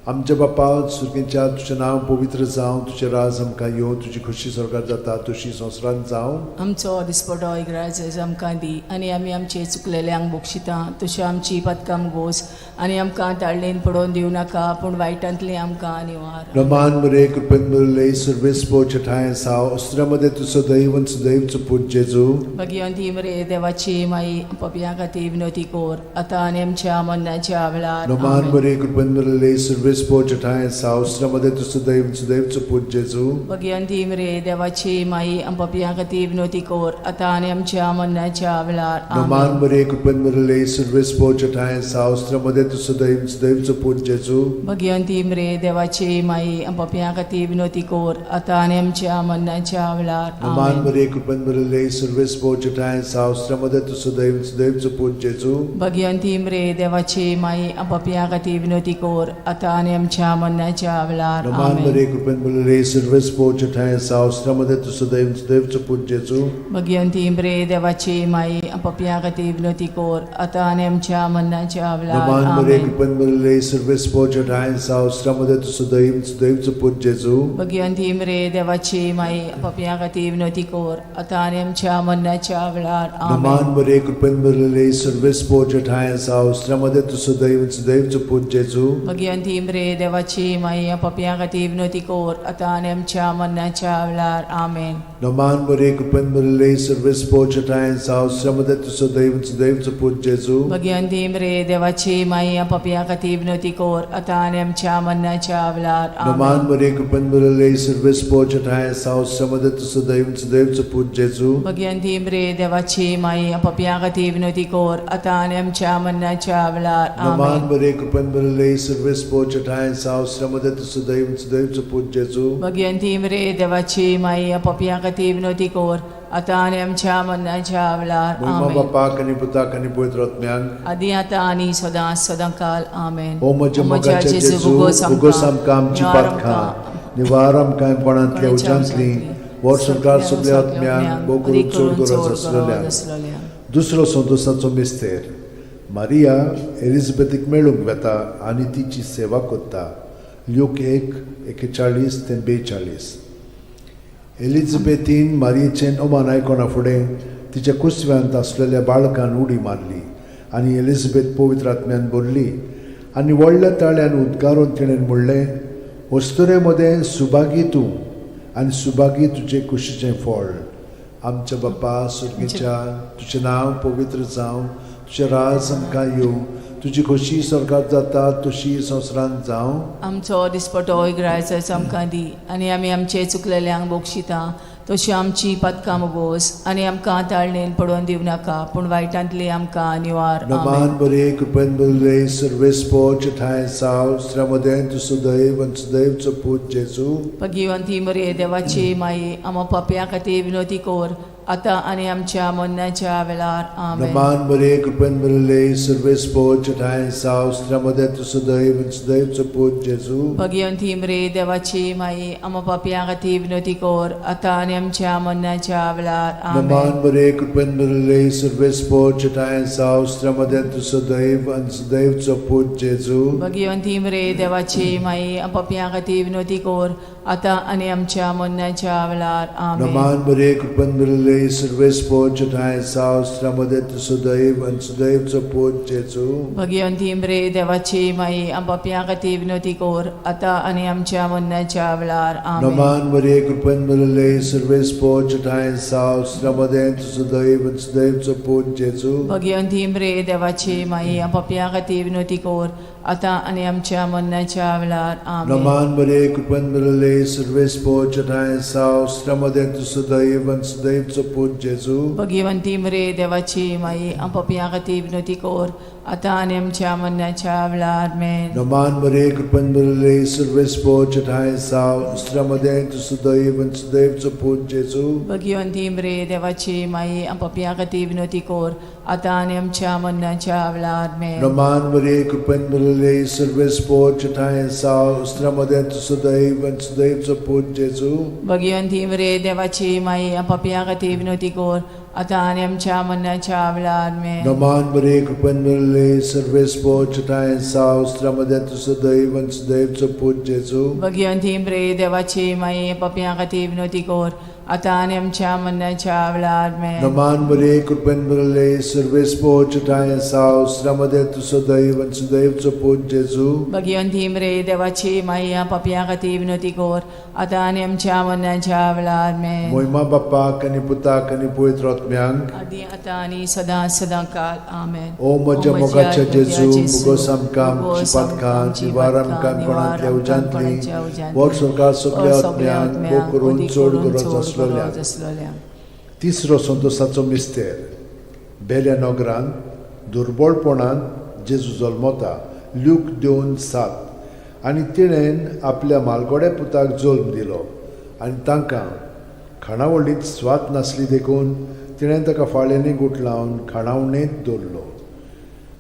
आमच्या बापा सुर्गेच्या, तुजें नांव पवित्र जावं, तुजें राज आमकां येवं, तुजी खोशी स्वर्गार जाता तशी संवसारांत जावं. आमचो दिसपटो ग्रास आमकां दी आनी आमी आमचे चुकलेल्यांक बक्षिता तशी आमची पदकां गोस आनी आमकां ताळणेन पडोवन दिवं नाका पूण वायटांतली आमकां निवार. रमान मरे, कृपेन भरले, सर्वेस्पर ठाय साव अस्त्रामध्ये तूं सदैव सदैवचो पूत जेजू. भगिवंती मरे देवाची माई, पापयां खातीर विनवती कर आतां आनी आमच्या मरणाच्या वेळार. नमान आमेन. मरे, कृपेन भरले, सर्वेस्पर ठाय साव अस्त्रामध्ये तूं सदैव सदैवचो पूत जेजू. भगिवंती मरे देवाची माई, पापयां खातीर विनवती कर आतां आनी आमच्या मरणाच्या वेळार. नमान आमेन. मरे, कृपेन भरले, सर्वेस्पर ठाय साव अस्त्रामध्ये तूं सदैव सदैवचो पूत जेजू. भगिवंती मरे देवाची माई, पापयां खातीर विनवती कर आतां आनी आमच्या मरणाच्या वेळार. नमान आमेन. मरे, कृपेन भरले, सर्वेस्पर ठाय साव अस्त्रामध्ये तूं सदैव सदैवचो पूत जेजू. भगिवंती मरे देवाची माई, पापयां खातीर विनवती कर आतां आनी आमच्या मरणाच्या वेळार. नमान आमेन. मरे, कृपेन भरले, सर्वेस्पर ठाय साव अस्त्रामध्ये तूं सदैव सदैवचो पूत जेजू. भगिवंती मरे देवाची माई, पापयां खातीर विनवती कर आतां आनी आमच्या मरणाच्या वेळार. नमान मरे, आमेन. कृपेन भरले, सर्वेस्पर ठाय साव अस्त्रामध्ये तूं सदैव सदैवचो पूत जेजू. भगिवंती मरे देवाची माई, पापयां खातीर विनवती कर आतां आनी आमच्या मरणाच्या वेळार. नमान आमेन. मरे, कृपेन भरले, सर्वेस्पर ठाय साव अस्त्रामध्ये तूं सदैव सदैवचो पूत जेजू. भगिवंती मरे देवाची माई, पापयां खातीर विनवती कर आतां आनी आमच्या मरणाच्या वेळार. आमेन. नमान मरे, कृपेन भरले, सर्वेस्पर ठाय साव अस्त्रामध्ये तूं सदैव सदैवचो पूत जेजू. भगिवंती मरे देवाची माई, पापयां खातीर विनवती कर आतां आनी आमच्या मरणाच्या वेळार. नमान आमेन. मरे, कृपेन भरले, सर्वेस्पर ठाय साव अस्त्रामध्ये तूं सदैव सदैवचो पूत जेजू. भगिवंती मरे देवाची माई, पापयां खातीर विनवती कर आतां आनी आमच्या मरणाच्या वेळार. नमान आमेन. मरे, कृपेन भरले, सर्वेस्पर ठाय साव अस्त्रामध्ये तूं सदैव सदैवचो पूत जेजू. भगिवंती मरे देवाची माई, पापयां खातीर विनवती कर आतां आनी आमच्या मरणाच्या वेळार. मोहिमा आमेन. बापाक आनी पुताक आनी पवित्र आत्म्यांक, आदी आतां आनी सदां सदां काल. आमेन. ओ म्हज्या मोगाच्या जेजू, उगोस आमकां आमची पातकां, निवार आमकां कोणांतल्या उज्यांतली, वर्सभर सगल्या आत्म्यांक भोव करून चड गरज आसलेल्या. दुसरो संतोसाचो मिस्तेर, मारिया एलिझाबेथीक मेळूंक वेता आनी तिची सेवा करता. ल्यूक 1:41 ते 42. एलिझाबेथीन मारियेचें अमान आयकना फुडें तिच्या कुसव्यांत आसलेल्या बाळकान उडी मारली आनी एलिझाबेथ पवित्र आत्म्यान भरली आनी व्हडल्या ताळ्यान उद्गारून तिणें म्हणलें, अस्तुरे मदें सुभागी तूं आनी सुभागी तुजे कुशीचें फळ. आमच्या बापा सुर्गेच्या, तुजें नांव पवित्र जावं, तुजें राज आमकां येवं, तुजी खोशी स्वर्गात जाता तशी संवसारांत जावं. आमचो दिसपटो ग्रायस आमकां दी आनी आमी आमचे चुकलेल्यांक बक्षिता तशी आमची पातकां मोगोस आनी आमकां ताळणेन पडोवन दिवं नाका पूण वायटांतली आमकां निवार. नमान बरे कृपेन बरले सर्वेस्पोच ठांय साव श्रमदें तूं सुदैव आनी सुदैवचो पूत जेजू. भगिवंती मरे देवाची माई, आमा पापयां खातीर विनोती कर आतां आनी आमच्या मरणाच्या वेळार. आमेन. नमान बरे कृपेन बरले सर्वेस्पोच ठांय साव श्रमदें तूं सुदैव आनी सुदैवचो पूत जेजू. भगिवंती मरे देवाची माई, आमा पापयां खातीर विनोती कर आतां आनी आमच्या मरणाच्या वेळार. आमेन. नमान बरे कृपेन बरले सर्वेस्पोच ठांय साव श्रमदें तूं सुदैव आनी सुदैवचो पूत जेजू. भगिवंती मरे देवाची माई, आमा पापयां खातीर विनोती कर आतां आनी आमच्या मरणाच्या वेळार. आमेन. नमान बरे कृपेन बरले सर्वेस्पोच ठांय साव श्रमदें तूं सुदैव आनी सुदैवचो पूत जेजू. भगिवंती मरे देवाची माई, आम पापयां खातीर विनोती कर आतां आनी आमच्या मरणाच्या वेळार. आमेन. नमान बरे कृपेन बरले सर्वेस्पोच ठांय साव श्रमदें तूं सुदैव आनी सुदैवचो पूत जेजू. भगिवंती मरे देवाची माई, आम पापयां खातीर विनोती कर आतां आनी आमच्या मरणाच्या वेळार. आमेन. नमान बरे कृपेन बरले सर्वेस्पोच ठांय साव श्रमदें तूं सुदैव आनी सुदैवचो पूत जेजू. भगिवंती मरे देवाची माई, आम पापयां खातीर विनोती कर आतां आनी आमच्या मरणाच्या वेळार. आमेन. नमान बरे कृपेन बरले सर्वेस्पोच ठांय साव श्रमदें तूं सुदैव आनी सुदैवचो पूत जेजू. भगिवंती मरे देवाची माई, आम पापयां खातीर विनोती कर आतां आनी आमच्या मरणाच्या वेळार. आमेन. नमान बरे कृपेन बरले सर्वेस्पोच ठांय साव श्रमदें तूं सुदैव आनी सुदैवचो पूत जेजू. भगिवंती मरे देवाची माई, आम पापयां खातीर विनोती कर आतां आनी आमच्या मरणाच्या वेळार. आमेन. नमान बरे कृपेन बरले सर्वेस्पोच ठांय साव श्रमदें तूं सुदैव आनी सुदैवचो पूत जेजू. भगिवंती मरे देवाची माई, पापयां खातीर विनोती कर आतां आनी आमच्या मरणाच्या वेळार. आमेन. नमान बरे कृपेन बरले सर्वेस्पोच ठांय साव श्रमदें तूं सुदैव आनी सुदैवचो पूत जेजू. भगिवंती मरे देवाची माई, पापयां खातीर विनोती कर आतां आनी आमच्या मरणाच्या वेळार. आमेन. मोहिमा बाप्पाक आनी पुताक आनी पवित्र आत्म्यांक, आदी आतां आनी सदां सदां काल. आमेन. ओ म्हज्या मोगाच्या जेजू, मुगोस आमकां आमची पातकां निवार आमकां कोणांतल्या उज्यांतली वर सरकार सगल्या आत्म्यांक भोग करून चड गरज आसलोल्या. तिसरो संतोसाचो मिस्तेर. बेल्या नगरांत दुर्बळपणांत जेजू जल्मता. ल्यूक 2:7. आनी तिणेन आपल्या मालगोड्या पुताक जल्म दिलो आनी तांकां खाणावळींत स्वाद नासली देखून तिणें ताका फाळ्यांनी गुठलावन खाणावणेंत दवरलो.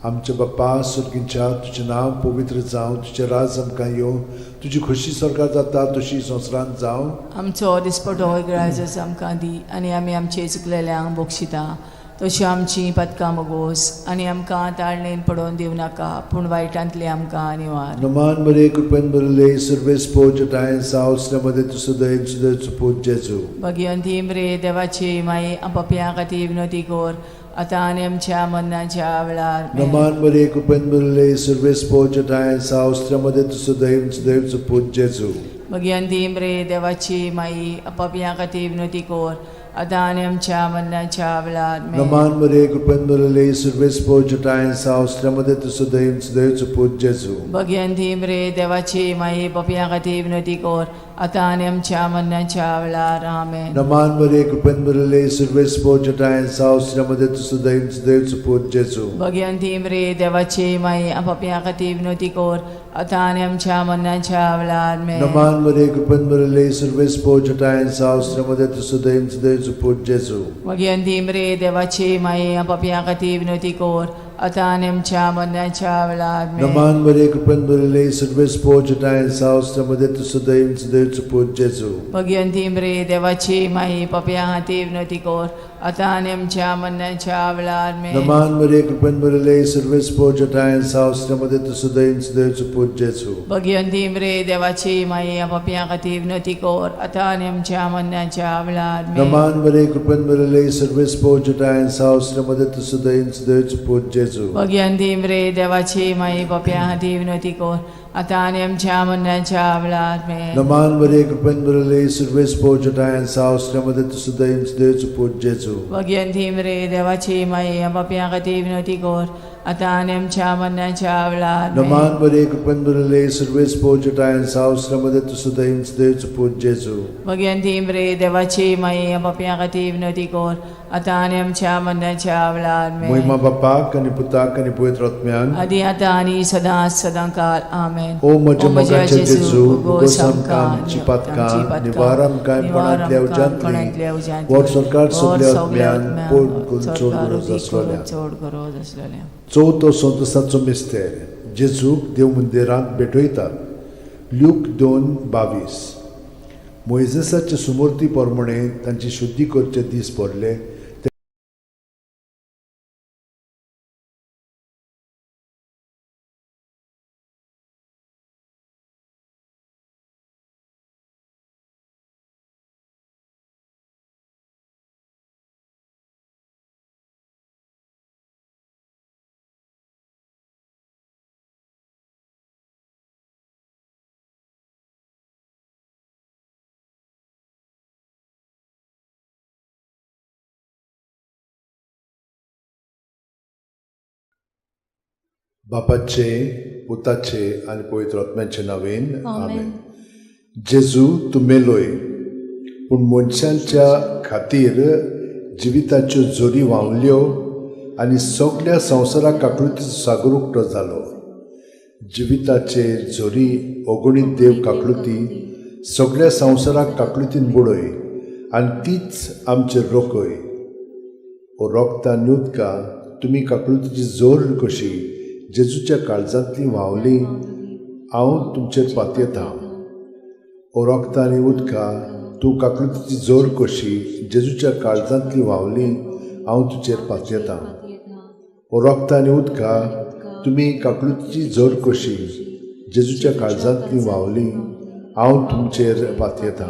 आमच्या बाप्पा सुर्गींच्या, तुजें नांव पवित्र जावं, तुजें राज आमकां येवं, तुजी खोशी स्वर्गात जाता तशी संवसारांत जावं. आमचो दिसपटो ग्रायस आमकां दी आनी आमी आमचे चुकलेल्यांक बक्षिता तशी आमची पातकां मोगोस आनी आमकां ताळणेन पडोवन दिवं नाका पूण वायटांतली आमकां निवार. नमान बरे कृपेन बरले सर्वेस्पोच ठांय साव श्रमदें तूं सुदैव सुदैवचो पूत जेजू. भगिवंती मरे देवाची माई, आम पापयां खातीर विनोती कर आतां आनी आमच्या मरणाच्या वेळार. नमान बरे कृपेन बरले सर्वेस्पोच ठांय साव श्रमदें तूं सुदैव सुदैवचो पूत जेजू. भगिवंती मरे देवाची माई, पापयां खातीर विनोती कर आतां आनी आमच्या मरणाच्या वेळार. नमान बरे कृपेन बरले सर्वेस्पोच ठांय साव श्रमदें तूं सुदैव सुदैवचो पूत जेजू. भगिवंती मरे देवाची माई, पापयां खातीर विनोती कर आतां आनी आमच्या मरणाच्या वेळार. आमेन. नमान बरे कृपेन बरले सर्वेस्पोच ठांय साव श्रमदें तूं सुदैव सुदैवचो पूत जेजू. भगिवंती मरे देवाची माई, पापयां खातीर विनोती कर आतां आनी आमच्या मरणाच्या वेळार. आमेन. नमान बरे कृपेन बरले सर्वेस्पोच ठांय साव श्रमदें तूं सुदैव सुदैवचो पूत जेजू. भगिवंती मरे देवाची माई, पापयां खातीर विनोती कर आतां आनी आमच्या मरणाच्या वेळार. नमान बरे कृपेन बरले सर्वेस्पोच ठांय साव श्रमदें तूं सुदैव सुदैवचो पूत जेजू. भगिवंती मरे देवाची माई, पापयां खातीर विनोती कर आतां आनी आमच्या मरणाच्या वेळार आमेन. नमान मरिये, कृपेन भरिल्ले, सर्वेस्पोर जठायन सावस्त्यामध्ये तूं सदैव सदैवचो पूत जेजू. भगिवंती मरे देवाची माये, पापयां खातीर विनवती कर, आतां आनी आमच्या मरणाच्या वेळार आमेन. नमान मरिये, कृपेन भरिल्ले, सर्वेस्पोर जठायन सावस्त्यामध्ये तूं सदैव सदैवचो पूत जेजू. भगिवंती मरे देवाची माये, पापयां खातीर विनवती कर, आतां आनी आमच्या मरणाच्या वेळार आमेन. नमान मरिये, कृपेन भरिल्ले, सर्वेस्पोर जठायन सावस्त्यामध्ये तूं सदैव सदैवचो पूत जेजू. भगिवंती मरे देवाची माये, पापयां खातीर विनवती कर, आतां आनी आमच्या मरणाच्या वेळार आमेन. नमान मरिये, कृपेन भरिल्ले, सर्वेस्पोर जठायन सावस्त्यामध्ये तूं सदैव सदैवचो पूत जेजू. भगिवंती मरे देवाची माये, पापयां खातीर विनवती कर, आतां आनी आमच्या मरणाच्या वेळार आमेन. मोहिमा बापाक आनी पुताक आनी पवित्र आत्म्याक, आदी आतां आनी सदां सदां काल आमेन. ओ म्हज्या मोगाचे जेजू, भोगोस आमकां आमची पातकां, निवार आमकां कोणांतल्या उज्यांतली, वर सरकार सगल्या आत्म्यान पोट करून चड गरज आसलेल्या. चड गरज आसलेल्या. चवथो संतोसाचो मिस्तेर, जेजूक देव मंदिरांत भेटयतात. ल्यूक 2:22. मोयजेसाचे सुमूर्ती प्रमाणे तांची शुद्धी करचे दीस भरले. बापाचे, पुताचे आनी पवित्र आत्म्याचे नांवेन आमेन. जेजू, तूं मेलोय, पूण मनशांच्या खातीर जिविताच्यो जोरी व्हांवल्यो आनी सगल्या संवसाराक काकळुतीचो सागर उक्तो जालो. जिविताचे जोरी अगणीत देव काकळुती सगल्या संवसाराक काकळुतीन बुडय आनी तीच आमचेर रोखय. ओ रोगता आनी उदका, तुमी काकळुतीची जोर कशी जेजूच्या काळजांतली व्हांवली, हांव तुमचेर पातयेता. ओ रोगता आनी उदका, तूं काकळुतीची जोर कशी जेजूच्या काळजांतली व्हांवली, हांव तुजेर पातयेता. ओ रोगता आनी उदका, तुमी काकळुतीची जोर कशी जेजूच्या काळजांतली व्हांवली, हांव तुमचेर पातयेता.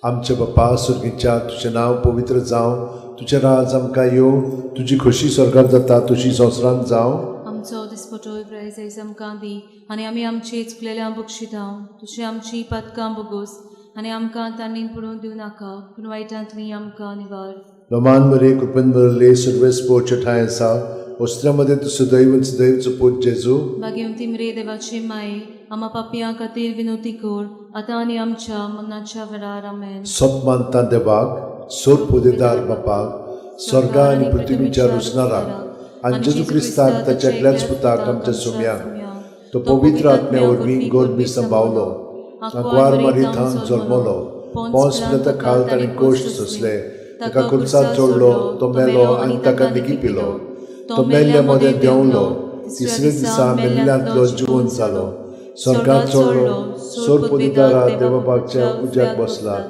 आमच्या बापा सर्गीच्या, तुजें नांव पवित्र जावं, तुजें राज आमकां येवं, तुजी खोशी स्वर्गार जाता तशी संवसारांत जावं. आमचो दिसपटो प्रायज आयज आमकां दी आनी आमी आमची चुकलेल्या बक्षितां, तशी आमची पातकां बोगोस आनी आमकां तांणी पडून दिवं नाका, पूण वायटांतली आमकां निवार. नमान मरिये, कृपेन भरिल्ले, सर्वेस्पोरचे ठांय आसा, वस्त्रामध्ये तूं सदैव सदैवचो पूत जेजू. भाग्यवंती मरिये देवाची माये, आमा पापयां खातीर विनवती कर, आतां आनी आमच्या मरणाच्या वेळार आमेन. सत मानता देवाक, सोर पुदेदार बापाक, स्वर्गा आनी पृथ्वीच्या रुसणाराक आनी जेजू क्रिस्ताक ताच्या एकल्याच पुताक आमच्या सुम्याक, तो पवित्र आत्म्या वरवीं गोरमी संभावलो, आंकवार मारी थावन जल्मलो, पोंस पिलाता खाल ताणें कोश्ट सोंसले, ताका खुर्सार चडलो, तो मेलो आनी ताका निगी पिलो, तो मेल्ल्या मदें देंवलो, तिसरे दिसा मेल्ल्यांतलो जिवन जालो, स्वर्गांत चडलो, सोर पुदेदारा देवबाच्या उज्याक बसला,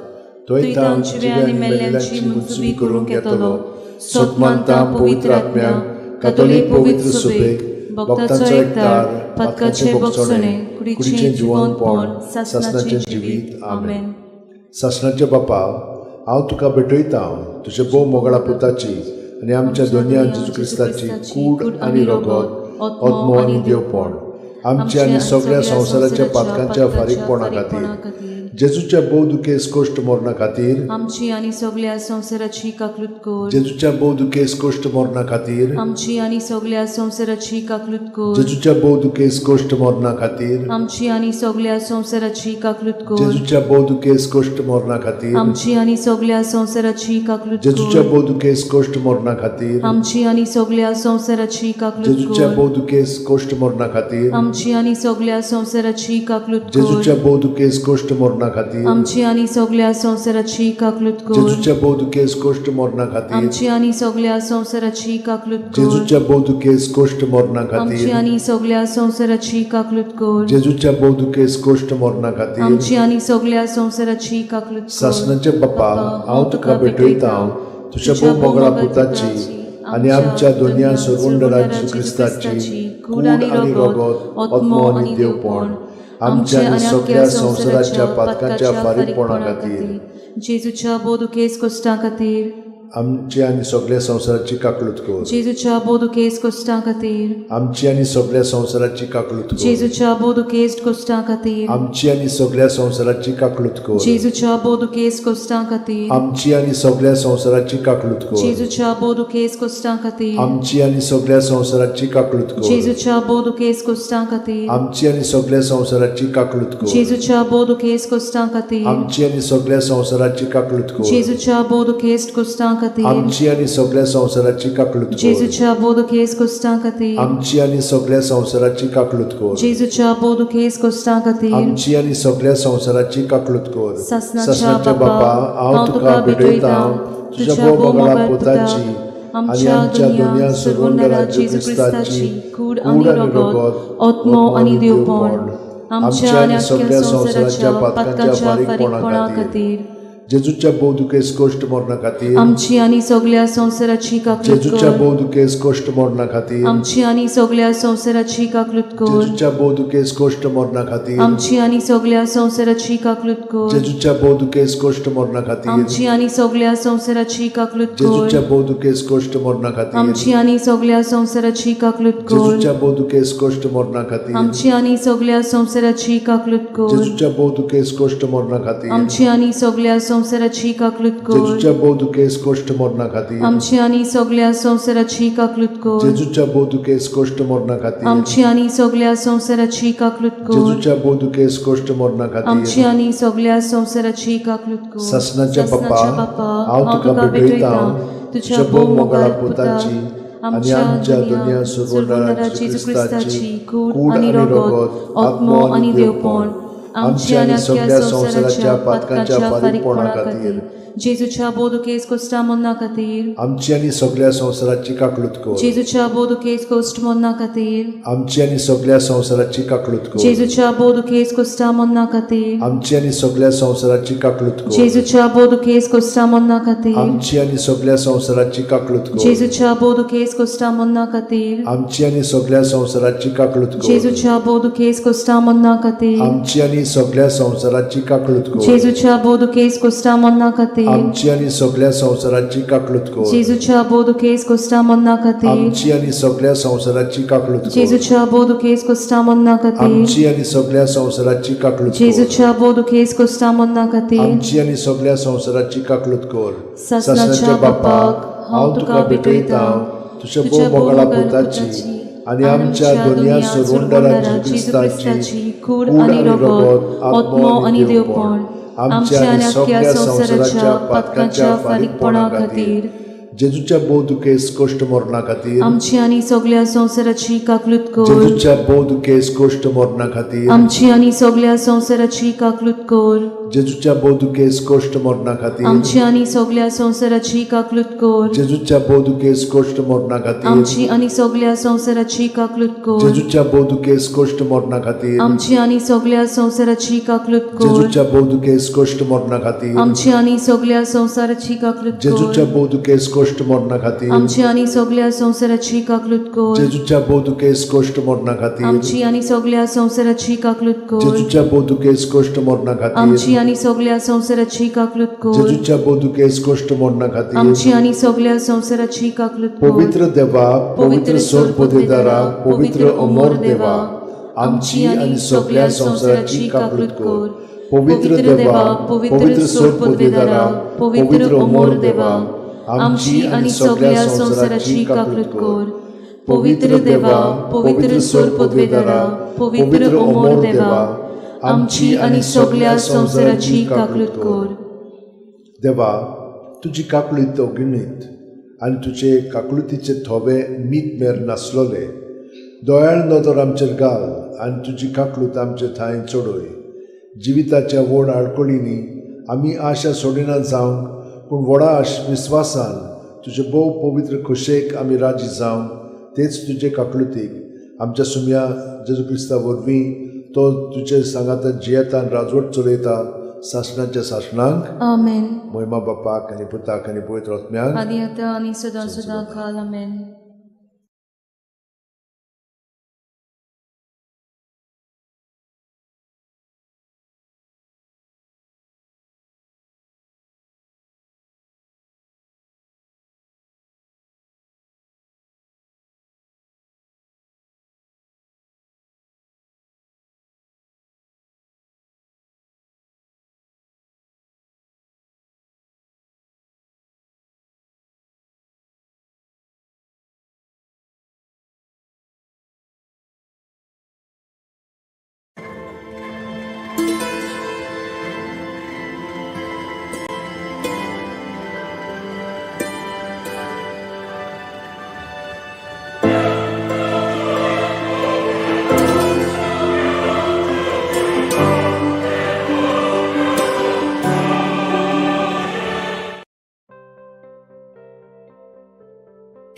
थंय तावन जिव्या आनी मेल्ल्यांची मुंसुबी करूंक येतलो. सत मानता पवित्र आत्म्याक, कातोलीक पवित्र सुबेक, भक्तांचो एकतार, पातकाचें भोगसणें, कुडीचें जिवनपण, सासणाचें जिवीत. आमेन. सासणाचे बापा, हांव तुका भेटयता तुज्या भोव मोगळा पुताची आनी आमच्या दोनया जेजू क्रिस्ताची कूड आनी रगत, आत्मो आनी देवपण, आमच्या आनी सगळ्या संवसाराच्या पातकांच्या फारीकपणा खातीर, जेजूच्या भोव दुखेस कोश्ट मरणा खातीर, आमची आनी सगल्या संवसाराची काकलूत कर. जेजूच्या भोव दुखेस कोश्ट मरणा खातीर, आमची आनी सगल्या संवसाराची काकलूत कर. जेजूच्या भोव दुखेस कोश्ट मरणा खातीर, आमची आनी सगल्या संवसाराची काकलूत कर. जेजूच्या भोव दुखेस कोश्ट मरणा खातीर, आमची आनी सगल्या संवसाराची काकलूत कर. जेजूच्या भोव दुखेस कोश्ट मरणा खातीर, आमची आनी सगल्या संवसाराची काकलूत कर. जेजूच्या भोव दुखेस कोश्ट मरणा खातीर, आमची आनी सगल्या संवसाराची काकलूत कर. जेजूच्या भोव दुखेस कोश्ट मरणा खातीर, आमची आनी सगल्या संवसाराची काकलूत कर. जेजूच्या भोव दुखेस कोश्ट मरणा खातीर, आमची आनी सगल्या संवसाराची काकलूत कर. जेजूच्या भोव दुखेस कोश्ट मरणा आमची खातीर, आनी सगल्या संवसाराची काकलूत कर. जेजूच्या भोव दुखेस कोश्ट मरणा खातीर, आमची आनी सगल्या संवसाराची काकलूत कर. सासणाचे बापा, हांव तुका भेटयता तुज्या भोव मोगळा पुताची आनी आमच्या दोनया सोडवणदारा जेजू क्रिस्ताची कूड आनी रगत, आत्मो आनी देवपण आमच्या आनी सगळ्या संवसाराच्या पातकांच्या फारीकपणा खातीर जेजूच्या भोव दुखेस्त कोश्टां खातीर आमची आनी सगळ्या संवसाराची काकळूत कर. जेजूच्या भोव दुखेस्त कोश्टां खातीर आमची आनी सगळ्या संवसाराची काकळूत कर. जेजूच्या भोव दुखेस्त कोश्टां खातीर आमची आनी सगळ्या संवसाराची काकळूत कर. जेजूच्या भोव दुखेस्त कोश्टां खातीर आमची आनी सगळ्या संवसाराची काकळूत कर. जेजूच्या भोव दुखेस्त कोश्टां खातीर आमची आनी सगळ्या संवसाराची काकळूत कर. जेजूच्या भोव दुखेस्त कोश्टां खातीर आमची आनी सगळ्या संवसाराची काकळूत कर. जेजूच्या भोव दुखेस्त कोश्टां खातीर आमची आनी सगळ्या संवसाराची काकळूत कर. जेजूच्या भोव दुखेस्त कोश्टां खातीर आमची आनी सगळ्या संवसाराची काकळूत कर. जेजूच्या भोव दुखेस्त कोश्टां खातीर आमची आनी सगळ्या संवसाराची काकळूत कर. जेजूच्या भोव दुखेस्त कोश्टां खातीर आमची आनी सगळ्या संवसाराची काकळूत कर. सासणाच्या बापा, हांव तुका भेटयतां तुज्या भोव मोगाळा पुताची आनी आमच्या दोनया सोडवणदारा जेजू क्रिस्ताची कूड आनी रगत, आत्मो आनी देवपण आमच्या आनी सगळ्या संवसाराच्या पातकांच्या फारीकपणा खातीर जेजूच्या भोव दुखेस्त कोश्ट मरणा खातीर आमची आनी सगळ्या संवसाराची काकळूत जेजूच्या कर. भोव दुखेस्त कोश्ट मरणा खातीर आमची आनी सगळ्या संवसाराची काकळूत कर. जेजूच्या भोव दुखेस्त कोश्ट मरणा खातीर आमची आनी सगळ्या संवसाराची काकळूत कर. जेजूच्या भोव दुखेस्त कोश्ट मरणा खातीर आमची आनी सगळ्या संवसाराची काकळूत कर. जेजूच्या भोव दुखेस्त कोश्ट मरणा खातीर आमची आनी सगळ्या संवसाराची काकळूत कर. जेजूच्या भोव दुखेस्त कोश्ट मरणा खातीर आमची आनी सगळ्या संवसाराची काकळूत कर. जेजूच्या भोव दुखेस्त कोश्ट मरणा खातीर आमची आनी सगळ्या संवसाराची काकळूत कर. जेजूच्या भोव दुखेस्त कोश्ट मरणा खातीर आमची आनी सगळ्या संवसाराची काकळूत कर. जेजूच्या भोव दुखेस्त कोश्ट मरणा खातीर आमची आनी सगळ्या संवसाराची काकळूत कर. जेजूच्या भोव दुखेस्त कोश्ट मरणा आमची खातीर आनी सगळ्या संवसाराची काकळूत कर. सासणाच्या बापा, हांव तुका भेटयतां तुज्या भोव मोगाळा पुताची आनी आमच्या दोनया सोडवणदारा जेजू क्रिस्ताची कूड आनी रगत, आत्मो आनी देवपण आमच्या आनी सगळ्या संवसाराच्या पातकांच्या फारीकपणा खातीर जेजूच्या भोव दुखेस्त कोश्टां मरणा खातीर आमची आनी सगळ्या संवसाराची काकळूत कर. जेजूच्या भोव दुखेस्त कोश्ट मरणा खातीर आमची आनी सगळ्या संवसाराची काकळूत कर. जेजूच्या भोव दुखेस्त कोश्टां मरणा खातीर आमची आनी सगळ्या संवसाराची काकळूत कर. जेजूच्या भोव दुखेस्त कोश्टां मरणा खातीर आमची आनी सगळ्या संवसाराची काकळूत कर. जेजूच्या भोव दुखेस्त कोश्टां मरणा खातीर आमची आनी सगळ्या संवसाराची काकळूत कर. जेजूच्या भोव दुखेस्त कोश्टां मरणा खातीर आमची आनी सगळ्या संवसाराची काकळूत कर. जेजूच्या भोव दुखेस्त कोश्टां मरणा खातीर आमची आनी सगळ्या संवसाराची काकळूत कर. जेजूच्या भोव दुखेस्त कोश्टां मरणा खातीर आमची आनी सगळ्या संवसाराची काकळूत कर. जेजूच्या भोव दुखेस्त कोश्टां मरणा खातीर आमची आनी सगळ्या संवसाराची काकळूत कर. जेजूच्या भोव दुखेस्त कोश्टां मरणा खातीर आमची आनी सगळ्या संवसाराची काकळूत कर. सासणाच्या बापाक, हांव तुका भेटयतां तुज्या भोव मोगाळा पुताची आनी आमच्या दोनया सोडवणदारा जेजू क्रिस्ताची कूड आनी रगत, आत्मो आनी देवपण आमच्या आनी सगळ्या संवसाराच्या पातकांच्या फारीकपणा खातीर जेजूच्या भोव दुखेस्त कोश्ट मरणा खातीर आमची आनी सगळ्या संवसाराची काकळूत कर. जेजूच्या भोव दुखेस्त कोश्ट मरणा खातीर आमची आनी सगळ्या संवसाराची काकळूत कर. जेजूच्या भोव दुखेस्त कोश्ट मरणा खातीर आमची आनी सगळ्या संवसाराची काकळूत कर. जेजूच्या भोव दुखेस्त कोश्ट मरणा खातीर आमची आनी सगळ्या संवसाराची काकळूत कर. जेजूच्या भोव दुखेस्त कोश्ट मरणा खातीर आमची आनी सगळ्या संवसाराची काकळूत कर. जेजूच्या भोव दुखेस्त कोश्ट मरणा खातीर आमची आनी सगळ्या संवसाराची काकळूत कर. जेजूच्या भोव दुखेस्त कोश्ट मरणा खातीर आमची आनी सगळ्या संवसाराची काकळूत कर. जेजूच्या भोव दुखेस्त कोश्ट मरणा खातीर आमची आनी सगळ्या संवसाराची काकळूत कर. जेजूच्या भोव दुखेस्त कोश्ट मरणा खातीर आमची आनी सगळ्या संवसाराची काकळूत कर. जेजूच्या भोव दुखेस्त कोश्ट मरणा खातीर आमची आनी सगळ्या संवसाराची काकळूत कर. पवित्र देवा, पवित्र सोरपोदेदारा, पवित्र अमर देवा, आमची आनी सगळ्या संवसाराची काकळूत कर. पवित्र देवा, पवित्र सोरपोदेदारा, पवित्र अमर देवा, आमची आनी सगळ्या संवसाराची काकळूत कर. पवित्र देवा, पवित्र सोरपोदेदारा, पवित्र अमर देवा, आमची आनी सगळ्या संवसाराची काकळूत कर. देवा, तुजी काकळूत अगणीत आनी तुजे काकळुतीचे थोवे मीत मेर नासलोले दयाळ नदर आमचेर घाल आनी तुजी काकळूत आमचे थांय चडय. जिविताच्या व्हड आडखळींनी आमी आशा सोडिना जावंक, पूण व्हडा विस्वासान तुजे भोव पवित्र खोशेक आमी राजी जावंक, तेच तुजे काकळुतीक आमच्या सुम्या जेजू क्रिस्ता वरवीं तो तुजे सांगातान जियेता आनी राजवट चलयता सासणाच्या सासणांक. आमेन. मोहिमा बापाक आनी पुताक आनी पवित्र आत्म्याक, आनी आतां आनी सदां सदां काल. आमेन.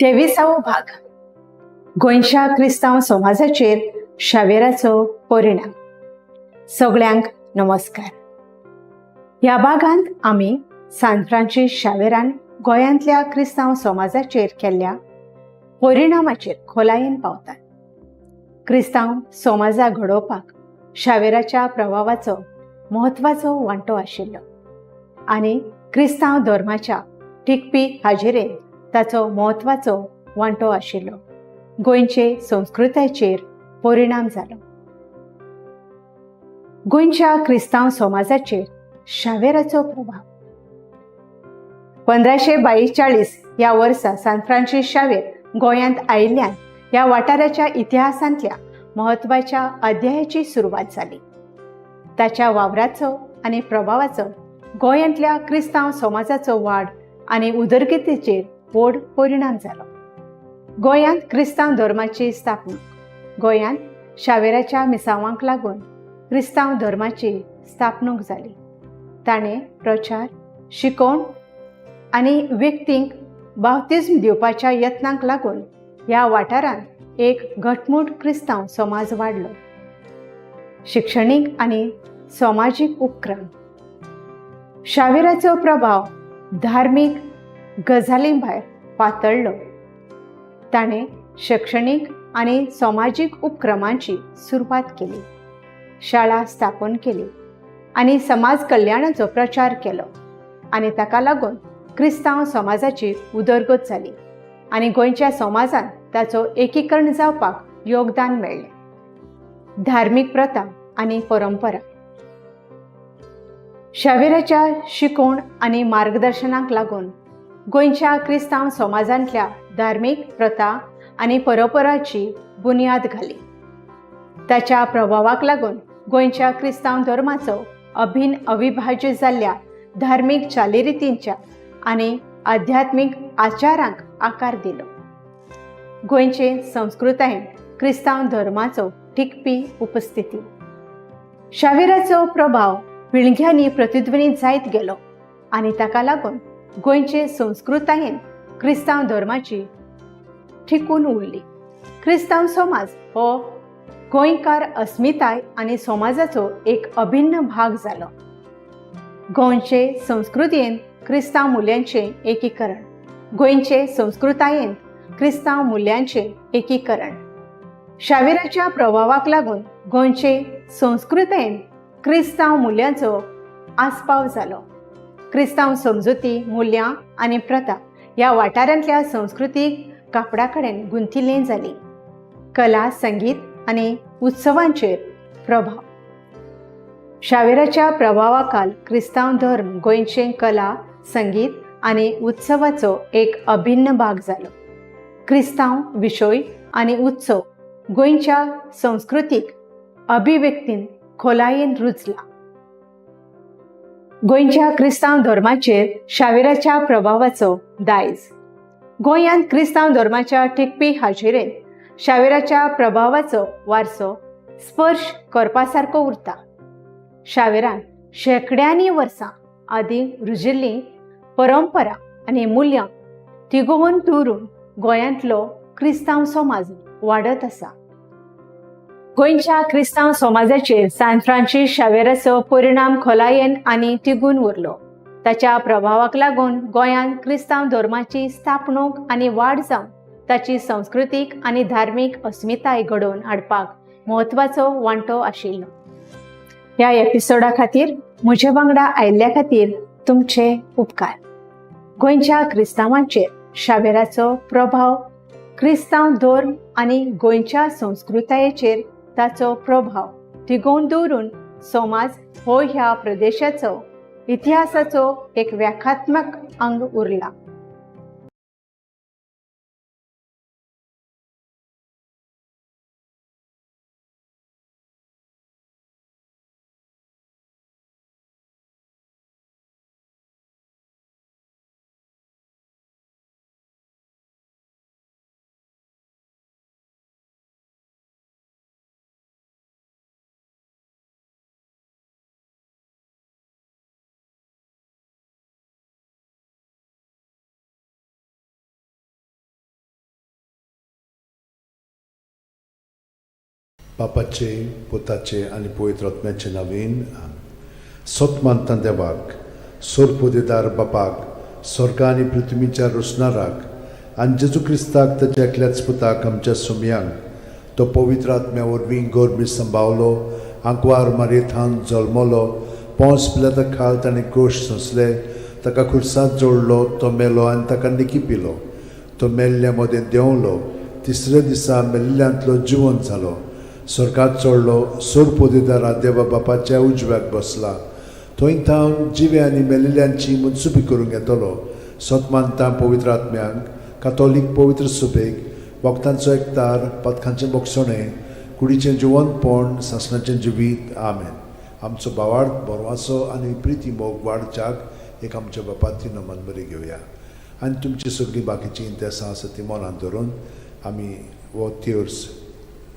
तेविसावो भाग, गोंयच्या क्रिस्तांव समाजाचेर शावेराचो परिणाम. सगळ्यांक नमस्कार. ह्या भागांत आमी सान फ्रांसीस शावेरान गोंयांतल्या क्रिस्तांव समाजाचेर केल्ल्या परिणामाचेर खोलायेन पावतात. क्रिस्तांव समाजा घडोवपाक शावेराच्या प्रभावाचो म्हत्वाचो वांटो आशिल्लो आनी क्रिस्तांव धर्माच्या टिकपी हाजेरेन ताचो म्हत्वाचो वांटो आशिल्लो. गोंयचे संस्कृतायेचेर परिणाम जालो. गोंयच्या क्रिस्तांव समाजाचेर शावेराचो प्रभाव. 1542 ह्या वर्सा सान फ्रांसीस शावेर गोंयांत आयिल्ल्यान ह्या वाठाराच्या इतिहासांतल्या म्हत्वाच्या अध्यायाची सुरवात जाली. ताच्या वावराचो आनी प्रभावाचो गोंयांतल्या क्रिस्तांव समाजाचो वाड आनी उदरगतीचेर व्हड परिणाम जालो. गोंयांत क्रिस्तांव धर्माची स्थापणूक. गोंयांत शावेराच्या मिसावांक लागून क्रिस्तांव धर्माची स्थापणूक जाली. ताणें प्रचार, शिकोवण आनी व्यक्तींक बाप्तिज्म दिवपाच्या यत्नांक लागून ह्या वाठारांत एक घटमूट क्रिस्तांव समाज वाडलो. शिक्षणीक आनी समाजीक उपक्रम. शावेराचो प्रभाव धार्मीक गजालीं भायर पातळ्ळो. ताणें शिक्षणीक आनी समाजीक उपक्रमांची सुरवात केली, शाळा स्थापन केली आनी समाज कल्याणाचो प्रचार केलो आनी ताका लागून क्रिस्तांव समाजाची उदरगत जाली आनी गोंयच्या समाजान ताचो एकीकरण जावपाक योगदान मेळ्ळें. धार्मीक प्रथा आनी परंपरा. शावेराच्या शिकोवण आनी मार्गदर्शनाक लागून गोंयच्या क्रिस्तांव समाजांतल्या धार्मीक प्रथा आनी परंपराची बुन्याद घाली. ताच्या प्रभावाक लागून गोंयच्या क्रिस्तांव धर्माचो अभिन्न अविभाज्य जाल्ल्या धार्मीक चालीरितींच्या आनी आध्यात्मीक आचारांक आकार दिलो. गोंयचे संस्कृतायेन क्रिस्तांव धर्माचो टिकपी उपस्थिती. शावेराचो प्रभाव पिळग्यांनी प्रतिध्वनीत जायत गेलो आनी ताका लागून गोंयचे संस्कृतायेन क्रिस्तांव धर्माची टिकून उरली. क्रिस्तांव समाज हो गोंयकार अस्मिताय आनी समाजाचो एक अभिन्न भाग जालो. गोंयचे संस्कृतीन क्रिस्तांव मुल्यांचें एकीकरण. गोंयचे संस्कृतायेन क्रिस्तांव मुल्यांचें एकीकरण. शावेराच्या प्रभावाक लागून गोंयचे संस्कृतायेन क्रिस्तांव मुल्यांचो आस्पाव जालो. क्रिस्तांव समजुती, मुल्यां आनी प्रथा ह्या वाठारांतल्या संस्कृतीक कापडा कडेन गुंथिल्ली जाली. कला, संगीत आनी उत्सवांचेर प्रभाव. शावेराच्या प्रभावाखाल क्रिस्तांव धर्म गोंयचे कला, संगीत आनी उत्सवाचो एक अभिन्न भाग जालो. क्रिस्तांव विशय आनी उत्सव गोंयच्या संस्कृतीक अभिव्यक्तीन खोलायेन रुजला. गोंयच्या क्रिस्तांव धर्माचेर शावेराच्या प्रभावाचो दायज. गोंयांत क्रिस्तांव धर्माच्या टिकपी हाजेरेन शावेराच्या प्रभावाचो वारसो स्पर्श करपा सारको उरता. शावेरान शेंकड्यांनी वर्सां आदीं रुजिल्लीं परंपरा आनी मुल्यां तिगोवन दवरून गोंयांतलो क्रिस्तांव समाज वाडत आसा. गोंयच्या क्रिस्तांव समाजाचेर सान फ्रांसीस शावेराचो परिणाम खोलायेन आनी तिगून उरलो. ताच्या प्रभावाक लागून गोंयांत क्रिस्तांव धर्माची स्थापणूक आनी वाड जावन ताची संस्कृतीक आनी धार्मीक अस्मिताय घडोवन हाडपाक म्हत्वाचो वांटो आशिल्लो. ह्या एपिसोडा खातीर म्हजे वांगडा आयिल्ल्या खातीर तुमचे उपकार. गोंयच्या क्रिस्तांवांचेर शावेराचो प्रभाव, क्रिस्तांव धर्म आनी गोंयच्या संस्कृतायेचेर ताचो प्रभाव तिगोवन दवरून समाज हो ह्या प्रदेशाचो इतिहासाचो एक व्याख्यात्मक अंग उरला. बापाचे, पुताचे आनी पवित्र आत्म्याचे नवीन. सत मानता देवाक, सोरपोदेदार बापाक, स्वर्गा आनी पृथ्वीच्या रोसणाराक आनी जेजू क्रिस्ताक ताच्या एकल्याच पुताक आमच्या सुमयांक, तो पवित्र आत्म्या वरवीं गोरबी संभावलो, आंकवार मारयेथान जल्मलो, पोंस पिलाता खाल ताणें गोश सोंसले, ताका खुर्सांत जोडलो, तो मेलो आनी ताका निकी पिलो, तो मेल्ल्या मदें देंवलो, तिसऱ्या दिसा मेल्ल्यांतलो जिवन जालो, स्वर्गात चडलो, सोरपोदेदारा देवा बापाच्या उजव्याक बसला, थंय थावन जिवे आनी मेलिल्ल्यांची मनसुबी करूंक येतलो. सत मानता पवित्र आत्म्यांक, कातोलीक पवित्र सुबेक, भक्तांचो एकतार, पथकांचें बोगसणें, कुडीचें जिवनपण, सासणाचें जिवीत. आमेन. आमचो भावार्थ बरवाचो आनी प्रिती मोग वाडच्याक एक आमच्या बापाती नमन बरी घेवया आनी तुमची सगळीं बाकीचीं इंतेसां आसा ती मनांत धरून आमी हो त्योर्स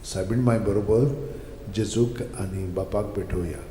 सायबीण माय बरोबर जेजूक आनी बापाक भेटोवया.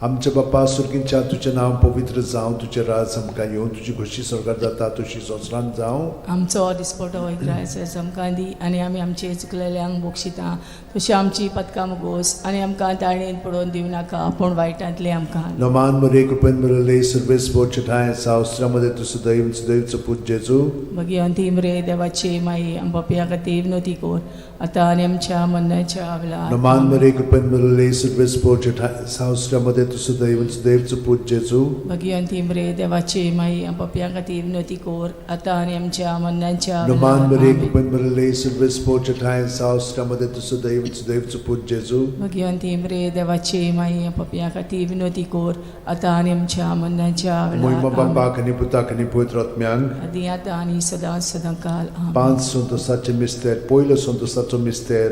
आमच्या बापा सुर्गींच्या, तुजें नांव पवित्र जावं, तुजें राज आमकां येवं, तुजी खोशी स्वर्गार जाता तशी संवसारांत जावं. आमचो दिसपटो इग्रायस आमकां दी आनी आमी आमचे चुकलेल्यांक बक्षिता तशी आमची पदकां मुगोस आनी आमकां ताळणेन पडोवन दिवं नाका पूण वायटांतले आमकां. नमान मरे कृपेन मरले सर्वेस बोचठाय सावस्त्रामध्ये तूं सदैव सदैवचो पूत जेजू. भगिवंती मरे देवाची माई आम पापया खातीर विनोती कर आतां आनी आमच्या मरणाच्या वेळार. नमान मरे कृपेन मरले सर्वेस बोचठाय सावस्त्रामध्ये तूं सदैव सदैवचो पूत जेजू. भगिवंती मरे देवाची माई आम पापया खातीर विनोती कर आतां आनी आमच्या मरणाच्या नमान वेळार. मरे कृपेन मरले सर्वेस बोचठाय सावस्त्रामध्ये तूं सदैव सदैवचो पूत जेजू. भगिवंती मरे देवाची माई आम पापया खातीर विनोती कर आतां आनी आमच्या मरणाच्या मोहिमा वेळार. बापाक आनी पुताक आनी पवित्र आत्म्यांक, आदी आतां आनी सदां सदां काल. आमेन. 5 संतोसाचे मिस्तेर. पयलो संतोसाचो मिस्तेर,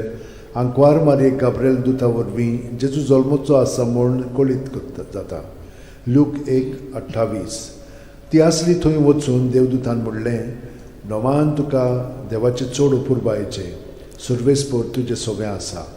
आंकवार मारये गाब्रिएल दुता वरवीं जेजू जल्मचो आसा म्हूण कळीत जाता. लूक 1:28. ती आसली थंय वचून देवदूतान म्हणलें, नवान तुका देवाचें चड अपुरबायेचें, सुर्वेसपोर तुजें सगळें आसा.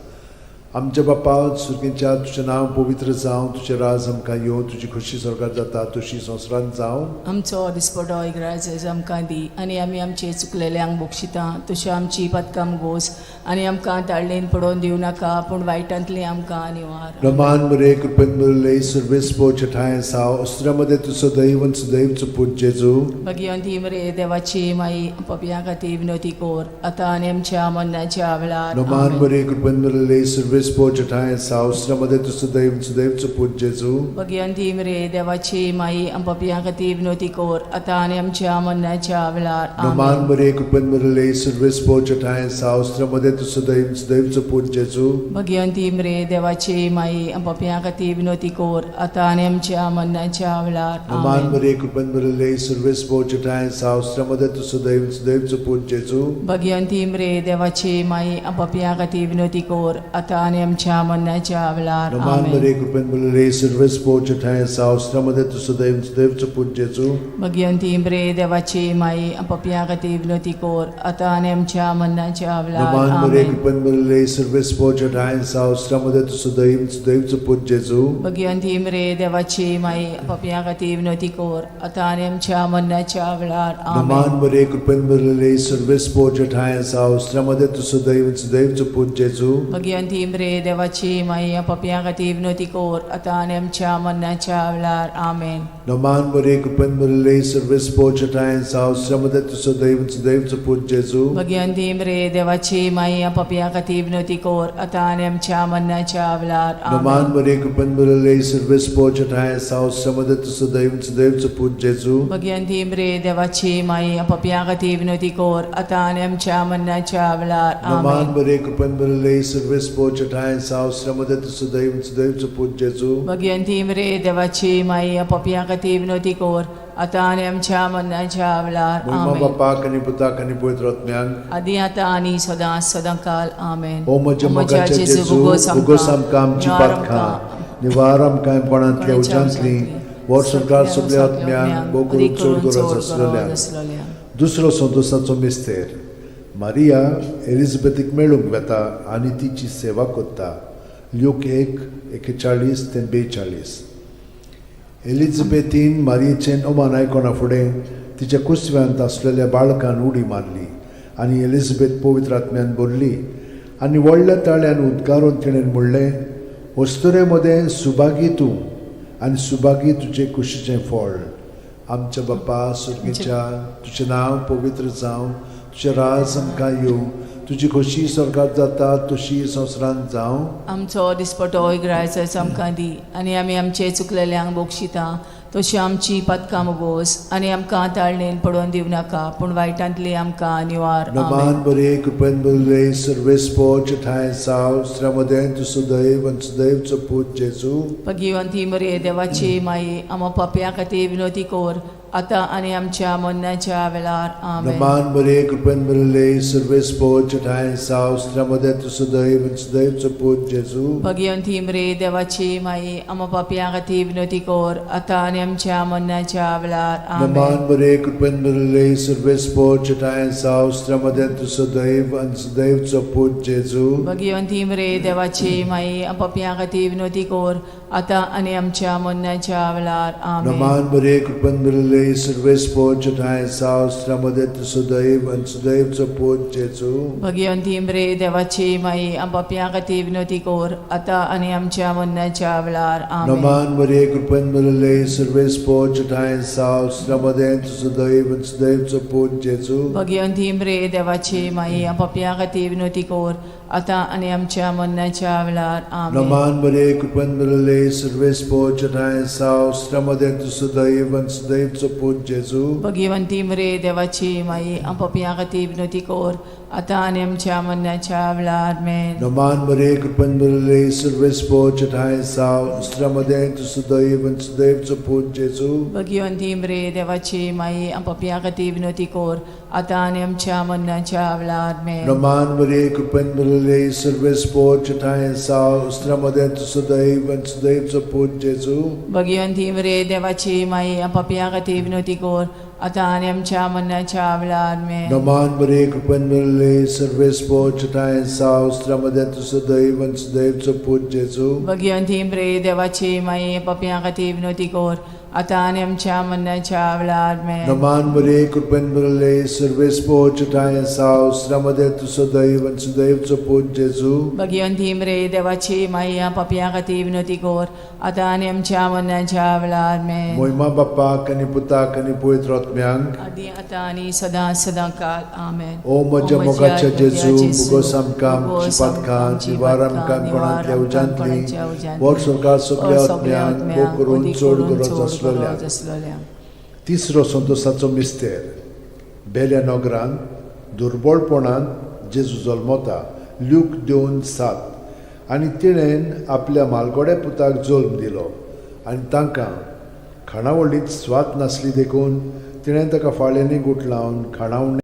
आमच्या बापा सुर्गींच्या, तुजें नांव पवित्र जावं, तुजें राज आमकां येवं, तुजी खोशी स्वर्गार जाता तशी संवसारांत जावं. आमचो दिसपटो इग्रायस आमकां दी आनी आमी आमचे चुकलेल्यांक बक्षिता तशी आमची पदकां मुगोस आनी आमकां ताळणेन पडोवन दिवं नाका पूण वायटांतली आमकां निवार. नमान मरे कृपेन मरले सर्वेस ठांय साव अस्त्रामध्ये तूं सदैव सदैवचो पूत जेजू. भगिवंती मरे देवाची माई पापयां खातीर विनोती कर आतां आनी आमच्या मरणाच्या वेळार. नमान आमेन. मरे कृपेन मरले सर्वेस ठांय साव अस्त्रामध्ये तूं सदैव सदैवचो पूत जेजू. भगिवंती मरे देवाची माई पापयां खातीर विनोती कर आतां आनी आमच्या मरणाच्या वेळार. नमान आमेन. मरे कृपेन मरले सर्वेस ठांय साव अस्त्रामध्ये तूं सदैव सदैवचो पूत जेजू. भगिवंती मरे देवाची माई पापयां खातीर विनोती कर आतां आनी आमच्या मरणाच्या वेळार. नमान आमेन. मरे कृपेन मरले सर्वेस ठांय साव अस्त्रामध्ये तूं सदैव सदैवचो पूत जेजू. भगिवंती मरे देवाची माई पापयां खातीर विनोती कर आतां आनी आमच्या मरणाच्या वेळार. नमान आमेन. मरे कृपेन मरले सर्वेस ठांय साव अस्त्रामध्ये तूं सदैव सदैवचो पूत जेजू. भगिवंती मरे देवाची माई पापयां खातीर विनोती कर आतां आनी आमच्या मरणाच्या वेळार. नमान मरे आमेन. कृपेन मरले सर्वेस ठांय साव अस्त्रामध्ये तूं सदैव सदैवचो पूत जेजू. भगिवंती मरे देवाची माई पापयां खातीर विनोती कर आतां आनी आमच्या मरणाच्या वेळार. नमान आमेन. मरे कृपेन मरले सर्वेस ठांय साव अस्त्रामध्ये तूं सदैव सदैवचो पूत जेजू. भगिवंती मरे रे देवाची माई पापयां खातीर विनवती कर आतां आनी आमच्या मरणाच्या वेळार. आमेन. नमान मरे कृपेन भरिल्ले सर्वेस्पोर चेठांय साव श्रमदे तुजो दैव सुदैवचो पूत जेजू. भगिवंती रे देवाची माई पापयां खातीर विनवती कर आतां आनी आमच्या मरणाच्या वेळार. नमान आमेन. मरे कृपेन भरिल्ले सर्वेस्पोर चेठांय साव श्रमदे तुजो दैव सुदैवचो पूत जेजू. भगिवंती रे देवाची माई पापयां खातीर विनवती कर आतां आनी आमच्या मरणाच्या वेळार. नमान आमेन. मरे कृपेन भरिल्ले सर्वेस्पोर चेठांय साव श्रमदे तुजो दैव सुदैवचो पूत जेजू. भगिवंती रे देवाची माई पापयां खातीर विनवती कर आतां आनी आमच्या मरणाच्या वेळार. मोहिमा आमेन. बापाक आनी पुताक आनी पवित्र आत्म्याक आदी आतां आनी सदां सदां काल. आमेन. ओ म्हज्या मोगाच्या जेजू, उगोस आमकां आमची पातकां, निवार आमकां कोणांतल्या उज्यांतली, वर्स संवसार सगल्या आत्म्यांक भोव करून चड गरज आसलेल्या. दुसरो संतोसाचो मिस्तेर. मारिया एलिझाबेथीक मेळूंक वेता आनी तिची सेवा करता. ल्यूक 1:41 ते 42. एलिझाबेथीन मारियेचें अमान आयकना फुडें तिच्या कुसव्यांत आसलेल्या बाळकान उडी मारली आनी एलिझाबेथ पवित्र आत्म्यान भरली आनी व्हडल्या ताळ्यान उद्गारून तिणें म्हणलें, अस्तुरे मदें सुभागी तूं आनी सुभागी तुजे कुशीचें फळ. आमच्या बापा सुर्गेच्या, तुजें नांव पवित्र जावं, तुजें राज आमकां येवं, तुजी खोशी स्वर्गात जाता तशी संवसारांत जावं. आमचो दिसपटो इग्रायचो आमकां दी आनी आमी आमचे चुकलेल्यांक बक्षिता तशी आमची पातकां बोगोस आनी आमकां ताळणेन पडोवन दिवं नाका पूण वायटांतली आमकां निवार. नमान बरे कृपेन भरिल्ले सर्वेस्पोर ठांय साव श्रमदें तूं सुदैव आनी सुदैवचो पूत जेजू. भगिवंती मरे देवाची माई आमा पापयां खातीर विनवती कर आतां आनी आमच्या मरणाच्या वेळार. आमेन. नमान बरे कृपेन भरिल्ले सर्वेस्पोर ठांय साव श्रमदें तूं सुदैव आनी सुदैवचो पूत जेजू. भगिवंती मरे देवाची माई आमा पापयां खातीर विनवती कर आतां आनी आमच्या मरणाच्या वेळार. आमेन. नमान बरे कृपेन भरिल्ले सर्वेस्पोर ठांय साव श्रमदें तूं सुदैव आनी सुदैवचो पूत जेजू. भगिवंती मरे देवाची माई पापयां खातीर विनवती कर आतां आनी आमच्या मरणाच्या वेळार. आमेन. नमान बरे कृपेन भरिल्ले सर्वेस्पोर ठांय साव श्रमदें तूं सुदैव आनी सुदैवचो पूत जेजू. भगिवंती मरे देवाची माई पापयां खातीर विनवती कर आतां आनी आमच्या मरणाच्या वेळार. आमेन. नमान बरे कृपेन भरिल्ले सर्वेस्पोर ठांय साव श्रमदें तूं सुदैव आनी सुदैवचो पूत जेजू. भगिवंती मरे देवाची माई पापयां खातीर विनवती कर आतां आनी आमच्या मरणाच्या वेळार. आमेन. नमान बरे कृपेन भरिल्ले सर्वेस्पोर ठांय साव श्रमदें तूं सुदैव आनी सुदैवचो पूत जेजू. भगिवंती मरे देवाची माई पापयां खातीर विनवती कर आतां आनी आमच्या मरणाच्या वेळार. आमेन. नमान बरे कृपेन भरिल्ले सर्वेस्पोर ठांय साव श्रमदें तूं सुदैव आनी सुदैवचो पूत जेजू. भगिवंती मरे देवाची माई पापयां खातीर विनवती कर आतां आनी आमच्या मरणाच्या वेळार. आमेन. नमान बरे कृपेन भरिल्ले सर्वेस्पोर ठांय साव श्रमदें तूं सुदैव आनी सुदैवचो पूत जेजू. भगिवंती मरे देवाची माई पापयां खातीर विनवती कर आतां आनी आमच्या मरणाच्या वेळार. आमेन. नमान बरे कृपेन भरिल्ले सर्वेस्पोर ठांय साव श्रमदें तूं सुदैव आनी सुदैवचो पूत जेजू. भगिवंती मरे देवाची माई पापयां खातीर विनवती कर आतां आनी आमच्या मरणाच्या वेळार. आमेन. नमान बरे कृपेन भरिल्ले सर्वेस्पोर ठांय साव श्रमदें तूं सुदैव आनी सुदैवचो पूत जेजू. भगिवंती मरे देवाची माई पापयां खातीर विनवती कर आतां आनी आमच्या मरणाच्या वेळार. आमेन. मोहिमा बापाक आनी पुताक आनी पवित्र आत्म्यांक आदी आतां आनी सदां सदां काल. आमेन. ओ म्हज्या मोगाच्या जेजू, मुगोस आमकां आमची पातकां, निवार आमकां कोणांतल्या उज्यांतली, वर्स सरकार सगल्या आत्म्यांक भोव करून चड गरज आसलेल्या. तिसरो संतोसाचो मिस्तेर. बेल्या नगरांत दुर्बळपणांत जेजू जल्मता. ल्यूक 2:7. आनी तिणें आपल्या मालगोड्या पुताक जल्म दिलो आनी तांकां खाणावळींत स्वाद नासली देखून तिणें ताका फाळ्यांनी गुठलावन खाणावणी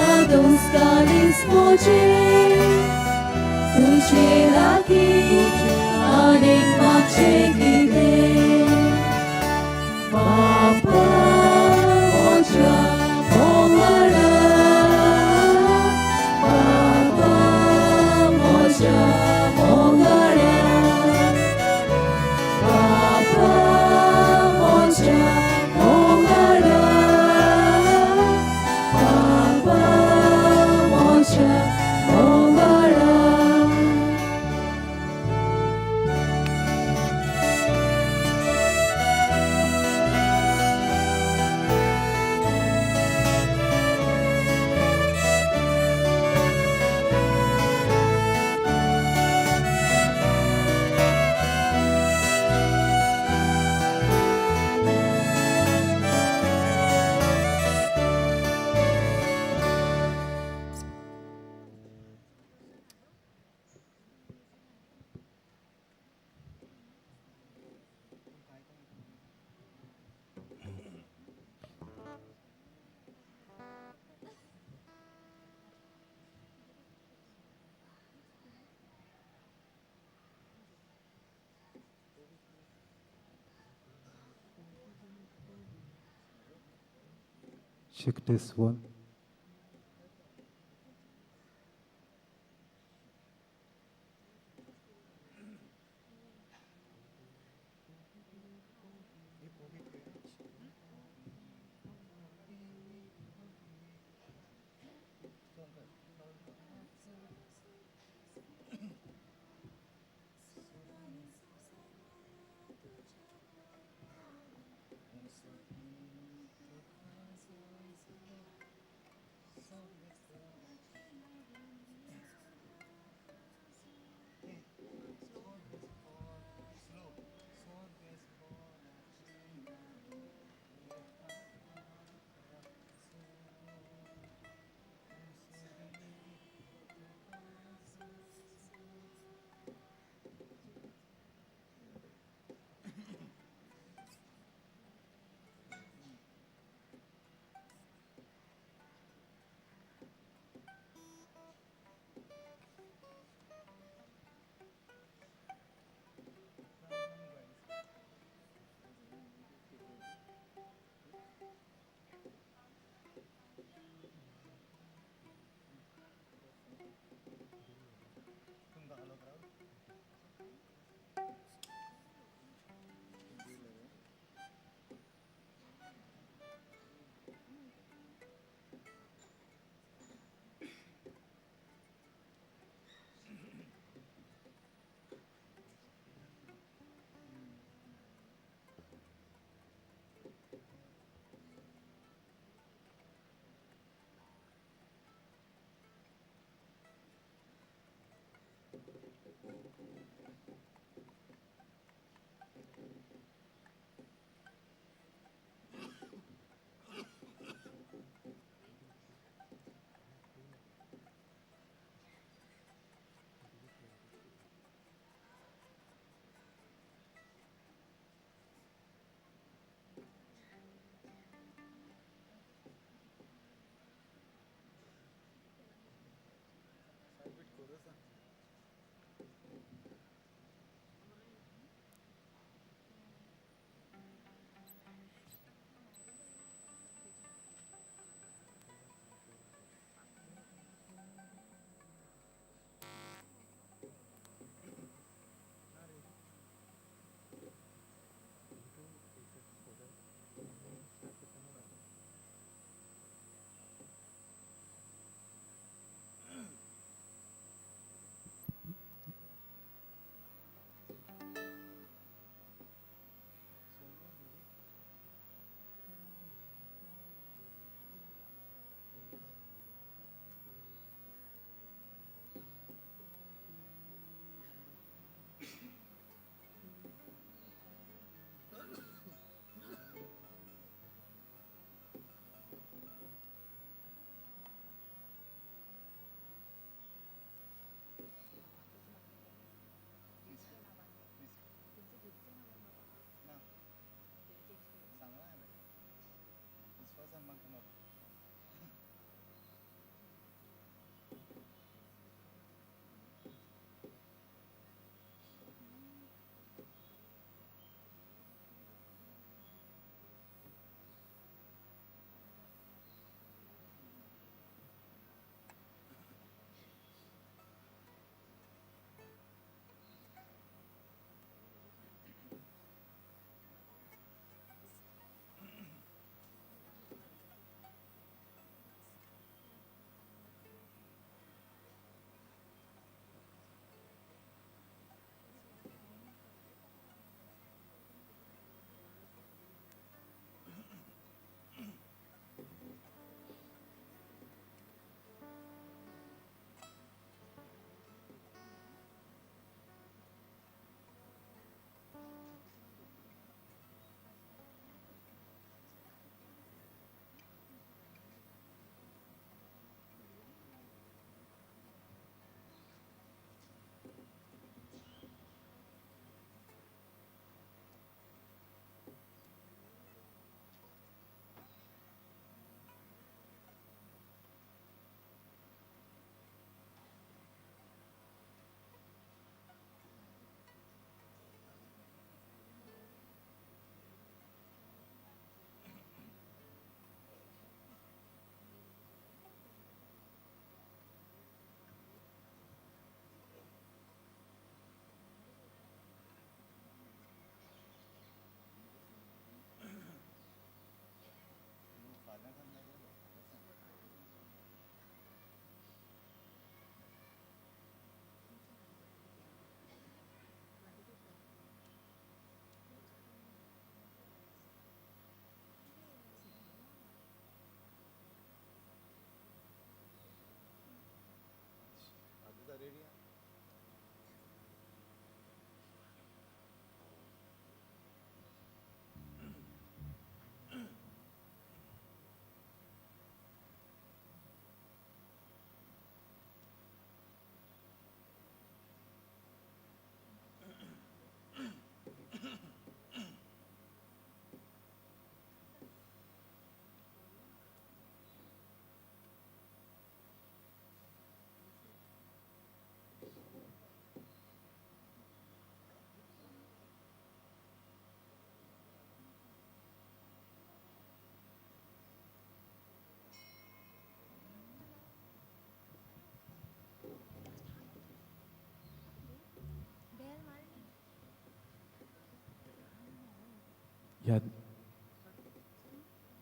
Eclesiastes, बेस मोजे तुझे लागीं आनीक मागचें कितें बापा म्हज्या मोगाळा बापा म्हज्या मोगाळा बापा म्हज्या मोगाळा बापा म्हज्या मोगाळा. Check this one.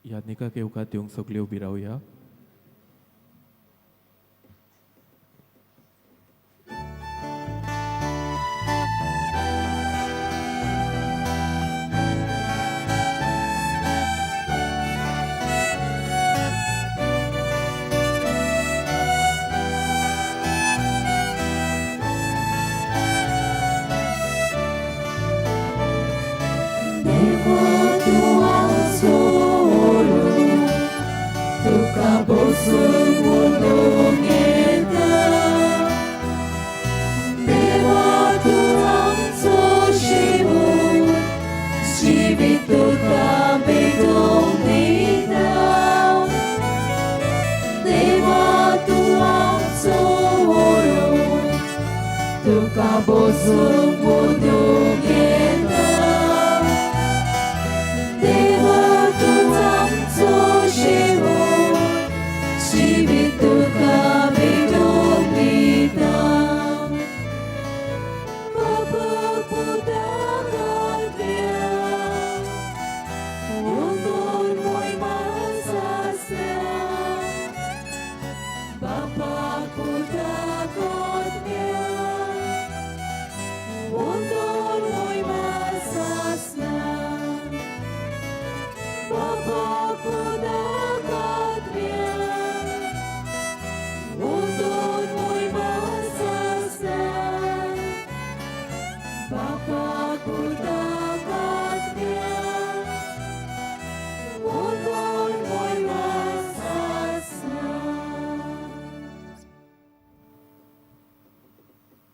यादनिकाक येवकार दिवंक सगळीं उबी रावया.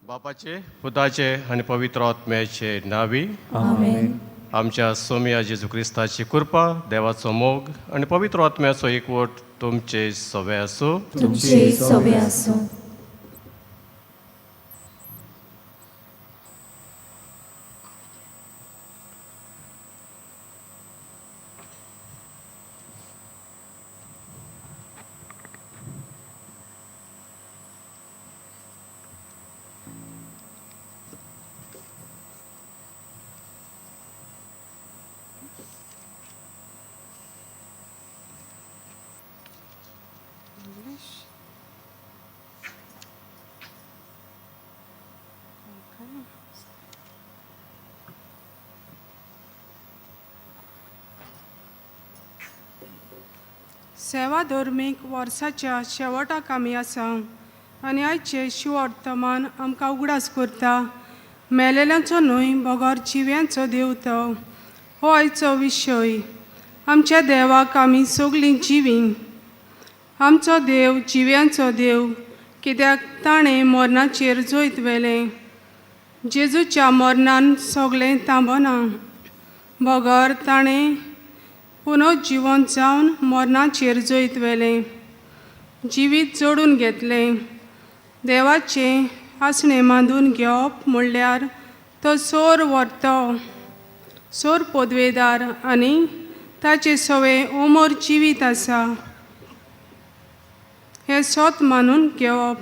बापाचे, पुताचे आनी पवित्र आत्म्याचे नावी. आमेन. आमच्या सोमया जेजू क्रिस्ताची कृपा, देवाचो मोग आनी पवित्र आत्म्याचो एकवट तुमचे सवे आसूं. तुमचे सवे आसूं. सेवा धर्मीक वर्साच्या शेवटाक आमी आसा आनी आयचें शिवर्तमान आमकां उगडास करता. मेलेल्यांचो न्हय बगर जिव्यांचो देव तो हो आयचो विशय. आमच्या देवाक आमी सगळीं जिवीं. आमचो देव जिव्यांचो देव, कित्याक ताणें मरणाचेर जैत व्हेलें. जेजूच्या मरणान सगळें थांबना, बगर ताणें पुनर्जिवन जावन मरणाचेर जैत व्हेलें, जिवीत जोडून घेतलें. देवाचें आसणें मांदून घेवप म्हणल्यार तो सोर व्हरतो, सोर पदवेदार आनी ताचें सवें उमर जिवीत आसा हें सोत मानून घेवप.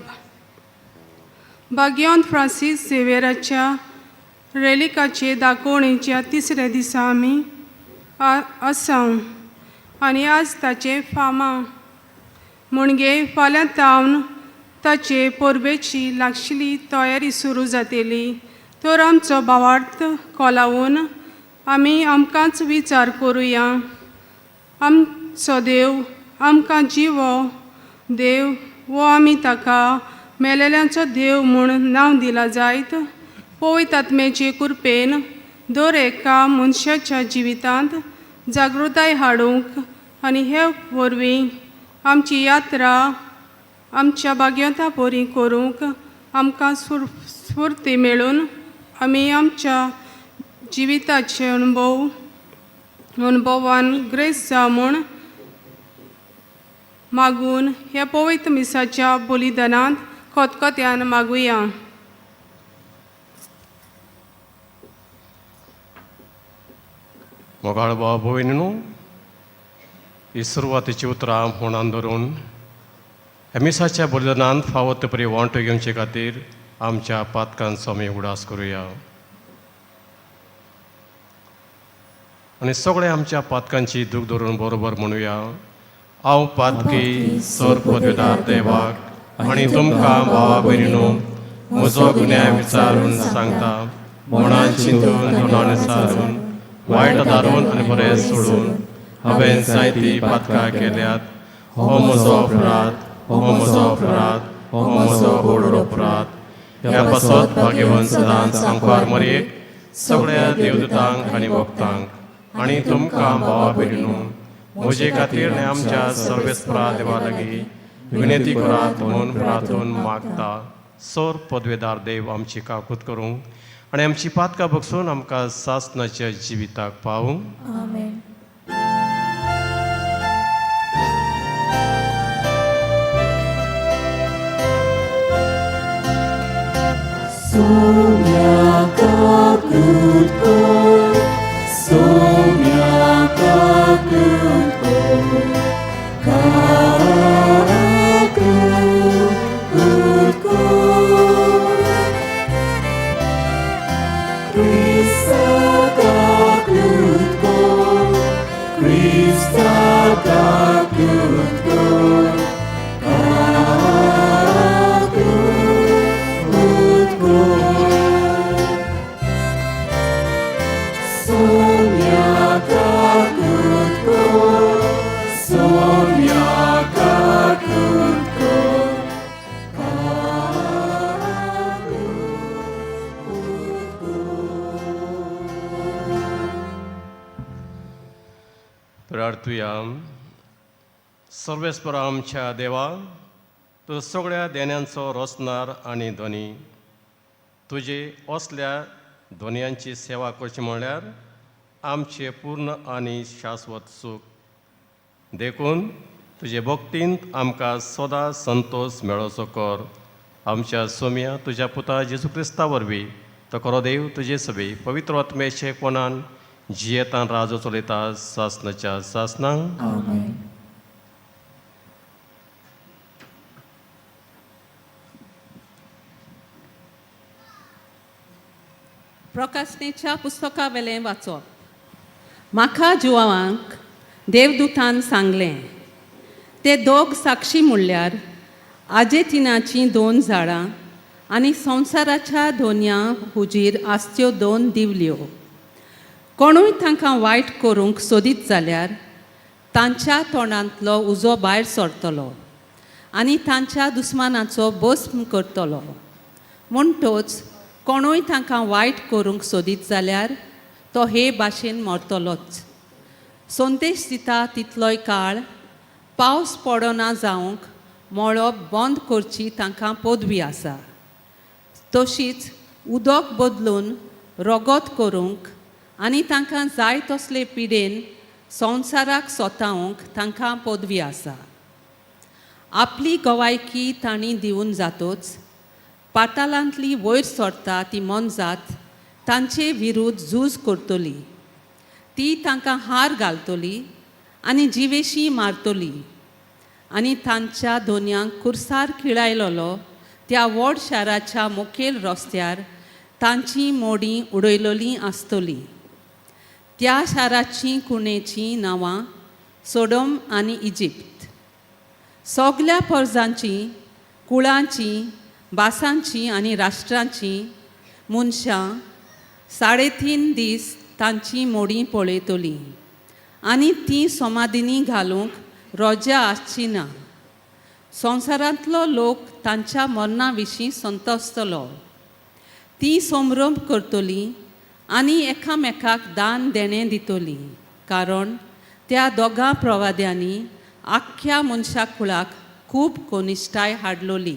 भाग्यवंत फ्रांसीस झेवियराच्या रेलिकाचे दाखोवणेच्या तिसऱ्या दिसा आमी आसा आनी आज ताचें फामा म्हणजे फाल्यां तावन ताचे परबेची लागशिल्ली तयारी सुरू जातली. तर आमचो भावार्थ कोलावून आमी आमकांच विचार करुया. आमचो देव आमकां जिवो देव वो आमी ताका मेलेल्यांचो देव म्हूण नांव दिलां जायत. पवित्र आत्म्याचे कृपेन दर एका मनशाच्या जिवितांत जागृताय हाडूंक आनी हे वरवीं आमची यात्रा आमच्या भाग्यता बरी करूंक आमकां स्फूर्ती मेळून आमी आमच्या जिविताचे अणभवान ग्रेस जावं म्हूण मागून ह्या पवित्र मिसाच्या बलिदानांत खतखत्यान मागुया. मोगाळ भाव भयणीनू, ही सुरवातेची उतरां फोंडान धरून ह्या मिसाच्या बलिदानांत फावो ते परी वांटो घेवचे खातीर आमच्या पातकांचो आमी उगडास करुया. आनी सगळ्या आमच्या पातकांची दूख धरून बरोबर म्हणुया. हांव पातकी सर पदवेदार देवाक आनी तुमकां भावा भयणीनो म्हजो गुन्यांव विचारून सांगता. मनान चिंतून तोंडान विचारून वायट धारून आनी बरें सोडून हांवें जायतीं पातकां केल्यात. हो म्हजो अपराध, हो म्हजो अपराध, हो म्हजो व्हड अपराध. ह्या पासत भाग्यवंत सदांच सांकवार मरयेक सगळ्या देवदूतांक आनी भक्तांक आनी तुमकां भावा भयणीनो म्हजे खातीर आनी आमच्या सर्वेस्परा देवा लागीं विनंती करात म्हूण प्रार्थून मागता. सोर पदवेदार देव आमची काकूत करूंक आनी आमची पातकां बगसून आमकां सासनाच्या जिविताक पावूंक. आमेन. प्रार्थुया. सर्वेस्परा आमच्या देवा, तूं सगळ्या देण्यांचो रचणार आनी धनी. तुजे असल्या धनयांची सेवा करची म्हणल्यार आमचें पूर्ण आनी शाश्वत सूख. देखून तुजे भक्तींत आमकां सदां संतोश मेळोचो कर. आमच्या सोम्या तुज्या पुता जेजू क्रिस्ता वरवीं तो खरो देव तुजे सभे पवित्र आत्म्याचे कोणान जियेतान राजो चलयता सासनाच्या सासनांक. आमेन. प्रकाशनेच्या पुस्तका वेलें वाचप. म्हाका जुवांक देवदूतान सांगलें, ते दोग साक्षी म्हणल्यार आजेतिनाचीं दोन झाडां आनी संवसाराच्या दोनया हुजीर आसच्यो दोन दिवल्यो. कोणूय तांकां वायट करूंक सोदीत जाल्यार तांच्या तोंडांतलो उजो भायर सरतलो आनी तांच्या दुस्मानाचो भस्म करतलो. म्हणटोच कोणूय तांकां वायट करूंक सोदीत जाल्यार तो हे भाशेन मरतलोच. संदेश दिता तितलोय काळ पावस पडना जावंक मळब बंद करची तांकां पदवी आसा. तशीच उदक बदलून रगत करूंक आनी तांकां जाय तसले पिडेन संवसाराक सोतावंक तांकां पदवी आसा. आपली गवायकी तांणी दिवन जातोच पातालांतली वयर सरता ती मोनजात तांचे विरुद्ध झूज करतली. ती तांकां हार घालतली आनी जिवेशी मारतली आनी तांच्या दोनयांक कुर्सार खिळायलोलो त्या व्हड शाराच्या मुखेल रस्त्यार तांची मोडीं उडयलोलीं आसतली. त्या शाराचीं कुणेचीं नांवां सोडोम आनी इजिप्त. सगल्या पोरजांचीं, कुळांचीं, भासांचीं आनी राष्ट्रांचीं मनशां 3.5 दीस तांचीं मोडीं पळयतलीं आनी तीं समाधिनी घालूंक रोजा आसची ना. संवसारांतलो लोक तांच्या मरणा विशीं संतोसतलो. तीं संभ्रम करतलीं आनी एकामेकाक दान देणें दितलीं, कारण त्या दोगां प्रवाद्यांनी आख्ख्या मनशा कुळाक खूब कनिश्ठाय हाडलोली.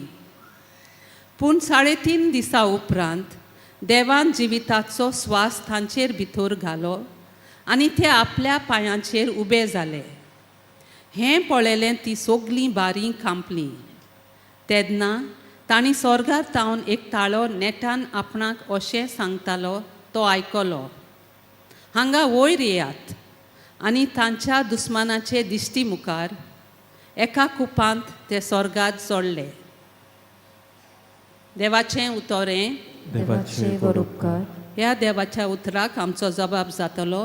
पूण 3.5 दिसां उपरांत देवान जिविताचो स्वास तांचेर भितर घालो आनी ते आपल्या पांयांचेर उबे जाले. हें पळयलें ती सगलीं बारीं कांपलीं. तेन्ना तांणी स्वर्गार तावन एक ताळो नेटान आपणाक अशें सांगतालो तो आयकलो, हांगा वयर येयात. आनी तांच्या दुस्मानाचे दिश्टी मुखार एका कुपांत ते स्वर्गात चडले. देवाचें उतरें देवाचे वरोपकार. ह्या देवाच्या उतराक आमचो जबाब जातलो.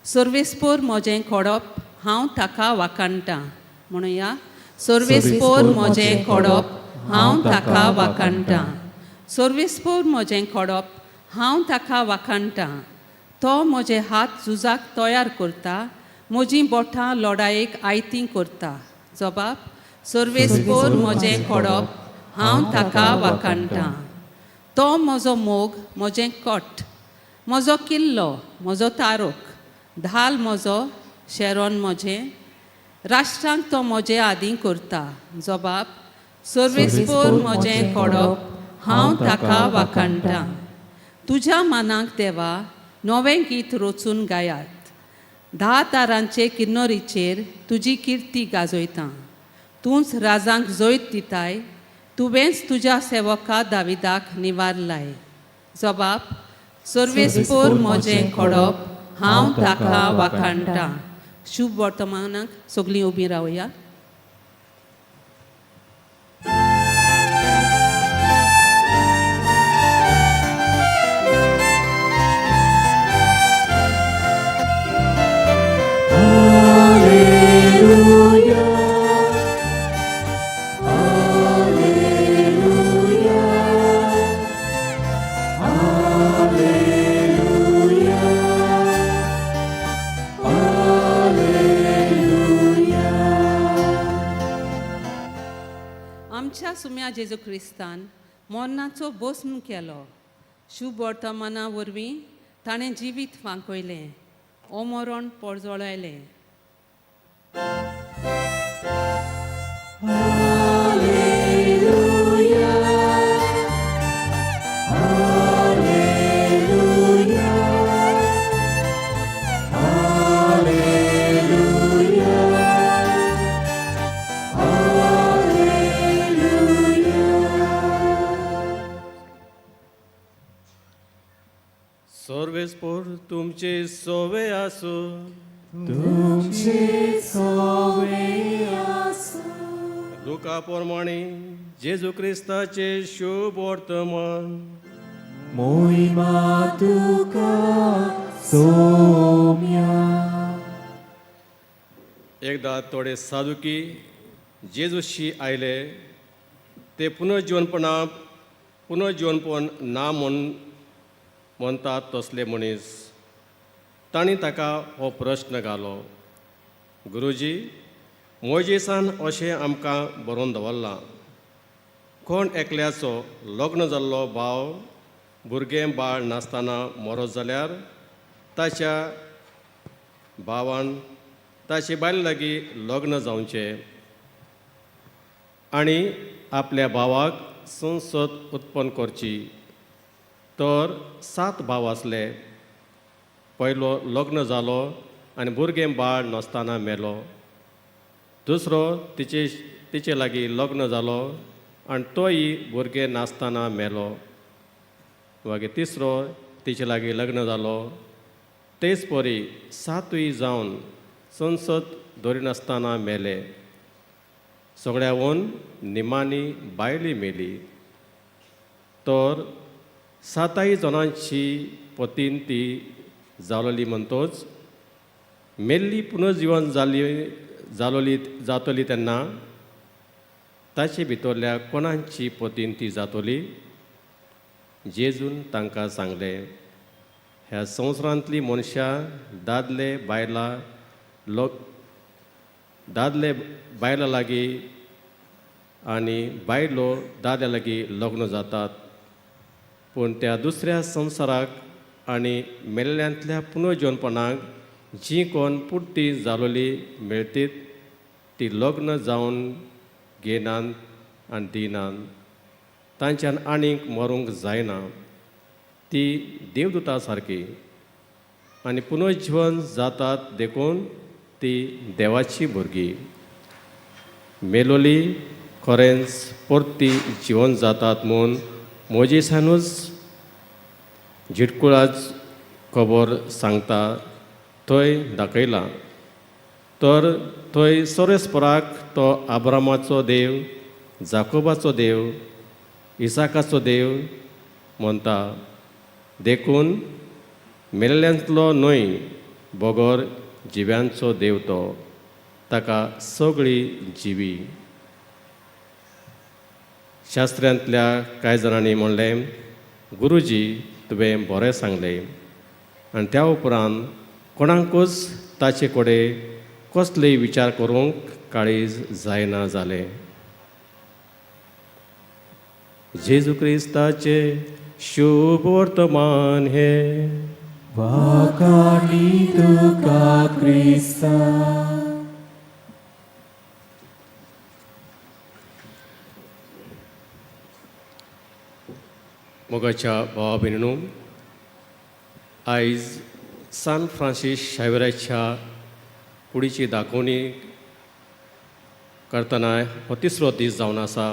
सर्वेस्पोर म्हजें खोडप हांव ताका वाखाणटां. म्हणुया, सर्वेस्पोर म्हजें खोडप हांव ताका वाखाणटां. सर्वेस्पोर म्हजें खोडप हांव ताका वाखाणटां. तो म्हजे हात झुजाक तयार करता, म्हजीं बोटां लडायेक आयतीं करता. जबाब, सर्वेस्पोर म्हजें खोडप हांव ताका वाखाणटां. तो म्हजो मोग, म्हजें कट, म्हजो किल्लो, म्हजो तारोक, धाल म्हजो, शेरोन म्हजें, राष्ट्रांक तो म्हजे आदीं करता. जबाब, सर्वेस्पोर म्हजें खोडप हांव ताका वाखाणटां. तुज्या मनाक देवा नवें गीत रचून गायात. 10 तारांचे किन्नरीचेर तुजी किर्ती गाजयतां. तूंच राजांक जैत दिताय, तुवेंच तुज्या सेवका दाविदाक निवारलाय. जबाब, सर्वेस्पोर म्हजें खोडप हांव ताका वाखाणटां. शुभ वर्तमानाक सगळीं उबीं रावया. आमच्या सुम्या जेजू क्रिस्तान मरणाचो भस्म केलो. शुभ वर्तमाना वरवीं ताणें जिवीत फांकयलें, अमरण परजळयलें. सर्वेस्पोर तुमचे सोवे आसू. तुमचे सोवे आसू. लुका प्रमाणे जेजू क्रिस्ताचे शुभ वर्तमान. मोहिमा तुका सोम्या. एकदा थोडे साधुकी जेजूशी आयले. ते पुनर्जीवनपण ना म्हण म्हणटात तसले मनीस. तांणी ताका हो प्रश्न घालो, गुरुजी, मोजेसान अशें आमकां बरोवन दवरलां, कोण एकल्याचो लग्न जाल्लो भाव भुरगें बाळ नासतना मरत जाल्यार ताच्या भावान ताचे बायल लागीं लग्न जावचें आनी आपल्या भावाक संसद उत्पन्न करची. तर 7 भाव आसले. पयलो लग्न जालो आनी भुरगें बाळ नासतना मेलो. दुसरो तिचे लागीं लग्न जालो आनी तोय भुरगें नासतना मेलो. मागीर तिसरो तिचे लागीं लग्न जालो. तेच परी 7 जावन संसद दवरिनासतना मेले. सगळ्यावन निमाणी बायली मेली. तर 7 जणांची पतीन ती जालोली म्हणटोच मेल्ली पुनर्जीवन जातली तेन्ना ताचे भितरल्या कोणाची पतीन ती जातली? जेजून तांकां सांगलें, ह्या संवसारांतलीं मनशां दादले बायलां लागीं आनी बायलो दादल्या लागीं लग्न जातात, पूण त्या दुसऱ्या संवसाराक आनी मेल्ल्यांतल्या पुनर्जीवनपणाक जीं कोण पुर्ती जालोली मेळटीत ती लग्न जावन घेनात आनी दिनात. तांच्यान आनीक मरूंक जायना. ती देवदूता सारकी आनी पुनर्जीवन जातात, देखून ती देवाची भुरगीं. मेलोली खरेंच परती जिवन जातात म्हूण मोजेसानूच झिटकुळाच खबर सांगता थंय दाखयलां. तर थंय सोरेस्पराक तो आब्रामाचो देव, जाकोबाचो देव, इसाकाचो देव म्हणटा. देखून मेल्ल्यांतलो न्हय बगर जिव्यांचो देव तो, ताका सगळी जिवी. शास्त्र्यांतल्या कांय जाणांनी म्हणलें, गुरुजी तुवें बरें सांगलें. आनी त्या उपरांत कोणाकूच ताचे कडेन कसलेय विचार करूंक काळीज जायना जालें. जेजू क्रिस्ताचे शुभ वर्तमान हे. वाखाणी तुका क्रिस्ता. मोगाच्या भावा भयणीनू, आयज सान फ्रांसीस शावेराच्या कुडीची दाखोवणी करतना हो तिसरो दीस जावन आसा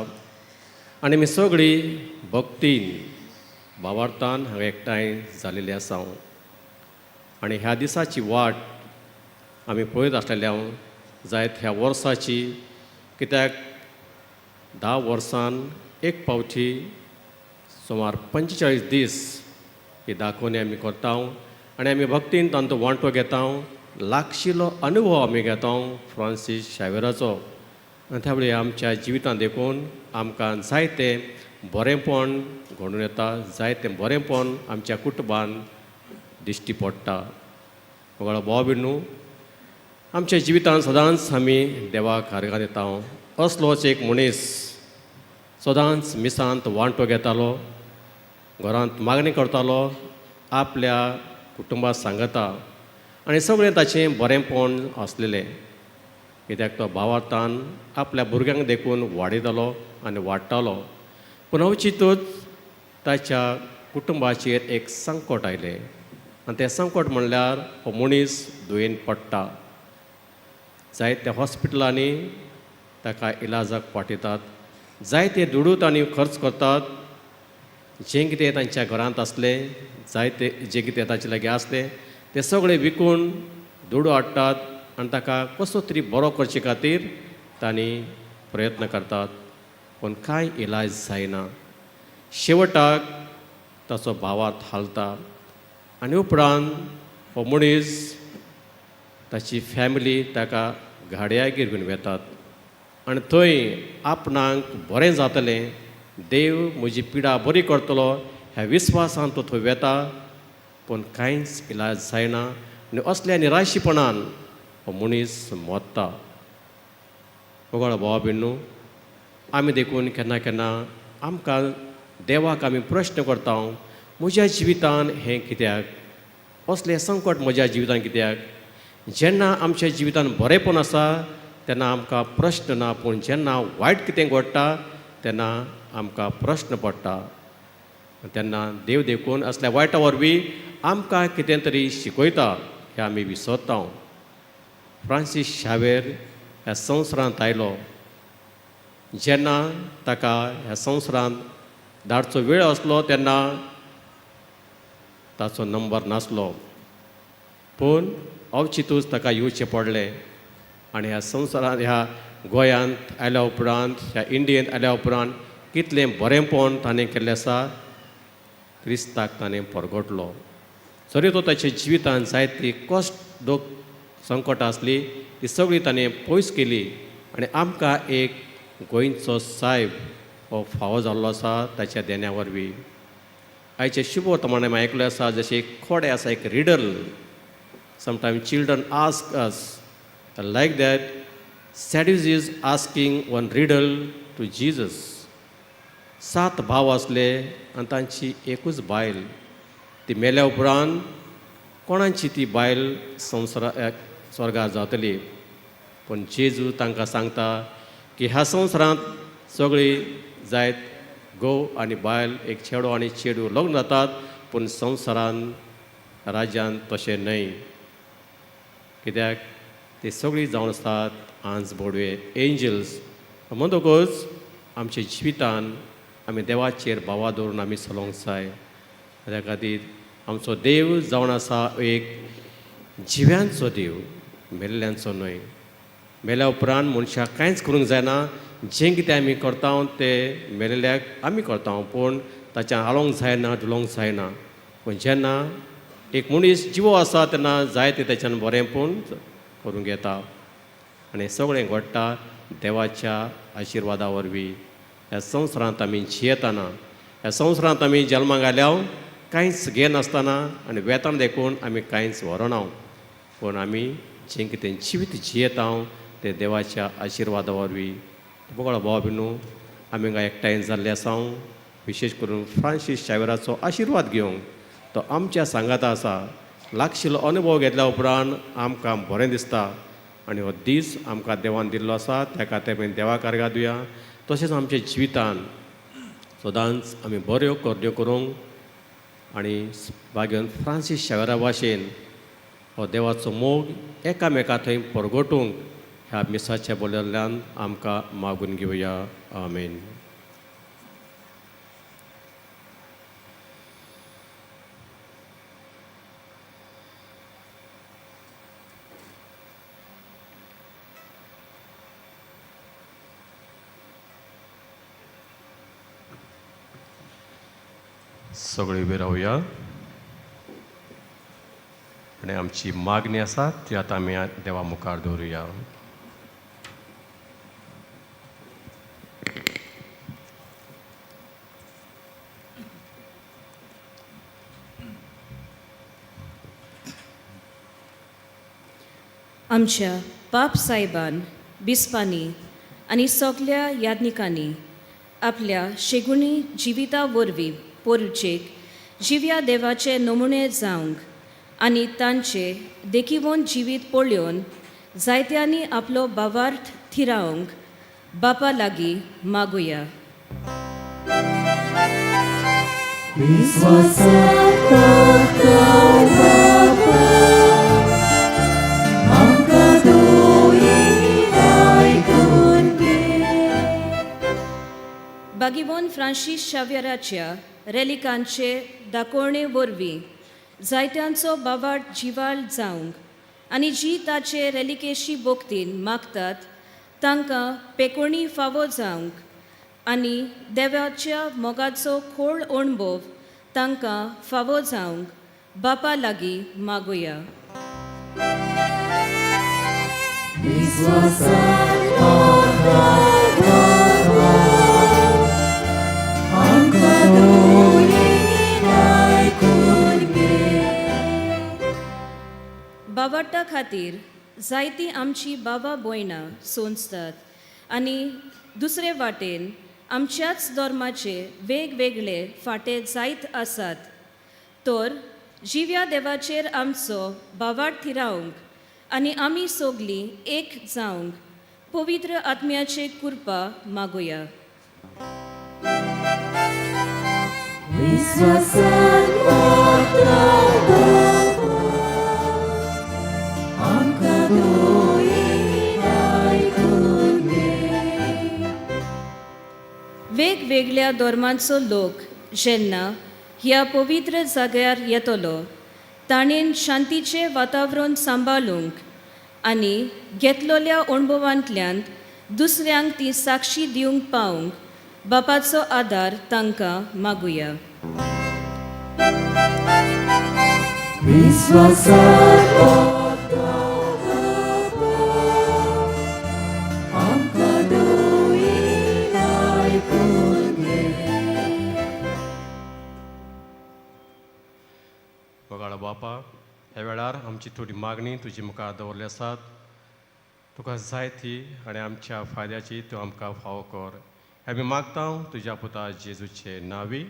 आनी आमी सगळीं भक्तीन भावार्थान हांगा एकठांय जालेली आसा. आनी ह्या दिसाची वाट आमी पळयत आसलेले हांव जायत ह्या वर्साची, कित्याक 10 वर्सान एक पावटी सुमार 45 दीस ही दाखोवणी आमी करता आनी आमी भक्तीन तांचो वांटो घेता, लागशिल्लो अनुभव आमी घेता फ्रांसीस शावेराचो. आनी त्या वेळी आमच्या जिवितांत देखून आमकां जायतें बरेंपण घडून येता, जायतें बरेंपण आमच्या कुटुंबान दिश्टी पडटा. वगळो भाव न्हू, आमच्या जिवितांत सदांच आमी देवाक हारगां दिता. असलोच एक मनीस सदांच मिसांत वांटो घेतालो, घरांत मागणी करतालो, आपल्या कुटुंबा सांगता आनी सगळें ताचें बरेंपण आसलेलें, कित्याक तो भावार्थान आपल्या भुरग्यांक देखून वाडयतालो आनी वाडटालो. पूण अवचितूच ताच्या कुटुंबाचेर एक संकट आयलें आनी तें संकट म्हणल्यार हो मनीस दुयेंत पडटा. जायत्या हॉस्पिटलांनी ताका इलाजाक पाठयतात, जायते दुडू तांणी खर्च करतात, जें कितें तांच्या घरांत आसलें, जायते जें कितें ताचे लागीं आसलें तें सगळें विकून दुडू हाडटात आनी ताका कसो तरी बरो करचे खातीर तांणी प्रयत्न करतात, पूण कांय इलाज जायना. शेवटाक ताचो भावार्थ हालता आनी उपरांत हो मनीस ताची फॅमिली ताका गाडयागेर घेवन वेतात आनी थंय आपणाक बरें जातलें, देव म्हजी पिडा बरी करतलो ह्या विस्वासान तो थंय वेता, पूण कांयच इलाज जायना आनी असल्या निराशीपणान हो मनीस मरता. वगळ भावा भयणीनू, आमी देखून केन्ना केन्ना आमकां देवाक आमी प्रश्न करता, म्हज्या जिवितान हें कित्याक, असलें संकट म्हज्या जिवितान कित्याक? जेन्ना आमच्या जिवितान बरेंपण आसा तेन्ना आमकां प्रश्न ना, पूण जेन्ना वायट कितें घडटा तेन्ना आमकां प्रश्न पडटा. तेन्ना देव देखून असल्या वायटा वरवीं आमकां कितें तरी शिकयता हें आमी विसरता. फ्रांसीस शावेर ह्या संवसारांत आयलो, जेन्ना ताका ह्या संवसारांत धाडचो वेळ आसलो तेन्ना ताचो नंबर नासलो, पूण अवचितूच ताका येवचें पडलें आनी ह्या संवसारांत ह्या गोंयांत आयल्या उपरांत, ह्या इंडियेंत आयल्या उपरांत कितलें बरेंपण ताणें केल्लें आसा, क्रिस्ताक ताणें परगटलो. जरी तो ताच्या जिवितांत जायती कश्ट दुख संकटां आसली ती सगळी ताणें पयस केली आनी आमकां एक गोंयचो सायब हो फावो जाल्लो आसा ताच्या देण्या वरवीं. आयचें शुभ वर्तमान आमी आयकलें आसा, जशें एक खोडें आसा, एक riddle. Sometime children ask us like that, Sadducees asking one riddle to Jesus. 7 भाव आसले आनी तांची एकूच बायल, ती मेल्या उपरांत कोणाची ती बायल संवसारा स्वर्गार जातली? पूण जेजू तांकां सांगता की ह्या संवसारांत सगळीं जायत घोव आनी बायल, एक चेडो आनी चेडूं लग्न जातात, पूण संवसारान राज्यांत तशें न्हय, कित्याक ते सगळीं जावन आसतात आंज बोडवे, एंजल्स. म्हणटकूच आमच्या जिवितान आमी देवाचेर भावा दवरून आमी चलोवंक जाय. त्या खातीर आमचो देव जावन आसा एक जिव्यांचो देव, मेल्ल्यांचो न्हय. मेल्या उपरांत मनशाक कांयच करूंक जायना, जें कितें आमी करता तें मेल्ल्याक आमी करता, पूण ताच्या हालोवंक जायना, डुलोवंक जायना. पूण जेन्ना एक मनीस जिवो आसा तेन्ना जायते तेच्यान बरें पूण करूंक येता आनी सगळें घडटा देवाच्या आशिर्वादा वरवीं. ह्या संवसारांत आमी जियेतना, ह्या संवसारांत आमी जल्माक आयल्या कांयच घेनासतना आनी वेतान देखून आमी कांयच व्हरना, पूण आमी जें कितें जिवीत जियेता तें देवाच्या आशिर्वादा वरवीं. बगळ भाव भिनू, आमी हांगा एकठांय जाल्ले आसा विशेश करून फ्रांसीस शावेराचो आशिर्वाद घेवंक. तो आमच्या सांगाता आसा. लागशिल्लो अनुभव घेतल्या उपरांत आमकां बरें दिसता आनी हो दीस आमकां देवान दिल्लो आसा त्या खातीर आमी देवा कारगा दिवया. तशेंच आमच्या जिवितान सदांच आमी बऱ्यो करण्यो करूंक आनी भाग्यन फ्रांसीस शावेरा भाशेन हो देवाचो मोग एकामेका थंय परगटूंक ह्या मिसाच्या बोल्यांतल्यान आमकां मागून घेवया. आमेन. सगळी उबी रावया आनी आमची मागणी आसा ती आतां आमी देवा मुखार दवरुया. आमच्या पाप सायबान, बिस्पांनी आनी सगल्या याज्ञिकांनी आपल्या शेगुणी जिविता वरवीं पोरुचेक जिव्या देवाचे नमुने जावंक आनी तांचे देखिवंत जिवीत पळोवन जायत्यांनी आपलो भावार्थ थिरावंक बापा लागीं मागुया. बागिवोन फ्रांसीस शाव्यराच्या रेलिकांचे दाकोवणे वरवीं जायत्यांचो बावाट जिवाळ जावंक आनी जी ताचे रेलिकेशी बोगतीन मागतात तांकां पेकोणी फावो जावंक आनी देवाच्या मोगाचो खोल अणभव तांकां फावो जावंक बापा लागीं मागुया. बावाटा खातीर जायतीं आमची बाबा भयणां सोंसतात आनी दुसरे वाटेन आमच्याच धर्माचे वेगवेगळे फांटे जायत आसात. तर जिव्या देवाचेर आमचो बावाट थिरावंक आनी आमी सगलीं एक जावंक पवित्र आत्म्याचे कृपा मागुया. वेगवेगळ्या धर्मांचो लोक जेन्ना ह्या पवित्र जाग्यार येतलो ताणेन शांतीचें वातावरण सांबाळूंक आनी घेतलेल्या अणभवांतल्यान दुसऱ्यांक ती साक्षी दिवंक पावंक बापाचो आदार तांकां मागुया. मोगाळ बापा, ह्या वेळार आमची थोडी मागणी तुजी मुखार दवरली आसात. तुका जाय ती आनी आमच्या फायद्याची तूं आमकां फावो कर. आमी मागता तुज्या पुता जेजूचे नांवी.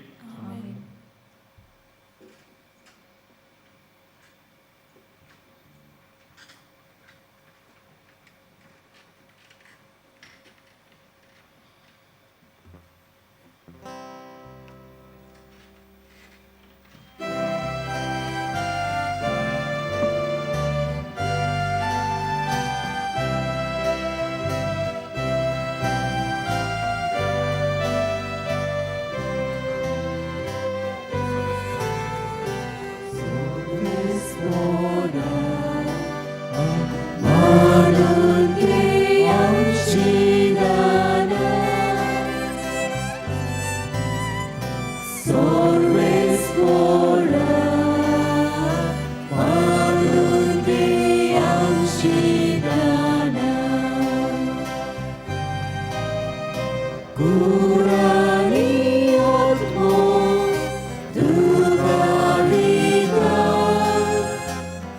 कुडानी आत्मो तुका दिता,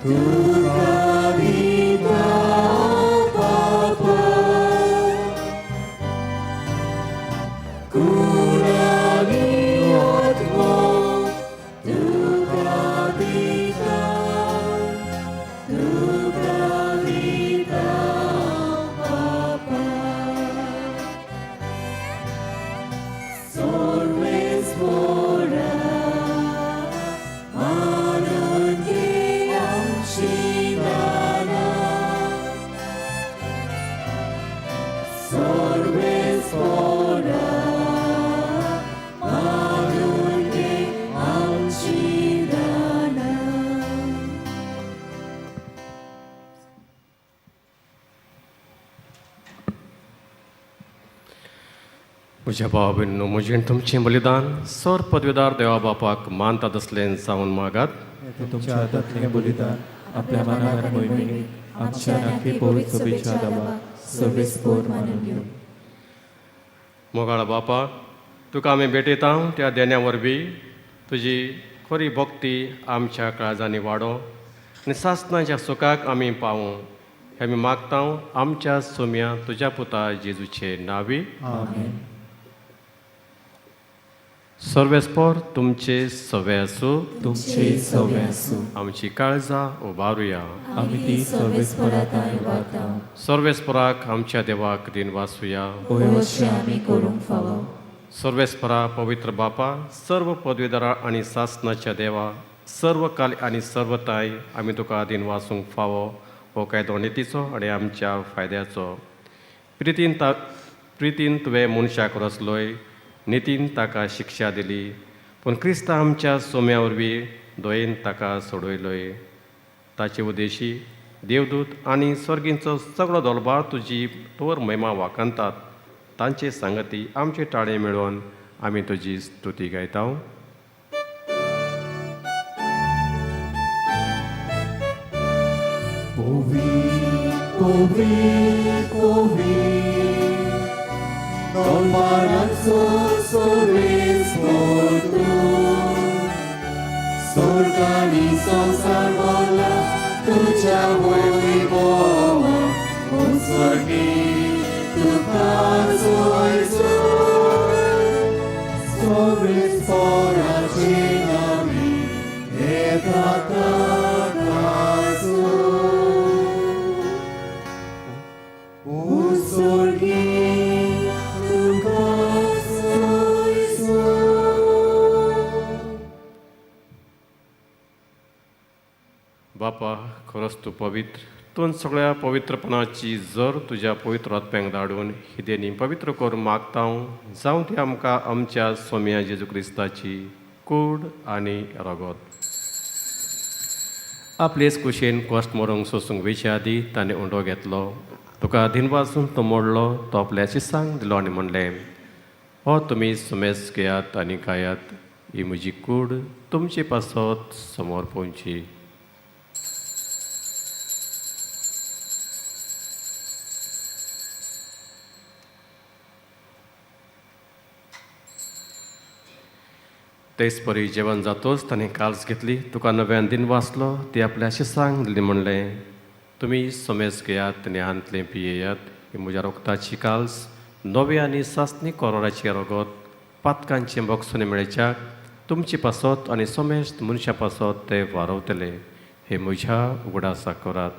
तुका दिता बापा. कुडानी आत्मो तुका दिता, तुका दिता बापा. सर्वेस्पोरा मानून घे आमची दानां. सर्वेस्पोरा मानून घे आमची दानां. म्हज्या भाव भयणींनो, म्हजें आनी तुमचें बलिदान सर पदवीदार देवा बापाक मानतात असलें जावन मागात. तुमच्या हातांतलें बलिदान आपल्या मनाक आनी मोहिमेक आमच्या नाकी पवित्र सभेच्या देवाक सर्वेस्पोर मानून घेवं. मोगाळ बापा, तुका आमी भेटयता त्या देण्या वरवीं तुजी खरी भक्ती आमच्या काळजांनी वाडो आनी सासणाच्या सुखाक आमी पावूं हें आमी मागता आमच्या सोम्या तुज्या पुता जेजूचे नांवी. आमेन. सर्वेस्पोर तुमचे सवे आसूं. तुमचे सवे आसूं. आमची काळजां उबारुया. आमी ती सर्वेस्पोरा थंय उबारता. सर्वेस्पोराक आमच्या देवाक दिन वासुया. होय अशें आमी करूंक फावो. सर्वेस्परा पवित्र बापा, सर्व पदवीधरा आनी सासनाच्या देवा, सर्व काल आनी सर्वताय आमी तुका दिन वासूंक फावो हो कायदो नितीचो आनी आमच्या फायद्याचो. प्रितीन तुवें मनशाक रचलोय, नितीन ताका शिक्षा दिली, पूण क्रिस्ता आमच्या सोम्या वरवीं दयेन ताका सोडयलोय. ताचे उद्देशी देवदूत आनी स्वर्गींचो सगळो दोलबार तुजी तोर महिमा वाखाणतात. तांचे सांगती आमचे टाळे मेळोवन आमी तुजी स्तुती गायता. Povi, povi, povi, dolbaranचो सर्वेस्पोर तूं. स्वर्ग आनी संवसार भरला तुज्या वैभवान, उत्सर्गी तुका जय जय. सर्वेस्पोराचे नांवी येता ताकाचो. उत्सर्गी तुका जय जय. बापा, खरोच तूं पवित्र, तूं सगळ्या पवित्रपणाची जर तुज्या पवित्र आत्म्यांक धाडून ही देणी पवित्र करून मागता जावं ती आमकां आमच्या सोम्या जेजू क्रिस्ताची कूड आनी रगत. आपलेच कुशेन कश्ट मरूंक सोसूंक वेचे आदी ताणें उंडो घेतलो, तुका दिनवासून तो मोडलो, तो आपल्या शिसांक दिलो आनी म्हणलें, हो तुमी सुमेस घेयात आनी खायात, ही म्हजी कूड तुमचे पासत समोर पोवची. तेच परी जेवण जातोच ताणें काल्स घेतली, तुका नव्यान दिन वाचलो, ती आपल्या शिसांक दिली, म्हणलें, तुमी सोमेस घेयात आनी हांतलें पियेयात, ही म्हज्या रोगताची काल्स नवे आनी सासणी कोरोराची रगत पातकांचें बक्षून मेळच्याक तुमचे पासत आनी सोमेस्त मनशा पासत ते वारवतले. हे म्हज्या उगडासा करात.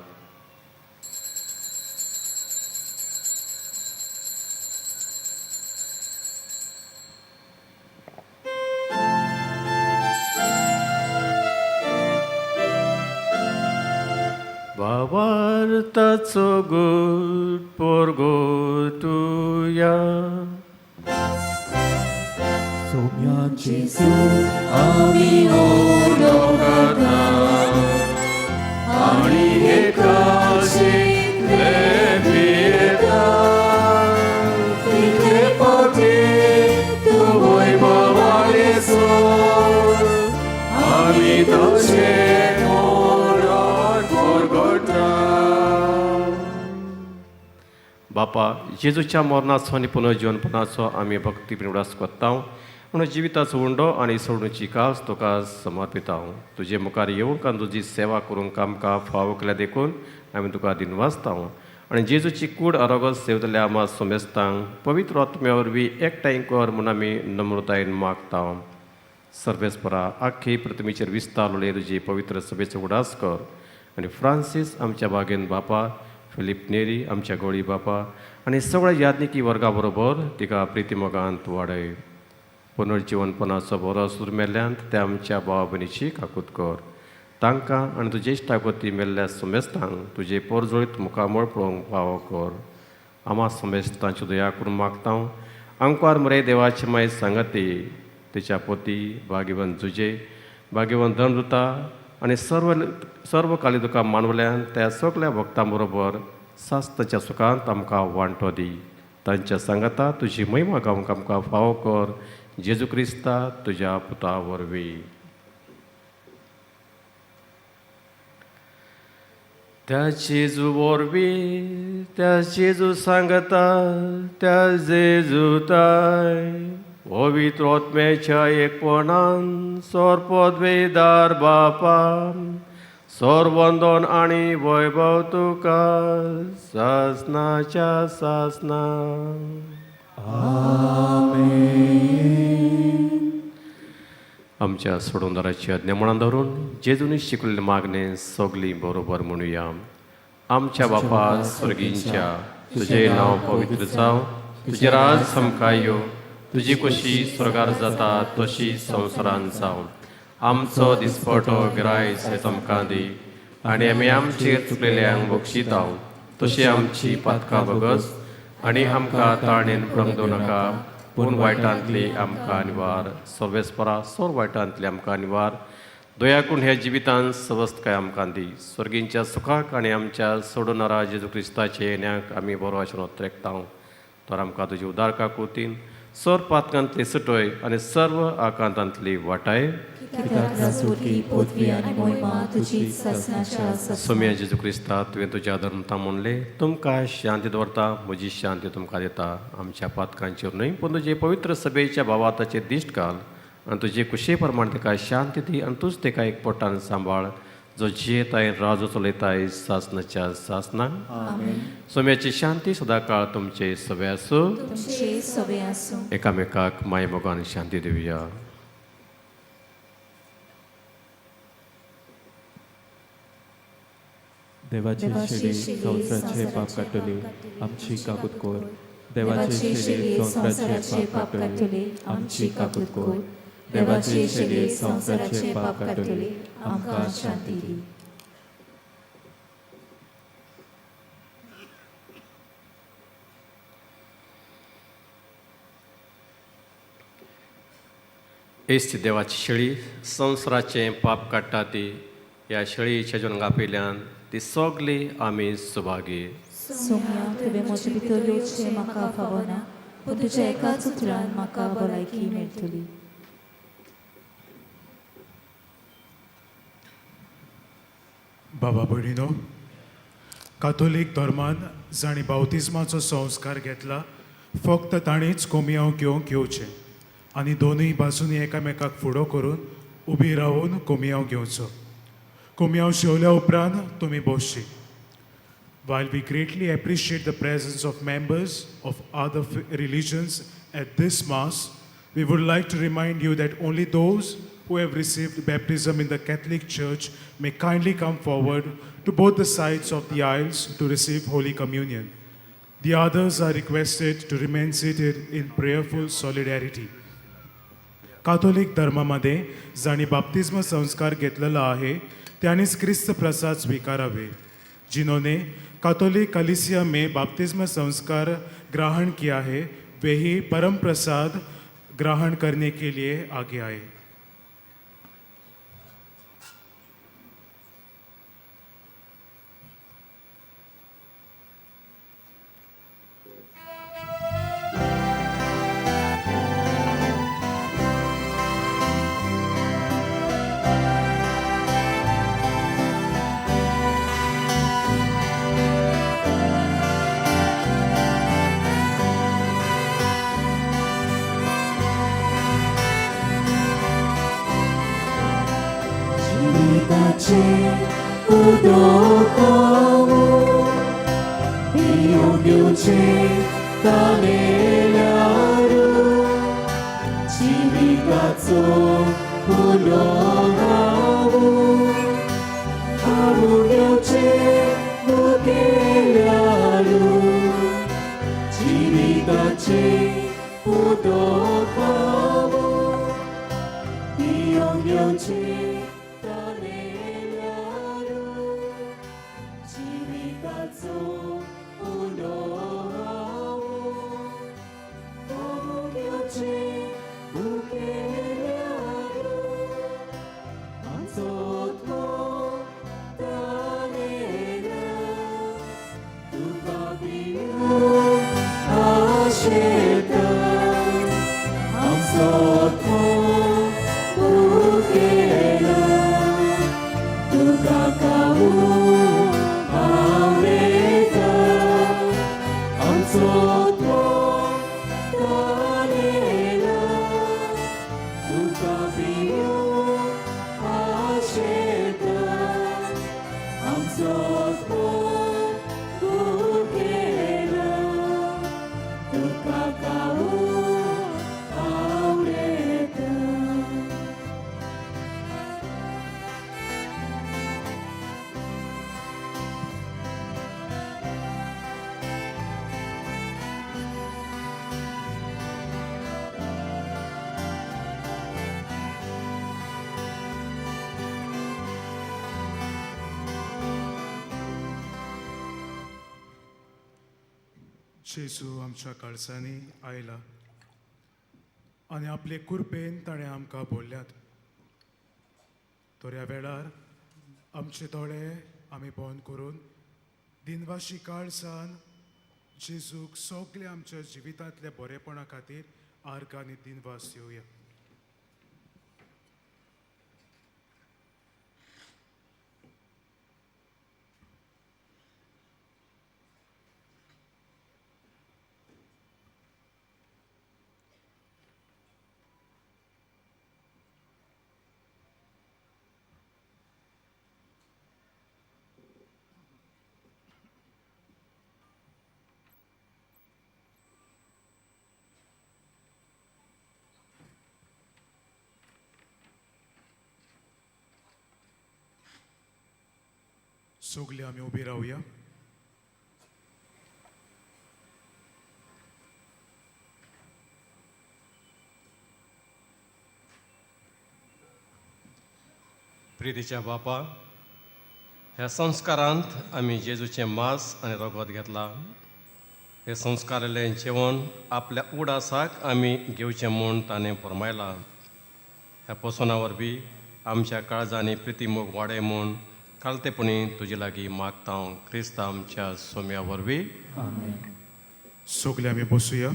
भावार्थाचो गुट पोरगोटुया. सोम्या जेजू आमी उलो करता आनी हे काशींतले पियेता. तितले फावटी तूं वैभवाले सोड, आमी तशें मोडोन पोरगोटा. बापा, जेजूच्या मरणाचो आनी पुनर्जिवनपणाचो आमी भक्ती उडास कोत्ता म्हणून जिविताचो उंडो आनी सोडूची कास तुका समर्पिता. तुजे मुखार येवंक आनी तुजी सेवा करूंक आमकां फावो केल्या देखून आमी तुका दिनवासता. आनी जेजूची कूड आरोग्य सेवतल्या आमा सोमेस्तांक पवित्र आत्म्या वरवीं एकठांय कर म्हूण आमी नम्रतायेन मागता. सर्वेस्परा, आख्खी पृथ्वीचेर विस्तारले तुजी पवित्र सभेचो उडास कर आनी फ्रांसीस आमच्या बागेन बापा, फिलीप नेरी आमच्या गोळी बापा आनी सगळ्या याज्ञिकी वर्गा बरोबर तिका प्रितीमोगांत वाडय. पुनर्जिवनपणाचो बरो सूर मेल्ल्यान त्या आमच्या भावा भयणीची काकूत कर. तांकां आनी तुजे इश्टागती मेल्ल्या समेस्तांक तुजे पोरजोळीत मुखामळ पळोवंक फावो कर. आमा समेस्तांची दया करून मागता. आंकवार मरे देवाची माय सांगती तिच्या पोती भाग्यवंत जुजे, भाग्यवंत धर्मदुता आनी सर्व सर्व काली तुका मानवल्यान त्या सगल्या भक्तां बरोबर सास्ताच्या सुखांत आमकां वांटो दी. तांच्या सांगाता तुजी महिमा गावंक आमकां फावो कर. जेजू क्रिस्ता तुज्या पुता वरवीं. त्या जेजू वरवीं, त्या जेजू सांगता, त्या जेजूताय पवित्र आत्म्याच्या एकपणान सोरपदवेदार बापा, सोरवंदन आनी वैभव तुका सासनाच्या सासना. आमच्या सोडवणदाराची आज्ञा मनान धरून जेजूनी शिकलेले मागणे सगळी बरोबर म्हणुया. आमच्या बापा स्वर्गींच्या, तुजें नांव पवित्र जावं, तुजें राज समकाय यो, तुजी कशी स्वर्गार जाता तशी संवसारान जावं. आमचो दिसपटो गिरायस हें आमकां दी आनी आमी आमचेर चुकलेल्यांक बक्षिता तशी आमची पातकां बगस आनी आमकां ताणेन पडूंक दिवं नाका, पूण वायटांतली आमकां निवार. सर्वेस्परा, सोर वायटांतली आमकां निवार. दया करून ह्या जिवितान सवस्तकाय आमकां दी. स्वर्गींच्या सुखाक आनी आमच्या सोडणारा जेजू क्रिस्ताचे येण्याक आमी बरो आशिल्लो त्रेकता. तर आमकां तुजी उदार काकुतीन सर्व पातकांतली सुटय आनी सर्व आकांतांतली वाटाय. सोम्या जेजू क्रिस्ता, तुवें तुज्या धर्मता म्हणलें, तुमकां शांती दवरता, म्हजी शांती तुमकां दिता. आमच्या पातकांचेर न्हय पूण तुजे पवित्र सभेच्या भावाताचेर दिश्ट घाल आनी तुजे कुशे प्रमाण ताका शांती दी आनी तूंच ताका एक पोटान सांबाळ, जो जियेताय राजो चलयताय सासनाच्या सासना. सोम्याची शांती सदांकाळ तुमचे सवे आसूं. एकामेकाक माय मोगान शांती दिवया. देवाचे शेळी संवसाराचे पाप काडटली आमची काकूत कर. देवाचे शेळी संवसाराचे पाप काडटली आमची काकूत कर. देवाचे शेळी संवसाराचे पाप काडटली आमकां शांती दी. एस्त देवाची शेळी संवसाराचें पाप काडटा ती, ह्या शेळीच्या जल्मा पयल्यान ती सगळी आमी सुभागी. सोम्या, तुवें म्हजे भितर येवचें म्हाका फावना, पूण तुज्या एकाच उतरान म्हाका भलायकी मेळटली. बाबा भयणीनो, कातोलीक धर्मान जांणी बावतिज्माचो संस्कार घेतला फक्त तांणीच कोमियांव घेवंक येवचें आनी दोनूय बाजूंनी एकामेकाक फुडो करून उबी रावून कोमियांव घेवचो. कोमियांव शेवल्या उपरांत तुमी बसची. While we greatly appreciate the presence of members of other religions at this Mass, we would like to remind you that only those who have received baptism in the Catholic Church may kindly come forward to both the sides of the aisles to receive Holy Communion. The others are requested to remain seated in prayerful solidarity. Catholic धर्मामध्ये जांणी बाप्तिज्म संस्कार घेतलेला आहे त्यांनीच क्रिस्त प्रसाद स्वीकारावे. जिन्होंने Catholic कलीसिया में बाप्तिज्म संस्कार ग्रहण किया है वे ही परम प्रसाद ग्रहण करने के लिए आगे आए. जिविताचें उदक हांव, पिवंक घेवचें तानेल्यार जिविताचो उलो हांव, हांव घेवचें मुखेल्यार जिविताचें उदक हांव, पिवंक घेवचें तानेल्यार जिविताचो उलो हांव, हांव घेवचें मुखेल्यार आमचो आत्मो तानेला तुका पिवंक आशेता, आमचो आत्मो मुखेला तुका खावूंक आवडटा, आमचो आत्मो तानेला तुका पिवंक आशेता, आमचो आत्मो मुखेला तुका खावूंक आवडटा. जेजू आमच्या काळजांनी आयला आनी आपले कृपेन ताणें आमकां बोल्ल्यात. तर ह्या वेळार आमचे दोळे आमी बंद करून दिनवाशी काळजान जेजूक सगळे आमच्या जिवितांतल्या बरेपणा खातीर आर्गां आनी दिनवास दिवया. सगळे आमी उबी रावया. प्रितीच्या बापा, ह्या संस्कारांत आमी जेजूचें मांस आनी रगत घेतलां. हे संस्कारालें जेवण आपल्या उडासाक आमी घेवचें म्हूण ताणें फर्मायलां. ह्या पोसना वरवीं आमच्या काळजांनी प्रितीमोग वाडय म्हूण कालतेपणी तुजे लागीं मागता हांव, क्रिस्त आमच्या सोम्या वरवीं. सगळे आमी बसुया.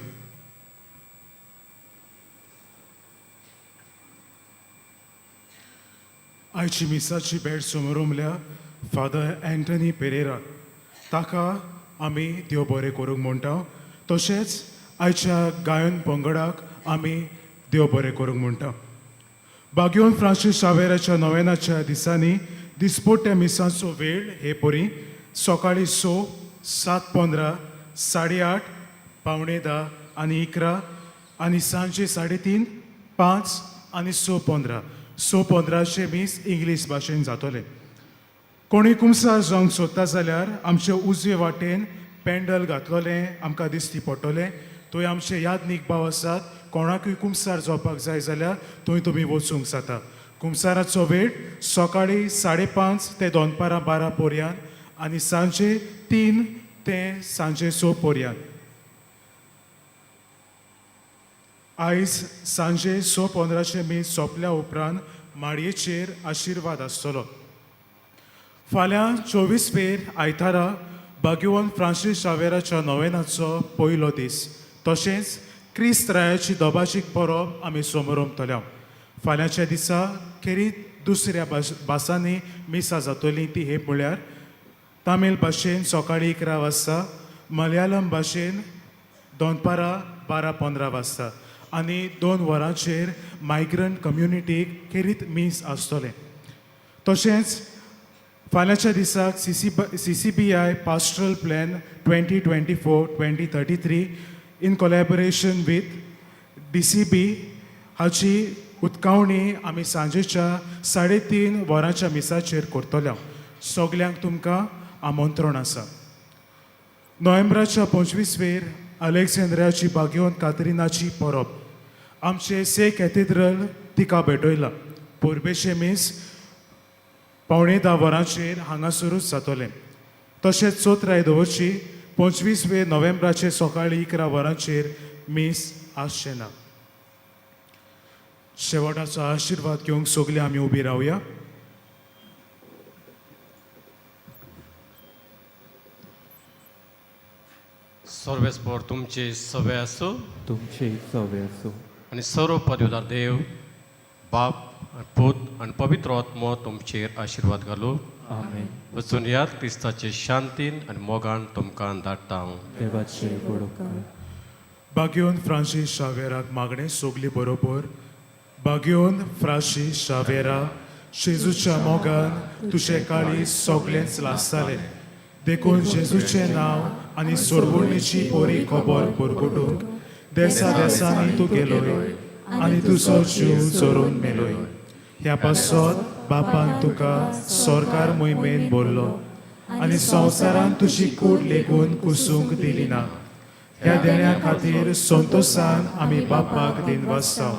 आयची मिसाची भेट समोर फादर एंटनी पेरेरा, ताका आमी देव बरें करूंक म्हणटा. तशेंच आयच्या गायन पंगडाक आमी देव बरें करूंक म्हणटा. बाग्योन फ्रांसीस शावेराच्या नोवेनाच्या दिसांनी दिसपट्ट्या मिसांचो वेळ हे परी सकाळीं 6, 7:15, 8:30, 9:45 आनी 11 आनी सांजे 3:30, 5 आनी 6:15. 6:15 मीस इंग्लीश भाशेन जातलें. कोणी कुमसार जावंक सोदता जाल्यार आमचे उजवे वाटेन पेंडल घातलोलें आमकां दिसती पडटलें. थंय आमचे यादनीक भाव आसात. कोणाकूय कुमसार जावपाक जाय जाल्यार थंय तुमी वचूंक जाता. कुमसाराचो वेळ सकाळीं 5:30 ते दनपारां 12 पर्यंत आनी सांजे 3 ते सांजे 6 पर्यंत. आयज सांजे 6:15 मीस सोंपल्या उपरांत माडयेचेर आशिर्वाद आसतलो. फाल्यां 24 फेर आयतारा बाग्योवन फ्रांसीस शावेराच्या नोवेनाचो पयलो दीस. तशेंच क्रिस्त रायाची दोबाजीक परब आमी समोरमतल्या. फाल्यांच्या दिसा खेरीत दुसऱ्या भासांनी मिसां जातलीं ती हे म्हळ्यार तामील भाशेन सकाळीं 11 वाजता, मलयालम भाशेन दनपारां 12:15 वाजता आनी 2 वरांचेर मायग्रंट कम्युनिटीक खेरीत मीस आसतलें. तशेंच फाल्यांच्या दिसाक CCBI pastoral plan 2024-2033 in collaboration with DCB हाची उत्कावणी आमी सांजेच्या 3:30 वरांच्या मिसाचेर करतले. सगल्यांक तुमकां आमंत्रण आसा. नोव्हेंबराच्या 25वेर अलेक्झांद्रियाची बागेवन कातरिनाची परब आमचे से कॅथेड्रल तिका भेटयला. परबेचें मीस 9:45 वरांचेर हांगासरूच जातलें. तशेंच चोत्राय दवरची 25वे नोव्हेंबराचे सकाळी 11 वरांचेर मीस आसचें ना. शेवटाचो आशिर्वाद घेवंक सगळीं आमी उबी रावया. सर्वेस्पोर तुमचे सवे आसूं, तुमचे सवे आसूं. आनी सर्व पदवीदार देव बाप पूत आनी पवित्र आत्मो तुमचेर आशिर्वाद घालूं. आमेन. वचून याद क्रिस्ताचे शांतीन आनी मोगान तुमकां धाडटा हांव. देवाचे वडोकार. बागेवन फ्रांसीस शावेराक मागणें सोगली बरोबर. बागेवन फ्रांसीस शावेरा, जेजूच्या मोगान तुजें काळीज सगळेंच लासतालें, देखून जेजूचें नांव आनी सोडवणीची बरी खबर परगटूंक देसा देसांनी तूं गेलोय आनी तुजो जीव चोरून मेलोय. ह्या पासत बापान तुका सरकार मोहिमेन बोल्लो आनी संवसारान तुजी कूड लेगून कुसूंक दिली ना. ह्या देण्या खातीर संतोशान आमी बापाक दिनवासता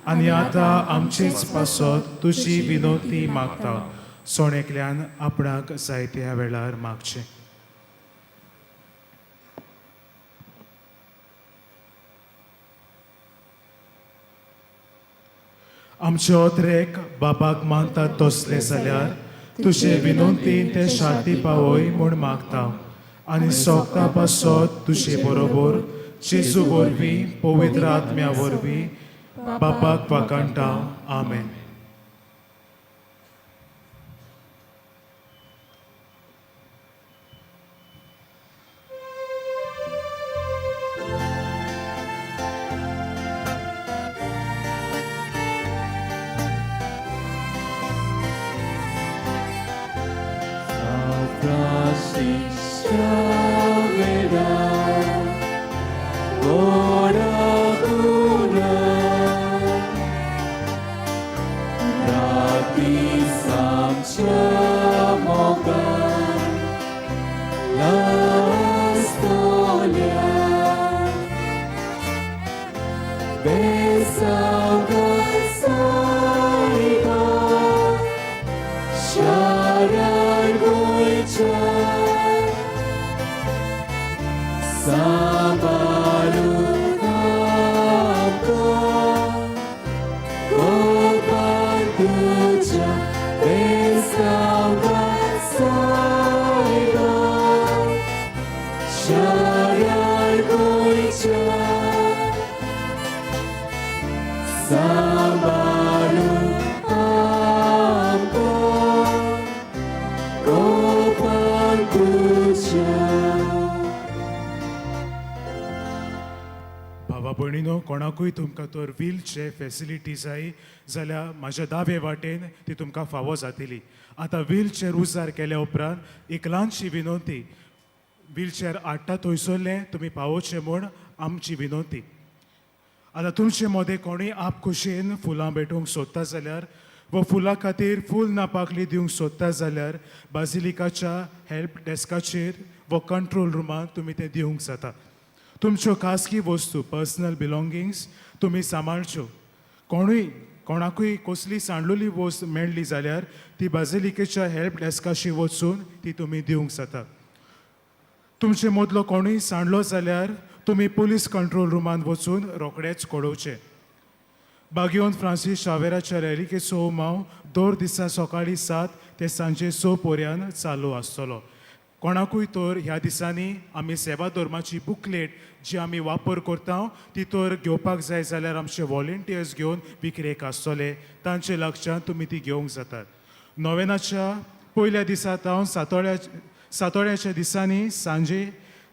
आनी आतां आमचेच पासत तुजी विनोती मागता. सोणेकल्यान आपणाक जाय त्या वेळार मागचें. आमचे ओत्रेक बाबाक मानतात तसले जाल्यार तुजे विनोतीन ते शांती पावय म्हूण मागता आनी सोगता पासत तुजे बरोबर जेजू वरवीं पवित्र आत्म्या वरवीं बापाक वाखाणटा. आमेन. भावा भयणीनो, कोणाकूय तुमकां तर व्हीलचेर फेसिलिटी जाय जाल्यार म्हाज्या दावे वाटेन ती तुमकां फावो जातली. आतां व्हीलचेर उजार केल्या उपरांत एक ल्हानशी विनंती, व्हीलचेर हाडटा थंयसरलें तुमी पावोवचें म्हूण आमची विनंती. आतां तुमचे मदें कोणूय आप खुशयेन फुलां भेटोवंक सोदता जाल्यार वा फुलां खातीर फूल ना पाकळी दिवंक सोदता जाल्यार बाजिलिकाच्या हेल्प डेस्काचेर वा कंट्रोल रुमांत तुमी तें दिवंक जाता. तुमच्यो खासगी वस्तू, पर्सनल बिलोंगिंग्स तुमी सांबाळच्यो. कोणूय कोणाकूय कसली सांडलेली वस्त मेळ्ळी जाल्यार ती बाजिलिकेच्या हेल्प डेस्काशी वचून ती तुमी दिवंक जाता. तुमचे मदलो कोणूय सांडलो जाल्यार तुमी पुलीस कंट्रोल रुमांत वचून रोखडेच कळोवचें. बागेवन फ्रांसीस शावेराच्या रॅलिकेचो उमाव दर दिसा सकाळीं 7 ते सांजे 6 पर्यंत चालू आसतलो. कोणाकूय तर ह्या दिसांनी आमी सेवा धर्माची बुकलेट जी आमी वापर करता ती तर घेवपाक जाय जाल्यार आमचे वॉलंटियर्स घेवन विक्रेक आसतले, तांचे लागच्यान तुमी ती घेवंक जातात. नोवेनाच्या पयल्या दिसा तावन सातोळ्याच्या दिसांनी सांजे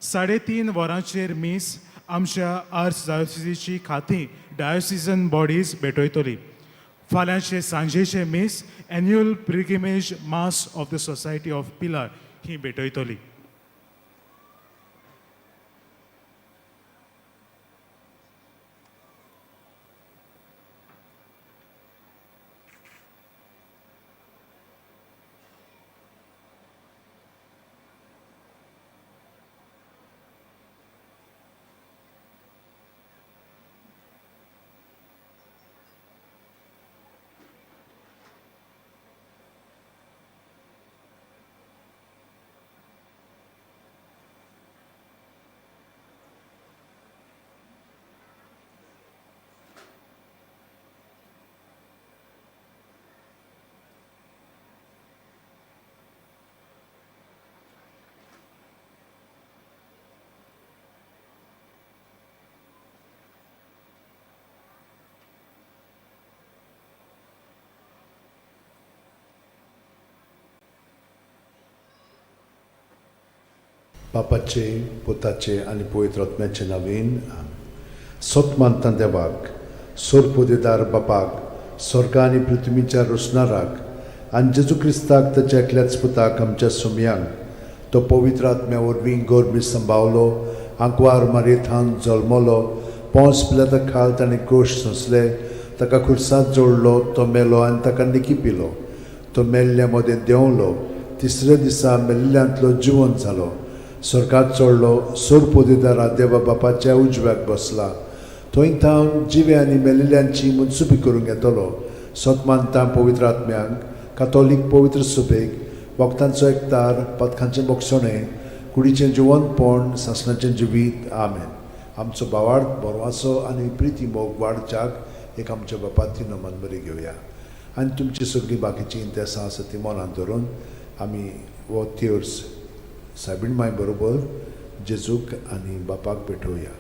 3:30 वरांचेर मीस आमच्या आर्च डायोसिजीची खातीं डायोसिजन बॉडीज भेटयतली. फाल्यांचे सांजेचे मीस annual pilgrimage mass of the society of Pilar ही भेटयतली. बापाचे, पुताचे आनी पवित्र आत्म्याचे नांवान. सत मानता देवाक, सोरपोदेदार बापाक, स्वर्गा आनी पृथ्वीच्या रोसणाराक आनी जेजू क्रिस्ताक ताच्या एकल्याच पुताक आमच्या सुमयांक, तो पवित्र आत्म्या वरवीं गर्भी संभावलो, आंकवार मारयेथान जल्मलो, पोंस पिलाता खाल ताणें कोश सोंसले, ताका खुर्सांत जोडलो, तो मेलो आनी ताका निकी पिलो, तो मेल्ल्या मदें देंवलो, तिसऱ्या दिसा मेल्ल्यांतलो जिवंत जालो, स्वर्गात चडलो, सोरपोदेदारा देवा बापाच्या उजव्याक बसला, थंय थावन जिवे आनी मेल्ल्यांची मनसुबी करूंक येतलो. सत मानता पवित्र आत्म्यांक, कातोलीक पवित्र सुबेक, वखदांचो एकतार, पथकांचें बोगसणें, कुडीचें जिवंतपण, सासणाचें जिवीत. आमेन. आमचो भावार्थ बरवाचो आनी प्रिती मोग वाडच्याक एक आमच्या बापाती नमन बरी घेवया आनी तुमची सगळीं बाकीचीं इंतेसां आसा ती मनांत धरून आमी हो तेर्स सायबीण माय बरोबर जेजूक आनी बापाक भेटोवया.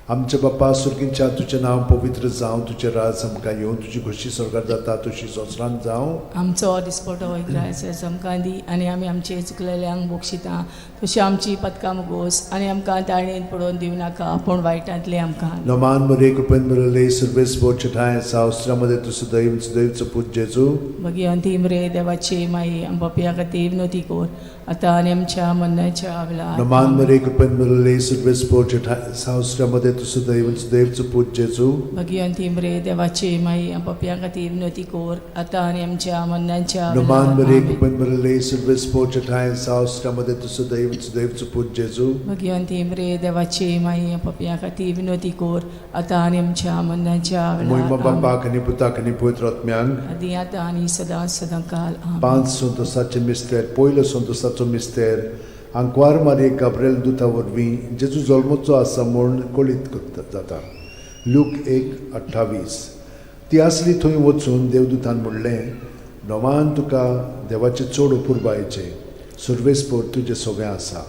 आमच्या बापा सुर्गींच्या, तुजें नांव पवित्र जावं, तुजें राज आमकां येवं, तुजी खोशी स्वर्गार जाता तशी संवसारांत जावं. आमचो दिसपटो ग्रायस आमकां दी आनी आमी आमचे चुकलेल्यांक बक्षिता तशी आमची पदकां मुगोस आनी आमकां ताळणेन पडोवन दिवं नाका पूण वायटांतले आमकां. नमान मरे कृपेन बरले सर्वेस बोचठाय सावस्त्रामध्ये तूं सदैव सदैवचो पूत जेजू. भगिवंती मरे देवाची माई, आमच्या खातीर विनोती कर आतां आनी आमच्या मरणाच्या वेळार. नमान मरे कृपेन बरले सर्वेस बोचठाय सावस्त्रामध्ये तूं सदैव सदैवचो पूत जेजू. भगिवंती मरे देवाची माई, आमच्या खातीर विनोती कर आतां आनी आमच्या मरणाच्या नमान वेळार. मरे कृपेन बरले सर्वेस बोचठाय सावस्त्रामध्ये तूं सदैव सदैवचो पूत जेजू. भगिवंती मरे देवाची माई, आमच्या खातीर विनोती कर आतां आनी आमच्या मरणाच्या मोहिमा वेळार. बापाक आनी पुताक आनी पवित्र आत्म्यांक, आदी आतां आनी सदां सदां काल. आमेन. 5 संतोसाचे मिस्तेर. पयलो संतोसाचो मिस्तेर, आंकवार मारये गाब्रिएल दुता वरवीं जेजू जल्मचो आसा म्हूण कळीत जाता. लूक 1:28. ती आसली थंय वचून देवदूतान म्हणलें, नवान तुका देवाचें चड अपुरबायेचें, सर्वेस्पर तुजें सगळें आसा.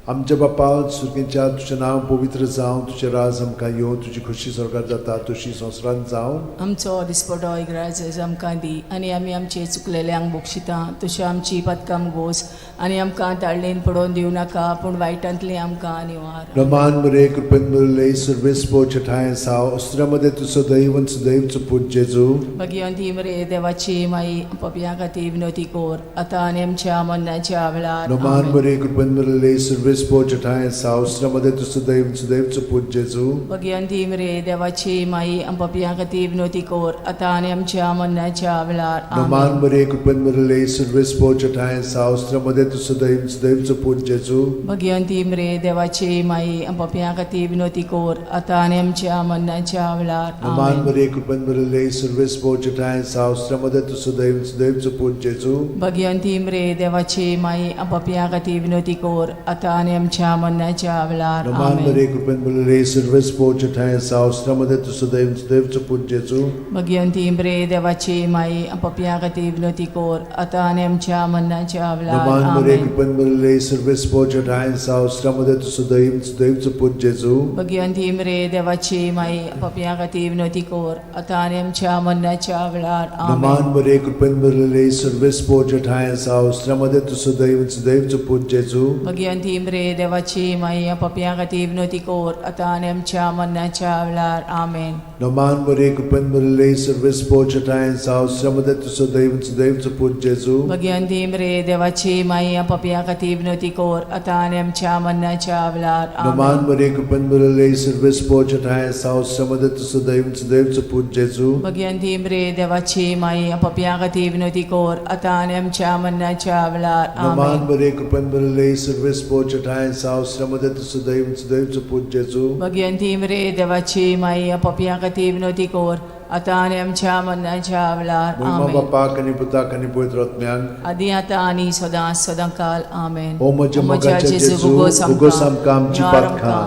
आमच्या बापा सुर्गीच्या, तुजें नांव पवित्र जावं, तुजें राज आमकां येवं, तुजी खोशी स्वर्गार जाता तशी संवसारांत जावं. आमचो दिसपटो इग्राज आमकां दी आनी आमी आमचे चुकलेल्यांक बक्षिता तशी आमची पदकां मुगोस आनी आमकां ताळणेन पडोवन दिवं नाका पूण वायटांतली आमकां निवार. नमान मरे कृपेन बरले सर्वेस्पर छठाय साव अस्त्रामध्ये तूं सदैव सदैवचो पूत जेजू. भगिवंती मरे देवाची माई, पपया खातीर विनोती कर आतां आनी आमच्या मरणाच्या वेळार. नमान मरे कृपेन बरले सर्वेस्पर छठाय साव अस्त्रामध्ये तूं सदैव सदैवचो पूत जेजू. भगिवंती मरे देवाची माई, पपया खातीर विनोती कर आतां आनी आमच्या मरणाच्या वेळार. नमान मरे कृपेन बरले सर्वेस्पर छठाय साव अस्त्रामध्ये तूं सदैव सदैवचो पूत जेजू. भगिवंती मरे देवाची माई, पपया खातीर विनोती कर आतां आनी आमच्या मरणाच्या वेळार. नमान मरे कृपेन बरले सर्वेस्पर छठाय साव अस्त्रामध्ये तूं सदैव सदैवचो पूत जेजू. भगिवंती मरे देवाची माई, पपया खातीर विनोती कर आतां आनी आमच्या मरणाच्या वेळार. नमान मरे कृपेन बरले सर्वेस्पर छठाय साव अस्त्रामध्ये तूं सदैव सदैवचो पूत जेजू. भगिवंती मरे देवाची माई, पपया खातीर विनोती कर आतां आनी आमच्या मरणाच्या वेळार. नमान मरे कृपेन बरले सर्वेस्पर छठाय साव अस्त्रामध्ये तूं सदैव सदैवचो पूत जेजू. भगिवंती मरे देवाची माई, पपया खातीर विनोती कर आतां आनी आमच्या मरणाच्या वेळार. नमान मरे कृपेन बरले सर्वेस्पर छठाय साव अस्त्रामध्ये तूं सदैव सदैवचो पूत जेजू. भगिवंती मरे मरे देवाची माई पापयां खातीर विनवती कर आतां आनी आमच्या मरणाच्या वेळार. आमेन. नमान मरे कृपेन भरिल्ले सर्वेस्पोर ठांय साव श्रमदे तुजो दैव सुदैवचो पूत जेजू. भगिवंती मरे देवाची माई पापयां खातीर विनवती कर आतां आनी आमच्या मरणाच्या वेळार. नमान आमेन. मरे कृपेन भरिल्ले सर्वेस्पोर ठांय साव श्रमदे तुजो दैव सुदैवचो पूत जेजू. भगिवंती मरे देवाची माई पापयां खातीर विनवती कर आतां आनी आमच्या मरणाच्या वेळार. नमान आमेन. मरे कृपेन भरिल्ले सर्वेस्पोर ठांय साव श्रमदे तुजो दैव सुदैवचो पूत जेजू. भगिवंती मरे देवाची माई पापयां खातीर विनवती कर आतां आनी आमच्या मरणाच्या वेळार. महिमा आमेन. बापाक आनी पुताक आनी पवित्र आत्म्याक. आदी आतां आनी सदां सदां काल. आमेन. ओ म्हज्या मोगाच्या जेजू, भोगोस आमकां आमची पातकां,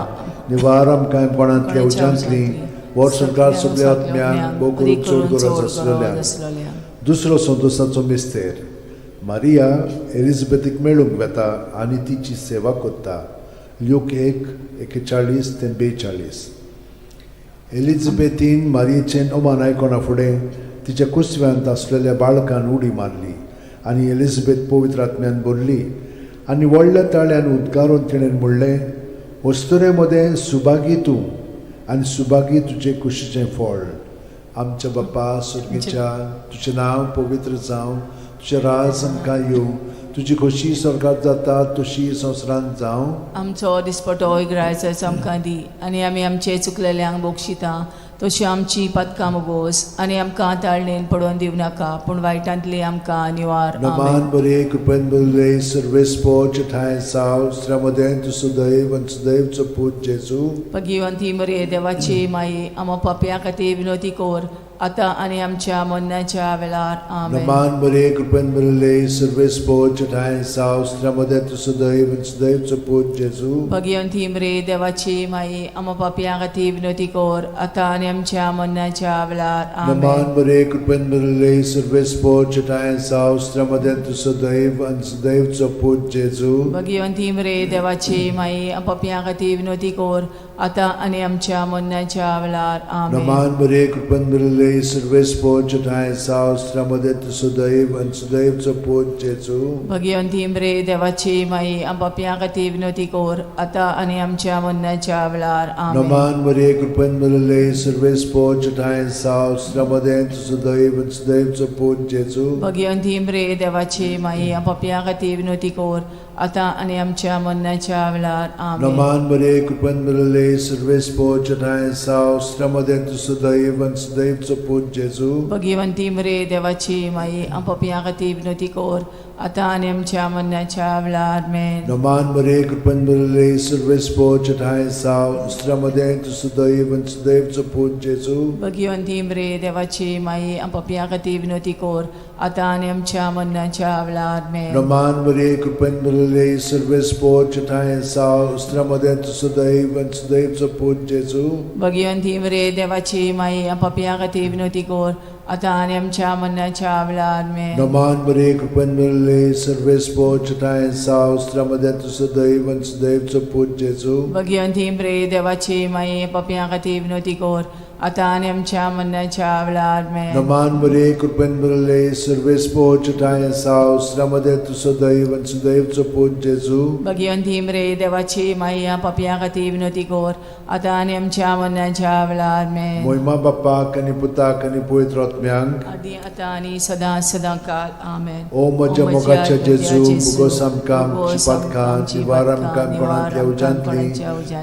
निवार आमकां कोणांतल्या उज्यांतली, वर्संकार सगल्या आत्म्यांक भोव करून चड गरज आसलेल्या. दुसरो संतोसाचो मिस्तेर. मारिया एलिझाबेथीक मेळूंक वेता आनी तिची सेवा करता. ल्यूक 1:41 ते 42. एलिझाबेथीन मारियेचें अमान आयकना फुडें तिच्या कुसव्यांत आसलेल्या बाळकान उडी मारली आनी एलिझाबेथ पवित्र आत्म्यान भरली आनी व्हडल्या ताळ्यान उद्गारून तिणें म्हणलें, अस्तुरे मदें सुभागी तूं आनी सुभागी तुजे कुशीचें फळ. आमच्या बापा सुर्गेच्या, तुजें नांव पवित्र जावं, तुजें राज आमकां येवं, तुजी खोशी स्वर्गात जाता तशी संवसारांत जावं. आमचो दिसपटो ग्रायचाचो आमकां दी आनी आमी आमचे चुकलेल्यांक बक्षिता तशी आमची पातकां मोगोस आनी आमकां ताळणेन पडोवन दिवं नाका पूण वायटांतली आमकां निवार. नमान आमेन. बरे कृपेन भरिल्ले सर्वेस्पोर ठांय साव श्रमदें तूं सुदैव आनी सुदैवचो पूत जेजू. भगिवंती मरे देवाची माई आमा पापयां खातीर विनवती कर आतां आनी आमच्या मरणाच्या वेळार. आमेन. नमान बरे कृपेन भरिल्ले सर्वेस्पोर ठांय साव श्रमदें तूं सुदैव आनी सुदैवचो पूत जेजू. भगिवंती मरे देवाची माई आमा पापयां खातीर विनवती कर आतां आनी आमच्या मरणाच्या वेळार. आमेन. नमान बरे कृपेन भरिल्ले सर्वेस्पोर ठांय साव श्रमदें तूं सुदैव आनी सुदैवचो पूत जेजू. भगिवंती मरे देवाची माई पापयां खातीर विनवती कर आतां आनी आमच्या मरणाच्या वेळार. आमेन. नमान बरे कृपेन भरिल्ले सर्वेस्पोर ठांय साव श्रमदें तूं सुदैव आनी सुदैवचो पूत जेजू. भगिवंती मरे देवाची माई पापयां खातीर विनवती कर आतां आनी आमच्या मरणाच्या वेळार. आमेन. नमान मरे कृपेन भरिल्ले सर्वेस्पोर ठांय साव श्रमदें तूं सुदैव आनी सुदैवचो पूत जेजू. भगिवंती मरे देवाची माई पापयां खातीर विनवती कर आतां आनी आमच्या मरणाच्या वेळार. आमेन. नमान मरे कृपेन भरिल्ले सर्वेस्पोर ठांय साव श्रमदें तूं सुदैव आनी सुदैवचो पूत जेजू. भगिवंती मरे देवाची माई पापयां खातीर विनवती कर आतां आनी आमच्या मरणाच्या वेळार. आमेन. नमान मरे कृपेन भरिल्ले सर्वेस्पोर ठांय साव श्रमदें तूं सुदैव आनी सुदैवचो पूत जेजू. भगिवंती मरे देवाची माई पापयां खातीर विनवती कर आतां आनी आमच्या मरणाच्या वेळार. आमेन. नमान मरे कृपेन भरिल्ले सर्वेस्पोर ठांय साव श्रमदें तूं सुदैव आनी सुदैवचो पूत जेजू. भगिवंती मरे देवाची माई पापयां खातीर विनवती कर आतां आनी आमच्या मरणाच्या वेळार. आमेन. नमान मरे कृपेन भरिल्ले सर्वेस्पोर ठांय साव श्रमदें तूं सुदैव आनी सुदैवचो पूत जेजू. भगिवंती मरे देवाची माई पापयां खातीर विनवती कर आतां आनी आमच्या मरणाच्या वेळार. आमेन. नमान मरे कृपेन भरिल्ले सर्वेस्पोर ठांय साव श्रमदें तूं सुदैव आनी सुदैवचो पूत जेजू. भगिवंती मरे देवाची माई पापयां खातीर विनवती कर आतां आनी आमच्या मरणाच्या वेळार. आमेन. मोहिमा बापाक आनी पुताक आनी पवित्र आत्म्यांक. आदी आतां आनी सदां सदां काल. आमेन. ओ म्हज्या मोगाच्या जेजू, भोगोस आमकां आमची पातकां, निवार आमकां कोणांतल्या उज्यांतली,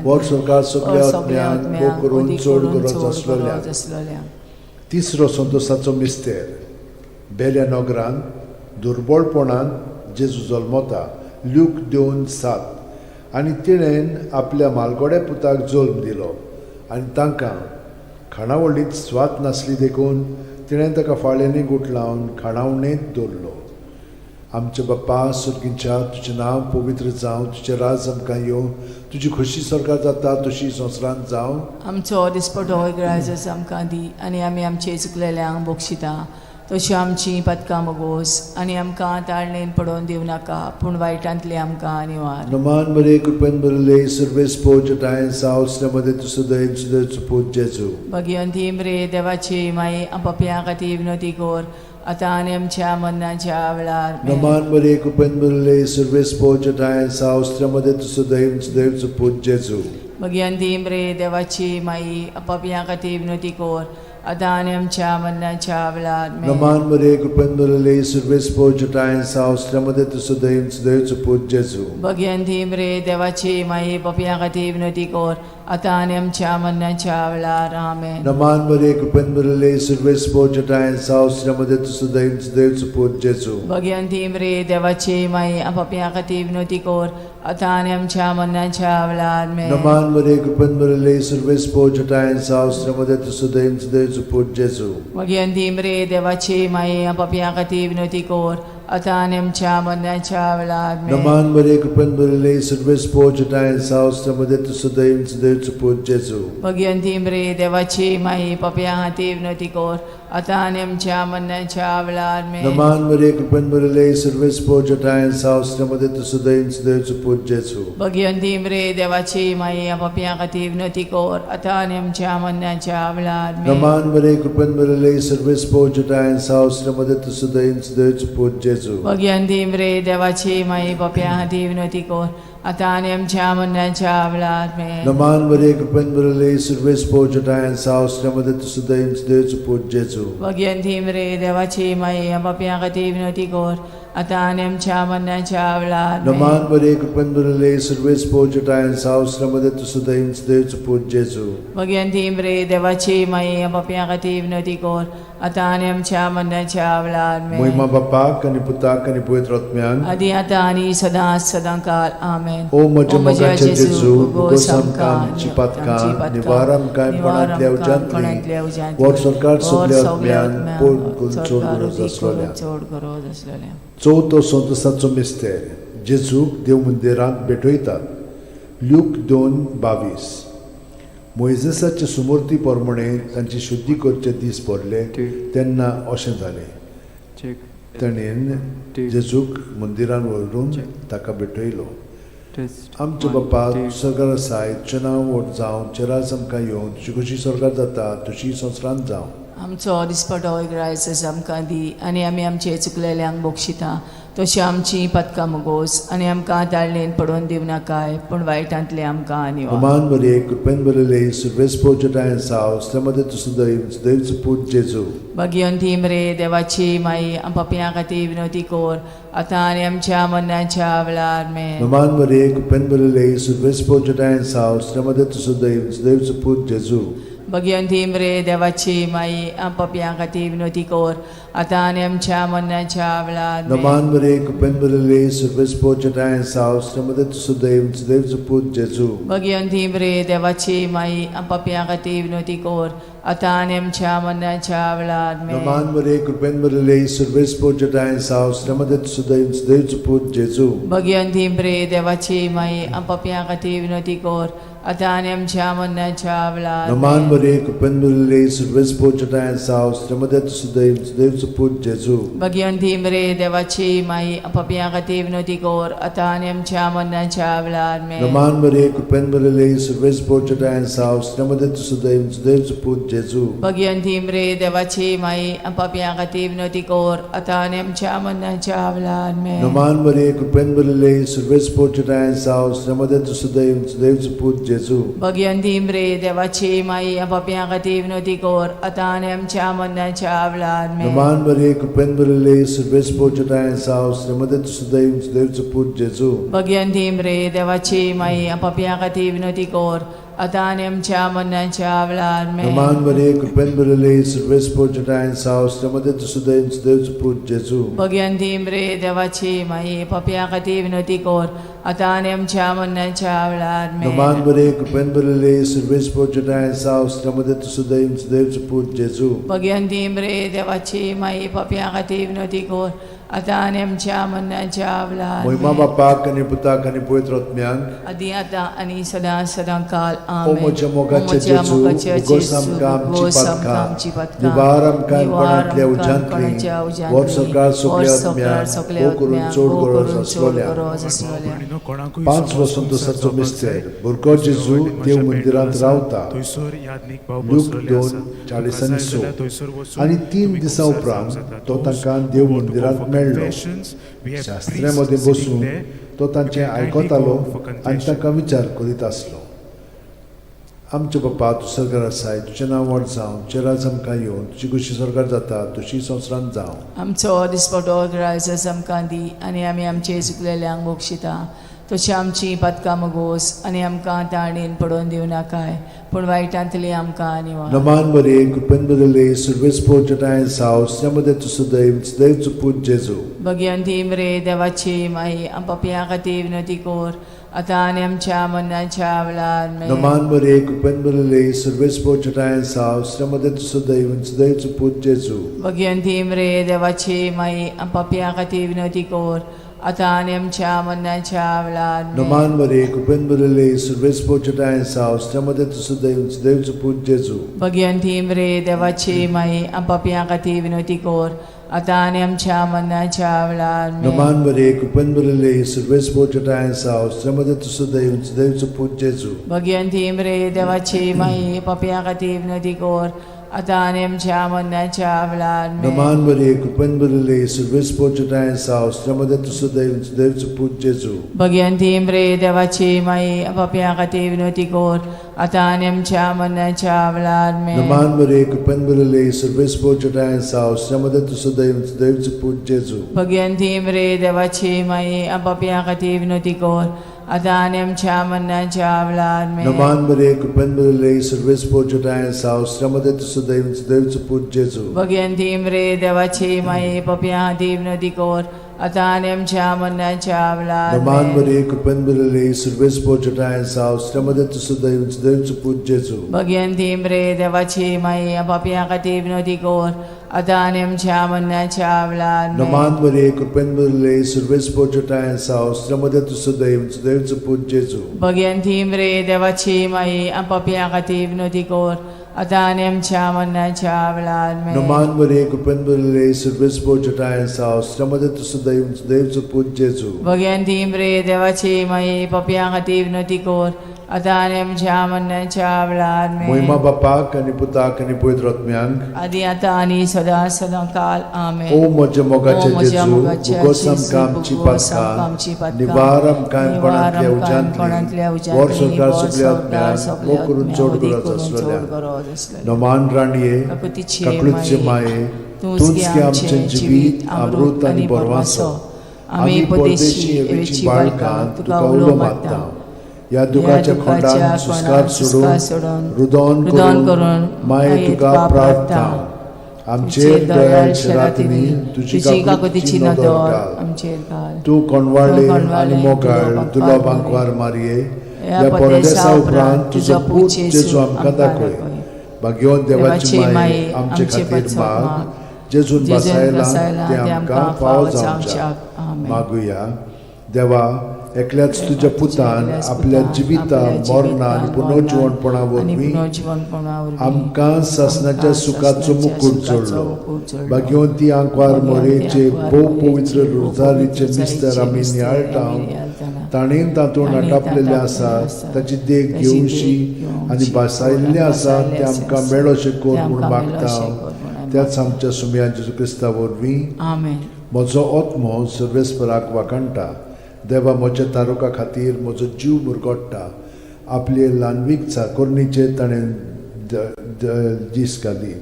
वर्सभर सगल्या आत्म्यांक भोव करून चड गरज आसलेल्या. तिसरो संतोसाचो मिस्तेर. बेल्या नगरांत दुर्बळपणान जेजू जल्मता. ल्यूक 2:7. आनी तिणें आपल्या मालगोड्या पुताक जल्म दिलो आनी तांकां खाणावळींत स्वाद नासली देखून तिणें ताका फाळ्यांनी गुठलावन खाणावणेंत दवरलो. आमच्या बाप्पा सुर्गींच्या, तुजें नांव पवित्र जावं, तुजें राज आमकां येवं, तुजी खोशी स्वर्गात जाता तशी संवसारांत जावं. आमचो दिसपटो ग्रायजस आमकां दी आनी आमी आमचे चुकलेल्यांक बक्षिता तशी आमची पदकां मोगोस आनी आमकां ताळणेन पडोवन दिवं नाका पूण वायटांतली आमकां निवार. नमान मरे कृपेन भरिल्ले सर्वेस्पोर सावसमध्ये तुजो दयेन सुदैवचो पूत जेजू. भगिवंती मरे देवाची माई, पापयां खातीर विनवती कर आतां आनी आमच्या मरणाच्या वेळार. नमान मरे कृपेन भरिल्ले सर्वेस्पोर सावसमध्ये तुजो दयेन सुदैवचो पूत जेजू. भगिवंती मरे देवाची माई, पापयां खातीर विनवती कर आतां आनी आमच्या मरणाच्या वेळार. नमान मरे कृपेन भरिल्ले सर्वेस्पोर सावसमध्ये तुजो दयेन सुदैवचो पूत जेजू. भगिवंती मरे देवाची माई, पापयां खातीर विनवती कर आतां आनी आमच्या मरणाच्या वेळार. आमेन. नमान मरे कृपेन भरिल्ले सर्वेस्पोर सावसमध्ये तुजो दयेन सुदैवचो पूत जेजू. भगिवंती मरे देवाची माई, पापयां खातीर विनवती कर आतां आनी आमच्या मरणाच्या वेळार. आमेन. नमान मरे कृपेन भरिल्ले सर्वेस्पोर सावसमध्ये तुजो दयेन सुदैवचो पूत जेजू. भगिवंती मरे देवाची माई, पापयां खातीर विनवती कर आतां आनी आमच्या मरणाच्या वेळार. आमेन. नमान मरे कृपेन भरिल्ले सर्वेस्पोर सावसमध्ये तुजो दयेन सुदैवचो पूत जेजू. भगिवंती मरे देवाची माई, पापयां खातीर विनवती कर आतां आनी आमच्या मरणाच्या वेळार. आमेन. नमान मरे कृपेन भरिल्ले सर्वेस्पोर सावसमध्ये तुजो दयेन सुदैवचो पूत जेजू. भगिवंती मरे देवाची माई, पापयां खातीर विनवती कर आतां आनी आमच्या मरणाच्या वेळार. आमेन. नमान मरे कृपेन भरिल्ले सर्वेस्पोर सावसमध्ये तुजो दयेन सुदैवचो पूत जेजू. भगिवंती मरे देवाची माई, पापयां खातीर विनवती कर आतां आनी आमच्या मरणाच्या वेळार. आमेन. नमान मरे कृपेन भरिल्ले सर्वेस्पोर सावसमध्ये तुजो दयेन सुदैवचो पूत जेजू. भगिवंती मरे देवाची माई, पापयां खातीर विनवती कर आतां आनी आमच्या मरणाच्या वेळार. नमान मरे कृपेन भरिल्ले सर्वेस्पोर सावसमध्ये तुजो दयेन सुदैवचो पूत जेजू. भगिवंती मरे देवाची माई, पापयां खातीर विनवती कर आतां आनी आमच्या मरणाच्या वेळार. महिमा बापाक आनी पुताक आनी पवित्र आत्म्याक, आदी आतां आनी सदां सदां काल. आमेन. ओ म्हज्या मोगाचे जेजू, भोगोस आमकां आमची पातकां, निवार आमकां कोणांतल्या उज्यांतली, वर सरकार सगल्या आत्म्यान पोट करून चड गरज आसलेल्या. चड गरज आसलेल्या. चवथो संतोसाचो मिस्तेर, जेजूक देव मंदिरांत भेटयतात. ल्यूक 2:22. मोयजेसाचे सुमूर्ती प्रमाणे तांची शुद्धी करचे दीस भरले तेन्ना अशें जालें, ताणें जेजूक मंदिरान व्हरून ताका भेटयलो. आमचे बापा सरकार आसाय, तुजें नांव व्हड जावं, तुजें राज आमकां येवं, तुजी कशी सरकार जाता तशी संवसारांत जावं. आमचो दिसपटो ग्रायस आमकां दी आनी आमी आमचे चुकलेल्यांक बक्षिता तशी आमची पदकां मुगोस आनी आमकां ताळणेन पडोवन दिवं नाकाय पूण वायटांतले आमकां निवार. अमान मरिये कृपेन भरिल्ले सर्वेस्पोर साव मध्ये तुजो दैवचो पूत जेजू. भगिवंती मरे देवाची माई, पापयां खातीर विनवती कर आतां आनी आमच्या मरणाच्या वेळार. आमेन. अमान मरिये कृपेन भरिल्ले सर्वेस्पोर साव मध्ये तुजो दैवचो पूत जेजू. भगिवंती मरे देवाची माई, पापयां खातीर विनवती कर आतां आनी आमच्या मरणाच्या वेळार. नमान मरिये कृपेन भरिल्ले सर्वेस्पोर साव मध्ये तुजो दैवचो पूत जेजू. भगिवंती मरे देवाची माई, पापयां खातीर विनवती कर आतां आनी आमच्या मरणाच्या वेळार. नमान मरिये कृपेन भरिल्ले सर्वेस्पोर साव मध्ये तुजो दैवचो पूत जेजू. भगिवंती मरे देवाची माई, पापयां खातीर विनवती कर आतां आनी आमच्या मरणाच्या वेळार. नमान मरिये कृपेन भरिल्ले सर्वेस्पोर साव मध्ये तुजो दैवचो पूत जेजू. भगिवंती मरे देवाची माई, पापयां खातीर विनवती कर आतां आनी आमच्या मरणाच्या वेळार. नमान मरिये कृपेन भरिल्ले सर्वेस्पोर साव मध्ये तुजो दैवचो पूत जेजू. भगिवंती मरे देवाची माई, पापयां खातीर विनवती कर आतां आनी आमच्या मरणाच्या वेळार. नमान मरिये कृपेन भरिल्ले सर्वेस्पोर साव मध्ये तुजो दैवचो पूत जेजू. भगिवंती मरे देवाची माई, पापयां खातीर विनवती कर आतां आनी आमच्या मरणाच्या वेळार. नमान मरिये कृपेन भरिल्ले सर्वेस्पोर साव मध्ये तुजो दैवचो पूत जेजू. भगिवंती मरे देवाची माई, पापयां खातीर विनवती कर आतां आनी आमच्या मरणाच्या वेळार. नमान मरिये कृपेन भरिल्ले सर्वेस्पोर साव मध्ये तुजो दैवचो पूत जेजू. भगिवंती मरे देवाची माई, पापयां खातीर विनवती कर आतां आनी आमच्या मरणाच्या वेळार आमेन. नमान बरे कृपेन भरिल्ले सर्वेस्पर जेठाय आसा, मध्ये तूं सदैव सदैवचो पूत जेजू. भगवंती मरे देवाची माई, पापयां खातीर विनवती कर, आतां आनी आमच्या मरणाच्या वेळार. मोहिमा बापाक आनी पुताक आनी पवित्र आत्म्याक, आदी आतां आनी सदां सदां काल. ओ आमेन. म्हज्या मोगाचे जेजू, उगोस आमकां आमची पातकां, निवार आमकां कोणांतल्या उज्यांतली, वर सरकार सगल्या आत्म्या, भोव करून चड गरज आसलोल्या. कोणाकूय 5 वसंत मिस्तेर भुरगो जेजू देव मंदिरांत रावता. लूक 2:46. आनी 3 दिसां उपरांत तो तांकां देव मंदिरांत मेळ्ळो. शास्त्र्या मदें बसून तो तांचें आयकतालो आनी तांकां विचार करीत आसलो. आमचे बापा, तूं सरकार आसाय, तुजें नांव व्हड जावं, तुजें राज आमकां येवन, तुजी खुशी सरकार जाता तुजी संवसारांत जावं. आमचो दिसपटो ग्रायस आमकां दी, आनी आमी आमचे चुकलेल्यांक बक्षिता, तशी आमची पातकां मगोस, आनी आमकां ताणेन पडोवन दिवं नाकाय, पूण वायटांतली आमकां निवार. नमान बरे कृपेन बदलले सर्वेस्पर जेठाय साव, मध्ये तूं सदैव सदैवचो पूत जेजू. भगवंती मरे देवाची माई, पापयां खातीर विनवती कर, आतां आनी आमच्या मरणाच्या वेळार. आमेन. नमान बरे कृपेन बदलले सर्वेस्पर जेठाय साव, मध्ये तूं सदैव सदैवचो पूत जेजू. भगवंती मरे देवाची माई, पापयां खातीर विनवती कर, आतां आनी आमच्या मरणाच्या वेळार. आमेन. नमान बरे कृपेन बदलले सर्वेस्पर जेठाय साव, मध्ये तूं सदैव सदैवचो पूत जेजू. भगवंती मरे देवाची माई, पापयां खातीर विनवती कर, आतां आनी आमच्या मरणाच्या वेळार. आमेन. नमान बरे कृपेन बदलले सर्वेस्पर जेठाय साव, मध्ये तूं सदैव सदैवचो पूत जेजू. भगवंती मरे देवाची माई, पापयां खातीर विनवती कर, आतां आनी आमच्या मरणाच्या वेळार. आमेन. नमान बरे कृपेन बदलले सर्वेस्पर जेठाय साव, मध्ये तूं सदैव सदैवचो पूत जेजू. भगवंती मरे देवाची माई, पापयां खातीर विनवती कर, आतां आनी आमच्या मरणाच्या वेळार. आमेन. नमान बरे कृपेन बदलले सर्वेस्पर जेठाय साव, मध्ये तूं सदैव सदैवचो पूत जेजू. भगवंती मरे देवाची माई, पापयां खातीर विनवती कर, आतां आनी आमच्या मरणाच्या वेळार. आमेन. नमान बरे कृपेन बदलले सर्वेस्पर जेठाय साव, मध्ये तूं सदैव सदैवचो पूत जेजू. भगवंती मरे देवाची माई, पापयां खातीर विनवती कर, आतां आनी आमच्या मरणाच्या वेळार. नमान बरे कृपेन बदलले सर्वेस्पर जेठाय साव, मध्ये तूं सदैव सदैवचो पूत जेजू. भगवंती मरे देवाची माई, पापयां खातीर विनवती कर, आतां आनी आमच्या मरणाच्या वेळार. आमेन. नमान बरे कृपेन बदलले सर्वेस्पर जेठाय साव, मध्ये तूं सदैव सदैवचो पूत जेजू. भगवंती मरे देवाची माई, पापयां खातीर विनवती कर, आतां आनी आमच्या मरणाच्या वेळार. आमेन. नमान बरे कृपेन बदलले सर्वेस्पर जेठाय साव, मध्ये तूं सदैव सदैवचो पूत जेजू. भगवंती मरे देवाची माई, पापयां खातीर विनवती कर, आतां आनी आमच्या मरणाच्या वेळार. आमेन. मोहिमा बापाक आनी पुताक आनी पवित्र आत्म्याक, आदी आतां आनी सदां सदां काल. आमेन. ओ म्हज्या मोगाचे जेजू, उगोस आमकां आमची पातकां, निवार आमकां कोणांतल्या उज्यांतली, वर सरकार सगल्या आत्म्याक, भोव करून चड गरज आसलेल्या. नमान राणये, काकळूतचे माये, तूंच की आमचें जिवीत अमृत आनी बरवासो, आमी परदेशी एवेची बाळकां तुका उलो मारता. ह्या दुखाच्या खोंडान सुस्कार सोडून रुदोन करून माये तुका प्रार्थना. आमचेर दयाळ रातींनी तुजी काकुतीची नदर घाल. तूं कोणवाळे आनी मोगाळ तुलो बांकवार मारये, ह्या परदेसा उपरांत तुजो पूत जेजू आमकां दाखय. भाग्यवंत देवाची माये, आमचे खातीर माग, जेजून बसायला तें आमकां फावो जावच्याक. मागुया. देवा, एकल्याच तुज्या पुतान आपल्या जिविता मरणा आनी पुनर्जिवणपणा वरवीं आमकां सासणाच्या सुखाचो मुकूट जोडलो. भाग्यवंती आंकवार मोरेचे भोव पवित्र रोजारीचे मिस्तर आमी नियाळटा, ताणें तातूंत आटापलेलें आसा ताची देख घेवशी आनी भासायिल्लें आसा तें आमकां मेळोशें कर म्हूण मागता. त्याच आमच्या सुमया जेजू क्रिस्ता वरवीं. आमेन. म्हजो आत्मो सर्वेस्पराक वाखाणटा. देवा, म्हज्या तारुका खातीर म्हजो जीव मुरगोडटा. आपले ल्हानवीक चाकोरणीचेर ताणें दीस घाली.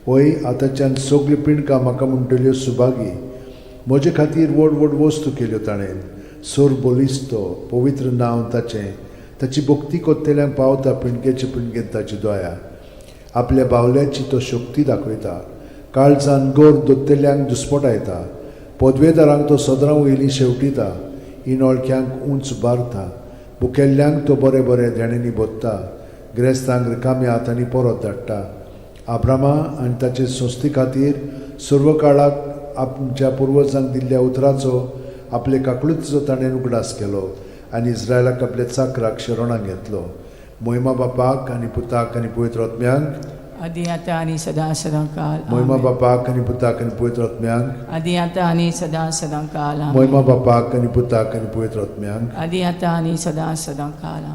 वय आतांच्यान सगल्यो पिंडकां म्हाका म्हणटल्यो सुभागी. म्हजे खातीर व्हड व्हड वस्तू केल्यो ताणें. सोर बलिस्तो पवित्र नांव ताचें. ताची भक्ती कोत्तेल्यांक पावता पिंडकेचे पिंडकेन ताची दया. आपल्या बावल्याची तो शक्ती दाखयता. काळजान गोर दोत्तेल्यांक दुस्पटायता. पदवेदारांक तो सदरां वयली शेवटिता. इनोळख्यांक उंच बारता, भुकेल्ल्यांक तो बरे बरे देण्यांनी भोत्ता, ग्रेस्तांक रिकाम्या हातांनी परत धाडटा. आब्रामा आनी ताचे संस्थे खातीर सर्व काळाक आमच्या पुर्वजांक दिल्ल्या उतराचो आपले काकळुतीचो ताणें उगडास केलो आनी इस्रायलाक आपल्या चाकराक शरणाक घेतलो. मोहिमा बापाक आनी पुताक आनी पवित्र आत्म्यांक, आदी आतां आनी सदां सदां काल. मोहिमा बापाक आनी पुताक आनी पवित्र आत्म्यांक, आदी आतां आनी सदां सदां काल. मोहिमा बापाक आनी पुताक आनी पवित्र आत्म्यांक, आदी आतां आनी सदां सदां काल.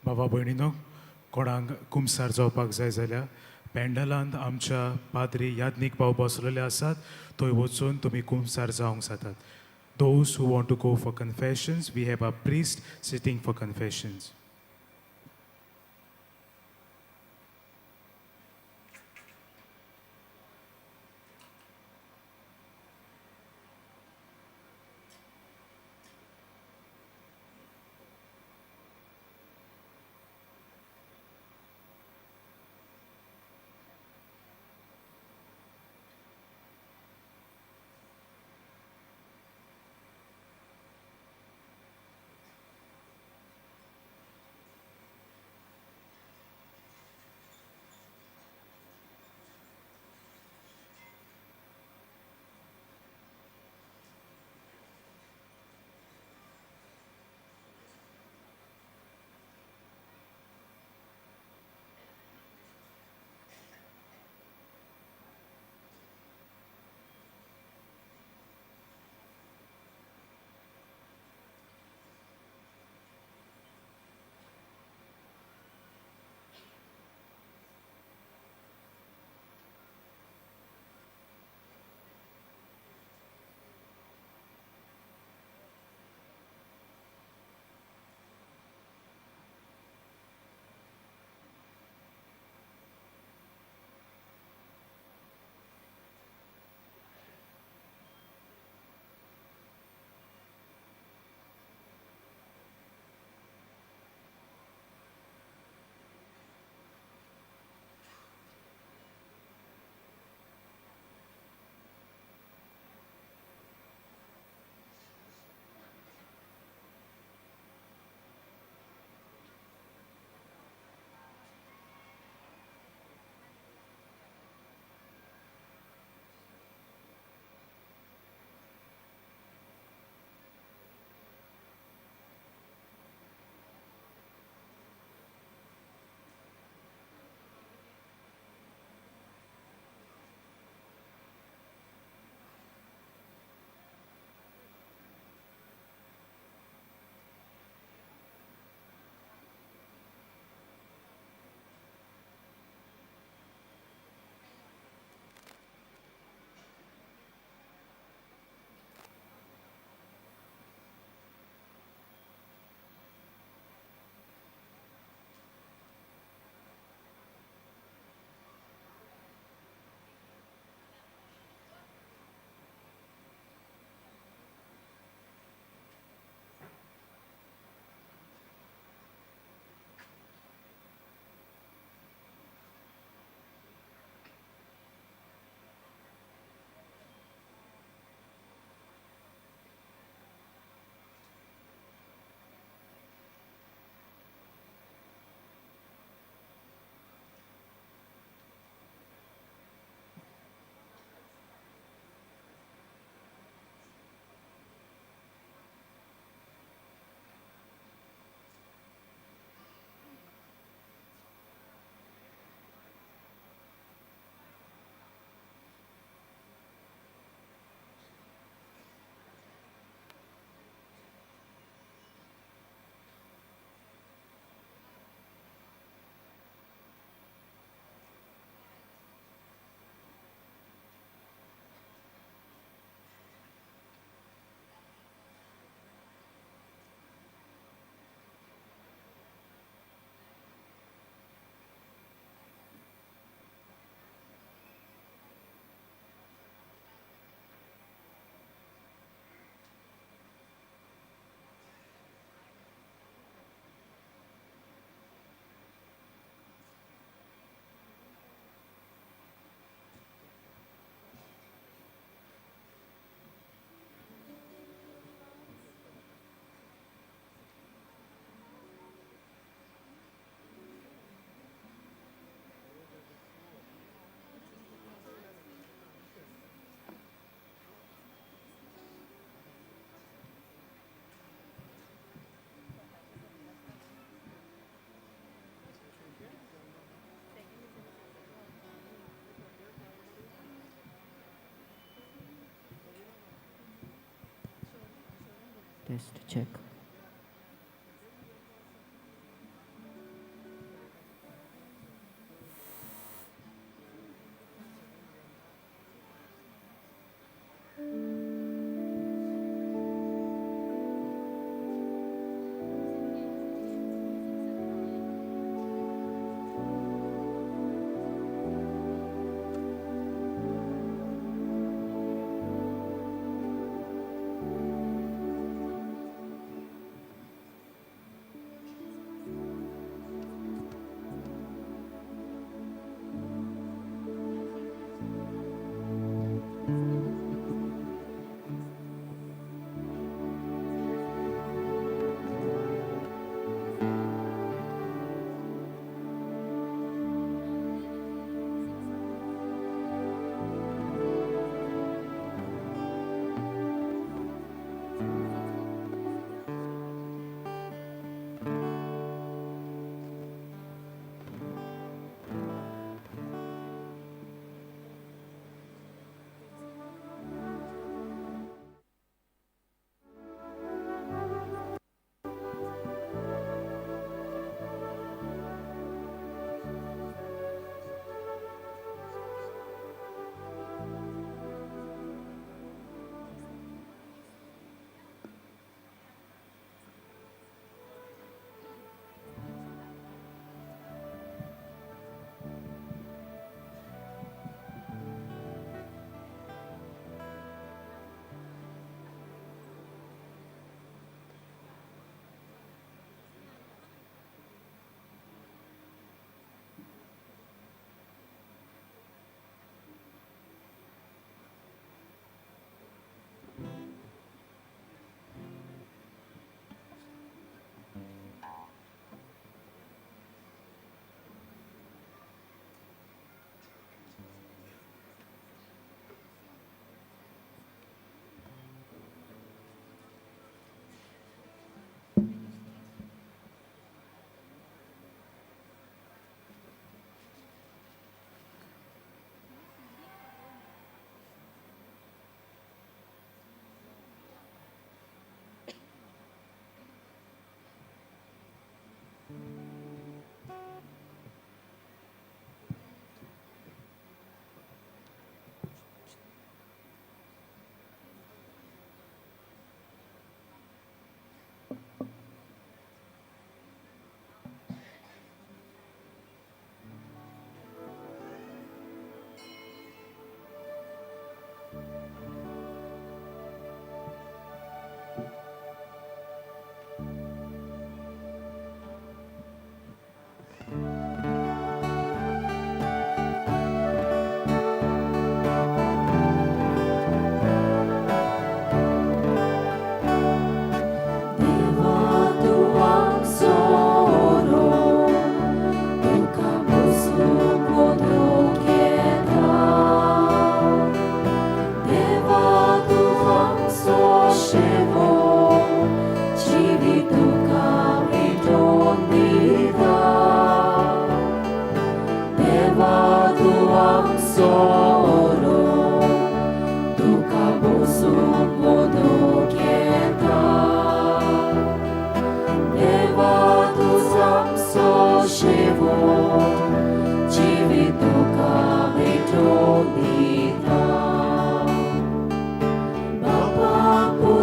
बाबा भयणीनो, कोणाक कुमसार जावपाक जाय जाल्यार पेंडलांत आमच्या पाद्री याज्ञीक भाव बसलेले आसात, थंय वचून तुमी कुमसार जावंक जातात. Those who want to go for confessions, we have a priest sitting for confessions. Test check.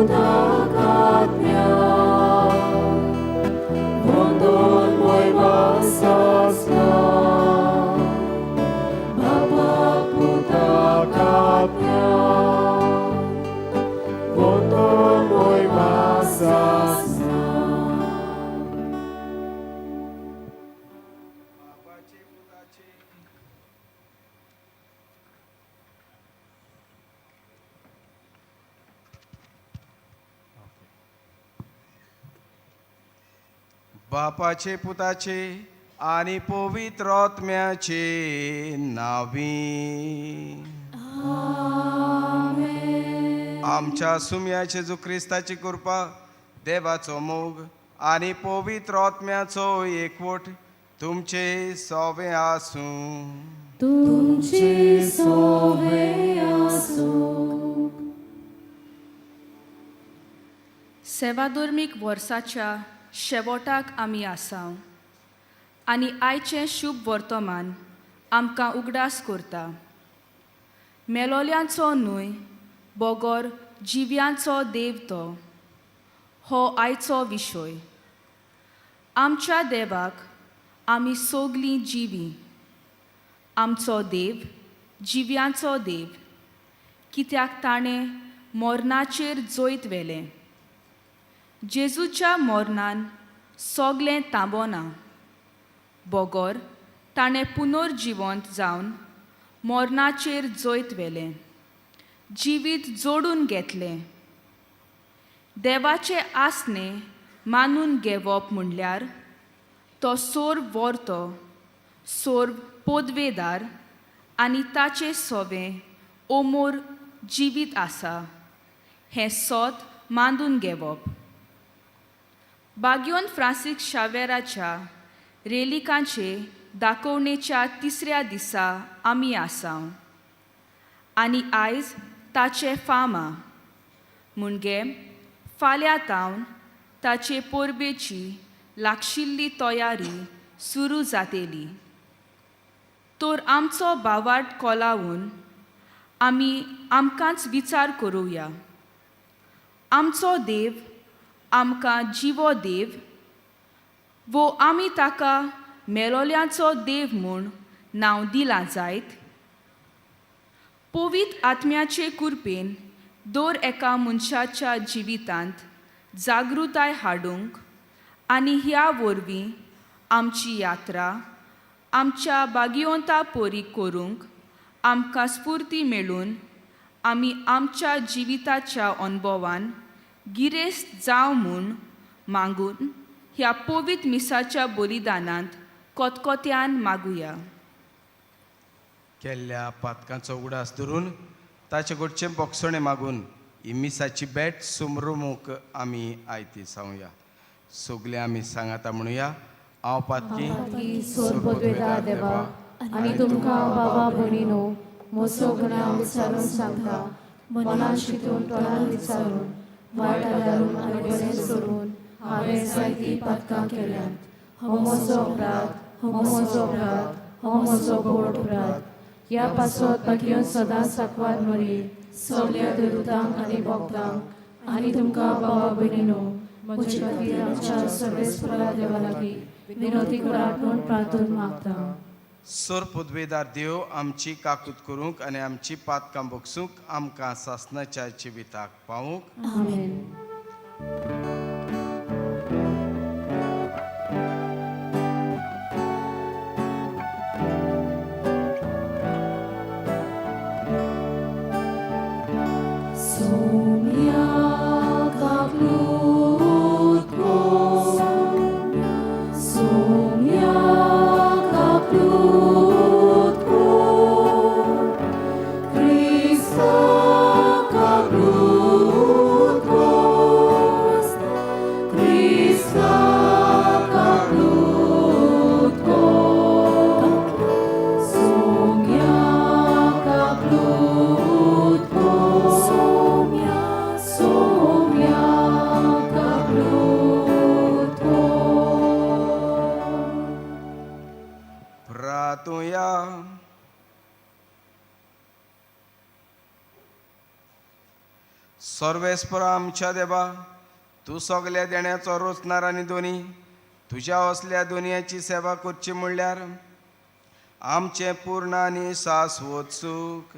पुताक आत्म्या वंदोन मोयमा सासना बापा पुताक आत्म्या वंदोन मोयमा सासना. बापाचे पुताचे आनी पवित्र आत्म्याचे नावी. आमच्या सुम्या जेजू क्रिस्ताची कृपा, देवाचो मोग आनी पवित्र आत्म्याचो एकवट तुमचे सोवे आसूं. तुमचे सोवे आसूं. सेवाधर्मीक वर्साच्या शेवटाक आमी आसा आनी आयचें शुभ वर्तमान आमकां उगडास करता. मेलोल्यांचो न्हय बगर जिव्यांचो देव तो, हो आयचो विशय. आमच्या देवाक आमी सगलीं जिवी. आमचो देव जिव्यांचो देव, कित्याक ताणें मरणाचेर जैत व्हेलें. जेजूच्या मरणान सगलें तांबोना, बगर ताणें पुनर्जिवंत जावन मरणाचेर जैत व्हेलें, जिवीत जोडून घेतलें. देवाचें आसणें मानून घेवप म्हणल्यार तो सोर्व व्हरतो, सोर्व पोदवेदार आनी ताचें सोवें ओमोर जिवीत आसा हें सोत मांदून घेवप. बाग्योन फ्रांसीस शावेराच्या रेलिकांचे दाखोवणेच्या तिसऱ्या दिसा आमी आसा आनी आयज ताचें फामा म्हणजे फाल्यां तावन ताचे परबेची लागशिल्ली तयारी सुरू जातेली. तर आमचो भावार्थ कोलावून आमी आमकांच विचार करुया. आमचो देव आमकां जिवो देव वो आमी ताका मेलोल्यांचो देव म्हूण नांव दिलां जायत. पवित्र आत्म्याचे कृपेन दर एका मनशाच्या जिवितांत जागृताय हाडूंक आनी ह्या वरवीं आमची यात्रा आमच्या बागियोंता परी करूंक आमकां स्फूर्ती मेळून आमी आमच्या जिविताच्या अनुभवान गिरेस्त जावं म्हूण मागून ह्या पवित्र मिसाच्या बलिदानांत कोतकोत्यान मागुया. केल्ल्या पातकांचो उगडास धरून ताचे कडचें बोगसणें मागून ही मिसाची भेट सुमरुमूक आमी आयती सांगुया. सगळे आमी सांगाता म्हणुया, हांव पातकी सोरपदवेदार देवा आनी तुमकां बाबा भयणीनो म्हजो गुन्यांव विचारून सांगता. मनान शितून तोंडान विचारून वायट आदारून आनी बरें सोडून हांवें जायतीं पातकां केल्यांत. हो म्हजो अपराध, हो म्हजो अपराध, हो म्हजो व्हड अपराध. ह्या पासत बाकियोन सदांच साकवार मरी सगल्या देवतांक आनी भक्तांक आनी तुमकां बाबा भयणीनो म्हजे खातीर आमच्या सर्वेस्परा देवा लागीं विनोदी करात म्हूण प्रार्थना मागता. सोर पदवेदार देव आमची काकूत करूंक आनी आमची पातकां भोगसूंक आमकां सासणाच्या जिविताक पावूंक. आमेन. Christa kaklutko, सर्वेस्पर आमच्या देवा, तूं सगल्या देण्याचो रोचणार आनी दोनी तुज्या असल्या दुनियाची सेवा करची म्हणल्यार आमचें पूर्ण आनी शाश्वत सूख.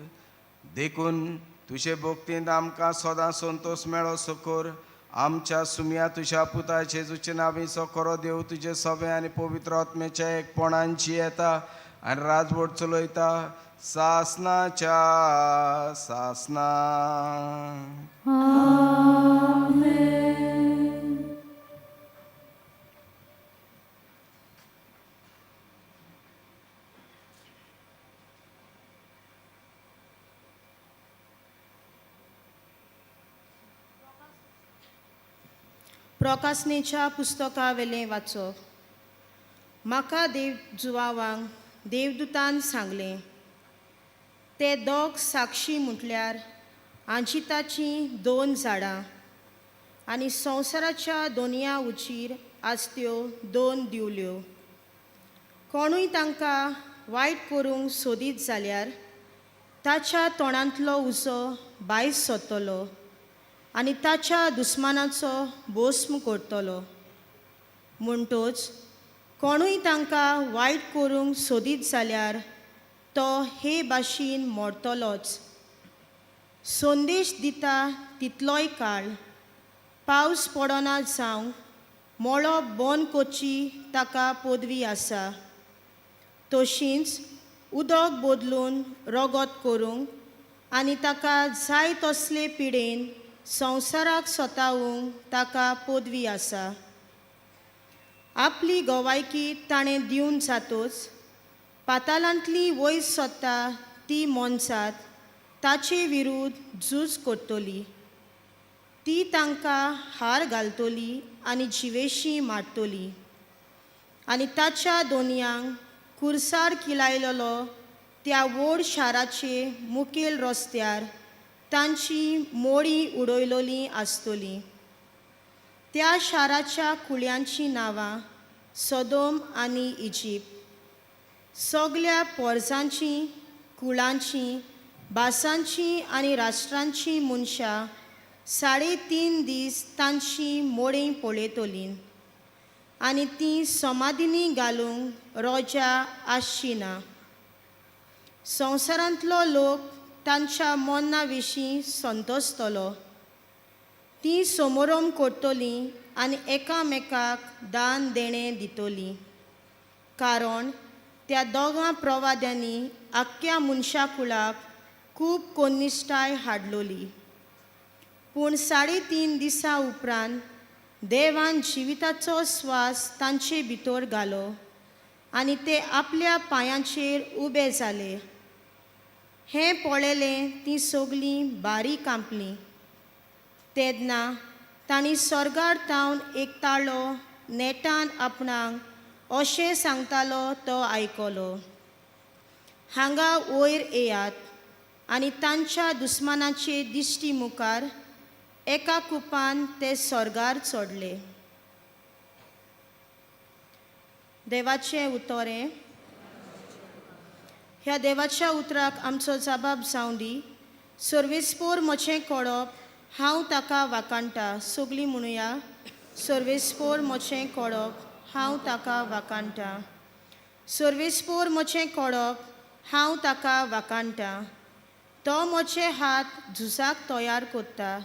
देखून तुजे भक्तींत आमकां सदां संतोश मेळो सकोर आमच्या सुमया तुज्या पुता जेजूचे नांवीचो खरो देव तुजे सभे आनी पवित्र आत्म्याच्या एकपणांची येता आनी राजवट चलयता सासनाच्या सासना. प्रकासनेच्या पुस्तकावेलें वाचप. म्हाका देव जुवावांक देवदूतान सांगलें, ते दोग साक्षी म्हटल्यार आंजिताचीं दोन झाडां आनी संवसाराच्या दोनया उचीर आसत्यो दोन दिवल्यो. कोणूय तांकां वायट करूंक सोदीत जाल्यार ताच्या तोंडांतलो उजो भायर सोदतलो आनी ताच्या दुस्मानाचो भस्म करतलो. म्हणटोच कोणूय तांकां वायट करूंक सोदीत जाल्यार तो हे भाशेन मोडतलोच. संदेश दिता तितलोय काळ पावस पडना जावंक मळब बंद करची ताका पदवी आसा. तशींच उदक बदलून रगत करूंक आनी ताका जाय तसले पिडेन संवसाराक सतावूंक ताका पदवी आसा. आपली गवायकी ताणें दिवन जातोच पातालांतली वयर सोदता ती मोनजात ताचे विरुद्ध झूज करतली. ती तांकां हार घालतली आनी जिवेशी मारतली आनी ताच्या दोनयांक कुर्सार किलायलेलो त्या व्हड शाराचे मुखेल रस्त्यार तांची मोडी उडयलोली आसतली. त्या शाराच्या कुळयांचीं नांवां सदोम आनी इजिप्त. सगल्या पोरसांची, कुळांची, भासांची आनी राष्ट्रांची मनशां 3.5 दीस तांची मोडीं पळयतलीं आनी तीं समाधीनी घालूंक रोजा आसची ना. संवसारांतलो लोक तांच्या मरणा विशीं संतोसतलो. तीं समोरम करतलीं आनी एकामेकाक दान देणें दितलीं, कारण त्या दोगां प्रवाद्यांनी आख्ख्या मनशा कुळाक खूब कोनिश्टाय हाडलोली. पूण 3.5 दिसां उपरांत देवान जिविताचो स्वास तांचे भितर घालो आनी ते आपल्या पांयांचेर उबे जाले. हें पळयलें तीं सगलीं बारीक कांपलीं. तेन्ना तांणी स्वर्गार तावन एक ताळो नेटान आपणाक अशें सांगतालो तो आयकलो, हांगा वयर येयात. आनी तांच्या दुस्मानाचे दिश्टी मुखार एका कुपान ते स्वर्गार चडले. देवाचें उतरें. ह्या देवाच्या उतराक आमचो जबाब जावं दी. सर्वेस्पोर म्हजें कोडप हांव ताका वाखाणटा. सगलीं म्हणुया, सर्वेस्पोर म्हजें कोडप हांव ताका वाखाणटा. सर्वेस्पोर म्हजें कोडप हांव ताका वाखाणटा. तो म्हजे हात झुजाक तयार करता,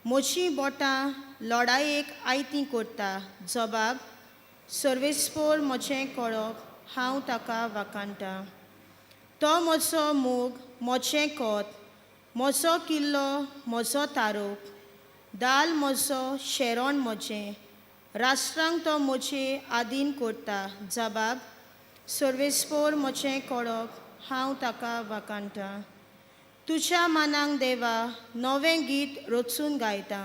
म्हजीं बोटां लडायेक आयतीं करता. जबाब, सर्वेस्पोर म्हजें कोडप हांव ताका वाखाणटा. तो म्हजो मोग, म्हजें कोत, म्हजो किल्लो, म्हजो तारोप, दाल म्हजो, शेरोण म्हजें, राष्ट्रांक तो म्हजे आदीन करता. जबाब, सर्वेस्पोर म्हजें कोडप हांव ताका वाखाणटा. तुज्या मानांक देवा नवें गीत रचून गायता.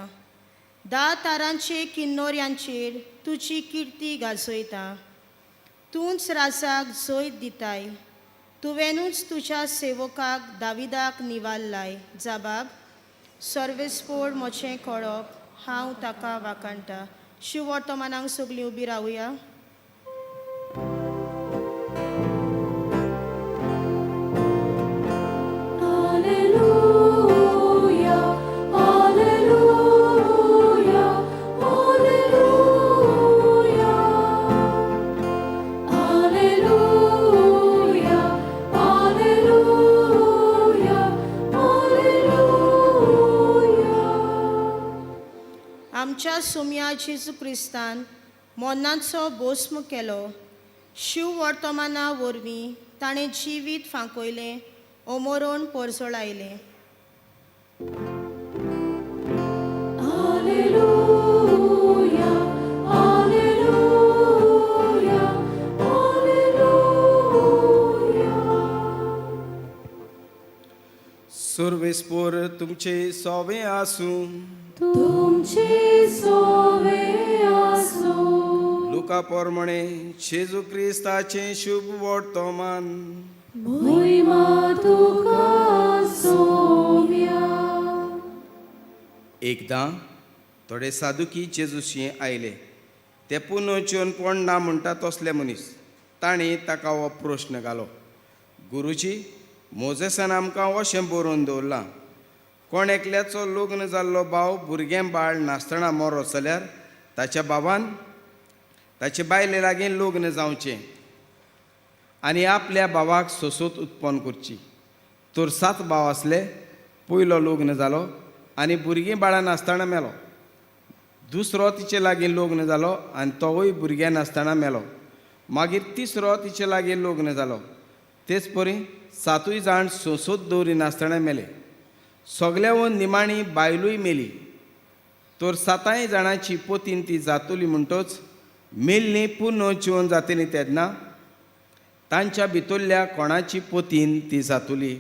10 तारांचे किन्नोऱ्यांचेर तुजी किर्ती गाजयता. तूंच राजाक जैत दिताय, तुवेंनूच तुज्या सेवकाक दाविदाक निवारलाय. जबाब, सर्वेस्पोर म्हजें कोडप हांव ताका वाखाणटा. शिववर्तमानांक सगलीं उबी रावया. Alleluia, Alleluia. आमच्या सोम्या जेजू क्रिस्तान मोन्नाचो बोस्म केलो. शिव वर्तमाना वरवीं ताणें जिवीत फांकयलें ओमोरोन पोरजोळायलें. Alleluia, Alleluia, Alleluia. सुर्वेस्पोर तुमचे सोवे आसूं. तुमचे सोवे आसूं. लुका पोरमणे जेजू क्रिस्ताचें शुभ वर्तमान. मोहिमा तुका सोम्या. एकदां थोडे सादुकी जेजूशी आयले. ते पुनोचेवन कोण ना म्हणटा तसले मनीस. तांणी ताका हो प्रश्न घालो, गुरुजी, मोजेसान आमकां अशें बरोवन दवरलां, कोण एकल्याचो लग्न जाल्लो भाव भुरगें बाळ नासतना मरो जाल्यार ताच्या बाबान ताचे बायले लागीं लग्न जावचें आनी आपल्या भावाक सोंसूत उत्पन्न करची. तर 7 भाव आसले. पयलो लग्न जालो आनी भुरगीं बाळां नासतना मेलो. दुसरो तिचे लागीं लग्न जालो आनी तोवूय भुरगें नासतना मेलो. मागीर तिसरो तिचे लागीं लग्न जालो. तेच परी 7 जाण सोंसूत दवरिनासतना मेले. सगल्याहून निमाणी बायलूय मेली. तर 7 जाणांची पोतीन ती जातली म्हणटच मेल्ली पुनः जिवन जातली तेन्ना तांच्या भितरल्या कोणाची पोतीन ती जातली.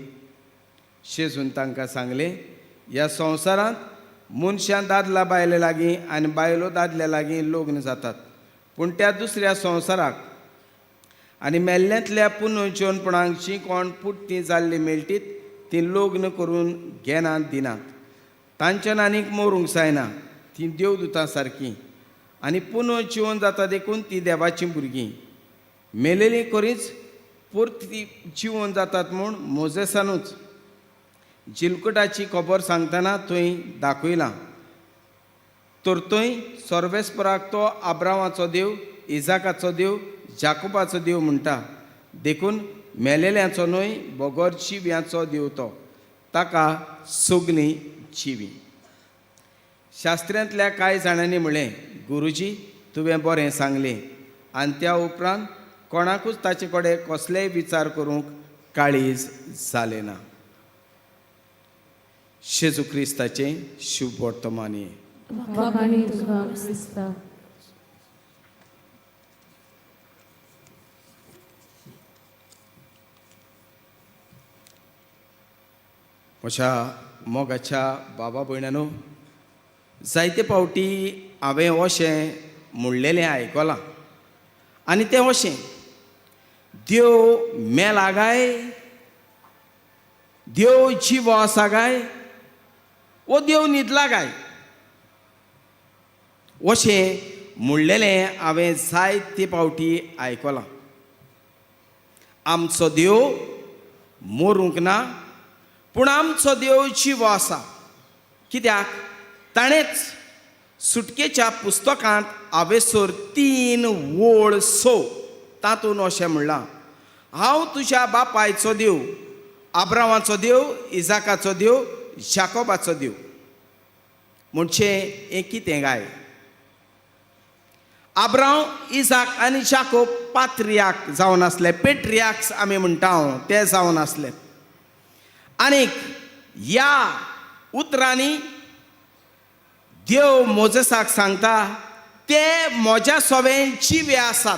शेजून तांकां सांगलें, ह्या संवसारांत मनशां दादला बायले लागीं आनी बायलो दादल्या लागीं लग्न जातात, पूण त्या दुसऱ्या संवसाराक आनी मेल्ल्यांतल्या पुनर्जिवनपणाक जीं कोण पुट्टीं जाल्लीं मेळटीत तीं लग्न करून घेनात दिनात. तांच्यान आनीक मरूंक जायना, तीं देवदुतां सारकीं आनी पुनर्जिवन जाता देखून तीं देवाचीं भुरगीं. मेलेलीं करीच परती जिवन जातात म्हूण मोजेसानूच जिलकुटाची खबर सांगतना थंय दाखयलां. तर थंय सर्वेस्पराक तो आब्रावाचो देव, इजाकाचो देव, जाकोबाचो देव म्हणटा. देखून मेलेल्यांचो न्हय बगर जिव्यांचो देव तो, ताका सगलीं जिवी. शास्त्र्यांतल्या कांय जाणांनी म्हणलें, गुरुजी, तुवें बरें सांगलें. आनी त्या उपरांत कोणाकूच ताचे कडेन कसलेय विचार करूंक काळीज जालें ना. जेजू क्रिस्ताचें शुभ वर्तमान. वाखाणी तुका क्रिस्ता. म्हज्या मोगाच्या बाबा भयणानो, जायते फावटी हांवें अशें म्हणलेलें आयकलां आनी तें अशें, देव मेला काय, देव जिवो आसा काय, वो देव न्हिदला काय, अशें म्हणलेलें हांवें जायते फावटी आयकलां. आमचो देव मरूंक ना, पूण आमचो देव जिवो आसा. कित्याक ताणेंच सुटकेच्या पुस्तकांत आवेसर 3:6 तातूंत अशें म्हणलां, हांव तुज्या बापायचो देव, आब्रावाचो देव, इजाकाचो देव, जाकोबाचो देव. म्हणजे हें कितें काय? आब्रांव, इजाक आनी जाकोब पात्रियाक जावन आसले, पेट्रियाक्स आमी म्हणटा ते जावन आसले. आनीक ह्या उतरांनी देव मोजेसाक सांगता, ते म्हज्या सोवें जिवे आसात,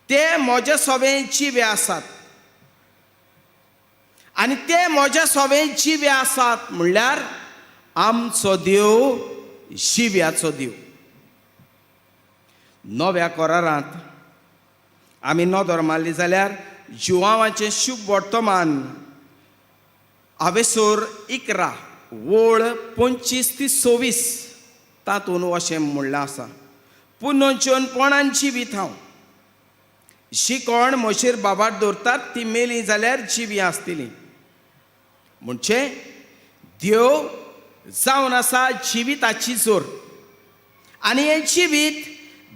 ते म्हज्या सोवें जिवे आसात. आनी ते म्हज्या सोवें जिवे आसात म्हणल्यार आमचो देव जिव्याचो देव. नव्या करारांत आमी नदर मारली जाल्यार जुवांवाचें शुभ वर्तमान आवेसोर 11 वळ 25 ते 26 तातूंत अशें म्हणलां आसा, पुनर्जनपणान जिवीत हांव, जी कोण म्हजेर बाबार दवरतात ती मेली जाल्यार जिवी आसतली. म्हणजे देव जावन आसा जिविताची जोर, आनी हें जिवीत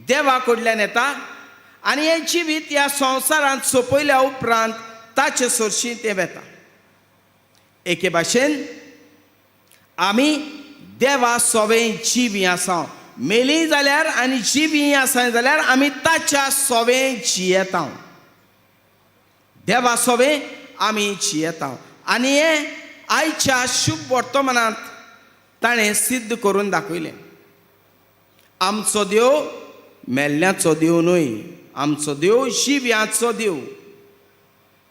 देवा कडल्यान येता आनी हें जिवीत ह्या संवसारांत सोंपयल्या उपरांत ताचे सरशीं तें वेता. एके भाशेन आमी देवा सोवें जिवीं आसा. मेली जाल्यार आनी जिवीं आसा जाल्यार आमी ताच्या सोवें जियेता. देवा सोवें आमी जियेता. आनी हें आयच्या शुभ वर्तमानांत ताणें सिद्ध करून दाखयलें. आमचो देव मेल्ल्याचो देव न्हय, आमचो देव जिव्याचो देव.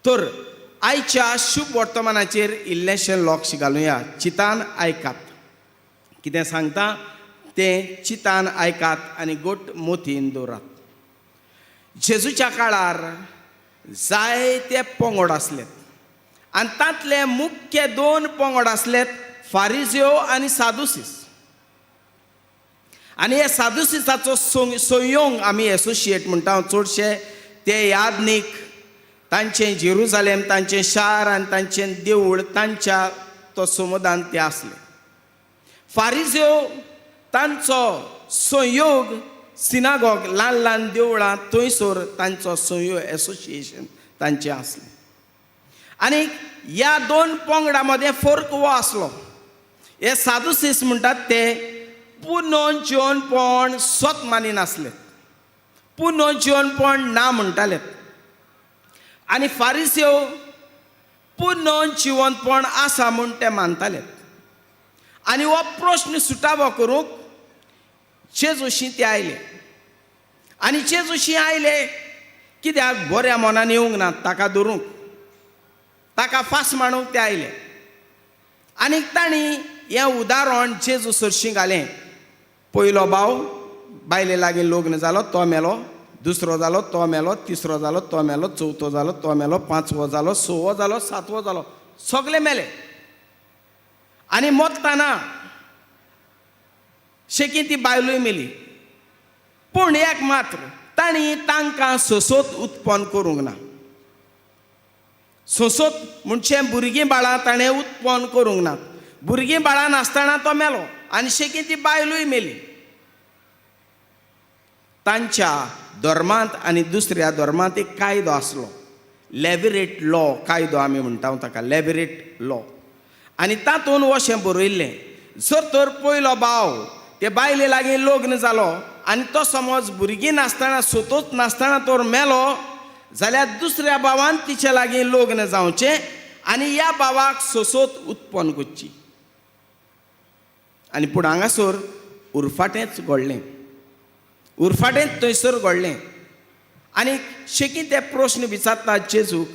तर आयच्या शुभ वर्तमानाचेर इल्लेशें लक्ष घालुया. चितान आयकात, कितें सांगता तें चितान आयकात आनी गोट मोतीन दवरात. जेजूच्या काळार जायते पंगड आसले आनी तांतले मुख्य दोन पंगड आसले, फारिजियो आनी सादुसीस. आनी हे सादुसीसाचो संयोग आमी एसोसिएट म्हणटा. चडशे ते यादनीक तांचें जेरुजालेम, तांचें शार आनी तांचें देवूळ, तांच्या तो समुदान ते आसले. फारिजियो तांचो संयोग सिनागॉग, ल्हान ल्हान देवळां थंयसर तांचो संयोग एसोसिएशन तांचें आसलें. आनी ह्या दोन पंगडां मदें फरक हो आसलो. हे सादुसीस म्हणटात ते पुनर्जिवनपण सत मानिनासले, पुनर्जिवनपण ना म्हणटाले. आनी फारिसियो पुनर्जिवनपण आसा म्हूण ते मानताले. आनी हो प्रश्न सुटावो करूंक जेजूशी ते आयले. आनी जेजूशी आयले कित्याक? बऱ्या मनान येवंक ना ताका धरूंक, ताका फास मांडूंक ते आयले. आनी तांणी हें उदाहरण जेजू सरशीं घालें. पयलो भाव बायले लागीं लग्न जालो तो मेलो, दुसरो जालो तो मेलो, तिसरो जालो तो मेलो, चवथो जालो तो मेलो, पांचवो जालो, सवो जालो, सातवो जालो, सगळे मेले. आनी मोत्ताना शेकी ती बायलूय मेली. पूण एक मात्र तांणी तांकां सोसोत उत्पन्न करूंक ना. सोसोत म्हणजे भुरगीं बाळां ताणें उत्पन्न करूंक ना. भुरगीं बाळां नासतना तो मेलो आनी शेकी ती बायलूय मेली. तांच्या धर्मांत आनी दुसऱ्या धर्मांत एक कायदो आसलो, लेविरेट लॉ कायदो आमी म्हणटा ताका, लेविरेट लॉ. आनी तातूंत अशें बरयल्लें, जर तर पयलो भाव ते बायले लागीं लग्न जालो आनी तो समज भुरगीं नासतना सोतोच नासतना तर मेलो जाल्यार दुसऱ्या भावान तिचे लागीं लग्न जावचें आनी ह्या भावाक सोसोत उत्पन्न करची. आनी पूण हांगासर उरफाटेंच घडलें, उरफाटेंच थंयसर घडलें. आनी शेकी ते प्रश्न विचारतात जेजूक,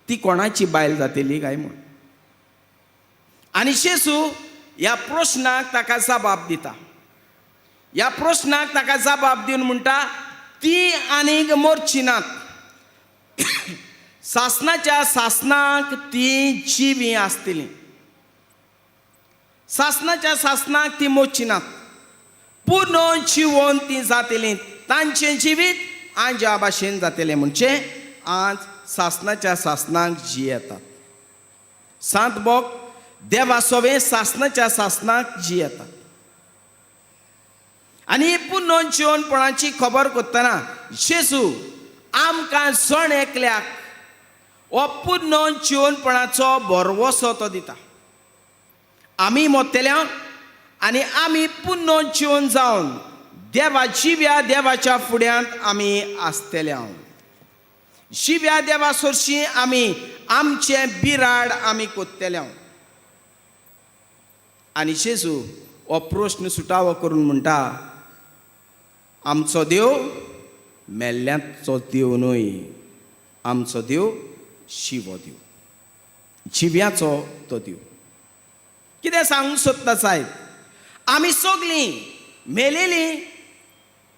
ती कोणाची बायल जातली काय म्हूण. आनी जेजू ह्या प्रश्नाक ताका जबाब दिता. ह्या प्रश्नाक ताका जबाब दिवन म्हणटा, ती आनीक मरची नात, सासनाच्या सासनाक ती जिवीं आसतली, सासनाच्या सासनाक ती मरची नात, पुर्ण जिवन ती जातली, तांचें जिवीत आंज्या भाशेन जातलें. म्हणजे आज सासनाच्या सासनाक जियेतात. सांत बोक देवा सोवें सासनाच्या सासनाक जियेतात. आनी ही पुर्ण जिवनपणाची खबर करतना जेजू आमकां जण एकल्याक हो पुर्ण जिवनपणाचो भरवसो तो दिता. आमी मोत्तेल्या आनी आमी पुर्ण जिवन जावन देवा जिव्या देवाच्या फुड्यांत आमी आसतल्या. जिव्या देवा सरशीं आमी आमचें बिराड आमी कोत्तेल्या. आनी जेजू हो प्रश्न सुटावो करून म्हणटा, आमचो देव मेल्ल्यांचो देव न्हय, आमचो देव शिवो देव, जिव्याचो तो देव. कितें सांगूंक सोदता सायब? आमी सगळीं मेलेलीं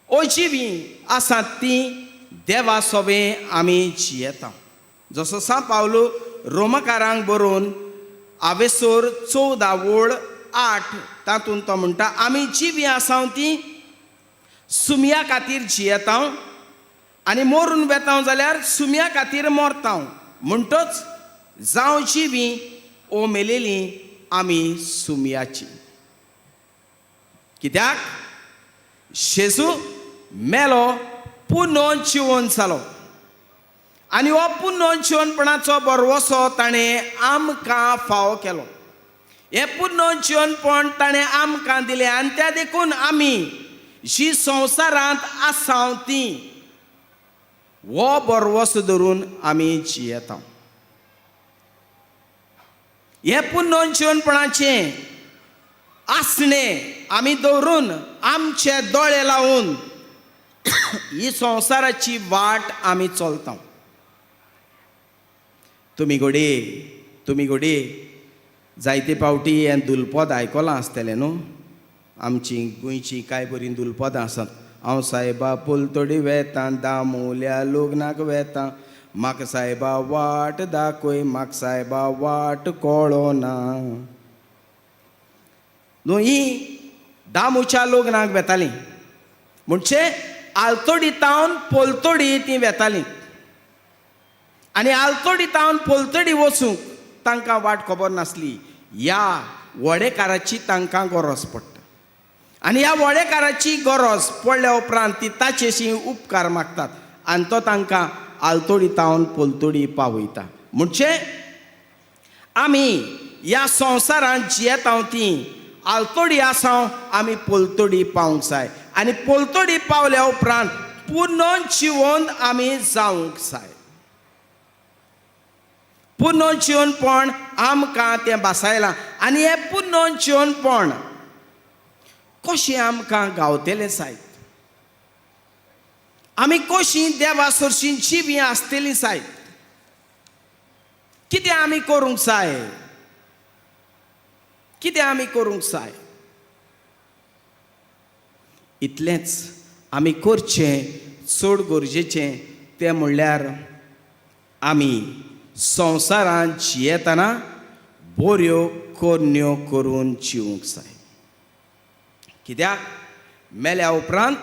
अजिवीं आसात तीं देवा सोबें आमी जियेता. जसो सां पावलो रोमकारांक बरोवन आवेसोर 14:8 तातूंत तो म्हणटा, आमी जिवीं आसाव तीं सुमया खातीर जियेता आनी मरून वेता जाल्यार सुमया खातीर मरता. म्हणटच जावं जिवीं ओ मेलेलीं आमी सुमयाची. कित्याक जेजू मेलो पुनः जिवन जालो आनी हो पुनः जिवनपणाचो भरवसो ताणें आमकां फावो केलो. हें पुर्ण जिवनपण ताणें आमकां दिलें आनी त्या देखून आमी जी संवसारांत आसाव ती हो बरवस धरून आमी जियेता. हें पुर्ण जिवनपणाचें आसणें आमी दवरून आमचे दोळे लावन ही संवसाराची वाट आमी चलता. तुमी घोडये जायते पावटी हें दुलपद आयकलां आसतलें न्हू. आमची गोंयची कांय बरीं दुलपदां आसात. हांव सायबा पलतडी वेता, दामोल्या लग्नाक वेता, म्हाका सायबा वाट दाखय, म्हाका सायबा वाट कळना. न्हू ही दामूच्या लग्नाक वेतालीं म्हणजे आलतोडी तावन पलतोडी ती वेतालीं आनी आलतोडी तावन पलतडी वचूंक तांकां वाट खबर नासली. ह्या व्हडेकाराची तांकां गरज पडटा आनी ह्या व्हडेकाराची गरज पडल्या उपरांत ती ताचेशी उपकार मागतात आनी तो तांकां आलतोडी तावन पलतोडी पावयता. म्हणजे आमी ह्या संवसारांत जियेता ती आलतोडी आसा, आमी पलतोडी पावंक जाय आनी पलतोडी पावल्या उपरांत पुर्ण जिवन आमी जावंक जाय. पुर्ण जिवनपण आमकां तें भासायलां आनी हें पुर्ण जिवनपण कशें आमकां गावतलें सायत, आमी कशीं देवा सरशीं जिवीं आसतलीं सायत, कितें आमी करूंक जाय, कितें आमी करूंक जाय, इतलेंच आमी करचें चड गरजेचें तें म्हणल्यार आमी संवसारांत जियेतना बऱ्यो करण्यो करून जिवंक जाय. कित्याक मेल्या उपरांत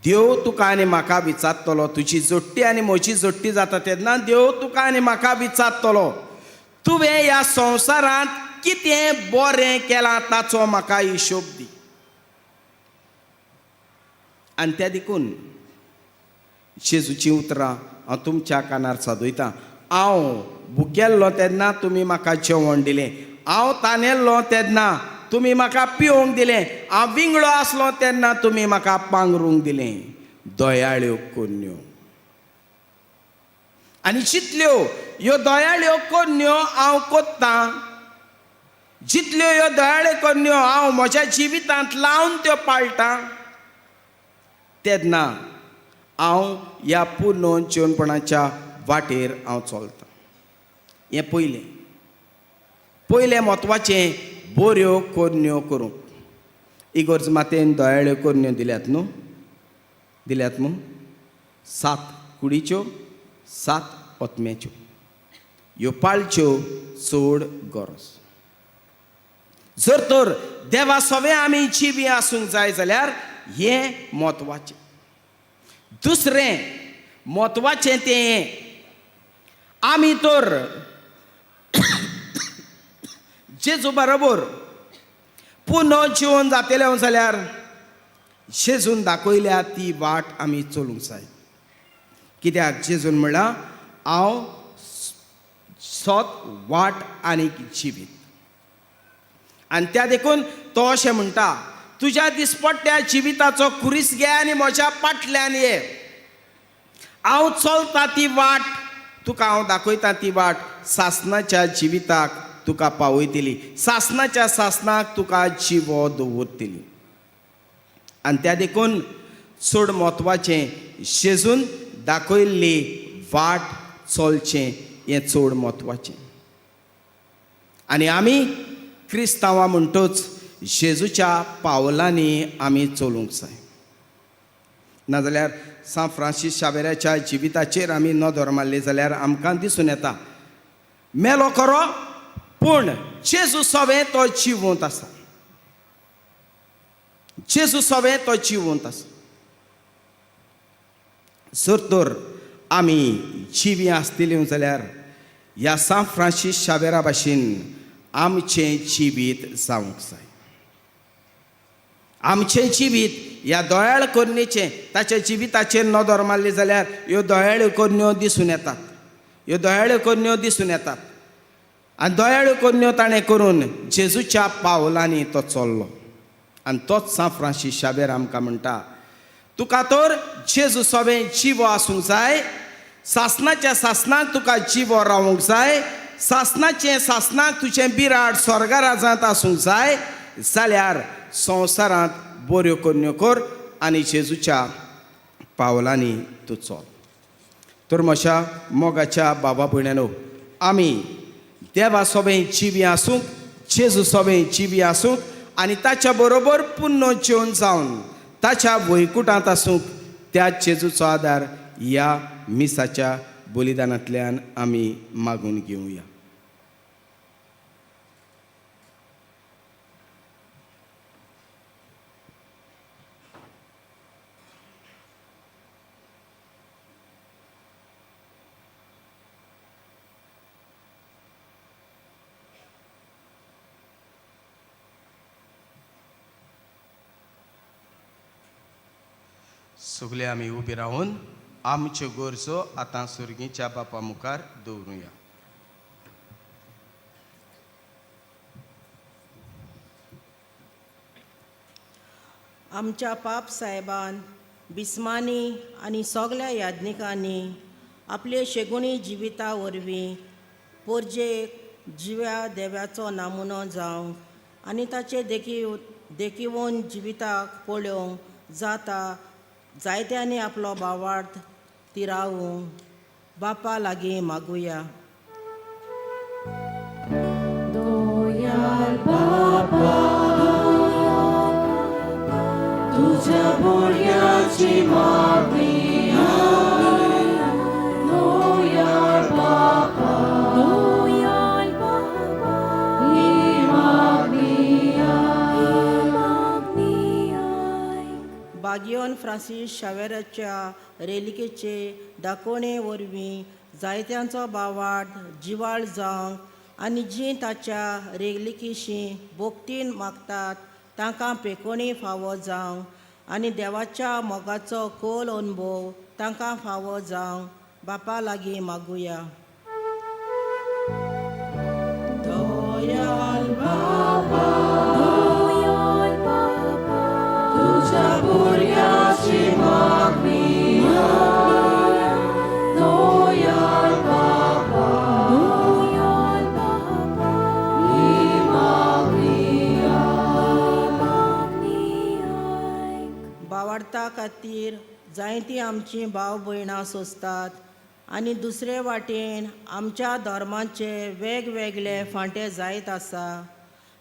देव तुका आनी म्हाका विचारतलो, तुजी जोडटी आनी म्हजी जोडटी जाता तेन्ना देव तुका आनी म्हाका विचारतलो, तुवें ह्या संवसारांत कितें बरें केलां ताचो म्हाका हिशोब दी. आनी त्या देखून जेजूचीं उतरां हांव तुमच्या कानार सादयतां. हांव भुकेल्लो तेन्ना तुमी म्हाका जेवण दिलें, हांव तानेल्लो तेन्ना तुमी म्हाका पिवंक दिलें, हांव विंगळो आसलो तेन्ना तुमी म्हाका पांगरूंक दिलें. दयाळ्यो करण्यो आनी जितल्यो ह्यो दयाळ्यो करण्यो हांव कोत्तां, जितल्यो ह्यो दयाळ्यो करण्यो हांव म्हज्या जिवितांत लावन त्यो पाळटां तेन्ना हांव ह्या पुर्ण जिवनपणाच्या वाटेर हांव चलतां. हें पयलें पयलें म्हत्वाचें बऱ्यो करण्यो करूंक. इगर्ज मातेन दयाळ्यो करण्यो दिल्यात न्हू, दिल्यात न्हू, 7 कुडीच्यो 7 ओतम्याच्यो, ह्यो पाळच्यो चड गरज. जर तर देवा सवें आमी जिवीं आसूंक जाय जाल्यार हें म्हत्वाचें. दुसरें म्हत्वाचें तें आमी तर जेजू बरोबर पुनः जिवन जातले जाल्यार जेजून दाखयल्या ती वाट आमी चलूंक जाय. कित्याक जेजून म्हणलां हांव सत वाट आनी जिवीत. आनी त्या देखून तो अशें म्हणटा, तुज्या दिसपट्ट्या जिविताचो खुरीस घे आनी म्हज्या फाटल्यान ये. हांव चलता ती वाट तुका हांव दाखयता, ती वाट सासणाच्या जिविताक तुका पावयतली, सासणाच्या सासणाक तुका जिवो दवरतली. आनी त्या देखून चड म्हत्वाचें जेजून दाखयल्ली वाट चलचें हें चड म्हत्वाचें. आनी आमी क्रिस्तांवां म्हणटच जेजूच्या पावलांनी आमी चलूंक जाय. नाजाल्यार सांत फ्रांसीस शावेराच्या जिविताचेर आमी नदर मारली जाल्यार आमकां दिसून येता मेलो खरो पूण जेजू सवें तो जिवंत आसा, जेजू सवें तो जिवंत आसा. जर तर आमी जिवीं आसतलीं जाल्यार ह्या सांत फ्रांसीस शावेरा भाशेन आमचें जिवीत जावंक जाय. आमचें जिवीत ह्या दयाळ करणेचें ताच्या जिविताचेर नदर मारली जाल्यार ह्यो दयाळ्यो करण्यो दिसून येतात, ह्यो दयाळ्यो करण्यो दिसून येतात. आनी दयाळू करण्यो ताणें करून जेजूच्या पावलांनी तो चल्लो. आनी तोच सांत फ्रांसीस शाबेर आमकां म्हणटा, तुका तर जेजू सोबें जिवो आसूंक जाय, सासनाच्या सासनाक तुका जिवो रावूंक जाय, सासनाचें सासनाक तुजें बिराड स्वर्गा राजांत आसूंक जाय जाल्यार संवसारांत बऱ्यो करण्यो कर आनी जेजूच्या पावलांनी तूं चल. तर म्हज्या मोगाच्या बाबा भयण्यानो, आमी देवा सोबें जिवी आसूंक, जेजू सोबें जिवी आसूंक आनी ताच्या बरोबर पुण्य जेवन जावन ताच्या वैकुटांत आसूंक त्या जेजूचो आदार ह्या मिसाच्या बलिदानांतल्यान आमी मागून घेवया. सगळे आमी उबी रावन आमच्यो गरजो आतां सुर्गीच्या बापा मुखार दवरुया. आमच्या पाप साहेबान बिस्मानी आनी सगल्या याज्ञिकांनी आपले शेगुणी जिविता वरवीं पोरजेक जिव्या देवाचो नामुनो जावंक आनी ताचे देखीवन जिविताक पळोवंक जाता जायत्यांनी आपलो भावार्थ तिरावूंक बापा लागीं मागुया. दोयाल बापा तुझ्या भुरग्याची मागणी दोयाल बापा दोयाल बापा ही मागणी. बागियोन फ्रांसीस शावेराच्या रेलिकेचे दाकोवणे वरवीं जायत्यांचो भावार्थ जिवाळ जावंक आनी जीं ताच्या रेलिकेशी भोक्तीन मागतात तांकां पेकोणी फावो जावंक आनी देवाच्या मोगाचो खोल अनुभव तांकां फावो जावंक बापा लागीं मागुया. दोयाल बापा दोयाल बापा तुझ्या भुरग्याची मागणी दोयाल बापा दोयाल बापा ही मागणी. भावार्था खातीर जायतीं आमचीं भाव भयणां सोंसतात आनी दुसरे वाटेन आमच्या धर्माचे वेगवेगळे फांटे जायत आसा.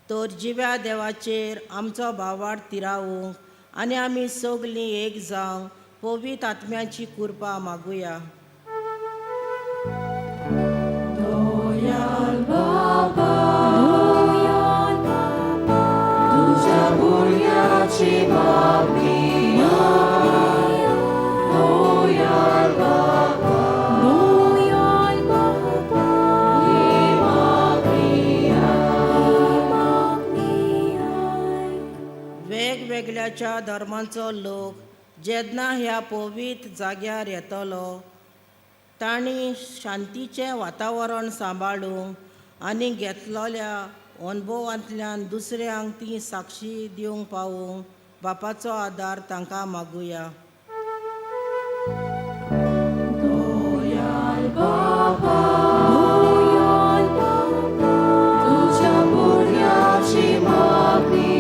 तर जिव्या देवाचेर आमचो भावार्थ तिरावूंक आनी आमी सगलीं एक जावंक पवित्र आत्म्याची कृपा मागुया. दोयाल बापा दोयाल बापा तुझ्या भुरग्याची मागणी दोयाल बापा दोयाल बापा ही मागणी. वेगवेगळ्याच्या धर्मांचो लोक जेन्ना ह्या पवित्र जाग्यार येतलो तांणी शांतीचें वातावरण सांबाळूंक आनी घेतलेल्या अनुभवांतल्यान दुसऱ्यांक ती साक्षी दिवंक पावूंक बापाचो आदार तांकां मागुया. दोयाल बापा दोयाल बापा तुझ्या भुरग्याची मागणी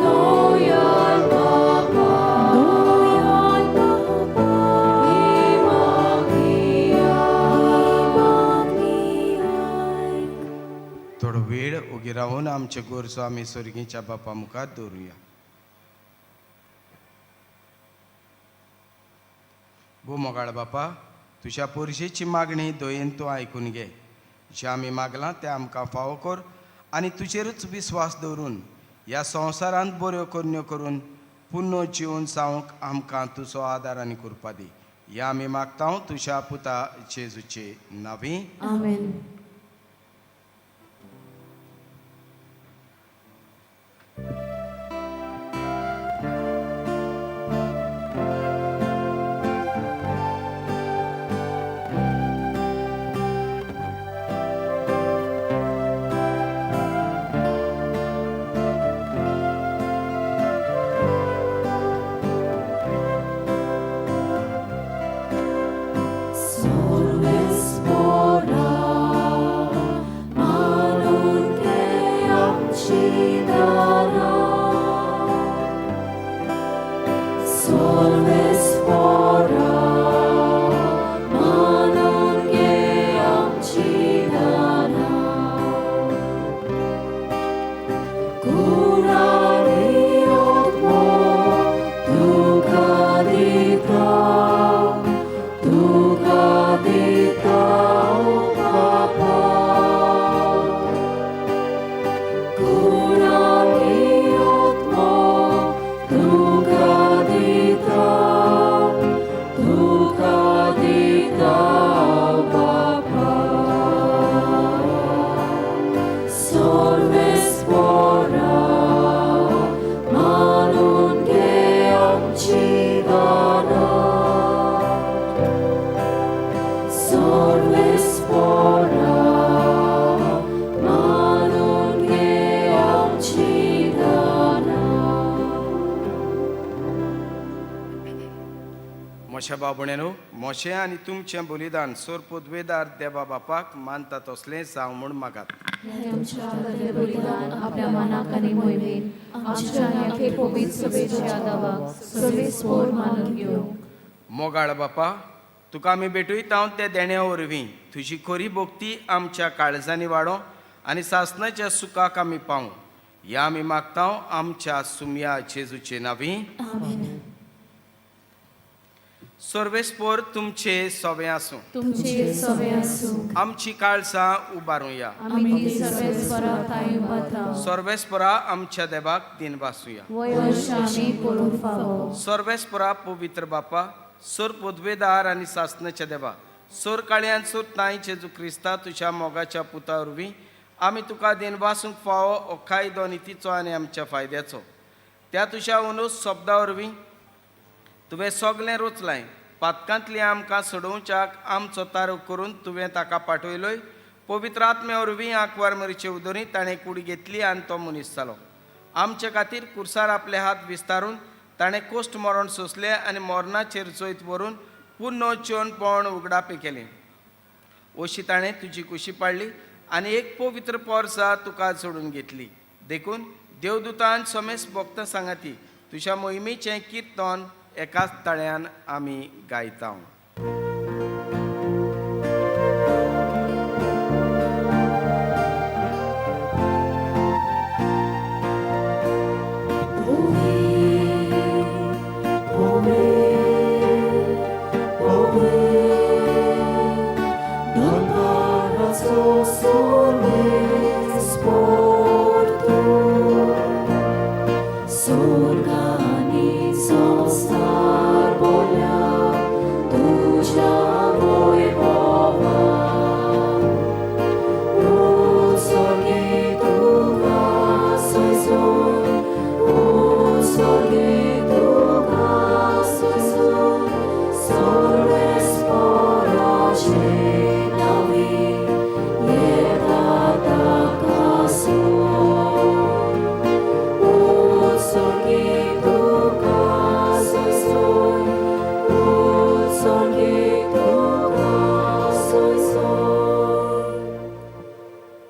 दोयाल बापा दोयाल बापा ही मागणी. थोडो वेळ उगी रावन आमच्यो गरजो आमी सुर्गीच्या बापा मुखार दवरुया. भो मोगाळ बापा, तुज्या पोरशेची मागणी दयेन तूं आयकून घे. जें आमी मागलां तें आमकां फावो कर आनी तुजेरूच विस्वास दवरून ह्या संवसारांत बऱ्यो करण्यो करून पुण्य जिवन जावंक आमकां तुजो आदार आनी कृपा दी. ह्या आमी मागता तुज्या पुता जेजूचे नांवी. आमेन. आमची दारां सर्वेस्पोरा मानून घे आमची दारां कुराणी आत्मो तुका दिता तुका दिता बापा कुराणी आत्मो तुका दिता तुका दिता बापा सर्वेस्पोरा मानून घे आमची दारां सर्वेस्पोरा मानून घे आमची दारां. मोशा बाबुण्यानो, मोशे आनी तुमचें बलिदान सोर पदवेदार देवा बापाक मानता तसलें जावं म्हूण मागात. हें तुमच्या हातांतलें बलिदान आपल्या मनाक आनी मोहिमेन आमच्या आनी अखेर पवित्र सभेच्या दावाक सर्वेस्पोर मानून घेवंक. मोगाळ बापा, तुका आमी भेटयता त्या देण्या वरवीं तुजी खरी भक्ती आमच्या काळजांनी वाडो आनी सासणाच्या सुखाक आमी पावूं, ह्या आमी मागता आमच्या सुमया जेजूचे नांवी. आमेन. सर्वेस्पोर तुमचे सवे आसूं. तुमचे सवे आसूं. आमची काळजां उबारुया. आमी ती सर्वेस्परा तांय उबारता. सर्वेस्परा आमच्या देवाक दिन बासुया. वयश आमी पळोवंक फावो. सर्वेस्परा पवित्र बापा, सोर पदवेदार आनी सासणाच्या देवा, सोर काळयान सोर तांय जेजू क्रिस्ता तुज्या मोगाच्या पुता वरवीं आमी तुका दिन वासूंक फावो हो कायदो नितीचो आनी आमच्या फायद्याचो. त्या तुज्या ओनूस शब्दा वरवीं तुवें सगलें रोचलाय. पातकांतली आमकां सोडोवच्याक आमचो तारूक करून तुवें ताका पाठयलोय. पवित्र आत्म्या वरवीं आंकवार मरीचे उदोरी ताणें कूड घेतली आनी तो मनीस जालो. आमचे खातीर कुर्सार आपले हात विस्तारून ताणें कोश्ट मरण सोंसलें आनी मरणाचेर जैत व्हरून पुर्ण जेवणपण उगडापे केलें. अशी ताणें तुजी कुशी पाडली आनी एक पवित्र पोरसा तुका जोडून घेतली. देखून देवदूतान समेस भक्त सांगाती तुज्या मोहिमेचें किर्तन एकाच ताळ्यान आमी गायता.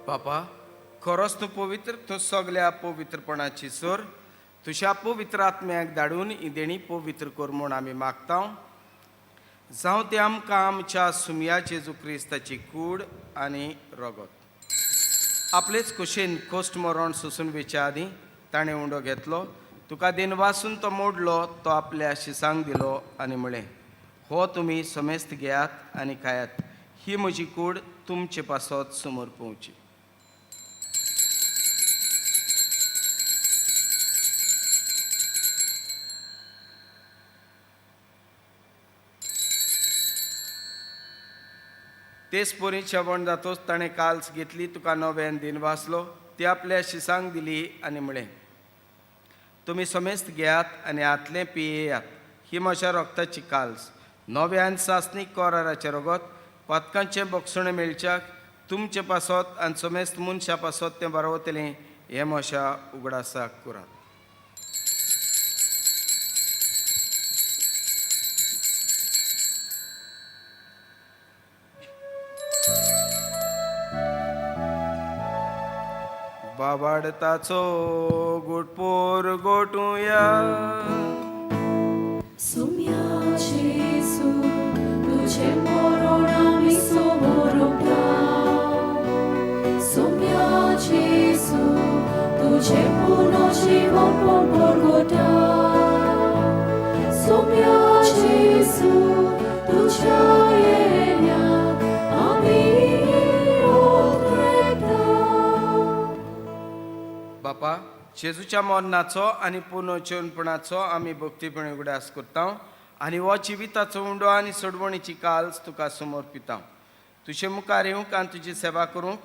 बापा, खरोच तूं पवित्र, तूं सगल्या पवित्रपणाची सोर. तुज्या पवित्र आत्म्याक धाडून ही देणी पवित्र कर म्हूण आमी मागता. जावं तें आमकां आमच्या सुमया जेजू क्रिस्ताची कूड आनी रगत. आपलेच कुशीन कोश्ट मरण सोसून वेच्या आदीं ताणें उंडो घेतलो, तुका दिनवासून तो मोडलो, तो आपल्या शिसांक दिलो आनी म्हळें, हो तुमी समेस्त घेयात आनी खायात, ही म्हजी कूड तुमचे पासत समोर पोवची. तेच परी जेवण जातोच ताणें काल्स घेतली, तुका नव्यान दिन वाचलो, ती आपल्या शिसांक दिली आनी म्हळें, तुमी समेस्त घेयात आनी हातलें पियेयात, ही म्हज्या रगताची काल्स, नव्यान सासणीक कराराचें रगत, पातकांचें बक्षणें मेळच्याक तुमचे पासत आनी समेस्त मनशां पासत तें बरोवतलें, हें म्हज्या उगडासाक करात. बाबाडताचो गुटपोर गोटुया. सुम्या जेजू तुझे मरण आमी समोरता. सुम्या जेजू तुझे पुनर्जीवन परगटा. सुम्या जेजू तुझ्या येण्याक आमी ओत्रेता. बापा, जेजूच्या मरणाचो आनी पुनर्जीवनपणाचो आमी भक्तीपणी उगडास करता आनी हो जिविताचो उंडो आनी सोडवणीची काल्स तुका समर्पिता. तुजे मुखार येवंक आनी तुजी सेवा करूंक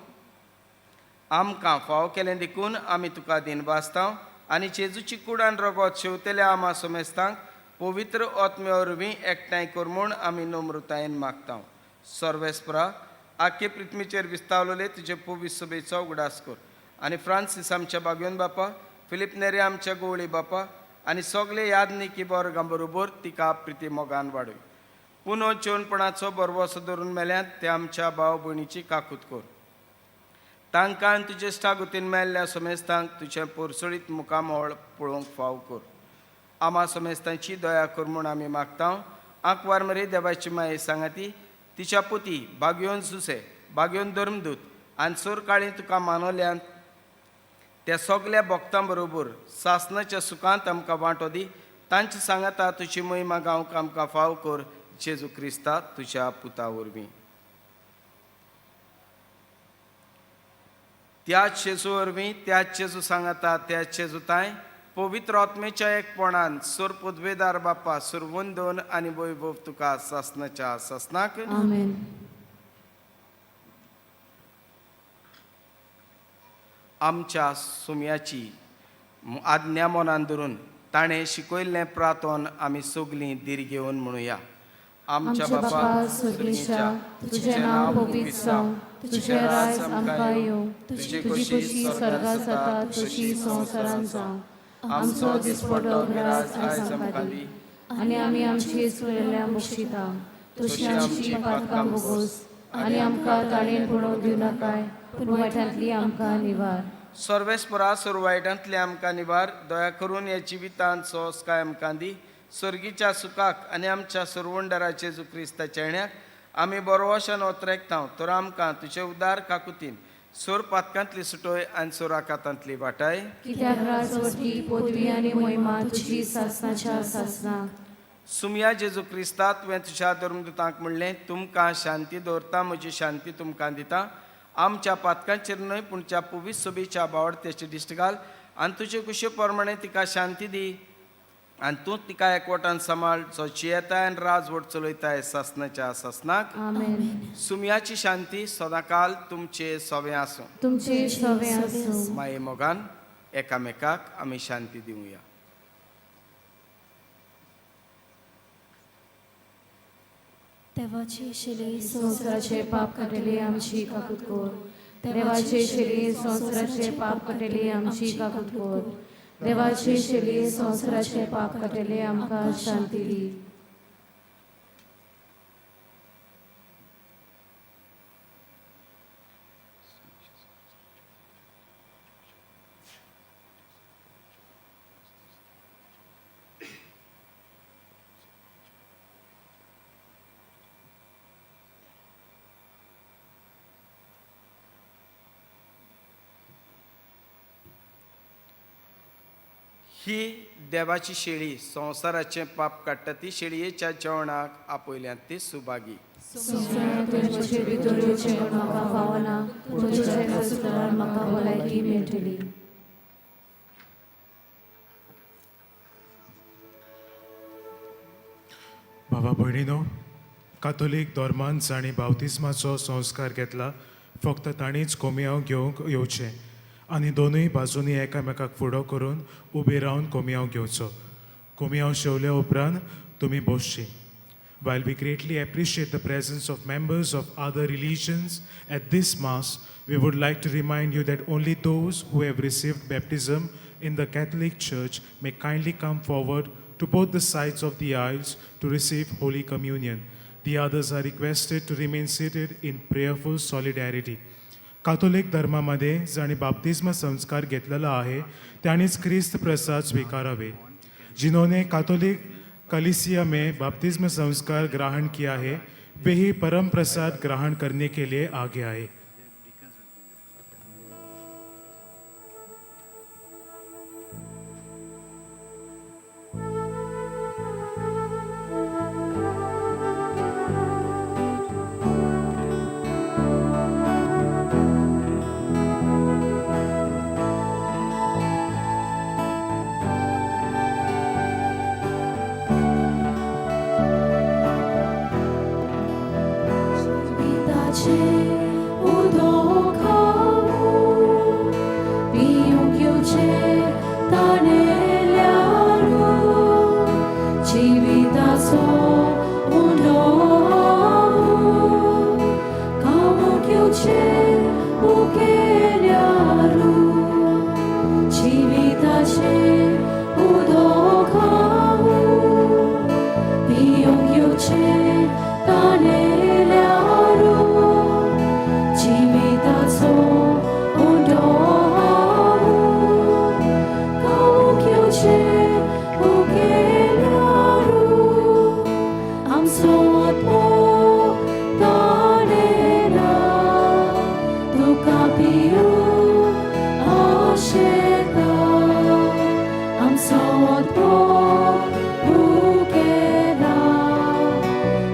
आमकां फावो केलें देखून आमी तुका दिनवासता आनी जेजूची कुडान रगत शेवतल्या आमा समेस्तांक पवित्र आत्म्या वरवीं एकठांय कर म्हूण आमी नम्रतायेन मागता. सर्वेस्परा, आख्खे पृथ्वीचेर विस्तावलेले तुजे पवित्र सभेचो उगडास कर आनी फ्रांसीस आमच्या बागयोन बापा, फिलीप नेरे आमच्या गोवळी बापा आनी सगळे यादनिकी वर्गां बरोबर तिका प्रिती मोगान वाडय. पुनो जेवणपणाचो बरवसो धरून मेल्यात ते आमच्या भाव भयणीची काकूत कर. तांकां आनी तुजे इश्टागतीन मेल्ल्या समेस्तांक तुजें पोरसोळीत मुखामळ पळोवंक फाव कर. आमा समेस्तांची दया कर म्हूण आमी मागता. आंकवार मरे देवाची माये सांगाती तिच्या पुती बागयोन सुसे बागयोन धर्मदूत आनी सोरकाळी तुका मानवल्यान त्या सगल्या भक्तां बरोबर सासनाच्या सुखांत आमकां वांटो दी. तांचे सांगाता तुजी महिमा गावंक आमकां फाव कर. जेजू क्रिस्ता तुज्या पुता वरवीं. त्याच जेजू वरवीं, त्याच जेजू सांगाता, त्याच जेजू तांय पवित्र आत्मेच्या एकपणान सुर पदवेदार बापा सुरवंदन आनी वैभव तुका सासनाच्या सासनाक. आमेन. आमच्या सुम्याची आज्ञा मनान धरून ताणें शिकयल्लें प्रार्थन आमी सगलीं धीर घेवन म्हणुया. आमच्या बापा स्वर्गीच्या, तुझें नांव पवित्र जावं, तुझें राज आमकां येवं, तुजी खोशी स्वर्गात जाता तशी संवसारांत जावं. आमचो दिसपडो ग्रास आयज आमकां दी आनी आमी आमची चुरयल्ल्या बक्षिता तशी आमची पातकां भोगोस आनी आमकां ताणें पळोवंक दिवं नाकाय, पूण वायटांतली आमकां निवार. सर्वेस्परा, सुर वायटांतली आमकां निवार. दया करून ह्या जिवितांत सोंसकाय आमकां दी. स्वर्गीच्या सुखाक आनी आमच्या सुरवंडराचे जेजू क्रिस्ताच्या येण्याक आमी बरोवशान ओतरेकता. तर आमकां तुजे उदार काकुतीन सोर पातकांतली सुटोय आनी सोराकातांतली वाटाय. कित्याक राजवटी, पदवी आनी महिमा तुजी सासनाच्या सासनाक. सुमया जेजू क्रिस्ता, तुवें तुज्या धर्मदूतांक म्हणलें, तुमकां शांती दवरता, म्हजी शांती तुमकां दिता. आमच्या पातकांचेर न्हय पूण त्या पवित्र सभेच्या बावडत्याची दिश्ट घाल आनी तुजे कुशे प्रमाणे तिका शांती दी आनी तूं तिका एकवटान सांबाळ, जो जियेताय आनी राजवट चलयताय सासनाच्या सासनाक. आमेन. सुमयाची शांती सदांकाल तुमचे सवे आसूं. तुमचे सवे आसूं. माये मोगान एकामेकाक आमी शांती दिवया. देवाचे शिले संवसाराचे पाप काडटले आमची काकूत कर. देवाचे शिले संवसाराचे पाप काडटले आमची काकूत कर. देवाचे शिले संवसाराचे पाप काडटले आमकां शांती दी. ही देवाची शेळी संवसाराचें पाप काडटा. ती शेळयेच्या जेवणाक आपयल्यात ती सुभागी. संवसारांत म्हजे भितर येवचें म्हूण म्हाका फावना, पूण तुज्या एका सुत्रान म्हाका भलायकी मेळटली. भावा भयणीनो, कातोलीक धर्मान जांणी बावतिज्माचो संस्कार घेतला फक्त तांणीच कोमियांव घेवंक येवचें आनी दोनूय बाजूंनी एकामेकाक फुडो करून उबे रावन कोमियांव घेवचो. कोमियांव शेवल्या उपरांत तुमी बसची. While we greatly appreciate the presence of members of other religions at this Mass, we would like to remind you that only those who have received baptism in the Catholic Church may kindly come forward to both the sides of the aisles to receive Holy Communion. The others are requested to remain seated in prayerful solidarity. कातोलीक धर्मामध्ये जांणी बाप्तिस्म संस्कार घेतलेला आहे त्यांनीच क्रिस्त प्रसाद स्वीकारावे. जिन्होंने कातोलिक कलिसिया में बाप्तिस्म संस्कार ग्रहण किया है वे ही परम प्रसाद ग्रहण करने के लिए आगे आए. जिविताचें उदक खावूं, पिवंक येवचें ताणेल्यारू. जिविताचो उंडो हांव, खावंक येवचें उकेल्यारू. जिविताचें उदक हांव, पिवंक येवचें ताणेल्यारू. जिविताचो उंडो हांव, खावंक येवचें उकेल्यारू. आमचो आत्मो ताणेला, तुका पिवंक आशेता. आमचो आत्मो भुकेला,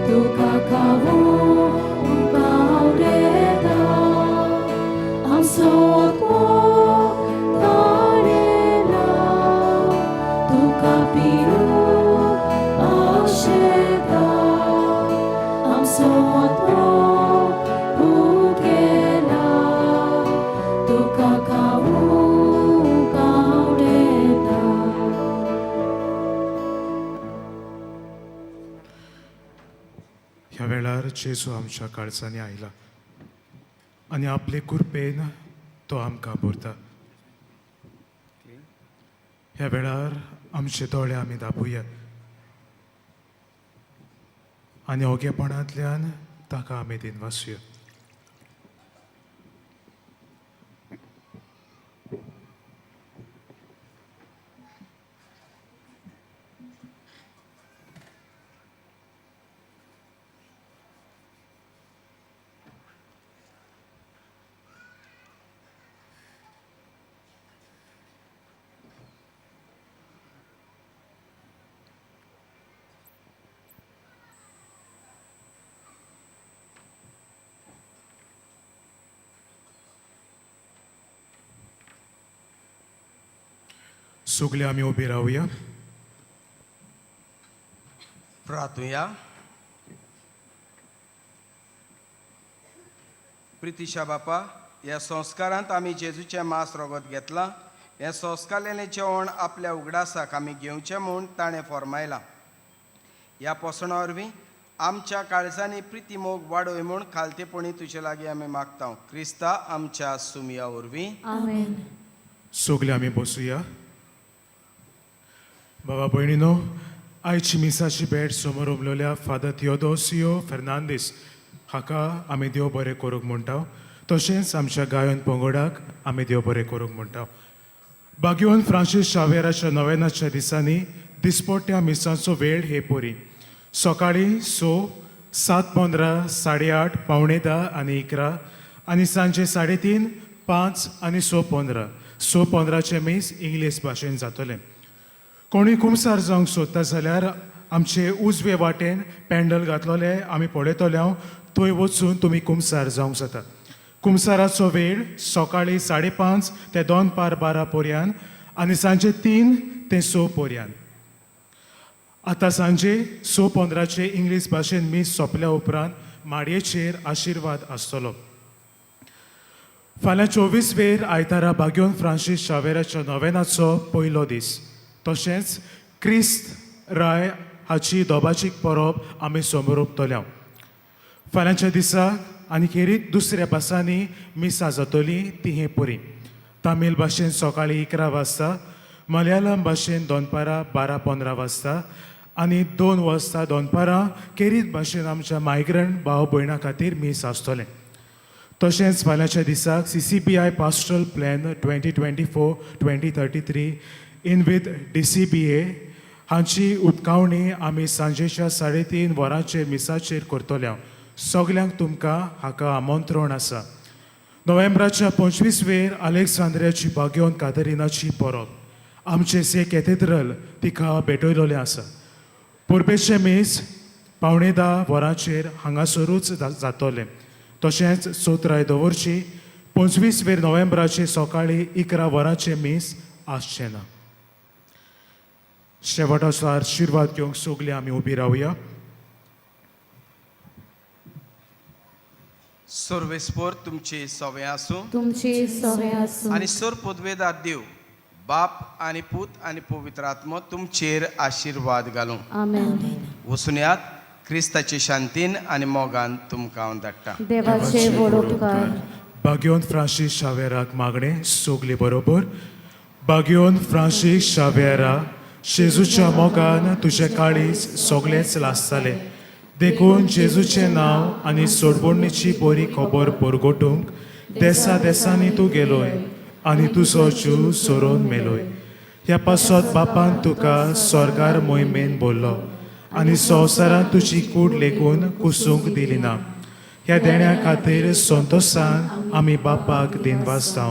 तुका खावंक आवडेता. आमचो आत्मो ताणेला, तुका पिवंक आशेता. आमचो आत्मो भुकेला, तुका खावंक आवडेता. ह्या वेळार जेजू आमच्या काळजांनी आयला आनी आपले कृपेन तो आमकां भरता. ह्या वेळार आमचे दोळे आमी दाबुया आनी ओगेपणांतल्यान ताका आमी दिनवासुया. सगळे आमी उबी रावया. प्रार्थुया. प्रितिशा बापा, ह्या संस्कारांत आमी जेजूचें मांस रगत घेतलां. हें संस्कारलेलें जेवण आपल्या उगडासाक आमी घेवचें म्हूण ताणें फॉर्मायलां. ह्या पोसणा वरवीं आमच्या काळजांनी प्रिती मोग वाडोय म्हूण खालतेपणी तुजे लागीं आमी मागता, क्रिस्ता आमच्या सुमया वरवीं. आमेन. सगळे आमी बसुया. बाबा भयणीनो, आयची मिसाची भेट समोर उमलोल्या फादर थियोदोसियो फेर्नांदीस हाका आमी देव बरें करूंक म्हणटा. तशेंच आमच्या गायन पंगडाक आमी देव बरें करूंक म्हणटा. बागयोन फ्रांसीस शावेराच्या नवेनाच्या दिसांनी दिसपट्ट्या मिसांचो वेळ हे परी: सकाळीं 6, 7:15, 8:30, 9:45 आनी 11 आनी सांजे 3:30, 5 आनी 6:15. 6:15चें मीस इंग्लीश भाशेन जातलें. कोणूय कुमसार जावंक सोदता जाल्यार आमचे उजवे वाटेन पॅन्डल घातलोले आमी पळयतले हांव, थंय वचून तुमी कुमसार जावंक जाता. कुमसाराचो वेळ सकाळीं 5:30 ते 11:45 पर्यंत आनी सांजे 3 ते 6 पर्यंत. आतां सांजे 6:15 इंग्लीश भाशेन मीस सोंपल्या उपरांत माडयेचेर आशिर्वाद आसतलो. फाल्यां 24 वेर आयतारा बाग्योन फ्रांसीस शावेराच्या नवेनाचो पयलो दीस. तशेंच क्रिस्त राय हाची दोबाचीक परब आमी समरोपतल्या. फाल्यांच्या दिसा आनी खेरीत दुसऱ्या भासांनी मिसां जातली ती हे परी: तामील भाशेन सकाळीं 11 वाजता, मलयाळम भाशेन दनपारां 12:15 वाजता आनी 2 वाजता दनपारां खेरीत भाशेन आमच्या मायग्रंट भाव भयणां खातीर मीस आसतलें. तशेंच फाल्यांच्या दिसाक CCBI pastoral plan 2024-2033 in with DCBA हांची उक्तावणी आमी सांजेच्या 3:30 वरांचेर मिसाचेर करतल्या. सगल्यांक तुमकां हाका आमंत्रण आसा. नोव्हेंबराच्या 25वेर अलेक्सांद्रियाची भाग्योन कातरिनाची परब आमचे से कॅथेड्रल तिका भेटयलोलें आसा. परबेचें मीस 9:45 वरांचेर हांगासरूच जातलें. तशेंच सोत्राय दवरची 25वेर नोव्हेंबराचे सकाळीं 11 वरांचें मीस आसचें ना. शेवटाचो आशिर्वाद घेवंक सगलीं आमी उबी रावया. सर्वेस्पोर तुमची सवे आसूं, तुमची सवे आसूं. आनी सोर पदवेदार देव बाप आनी पूत आनी पवित्र आत्मो तुमचेर आशिर्वाद घालूं. आमेन. वसुन्यात क्रिस्ताचे शांतीन आनी मोगान तुमकां हांव धाडटा. देवाचे व्हड उपकार. बाग्योन फ्रांसीस शावेराक मागणें सोगली बरोबर. बाग्योन फ्रांसीस शावेरा, जेजूच्या मोगान तुजें काळीज सगळेंच लासतालें, देखून जेजूचें नांव आनी सोडवणीची बरी खबर परगटूंक देसा देसांनी तूं गेलोय आनी तुजो जीव सोरोवन मेलोय. ह्या पासत बापान तुका स्वर्गार मोहिमेन भरलो आनी संवसारांत तुजी कूड लेगून कुसूंक दिली ना. ह्या देण्या खातीर संतोशान आमी बापाक दिनवासता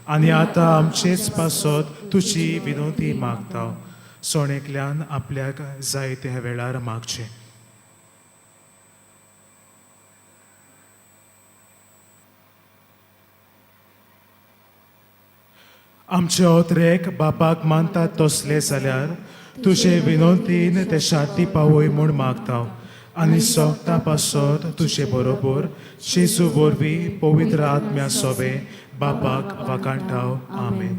आनी आतां आमचेच पासत तुजी विनोदी मागता. सोणेंतल्यान आपल्याक जाय त्या वेळार मागचें. आमचे ओत्रेक बापाक मानतात तसले जाल्यार तुजे विनोदीन ते शांती पावय म्हूण मागता आनी सोगता पासत तुजे बरोबर जेजू वरवीं पवित्र आत्म्या सोबे बापाक वाकांटाव. आमेन.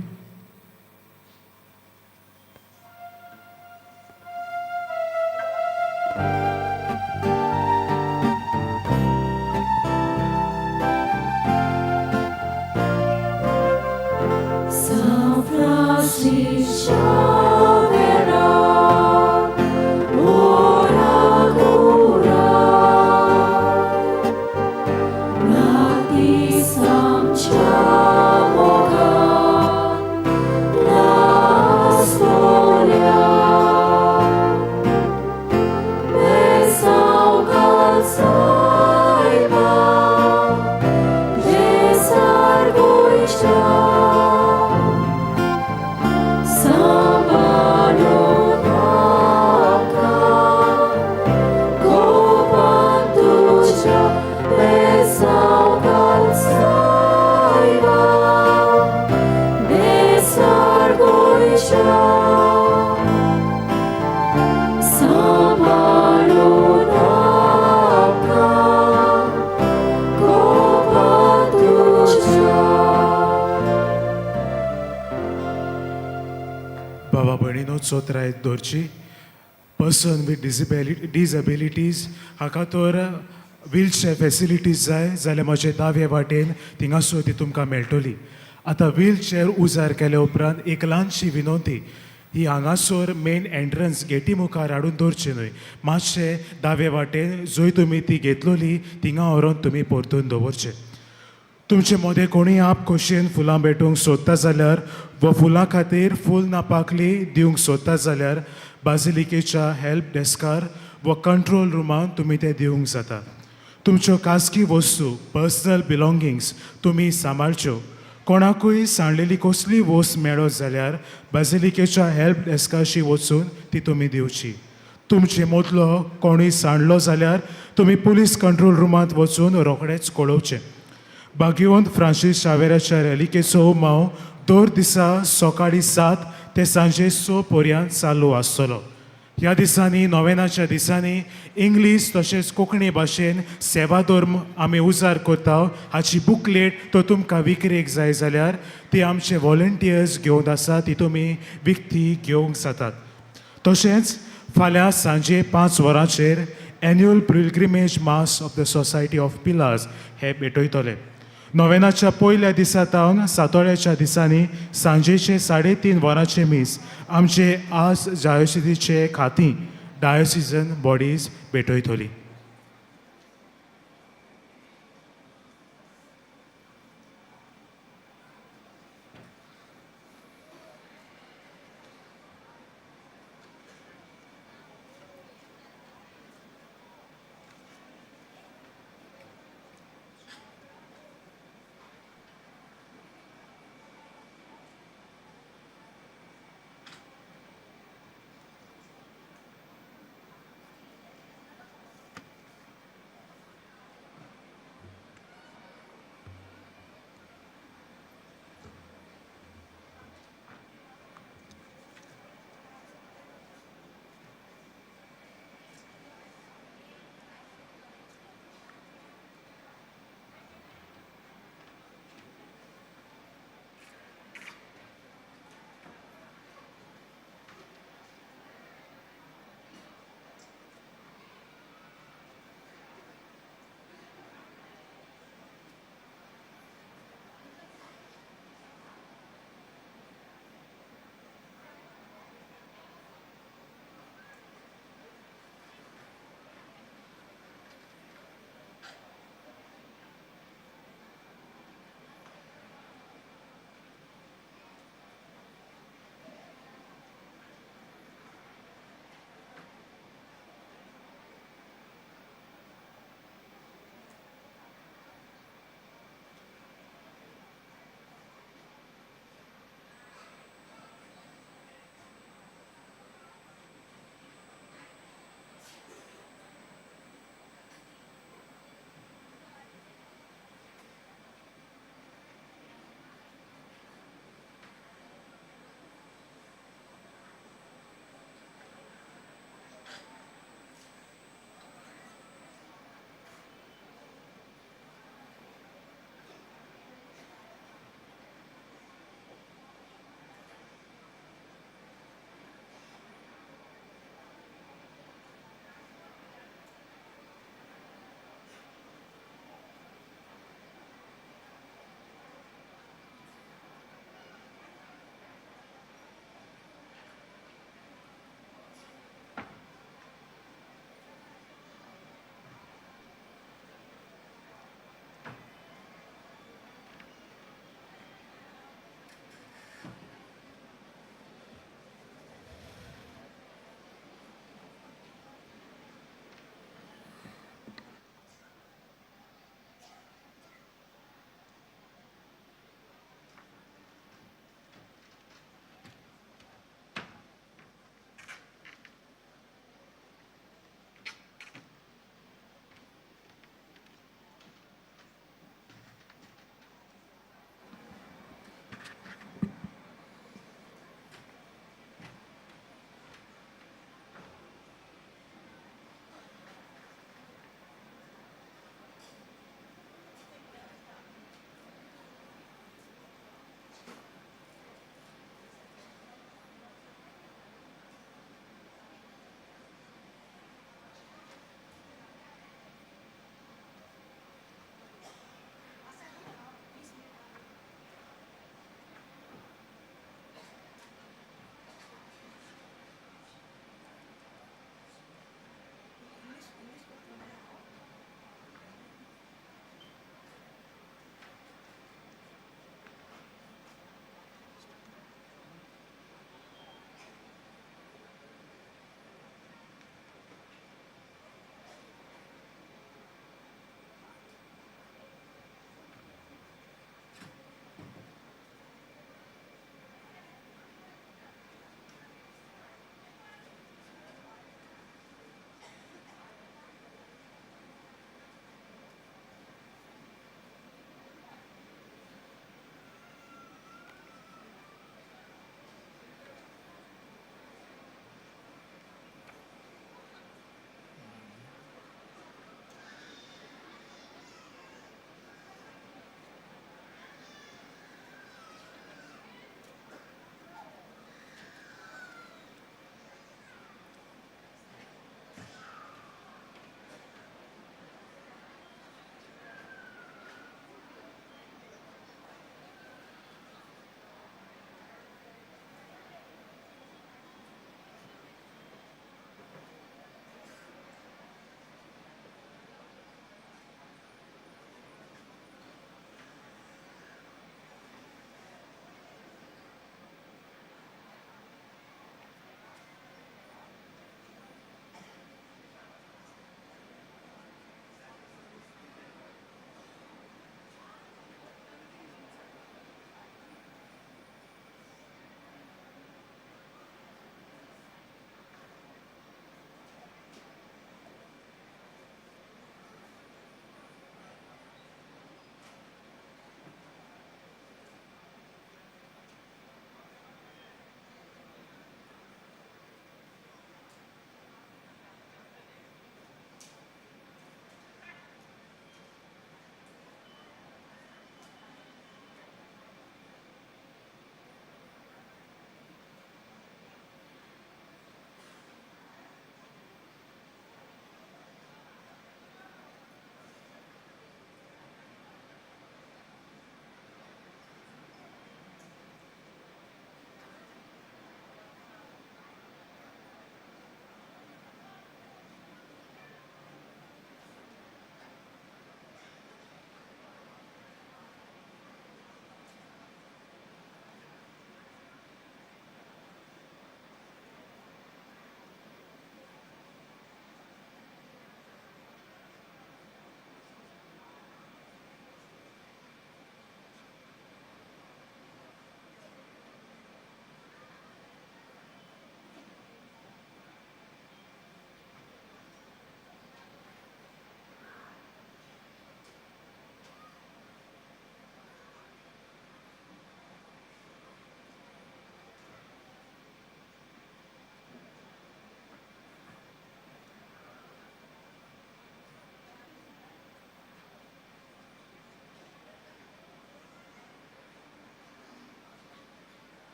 São Francisco Xavier, ora cura, natis amchamoka, la storia, mesau calçaiba, desarguista. बाबा भयणीनो, चोत्राय दवरची. पर्सन वीथ डिजेबिलिटीज हाका तर व्हीलचेर फेसिलिटीज जाय जाल्यार म्हजे दावे वाटेन थिंगासर ती तुमकां मेळटली. आतां व्हीलचेर उजार केल्या उपरांत एक ल्हानशी विनंती, ही हांगासर मेन एंट्रन्स गेटी मुखार हाडून दवरची न्हय. मातशें दावे वाटेन जंय तुमी ती घेतलोली थिंगा व्हरोन तुमी परतून दवरचें. तुमचे मदें कोणूय आप खोशयेन फुलां भेटोवंक सोदता जाल्यार वा फुलां खातीर फूल नापाकली दिवंक सोदता जाल्यार बाजिलिकेच्या हेल्प डेस्कार वा कंट्रोल रुमांत तुमी तें दिवंक जाता. तुमच्यो खाजगी वस्तू, पर्सनल बिलोंगिंग्स तुमी सांबाळच्यो. कोणाकूय सांडलेली कसलीय वस्त मेळत जाल्यार बाजिलिकेच्या हेल्प डेस्काशी वचून ती तुमी दिवची. तुमचे मदलो कोणूय सांडलो जाल्यार तुमी पुलीस कंट्रोल रुमांत वचून रोखडेच कळोवचें. बागिवंत फ्रांसीस शावेराच्या रॅलिकेचो माव दर दिसा सकाळीं 7 ते सांजे 6 पर्यंत चालू आसतलो. ह्या दिसांनी नोवेनाच्या दिसांनी इंग्लीश तशेंच कोंकणी भाशेन सेवा धर्म आमी उजार करता हाची बुकलेट तो तुमकां विक्रेक जाय जाल्यार ती आमचे वॉलंटियर्स घेवन आसा, ती तुमी विकती घेवंक जातात. तशेंच फाल्यां सांजे 5 वरांचेर annual pilgrimage mass of the society of pillars हे भेटयतले. नोवेनाच्या पयल्या दिसा तावन सातोळ्याच्या दिसांनी सांजेचे 3:30 वरांचे मीस आमचे आज डायोसिजीचे खातीं डायोसिजन बॉडीज भेटयतली.